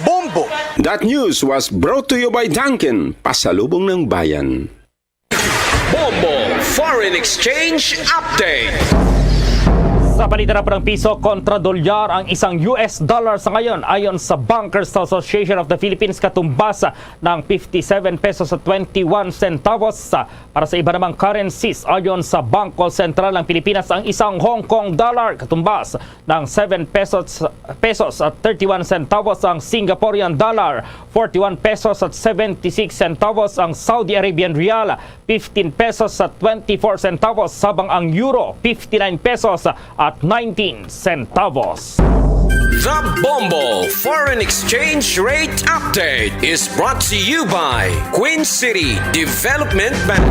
Bombo! That news was brought to you by Dunkin, Pasalubong ng Bayan. Bombo Foreign Exchange Update. Sa balita naman ng piso kontra dolyar, ang isang U S dollar sa ngayon, ayon sa Bankers Association of the Philippines, katumbas ng fifty-seven pesos at twenty-one centavos. Para sa iba namang currencies, ayon sa Bangko Sentral ng Pilipinas, ang isang Hong Kong dollar katumbas ng seven pesos, pesos at thirty-one centavos, ang Singaporean dollar, forty-one pesos at seventy-six centavos, ang Saudi Arabian rial, fifteen pesos at twenty-four centavos, habang ang euro, fifty-nine pesos at nineteen centavos. The Bombo Foreign Exchange Rate Update is brought to you by Queen City Development Bank.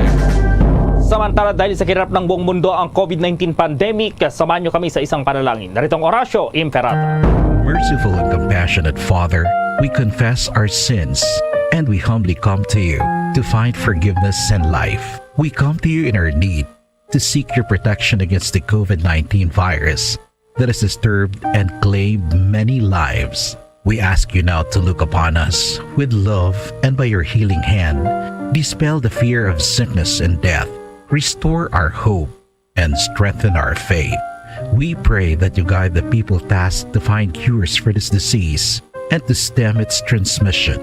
Samantala, dahil sa kinarap ng buong mundo ang covid nineteen pandemic, samahan niyo kami sa isang panalangin. Narito ang Horacio Imperata. Merciful and compassionate Father, we confess our sins and we humbly come to you to find forgiveness and life. We come to you in our need to seek your protection against the covid nineteen virus that has disturbed and claimed many lives. We ask you now to look upon us with love and by your healing hand, dispel the fear of sickness and death, restore our hope, and strengthen our faith. We pray that you guide the people tasked to find cures for this disease and to stem its transmission.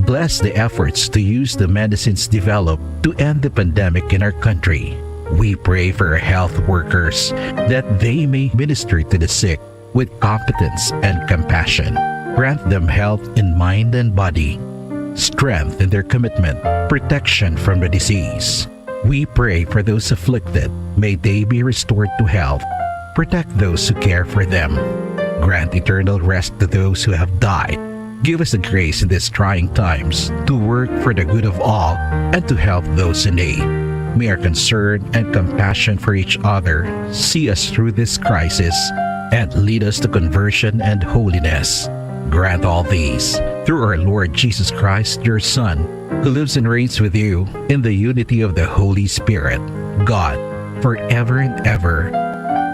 Bless the efforts to use the medicines developed to end the pandemic in our country. We pray for our health workers that they may minister to the sick with competence and compassion. Grant them health in mind and body, strength in their commitment, protection from the disease. We pray for those afflicted. May they be restored to health. Protect those who care for them. Grant eternal rest to those who have died. Give us the grace in these trying times to work for the good of all and to help those in need. May our concern and compassion for each other see us through this crisis and lead us to conversion and holiness. Grant all these through our Lord Jesus Christ, your Son, who lives and reigns with you in the unity of the Holy Spirit, God, forever and ever.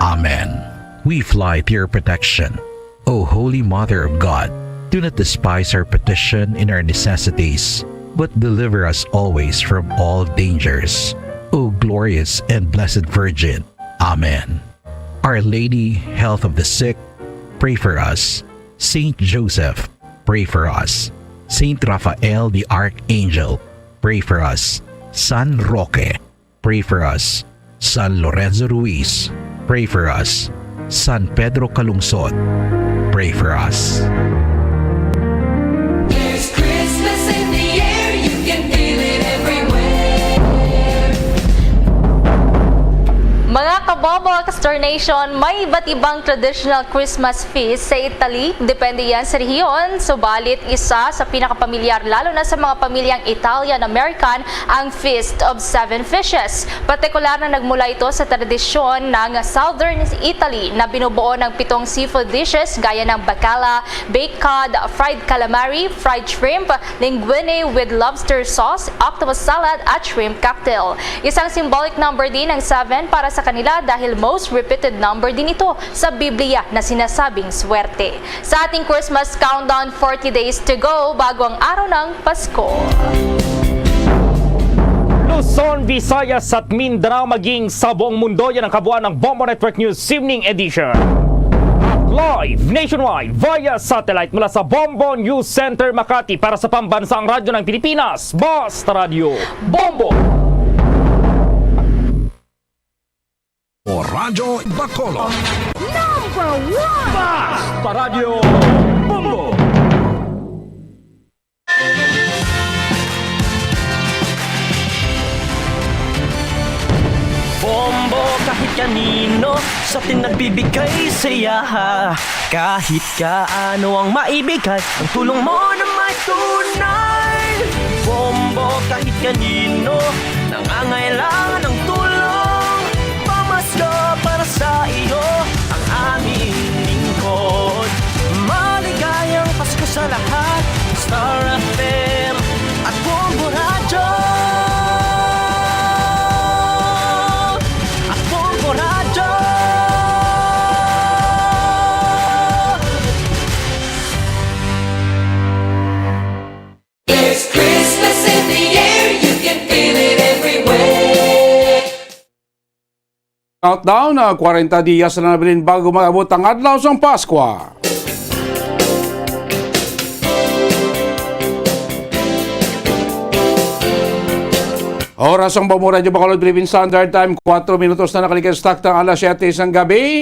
Amen. We fly to your protection, O Holy Mother of God. Do not despise our petition in our necessities, but deliver us always from all dangers, O glorious and blessed Virgin. Amen. Our Lady, Health of the Sick, pray for us. Saint Joseph, pray for us. Saint Raphael the Archangel, pray for us. San Roque, pray for us. San Lorenzo Ruiz, pray for us. San Pedro Calungsod, pray for us. There's Christmas in the air, you can feel it everywhere. Mga kabombo, Castor Nation, may iba't ibang traditional Christmas feast sa Italy. Depende yan sa rehiyon. Subalit, isa sa pinakapamilyar, lalo na sa mga pamilyang Italian-American, ang Feast of Seven Fishes. Partikular na nagmula ito sa tradisyon ng Southern Italy na binubuo ng pitong seafood dishes gaya ng bacala, baked cod, fried calamari, fried shrimp, linguine with lobster sauce, octopus salad, at shrimp cocktail. Isang symbolic number din ang seven para sa kanila dahil most repeated number din ito sa Biblia na sinasabing swerte. Sa ating Christmas countdown, forty days to go bago ang araw ng Pasko. Luzon, Visayas at Mindanao, maging sa buong mundo, yan ang kabuuan ng Bombo Network News Evening Edition. At live nationwide via satellite mula sa Bombo News Center, Makati, para sa Pambansang Radyo ng Pilipinas, Basta Radyo Bombo! O Radyo Bacolod. Number one! Basta Radyo Bombo! Bombo kahit kanino sa atin nagbibigay saya. Kahit kaano ang maibigay, ang tulong mo na may tunay. Bombo kahit kanino nangangailangan ng tulong. Pamasko para sa iyo ang aming lingkod. Maligayang Pasko sa lahat. Star F M at Bombo Radyo. At Bombo Radyo. There's Christmas in the air, you can feel it everywhere. Countdown, ah, kwarenta diyas na nabilin bago maabot ang adlaw sang Paskwa. Oras sang Bombo Radyo Bacolod, Philippine Standard Time, kuwatro minutos na nakalikas takta ang alas siyete sang gabi.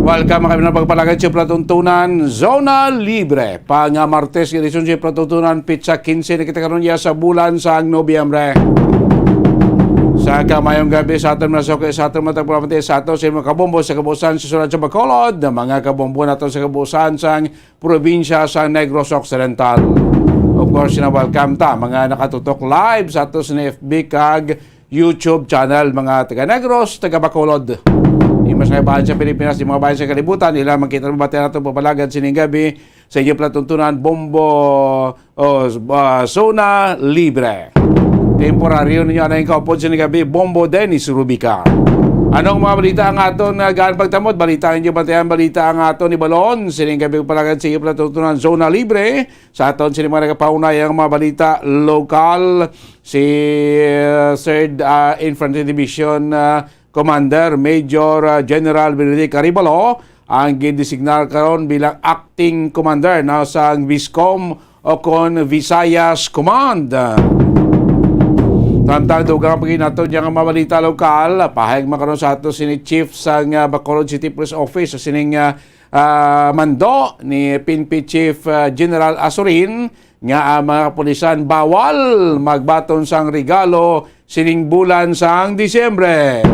Welcome, kami na pagpalagay sa palatuntunan, Zona Libre. Pa nga Martes, edisyon sa palatuntunan, pitsa quince na kita karon ya sa bulan sang Nobyembre. Sa kamayong gabi sa aton mga suki, sa aton mga tagpalamati, sa aton sa mga kabombo sa kabuusan sa Sulat sa Bacolod, mga kabombo nato sa kabuusan sang probinsya sa Negros Occidental. Of course, na-welcome ta, mga nakatutok live sa ato sa F B kag YouTube channel, mga taga Negros, taga Bacolod. Di mas nga bahin sa Pilipinas, di mga bahin sa kalibutan, ila makita, mabati nato, papalagad sining gabi sa inyo palatuntunan, Bombo, o, ah, Zona Libre. Temporaryo ninyo anay kaupod sining gabi, Bombo Dennis Rubica. Anong mga balita ang aton, ah, gaan pagtamod? Balita ang inyo bantayan, balita ang aton ibalon. Sining gabi, palagad sa iyo palatuntunan, Zona Libre. Sa aton sini mga nagapaunay ang mga balita lokal, si, uh, Third, uh, Infantry Division, uh, Commander Major, uh, General Benedict Arevalo ang gidesignar karon bilang acting commander na sang VISCOM o kon Visayas Command. Samtang dugang pa gid nato dyan nga mga balita lokal, pahayag man karon sa ato sini chief sang, ah, Bacolod City Police Office sa sining, ah, ah, mando ni P N P Chief, ah, General Azurin nga ang mga kapulisan bawal magbaton sang regalo sining bulan sang Disyembre.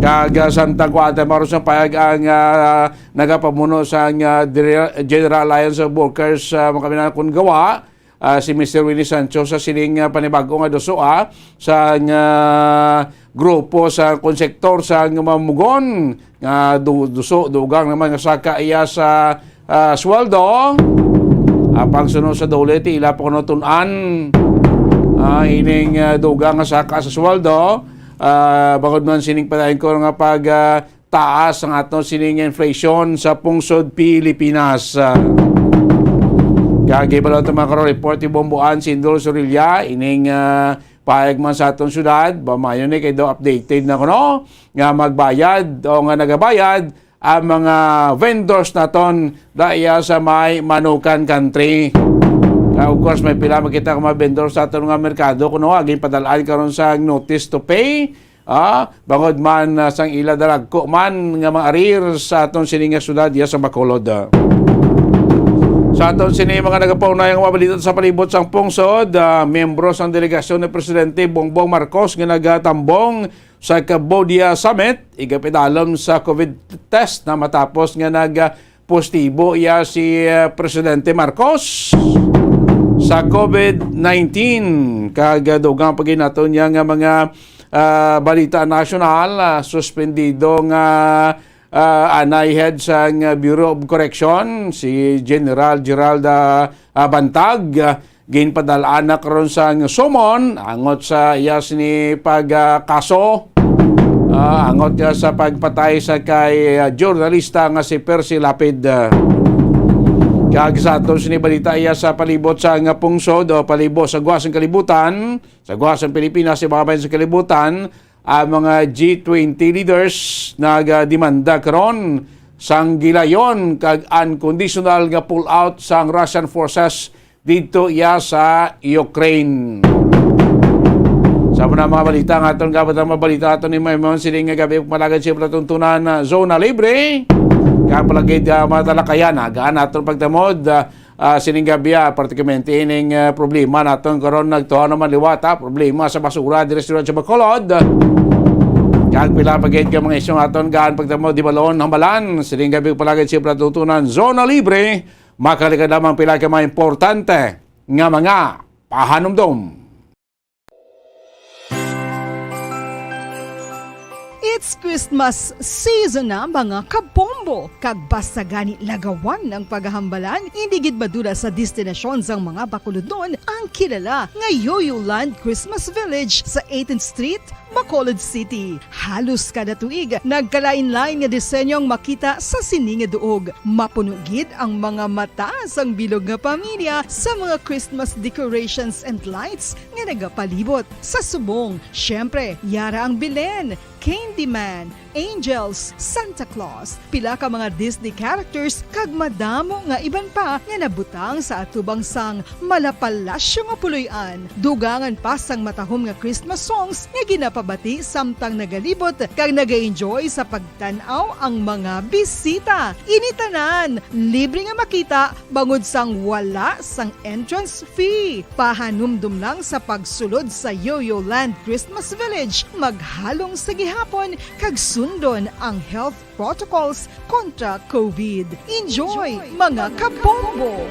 Kag, ah, samtang kuwate maros ang payag ang, ah, nagapamuno sang, ah, Dire-, General Alliance of Workers, ah, mga kaminanan kun gawa, ah, si Mister Willie Sancho sa sining, ah, panibag-o nga duso, ah, sa, ah, grupo sa kon sektor sa mga mugon nga du-, duso dugang naman nga saka iya sa, ah, sweldo. Apang suno sa dole, ti ila pa kuno tun-an, ah, ining, ah, dugang nga saka sa sweldo. Ah, bangod man sining padayon ko nga pag, ah, taas ang aton sining inflation sa pungsod Pilipinas. Ah, kag iba lang ito, mga karon, report ni Bomboan si Indul Sorilla, ining, ah, pahayag man sa aton syudad, ba mayo ni kay daw updated na kuno nga magbayad o nga nagabayad ang mga vendors naton daya sa may Manukan Country. Ah, of course, may pila makita ka mga vendors sa aton nga merkado kuno, ah, ginpadalaan karon sa notice to pay. Ah, bangod man, ah, sang ila dalagko man nga mga arir sa aton sini nga syudad, iya sa Bacolod. Sa aton sini mga nagapaunay nga mga balita sa palibot sang pungsod, ah, miyembro sang delegasyon ni Presidente Bongbong Marcos nga nagatambong sa Cambodia Summit, igapidalom sa covid test na matapos nga nag, ah, positibo iya si, ah, Presidente Marcos sa covid nineteen. Kag, ah, dugang pa gid nato niya nga mga, ah, balita nasyonal, ah, suspendido nga, ah, anay head sang Bureau of Correction, si General Gerald, ah, ah, Bantag, ah, ginpadal-an na karon sang summon angot sa iya sini pag, ah, kaso, ah, angot niya sa pagpatay sa kay, ah, journalista nga si Percy Lapid. Kag sa aton sini balita iya sa palibot sa nga pungsod o palibot sa guwas ng kalibutan, sa guwas ng Pilipinas, sa mga bayan sa kalibutan, ang mga G twenty leaders nagademanda karon sang gilayon kag unconditional nga pull-out sang Russian forces didto iya sa Ukraine. Sa mga, mga balita nga aton gabot ang mga balita aton ni Maymon sining nga gabi, palagad siya palatuntunan na zona libre. Kapalagid, ah, mga talakayan, agaan aton pagtamod, ah, ah, sining gabi, ah, partikularmente ining, ah, problema naton karon nagtuhaw naman liwat, ah, problema sa basura diri sa Bacolod. Kag pila pa gid ka mga isyu nga aton gaan pagtamod, di balon hambalan sining gabi, palagid siya palatuntunan zona libre. Makalikad lamang pila ka mga importante nga mga pahanumdom. It's Christmas season na, mga kabombo, kag basta gani lagawan ang paghambalan, hindi gid madula sa destinasyon sang mga Bacolodnon ang kilala nga Yoyo Land Christmas Village sa eighteenth Street, Bacolod City. Halos kada tuig, nagkalain-lain nga disenyo ang makita sa sini nga duog. Mapuno gid ang mga mata sang bilog nga pamilya sa mga Christmas decorations and lights nga nagapalibot. Sa subong, syempre, yara ang Belen, Candyman, Angels, Santa Claus, pila ka mga Disney characters, kag madamo nga iban pa nga nabutang sa atubang sang malapalasyo nga puloy-an. Dugangan pa sang matahom nga Christmas songs nga ginapabati samtang nagalibot kag nag-enjoy sa pagtan-aw ang mga bisita. Ini tanan libre nga makita bangod sang wala sang entrance fee. Pahanumdom lang sa pagsulod sa Yoyo Land Christmas Village. Maghalong sa gihapon kag sundon ang health protocols kontra covid. Enjoy, mga kabombo!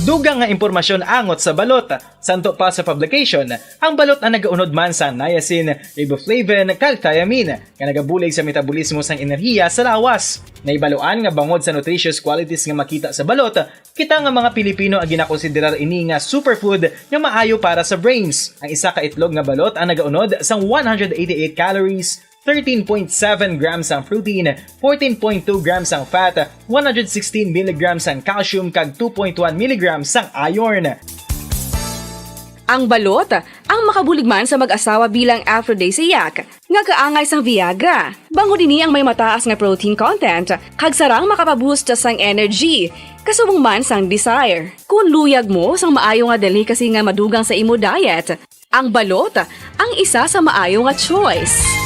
Dugang nga impormasyon angot sa balot. Santo pa sa publication, ang balot ang nagaunod man sa niacin, riboflavin, kag thiamine, nga nagabulig sa metabolismo sang enerhiya sa lawas. Naibaluan nga bangod sa nutritious qualities nga makita sa balot, kita nga mga Pilipino ang ginakonsiderar ini nga superfood nga maayo para sa brains. Ang isa ka itlog nga balot ang nagaunod sang one hundred eighty-eight calories, thirteen point seven grams ang protein, fourteen point two grams ang fat, one hundred sixteen milligrams ang calcium, kag two point one milligrams ang iron. Ang balot, ang makabulig man sa mag-asawa bilang aphrodisiac, nga kaangay sang Viagra. Bangod ini ang may mataas nga protein content, kag sarang makapaboost sang energy, kasubong man sang desire. Kung luyag mo sang maayo nga delicacy nga madugang sa imo diet, ang balot ang isa sa maayo nga choice.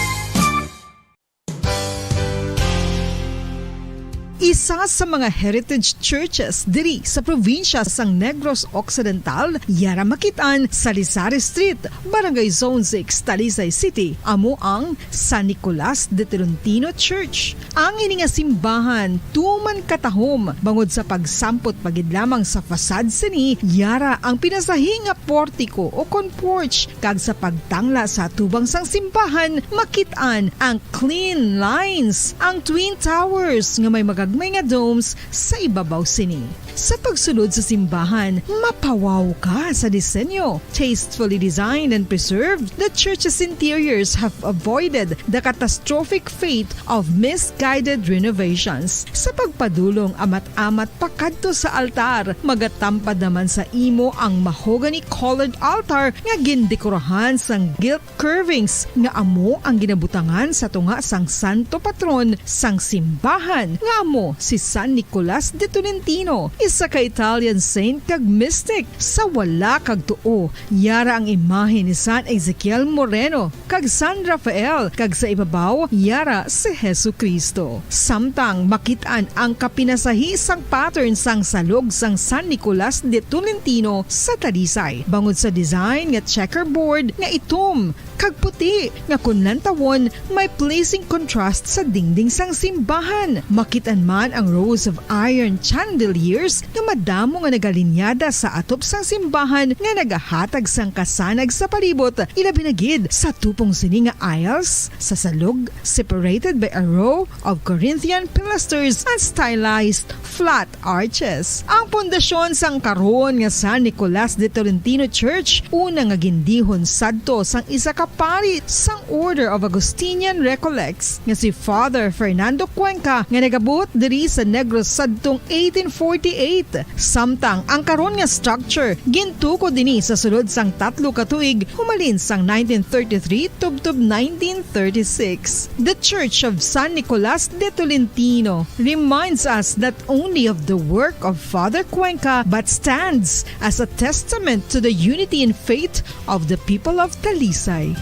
Isa sa mga heritage churches diri sa probinsya sang Negros Occidental, yara makit-an sa Lizares Street, Barangay Zone six, Talisay City, amo ang San Nicolas de Tolentino Church. Ang ini nga simbahan tuman katahom bangod sa pagsampot pa gid lamang sa facade sini, yara ang pinasahi nga portiko o kon porch, kag sa pagtangla sa atubang sang simbahan, makit-an ang clean lines, ang twin towers nga may magagmay nga domes sa ibabaw sini. Sa pagsulod sa simbahan, mapawaw ka sa disenyo. Tastefully designed and preserved, the church's interiors have avoided the catastrophic fate of misguided renovations. Sa pagpadulong amat-amat pakadto sa altar, magatampad naman sa imo ang mahogany-colored altar nga gindekorahan sang gilt curvings nga amo ang ginabutangan sa tunga sang santo patron sang simbahan, nga amo si San Nicolas de Tolentino, isa ka Italian saint kag mystic. Sa wala kag tuo, yara ang imahe ni San Ezekiel Moreno kag San Rafael, kag sa ibabaw, yara si Jesu-Cristo. Samtang makit-an ang kapinasahi sang pattern sang salog sang San Nicolas de Tolentino sa Talisay, bangod sa design nga checkerboard nga itom kag puti, nga kon lantawon, may pleasing contrast sa dingding sang simbahan. Makit-an man ang rows of iron chandeliers nga madamo nga nagalinyada sa atop sang simbahan nga nagahatag sang kasanag sa palibot, ilabi na gid sa tupong sini nga aisles sa salog, separated by a row of Corinthian pilasters and stylized flat arches. Ang pundasyon sang karon nga San Nicolas de Tolentino Church, una nga gindihon sadto sang isa ka pari sang Order of Augustinian Recollects, nga si Father Fernando Cuenca, nga nagabot diri sa Negros sadtong eighteen forty-eight. Samtang ang karon nga structure gintukod ini sa sulod sang tatlo ka tuig, humalin sang nineteen thirty-three tubtob nineteen thirty-six. The Church of San Nicolas de Tolentino reminds us not only of the work of Father Cuenca but stands as a testament to the unity in faith of the people of Talisay.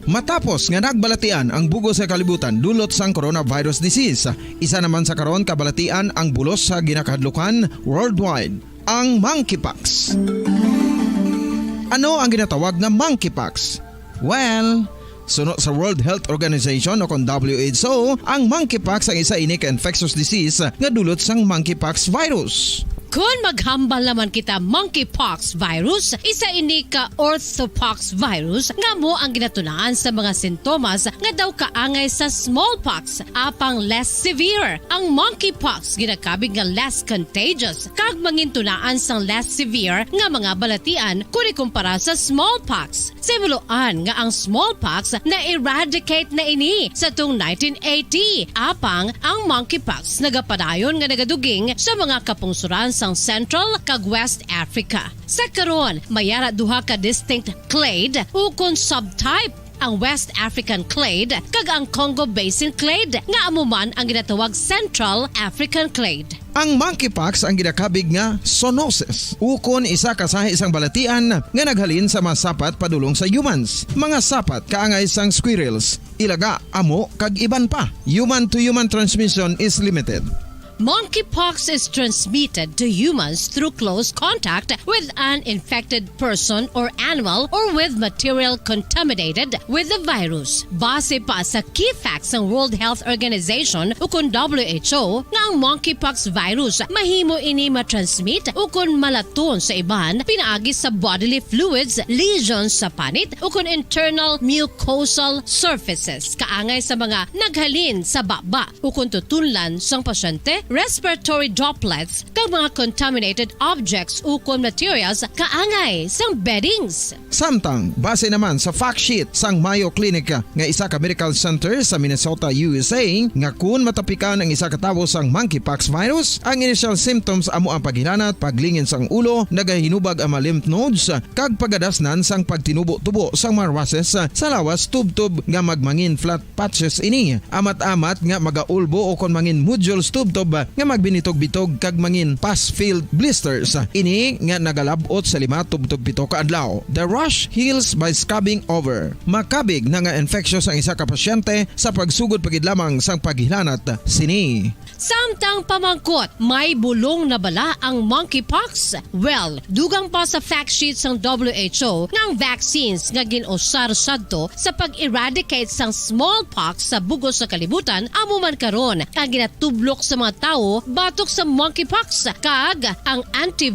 Matapos nga nagbalatian ang bug-os nga kalibutan dulot sang coronavirus disease, isa naman sa karon kabalatian ang bulos sa ginakahadlukan worldwide, ang monkeypox. Ano ang ginatawag nga monkeypox? Well, suno sa World Health Organization o kon W H O, ang monkeypox ang isa ini ka infectious disease nga dulot sang monkeypox virus. Kon maghambal naman kita, monkeypox virus, isa ini ka orthopox virus nga amo ang ginatunaan sa mga sintomas nga daw kaangay sa smallpox, apang less severe. Ang monkeypox ginakabig nga less contagious kag mangintunaan sang less severe nga mga balatian kon ikumpara sa smallpox. Sa himuloan nga ang smallpox na-eradicate na ini sa tung nineteen eighty, apang ang monkeypox nagapadayon nga nagaduging sa mga kapungsoran sang Central kag West Africa. Sa karon, may ara duha ka distinct clade ukon subtype, ang West African clade kag ang Congo Basin clade, nga amo man ang ginatawag Central African clade. Ang monkeypox ang ginakabig nga zoonosis, ukon isa ka sahi sang balatian nga naghalin sa mga sapat padulong sa humans, mga sapat kaangay sang squirrels, ilaga, amo, kag iban pa. Human-to-human transmission is limited. Monkeypox is transmitted to humans through close contact with an infected person or animal or with material contaminated with the virus. Base pa sa key facts sang World Health Organization ukon W H O, nga ang monkeypox virus mahimo ini matransmit ukon malaton sa iban pinaagi sa bodily fluids, lesions sa panit, ukon internal mucosal surfaces, kaangay sa mga naghalin sa baba ukon tutunlan sang pasyente respiratory droplets, kag mga contaminated objects ukon materials kaangay sang beddings. Samtang, base naman sa fact sheet sang Mayo Clinic nga isa ka medical center sa Minnesota, U S A, nga kun matapikan ang isa ka tawo sang monkeypox virus, ang initial symptoms amo ang paghilanat, paglingin sang ulo, nagahinubag ang mga lymph nodes, kag pagadasnan sang pagtinubo-tubo sang mga rushes sa lawas tubtob nga magmangin flat patches ini, amat-amat nga magaulbo o kon mangin nodules tubtob nga magbinitog-bitog kag mangin pus-filled blisters ini nga nagalab-ot sa lima tubtob pito ka adlaw. The rash heals by scabbing over. Makabig na nga infectious ang isa ka pasyente sa pagsugod pa gid lamang sang paghilanat sini. Samtang pamangkot, may bulong na bala ang monkeypox? Well, dugang pa sa fact sheet sang W H O nga ang vaccines nga gin-usar sadto sa pag-eradicate sang smallpox sa bug-os nga kalibutan amo man karon ang ginatublok sa mga tawo batok sa monkeypox, kag ang anti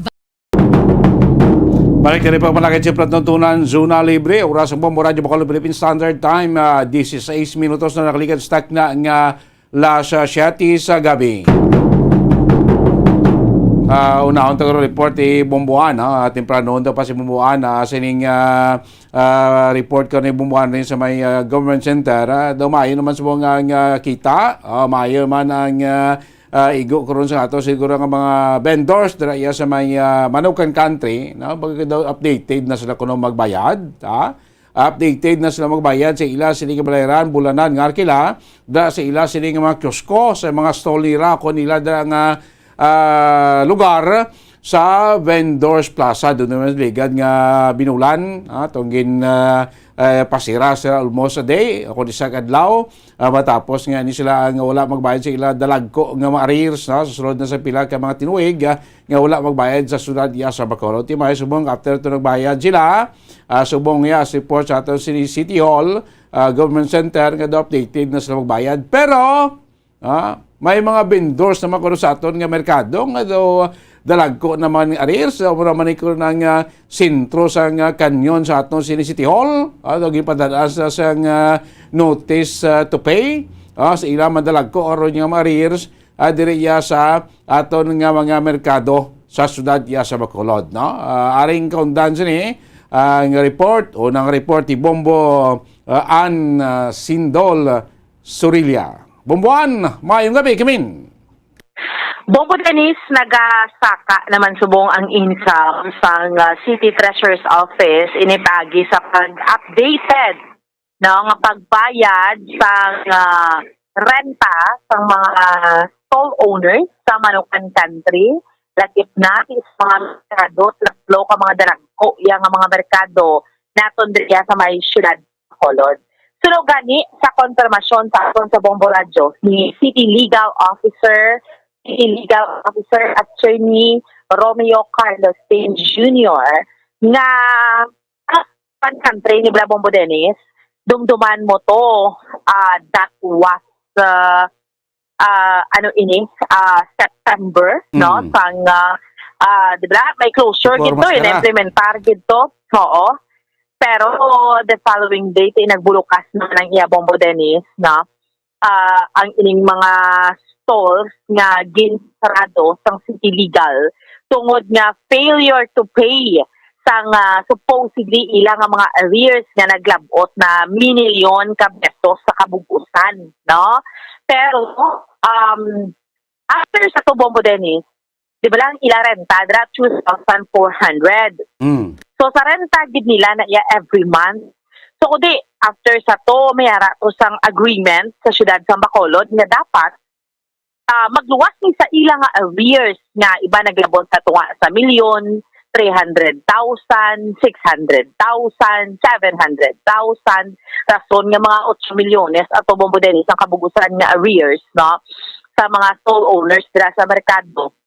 Balik diri pa malakit sa Platuntunan, Zona Libre. Oras ang Bombo Radyo Bacolod Philippine Standard Time, ah, dieciséis minutos na nakaligad sa takna nga las siete sa gabi. Ah, unahon ta karon report ni Bomboan, ah, temprano daw pa si Bomboan, ah, sining, ah, ah, report ko ni Bomboan rin sa may, ah, government center, ah, daw maayo naman sa mga, ah, kita, ah, maayo man ang, ah, ah, igo karon sa ato siguro nga mga vendors dira iya sa may, ah, Manukan Country, no? Baga daw updated na sila kuno magbayad, ha? Updated na sila magbayad sa ila sini nga balayran, bulanan nga arkila, da sa ila sini nga mga kiosko, sa mga stall nila, kon ila da nga, ah, lugar sa Vendors Plaza. Doon naman ligad nga binulan, ha? Tong gin, ah, eh, pasira sila almost a day, o kung isang adlaw, ah, matapos nga ni sila nga wala magbayad sa ila dalagko nga mga arrears, no? Sa sulod na sa pila ka mga tinuig, ah, nga wala magbayad sa syudad iya sa Bacolod. Ti may subong after to nagbayad sila, ah, subong iya as report sa aton City, City Hall, ah, Government Center nga daw updated na sila magbayad. Pero, ah, may mga vendors naman kuno sa aton nga merkado nga daw dalagko naman nga arrears. Sa mura man ko nang, ah, sentro sa nga kanyon sa aton sini City Hall, ah, daw ginpadadaan sa, sa nga notice, ah, to pay, ah, sa ila madalagko aron nga mga arrears, ah, diri iya sa aton nga mga merkado sa syudad iya sa Bacolod, no? Ah, aring kaundan sini, ah, nga report, unang report ni Bombo, ah, Ann, ah, Sindol Sorilla. Bomboan, maayong gabi, Kimin. Bombo Dennis, nagasaka naman subong ang income sang, ah, City Treasurer's Office ini paagi sa pag-updated, no, nga pagbayad sang, ah, renta sang mga stall owners sa Manukan Country, lakip na sa mga merkado, tatlo ka mga dalagko iya nga mga merkado naton diri sa may siyudad Bacolod. Suno gani sa konfirmasyon sa aton sa Bombo Radyo ni City Legal Officer, City Legal Officer Attorney Romeo Carlos Payne Junior nga, ah, pan country ni Bla Bombo Dennis, dumduman mo to, ah, that was, ah, ah, ano ini, ah, September, no? Mm. Sang, ah, ah, di ba? May closure Before gid to, maskara. Ina-implementar gid to. Oo. Pero the following day, ti nagbulukas naman ang iya Bombo Dennis, no? Ah, ang ining mga stalls nga ginsarado sang City Legal tungod nga failure to pay sang, ah, supposedly ila nga mga arrears nga naglab-ot na minilyon ka pesos sa kabug-usan, no? Pero, um, after sa to, Bombo Dennis, di ba lang ila renta, dira two thousand four hundred. Mm. So, sa renta gid nila na iya every month. So, kundi, after sa to, may ara to sang agreement sa siyudad sa Bacolod nga dapat, ah, magluwas ni sa ila nga arrears nga iba naglabot sa tunga sa milyon, three hundred thousand, six hundred thousand, seven hundred thousand, rason nga mga otso milyones ato, Bombo Dennis, ang kabug-usan nga arrears, no, sa mga stall owners dira sa merkado.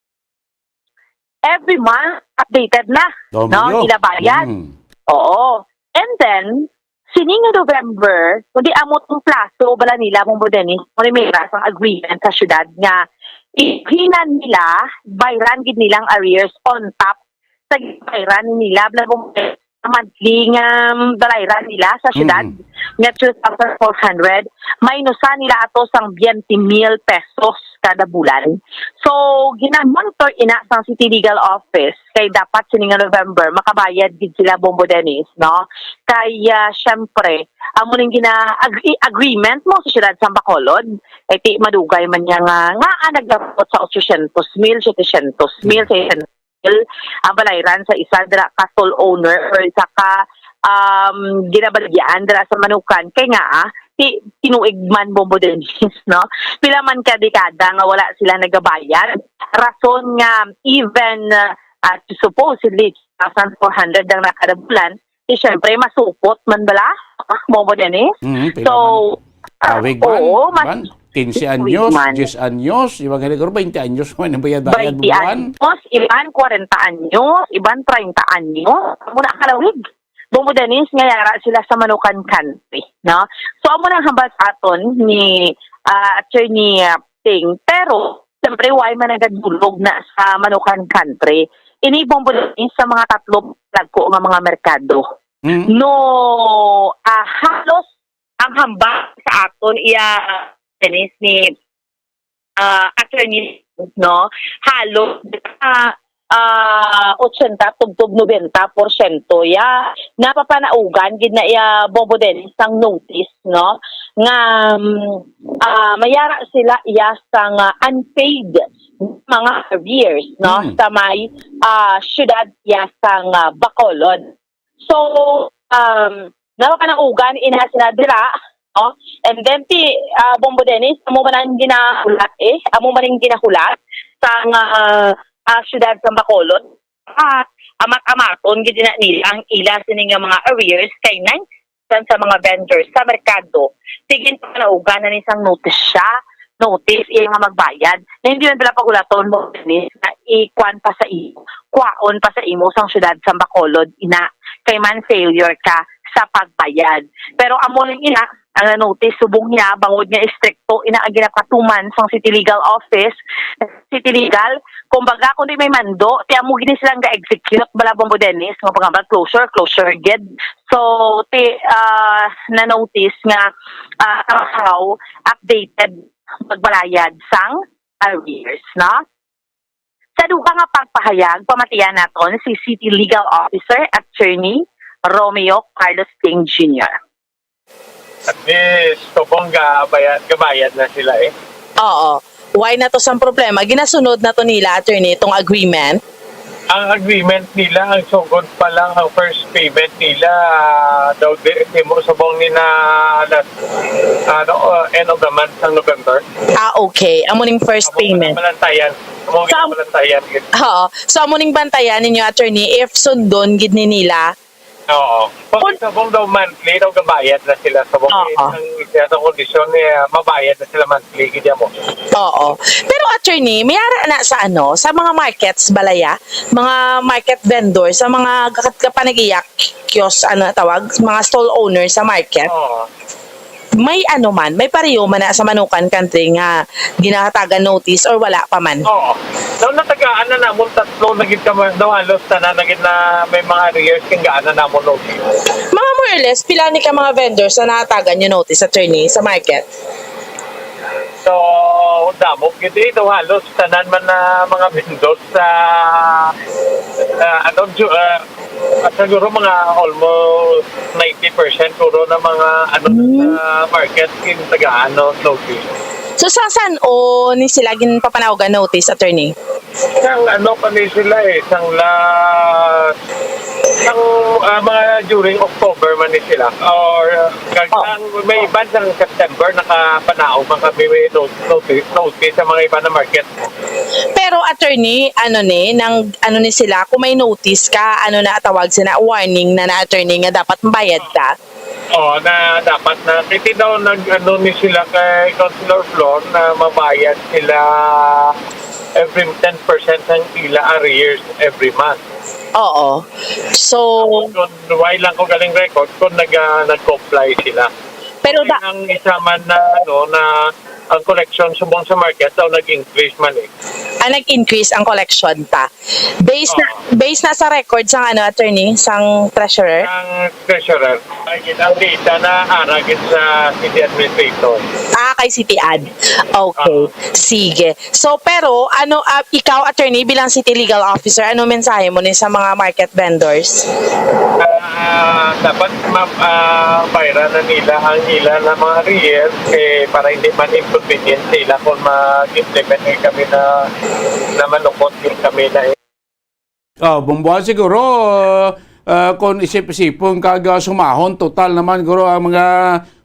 Every month, updated na, Domingo. No, ila bayad. Mm. Oo. And then, sini nga November, kundi amo tong plaso bala nila, Bombo Dennis, primera sang agreement sa syudad nga ihinan nila, bayran gid nilang arrears on top sa bayran nila, bala, Bombo Dennis, monthly nga, um, balayran nila sa syudad, Mm. nga two thousand four hundred, minusan nila ato sang twenty mil pesos kada bulan. So, gina-monitor ina sang City Legal Office kay dapat sini nga November makabayad gid sila, Bombo Dennis, no? Kay, ah, syempre, amo ning gina-, ag-, agreement mo sa syudad sa Bacolod, kay ti madugay man niya nga, nga, ah, nagabot sa otsosyentos mil, setecientos mil, Mm. seiscientos mil ang balayran sa isa dira ka stall owner or isa ka, um, ginabaligyaan dira sa Manukan. Kay nga, ah, ti-, tinuig man, Bombo Dennis, no? Pila man ka dekada nga wala sila nagabayad. Rason nga even, uh, uh, supposedly two thousand four hundred ang nakadabulan, eh, syempre, masupot man bala, Bombo Dennis. Mm, pila So, man. Awig man, oo, mas iban, quince anyos, man. Diyes anyos, iban gani, siguro twenty anyos man ang bayad-bayad Twenty buwan. Anyos, iban kwarenta anyos, iban treinta anyos. Amo na kalawig. Bombo Dennis, nga yara sila sa Manukan Country, no? So, amo nang hambal sa aton ni, ah, Attorney, ah, Ting. Pero, siyempre, why man nagadulog na sa Manukan Country? Ini, Bombo Dennis, sa mga tatlo lagko nga mga merkado. Mm. No, ah, halos ang hambal sa aton iya, Dennis, ni, ah, Attorney, no? Halos, ah, ah, ochenta tubtob nobenta porsyento ya napapanaugan gid na iya, Bombo Dennis, sang notice, no? Nga, mm, ah, mayara sila iya sang, ah, unpaid mga arrears, no? Hmm. Sa may, ah, syudad iya sang, ah, Bacolod. So, um, napapanaugan ina sila dira, no? And then ti, ah, Bombo Dennis, amo man ang ginahulat, eh, amo man ang ginahulat sang, ah, ah, syudad sa Bacolod. Ah, amat-amaton gid na nila ang ila sini nga mga arrears kay nine percent sa mga vendors sa merkado. Sige, napapanaugan na ni sang notice siya, notice iya nga magbayad. Na hindi man pala pagulaton mo, Dennis, na ikuan pa sa imo, kwaon pa sa imo sang syudad sa Bacolod, ina, kay man failure ka sa pagbayad. Pero amo lang ina, ang na-notice subong niya, bangod nga istrikto ina ang ginapatuman sang City Legal Office, City Legal, kumbaga, kung di may mando, ti amo gini silang ga-execute, bala, Bombo Dennis, nga pagambal, closure, closure gid. So, ti, ah, na-notice nga, ah, somehow updated magbalayad sang arrears, no? Sa duha nga pagpahayag, pamatian naton si City Legal Officer Attorney Romeo Carlos Ting Junior. At least, subong gabayad, gabayad na sila eh. Oo. Why na to sang problema? Ginasunod na to nila, attorney, itong agreement? Ang agreement nila, ang sugod pa lang, ang first payment nila, ah, daw di, di mo subong ni na last, ano, uh, end of the month ng November. Ah, okay. Amo ning first Amo payment. Malantayan. Amo So, am- malantayan. Oo. So, amo ning bantayan ninyo, attorney, if sundon gid ni nila Oo. Pag Kun- sa kung daw monthly, daw gabayad na sila sa mga Oo. Ang siya sa kondisyon niya, mabayad na sila monthly, gid mo. Oo. Pero attorney, may ara na sa ano, sa mga markets, balaya, mga market vendor, sa mga kakat-, kapanag-iyak, kiosk, ano tawag, mga stall owner sa market. Oo. May ano man, may pareho man na sa Manukan Country nga ginahatagan notice or wala pa man? Oo. Daw natagaan na namon tatlo na gid kami, daw halos tanan na gid na may mga arrears kang gaan na namon notice. Mga more or less, pila ni ka mga vendors na nahatagan yung notice, attorney, sa market? So, damo gid eh, daw halos tanan man na mga vendors sa, ah, ano, ju-, ah, At siguro mga almost ninety percent siguro na mga ano Hmm. sa market in taga ano, notice. So, sa san-o ni sila ginpapanawgan notice, attorney? Sang ano pa ni sila eh, sang la-, sang, ah, mga during October man ni sila. Or, kag Oh. sang may iban sang September, nakapanaog man kami may no-, notice, notice sa mga iba na market. Pero, attorney, ano ni, nang, ano ni sila, kung may notice ka, ano na tawag sila, warning na, na, attorney, nga dapat mabayad ka? Oo, na dapat na. Kasi daw nag, ano ni sila kay Councilor Flor na mabayad sila every ten percent ng ila arrears every month. Oo. So, Kung why lang ko galing record kung nag, ah, nag-comply sila. Pero Kung da- ang isa man na, ano, na ang collection subong sa market daw nag-increase man eh. ah, nag-increase ang collection ta. Based na, Oo. based na sa record sang, ano, attorney, sang treasurer? Ang treasurer, ay, ang data na aragin sa city administrator. Ah, kay City Ad. Okay. Ah. Sige. So, pero, ano, ah, ikaw, attorney, bilang city legal officer, ano mensahe mo ni sa mga market vendors? Ah, dapat ma-, ah, bayran na nila ang ila na mga arrears, eh, para hindi man inconvenient sa ila kung mag-implement kami na, na manukot kami na. Oh, Bomboan, siguro, ah, kung isip-isipon kag, ah, sumahon, total naman, guro, ang mga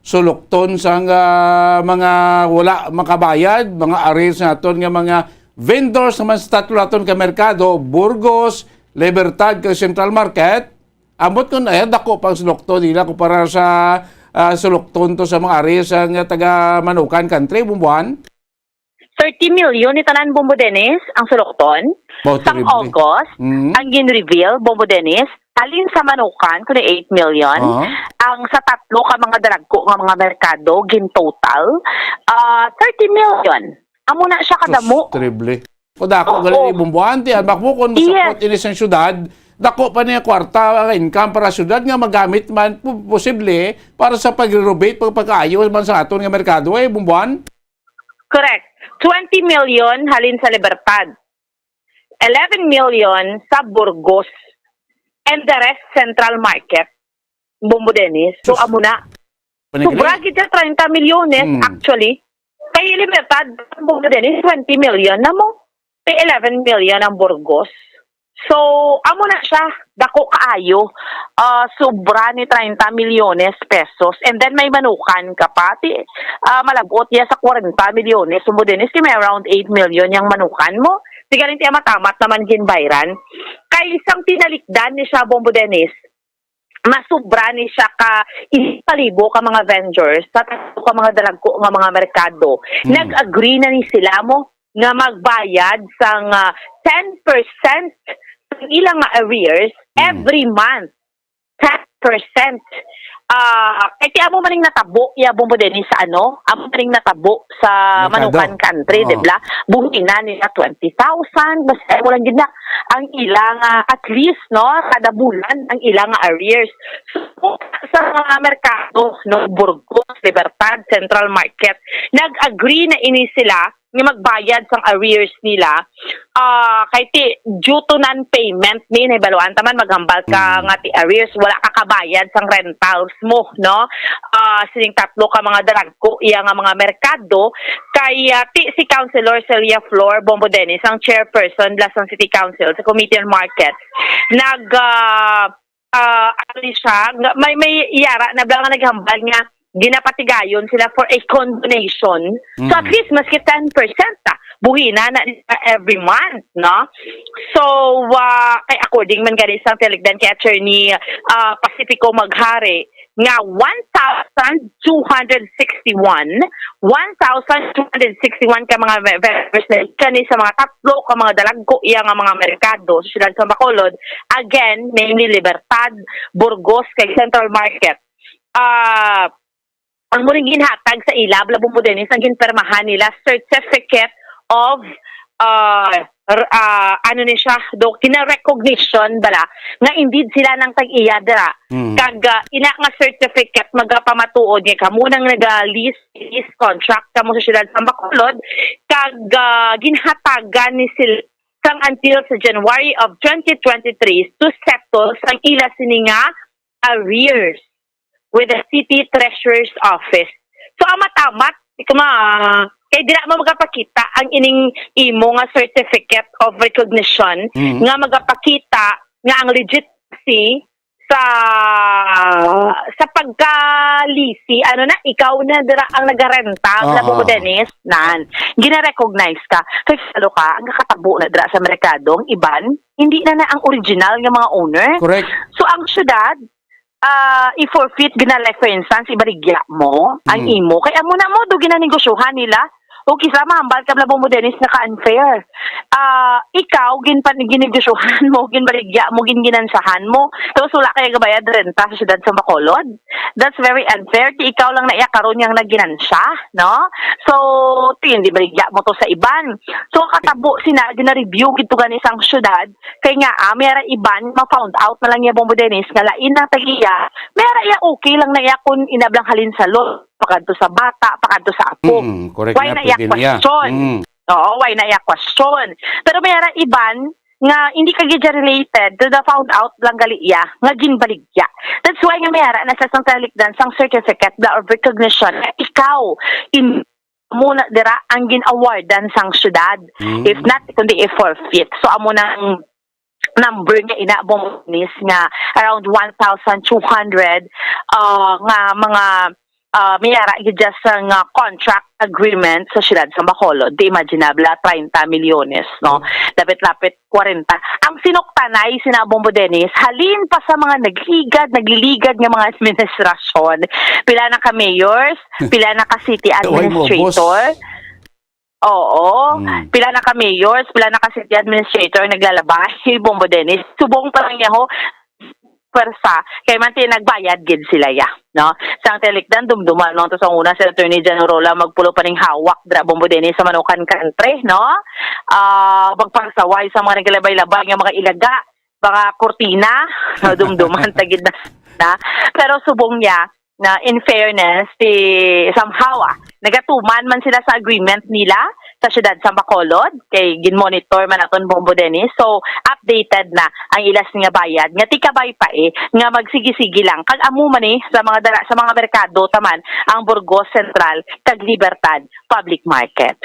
sulokton sang, ah, mga wala makabayad, mga arrears naton nga mga vendors naman sa tatlo naton ka merkado, Burgos, Libertad, kag Central Market. Ambot kun, eh, dako pang sulokton nila kumpara sa, ah, sulokton to sa mga arrears sang taga Manukan Country, Bomboan. Thirty million ni tanan, Bombo Dennis, ang sulokton. Wow, sang terrible. August, Mm. ang gin-reveal, Bombo Dennis, halin sa Manukan, kuno eight million. Oo. Ang sa tatlo ka mga dalagko nga mga merkado, gin-total, ah, thirty million. Amo na siya kadamo. Sus, terrible. O dako Oo. gali ni Bomboan, ti, ambak mo kung Yes. masapot ini sa syudad, dako pa niya kwarta, ang income para sa syudad nga magamit man po-, posible para sa pag-renovate, pagpakaayo man sa aton nga merkado, eh, Bomboan? Correct. Twenty million halin sa Libertad. Eleven million sa Burgos. And the rest, Central Market. Bombo Dennis. So, Sus. amo na. Panigri? Sobra gid sa treinta milyones, Mm. actually. Kay Libertad, Bombo Dennis, twenty million na mo. Kay eleven million ang Burgos. So, amo na siya, dako kaayo. Ah, sobra ni treinta milyones pesos. And then may Manukan ka pa. Ti, ah, malabot niya sa kwarenta milyones. Bombo Dennis, kay may around eight million yang Manukan mo. Sigaling ti matamat naman ginbayran. Kay isang tinalikdan ni siya, Bombo Dennis, masubra ni siya ka isa ka libo ka mga vendors, sa tatlo ka mga dalagko nga mga merkado. Hmm. Nag-agree na ni sila mo nga magbayad sang, ah, ten percent sa ilang nga arrears Hmm. every month. Ten percent. Ah, kay ti amo maning natabo, ya, Bombo Dennis, sa ano? Amo maning natabo sa Merkado. Manukan Country, Oo. di ba? Buhina nila twenty thousand, basta mo lang gid na ang ilang, ah, at least, no, kada bulan ang ilang arrears. So, sa mga merkado, no, Burgos, Libertad, Central Market, nag-agree na ini sila nga magbayad sang arrears nila, ah, kay ti, due to non-payment ni, nahibaluan ta man, maghambal ka Mm. nga ti arrears, wala ka kabayad sang rentals mo, no? Ah, sining tatlo ka mga dalagko, iya nga mga merkado, kay, ah, ti, si Councilor Celia Flor Bombo Dennis, ang chairperson la sang City Council sa Committee on Markets, nag, ah, ah, ano ni siya, nga may, may iyara na ba nga naghambal nga ginapatigayon sila for a condonation. So, at Mm. least, maski ten percent, ah, buhina na nila every month, no? So, ah, kay according man gani sa tiligdan kay Attorney, ah, Pacifico Maghari, nga one thousand two hundred sixty-one, one thousand two hundred sixty-one ka mga ve-, vendors na kani sa mga tatlo ka mga dalagko iya nga mga merkado sa siyudad sa Bacolod. Again, namely Libertad, Burgos, kag Central Market. Ah, ang muling ginhatag sa ila, Bombo Dennis, ang ginpermahan nila certificate of, ah, r-, ah, ano ni siya, do, kina-recognition bala nga indeed sila nang tag-iya dira. Mm. Kag, ah, ina nga certificate magapamatuod nga kamo nang naga-lease, lease contract kamo sa siyudad sa Bacolod, kag, ah, ginhatagan ni sila sang until sa January of twenty twenty-three to settle sang ila sini nga arrears with the City Treasurer's Office. So, amat-amat, ikaw ma-, kay dira mo magapakita ang ining imo nga certificate of recognition Mm. nga magapakita nga ang legitimacy sa, sa pagka-leasee, ano na, ikaw na dira ang nagarenta, Oo. Bombo Dennis, nan. Gina-recognize ka. Kay follow ka, ang nakatabo na dira sa merkado, ang iban, hindi na na ang original nga mga owner. Correct. So, ang syudad, ah, i-forfeit gina, like, for instance, ibaligya mo ang Mm. imo. Kay amo na mo, do ginanegosyohan nila. Kung kisa mahambal ka, Bla Bombo Dennis, nga ka-unfair. Ah, ikaw, ginpan-, ginegosyohan mo, ginbaligya mo, ginginansahan mo. Tapos wala kaya gabayad renta sa siyudad sa Bacolod. That's very unfair. Ti ikaw lang na iya karon yang naginansya, no? So, ti, hindi baligya mo to sa iban. So, katabo sina, gina-review gid to gani sang siyudad. Kay nga, ah, may ara iban, ma-found out na lang niya, Bombo Dennis, nga lain ang tag-iya. May ara iya okay lang na iya kung inablang halin sa lo, pakadto sa bata, pakadto sa apo. Mm, correct Why na na iya pwede niya. Question? Mm. Oo, why na iya question? Pero may ara iban nga hindi ka gid related to the found out lang gali iya nga ginbaligya. That's why nga may ara na sa sang talikdan sang certificate na or recognition nga ikaw in mo na dira ang gin-awardan sang syudad. Mm. If not, kundi i-forfeit. So, amo nang number nga ina, Bombo Dennis, nga around one thousand two hundred, ah, nga mga, ah, may ara gid dya sa nga contract agreement sa siyudad sa Bacolod. Di imaginable, treinta milyones, no? Lapit-lapit kwarenta. Ang sinuktanay, sina Bombo Dennis, halin pa sa mga nagligad, nagliligad nga mga administrasyon. Pila na ka mayors, pila na ka city Why mo, boss? Administrator. Oo. Hmm. Pila na ka mayors, pila na ka city administrator naglalabay, Bombo Dennis. Subong pa lang niya ho, pwersa, kay man ti nagbayad gid sila ya, no? Sang talikdan, dumduman lang to sa una si Attorney John Orola magpulo pa ning hawak dira, Bombo Dennis, sa Manukan Country, no? Ah, magparsaway sa mga nagkalabay-labay nga mga ilaga, mga kurtina, no? Dumduman ta gid na, na. Pero subong niya, na in fairness, si somehow, ah, nagatuman man sila sa agreement nila sa siyudad sa Bacolod, kay gin-monitor man naton, Bombo Dennis. So, updated na ang ila sini nga bayad, nga tikabay pa eh, nga magsigi-sigi lang. Kag amo man eh, sa mga dara, sa mga merkado taman, ang Burgos Central, kag Libertad Public Market.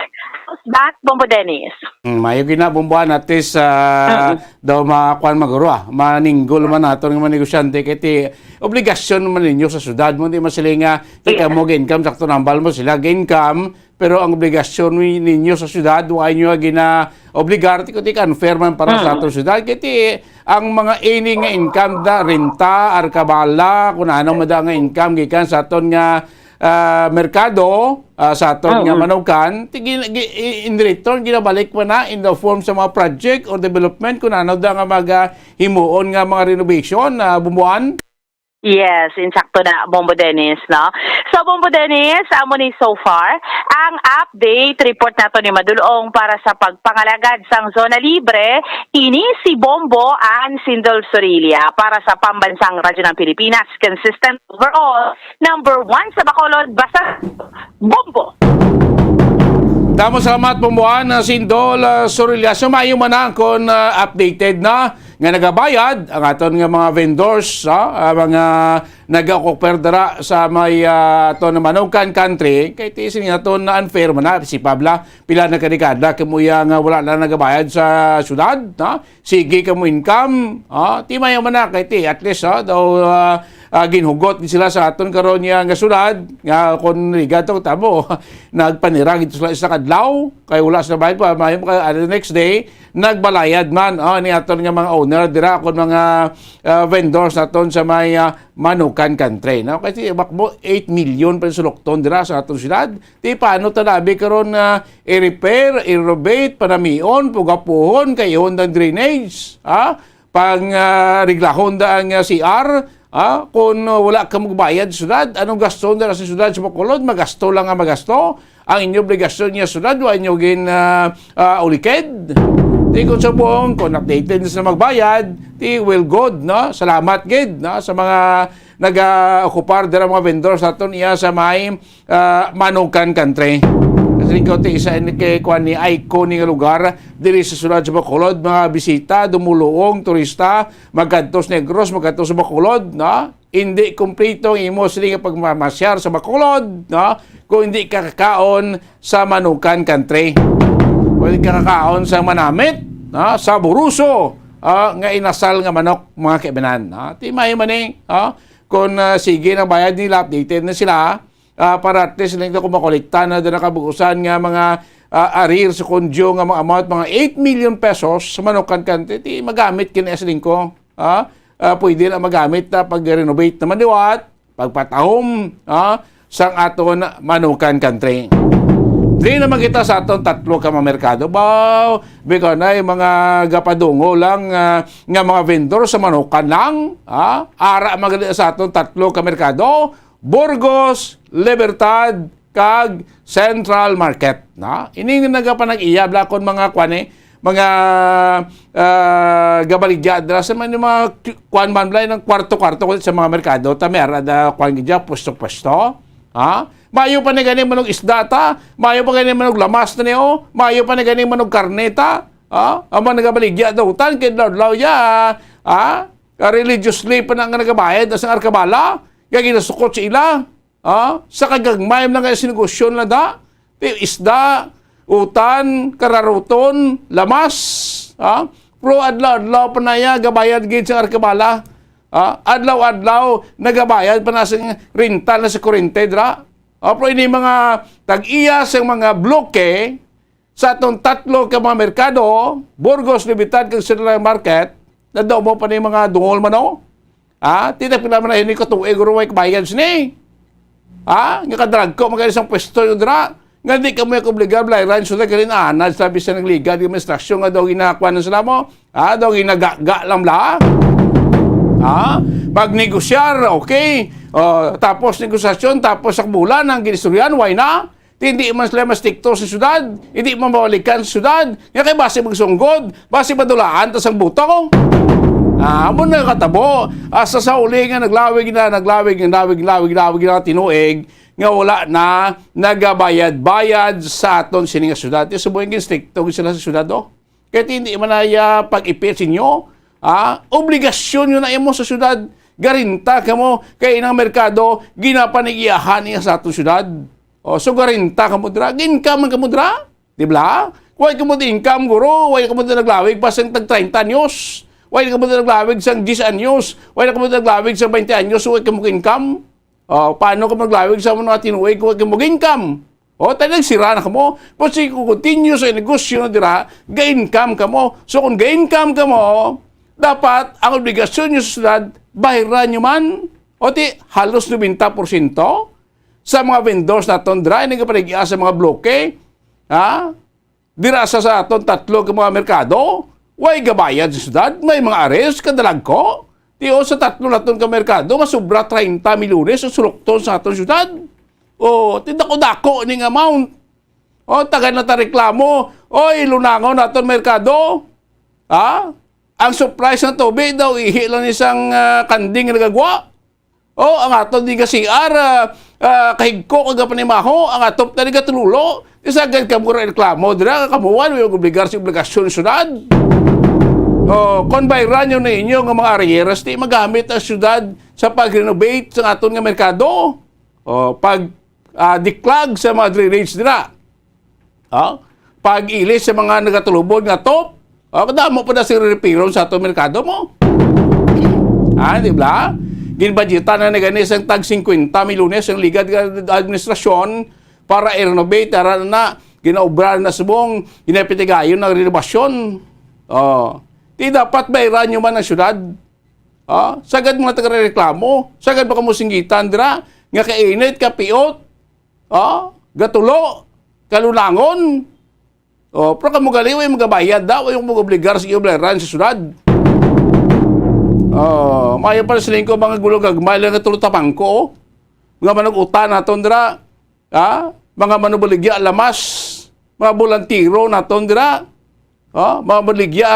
How's that, Bombo Dennis? Mm, maayo gid na, Bombo Ann, at least, ah, Mm-mm. daw makuan maguro, ah, maninggol man naton nga mga negosyante, kay ti obligasyon man ninyo sa syudad mo, di man sila nga, ti Yeah. kamo ga-income, sakto nambal mo sila ga-income, pero ang obligasyon ni-, ninyo sa syudad, wa inyo gina-obligar, ti, ti unfair man para sa Mm. aton syudad, kay ti ang mga ini nga income da, renta, arkabala, kung ano man da nga income gikan sa aton nga, ah, merkado, ah, sa aton nga Mm. manukan, ti gin-, gi-, i-, in return, ginabalik pa na in the form sa mga project or development, kung ano da nga mga himuon nga mga renovation, ah, Bombo Ann? Yes, insakto na, Bombo Dennis, no? So, Bombo Dennis, amo ni so far ang update report nato ni Madulong para sa pagpangalagad sang Zona Libre. Ini si Bombo Ann Sindol Sorilla para sa Pambansang Radyo ng Pilipinas, consistent overall, number one sa Bacolod, basta Bombo. Damo salamat, Bombo Ann, ah, Sindol, ah, Sorilla. So, maayo man na kung, ah, updated na nga nagabayad ang aton nga mga vendors, ah, ah, mga nag-offer dira sa may, ah, aton nga Manukan Country, kay ti sini naton na unfair man na, si Pabla, pila na ka dekada kamo iya nga wala na nagabayad sa syudad, no? Sige kamo income, ah, ti maayo man na, kay ti, at least, ah, daw, ah, ah, ginhugot ni sila sa aton karon niya nga syudad, nga kung ligat to, tamo, nagpanira gid sila isa ka adlaw, kay wala sila bayad pa, maayo pa, ah, the next day, nagbalayad man, oh, ni aton nga mga owner dira, kon mga, ah, vendors naton sa may, ah, Manukan Country, no? Kasi bakbo eight million pa sulukton dira sa aton syudad. Ti paano ta labi karon nga i-repair, i-renovate, panamion, pugapuhon, kay ihon ang drainage, ha? Pang, ah, reglahon da ang, ah, C R, ah, kung, ah, wala ka magbayad sa syudad, anong gasto na sa syudad sa Bacolod? Magasto lang nga magasto. Ang inyo obligasyon niya sa syudad, wa inyo gin, ah, ah, ulikid. Di kung subong, kung updated na sila magbayad, di well good, no? Salamat gid, no? Sa mga nag-okupar dira, mga vendors naton iya sa may, ah, Manukan Country. Kasi ikaw ti isa ini kay kuan ni icon ni nga lugar diri sa syudad sa Bacolod, mga bisita, dumuluong, turista, magkadto sa Negros, magkadto sa Bacolod, no? Hindi kompleto ang imo sini nga pagmamasyar sa Bacolod, no? Kung hindi ka kakaon sa Manukan Country. Kung hindi ka kakaon sa manamit, no? Saboroso, ah, nga inasal nga manok, mga kaibanan, no? Ti maayo man ni, ah, kung, ah, sige na bayad nila, updated na sila, ah, para at least lang kung makolekta na doon ang kabuusan nga mga, ah, arrears sa kondyo nga mga amount, mga eight million pesos sa Manukan Country, ti magamit kini sa lingko. Ah, ah, pwede na magamit na pag-renovate naman liwat, pagpatahom, ah, sang aton Manukan Country. Dili naman kita sa aton tatlo ka mga merkado. Baw, biko na yung mga gapadungo lang, ah, nga mga vendor sa manukan lang. Ha? Ara man gani sa aton tatlo ka merkado, Burgos, Libertad, kag Central Market. Na? Ini nga nagapanag-iya, bla, kon mga kwan eh, mga, ah, gabaligya dira sa mga, mga kwan man, bla, ng kwarto-kwarto sa mga merkado. Ta may ara da kwan gid dyan, pwesto-pwesto. Ha? Mayo pa ni gani manog isda ta, mayo pa gani manog lamas na niyo, mayo pa ni gani manog karne ta. Ha? Ang mga nagabaligya daw tan kay adlaw-adlaw ya, ha? Religiously pa na nga nagabayad sa arkabala, kay ginasukot sa ila. Ha? Sa kagagmay na nga sinegosyo na da, ti isda, utan, kararuton, lamas, ha? Pero adlaw-adlaw pa na ya gabayad gid sa arkabala. Ha? Adlaw-adlaw nagabayad pa na sa renta na sa kurente dira. Ha? Pero ini mga tag-iya sa mga bloke sa aton tatlo ka mga merkado, Burgos, Libertad, kag Central Market, na daw mo pa ni mga dungol man, no? Ha? Tita, pila man na ini ka tuig, guro, way kabayad sini. Ha? Nga kadrag ko, magkano isang pwesto yung dira. Nga di ka mo yung obligar, blayran, so na galing anad, sabi sa nagliga, di administrasyon nga daw ginakuha ng sila mo. Ha? Daw ginaga-ga lang bla. Ha? Magnegosyar, okay. O, tapos negosasyon, tapos sa bulan, ang ginistoryan, why na? Ti hindi man sila mastikto sa syudad, hindi man mabalikan sa syudad, nga kay basi magsunggod, basi madulaan ta sang buto. Ah, amo na katabo, hasta sa uli nga naglawig na, naglawig, naglawig, lawig, lawig na tinuig, nga wala na nagabayad-bayad sa aton sini nga syudad. Ti subong ginstrikto gid sila sa syudad, oh. Kay ti hindi man na iya pag-ipit sa inyo, ah, obligasyon nyo na imo sa syudad. Garinta kamo kay inang merkado, ginapanigiahan niya sa aton syudad. O, so garinta kamo dira, gi-income man kamo dira, di ba? Way kamo di income, guro, way kamo di naglawig pa sang tag treinta anyos. Way kamo di naglawig sang diyes anyos. Way kamo di naglawig sang baynte anyos, way kamo income. O, paano ka maglawig sa mga tinuig kung way kamo income? O, tayo nagsira na kamo. Pero sige, kung continue sa negosyo na dira, ga-income kamo. So, kung ga-income kamo, dapat ang obligasyon nyo sa syudad, bayran nyo man. O, ti, halos nobenta porsyento sa mga vendors naton dira, nagapaligia sa mga bloke, ha? Dira sa, sa aton tatlo ka mga merkado, way gabayad sa syudad, may mga ares, kadalagko. Ti, o, sa tatlo naton ka merkado, masubra treinta milyones ang sulukton sa aton syudad. O, ti, dako-dako ning amount. O, taga na ta reklamo, oy, lunangon naton merkado. Ha? Ang supply sa tubig daw, ihi lang ni sang, ah, kanding nga nagagwa. O, ang aton di nga C R, ah, ah, kahigko kag panimaho, ang atop na di gatululo. Di sagad kamo ra reklamo dira, kamuan, may obligar sa obligasyon sa syudad. O, kon bayran nyo na inyo nga mga arrears, di magamit ang syudad sa pag-renovate sa aton nga merkado. O, pag, ah, diklag sa mga drainage dira. Ha? Pag-ilis sa mga nagatulubod nga top, ah, kadamo pa na sila repiron sa ato merkado mo. Ah, di ba? Ginbudgetan na ni gani sang tag fifty milyones ang ligad nga administrasyon para i-renovate, ara na, ginaobra na subong, ginapitigayon ang renovasyon. Oh. Di dapat bayran nyo man ang syudad. Ah, sagad mga taga-reklamo, sagad ba kamo singgitan dira, nga kainit, kapiot, ah, gatulo, kalulangon. Oh, pero kamo gali, way magabayad daw, way mag-obligar sa obleran sa syudad. Oh, maayo pa siling ko, mga gulo gagmay lang nga tulo tapangko, oh. Mga manug-utan naton dira, ha? Mga manubaligya lamas, mga bolantiro naton dira, ha? Mga baligya,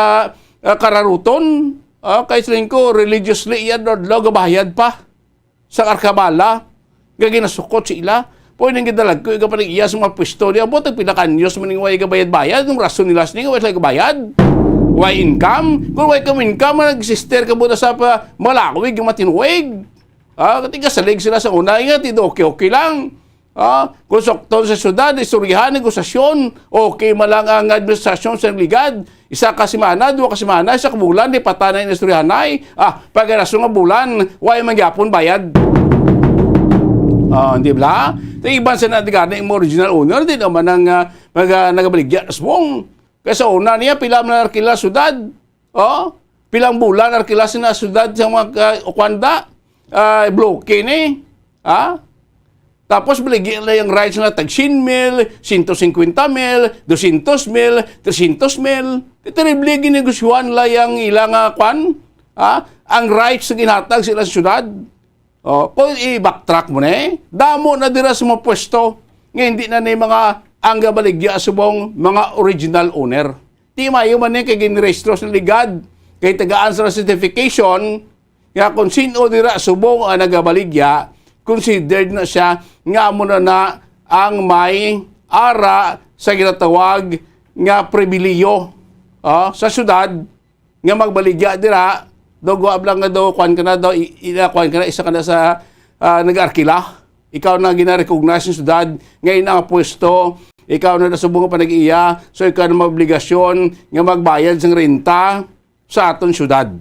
ah, kararuton, ha? Kay siling ko, religiously, yan, adlaw gabayad pa sa arkabala nga ginasukot sa ila. Pwede nga gidalag ko, ikapalig-iya sa mga pwesto niya. Buot ang pila ka anyos man ning way gabayad-bayad. Ang rason nila sining way sila gabayad. Way income. Kung way kamo income, nag-sister ka buta sa pa malawig nga matinuig. Ah, kati kasalig sila sa una nga, ti okay-okay lang. Ah, kung sukton sa syudad, istoryahan, negosasyon, okay man lang ang administrasyon sa ligad. Isa ka semana, duha ka semana, isa ka bulan, di pa ta na inistoryahanay. Ah, pag-araso nga bulan, way man gyapon bayad. Ah, di ba? Ti iban sa natigaran ang original owner, di naman ang, ah, mag-, ah, nagabaligya sa subong. Kay sa una niya, pila man ang arkila sa syudad? Oh, pilang bulan arkila sina syudad sa mga ka-, kuwan da? Ah, bloke ni. Ha? Tapos baligya nila ang rights na tag sien mil, sento singkwenta mil, dosyentos mil, tresyentos mil. Terrible ginegosyohan nila ang ila nga kwan, ha? Ang rights na ginhatag sa ilang syudad. Oh, kung i-backtrack mo na eh, damo na dira sa mga pwesto nga hindi na ni mga ang gabaligya subong mga original owner. Di mayo man ni kay ginrehistro sa ligad, kay tagaan sa certification, nga kung sino dira subong ang nagabaligya, considered na siya nga amo na na ang may ara sa ginatawag nga pribiliyo, ah, sa syudad nga magbaligya dira. Daw guwab lang nga daw, kuwan ka na daw, i-, ila, kuwan ka na, isa ka na sa, ah, nag-arkila. Ikaw na gina-recognize ng syudad, ngayon ang pwesto, ikaw na nasubong ang panag-iya, so ikaw na may obligasyon nga magbayad sang renta sa aton syudad.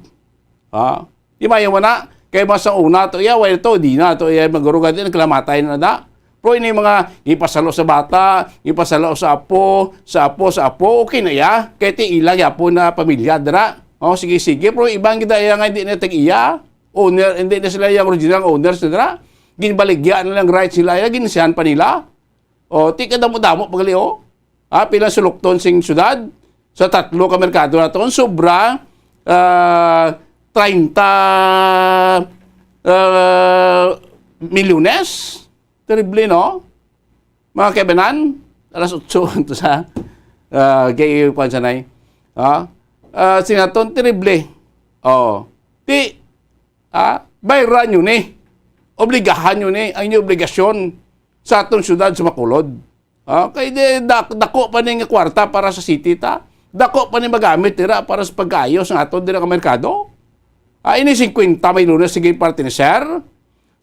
Ha? Di mayo man na. Kay mas sa una to iya, way to, di na to iya magurugad, di nagkalamatay na da. Pero ini mga ipasalo sa bata, ipasalo sa apo, sa apo, sa apo, okay na iya. Kay ti ila gyapon na pamilya dira. Oh, sige, sige. Pero ibang gid iya nga hindi na tag-iya. Owner, hindi na sila yung original owners na dira. Ginbaligya na lang rights nila, iya, ginsihan pa nila. O, ti kadamo-damo pa gali, o. Ah, pila sulukton sing syudad? Sa tatlo ka merkado naton, sobra, ah, treinta, ah, milyones. Terrible, no? Mga kaibanan, alas otso to sa, ah, kay kuwan sanay. Ah, ah, sinaton, terrible. Oh. Ti, ah, bayran nyo ni. Obligahan nyo ni ang inyong obligasyon sa aton syudad sa Bacolod. Ah, kay di, dak-, dako pa ni nga kwarta para sa city ta. Dako pa ni magamit dira para sa pagkaayo sa aton dira nga merkado. Ah, ini singkwenta milyones sige parte ni sir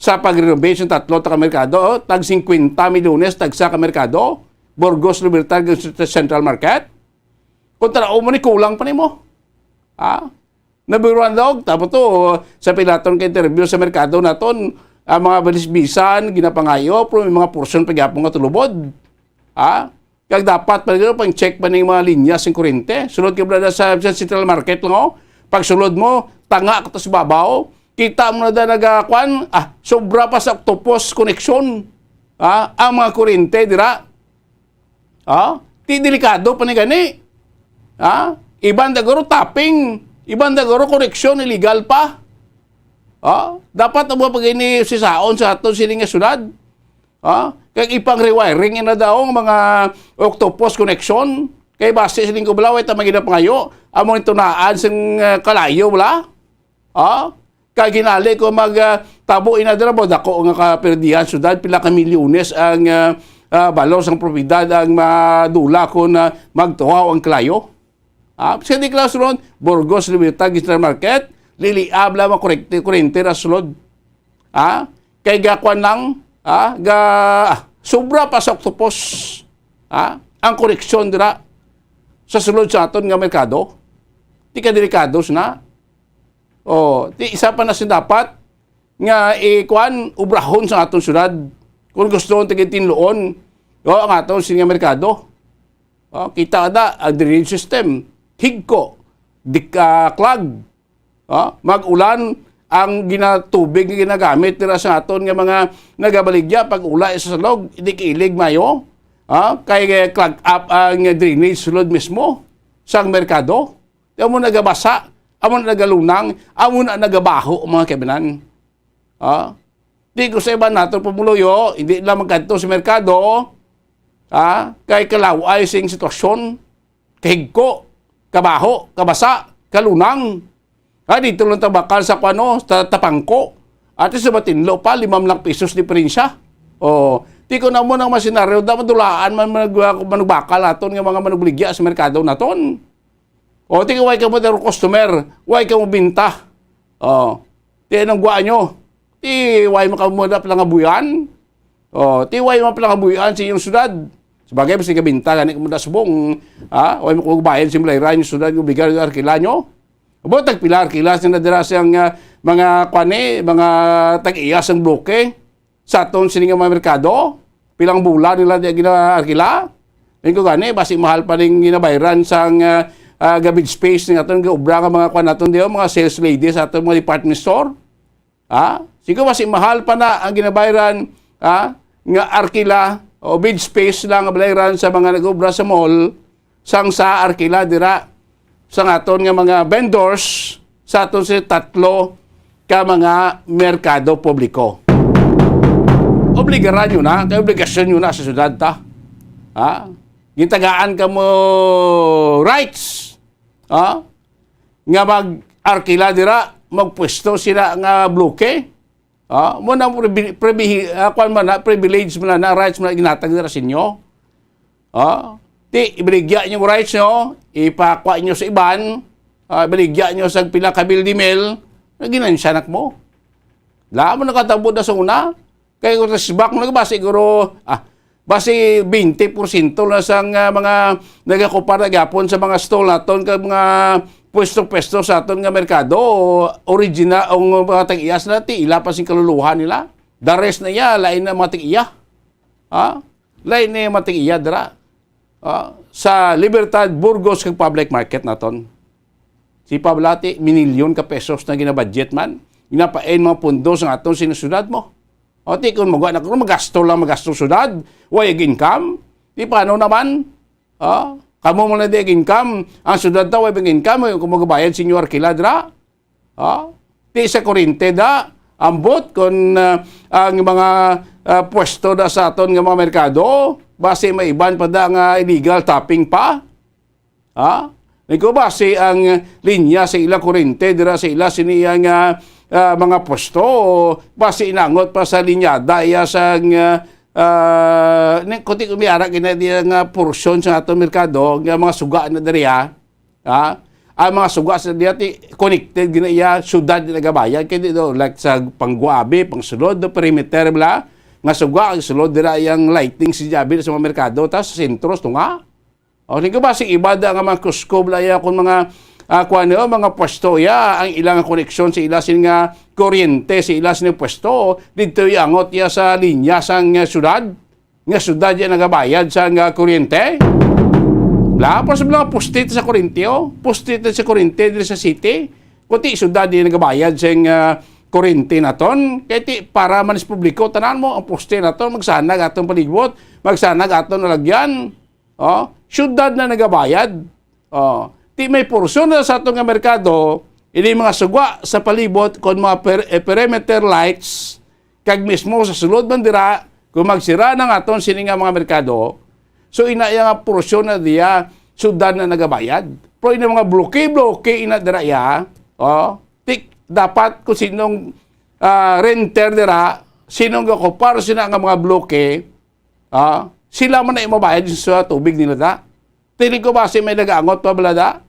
sa pag-renovate sa tatlo ta ka merkado, oh, tag singkwenta milyones tag sa ka merkado, Burgos Libertad Central Market. Kung tanaw mo ni kulang pa nimo. Ah, Nabiruan daw, tapos to, sa pilaton ka interview sa merkado naton, ang mga balisbisan, ginapangayo, pero may mga porsyon pa gyapon nga tulubod. Ha? Kag dapat pa rin, pang-check pa ning mga linya sing kurente. Sulod ka, brada, sa, sa Central Market lang, oh. Pag sulod mo, tanga ka to sa babaw. Kita mo na da nagakwan, ah, sobra pa sa octopus connection. Ha? Ang mga kurente, dira. Ha? Ti delikado pa ni gani. Ha? Iban daguro tapping, iban daguro koneksyon illegal pa. Ha? Dapat ang mga pag-ini sisaon sa aton sini nga syudad. Ha? Kag ipang rewiring na daw ang mga octopus connection. Kay base sa linggo bala, way ta maginapangayo, amo ni tunaan sing, ah, kalayo bala. Ha? Kay ginali ko mag, ah, tabo ina dira ba, dako nga kaperdihan syudad, pila ka milyones ang, ah, ah, balor sang propiedad ang madula kon, ah, magtuhaw ang kalayo. Ah, sa di classroom, Burgos, Libertad, Central Market, liliab lang ang kurente, kurente ra sulod. Ah, kay gakuan lang, ah, ga, sobra pa sa octopus. Ah, ang koneksyon dira sa sulod sa aton nga merkado. Di ka delikado na. Oh, ti isa pa na sing dapat nga ikuan, ubrahon sa aton syudad. Kung gusto ang tagitinluon, oh, ang aton sini nga merkado. Oh, kita da ang drainage system, higko, dik-, ah, clog. Oh, mag-ulan ang ginatubig nga ginagamit nila sa aton nga mga nagabaligya pag ula sa salog, di kilig mayo. Ah, kay, eh, clog up ang drainage sulod mismo sang merkado. Amo nagabasa, amo na nagalunang, amo na nagabaho, mga kaibanan. Ah, di ko sa iban nato pumuluyo, hindi lang magkadto sa merkado, ah, kay kalaway sing sitwasyon, kahigko, kabaho, kabasa, kalunang. Ah, dito lang tabakal sa kuano, sa tapangko. At sa matinlo pa, limam lang pesos diferensya. Oh, di ko na mo nang masinaryo, da madulaan man manug-, manugbakal aton nga mga manugbaligya sa merkado naton. O, ti way kamo daro customer, way kamo binta. O, ti anong guwa nyo? Ti way mo kamo da palangabuyan? O, ti way mo palangabuyan sa inyong syudad? Sabagay, basta kabinta gani kamo da subong, ha? Way mo kamo bayad sa mulay ra inyong syudad, obligar yung arkila nyo? Abo, tagpila arkila sila dira siyang, ah, mga kwan ni, mga tag-iya sang bloke. Sa aton sini nga mga merkado, pilang bulan nila di ginaarkila. Ingon ko gani, basi mahal pa ning ginabayran sang, ah, ah, garbage space ning aton gaobra nga mga kwan naton diyo, mga sales lady sa aton mga department store. Ha? Siguro basi mahal pa na ang ginabayran, ha? nga arkila o bid space lang nga balayran sa mga nag-obra sa mall, sang sa arkila dira sa aton nga mga vendors sa aton sa tatlo ka mga merkado publiko. Obligaran nyo na, kay obligasyon nyo na sa syudad ta. Ha? Gintagaan ka mo rights, ha? Nga mag-arkila dira, magpwesto sila nga bloke. Ah, mo na pribi-, pribi-, ah, kwan man na, privilege man na, rights man na ginatag nila sa inyo. Ah, ti, ibaligya niyo rights nyo, ipakwa niyo sa iban, ah, ibaligya niyo sa pila ka bill di mil, na ginansya na mo. Wala mo nakatabo na sa una. Kay kung sa sibak mo nagbasa, siguro, ah, basi twenty porsyento na sang, ah, mga nagakupar na gyapon sa mga stall naton kag mga pwesto-pwesto sa aton nga merkado, original ang mga tag-iya sila, ti ila pa sing kaluluhan nila. The rest na iya, lain na mga tag-iya. Ha? Lain na yung mga tag-iya dira. Ha? Sa Libertad, Burgos, kag public market naton. Si Pablati, minilyon ka pesos na ginabudget man. Ginapain mga pundo sa aton sina syudad mo. O, ti, kung magwa na ko, magasto lang, magasto syudad. Way ag income. Di paano naman? Ah, kamo mo na di ag income. Ang syudad ta, way ag income. Kung magabayad sa inyo arkila dira. Ah, ti sa kuryente da. Ambot kung, ah, ang mga, ah, pwesto da sa aton nga mga merkado, basi may iban pa da nga illegal tapping pa. Ha? Nagko ba si ang linya sa ila kurente dira sa ila sini iya nga, ah, mga pwesto, basi inangot pa sa linyada iya sa nga, ah, ni-, kuti ko may ara gina diya nga porsyon sa aton merkado nga mga suga na diri, ha? Ha? Ang mga suga sa diya ti connected gina iya syudad di nagabayad kay di do like sa pangguabi, pangsulod do perimeter bla nga suga ang sulod dira iyang lighting si Jabil sa mga merkado ta sa sentro tunga. O, di ko ba si iba da nga mga Cusco, bla, ya, kung mga, ah, kuwan, no, mga pwesto, ya, ang ilang koneksyon sa ila sin nga kuryente, sa ila sin pwesto, dito iangot ya sa linya sang, ah, syudad, nga syudad ya nagabayad sa nga kuryente. Bla, pero sa mga poste sa kuryente, oh, poste sa kuryente diri sa city, kuti syudad ya nagabayad sa nga kuryente naton, kay ti para man sa publiko, tanan mo, ang poste naton, magsanag atong palibot, magsanag atong nalagyan, Oh, syudad na nagabayad. Oh, ti may porsyon na sa aton nga merkado, ini mga sugwa sa palibot kon mga per-, eh, perimeter lights, kag mismo sa sulod man dira, kung magsira na nga aton sini nga mga merkado, so ina iya nga porsyon na diya, syudad na nagabayad. Pero ini mga bloke-bloke ina dira iya, oh, ti dapat kung sinong, ah, renter dira, sinong gakupar sina nga mga bloke, ah, sila man ay mabayad sa tubig nila da. Tili ko ba si may nagaangot pa bala da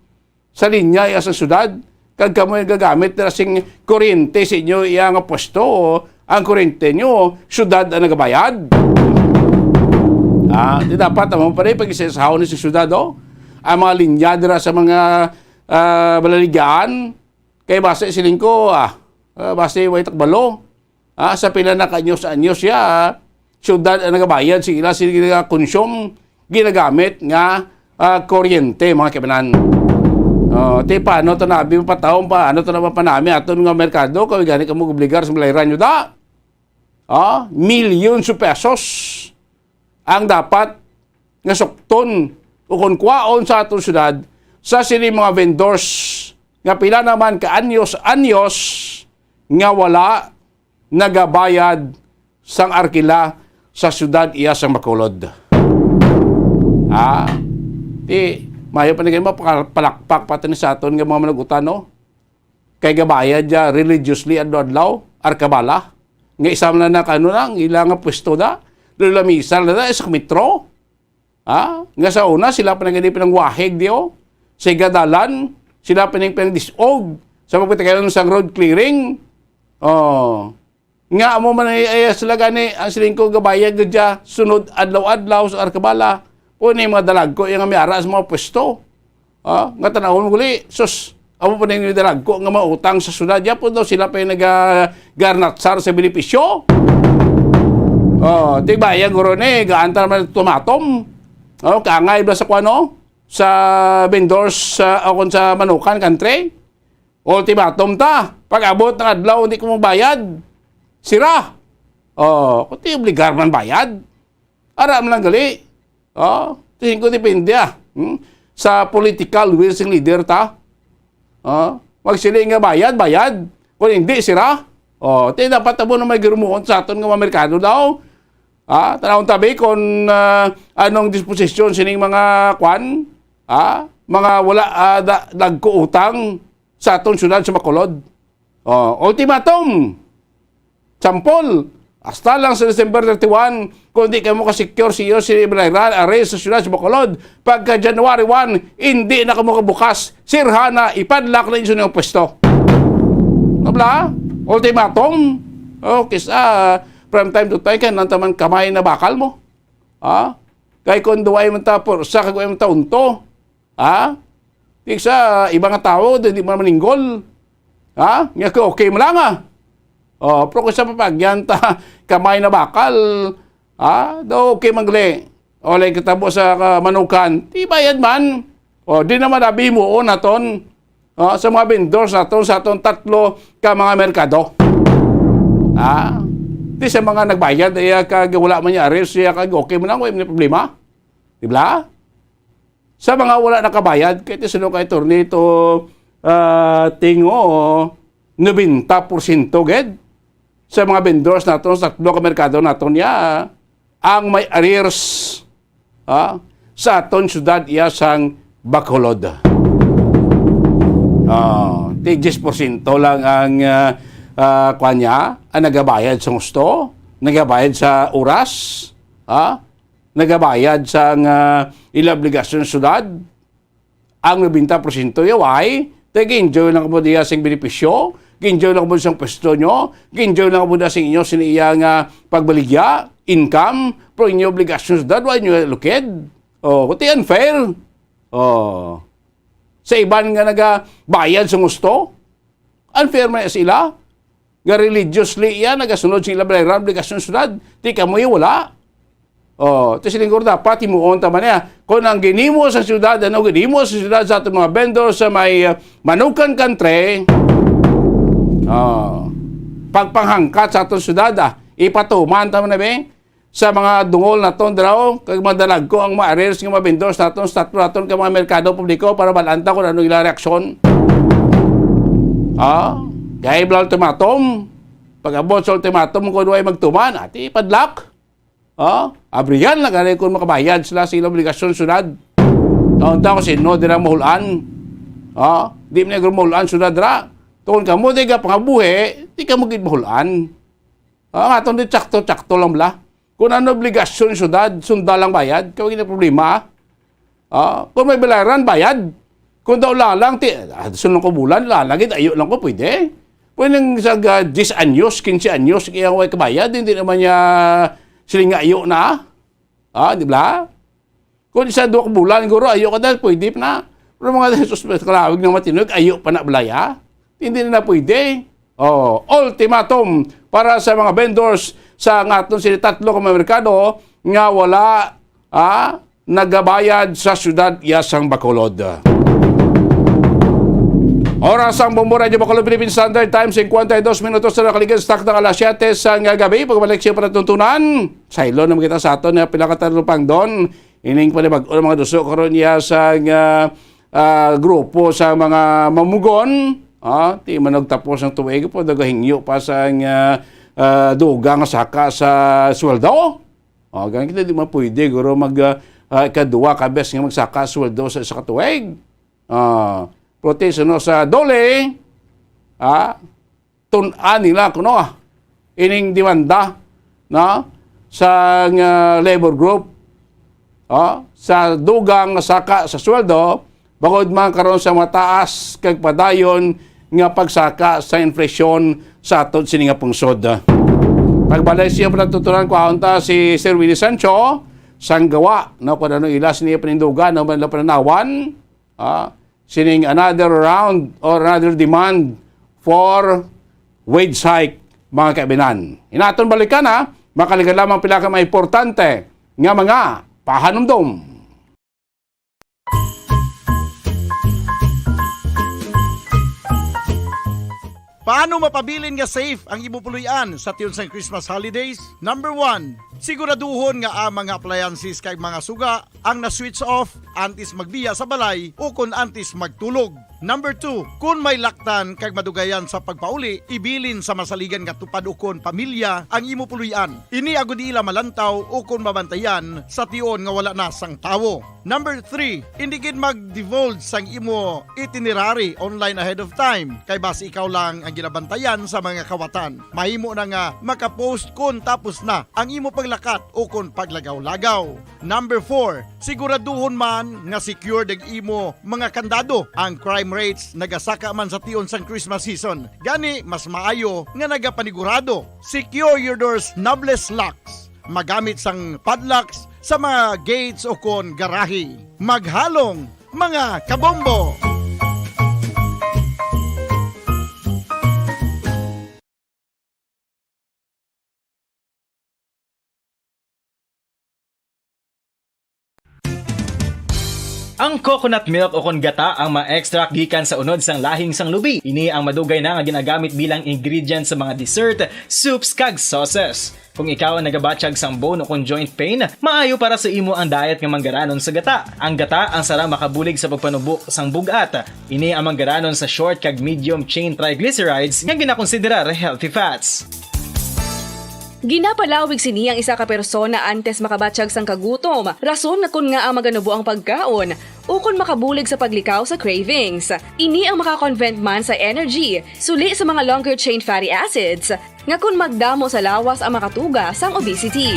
sa linya ya sa syudad? Kag kamo yung gagamit na sing kuryente sa inyo iya nga pwesto, ang kuryente nyo, syudad ang nagabayad. Ah, di dapat amo pa rin pag-isasahon ni sa syudad, oh. Ang mga linya dira sa mga, ah, balaligaan, kay base siling ko, ah, ah, base way takbalo. Ah, sa pila na ka anyos-anyos siya, ah, syudad ang nagabayad sa ila sila nga konsum, ginagamit nga, ah, kuryente, mga kaibanan. Oh, ti paano to nabi mapataw, paano to napapanami aton nga merkado, kay gani kamo obligar sa malayran nyo da? Ah, millions of pesos ang dapat nga sukton o kon kwaon sa aton syudad sa sini mga vendors nga pila naman ka anyos-anyos nga wala nagabayad sang arkila sa syudad iya sang Bacolod. Ah, ti, mayo pa ni kayo mapakal-, palakpak pa tani sa aton nga mga manugutan, no? Kay gabayad ya religiously adlaw-adlaw, arkabala. Nga isa man na kano na, ang ila nga pwesto da, lula misal na da, isa ka metro. Ha? Nga sa una, sila pa nagani pinangwahig diyo. Sa igadalan, sila pa ning pinangdisog. Sa pagpatakayon sang road clearing. Oh. Nga amo man ay, ay sila gani, ang siling ko gabayad gud siya, sunod adlaw-adlaw sa arkabala. O ni mga dalagko, yung may ara sa mga pwesto. Ah, nga tanawon mo guli, sus, amo pa ning dalagko nga mga utang sa syudad, ya po daw sila pa yung nag-, garnatsar sa benepisyo. Oh, ti baya guro ni, gaanta naman tumatom. Oh, kaangay ba sa kuwano? Sa vendors, sa, o kung sa manukan country? Ultimatum ta, pag-abot ng adlaw, hindi ko magbayad. Sira. Oh, kung ti obligar man bayad. Ara man lang gali. Oh, tingin ko depende, ah. Hmm? Sa political will sing leader ta. Oh, magsiling nga bayad, bayad. Kung hindi, sira. Oh, ti dapat amo na may girumuon sa aton nga mga merkado daw. Ah, tanawon tabi kung, ah, anong disposisyon sining mga kwan, ah, mga wala, ah, da-, nagkuutang sa aton syudad sa Bacolod. Oh, ultimatum. Sampol, hasta lang sa December thirty-one, kung di kamo ka-secure sa iyo si Ibrahim Aris sa syudad sa Bacolod, pagka January one, hindi na kamo kabukas. Sirha na, ipadlock na inyo ng pwesto. Nabla? Ultimatum. Oh, kisa, from time to time, kaya nang taman kamay na bakal mo. Ha? Kay kung duway man ta pursa, kag duway man ta unto. Ha? Di sa iba nga tawo, di, di man maninggol. Ha? Nga ka, okay mo lang, ah. Oh, pero kung sa papagyan ta, kamay na bakal, ha? Do, okay man gali. O, like, katabo sa, ah, manukan, di bayad man. O, di naman abi mo, naton. Oh, sa mga vendors naton, sa aton tatlo ka mga merkado. Ha? Di sa mga nagbayad, iya kag wala man niya arrears, iya kag okay man lang, wala man problema. Di ba? Sa mga wala nakabayad, kay ti sino kay attorney to, ah, tingo, nobenta porsyento gid sa mga vendors naton sa tatlo ka merkado naton niya ang may arrears, ah, sa aton syudad iya sang Bacolod. Ah, ti diyes porsyento lang ang, ah, ah, kwan niya, ang nagabayad sa gusto, nagabayad sa oras, ah, nagabayad sang, ah, ila obligasyon sa syudad. Ang nobenta porsyento yaway, te, gi-enjoy lang kamo diya sing benepisyo, gi-enjoy lang kamo sang pwesto nyo, gi-enjoy lang kamo diya sing inyo sini iya nga pagbaligya, income, pero inyo obligasyon sa syudad, wa inyo lukid. Oh, kuti unfair. Oh. Sa iban nga nagabayad sa gusto, unfair man sila. Nga religiously iya nagasunod sa ila balayran, obligasyon sa syudad. Ti kamo iya wala. Oh, ti siling ko dapat himuon ta man niya. Kung ang ginimo sa syudad, ano ginimo sa syudad sa aton mga vendor sa may, uh, Manukan Country, oh, pagpanghangkat sa aton syudad, ah, ipatuman ta man na, be. Sa mga dungol naton diraw, kag madalagko ang mga arrears nga mga vendors naton sa tatlo naton ka mga merkado publiko para bal-an ta kung ano ila reaksyon. Ah, kay bala ultimatum, pag-abot sa ultimatum, kung way magtuman, ati padlak. Ah, abrihan na gani kung makabayad sila sa ilang obligasyon sa syudad. Taon ta kung sino dira mahulan. Ah, di man guro mahulan syudad ra. Tungod kamo di ka pangabuhi, di kamo gid mahulan. Ah, ang aton di tsakto-tsakto lang bala. Kung ano obligasyon sa syudad, sunda lang bayad. Kaya hindi problema. Ah, kung may bayaran, bayad. Kung daw lalang, ti, ah, sunod ko bulan, lalang, gid, ayo lang ko, pwede. Pwede nang sa ga-, diyes anyos, kinse anyos, kaya way kabayad, hindi naman niya siling nga ayo na. Ah, di ba? Kung sa duha ka bulan, guro, ayo ka dahil pwede pa na. Pero mga Jesus, kalawig na matinog, ayo pa na balaya. Hindi na pwede. Oh, ultimatum para sa mga vendors sa nga aton sini tatlo ka mga merkado nga wala, ah, nagabayad sa syudad iya sang Bacolod. Oras ang Bombo Radyo Bacolod Philippine Standard Time, cincuenta y dos minutos na nakaligid sa takdang alas siete sa nga gabi. Pagbalik siya para tuntunan. Saylo naman kita sa aton nga pila ka talupangdon. Ining panibag-o nga mga duso karon iya sa nga, ah, grupo sa mga mamugon, ah, ti man nagtapos ang tuig, po nagahingyo pa sa nga, ah, dugang nga saka sa sweldo. Ah, gani kita di man pwede, guro, mag, ah, ah, ikaduha ka bes nga magsaka sweldo sa isa ka tuig. Ah, pero ti suno sa DOLE, ah, tun-an nila kuno, ah, ining demanda, no, sa, ah, labor group, oh, sa dugang nga saka sa sweldo, bangod man karon sa mataas kag padayon nga pagsaka sa inflasyon sa aton sini nga pungsod. Pagbalay siya pala tutunan, kuhaon ta si Sir Willie Sancho, sang gawa, no, kung ano ila sini panindugan, no, man ila pananawan, ah, sining another round or another demand for wage hike, mga kaibinan. Inaton balikan, ha, makaligad lamang pila ka mga importante nga mga pahanumdom. Paano mapabilin nga safe ang imo puloy-an sa tion sang Christmas holidays? Number one, siguraduhon nga ang mga appliances kag mga suga ang na-switch off antes magbiya sa balay o kon antes magtulog. Number two, kon may laktan kag madugayan sa pagpauli, ibilin sa masaligan nga tupad ukon pamilya ang imo puloy-an. Ini agud ila malantaw ukon mabantayan sa tion nga wala na sang tawo. Number three, indi gid mag-divulge sang imo itinerary online ahead of time, kay basi ikaw lang ang ginabantayan sa mga kawatan. Mahimo na nga maka-postpone tapos na ang imo paglakat ukon paglagaw-lagaw. Number four, siguraduhon man nga secured ang imo mga kandado. Ang crime rates nagasaka man sa tion sang Christmas season. Gani, mas maayo nga nagapanigurado. Secure your doors, knobless locks. Magamit sang padlocks sa mga gates o kon garahe. Maghalong, mga kabombo! Ang coconut milk o kon gata ang ma-extract gikan sa unod sang lahing sang lubi. Ini ang madugay na nga ginagamit bilang ingredient sa mga dessert, soups, kag sauces. Kung ikaw ang nagabatyag sang bone o kon joint pain, maayo para sa imo ang diet nga manggaranon sa gata. Ang gata ang sarang makabulig sa pagpanubo sang bug-at. Ini ang manggaranon sa short kag medium chain triglycerides nga ginakonsiderar healthy fats. Ginapalawig sini ang isa ka persona antes makabatyag sang kagutom, rason nga kon ngaa maganubo ang pagkaon, ukon makabulig sa paglikaw sa cravings. Ini ang maka-convert man sa energy, suli sa mga longer chain fatty acids, nga kon magdamo sa lawas ang makatuga sang obesity.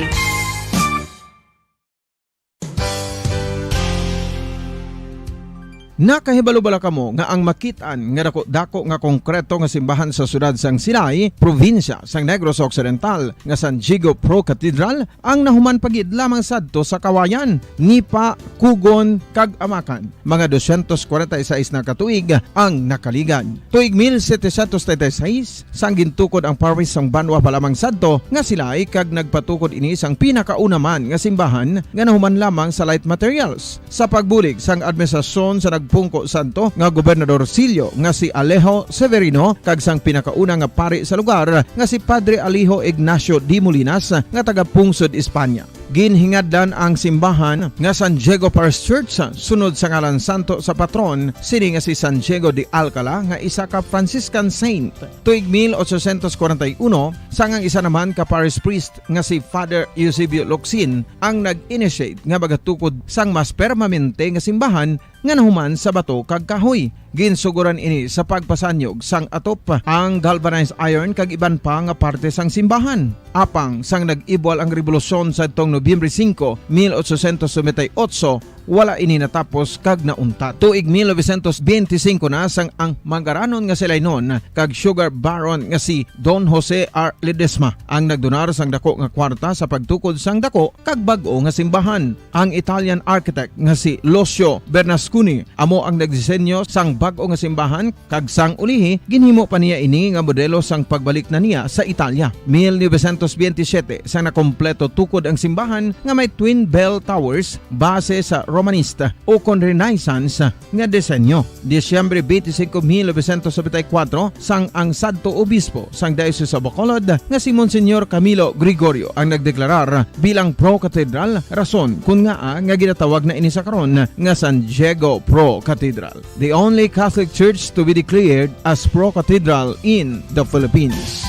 Nakahibalo bala kamo nga ang makit-an nga daku-daku nga konkreto nga simbahan sa siyudad sang Silay, probinsya sang Negros Occidental, nga San Diego Pro Cathedral, ang nahuman pa gid lamang sadto sa Kawayan, Nipa, Cogon, kag Amacan? Mga dosyentos kwarenta y seis na ka tuig ang nakaligad. Tuig mil setecientos treinta y seis, sang gintukod ang parish sang banwa pa lamang sadto nga Silay, kag nagpatukod ini sang pinakauna man nga simbahan nga nahuman lamang sa light materials. Sa pagbulig sang administrasyon sa nagpungko sadto nga gobernador silyo nga si Alejo Severino kag sang pinakauna nga pari sa lugar nga si Padre Alejo Ignacio de Molinas nga taga-pungsod Espanya. Ginhingadlan ang simbahan nga San Diego Parish Church sunod sa ngalan santo sa patron sini nga si San Diego de Alcala nga isa ka Franciscan saint. Tuig mil ochocientos kwarenta y uno, sang ang isa naman ka parish priest nga si Father Eusebio Locsin ang nag-initiate nga magatukod sang mas permanente nga simbahan nga nahuman sa bato kag kahoy. Ginsugoran ini sa pagpasanyog sang atop, ang galvanized iron kag iban pa nga parte sang simbahan. Apang sang nag-ibwal ang rebolusyon sadtong Nobyembre singko, mil ochocientos noventa y ocho, wala ini natapos kag nauntat. Tuig mil novecientos benti singko na sang ang manggaranon nga Silaynon kag sugar baron nga si Don Jose R. Ledesma ang nagdonar sang dako nga kwarta sa pagtukod sang dako kag bag-o nga simbahan. Ang Italian architect nga si Lucio Bernasconi amo ang nagdisenyo sang bag-o nga simbahan, kag sang ulihi ginhimo pa niya ini nga modelo sang pagbalik na niya sa Italia. Mil novecientos benti siyete, sang nakompleto tukod ang simbahan nga may twin bell towers base sa Romanista ukon Renaissance nga disenyo. Disyembre benti singko, mil novecientos nobenta y kuwatro, sang ang sadto obispo sang Diocese of Bacolod nga si Monsignor Camilo Gregorio ang nagdeklarar bilang pro-cathedral, rason kon ngaa nga ginatawag na ini sa karon nga San Diego Pro Cathedral, the only Catholic Church to be declared as pro-cathedral in the Philippines.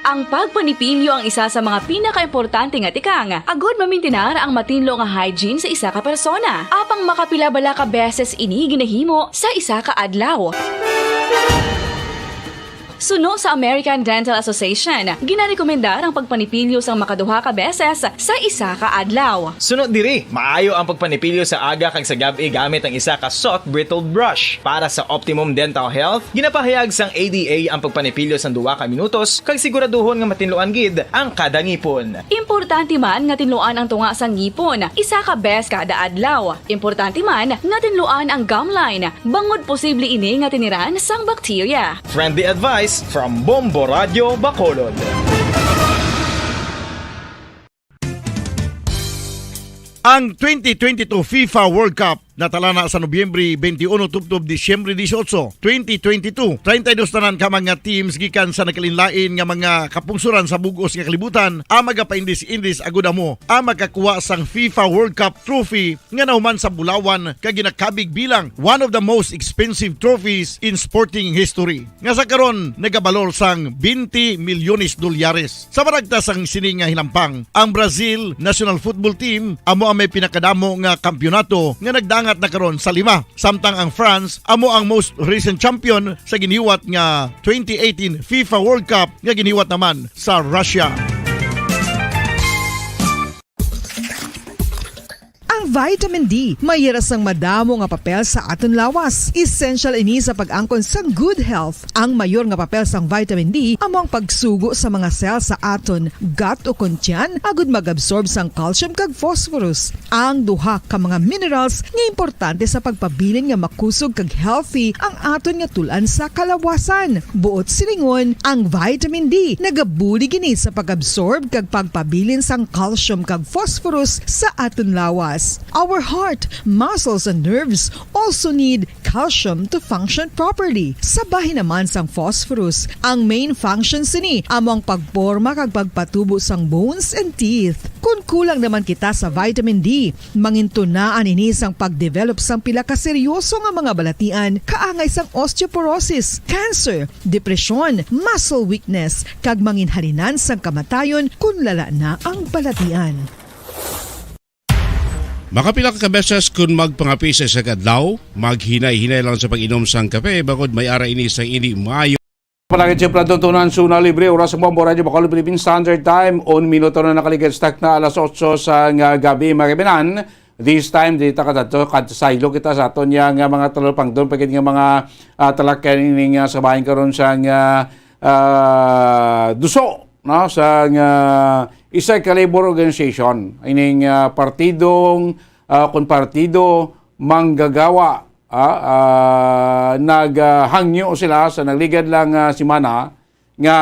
Ang pagpanipilyo ang isa sa mga pinakaimportante nga tikang, agud mamintinar ang matinlo nga hygiene sa isa ka persona. Apang makapila bala ka beses ini ginahimo sa isa ka adlaw? Suno sa American Dental Association, ginarekomendar ang pagpanipilyo sang makaduha ka beses sa isa ka adlaw. Suno diri, maayo ang pagpanipilyo sa aga kag sa gab-i gamit ang isa ka soft bristled brush. Para sa optimum dental health, ginapahayag sang A D A ang pagpanipilyo sang duha ka minutos kag siguraduhon nga matinluan gid ang kada ngipon. Importante man nga tinluan ang tunga sang ngipon isa ka bes kada adlaw. Importante man nga tinluan ang gum line, bangod posible ini nga tiniran sang bakterya. Friendly advice from Bombo Radio Bacolod. Ang twenty twenty-two FIFA World Cup natalana sa Nobyembre twenty-one tubtob Disyembre dieciocho, twenty twenty-two. Treinta y dos tanan ka mga teams gikan sa nagkalainlain nga mga kapungsoran sa bug-os nga kalibutan ang magapaindis-indis agud amo ang makakuha sang FIFA World Cup trophy nga nahuman sa bulawan kag ginakabig bilang one of the most expensive trophies in sporting history, nga sa karon nagabalor sang twenty milyones dolyares. Sa maragtas sang sini nga hinampang, ang Brazil national football team amo ang may pinakadamo nga kampiyonato nga nagdangat na karon sa lima, samtang ang France amo ang most recent champion sa giniwat nga twenty eighteen FIFA World Cup nga giniwat naman sa Russia. Ang vitamin D may hira sang madamo nga papel sa aton lawas. Essential ini sa pag-angkon sang good health. Ang mayor nga papel sang vitamin D amo ang pagsugo sa mga cell sa aton gut o kon tiyan agud mag-absorb sang calcium kag phosphorus, ang duha ka mga minerals nga importante sa pagpabilin nga makusog kag healthy ang aton nga tul-an sa kalawasan. Buot silingon, ang vitamin D nagabulig ini sa pag-absorb kag pagpabilin sang calcium kag phosphorus sa aton lawas. Our heart, muscles, and nerves also need calcium to function properly. Sa bahin naman sang phosphorus, ang main function sini amo ang pagporma kag pagpatubo sang bones and teeth. Kon kulang naman kita sa vitamin D, mangintunaan ini sang pagdevelop sang pila ka seryoso nga mga balatian kaangay sang osteoporosis, cancer, depresyon, muscle weakness, kag manginhalinan sang kamatayon kon lala na ang balatian. Makapila ka beses kun magpangapi sa isa ka adlaw, maghinay-hinay lang sa pag-inom sang kape, bangod may ara ini sang indi maayo. Palagi siya palatuntunan sa una libre oras sa Bombo Radyo Bacolod Philippine Standard Time. Un minuto na nakaligid sa takna alas otso sa nga gabi, mga kabinan. This time, di ta kadto, kad saylo kita sa aton niya nga mga talapangdon, pagid nga mga uh, talakyan ini nga sa bahin karon sa nga uh, duso, no, sa nga isa ka labor organization, ining uh, partidong uh, kun partido manggagawa, ah, ah, naghangyo sila sa nagligad lang nga semana nga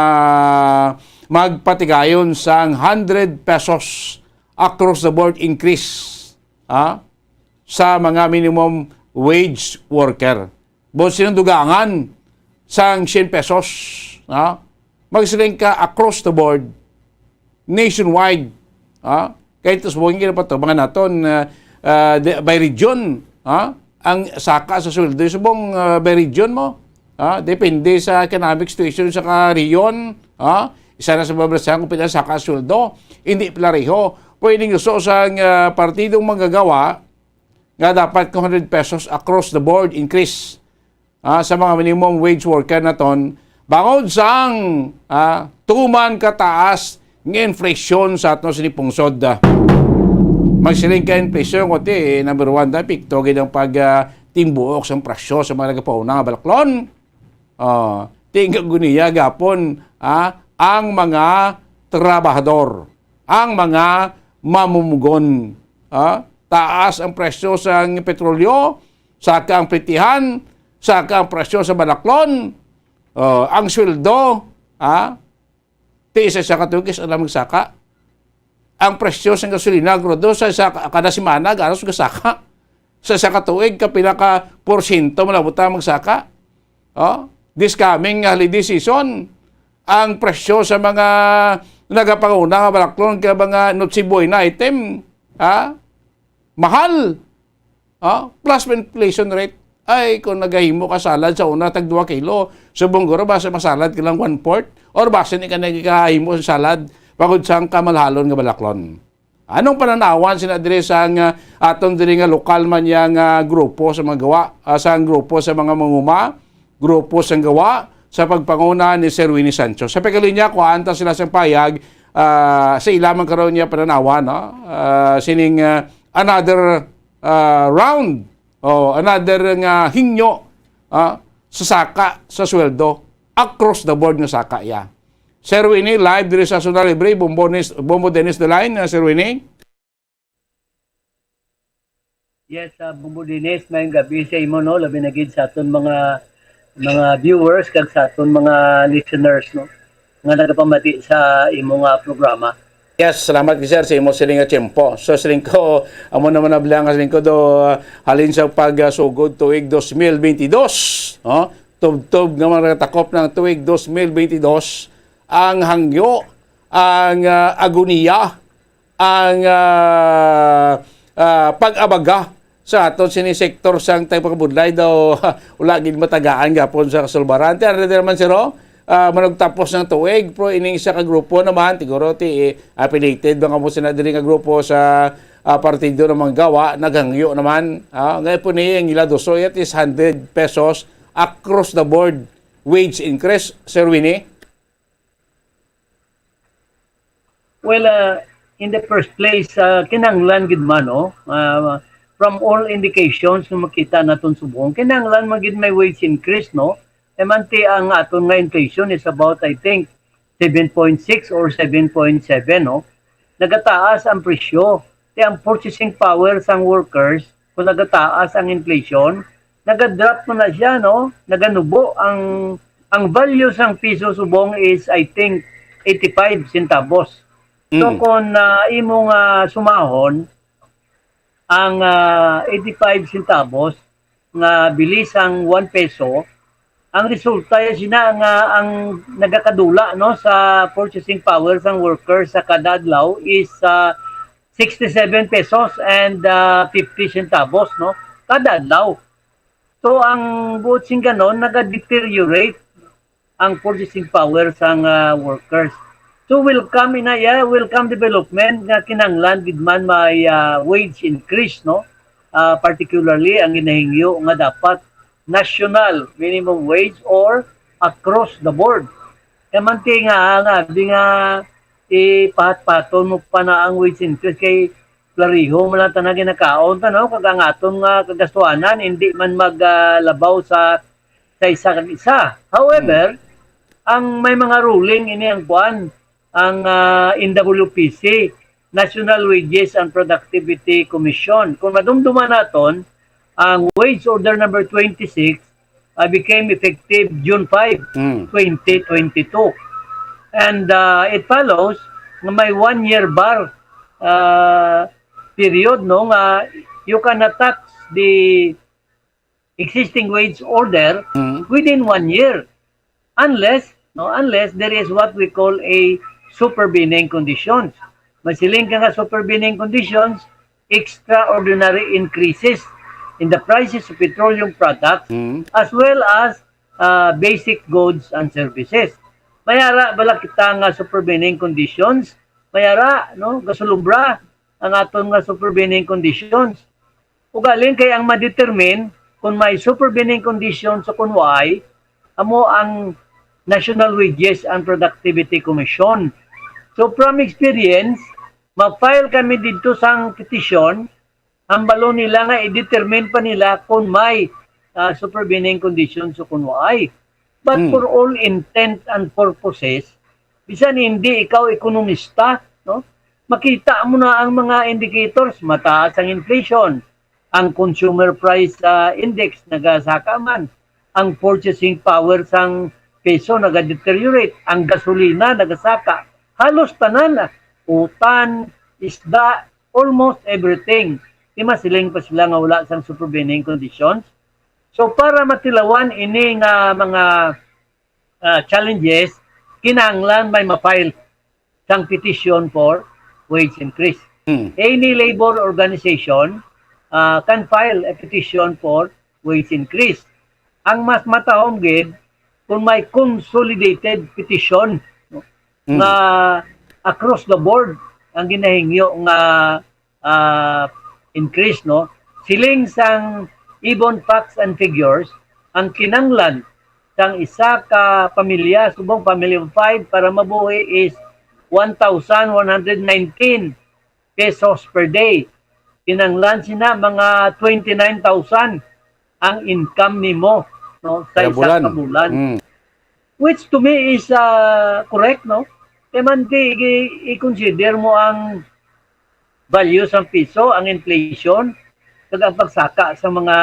magpatigayon sang hundred pesos across the board increase, ah, sa mga minimum wage worker. Buot silingon, dugangan sang syen pesos, ah, magsiling ka across the board, nationwide, ah, kay ito subong ginapatubangan naton, ah, ah, di- by region, ah, ang saka sa sweldo subong, ah, by region mo, ah, depende sa economic situation sa ka-region, ah, isa na sa mga balasahan kung pila saka sa sweldo, hindi pareho. Pwedeng gusto sa ah, partidong manggagawa nga dapat two hundred pesos across the board increase, ah, sa mga minimum wage worker naton, bangod sang, ah, tuman kataas nga inflation sa aton sini pungsod. Magsiling ka inflation, kundi number one da, epekto gid ang pag ah, timbuok sang presyo sa mga nagapauna nga balaklon. Ah, tingog niya gapon, ah, ang mga trabahador, ang mga mamumugon, ah, taas ang presyo sa petrolyo, saka ang plitihan, saka ang presyo sa balaklon, ah, ang sweldo, ah, ti sa isa ka tuig is alam magsaka. Ang presyo sa gasolina, krudo, sa isa ka- kada semana garos gasaka. Sa isa ka tuig, kapila ka porsyento malabot ang magsaka. Oh, this coming holiday season, ang presyo sa mga nagapanguna nga balaklon kay mga Noche Buena item, ha? Mahal. Ah, plus inflation rate. Ay, kung nagahimo ka salad sa una, tag dua kilo, subong guro, basta masalad ka lang one-fourth, or basta di ka nagkahimo sa salad, pagod sang kamalhalon nga balaklon. Anong pananawan sina diri sa nga aton diri nga lokal man niya nga grupo sa mga gawa, ah, sa grupo sa mga manguma, grupo sa gawa sa pagpanguna ni Sir Winnie Sancho? Sa pagkalinya, kuhaan ta sila sa payag, ah, sa ila man karon niya pananawan, no? Ah, sining ah, another ah, round, oh, another nga hingyo, ah, sa saka sa sweldo, across the board nga saka ya. Sir Winnie, live diri sa Zona Libre, Bombo, Nis- Bombo Dennis the line, ah, Sir Winnie. Yes, uh, Bombo Dennis, mayong gabi sa imo, no, labi na gid sa aton mga mga viewers kag sa aton mga listeners, no, nga nagapamati sa imo nga programa. Yes, salamat kay sir sa imo siling nga tiyempo. So, siling ko, amo naman na bilang siling ko do, ah, halin sa pagsugod tuig dos mil bentidós, no? Tubtob nga mga nakatakop ng tuig dos mil bentidós, ang hangyo, ang, ah, agoniya, ang, ah, ah, pag-abaga sa aton sini sektor sang tagpakabudlay daw wala gid matagaan gapon sa kasulbaran. Ti ano naman, sir, oh? Ah, manugtapos ng tuig, pero ining isa ka grupo naman, siguro ti, eh, affiliated ba kamo sina diri nga grupo sa, ah, partido ng mga gawa, naghangyo naman, ah, nga po ni ang ila doso, it is hundred pesos across the board wage increase, Sir Winnie? Well, uh, in the first place, uh, kinahanglan gid man, no? Uh, from all indications nga makita naton subong, kinahanglan man gid may wage increase, no? E man ti ang aton nga inflation is about, I think, seven point six or seven point seven, no? Nagataas ang presyo. Ti ang purchasing power sang workers, kung nagataas ang inflation, nagadrop mo na siya, no? Naganubo ang ang value sang piso subong is, I think, eighty-five centavos. So, Mm. kung, ah, imo nga sumahon ang, ah, eighty-five centavos nga bili sang one peso, ang resulta ya sina nga ang nagakadula, no, sa purchasing power sang workers sa kada adlaw is, ah, sixty-seven pesos and, ah, fifty centavos, no, kada adlaw. So, ang buot sing ganon, naga-deteriorate ang purchasing power sang, ah, workers. So, welcome ina, yeah, welcome development nga kinahanglan gid man may, ah, wage increase, no? Ah, particularly ang ginahingyo nga dapat national minimum wage or across the board. Kay man ti nga, nga, di nga ipahat-paton mo pa na ang wage increase kay klariho man lang tanan ginakaon ta, no? Kag ang aton nga kagastuhanan hindi man mag, ah, labaw sa, sa isa kag isa. However, ang may mga ruling ini ang kuan, ang, ah, N W P C, National Wages and Productivity Commission. Kung madumduman naton, ang wage order number twenty-six, ah, became effective June five, Mm. twenty twenty-two. And, ah, it follows nga may one year bar, ah, period, no, nga you cannot tax the existing wage order Mm. within one year. Unless, no, unless there is what we call a supervening conditions. Masiling ka nga supervening conditions, extraordinary increases in the prices of petroleum products Mm. as well as, uh, basic goods and services. May ara bala kita nga supervening conditions? May ara, no? Gasulubra ang aton nga supervening conditions. Ugaling kay ang ma-determine kung may supervening conditions o kung waay, amo ang National Wages and Productivity Commission. So, from experience, ma-file kami didto sang petition, hambalon nila nga i-determine pa nila kung may, ah, supervening conditions o kung waay. But Hmm. for all intent and purposes, bisan hindi ikaw ekonomista, no? Makita mo na ang mga indicators, mataas ang inflation, ang consumer price, ah, index nagasaka man, ang purchasing power sang peso nagadeteriorate, ang gasolina nagasaka, halos tanan na, utan, isda, almost everything. Di masiling pa sila nga wala sang supervening conditions. So, para matilawan ini nga mga, ah, challenges, kinahanglan may ma-file sang petition for wage increase. Hmm. Any labor organization, ah, can file a petition for wage increase. Ang mas matahom gid kung may consolidated petition, no, Hmm. nga across the board ang ginahingyo nga, ah, increase, no? Siling sang Ibon Facts and Figures, ang kinanglan sang isa ka pamilya, subong family of five, para mabuhi is one thousand one hundred nineteen pesos per day. Kinanglan sina mga twenty-nine thousand ang income nimo, no, sa Kada isa bulan. ka bulan. Mm. Which to me is, ah, correct, no? Kay man ti, i-, i-consider mo ang value sang piso, ang inflation, kag ang pagsaka sa mga,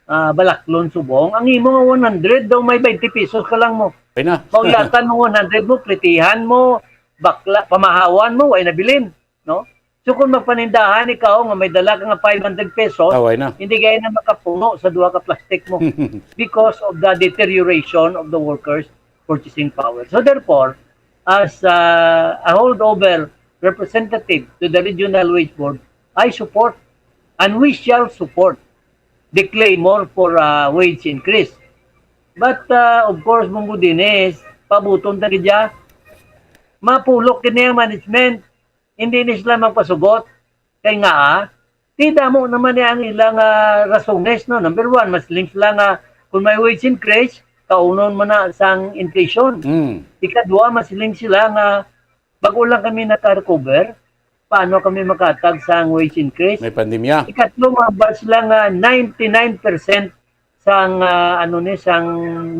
ah, balaklon subong. Ang imo nga one hundred daw may twenty pesos ka lang mo. Okay na. Mauyatan mo one hundred mo, plitihan mo, bakla, pamahawan mo, way nabilin, no? So kung magpanindahan ikaw nga may dala ka nga five hundred pesos, Away na. hindi kaya na makapuno sa duha ka plastic mo because of the deterioration of the workers' purchasing power. So therefore, as uh, a holdover representative to the Regional Wage Board, I support and we shall support the clamor for uh, wage increase. But uh, of course, Bumbo Dinis, pabuton ta gid ya. Mapulok kini ang management. Hindi ni sila magpasugot. Kay nga, ah, ti damo naman ni ang ilang ah, rasones, no? Number one, mas sila nga kung may wage increase, kaunon mo na sang inflation. Mm. Ikadua, mas sila nga bago lang kami naka-recover, paano kami makatag sang wage increase? May pandemya. Ikatlo, mabal sila nga ninety-nine percent sang ah, ano ni sang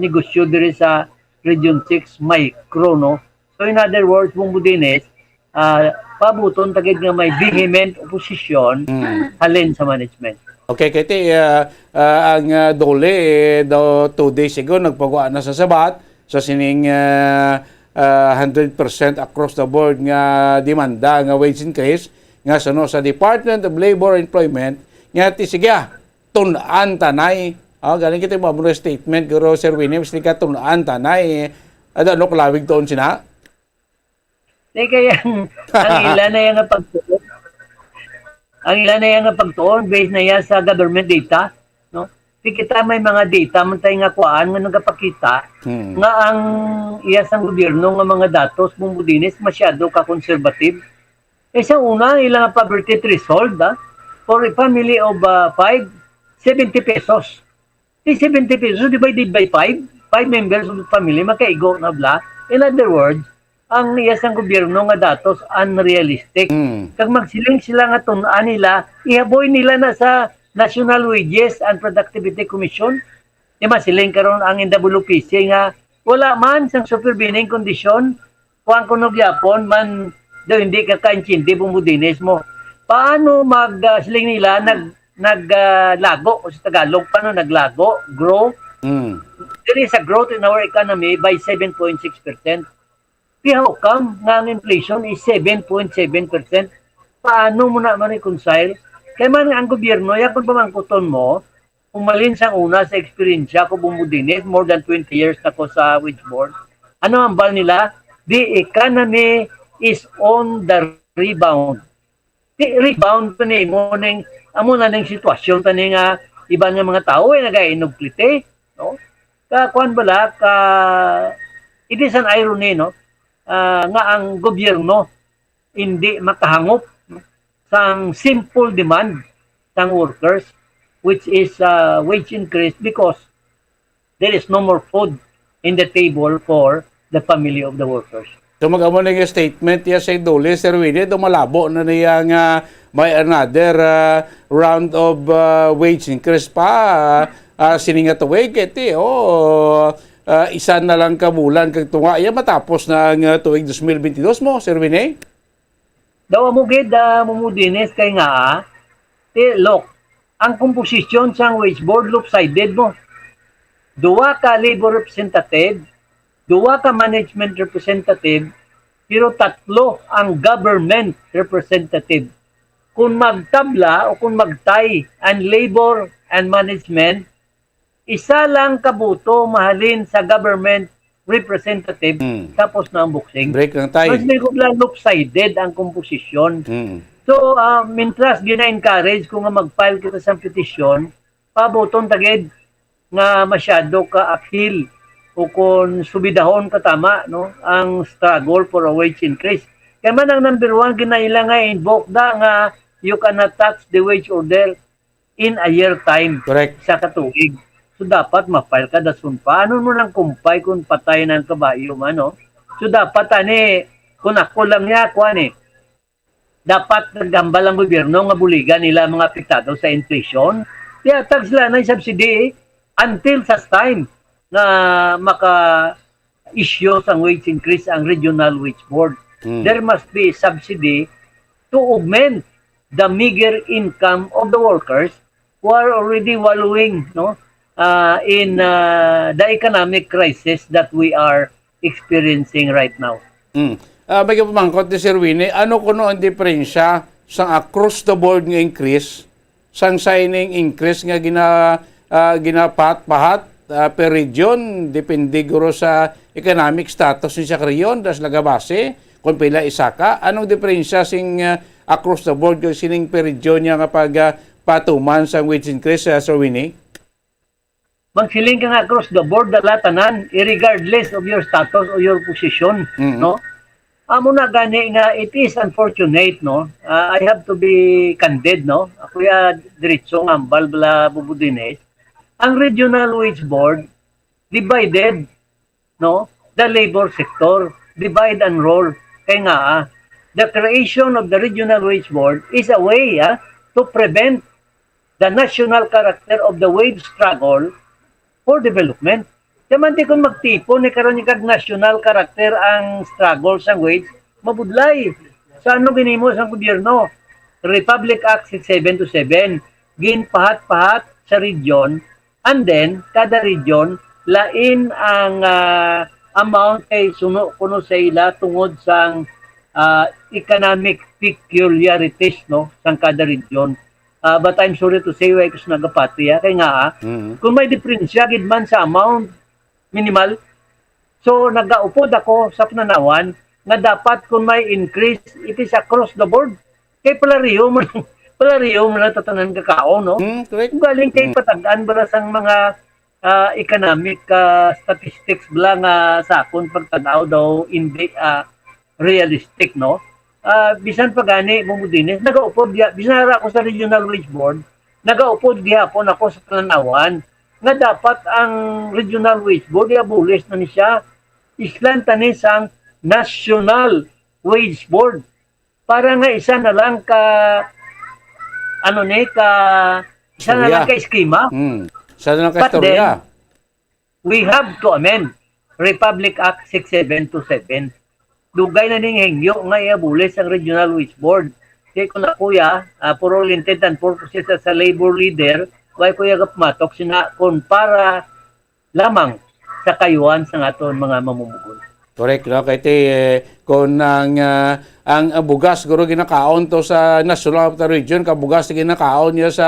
negosyo diri sa Region six micro, no? So in other words, Bumbo Dinis, ah, pabuton ta gid nga may vehement opposition Mm. halin sa management. Okay, kay ti, ah, ah, ang ah, DOLE, eh, daw two days ago, nagpagawa na sa sabat sa sining ah, ah, hundred percent across the board nga demanda nga wage increase nga suno sa Department of Labor and Employment nga ti sige, ah, tun-an tanay. Oh, galing kita mo mo statement guro Sir Winnie, mas ka tun-an tanay. Ada no kalawig tuon sina? Di kaya ang, ang ila na yan nga pagtuon. Ang ila na yan nga pagtuon based na yan sa government data, no? Di kita may mga data man tayo nga kuan nga nagapakita Hmm. nga ang iya sang gobyerno nga mga datos, Bumbo Dinis, masyado ka conservative. Eh, sa una, ang ilang poverty threshold, ah, for a family of ah, five, seventy pesos. Di seventy pesos divided by five, five members of the family, makaigo na bla. In other words, ang iya sang gobyerno nga datos unrealistic. Mm. Kag magsiling sila nga tun-an nila, ihaboy nila na sa National Wages and Productivity Commission. Di masiling karon ang N W P C nga wala man sang supervening condition, kuan kuno gyapon man daw hindi ka kaintindi, Bumbo Dinis mo. Paano mag, ah, siling nila, nag, nag, ah, lago, o sa Tagalog, paano naglago, grow? Mm. There is a growth in our economy by seven point six percent. Di how come nga ang inflation is seven point seven percent? Paano mo na ma-reconcile? Kaya man ang gobyerno, ya kung pamangkuton mo, umalin sang una sa eksperyensya ko, Bumbo Dinis, more than twenty years na ko sa wage board. Ano ang bal nila? The economy is on the rebound. Di rebound pa ni mo ning, amo na ning sitwasyon pa ni nga iban nga mga tawo ay nagainog plite, no? Ka kuan bala ka, it is an irony, no? Ah, nga ang gobyerno hindi makahangop, no, sang simple demand sang workers, which is ah, wage increase because there is no more food in the table for the family of the workers. So mag-amo na nga statement ya sa DOLE, Sir Winnie, do malabo na niya nga may another ah, round of ah, wage increase pa ah, sini nga tuig, kay ti, oh, ah, isa na lang ka bulan kag tunga ya matapos na ang ah, tuig dos mil bentidós mo, Sir Winnie? Daw amo gid, ah, Mumu Dinis, kay nga, ah, ti, look, ang komposisyon sang wage board lopsided mo. Duwa ka labor representative, duwa ka management representative, pero tatlo ang government representative. Kung magtabla o kung magtay ang labor and management, isa lang ka boto mahalin sa government representative, Hmm. tapos na ang boxing. Break lang tayo. Mas may kubla lopsided ang komposisyon. Hmm. So, ah, mintras gina-encourage ko nga mag-file kita sa petisyon, pabuton ta gid nga masyado ka uphill o kon subidahon ka tama, no, ang struggle for a wage increase. Kaya man ang number one, ginaila nga invoke da nga you cannot touch the wage order in a year time. Correct. Sa katuig. So, dapat ma-file ka dason pa. Ano mo nang kumpay kung patay na ang kabayo man, no? So, dapat ani, kung ako lang niya, kuan eh, dapat naghambal ang gobyerno nga buligan nila ang mga apektado sa inflation. Kaya tag sila na yung subsidy eh, until such time na maka-issue sang wage increase ang Regional Wage Board. Hmm. There must be a subsidy to augment the meager income of the workers who are already wallowing, no, uh, in uh, the economic crisis that we are experiencing right now. Mm. Ah, may kapamangkot ni Sir Winnie, ano kuno ang diferensya sang across the board nga increase sang sa ining increase nga gina-, ah, ginapahat-pahat, ah, per region, depende guro sa economic status ni sa region, das nagabase kung pila isaka? Anong diferensya sing, ah, across the board kung sining per region niya nga pag, ah, patuman sang wage increase, ah, Sir Winnie? Magsiling ka nga across the board, dala tanan, irregardless of your status or your position, Mm. no? Amo na gani nga it is unfortunate, no? Ah, I have to be candid, no? Ako ya diretso nga ambal bala Bubudines. Ang Regional Wage Board divided, no? The labor sector, divide and rule. Kay nga, ah, the creation of the Regional Wage Board is a way, ah, to prevent the national character of the wage struggle for development. Kaya man di kung magtipon ni karon yung kag national character ang struggle sang wage, mabudlay. Sa ano ginimo sang gobyerno? Republic Act six seven two seven, ginpahat-pahat sa region, and then kada region lain ang, ah, amount kay suno kuno sa ila tungod sang, ah, economic peculiarities, no, sang kada region. Ah, but I'm sorry to say, way ko sa nagapati, ah, kay nga, ah, Mm. kung may diferensya gid man sa amount, minimal, so nagaupod ako sa pananawan nga dapat kung may increase, it is across the board. Kay palareho man, palareho man ang tatanan kakaon, no? Mm, correct. Kung galing kay Mm. patagaan bala sang mga, ah, economic, ah, statistics bala nga sa akon pagtanaw daw hindi, ah, realistic, no? Ah, bisan pa gani, Bumudines, nagaupod diha, bisan ara ako sa Regional Wage Board, nagaupod gihapon ako sa pananawan nga dapat ang Regional Wage Board i-abolish na ni siya. Islan tani sang National Wage Board para nga isa na lang ka, ano ni, ka, isa na lang Istorya. ka eskema. Hmm. Isa na lang ka But istorya. then, we have to amend Republic Act six seven two seven. Dugay na ning hingyo nga i-abolish ang Regional Wage Board. Kay kung ako ya, ah, for all intent and purposes as a labor leader, why ko ya gapmatok sina kung para lamang sa kayuhan sa aton mga mamumugon? Correct, no? Kay ti, eh, kung ang, ah, ang, ah, bugas, guro, ginakaon to sa National Capital Region, kabugas na ginakaon niya sa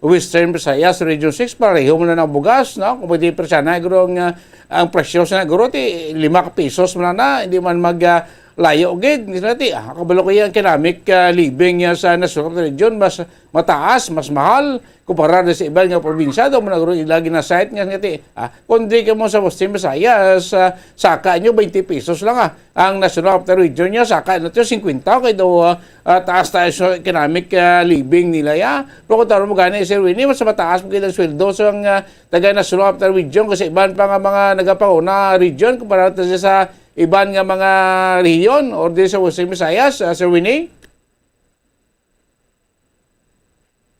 Western Visayas, Region six, pareho man na ang bugas, no? Kung pwede presya na, guro, ang, ah, ang presyo sa guro, ti lima ka pisos man na, hindi man mag, ah, layo gid. Hindi na ti, ah, kabalo ko yung economic, ah, living niya sa National Capital Region, mas mataas, mas mahal, kumpara na sa iban nga probinsya, daw mo na guro ila ginasayat nga, nga ti, ah, kung di ka mo sa Western Visayas, ah, saka nyo, twenty pesos lang, ah. Ang National Capital Region niya, saka na to, fifty, kay daw, ah, ah, taas-taas yung economic, ah, living nila, ya. Pero kung taro mo gani, Sir Winnie, mas mataas mo kailang sweldo sa mga taga National Capital Region kasi iban pa nga mga nagapanguna region kumpara to sa iban nga mga rehiyon or di sa Western Visayas, ah, Sir Winnie?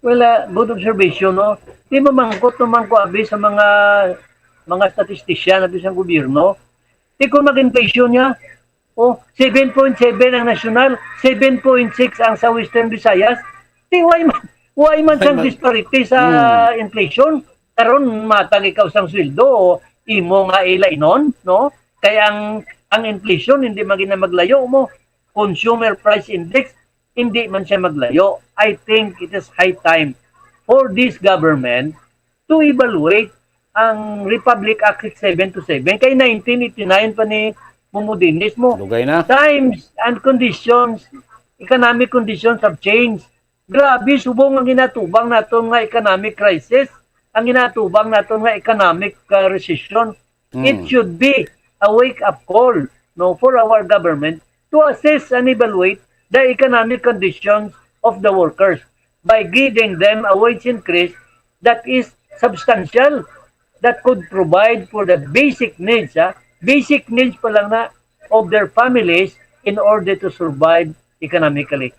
Well, ah, good observation, no? Di mamangkot naman ko abi sa mga, mga statistisyan, abi sa gobyerno. Di kung mag-inflation niya, oh, seven point seven ang nasyonal, seven point six ang sa Western Visayas. Di why man, why man Why sang man? disparity sa Hmm. inflation? Karon matag ikaw sang sweldo, imo nga ilainon, no? Kay ang, ang inflation hindi man gid na maglayo mo. Consumer Price Index, hindi man siya maglayo. I think it is high time for this government to evaluate ang Republic Act six seven two seven. Kay nineteen eighty-nine pa ni Bumudines mo. Dugay na. Times and conditions, economic conditions have changed. Grabe, subong ang ginatubang naton nga economic crisis, ang ginatubang naton nga economic, uh, recession. Mm. It should be a wake-up call, no, for our government to assess and evaluate the economic conditions of the workers by giving them a wage increase that is substantial, that could provide for the basic needs, ah, basic needs pa lang na of their families in order to survive economically.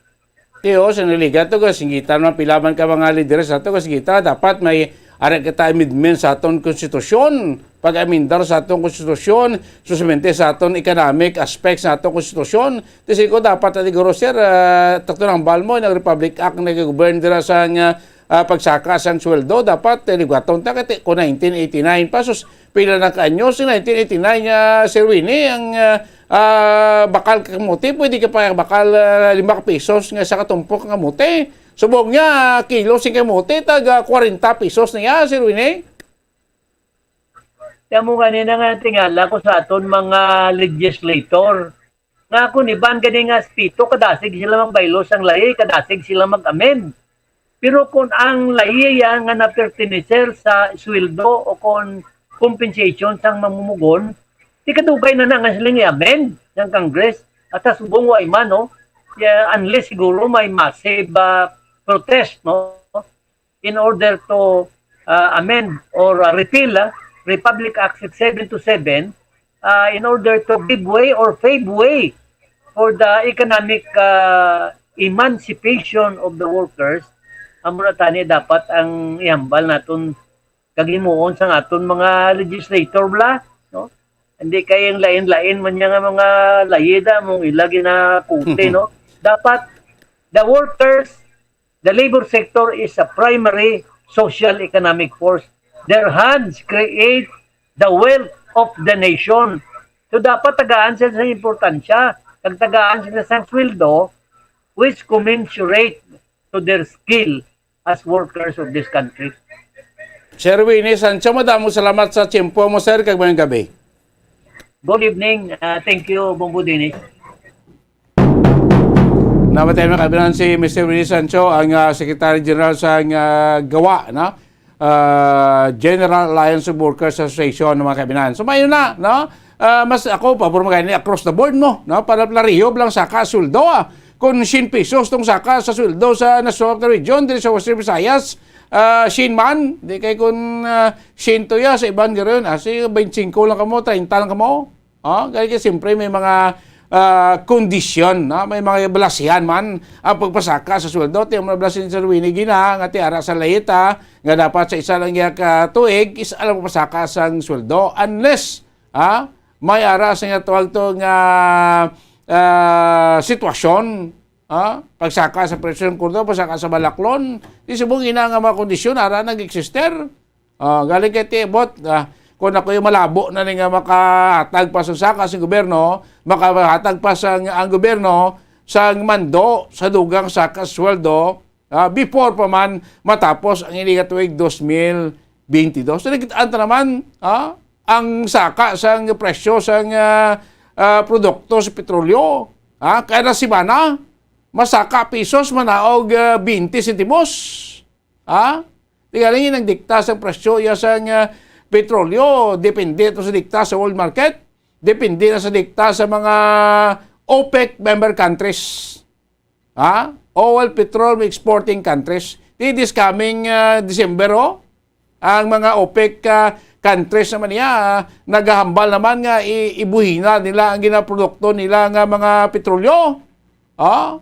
Tiyo, sa naligat to, kasinggita naman pila man ka mga lideres ato, kasinggita, dapat may ara kita amendment sa aton konstitusyon. Pag-amendar sa aton konstitusyon, susumente sa aton economic aspects sa aton konstitusyon. Ti siguro dapat, ati guro, sir, ah, takto ng bal mo, nag-Republic Act na govern dira sa nga, ah, pagsaka sang sweldo, dapat, eh, ligaton ta, kati, kung nineteen eighty-nine pa, sus, pila na ka anyos, nineteen eighty-nine, ah, Sir Winnie, ang, ah, Ah, bakal ka kamote, pwede ka pa bakal, ah, lima ka pesos nga sa katumpok nga kamote. Subong niya, kilo sing kamote, tag, ah, kwarenta pesos na iya, Sir Winnie. Kaya mo ganina nga tingala ko sa aton mga legislator. Nga kung iban gani nga aspito, kadasig sila magbaylo sang lahi, kadasig sila mag-amend. Pero kung ang lahi iya nga naperteneser sa sweldo o kon compensation sang mamumugon, di kadugay na na nga siling i-amend ng Congress. At sa subong wa man, no? Yeah, unless siguro may massive, ah, protest, no? In order to, ah, amend or, ah, repeal, ah, Republic Act six seven two seven, ah, in order to give way or pave way for the economic, ah, emancipation of the workers, amo na tani dapat ang ihambal naton kag himuon sang aton mga legislator bala, no? Hindi kay ang lain-lain man niya nga mga layida mong ila ginakuti, no? Dapat the workers, the labor sector is a primary social economic force. Their hands create the wealth of the nation. So dapat tagaan sila sa importansya, kag tagaan sila sa sweldo which commensurate to their skill as workers of this country. Sir Winnie Sancho, madamo salamat sa tiyempo mo, sir, kag mayong gabi. Good evening. Ah, thank you, Bongbong Dennis. Namatay na kabilang si Mister Winnie Sancho, ang, ah, Secretary General sa, ah, GAWA, no? Ah, General Alliance of Workers Association, mga kabinan. So, mayo na, no? Ah, mas ako, pabor mo gani across the board mo, no? Para plariho lang saka sweldo, ah. Kung siyam pesos tong saka sa sweldo sa National Capital Region, diri sa Western Visayas, ah, siyam man, di kay kung, ah, siyam ya sa iban garo, ah, si twenty-five lang kamo, treinta lang kamo. Ah, kay, kay siyempre may mga, ah, kondisyon, no? May mga balasihan man ang pagpasaka sa sweldo. Ti mga balasihan sa Luini gina, nga ti ara sa layita, nga dapat sa isa lang iya ka tuig, isa lang pasaka sang sweldo. Unless, ah, may ara sa nga tawag to nga, ah, sitwasyon, ah, pagsaka sa presyo ng krudo, pagsaka sa balaklon, di subong ina nga mga kondisyon, ara nag-exister. Ah, galing kay tiibot, ah, kung ako'y malabo na ni nga makahatag pa sa saka sa gobyerno, makahatag pa sa ang gobyerno sa mando sa dugang saka sweldo, ah, before pa man matapos ang ini nga tuig dos mil benti dos. So, nakita ta naman, ah, ang saka sa presyo sa, ah, ah, produkto sa petrolyo, ah, kada semana, masaka pesos, manaog, ah, benti sentimos. Ha? Di galing nagdikta sa presyo iya sang, ah, petrolyo, depende to sa dikta sa world market, depende na sa dikta sa mga OPEC member countries. Ha? Oil, petrol exporting countries. Di this coming, ah, December, oh, ang mga OPEC, ah, countries naman niya, ah, nagahambal naman nga i-, ibuhina nila ang ginaprodukto nila nga mga petrolyo. Ha?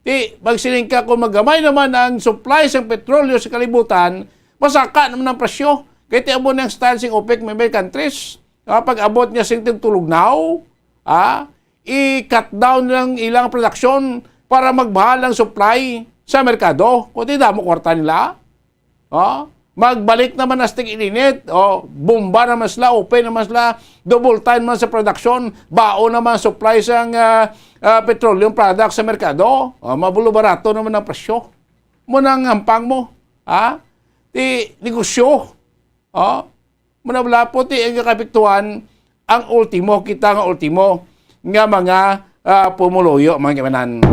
Ti, magsiling ka, kung magamay naman ang supply sang petrolyo sa kalibutan, masaka naman ang presyo. Kay ti amo na ang style sing OPEC member countries. Ha? Pag abot niya sing tigtulugnaw, ha? I-cut down lang ilang production para magmahal ang supply sa merkado. Kung ti damo kwarta nila. Ha? Magbalik naman na sa tig-ilinit, o, bomba naman sila, open naman sila, double time naman sa production, bao naman supply sang, ah, ah, petroleum products sa merkado. O, mabulo barato naman ang presyo. Mo nang hampang mo, ha? Ti negosyo. O, mo na wala po ti ang kapiktuhan, ang ultimo, kita nga ultimo nga mga, ah, pumuluyo, mga kaibanan.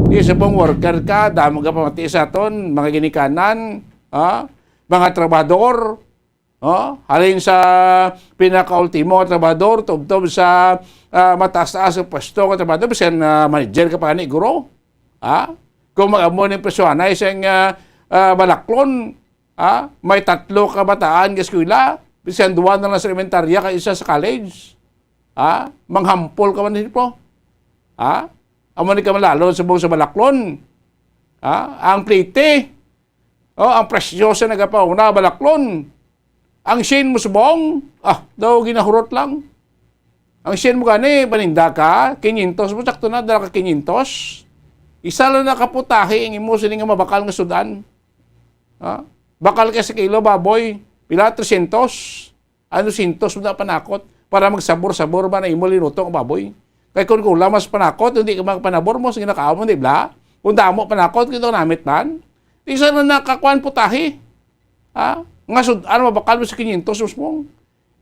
Di sa pong worker ka, damo ka pamati sa aton, mga ginikanan, ah, mga trabahador, oh, halin sa pinakaultimo nga trabahador, tubtob sa, ah, mataas-taas nga pwesto nga trabahador, bisan, ah, manager ka pa ni guro, ah, kung mag-amo ning presyohanay sa, ah, ah, balaklon, Ha? May tatlo ka bataan nga eskwela, bisan duwa na lang sa elementarya kag isa sa college. Ha? Manghampol ka man dito. Ha? Amo ni ka malalon subong sa balaklon. Ha? Ang plite. Oh, ang presyo sa nagapauna, balaklon. Ang shin mo subong, ah, daw ginahurot lang. Ang shin mo gani, paninda ka, kinyentos mo, sakto na, dala ka kinyentos. Isa lang na kaputahi ang imo sini nga mabakal nga sudan. Ha? Bakal ka sa kilo, baboy, pila? Tresyentos. Ano, syentos mo na panakot? para magsabor-sabor ba na imo linuto ang baboy. Kay kung kulang mas panakot, hindi ka magpanabor mo, sige na kaamon, di ba? Kung damo panakot, kita namit man. Di sa na nakakuan putahe. Ha? Nga sud-an, mabakal mo sa kinyentos, musmong.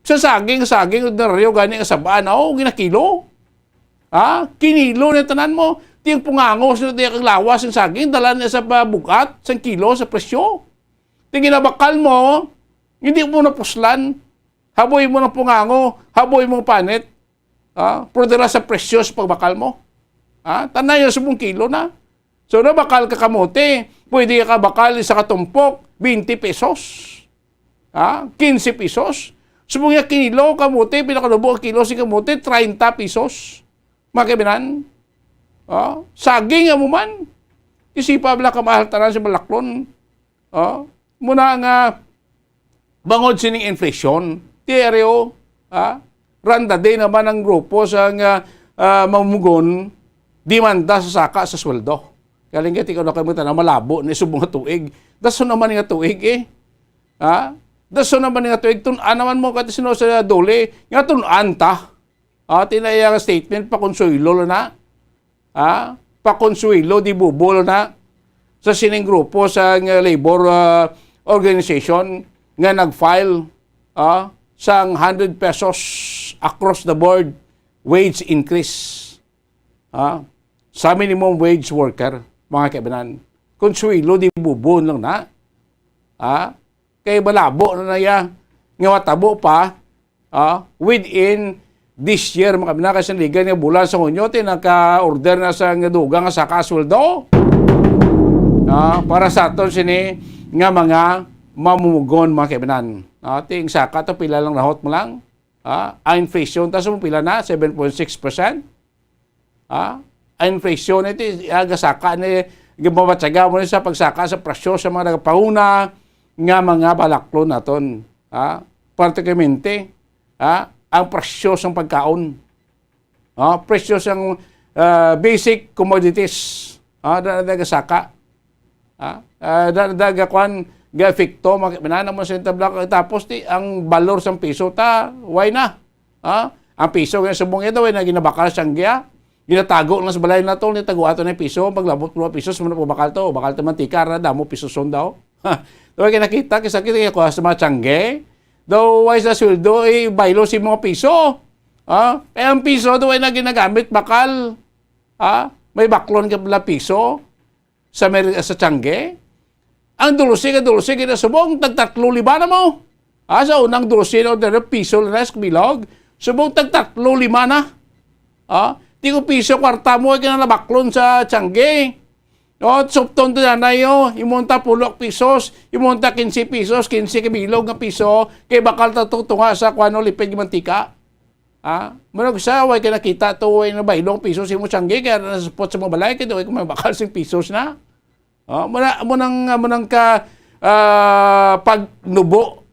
Sa saging, saging, ordinaryo, gani nga sabaan, oh, ginakilo. Ha? Kinilo na tanan mo. Ti ang pungango, sa di kag lawas ang saging, dala na sa pabugat, sang kilo, sa presyo. Ti ginabakal mo, hindi mo napuslan. Haboy mo ng pungango, haboy mo panit. Ha? Pero dira sa presyo sa pagbakal mo. Ha? Tanay yung subong kilo na. So, nabakal ka kamote, pwede ka bakal isa ka tumpok, twenty pesos. Ha? Quince pesos. Subong niya kinilo kamote, pinakalubo ang kilo si kamote, treinta pesos. Mga kaibinan, ha? Saging amo man. Isipa bala kamahal tanan sa balaklon. Ha? Muna nga, bangod sining inflation, T R O, ha? Randa din naman ang grupo sa nga, ah, mamumugon, demanda sa saka sa sweldo. Galing kay ikaw na kayo na malabo ni subong nga tuig. Daso naman nga tuig eh. Ha? Daso naman nga tuig, tun-an naman mo kati sino sa dole, nga tun-an ta. Ah, tinaya nga statement, pakonsuelo lang na. Ah, pakonsuelo, di bubol na sa sining grupo sa nga labor, ah, organization nga nag-file, ah, sang hundred pesos across the board wage increase, ah, sa minimum wage worker, mga kaibanan. Konsuelo, di bubol lang na. Ah, kay malabo na na iya nga matabo pa, ah, within this year, mga kabinaka, sa liga nga bulan sa Hunyo, ti naka-order na sa nga dugang nga saka sweldo, ah, para sa aton sini nga mga mamumugon, mga kaibanan. Ah, ti ang saka to, pila lang rahot mo lang. Ah, ang inflation, ta sa pila na, seven point six percent. Ah, ang inflation, ito, ah, gasaka ni, gimamatyaga mo ni sa pagsaka sa presyo sa mga nagapanguna nga mga balaklon naton. Ah, particularmente, ah, ang presyo sang pagkaon. Ah, presyo sang, ah, basic commodities. Ah, da, da, gasaka. Ah, ah, da, da, ga, kwan, ga epekto, mga, minana mo sa tabla, tapos ti, ang balor sang piso ta, why na? Ah, ang piso, kaya subong ito, why na ginabakal sang giya? Ginatago lang sa balay na to, ni tago ato na yung piso, paglabot mo piso, sa mga bakal to, bakal to mantika, ra, damo piso son daw. Daw ay nakita, kisa kita kaya kuha sa mga tiyangge, daw why sa sweldo, eh, baylo si mga piso. Ah, kaya ang piso, daw ay na ginagamit, bakal. Ah, may baklon ka pala piso. Sa Mer-, sa Tiangge. Ang dulce nga dulce, ginasubong, tagtatlo lima na mo. Ah, sa unang dulce na order, piso lang na sa bilog. Subong, tagtatlo lima na. Ah, ti ko piso, kwarta mo, ay kinalabaklon sa Tiangge. O, supton to nanay, o, imunta pulok pisos, imunta quince pesos, quince ka bilog nga piso, kay bakal ta to tunga sa kuano, lipid nga mantika. Ha? Murag sa way ka nakita to, way na baylong piso sa imo tiyangge, kaya nasupot sa mga balay, kaya way ka mabakal sing pisos na. Oh, muna, muna, muna ka, ah, pagnubo.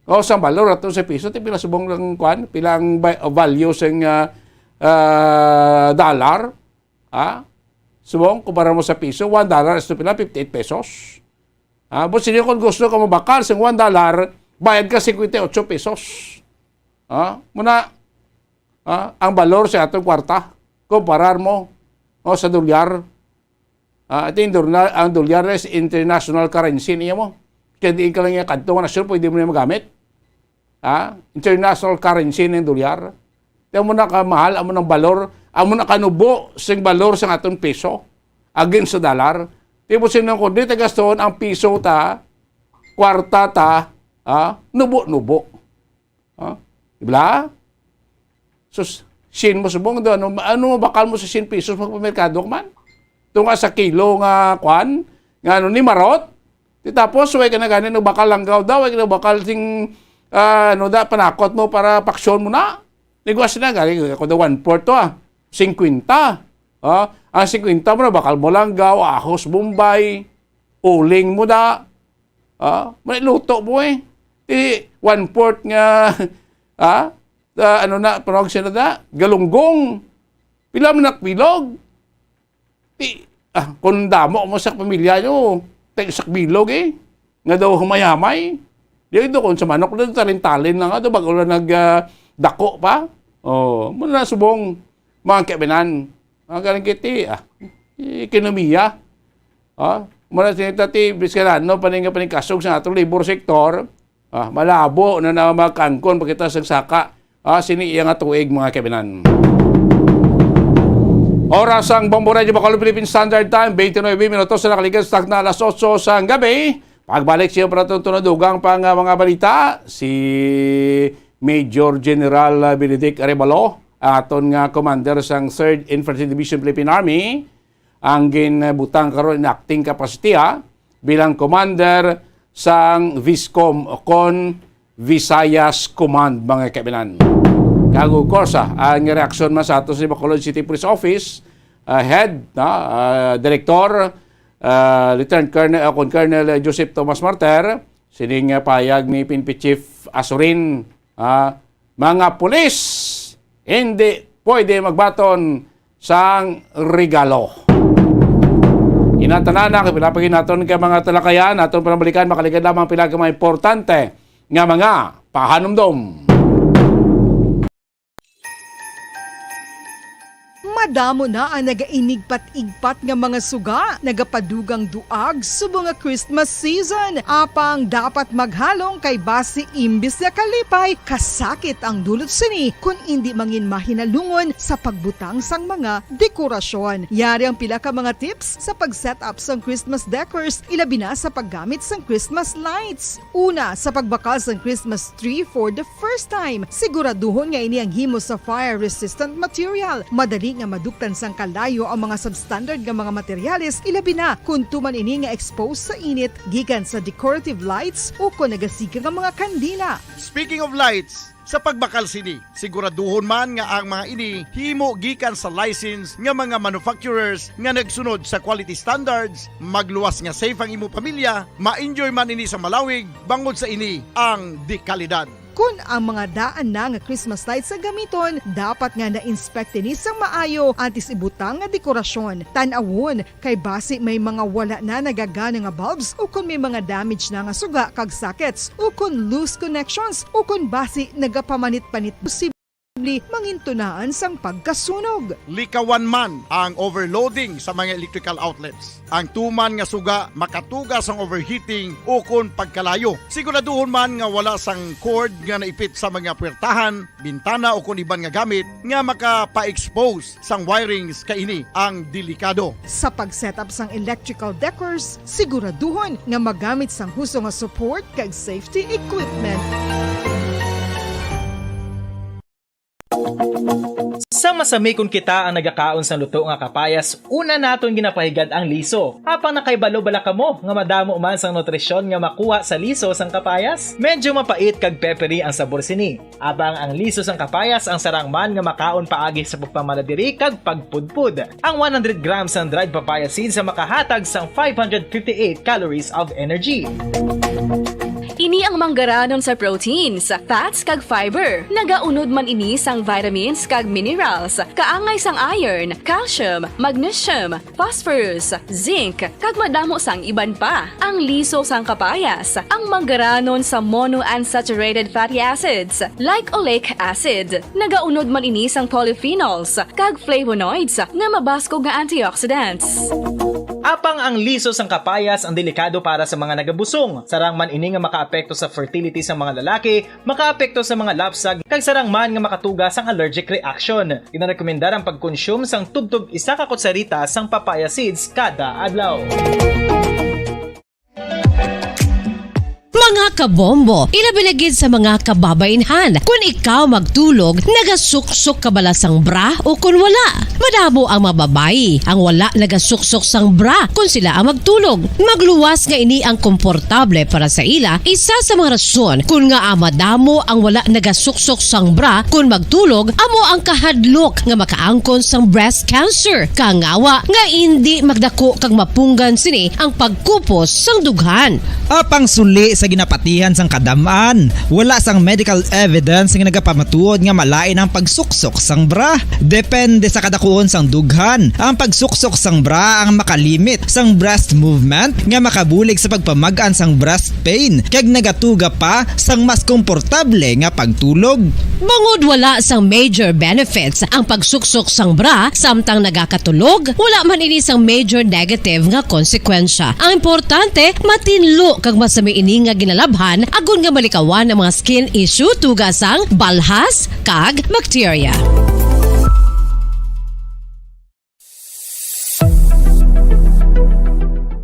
Oh, sa balor ato sa piso, ti pila subong lang kwan, pila ang ba-, value sa, ah, ah, dollar. Ha? Subong, kumpara mo sa piso, one dollar is to pila, fifty-eight pesos. Ah, but sino kung gusto ka mabakal sa one dollar, bayad ka fifty-eight pesos. Ah, muna, ah, ang balor sa atong kwarta, kumparar mo, o sa dolyar. Ah, ito yung dolyar, ang dolyar is international currency niya mo. Kaya di ka lang yung kadto nga nasyon, pwede mo na magamit. Ha? International currency ng dolyar. Ti amo na kamahal, amo nang balor, amo na kanubo sing balor sa aton piso against sa dollar. Ti mo sino ko, di ta gaston ang piso ta, kwarta ta, ha? Nubo-nubo. Ha? Di ba? Sus, sin mo subong do, ano, ano bakal mo sa sin pesos magpamerkado ka man? Tunga sa kilo nga kwan, nga ano ni marot? Di tapos, way ka na gani nagbakal langgaw daw, way ka nagbakal sing, ah, ano da, panakot mo para paksyon mo na. Nigwas na, gani, ako da one-fourth to, ah. Singkwenta. Ah, ang singkwenta mo na, bakal mo langgaw, ahos, bombay, uling mo da. Ah, may luto mo eh. Di one-fourth nga, ah, ah, ano na, panawag siya na da, galunggong. Pila man nak bilog? Ti, ah, kung damo mo sa pamilya nyo, tay usa ka bilog eh. Nga daw humay-hamay. Di ito kung sa manok na, talin-talin na nga daw, bago lang nag, ah, dako pa. Oh, muna na subong, mga kaibinan, mga kalangkiti, ah, ekonomiya. Ah, muna sa inyo, tati, bisan ano pa ning, pa ning kasog sa atong labor sector, ah, malabo na na mga kangkon, pakita sa saka, ah, sini iya nga tuig, mga kaibinan. Oras ang Bombo Radio Bacolod Philippine Standard Time, twenty-nine minutos na nakaligas sa takna alas otso sa gabi. Pagbalik siya para itong tunudugang pa nga mga balita, si Major General Benedict Arevalo, aton nga commander sang Third Infantry Division Philippine Army, ang ginbutang karon in acting capacity, ah, bilang commander sang VISCOM o kon Visayas Command, mga kaibinan. Kag of course, ah, ang reaksyon man sa ato sa Bacolod City Police Office, ah, head, na, ah, director, ah, Lieutenant Colonel, ah, kon Colonel Joseph Thomas Martir, sining, ah, payag ni P N P Chief Azurin, ah, mga pulis, hindi pwede magbaton sang regalo. Inatanan na, kapilapagin naton ka mga talakayan, aton panabalikan, makaligad lamang pila ka mga importante nga mga pahanumdom. Madamo na ang nagainigpat-igpat nga mga suga, nagapadugang duag subong nga Christmas season. Apang dapat maghalong kay basi imbis nga kalipay, kasakit ang dulot sini kun indi mangin mahinalungon sa pagbutang sang mga dekorasyon. Yari ang pila ka mga tips sa pag-set up sang Christmas decors, ilabi na sa paggamit sang Christmas lights. Una, sa pagbakal sang Christmas tree for the first time, siguraduhon nga ini ang himo sa fire-resistant material. Madali nga maduktan sang kalayo ang mga substandard nga mga materyales, ilabi na kon tuman ini nga exposed sa init gikan sa decorative lights o kon nagasiga nga mga kandila. Speaking of lights, sa pagbakal sini, siguraduhon man nga ang mga ini himo gikan sa license nga mga manufacturers nga nagsunod sa quality standards, magluwas nga safe ang imo pamilya, ma-enjoy man ini sa malawig, bangod sa ini ang dekalidad. Kon ang mga daan na nga Christmas lights ang gamiton, dapat nga na-inspect ini sang maayo antes ibutang nga dekorasyon. Tan-awon kay basi may mga wala na nagagana nga bulbs, ukon may mga damage na nga suga kag sockets, ukon loose connections, ukon basi nagapamanit-panit, posible mangin tunaan sang pagkasunog. Likawan man ang overloading sa mga electrical outlets. Ang tuman nga suga makatuga sang overheating ukon pagkalayo. Siguraduhon man nga wala sang cord nga naipit sa mga puwertahan, bintana ukon iban nga gamit nga makapa-expose sang wirings kay ini ang delikado. Sa pag-set up sang electrical decors, siguraduhon nga magamit sang husto nga support kag safety equipment. Sa masami kon kita ang nagakaon sang luto nga kapayas, una naton ginapahigad ang liso. Apang nakaibalo bala kamo nga madamo man sang nutrisyon nga makuha sa liso sang kapayas? Medyo mapait kag peppery ang sabor sini. Apang ang liso sang kapayas ang sarang man nga makaon paagi sa pagpamalabiri kag pagpudpod. Ang one hundred grams sang dried papaya seeds ang makahatag sang five hundred fifty-eight calories of energy. Ini ang manggaranon sa proteins, fats kag fiber. Nagaunod man ini sang vitamins kag minerals, kaangay sang iron, calcium, magnesium, phosphorus, zinc, kag madamo sang iban pa. Ang liso sang kapayas, ang manggaranon sa monounsaturated fatty acids, like oleic acid. Nagaunod man ini sang polyphenols kag flavonoids nga mabaskog nga antioxidants. Apang ang liso sang kapayas ang delikado para sa mga nagabusong. Sarang man ini nga makaapekto sa fertility sa mga lalaki, makaapekto sa mga lapsag, kag sarang man nga makatuga sang allergic reaction. Ginarekomendar ang pagkonsume sang tubtob isa ka kutsarita sang papaya seeds kada adlaw. Mga kabombo, ilabi na gid sa mga kababainhan. Kun ikaw magtulog, nagasuksok ka bala sang bra o kun wala? Madamo ang mga babayi ang wala nagasuksok sang bra kun sila ang magtulog. Magluwas nga ini ang komportable para sa ila, isa sa mga rason kun ngaa madamo ang wala nagasuksok sang bra kun magtulog amo ang kahadlok nga makaangkon sang breast cancer. Kangawa nga indi magdako kag mapunggan sini ang pagkupos sang dughan. Apang suli sa ginapat Tihan sang kadam-an, wala sang medical evidence nga nagapamatuod nga malain ang pagsuksok sang bra. Depende sa kadakuon sang dughan, ang pagsuksok sang bra ang makalimit sang breast movement nga makabulig sa pagpamag-an sang breast pain kag nagatuga pa sang mas komportable nga pagtulog. Bangod wala sang major benefits ang pagsuksok sang bra samtang nagakatulog, wala man ini sang major negative nga konsekwensya. Ang importante, matinlo kag masami ini nga ginalabhan agod nga malikawan ang mga skin issue, tuga sang balhas kag bakterya.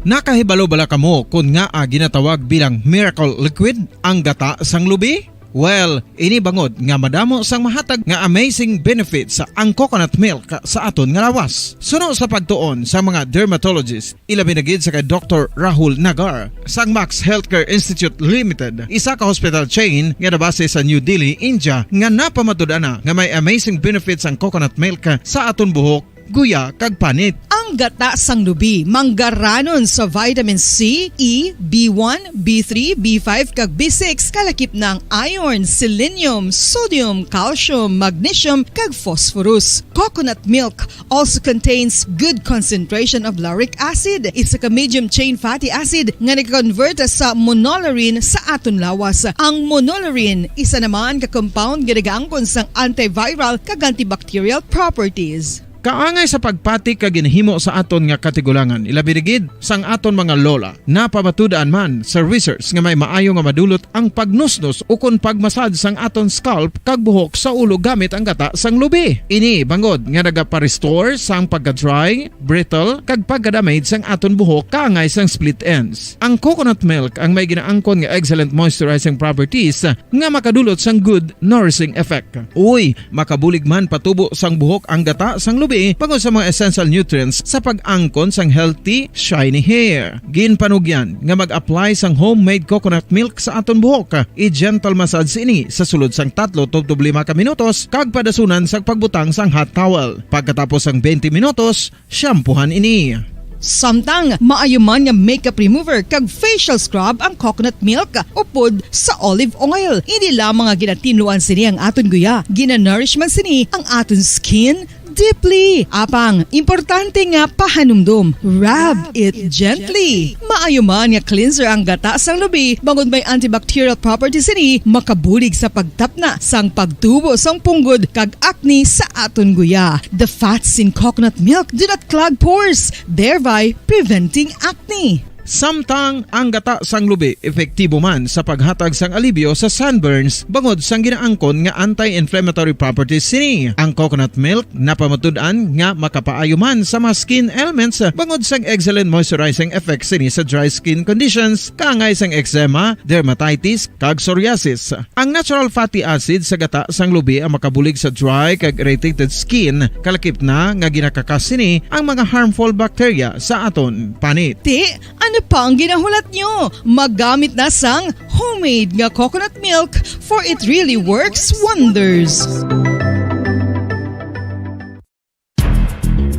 Nakahibalo bala kamo kon ngaa ginatawag bilang miracle liquid ang gata sang lubi? Well, ini bangod nga madamo sang mahatag nga amazing benefits ang coconut milk sa aton nga lawas. Suno sa pagtuon sa mga dermatologist, ilabi na gid sa kay Doktor Rahul Nagar sang Max Healthcare Institute Limited, isa ka hospital chain nga nabase sa New Delhi, India, nga napamatud-an na nga may amazing benefits ang coconut milk sa aton buhok, guya, kag panit. Ang gata sang lubi manggaranon sa vitamin C, E, B one, B three, B five, kag B six, kalakip na ang iron, selenium, sodium, calcium, magnesium, kag phosphorus. Coconut milk also contains good concentration of lauric acid, isa ka medium chain fatty acid nga nag-convert sa monolaurin sa aton lawas. Ang monolaurin, isa naman ka compound nga nagaangkon sang antiviral kag antibacterial properties. Kaangay sa pagpati ka ginahimo sa aton nga katigulangan, ilabi na gid sang aton mga lola. Napamatud-an man sa research nga may maayo nga madulot ang pagnusnos ukon pagmasad sang aton scalp kag buhok sa ulo gamit ang gata sang lubi. Ini bangod nga nagapa-restore sang pagka-dry, brittle, kag pagka-damage sang aton buhok kaangay sang split ends. Ang coconut milk ang may ginaangkon nga excellent moisturizing properties nga makadulot sang good nourishing effect. Uy, makabulig man patubo sang buhok ang gata sang lubi bangod sa mga essential nutrients sa pag-angkon sang healthy, shiny hair. Ginpanugyan nga mag-apply sang homemade coconut milk sa aton buhok. I-gentle massage ini sa sulod sang tatlo tubtob lima ka minutos kag padasunan sang pagbutang sang hot towel. Pagkatapos sang twenty minutos, shampoohan ini. Samtang maayo man nga makeup remover kag facial scrub ang coconut milk upod sa olive oil. Hindi lamang nga ginatinluan sini ang aton guya, ginanourish man sini ang aton skin deeply. Apang, importante nga pahanumdom, rub it gently. Maayo man nga cleanser ang gata sang lubi, bangod may antibacterial properties sini, makabulig sa pagtapna sang pagtubo sang punggod kag acne sa aton guya. The fats in coconut milk do not clog pores, thereby preventing acne. Samtang ang gata sang lubi epektibo man sa paghatag sang alibyo sa sunburns bangod sang ginaangkon nga anti-inflammatory properties sini. Ang coconut milk napamatud-an nga makapaayo man sa mga skin ailments bangod sang excellent moisturizing effects sini sa dry skin conditions, kaangay sang eczema, dermatitis, kag psoriasis. Ang natural fatty acid sa gata sang lubi ang makabulig sa dry kag irritated skin, kalakip na nga ginakakas sini ang mga harmful bacteria sa aton panit. Ti, ano pa ang ginahulat nyo? Magamit na sang homemade nga coconut milk, for it really works wonders.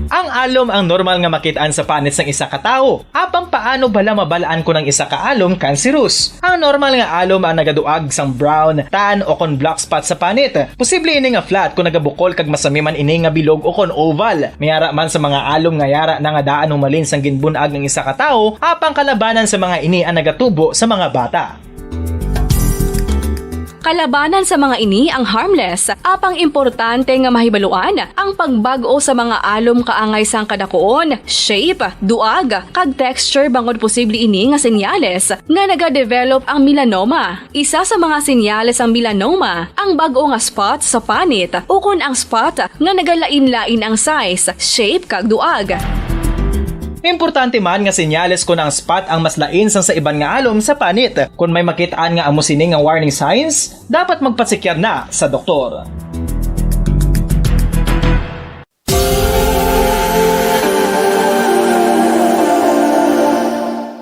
Ang alom ang normal nga makit-an sa panit sang isa ka tawo. Apang paano bala mabal-an kon ang isa ka alom kanserus? Ang normal nga alom ang nagaduag sang brown, tan, o kon black spot sa panit. Posible ini nga flat kon nagabukol kag masami man ini nga bilog o kon oval. May ara man sa mga alom nga yara na nga daan humalin sang ginbun-ag ang isa ka tawo, apang kalabanan sa mga ini ang nagatubo sa mga bata. Kalabanan sa mga ini ang harmless, apang importante nga mahibaluan ang pagbag-o sa mga alom kaangay sang kadakuon, shape, duag, kag texture bangod posible ini nga senyales nga nagadevelop ang melanoma. Isa sa mga senyales sang melanoma ang bag-o nga spot sa panit ukon ang spot nga nagalain-lain ang size, shape, kag duag. Importante man nga senyales kon ang spot ang mas lain sang sa iban nga alom sa panit. Kon may makit-an nga amo sini nga warning signs, dapat magpatsikyar na sa doktor.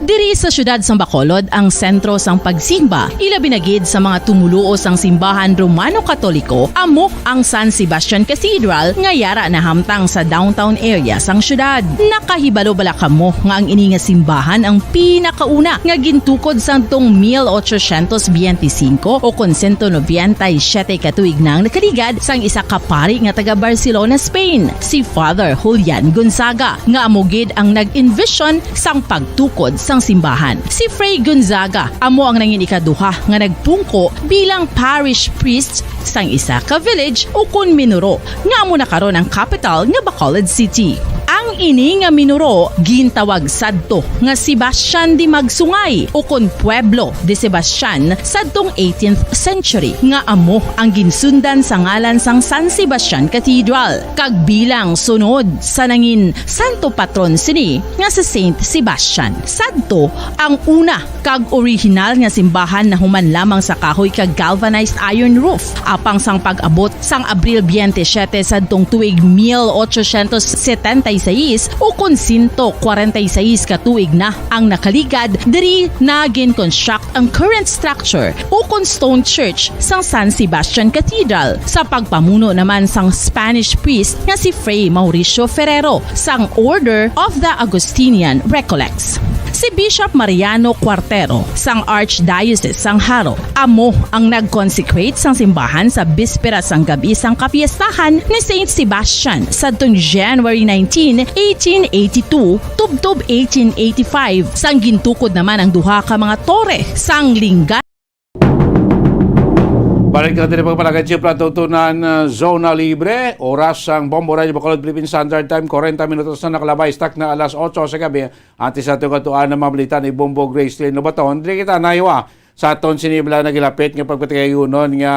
Diri Sa siyudad sang Bacolod ang sentro sang pagsimba, ilabi na gid sa mga tumoluo sang simbahan Romano-Katoliko, amo ang San Sebastian Cathedral nga yara nahamtang sa downtown area sang siyudad. Nakahibalo bala kamo nga ang ini nga simbahan ang pinakauna nga gintukod sadtong mil ochocientos biyente singko o kon sento nobenta y siyete ka tuig nang nakaligad sang isa ka pari nga taga Barcelona, Spain, si Father Julian Gonzaga, nga amo gid ang nag-envision sang pagtukod sang simbahan. Si Fray Gonzaga amo ang nangin ikaduha nga nagpungko bilang parish priest sang isa ka village ukon minuro, nga amo na karon ang kapital nga Bacolod City. Ang ini nga minuro gintawag sadto nga Sebastian de Magsungay ukon Pueblo de Sebastian sadtong eighteenth century, nga amo ang ginsundan sa ngalan sang San Sebastian Cathedral, kag bilang sunod sa nangin santo patron sini nga si Saint Sebastian. Sadto ang una kag orihinal nga simbahan nahuman lamang sa kahoy kag galvanized iron roof. Apang sang pag-abot sang Abril biyente siyete sadtong tuig mil ochocientos setenta y seis, ukon sento kwarenta y seis ka tuig na ang nakaligad, diri na gin-construct ang current structure ukon stone church sang San Sebastian Cathedral sa pagpamuno naman sang Spanish priest nga si Fray Mauricio Ferrero sang Order of the Augustinian Recollects. Si Bishop Mariano Cuartero sang Archdiocese sang Jaro amo ang nag-consecrate sang simbahan sa bispera sang gab-i sang kapiestahan ni Saint Sebastian sadtong January nineteen, eighteen eighty-two, tubtob eighteen eighty-five, sang gintukod naman ang duha ka mga tore sang lingga. Balik na diri pagpalagad sa Plato Tunan, uh, Zona Libre. Oras sang Bombo Radyo Bacolod, Philippine Standard Time, kwarenta minutos na nakalabay. Stak na alas otso sa gabi. Antes nato katuan ang mga balita ni Bombo Gracelyn Lobaton, diri kita naiwa sa aton sini bala nagilapit nga pagpatigayunon nga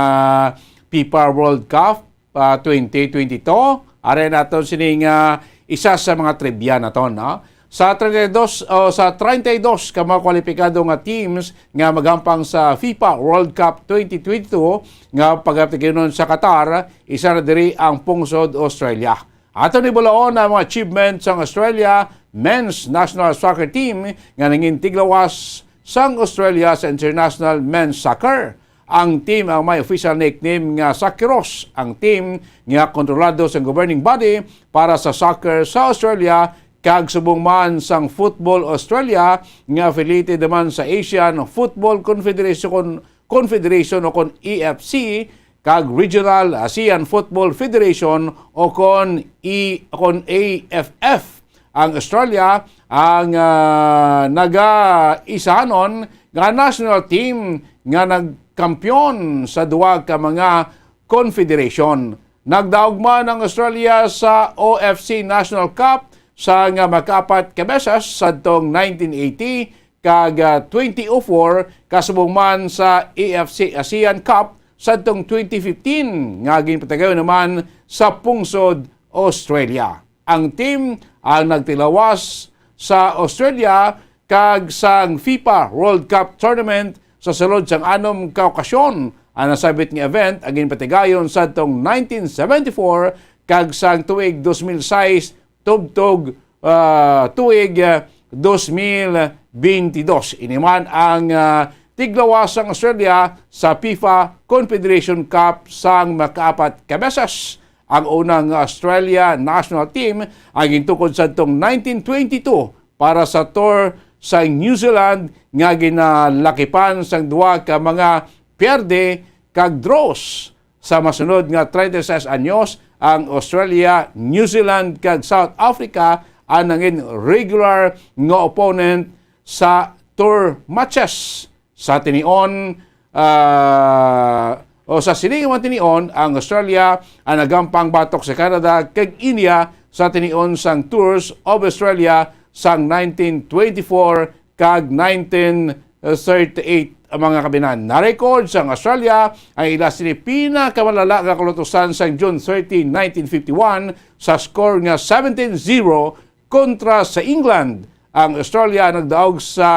FIFA World Cup, ah, twenty twenty-two. Ari naton sini nga isa sa mga trivia naton, no? Sa treinta y dos, o sa treinta y dos ka mga kwalipikado nga teams nga magampang sa FIFA World Cup twenty twenty-two nga pagpatigayunon sa Qatar, isa na diri ang pungsod Australia. Aton ibulaon ang mga achievement sang Australia men's national soccer team nga nangin tiglawas sang Australia sa international men's soccer. Ang team ang may official nickname nga Socceroos, ang team nga kontrolado sang governing body para sa soccer sa Australia, kag subong man sang Football Australia nga affiliated naman sa Asian Football Confederation, Confederation o kon A F C, kag Regional ASEAN Football Federation o kon i-, kon A F F. Ang Australia ang, ah, nagaisanon nga national team nga nagkampiyon sa duha ka mga confederation. Nagdaog man ang Australia sa O F C National Cup sa nga makaapat ka beses sadtong nineteen eighty kag, ah, twenty oh four, kasubong man sa A F C ASEAN Cup sadtong twenty fifteen nga ginpatigayon naman sa pungsod Australia. Ang team ang nagtilawas sa Australia kag sang FIFA World Cup Tournament sa sulod sang anom ka okasyon. Ang nasabit nga event ang ginpatigayon sadtong nineteen seventy-four kag sang tuig dos mil sais tubtob, ah, tuig, ah, dos mil bentidós. Ini man ang, ah, tiglawas sang Australia sa FIFA Confederation Cup sang makaapat ka beses. Ang una nga Australia national team ang gintukod sadtong nineteen twenty-two para sa tour sa New Zealand nga ginalakipan sang duha ka mga pierde kag draws. Sa masunod nga treinta y seis anyos, ang Australia, New Zealand, kag South Africa ang nangin regular nga opponent sa tour matches. Sa tinion, ah, o sa sini nga mga tinion, ang Australia ang nagampang batok sa Canada kag India sa tinion sang Tours of Australia sang nineteen twenty-four kag nineteen thirty-eight, mga kabinan. Na-record sang Australia ang ila sini pinakamalala nga kalutusan sang June thirty, nineteen fifty-one, sa score nga seventeen zero kontra sa England. Ang Australia nagdaog sa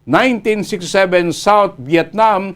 nineteen sixty-seven South Vietnam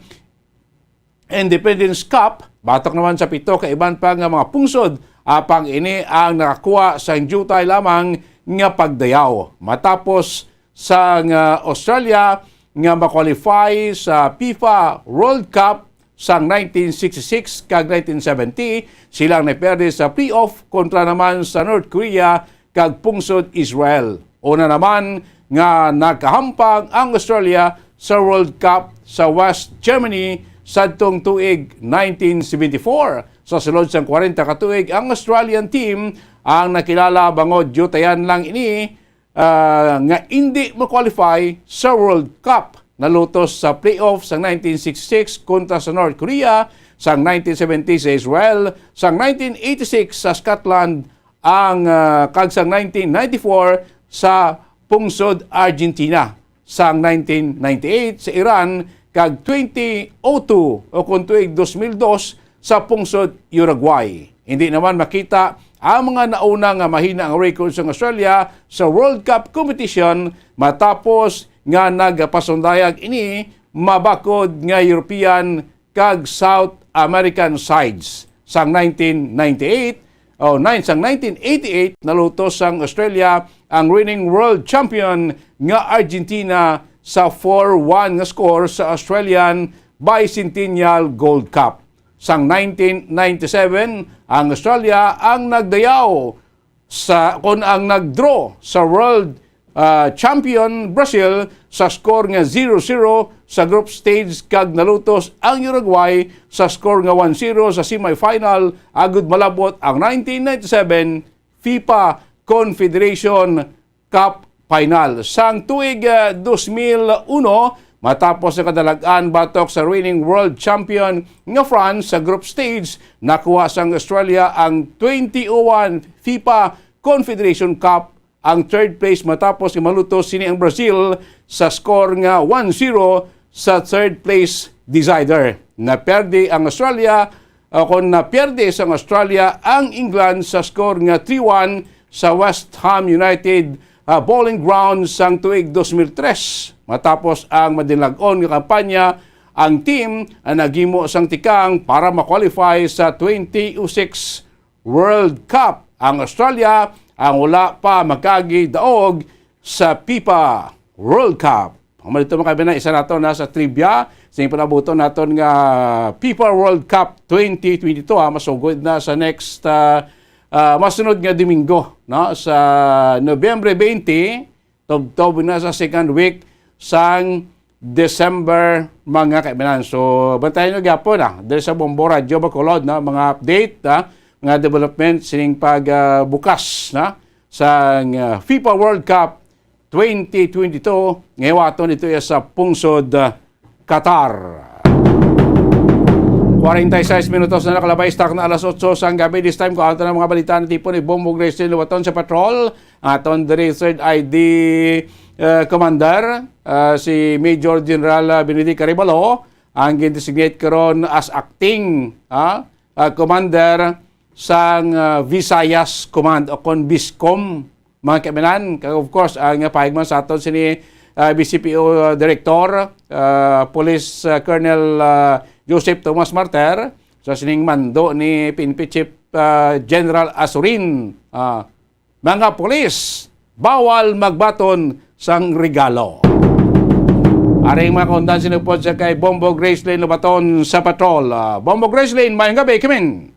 Independence Cup, batok naman sa pito ka iban pa nga mga pungsod, apang ini ang nakakuha sang diutay lamang nga pagdayaw. Matapos sang, ah, Australia nga ma-qualify sa FIFA World Cup sang nineteen sixty-six kag nineteen seventy, sila ang naperde sa playoff kontra naman sa North Korea kag pungsod Israel. Una naman nga nakahampang ang Australia sa World Cup sa West Germany sadtong tuig nineteen seventy-four. Sa sulod sang kwarenta ka tuig, ang Australian team ang nakilala bangod yutayan lang ini, ah, nga indi mo-qualify sa World Cup. Nalutos sa playoff sa nineteen sixty-six kontra sa North Korea, sa nineteen seventy sa Israel, sa nineteen eighty-six sa Scotland, ang, ah, kag sa nineteen ninety-four sa pungsod Argentina, sa nineteen ninety-eight sa Iran, kag twenty oh two o kung tuig dos mil dos sa pungsod Uruguay. Hindi naman makita ang mga nauna nga mahina ang record sang Australia sa World Cup competition matapos nga nagapasundayag ini mabakod nga European kag South American sides. Sang nineteen ninety-eight, o nine, sang nineteen eighty-eight, nalutos sang Australia ang reigning world champion nga Argentina sa four one nga score sa Australian Bicentennial Gold Cup. Sang nineteen ninety-seven, ang Australia ang nagdayaw sa, kon ang nag-draw sa world, ah, champion Brazil sa score nga zero zero sa group stage, kag nalutos ang Uruguay sa score nga one zero sa semifinal, agud malabot ang nineteen ninety-seven FIFA Confederation Cup final. Sang tuig, ah, dos mil uno, matapos ang kadalag-an batok sa reigning world champion nga France sa group stage, nakuha sang Australia ang twenty oh one FIFA Confederation Cup, ang third place, matapos nga malutos sini ang Brazil sa score nga one zero sa third place decider. Naperde ang Australia, o kon naperde sang Australia ang England sa score nga three one sa West Ham United, ah, Bowling Ground sang tuig dos mil tres. Matapos ang madinlag-on nga kampanya, ang team ang naghimo sang tikang para ma-qualify sa twenty oh six World Cup. Ang Australia ang wala pa makaagi daog sa FIFA World Cup. Ang malito, mga kaibigan, isa nato na sa trivia sa panabuton naton nga FIFA World Cup twenty twenty-two, ha, masugod na sa next, ah, ah, masunod nga Domingo, no, sa Nobyembre twenty, tubtob na sa second week sang December, mga kaibigan. So, bantayan nyo gyapon, ah, diri sa Bombo Radyo Bacolod, no, mga update, ah, mga development sining pag, ah, bukas, no, sang, ah, FIFA World Cup twenty twenty-two, nga hiwaton dito iya sa pungsod, ah, Qatar. Kwarenta y seis minutos na nakalabay sa takna alas otso sang gabi. This time, kung ano ang mga balita na tipo ni Bombo Grace Lobaton sa patrol. Aton diri third I D, uh, Commander, uh, si Major General, uh, Benedict Arevalo, ang gin-designate karon as acting, ah, uh, commander sang, uh, Visayas Command o kon BISCOM, mga kaibigan. Kag of course, ang, uh, pahigman sa aton sini, uh, B C P O, uh, Director, uh, Police, uh, Colonel, uh, Joseph Tomas Martir, sa sining mando ni P N P Chief, uh, General Azurin. Ah, mga pulis, bawal magbaton sang regalo. Aring mga kaundan sinupod sa kay Bombo Gracelyn Lobaton sa patrol. Ah, Bombo Gracelyn, mayong gabi, kimin.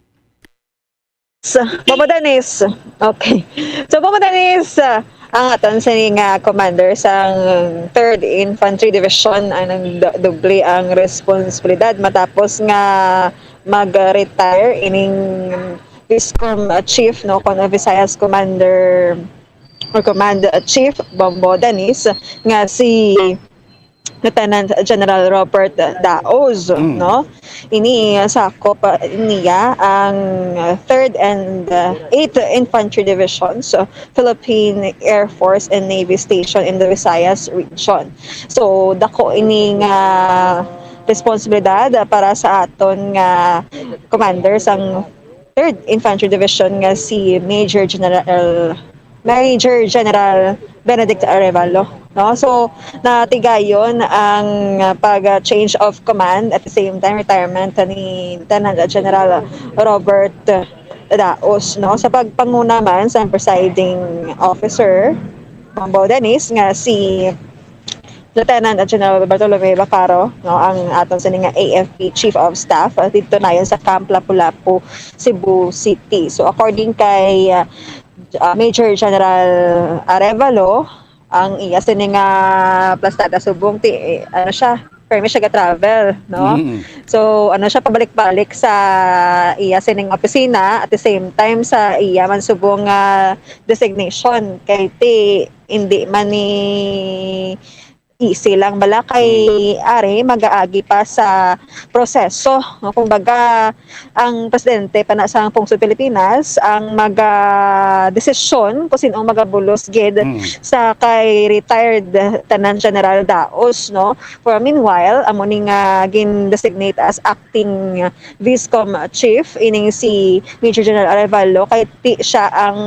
Sa, Bombo Dennis. Okay. So, Bombo Dennis, ah, ang aton sini nga commander sang Third Infantry Division ang nagdoble ang responsibilidad matapos nga mag-retire ining BISCOM, ah, chief, no, kon Visayas Commander or Command, ah, Chief Bombo Dennis, nga si Lieutenant General Robert Daos, mm, no? Ini, ah, sakop, ah, niya ang, ah, Third and, ah, Eighth Infantry Divisions, ah, Philippine Air Force and Navy Station in the Visayas Region. So, dako ini nga responsibilidad, ah, para sa aton nga commander sang Third Infantry Division nga si Major General, Major General Benedict Arevalo, no? So, natigayon ang, uh, pag, uh, change of command, at the same time, retirement ni Lieutenant General Robert Daos, no? Sa pagpanguna man sa presiding officer, Bombo Dennis, nga si Lieutenant General Bartolome Bacaro, no, ang aton sini nga A F P Chief of Staff, uh, didto nayon sa Camp Lapu-Lapu, Cebu City. So, according kay, uh, uh, Major General Arevalo, ang iya sini nga plastada subong ti, eh, ano siya, permi siya ga-travel, no? Mm. So, ano siya, pabalik-balik sa iya sining opisina, at the same time sa iya man subong nga designation, kay ti hindi man ni easy lang bala kay, mm, ari magaagi pa sa proseso, no? Kumbaga, ang presidente pa na sa Pungsod Pilipinas ang maga-desisyon kung sino ang magabulos gid, mm, sa kay retired Lieutenant General Daos, no? For meanwhile, amo ni nga gin-designate as acting Viscom Chief ining si Major General Arevalo, kay ti siya ang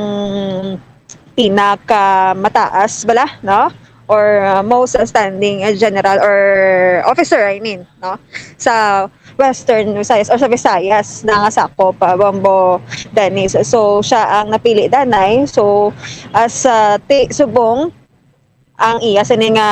pinakamataas bala, no? Or, uh, most outstanding, uh, general or officer, I mean, no? Sa Western Visayas or sa Visayas na nga sakop, uh, Bombo Dennis. So, siya ang napili danay. So, as, uh, ti subong, ang iya sini nga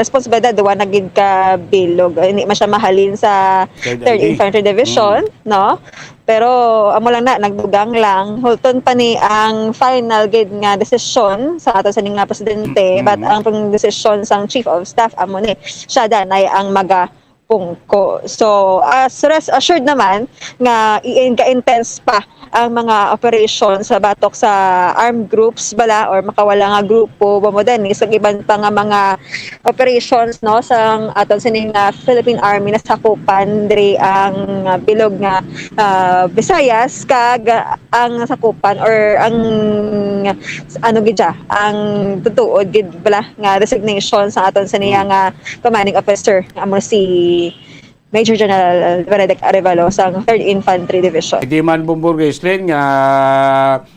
responsibilidad, duwa na gid ka bilog. Hindi man siya mahalin sa Third Third I D. Infantry Division, mm, no? Pero amo lang na, nagdugang lang. Hulton pa ni ang final gid nga desisyon sa ato sini nga presidente, mm, but ang pang desisyon sang Chief of Staff, amo ni siya danay ang magapungko. So, as rest assured naman nga i-, ka-intense pa ang mga operation sa batok sa armed groups bala or makawala nga grupo, Bombo Dennis, kag iban pa nga mga operations, no, sang aton sining, ah, Philippine Army, nasakupan diri ang, ah, bilog nga, ah, Visayas, kag ang nasakupan or ang, ano gid siya, ang tutuod gid bala nga designation sa aton sini, hmm, nga commanding officer nga amo si Major General Benedict Arevalo sang Third Infantry Division. Di man, Bombo Ghislaine, nga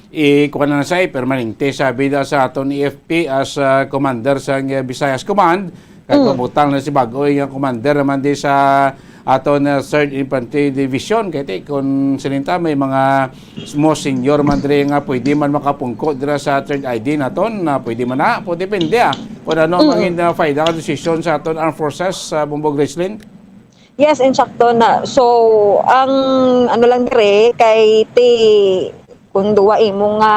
i-, kuwan na siya, permanente sa bida sa aton A F P as, ah, commander sang, ah, Visayas Command. Kay, mm, mabutang na si bag-o nga commander naman di sa aton, ah, Third Infantry Division. Kay ti, kung sininta, may mga most senior man diri nga pwede man makapungko dira sa Third I D naton, na pwede man na, pwede, depende, ah, kung ano ang, mm, mangin, ah, final decision sa aton Armed Forces, sa Bombo Ghislaine. Yes, insakto na. So, ang ano lang dire, kay ti, kung duwa imo nga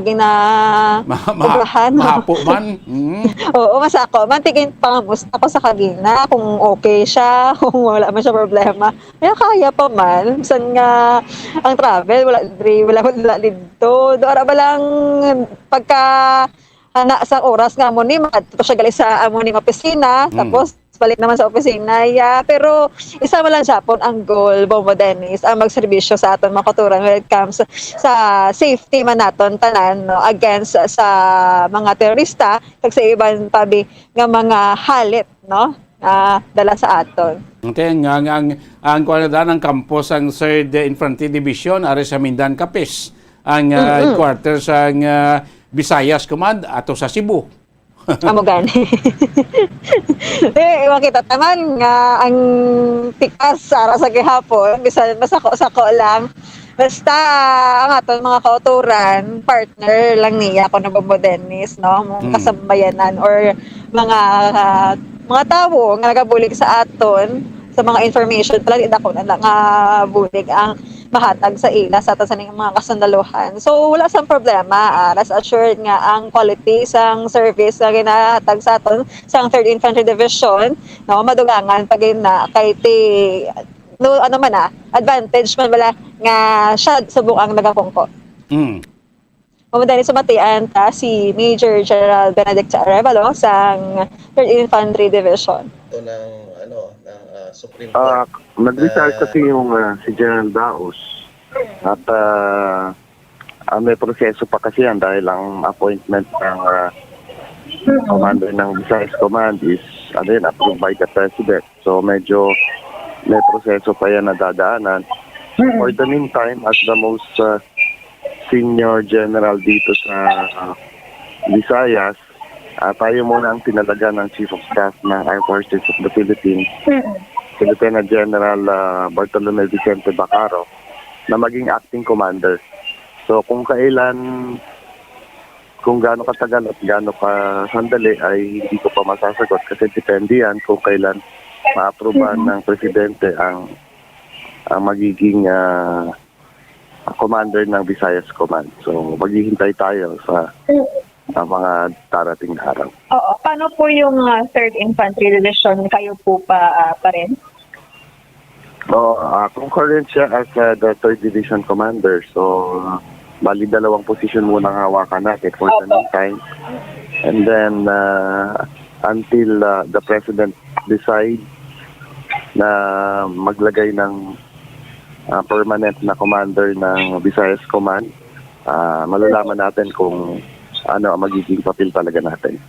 gina-, ma-, ma-, obrahan, no? Mahapo man. Mm. Oo, masako man. Tigin pangamusta ko sa kagina kung okay siya, kung wala man siya problema. Kaya kaya pa man. Bisan nga ang travel, wala diri, wala, wala didto. Do ara ba lang pagka ana sa oras nga amo ni, makadto siya gali sa amo ning opisina, mm, tapos balik naman sa opisina. Yeah, pero isa man lang siya pon ang goal, Bombo Dennis, ang magserbisyo sa aton mga kauturan when it comes sa safety man naton tanan, no, against sa mga terorista kag sa iban pa bi nga mga halit, no, ah, dala sa aton. Okay, ang, ang, ang, ang kuwan na daan, ang kampo sang Third Infantry Division, ari sa Mindan, Capiz, ang, ah, mm-mm, headquarters sang, ah, Visayas Command ato sa Cebu. Amo gani. Eh, makita taman nga ang pikas ara sa gihapon, bisan masako-sako lang. Basta ang aton mga kauturan, partner lang niya, kuno Bombo Dennis, no? Mga, mm, kasambayanan or mga, ah, mga tawo nga nagabulig sa aton, sa mga information pala, di dako na lang nga bulig ang mahatag sa ila sa aton sa ning mga kasundaluhan. So, wala sang problema, ah, rest assured nga ang quality sang service nga ginahatag sa aton sang Third Infantry Division, no, madugangan pa gid na kay ti-, no, ano man, ah, advantage man bala nga siya subong ang nagapungko. Mm. Kamo dali sumatian ta si Major General Benedict Arevalo sang Third Infantry Division. Ito ng, ano, ng, ah, Supreme Court. Ah, nag-retire na kasi yung, ah, si General Daos. At, ah, ah, may proseso pa kasi yan dahil ang appointment ng, ah, commander ng Visayas Command is, ano yun, approved by the President. So, medyo may proseso pa yan na dadaanan. Mm. For the meantime, as the most, ah, senior general dito sa, ah, Visayas, ah, tayo muna ang tinalaga ng Chief of Staff ng Armed Forces of the Philippines, mm, si Lieutenant General, ah, Bartolome Vicente Bacaro, na maging acting commander. So, kung kailan Kung gaano katagal at gaano kasandali ay hindi ko pa masasagot kasi depende yan kung kailan ma-approve ng presidente ang, ang magiging, ah, commander ng Visayas Command. So, maghihintay tayo sa, sa mga darating na araw. Oo. Paano po yung, ah, third Infantry Division? Kayo po pa, ah, pa rin? So, ah, concurrent siya as, ah, the third Division Commander. So, bali dalawang posisyon muna ang hawakan natin for the meantime. And then, ah, until, ah, the President decide na maglagay ng, ah, permanent na commander ng Visayas Command, ah, malalaman natin kung ano ang magiging papel talaga natin.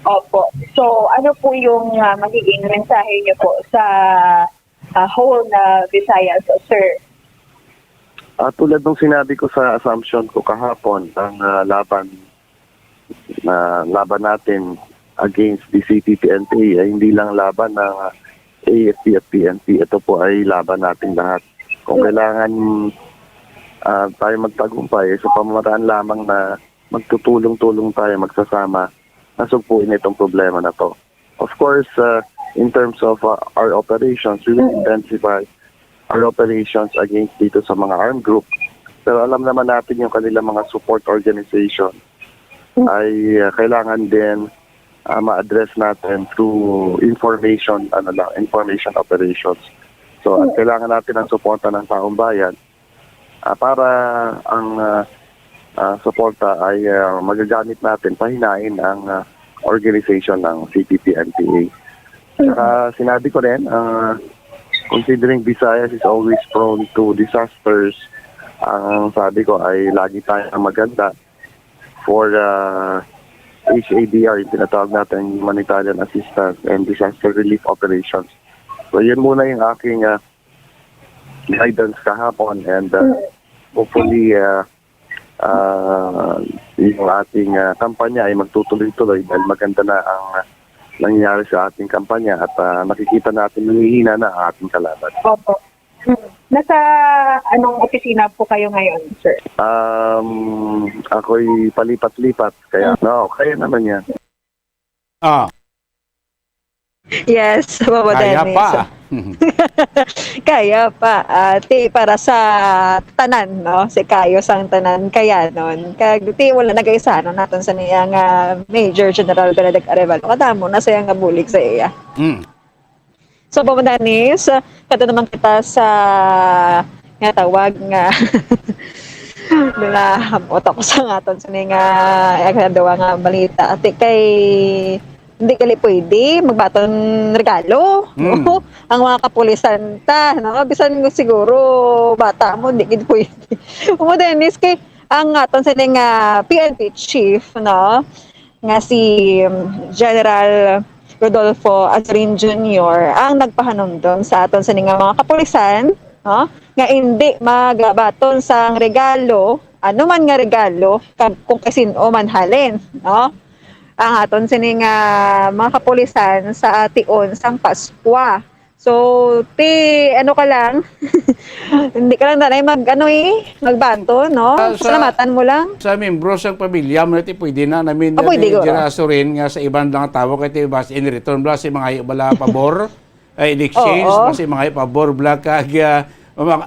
Opo. So, ano po yung, ah, magiging mensahe niyo po sa, ah, whole na Visayas, sir? Ah, tulad ng sinabi ko sa assumption ko kahapon, ang, ah, laban na laban natin against the C P P N P A ay hindi lang laban ng A F P at P N P. Ito po ay laban natin lahat. Kung kailangan, ah, tayo magtagumpay, sa pamamaraan lamang na magtutulong-tulong tayo, magsasama, nasugpuin itong problema na to. Of course, uh, in terms of, uh, our operations, we will intensify our operations against dito sa mga armed group. Pero alam naman natin yung kanilang mga support organization ay, uh, kailangan din, uh, ma-address natin through information, ano lang, information operations. So, at kailangan natin ang suporta ng taong bayan, ah, para ang, ah, ah, suporta ay, ah, magagamit natin pahinain ang, ah, organization ng C P P N P A. Saka sinabi ko rin, ah, considering Visayas is always prone to disasters, ang sabi ko ay lagi tayong maganda for, ah, H A D R, yung tinatawag natin humanitarian assistance and disaster relief operations. So, yun muna yung aking, ah, guidance kahapon and, uh, hopefully, uh, uh, yung ating, uh, kampanya ay magtutuloy-tuloy dahil maganda na ang, uh, nangyayari sa ating kampanya at, uh, nakikita natin nanghihina na ang ating kalaban. Opo. Hmm. Nasa anong opisina po kayo ngayon, sir? Um, ako'y palipat-lipat, kaya, no, kaya naman yan. Ah. Yes, Bobo Dennis. Kaya pa. Kaya pa. Ah, ti, para sa tanan, no? Si kayo sang tanan kayanon. Kag ti wala nagaisanon naton sa niya nga Major General Benedict Arevalo. Kadamo na siya nga bulig sa iya. Mm. So, Bobo Dennis, kadto naman kita sa nga tawag nga nahamot ako sa nga aton sini nga, eh, ang duwa nga balita. Ati kay, hindi gali pwede magbaton regalo, no? Ang mga kapulisan ta, no? Bisan siguro bata mo, hindi gid pwede. Bobo Dennis, kay ang aton sini nga P N P chief, no? Nga si, um, General Rodolfo Azorin Junior ang nagpahanumdom sa aton sini nga mga kapulisan, no, nga indi magabaton sang regalo, ano man nga regalo, kag kung kay sin-o man halin, no? Ang aton sini nga mga kapulisan sa tion sang Paskwa. So, ti, ano ka lang, hindi ka lang nanay mag, ano eh, magbato, no? Ah, sa, Pasalamatan mo lang. Sa membro sang pamilya mo, ti pwede na namin. Ah, pwede, ni Jira Surin nga sa iban lang tawo kay ti bas in return bala si mga bala pabor, ay, in exchange, oo, bala si mga pabor bala kag, ah,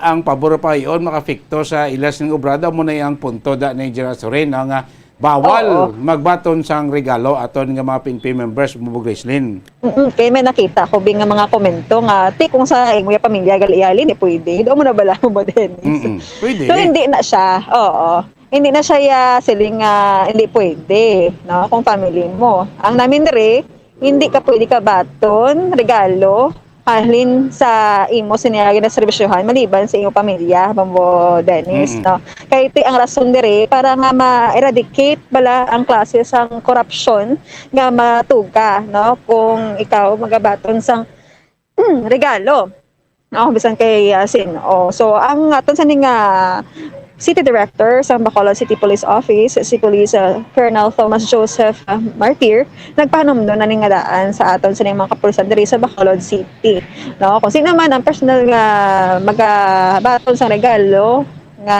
ang pabor pa iyon makapekto sa ilas ng obrada mo na ang punto da ni Jira Surin, no, nga bawal, oo, magbaton sang regalo aton nga mga P N P members, Bobo Gracelyn. Mm-mm. Kay may nakita ko, Bing, nga mga komento nga, "Ti, kung sa imo ya pamilya, gali-gali, ni pwede." Do mo na bala mo ba, Dennis? Mm-mm. Pwede. So, hindi na siya. Oo. Hindi na siya ya siling nga hindi pwede, no? Kung family mo. Ang namin diri, hindi ka pwede ka baton, regalo, halin sa imo sini nga ginaserbisyohan maliban sa imo pamilya, Bobo Dennis, mm-mm, no? Kay ti ang rason diri para nga ma-eradicate bala ang klase sang korupsyon nga matuga, no? Kung ikaw magabaton sang regalo, no? Bisan kay, ah, sin-o. So, ang aton sini nga City Director sa Bacolod City Police Office, si Police, ah, Colonel Thomas Joseph, ah, Martir, nagpahanumdom na ning nga daan sa aton sining mga kapulisan diri sa Bacolod City, no? Kung sino man ang personal nga magabaton sa regalo nga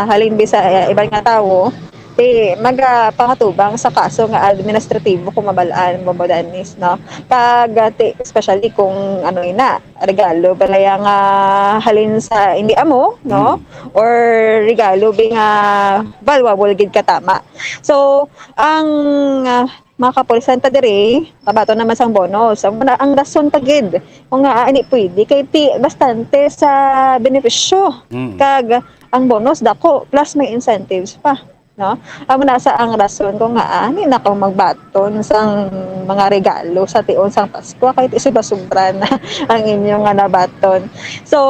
halin bi sa, eh, iban nga tawo, Ti, maga pangatubang sa kaso nga administratibo kung mabal-an, Bobo Dennis, no? Kag, ah, ti, especially kung ano ina, regalo bala ya nga halin sa hindi amo, no? Mm. Or regalo bi nga valuable gid katama. So, ang, ah, mga kapulisan ta diri, kabaton naman sang bonus. Ang, ang rason pa gid kung nga, ah, ini pwede kay ti, bastante sa benepisyo. Mm. Kag ang bonus dako, plus may incentives pa. No? Amo na sa ang rason ko nga, ah, ani na ko magbaton sang mga regalo sa tion sang Pasko, kay ti sobra-sobra na ang inyo nga nabaton. So,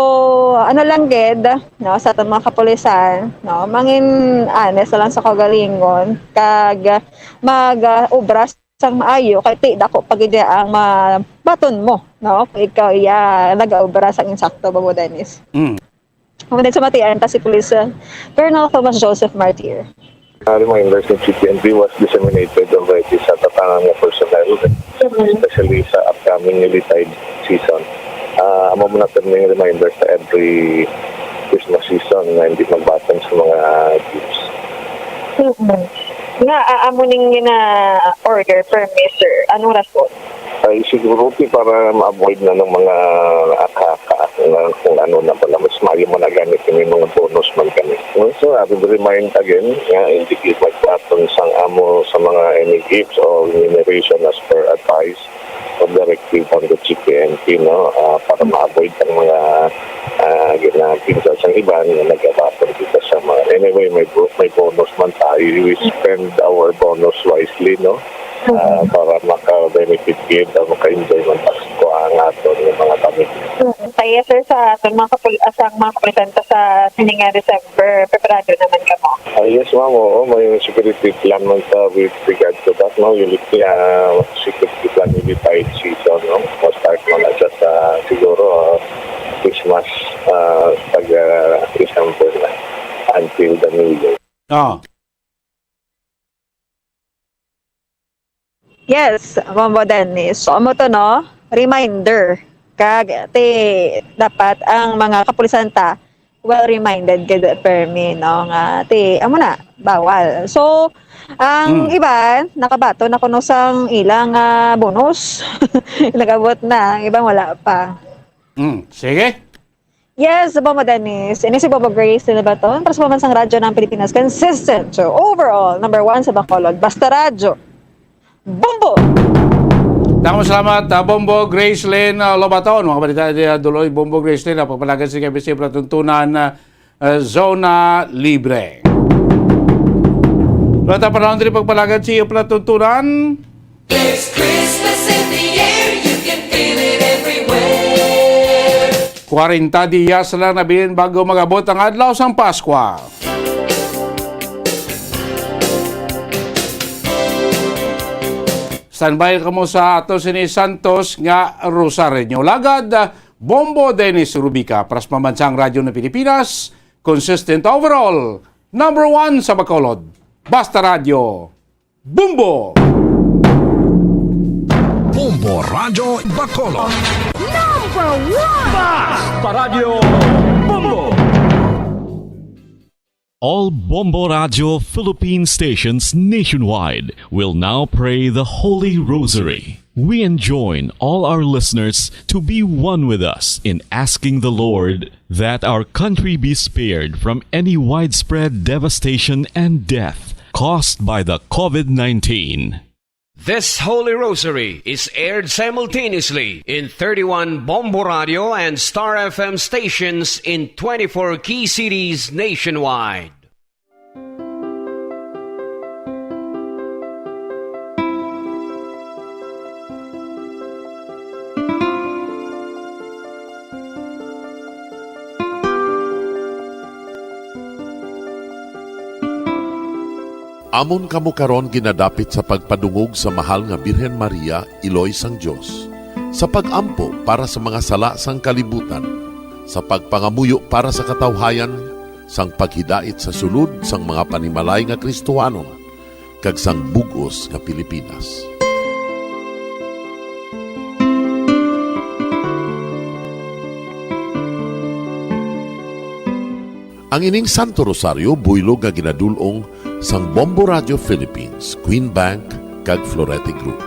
ano lang gid, no, sa atong mga kapulisan, no, mangin honest na lang sa kaugalingon, kag mag, ah, obra sang maayo, kay ti dako pa gid ang mabaton mo, no, kung ikaw iya nagaobra sang insakto, Bobo Dennis. Mm. Amo din sa matian ta si Police, uh, Colonel Thomas Joseph Martir. Uh, reminders ng C P N P was disseminated already sa tatangan nga personnel, especially sa upcoming newly tied season. Uh, amo man natin yung reminder sa every Christmas season nga hindi magbaton sa mga gifts. Mm. Nga, ah, amo ning gina-order permi, sir. Anong rason? Ay, siguro ti para ma-avoid na ng mga akaka nga kung ano na pala, mas maayo man na gamit yung mga bonus man kami. So, I will remind again nga hindi gid magpatong sang amo sa mga any gifts or remuneration as per advice or directive from the G P N P, no? Ah, para ma-avoid ang mga, ah, ginapinsa sang iban nga nag-abapon kita sa mga, anyway, may bo-, may bonus man tayo. We spend our bonus wisely, no? Ah, para maka-benefit gid o maka-enjoy man Pasko ang aton nga mga pamilya. Mm. Kaya, sir, sa aton mga kapul-, ah, sa mga kapulisan ta sa sining nga December, preparado naman kamo? Ah, yes, ma'am. Oo, may security plan man sa with regard to that, no? Yung, ah, security plan will be tied season, no? Ma-start man na siya sa, siguro, ah, Christmas, ah, pag, ah, December na until the New Year. Ah. Yes, Bombo Dennis. So, amo to, no? Reminder. Kag, ti, dapat ang mga kapulisan ta, well reminded gid permi, no? Nga, ti, amo na, bawal. So, ang Hmm. iban, nakabaton na kuno sang ilang, ah, bonus. Nag-abot na, ang iban wala pa. Hmm, sige. Yes, Bombo Dennis. Ini si Bombo Grace Lobaton. Para sa Pamansang Radyo ng Pilipinas, consistent to overall number one sa Bacolod. Basta Radyo. Bombo! Damo salamat, ah, Bombo Gracelyn, ah, Lobaton. Mga balita di, ah, Duloy, Bombo Gracelyn, ah, pagpalagan sa K B C Palatuntunan, ah, ah, Zona Libre. Wala ta panahon diri pagpalagan sa iyo palatuntunan. There's Christmas in the air, you can feel it everywhere. Kwarenta diyas lang na bilin bago mag-abot ang adlaw sang Paskwa. Standby kamo sa ato sini Santos nga Rosario. Lagad, Bombo Dennis Rubica, para sa Pambansang Radyo ng Pilipinas, consistent overall, number one sa Bacolod. Basta Radyo, Bombo! Bombo Radyo Bacolod. Number one! Basta Radyo Bombo! All Bombo Radyo Philippine stations nationwide will now pray the Holy Rosary. We enjoin all our listeners to be one with us in asking the Lord that our country be spared from any widespread devastation and death caused by the COVID nineteen. This Holy Rosary is aired simultaneously in thirty-one Bombo Radio and Star F M stations in twenty-four key cities nationwide. Amon kamo karon ginadapit sa pagpadungog sa Mahal nga Birhen Maria, Iloy sang Dios, sa pag-ampo para sa mga sala sang kalibutan, sa pagpangamuyo para sa katawhayan, sang paghidait sa sulod sang mga panimalay nga Kristohanon, kag sang bug-os nga Pilipinas. Ang ining Santo Rosario buylog nga ginadul-ong Sang Bombo Radio Philippines, Queen Bank, kag Florete Group.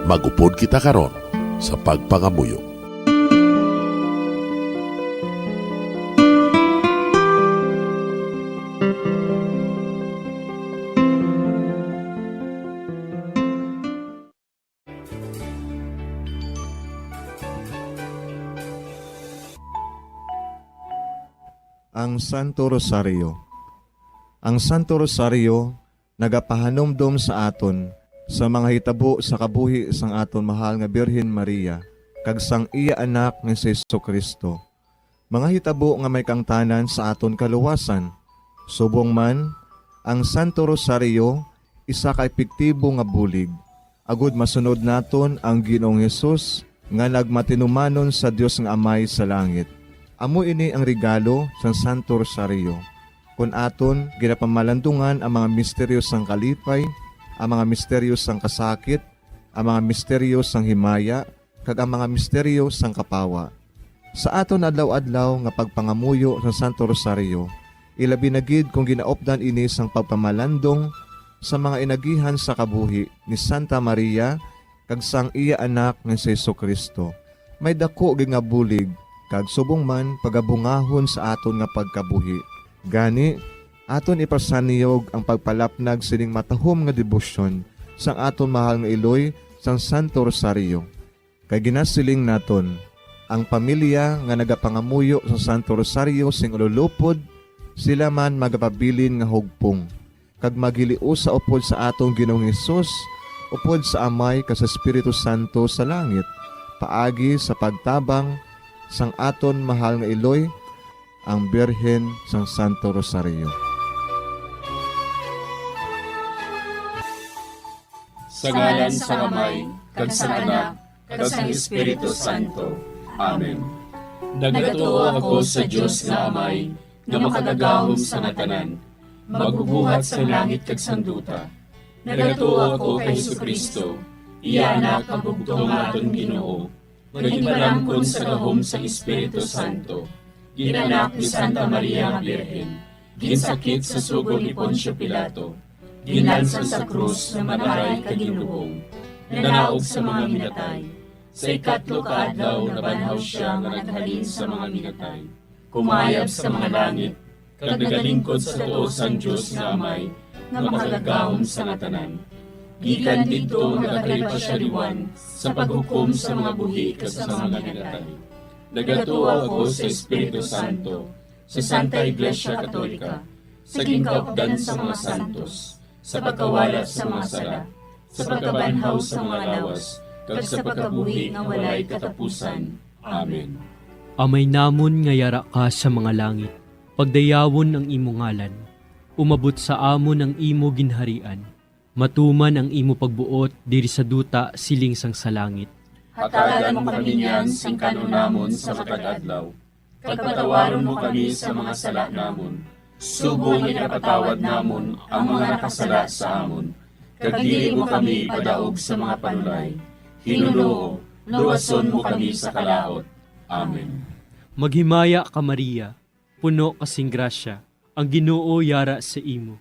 Mag-upod kita karon sa pagpangamuyo. Ang Santo Rosario. Ang Santo Rosario nagapahanumdom sa aton sa mga hitabo sa kabuhi sang aton mahal nga Birhen Maria kag sang iya Anak nga si Jesu-Cristo. Mga hitabo nga may kaangtanan sa aton kaluwasan. Subong man, ang Santo Rosario isa ka epektibo nga bulig agud masunod naton ang Ginoong Hesus nga nagmatinumanon sa Dios nga Amay sa langit. Amo ini ang regalo sang Santo Rosario. Kon aton ginapamalandungan ang mga misteryo sang kalipay, ang mga misteryo sang kasakit, ang mga misteryo sang himaya, kag ang mga misteryo sang kapawa. Sa aton adlaw-adlaw nga pagpangamuyo sa Santo Rosario, ilabi na gid kon ginaupdan ini sang pagpamalandong sa mga inagihan sa kabuhi ni Santa Maria kag sang iya Anak nga si Jesu-Cristo, may daku gid nga bulig kag subong man pagabungahon sa aton nga pagkabuhi. Gani, aton ipasanyog ang pagpalapnag sining matahom nga debosyon sang aton mahal nga iloy sang Santo Rosario. Kay ginasiling naton, ang pamilya nga nagapangamuyo sa Santo Rosario sing ululupod, sila man magapabilin nga hugpong, kag maghiliusa upod sa aton Ginoong Hesus, upod sa Amay kag sa Espiritu Santo sa langit, paagi sa pagtabang sang aton mahal nga iloy, ang Birhen sang Santo Rosario. Sa ngalan sang Amay, kag sang Anak, kag sang Espiritu Santo. Amen. Nagatuo ako sa Dios nga Amay, nga makagagahom sa nga tanan, magbubuhat sang langit kag sang duta. Nagatuo ako kay Jesu-Cristo, iya Anak nga bugtong nga aton Ginoo, nga ginpalangkon sa gahom sang Espiritu Santo, ginanak ni Santa Maria nga Birhen, ginsakit sa sugo ni Poncio Pilato, ginlansang sa krus nga mataray kag ginlubong, nanaog sa mga minatay. Sa ikatlo ka adlaw nabanhaw sia nga naghalin sa mga minatay, kumayab sa mga langit, kag nagalingkod sa tuo sang Dios nga Amay, nga makagagahom sa nga tanan. Gikan didto nagakari pa sia liwan sa paghukom sa mga buhi kag sa mga minatay. Nagatuo ako sa Espiritu Santo, sa Santa Iglesia Katolika, sa ginkaupdan sa mga santos, sa pagkawala sa mga sala, sa pagkabanhaw sa mga lawas, kag sa pagkabuhi nga walay katapusan. Amen. Amay namon nga yara ka sa mga langit, pagdayawon ang imo ngalan. Umabot sa amon ang imo ginharian. Matuman ang imo pagbuot diri sa duta siling sang sa langit. Hatagan mo kami niyan sing kan-on namon sa matag adlaw, kag patawaron mo kami sa mga sala namon, subong nga ginapatawad namon ang mga nakasala sa amon, kag dili mo kami ipadaog sa mga panulay. Hinunoo, luwason mo kami sa kalaut. Amen. Maghimaya ka, Maria, puno ka sing grasya, ang Ginoo yara sa imo.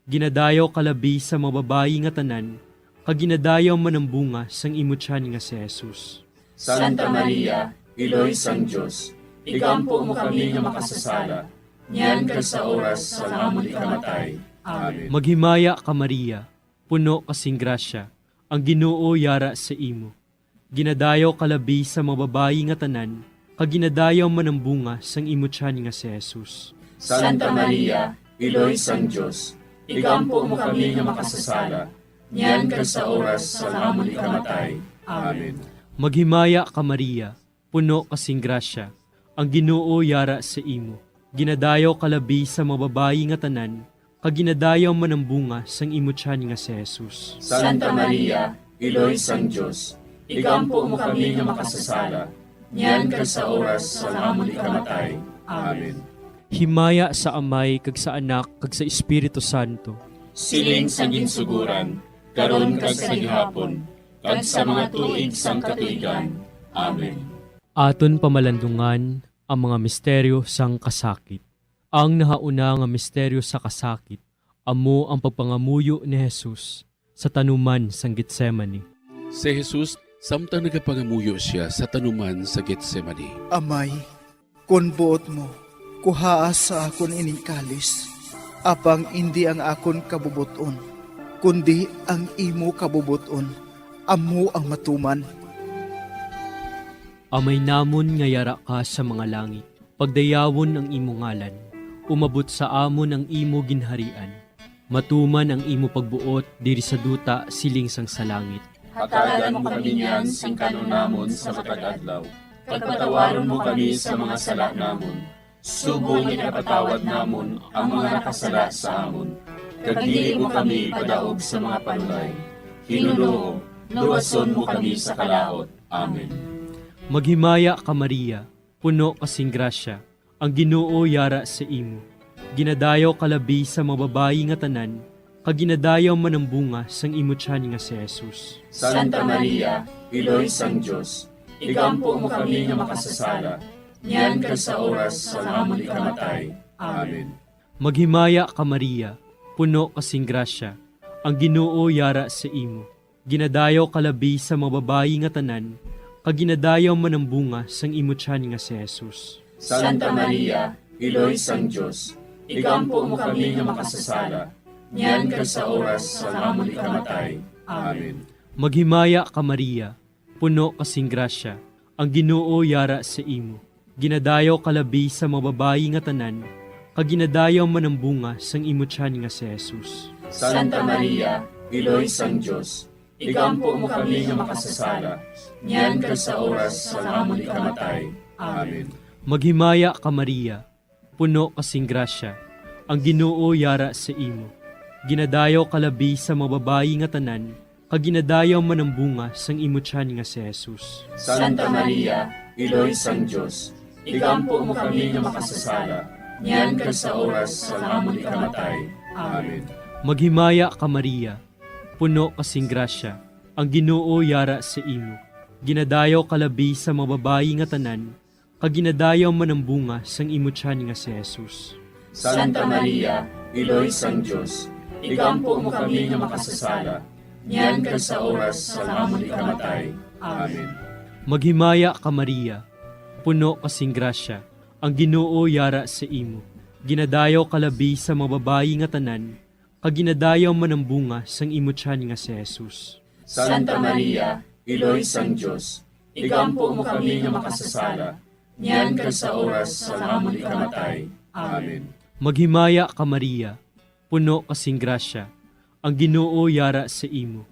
Ginadayaw ka labi sa mga babayi nga tanan, kag ginadayaw man ang bunga sang imo tiyan nga si Jesus. Santa Maria, Iloy sang Dios, igampo mo kami nga makasasala, niyan kag sa oras sang amon ikamatay. Amen. Maghimaya ka, Maria, puno ka sing grasya, ang Ginoo yara sa imo. Ginadayaw ka labi sa mga babayi nga tanan, kag ginadayaw man ang bunga sang imo tiyan nga si Jesus. Santa Maria, Iloy sang Dios, igampo mo kami nga makasasala, niyan kag sa oras sang amon ikamatay. Amen. Maghimaya ka, Maria, puno ka sing grasya, ang Ginoo yara sa imo. Ginadayaw ka labi sa mga babayi nga tanan, kag ginadayaw man ang bunga sang imo tiyan nga si Jesus. Santa Maria, Iloy sang Dios, igampo mo kami nga makasasala, niyan kag sa oras sang amon ikamatay. Amen. Himaya sa Amay, kag sa Anak, kag sa Espiritu Santo. Siling sa ginsugoran, karon kag sa gihapon, kag sa mga tuig sang katuigan. Amen. Aton pamalandungan ang mga misteryo sang kasakit. Ang nahauna nga misteryo sa kasakit, Amo ang pagpangamuyo ni Jesus sa tanuman sang Getsemani. Si Jesus, samtang nagapangamuyo sia sa tanuman sa Getsemani. Amay, kon buot mo, kuhaa sa akon ining kalis, apang indi ang akon kabubot-on, kundi ang imo kabubot-on amo ang matuman. Amay namon nga yara ka sa mga langit, pagdayawon ang imo ngalan, umabot sa amon ang imo ginharian, matuman ang imo pagbuot diri sa duta siling sang sa langit. Hatagan mo kami niyan sing kanon namon sa matag adlaw, kag patawaron mo kami sa mga sala namon, subong nga ginapatawad namon ang mga nakasala sa amon, kag dili mo kami ipadaog sa mga panulay. Ginoo, luwason mo kami sa kalaut. Amen. Maghimaya ka, Maria, puno ka sing grasya, ang Ginoo yara sa imo. Ginadayaw ka labi sa mga babayi nga tanan, kag ginadayaw man ang bunga sang imo tiyan nga si Jesus. Santa Maria, Iloy sang Dios, igampo mo kami nga makasasala, niyan kag sa oras sang amon ikamatay. Amen. Maghimaya ka, Maria, puno ka sing grasya, ang Ginoo yara sa imo. Ginadayaw ka labi sa mga babayi nga tanan, kag ginadayaw man ang bunga sang imo tiyan nga si Jesus. Santa Maria, Iloy sang Dios, igampo mo kami nga makasasala, niyan kag sa oras sang amon ikamatay. Amen. Maghimaya ka, Maria, puno ka sing grasya, ang Ginoo yara sa imo. Ginadayaw ka labi sa mga babayi nga tanan, kag ginadayaw man ang bunga sang imo tiyan nga si Jesus. Santa Maria, Iloy sang Dios, igampo mo kami nga makasasala, niyan kag sa oras sang amon ikamatay. Amen. Maghimaya ka, Maria, puno ka sing grasya, ang Ginoo yara sa imo. Ginadayaw ka labi sa mga babayi nga tanan, kag ginadayaw man ang bunga sang imo tiyan nga si Jesus. Santa Maria, Iloy sang Dios, igampo mo kami nga makasasala, niyan kag sa oras sang amon ikamatay. Amen. Maghimaya ka, Maria, puno ka sing grasya, ang Ginoo yara sa imo. Ginadayaw ka labi sa mga babayi nga tanan, kag ginadayaw man ang bunga sang imo tiyan nga si Jesus. Santa Maria, Iloy sang Dios, igampo mo kami nga makasasala, niyan kag sa oras sang amon ikamatay. Amen. Maghimaya ka, Maria, puno ka sing grasya, ang Ginoo yara sa imo. Ginadayaw ka labi sa mga babayi nga tanan, kag ginadayaw man ang bunga sang imo tiyan nga si Jesus. Santa Maria, Iloy sang Dios, igampo mo kami nga makasasala, niyan kag sa oras sang amon ikamatay. Amen. Maghimaya ka, Maria, puno ka sing grasya, ang Ginoo yara sa imo.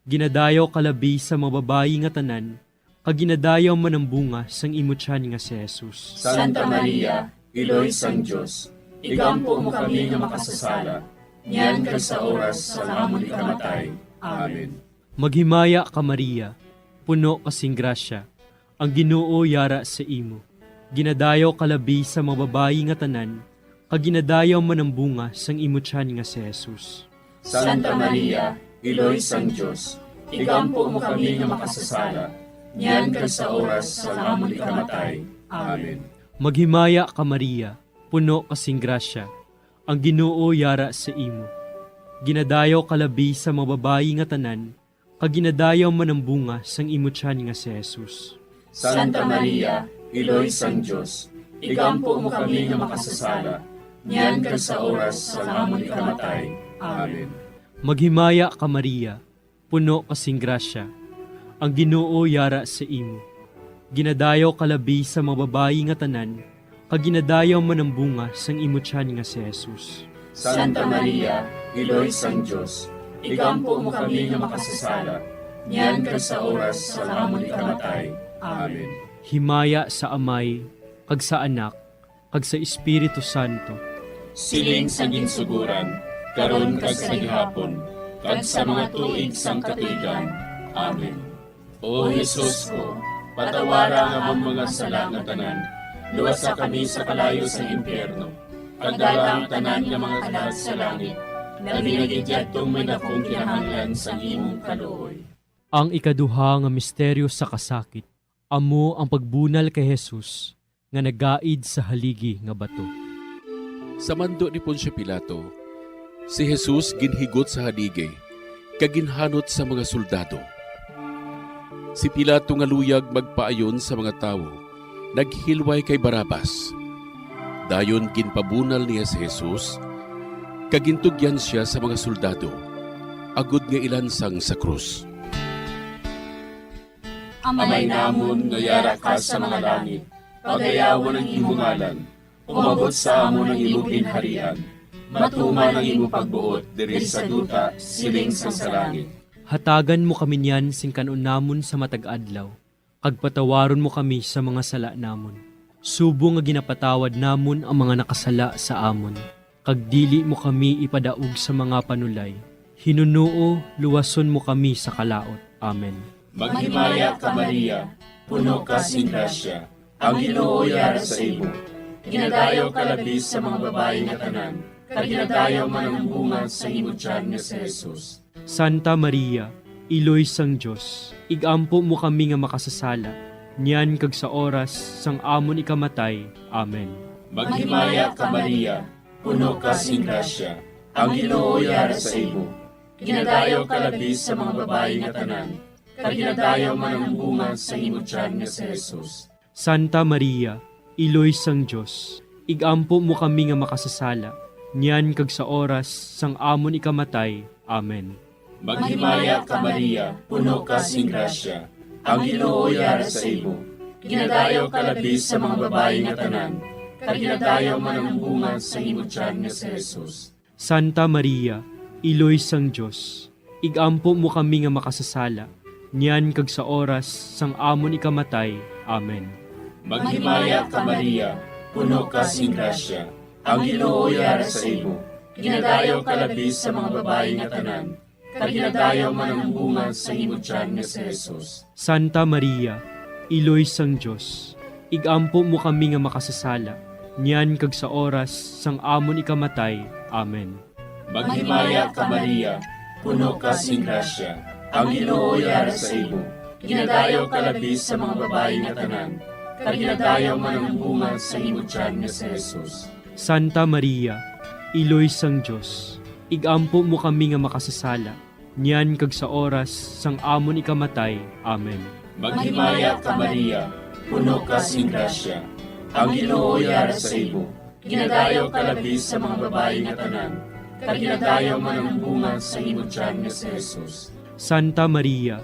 Ginadayaw ka labi sa mga babayi nga tanan, kag ginadayaw man ang bunga sang imo tiyan nga si Jesus. Santa Maria, Iloy sang Dios, igampo mo kami nga makasasala, niyan kag sa oras sang amon ikamatay. Amen. Maghimaya ka, Maria, puno ka sing grasya, ang Ginoo yara sa imo. Ginadayaw ka labi sa mga babayi nga tanan, kag ginadayaw man ang bunga sang imo tiyan nga si Jesus. Santa Maria, Iloy sang Dios, igampo mo kami nga makasasala, niyan kag sa oras sang amon ikamatay. Amen. Maghimaya ka, Maria, puno ka sing grasya, ang Ginoo yara sa imo. Ginadayaw ka labi sa mga babayi nga tanan, kag ginadayaw man ang bunga sang imo tiyan nga si Jesus. Santa Maria, Iloy sang Dios, igampo mo kami nga makasasala, niyan kag sa oras sang amon ikamatay. Amen. Maghimaya ka, Maria, puno ka sing grasya, ang Ginoo yara sa imo. Ginadayaw ka labi sa mga babayi nga tanan, kag ginadayaw man ang bunga sang imo tiyan nga si Jesus. Santa Maria, Iloy sang Dios, igampo mo kami nga makasasala, niyan kag sa oras sang amon ikamatay. Amen. Himaya sa Amay, kag sa Anak, kag sa Espiritu Santo. Siling sa ginsugoran, karon kag sa gihapon, kag sa mga tuig sang katuigan. Amen. O Jesus ko, patawara ang amon mga sala nga tanan, luwasa kami sa kalayo sa impyerno, kag dala ang tanan nga mga kalag sa langit, labi na gid yadtong may dakong kinahanglan sang imong kaluoy. Ang ikaduha nga misteryo sa kasakit, amo ang pagbunal kay Jesus nga nagaid sa haligi nga bato. Sa mando ni Poncio Pilato, Si Jesus ginhigot sa haligi kag ginhanot sa mga soldado. Si Pilato nga luyag magpaayon sa mga tawo naghilway kay Barrabas. Dayon ginpabunal niya si Jesus kag gintugyan sia sa mga soldado agod nga ilansang sa krus. Amay namon nga yara ka sa mga langit, pagayawon ang imo ngalan. Umabot sa amon ang imo ginharian. Matuman ang imo pagbuot diri sa duta, siling sang sa langit. Hatagan mo kami niyan sing kan-on namon sa matag adlaw, kag patawaron mo kami sa mga sala namon, subong nga ginapatawad namon ang mga nakasala sa amon, kag dili mo kami ipadaog sa mga panulay. Hinunoo, luwason mo kami sa kalaut. Amen. Maghimaya ka, Maria, puno ka sing grasya, ang Ginoo yara sa imo. Ginadayaw ka labi sa mga babayi nga tanan, kag ginadayaw man ang bunga sa imo tiyan nga si Jesus. Santa Maria, Iloy sang Dios, igampo mo kami nga makasasala, niyan kag sa oras sang amon ikamatay. Amen. Maghimaya ka, Maria, puno ka sing grasya, ang Ginoo yara sa imo. Ginadayaw ka labi sa mga babayi nga tanan, kag ginadayaw man ang bunga sa imo tiyan nga si Jesus. Santa Maria, Iloy sang Dios, igampo mo kami nga makasasala, niyan kag sa oras sang amon ikamatay. Amen. Maghimaya ka, Maria, puno ka sing grasya, ang Ginoo yara sa imo. Ginadayaw ka labi sa mga babayi nga tanan, kag ginadayaw man ang bunga sa imo tiyan nga si Jesus. Santa Maria, Iloy sang Dios, igampo mo kami nga makasasala, niyan kag sa oras sang amon ikamatay. Amen. Maghimaya ka, Maria, puno ka sing grasya, ang Ginoo yara sa imo. Ginadayaw ka labi sa mga babayi nga tanan, kag ginadayaw man ang bunga sa imo tiyan nga si Jesus. Santa Maria, Iloy sang Dios, igampo mo kami nga makasasala, niyan kag sa oras sang amon ikamatay. Amen. Maghimaya ka, Maria, puno ka sing grasya, ang Ginoo yara sa imo. Ginadayaw ka labi sa mga babayi nga tanan, kag ginadayaw man ang bunga sa imo tiyan nga si Jesus. Santa Maria, Iloy sang Dios, igampo mo kami nga makasasala, niyan kag sa oras sang amon ikamatay. Amen. Maghimaya ka, Maria, puno ka sing grasya, ang Ginoo yara sa imo. Ginadayaw ka labi sa mga babayi nga tanan, kag ginadayaw man ang bunga sa imo tiyan nga si Jesus. Santa Maria,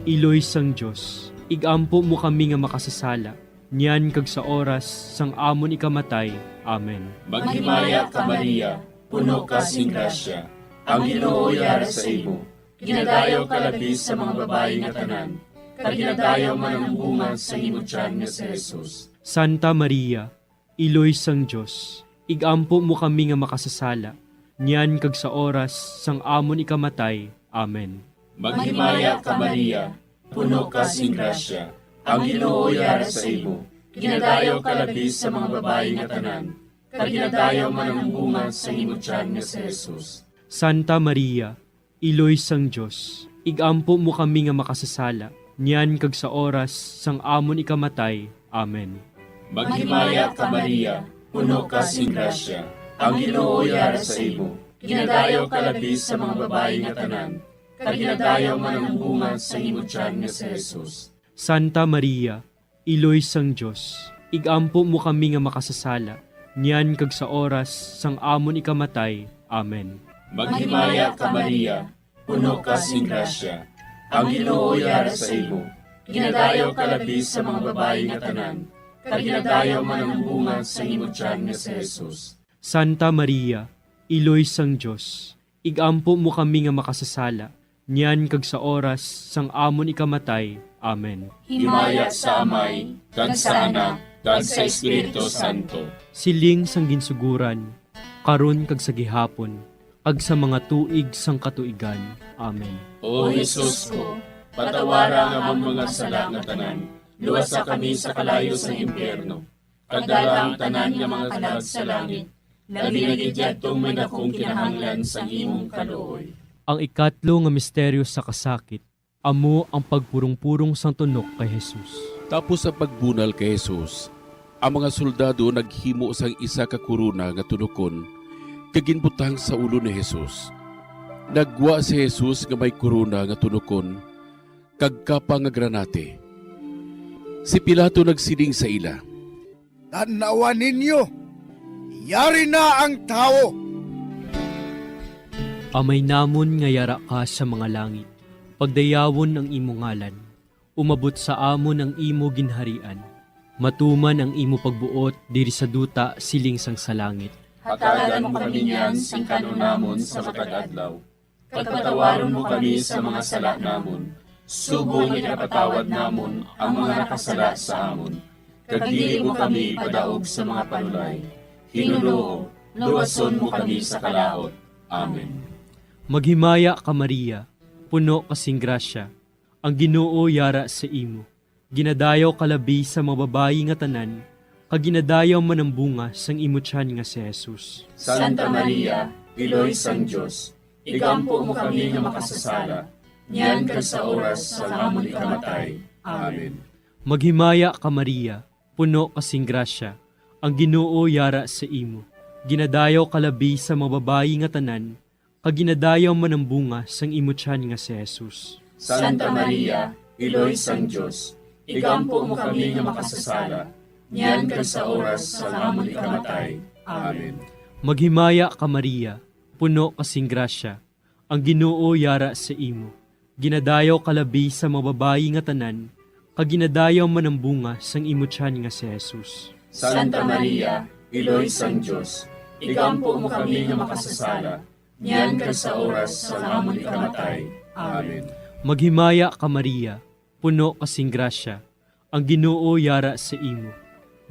Iloy sang Dios, igampo mo kami nga makasasala, niyan kag sa oras sang amon ikamatay. Amen. Maghimaya ka, Maria, puno ka sing grasya, ang Ginoo yara sa imo. Ginadayaw ka labi sa mga babayi nga tanan, kag ginadayaw man ang bunga sa imo tiyan nga si Jesus. Santa Maria, Iloy sang Dios, igampo mo kami nga makasasala, niyan kag sa oras sang amon ikamatay. Amen. Maghimaya ka, Maria, puno ka sing grasya, ang Ginoo yara sa imo. Ginadayaw ka labi sa mga babayi nga tanan, kag ginadayaw man ang bunga sa imo tiyan nga si Jesus. Santa Maria, Iloy sang Dios, igampo mo kami nga makasasala, niyan kag sa oras sang amon ikamatay. Amen. Maghimaya ka, Maria, puno ka sing grasya, ang Ginoo yara sa imo. Ginadayaw ka labi sa mga babayi nga tanan, kag ginadayaw man ang bunga sa imo tiyan nga si Jesus. Santa Maria, Iloy sang Dios, igampo mo kami nga makasasala, niyan kag sa oras sang amon ikamatay. Amen. Maghimaya ka, Maria, puno ka sing grasya, ang Ginoo yara sa imo. Ginadayaw ka labi sa mga babayi nga tanan, kag ginadayaw man ang bunga sa imo tiyan nga si Jesus. Santa Maria, Iloy sang Dios, igampo mo kami nga makasasala, niyan kag sa oras sang amon ikamatay. Amen. Himaya sa Amay, kag sa Anak, kag sa Espiritu Santo. Siling sang ginsuguran, karon kag sa gihapon, kag sa mga tuig sang katuigan. Amen. O Jesus ko, patawara ang amon mga sala nga tanan, luwasa kami sa kalayo sang impyerno, kag dala ang tanan nga mga kalag sa langit, labi na gid yadtong may dakong kinahanglan sang imong kaluoy. Ang ikatlo nga misteryo sa kasakit, amo ang pagpurong-purong sang tunok kay Jesus. Tapos sa pagbunal kay Jesus, ang mga soldado naghimo sang isa ka korona nga tunokon kag ginbutang sa ulo ni Jesus. Naggwa si Jesus nga may korona nga tunokon kag kapa nga granate. Si Pilato nagsiling sa ila, "Tan-awa ninyo, yari na ang tawo!" Amay namon nga yara ka sa mga langit, pagdayawon ang imo ngalan. Umabot sa amon ang imo ginharian. Matuman ang imo pagbuot diri sa duta siling sang sa langit. Hatagan mo kami niyan sing kan-on namon sa matag adlaw, kag patawaron mo kami sa mga sala namon, subong nga ginapatawad namon ang mga nakasala sa amon. Kag dili mo kami ipadaog sa mga panulay. Hinunoo, luwason mo kami sa kalaut. Amen. Maghimaya ka, Maria, puno ka sing grasya, ang Ginoo yara sa imo. Ginadayaw ka labi sa mga babayi nga tanan, kag ginadayaw man ang bunga sang imo tiyan nga si Jesus. Santa Maria, Iloy sang Dios, igampo mo kami nga makasasala, niyan kag sa oras sang amon ikamatay. Amen. Maghimaya ka, Maria, puno ka sing grasya, ang Ginoo yara sa imo. Ginadayaw ka labi sa mga babayi nga tanan, kag ginadayaw man ang bunga sang imo tiyan nga si Jesus. Santa Maria, Iloy sang Dios, igampo mo kami nga makasasala, niyan kag sa oras sang amon ikamatay. Amen. Maghimaya ka, Maria, puno ka sing grasya, ang Ginoo yara sa imo. Ginadayaw ka labi sa mga babayi nga tanan, kag ginadayaw man ang bunga sang imo tiyan nga si Jesus. Santa Maria, Iloy sang Dios, igampo mo kami nga makasasala, niyan kag sa oras sang amon ikamatay. Amen. Maghimaya ka, Maria, puno ka sing grasya, ang Ginoo yara sa imo.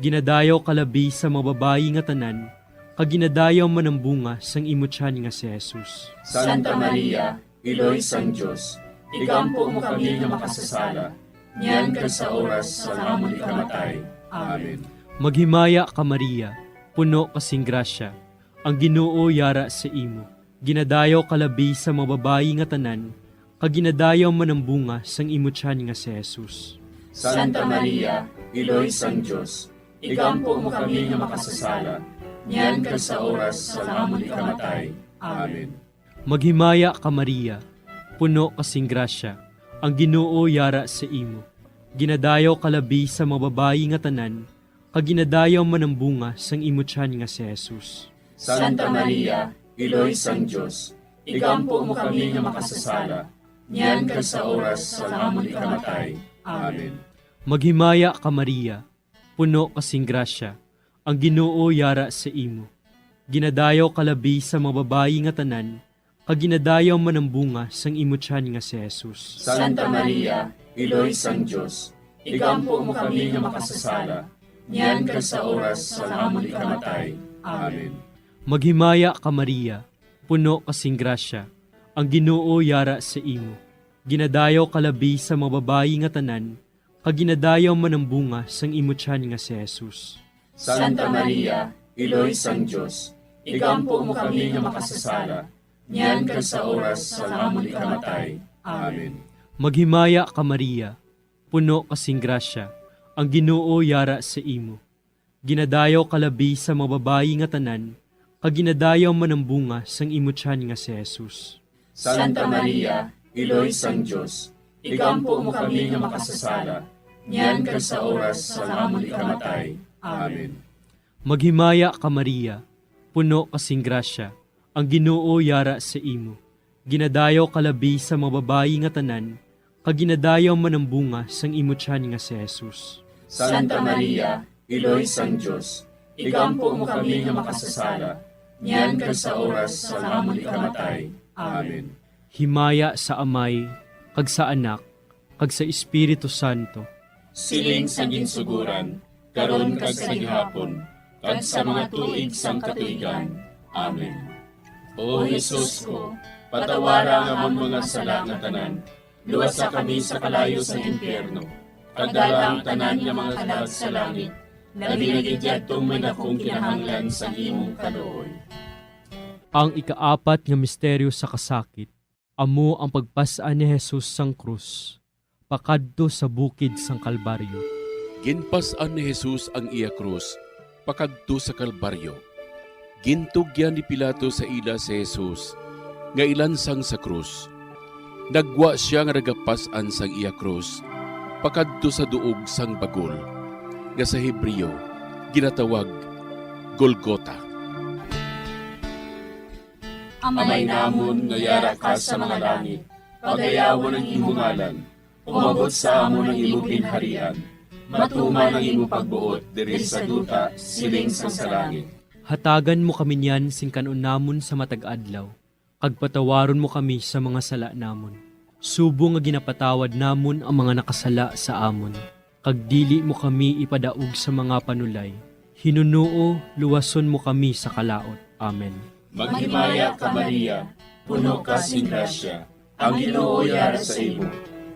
Ginadayaw ka labi sa mga babayi nga tanan, kag ginadayaw man ang bunga sang imo tiyan nga si Jesus. Santa Maria, Iloy sang Dios, igampo mo kami nga makasasala, niyan kag sa oras sang amon ikamatay. Amen. Maghimaya ka, Maria, puno ka sing grasya, ang Ginoo yara sa imo. Ginadayaw ka labi sa mga babayi nga tanan, kag ginadayaw man ang bunga sang imo tiyan nga si Jesus. Santa Maria, Iloy sang Dios, igampo mo kami nga makasasala, niyan kag sa oras sang amon ikamatay. Amen. Maghimaya ka, Maria, puno ka sing grasya, ang Ginoo yara sa imo. Ginadayaw ka labi sa mga babayi nga tanan, kag ginadayaw man ang bunga sang imo tiyan nga si Jesus. Santa Maria, Iloy sang Dios, igampo mo kami nga makasasala, niyan kag sa oras sang amon ikamatay. Amen. Maghimaya ka, Maria, puno ka sing grasya, ang Ginoo yara sa imo. Ginadayaw ka labi sa mga babayi nga tanan, kag ginadayaw man ang bunga sang imo tiyan nga si Jesus. Santa Maria, Iloy sang Dios, igampo mo kami nga makasasala, niyan kag sa oras sang amon ikamatay. Amen. Maghimaya ka, Maria, puno ka sing grasya, ang Ginoo yara sa imo. Ginadayaw ka labi sa mga babayi nga tanan, kag ginadayaw man ang bunga sang imo tiyan nga si Jesus. Santa Maria, Iloy sang Dios, igampo mo kami nga makasasala, niyan kag sa oras sang amon ikamatay. Amen. Maghimaya ka, Maria, puno ka sing grasya, ang Ginoo yara sa imo. Ginadayaw ka labi sa mga babayi nga tanan, kag ginadayaw man ang bunga sang imo tiyan nga si Jesus. Santa Maria, Iloy sang Dios, igampo mo kami nga makasasala, niyan kag sa oras sang amon ikamatay. Amen. Maghimaya ka, Maria, puno ka sing grasya, ang Ginoo yara sa imo. Ginadayaw ka labi sa mga babayi nga tanan, kag ginadayaw man ang bunga sang imo tiyan nga si Jesus. Santa Maria, Iloy sang Dios, igampo mo kami nga makasasala, niyan kag sa oras sang amon ikamatay. Amen. Himaya sa Amay, kag sa Anak, kag sa Espiritu Santo. Siling sa ginsuguran, karon kag sa gihapon, kag sa mga tuig sang katuigan. Amen. O Jesus ko, patawara ang amon mga sala nga tanan, luwasa kami sa kalayo sang impyerno, kag dala ang tanan nga mga kalag sa langit, labi na gid yadtong may dakong kinahanglan sang imong kaluoy. Ang ikaapat nga misteryo sa kasakit, amo ang pagpas-an ni Jesus sang krus pakadto sa bukid sang Kalbaryo. Ginpas-an ni Jesus ang iya krus pakadto sa Kalbaryo. Gintugyan ni Pilato sa ila si Jesus nga ilansang sa krus. Nagwa sia nga nagapas-an sang iya krus pakadto sa duog sang bagol, nga sa Hebreo ginatawag Golgota. Amay namon nga yara ka sa mga langit, pagayawon ang imo ngalan. Umabot sa amon ang imo ginharian. Matuman ang imo pagbuot diri sa duta, siling sang sa langit. Hatagan mo kami niyan sing kan-on namon sa matag adlaw, kag patawaron mo kami sa mga sala namon, subong nga ginapatawad namon ang mga nakasala sa amon. Kag dili mo kami ipadaog sa mga panulay. Hinunoo, luwason mo kami sa kalaut. Amen. Maghimaya ka, Maria, puno ka sing grasya, ang Ginoo yara sa imo.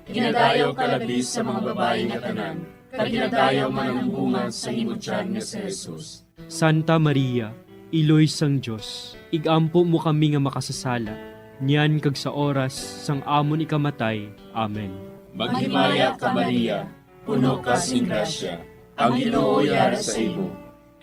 Ginadayaw ka labi sa mga babayi nga tanan, kag ginadayaw man ang bunga sa imo tiyan nga si Jesus. Santa Maria, Iloy sang Dios, ig-ampo mo kami nga makasasala, niyan kag sa oras sang amon ikamatay. Amen. Maghimaya ka, Maria, puno ka sing grasya, ang Ginoo yara sa imo.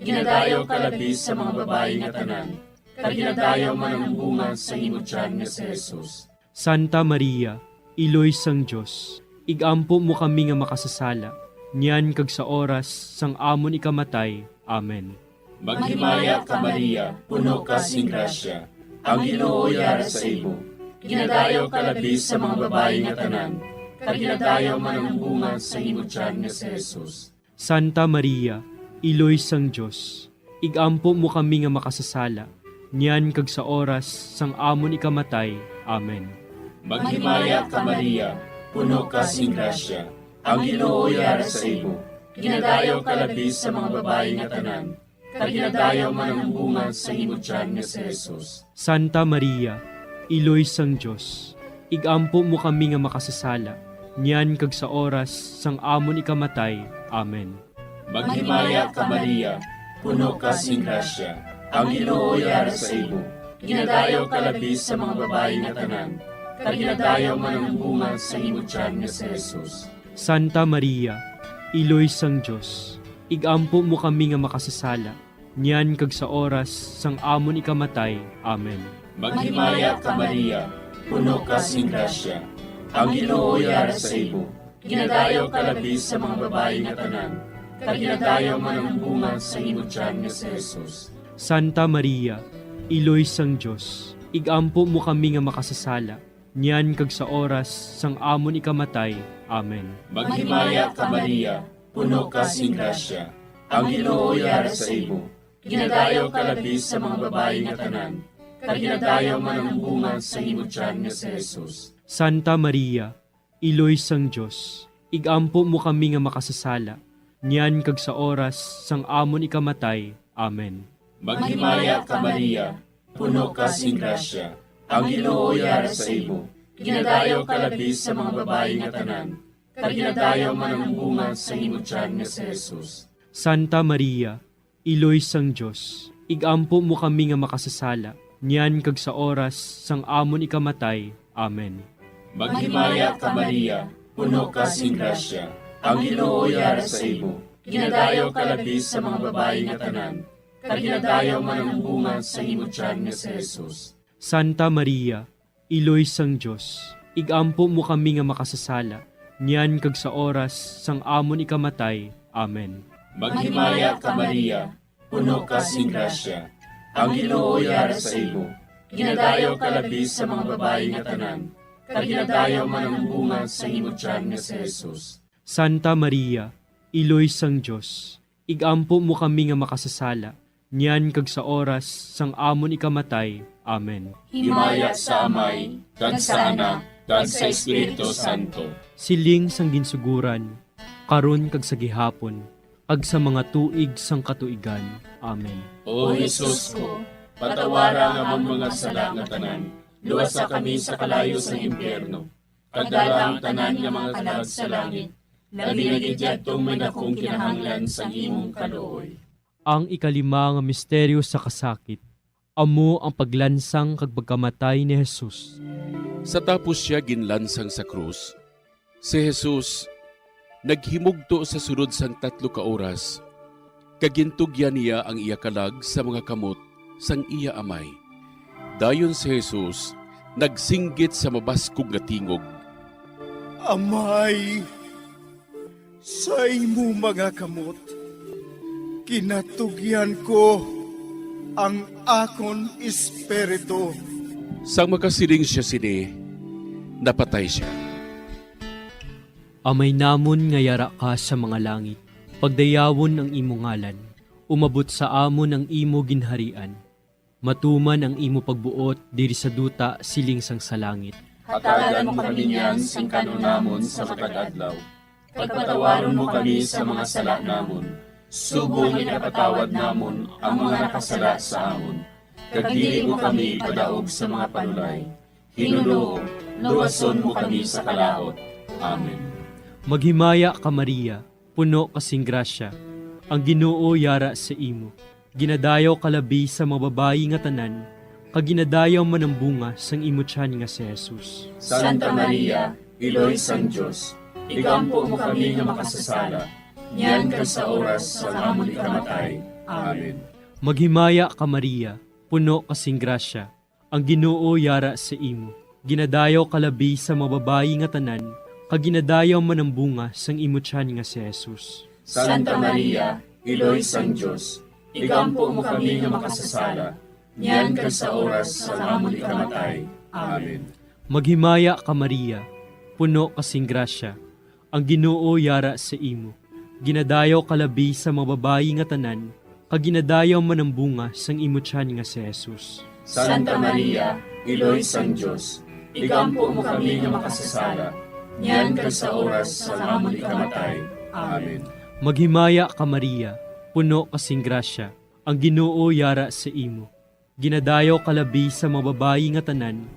Ginadayaw ka labi sa mga babayi nga tanan, kag ginadayaw man ang bunga sa imo tiyan nga si Jesus. Santa Maria, Iloy sang Dios, ig-ampo mo kami nga makasasala, niyan kag sa oras sang amon ikamatay. Amen. Maghimaya ka, Maria, puno ka sing grasya, ang Ginoo yara sa imo. Ginadayaw ka labi sa mga babayi nga tanan, kag ginadayaw man ang bunga sa imo tiyan nga si Jesus. Santa Maria, Iloy sang Dios, ig-ampo mo kami nga makasasala, niyan kag sa oras sang amon ikamatay. Amen. Maghimaya ka, Maria, puno ka sing grasya, ang Ginoo yara sa imo. Ginadayaw ka labi sa mga babayi nga tanan, kag ginadayaw man ang bunga sa imo tiyan nga si Jesus. Santa Maria, Iloy sang Dios, ig-ampo mo kami nga makasasala, niyan kag sa oras sang amon ikamatay. Amen. Maghimaya ka, Maria, puno ka sing grasya, ang Ginoo yara sa imo. Ginadayaw ka labi sa mga babayi nga tanan, kag ginadayaw man ang bunga sa imo tiyan nga si Jesus. Santa Maria, Iloy sang Dios, ig-ampo mo kami nga makasasala, niyan kag sa oras sang amon ikamatay. Amen. Maghimaya ka, Maria, puno ka sing grasya, ang Ginoo yara sa imo. Ginadayaw ka labi sa mga babayi nga tanan, kag ginadayaw man ang bunga sa imo tiyan nga si Jesus. Santa Maria, Iloy sang Dios, ig-ampo mo kami nga makasasala, niyan kag sa oras sang amon ikamatay. Amen. Maghimaya ka, Maria, puno ka sing grasya, ang Ginoo yara sa imo. Ginadayaw ka labi sa mga babayi nga tanan, kag ginadayaw man ang bunga sa imo tiyan nga si Jesus. Santa Maria, Iloy sang Dios, ig-ampo mo kami nga makasasala, niyan kag sa oras sang amon ikamatay. Amen. Maghimaya ka, Maria, puno ka sing grasya, ang Ginoo yara sa imo. Ginadayaw ka labi sa mga babayi nga tanan, kag ginadayaw man ang bunga sa imo tiyan nga si Jesus. Santa Maria, Iloy sang Dios, ig-ampo mo kami nga makasasala, niyan kag sa oras sang amon ikamatay. Amen. Maghimaya ka, Maria, puno ka sing grasya, ang Ginoo yara sa imo. Ginadayaw ka labi sa mga babayi nga tanan, kag ginadayaw man ang bunga sa imo tiyan nga si Jesus. Santa Maria, Iloy sang Dios, ig-ampo mo kami nga makasasala, niyan kag sa oras sang amon ikamatay. Amen. Maghimaya ka, Maria, puno ka sing grasya, ang Ginoo yara sa imo. Ginadayaw ka labi sa mga babayi nga tanan, kag ginadayaw man ang bunga sa imo tiyan nga si Jesus. Santa Maria, Iloy sang Dios, ig-ampo mo kami nga makasasala, niyan kag sa oras sang amon ikamatay. Amen. Himaya sa Amay, kag sa Anak, kag sa Espiritu Santo. Siling sang ginsuguran, karon kag sa gihapon, kag sa mga tuig sang katuigan. Amen. O Jesus ko, patawara ang amon mga sala nga tanan, luwasa kami sa kalayo sang impyerno, kag dala ang tanan nga mga kalag sa langit, labi na gid yadtong may dakong kinahanglan sang imong kaluoy. Ang ikalima nga misteryo sa kasakit, amo ang paglansang kag pagkamatay ni Jesus. Sa tapos sia ginlansang sa krus, si Jesus naghimugto sa sulod sang tatlo ka oras, kag gintugyan niya ang iya kalag sa mga kamot sang iya amay. Dayon si Jesus nagsinggit sa mabaskog nga tingog, "Amay, sa imo mga kamot, ginatugyan ko ang akon espiritu." Sang makasiling sia sini, napatay sia. Amay namon nga yara ka sa mga langit, pagdayawon ang imo ngalan, umabot sa amon ang imo ginharian, matuman ang imo pagbuot diri sa duta siling sang sa langit. Hatagan mo kami niyan sing kan-on namon sa matag adlaw, kag patawaron mo kami sa mga sala namon, subong nga ginapatawad namon ang mga nakasala sa amon, kag dili mo kami ipadaog sa mga panulay. Ginoo, luwason mo kami sa kalaut. Amen. Maghimaya ka, Maria, puno ka sing grasya. Ang Ginoo yara sa imo. Ginadayaw ka labi sa mga babayi nga tanan, kag ginadayaw man ang bunga sang imo tiyan nga si Jesus. Santa Maria, Iloy sang Dios, igampo mo kami nga makasasala, niyan kag sa oras sang amon ikamatay. Amen. Maghimaya ka, Maria, puno ka sing grasya. Ang Ginoo yara sa imo. Ginadayaw ka labi sa mga babayi nga tanan, kag ginadayaw man ang bunga sang imo tiyan nga si Jesus. Santa Maria, Iloy sang Dios, igampo mo kami nga makasasala, niyan kag sa oras sang amon ikamatay. Amen. Maghimaya ka, Maria, puno ka sing grasya. Ang Ginoo yara sa imo. Ginadayaw ka labi sa mga babayi nga tanan, kag ginadayaw man ang bunga sang imo tiyan nga si Jesus. Santa Maria, Iloy sang Dios, igampo mo kami nga makasasala, niyan kag sa oras sang amon ikamatay. Amen. Maghimaya ka, Maria, puno ka sing grasya. Ang Ginoo yara sa imo. Ginadayaw ka labi sa mga babayi nga tanan,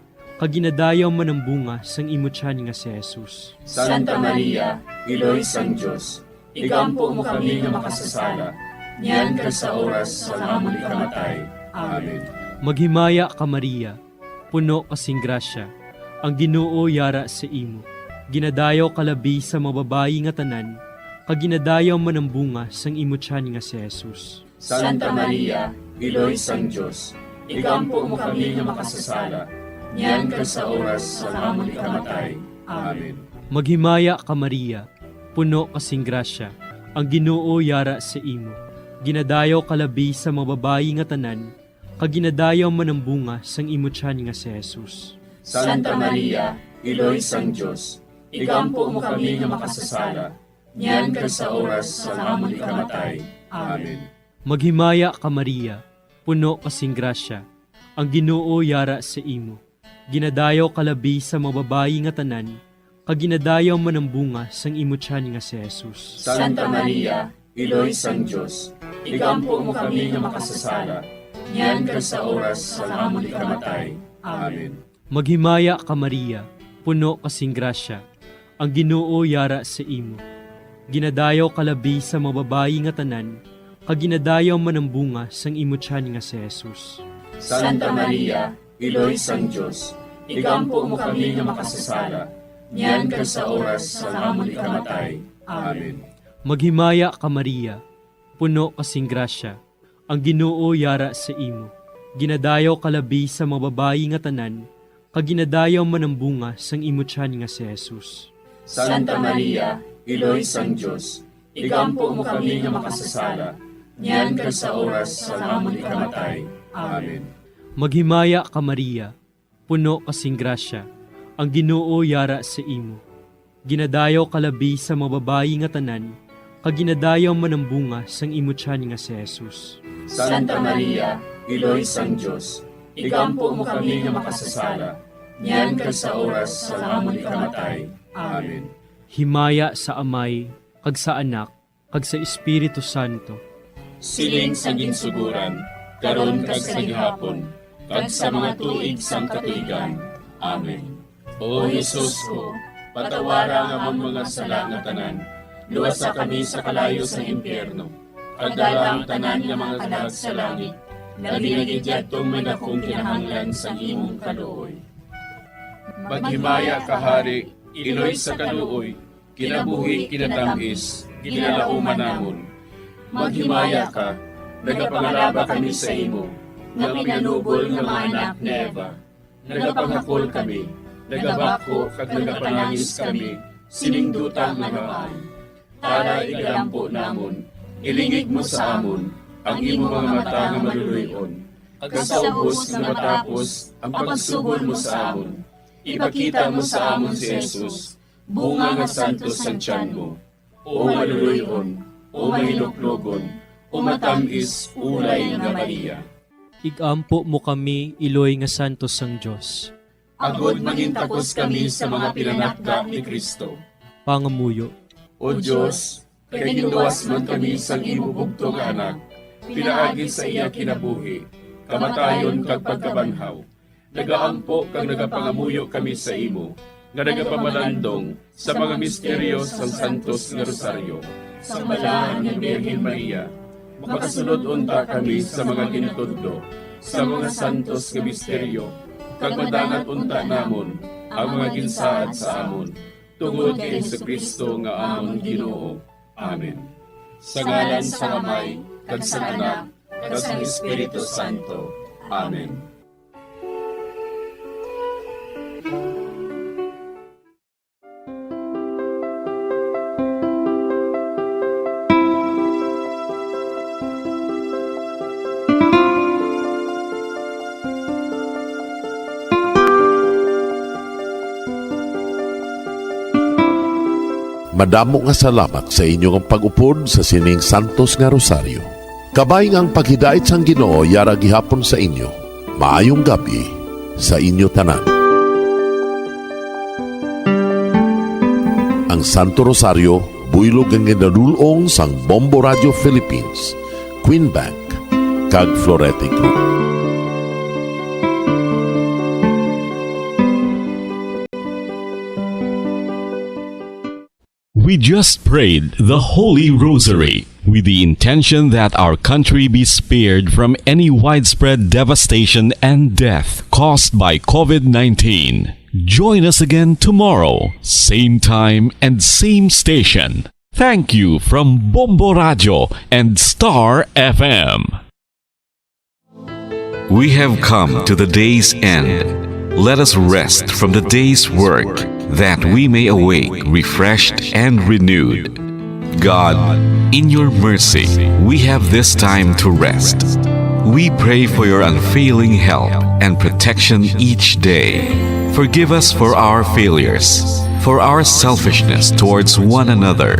kag ginadayaw man ang bunga sang imo tiyan nga si Jesus. Santa Maria, Iloy sang Dios, igampo mo kami nga makasasala, niyan kag sa oras sang amon ikamatay. Amen. Maghimaya ka, Maria, puno ka sing grasya. Ang Ginoo yara sa imo. Ginadayaw ka labi sa mga babayi nga tanan, kag ginadayaw man ang bunga sang imo tiyan nga si Jesus. Santa Maria, Iloy sang Dios, igampo mo kami nga makasasala, niyan kag sa oras sang amon ikamatay. Amen. Maghimaya ka, Maria, puno ka sing grasya, ang Ginoo yara sa imo. Ginadayaw ka labi sa mga babayi nga tanan, kag ginadayaw man ang bunga sang imo tiyan nga si Jesus. Santa Maria, Iloy sang Dios, igampo mo kami nga makasasala, niyan kag sa oras sang amon ikamatay. Amen. Maghimaya ka, Maria, puno ka sing grasya, ang Ginoo yara sa imo. Ginadayaw ka labi sa mga babayi nga tanan, kag ginadayaw man ang bunga sang imo tiyan nga si Jesus. Santa Maria, Iloy sang Dios, igampo mo kami nga makasasala, niyan kag sa oras sang amon ikamatay. Amen. Maghimaya ka, Maria, puno ka sing grasya, ang Ginoo yara sa imo. Ginadayaw ka labi sa mga babayi nga tanan, kag ginadayaw man ang bunga sang imo tiyan nga si Jesus. Santa Maria, Iloy sang Dios, igampo mo kami nga makasasala, niyan kag sa oras sang amon ikamatay. Amen. Maghimaya ka, Maria, puno ka sing grasya, ang Ginoo yara sa imo. Ginadayaw ka labi sa mga babayi nga tanan, kag ginadayaw man ang bunga sang imo tiyan nga si Jesus. Santa Maria, Iloy sang Dios, igampo mo kami nga makasasala, niyan kag sa oras sang amon ikamatay. Amen. Maghimaya ka, Maria, puno ka sing grasya, ang Ginoo yara sa imo. Ginadayaw ka labi sa mga babayi nga tanan, kag ginadayaw man ang bunga sang imo tiyan nga si Jesus. Santa Maria, Iloy sang Dios, igampo mo kami nga makasasala, niyan kag sa oras sang amon ikamatay. Amen. Himaya sa Amay, kag sa Anak, kag sa Espiritu Santo. Siling sa ginsugoran, karon kag sa gihapon, kag sa mga tuig sang katuigan. Amen. O Jesus ko, patawara ang amon mga sala nga tanan, luwasa kami sa kalayo sang impyerno, kag dala ang tanan nga mga kalag sa langit, labi na gid yadtong may dakong kinahanglan sang imong kaluoy. Maghimaya ka, Hari, Iloy sa kaluoy, kinabuhi, kinatamis, ginalauman namon. Maghimaya ka, nagapangalaba kami sa imo. nga pinanubol nga mga anak ni Eva. Nagapangakol kami, nagabako kag nagapanangis kami sining duta nga namaan. Tana, igalampo namon, ilingig mo sa amon ang imo mga mata nga maluloy-on, kag sa ubos nga matapos ang pagsugol mo sa amon, ipakita mo sa amon si Jesus, bunga nga santos sang tiyan mo. O maluloy-on, o mahinuklogon, o matam-is ulay nga Maria. Igampo mo kami, iloy nga santos sang Dios. Agod mangintakos kami sa mga pinanakda ni Cristo. Pangamuyo. O Dios, kay ginluwas man kami sang imo bugtong nga Anak, pinaagi sa iya kinabuhi, kamatayon kag pagkabanhaw, nagaampo kag nagapangamuyo kami sa imo, nga nagapamalandong sa mga misteryo sang Santos nga Rosaryo. Sang Balaan nga Birhen Maria, makasulod unta kami sa mga ginatudlo sa mga santos nga misteryo, kag madangat unta namon ang mga ginsaad sa amon, tungod kay Jesu-Cristo nga amon Ginoo. Amen. Sa ngalan sang Amay, kag sang Anak, kag sang Espiritu Santo. Amen. Madamo nga salamat sa inyo nga pag-upod sa sining santos nga rosaryo. Kabay nga ang paghidait sang Ginoo yara gihapon sa inyo. Maayong gab-i sa inyo tanan. Ang Santo Rosario, buylog nga ginadul-ong sang Bombo Radio Philippines, Queen Bank, kag Florete Group. We just prayed the Holy Rosary with the intention that our country be spared from any widespread devastation and death caused by COVID nineteen. Join us again tomorrow, same time and same station. Thank you from Bombo Radio and Star F M. We have come to the day's end. Let us rest from the day's work, that we may awake refreshed and renewed. God, in your mercy, we have this time to rest. We pray for your unfailing help and protection each day. Forgive us for our failures, for our selfishness towards one another.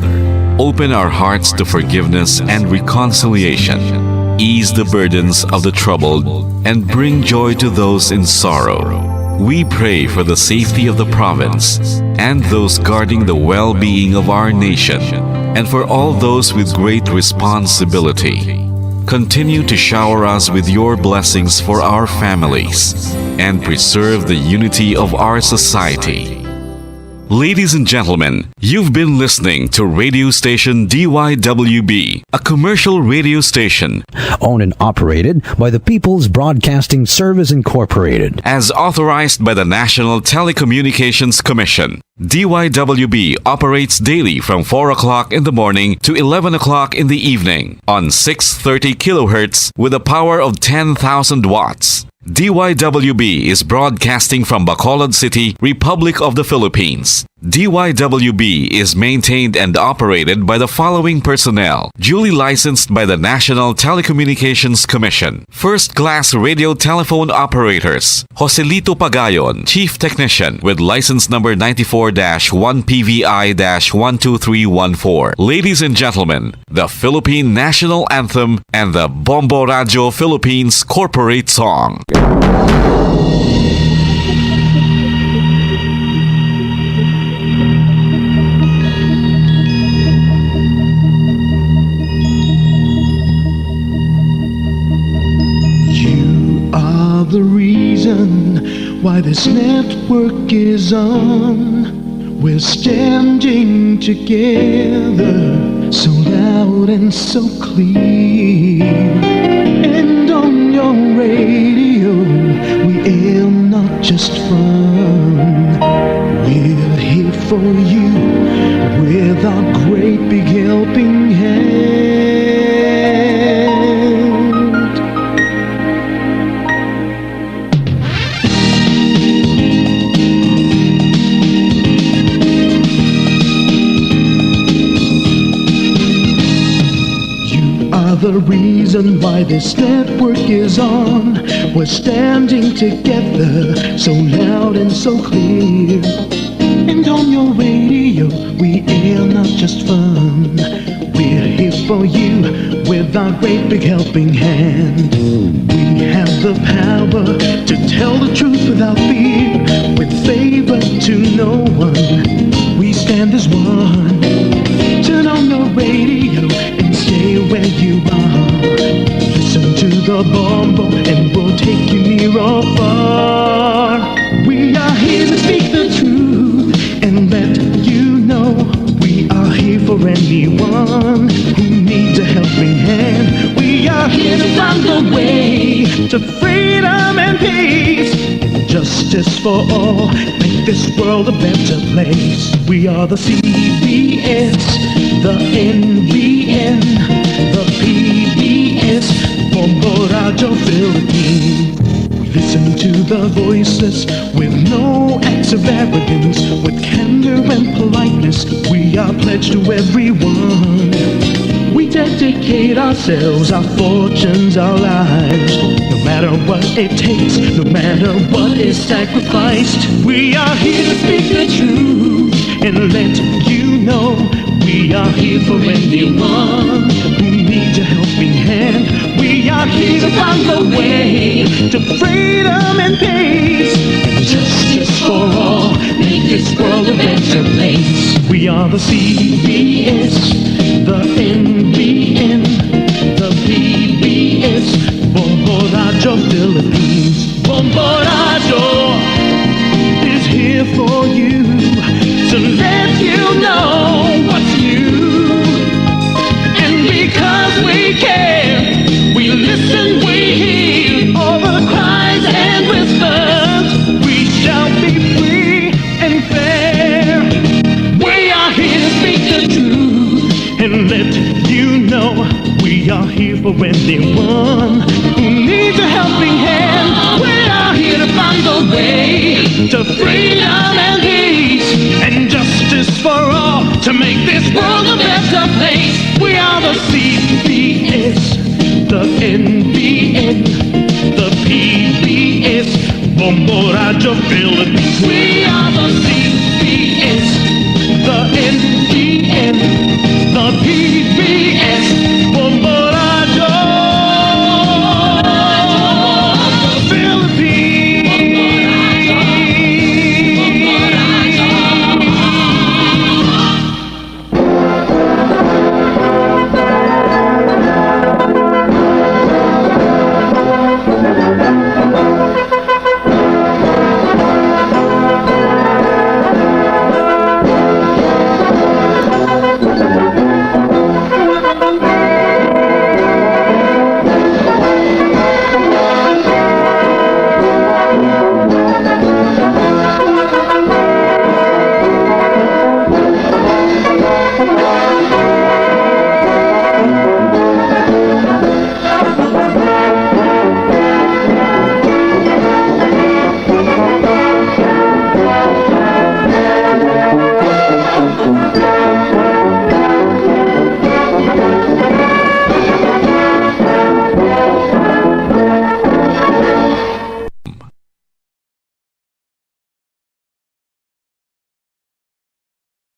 Open our hearts to forgiveness and reconciliation. Ease the burdens of the troubled and bring joy to those in sorrow. We pray for the safety of the province and those guarding the well-being of our nation, and for all those with great responsibility. Continue to shower us with your blessings for our families and preserve the unity of our society. Ladies and gentlemen, you've been listening to radio station D Y W B, a commercial radio station owned and operated by the People's Broadcasting Service Incorporated, as authorized by the National Telecommunications Commission. D Y W B operates daily from four o'clock in the morning to eleven o'clock in the evening on six thirty kilohertz with a power of ten thousand watts. D Y W B is broadcasting from Bacolod City, Republic of the Philippines. D Y W B is maintained and operated by the following personnel: duly licensed by the National Telecommunications Commission. First class radio telephone operators: Joselito Pagayon, Chief Technician, with license number ninety-four dash one P V I dash one two three one four. Ladies and gentlemen, the Philippine National Anthem and the Bombo Radio Philippines Corporate Song. You are the reason why this network is on. We're standing together, so loud and so clear. And on your radio, we aim not just fun. We're here for you with our great big helping hand. The reason why this network is on. We're standing together, so loud and so clear. And on your radio, we air not just fun. We're here for you with our great big helping hand. We have the power to tell the truth without fear, with favor to no one. We stand as one. Turn on your radio and stay where you are. Listen to the Bombo and we'll take you near or far. We are here to speak the truth and let you know we are here for anyone who needs a helping hand. We are here to find the way to freedom and peace and justice for all. Make this world a better place. We are the C B S, the N B N, the P B S, Bombo Radyo Philippines. We listen to the voiceless with no acts of arrogance, with candor and politeness. We are pledged to everyone. We dedicate ourselves, our fortunes, our lives. No matter what it takes, no matter what is sacrificed, we are here to speak the truth and let you know we are here for anyone who needs a helping hand. We are here to find the way to freedom and peace and justice for all. Make this world a better place. We are the C B S, the N B N, the P B S, Bombo Radyo Philippines. Bombo Radyo is here for you to let you know what's new. And because we care, we listen, we hear all the cries and whispers. We shall be free and fair. We are here to speak the truth and let you know we are here for anyone who needs a helping hand. We are here to find the way to freedom and peace and justice for all to make this world a better place. We are the C B S, the N B N, the P B S, Bombo Radyo Philippines. We are the C B S, the N B N, the P B S,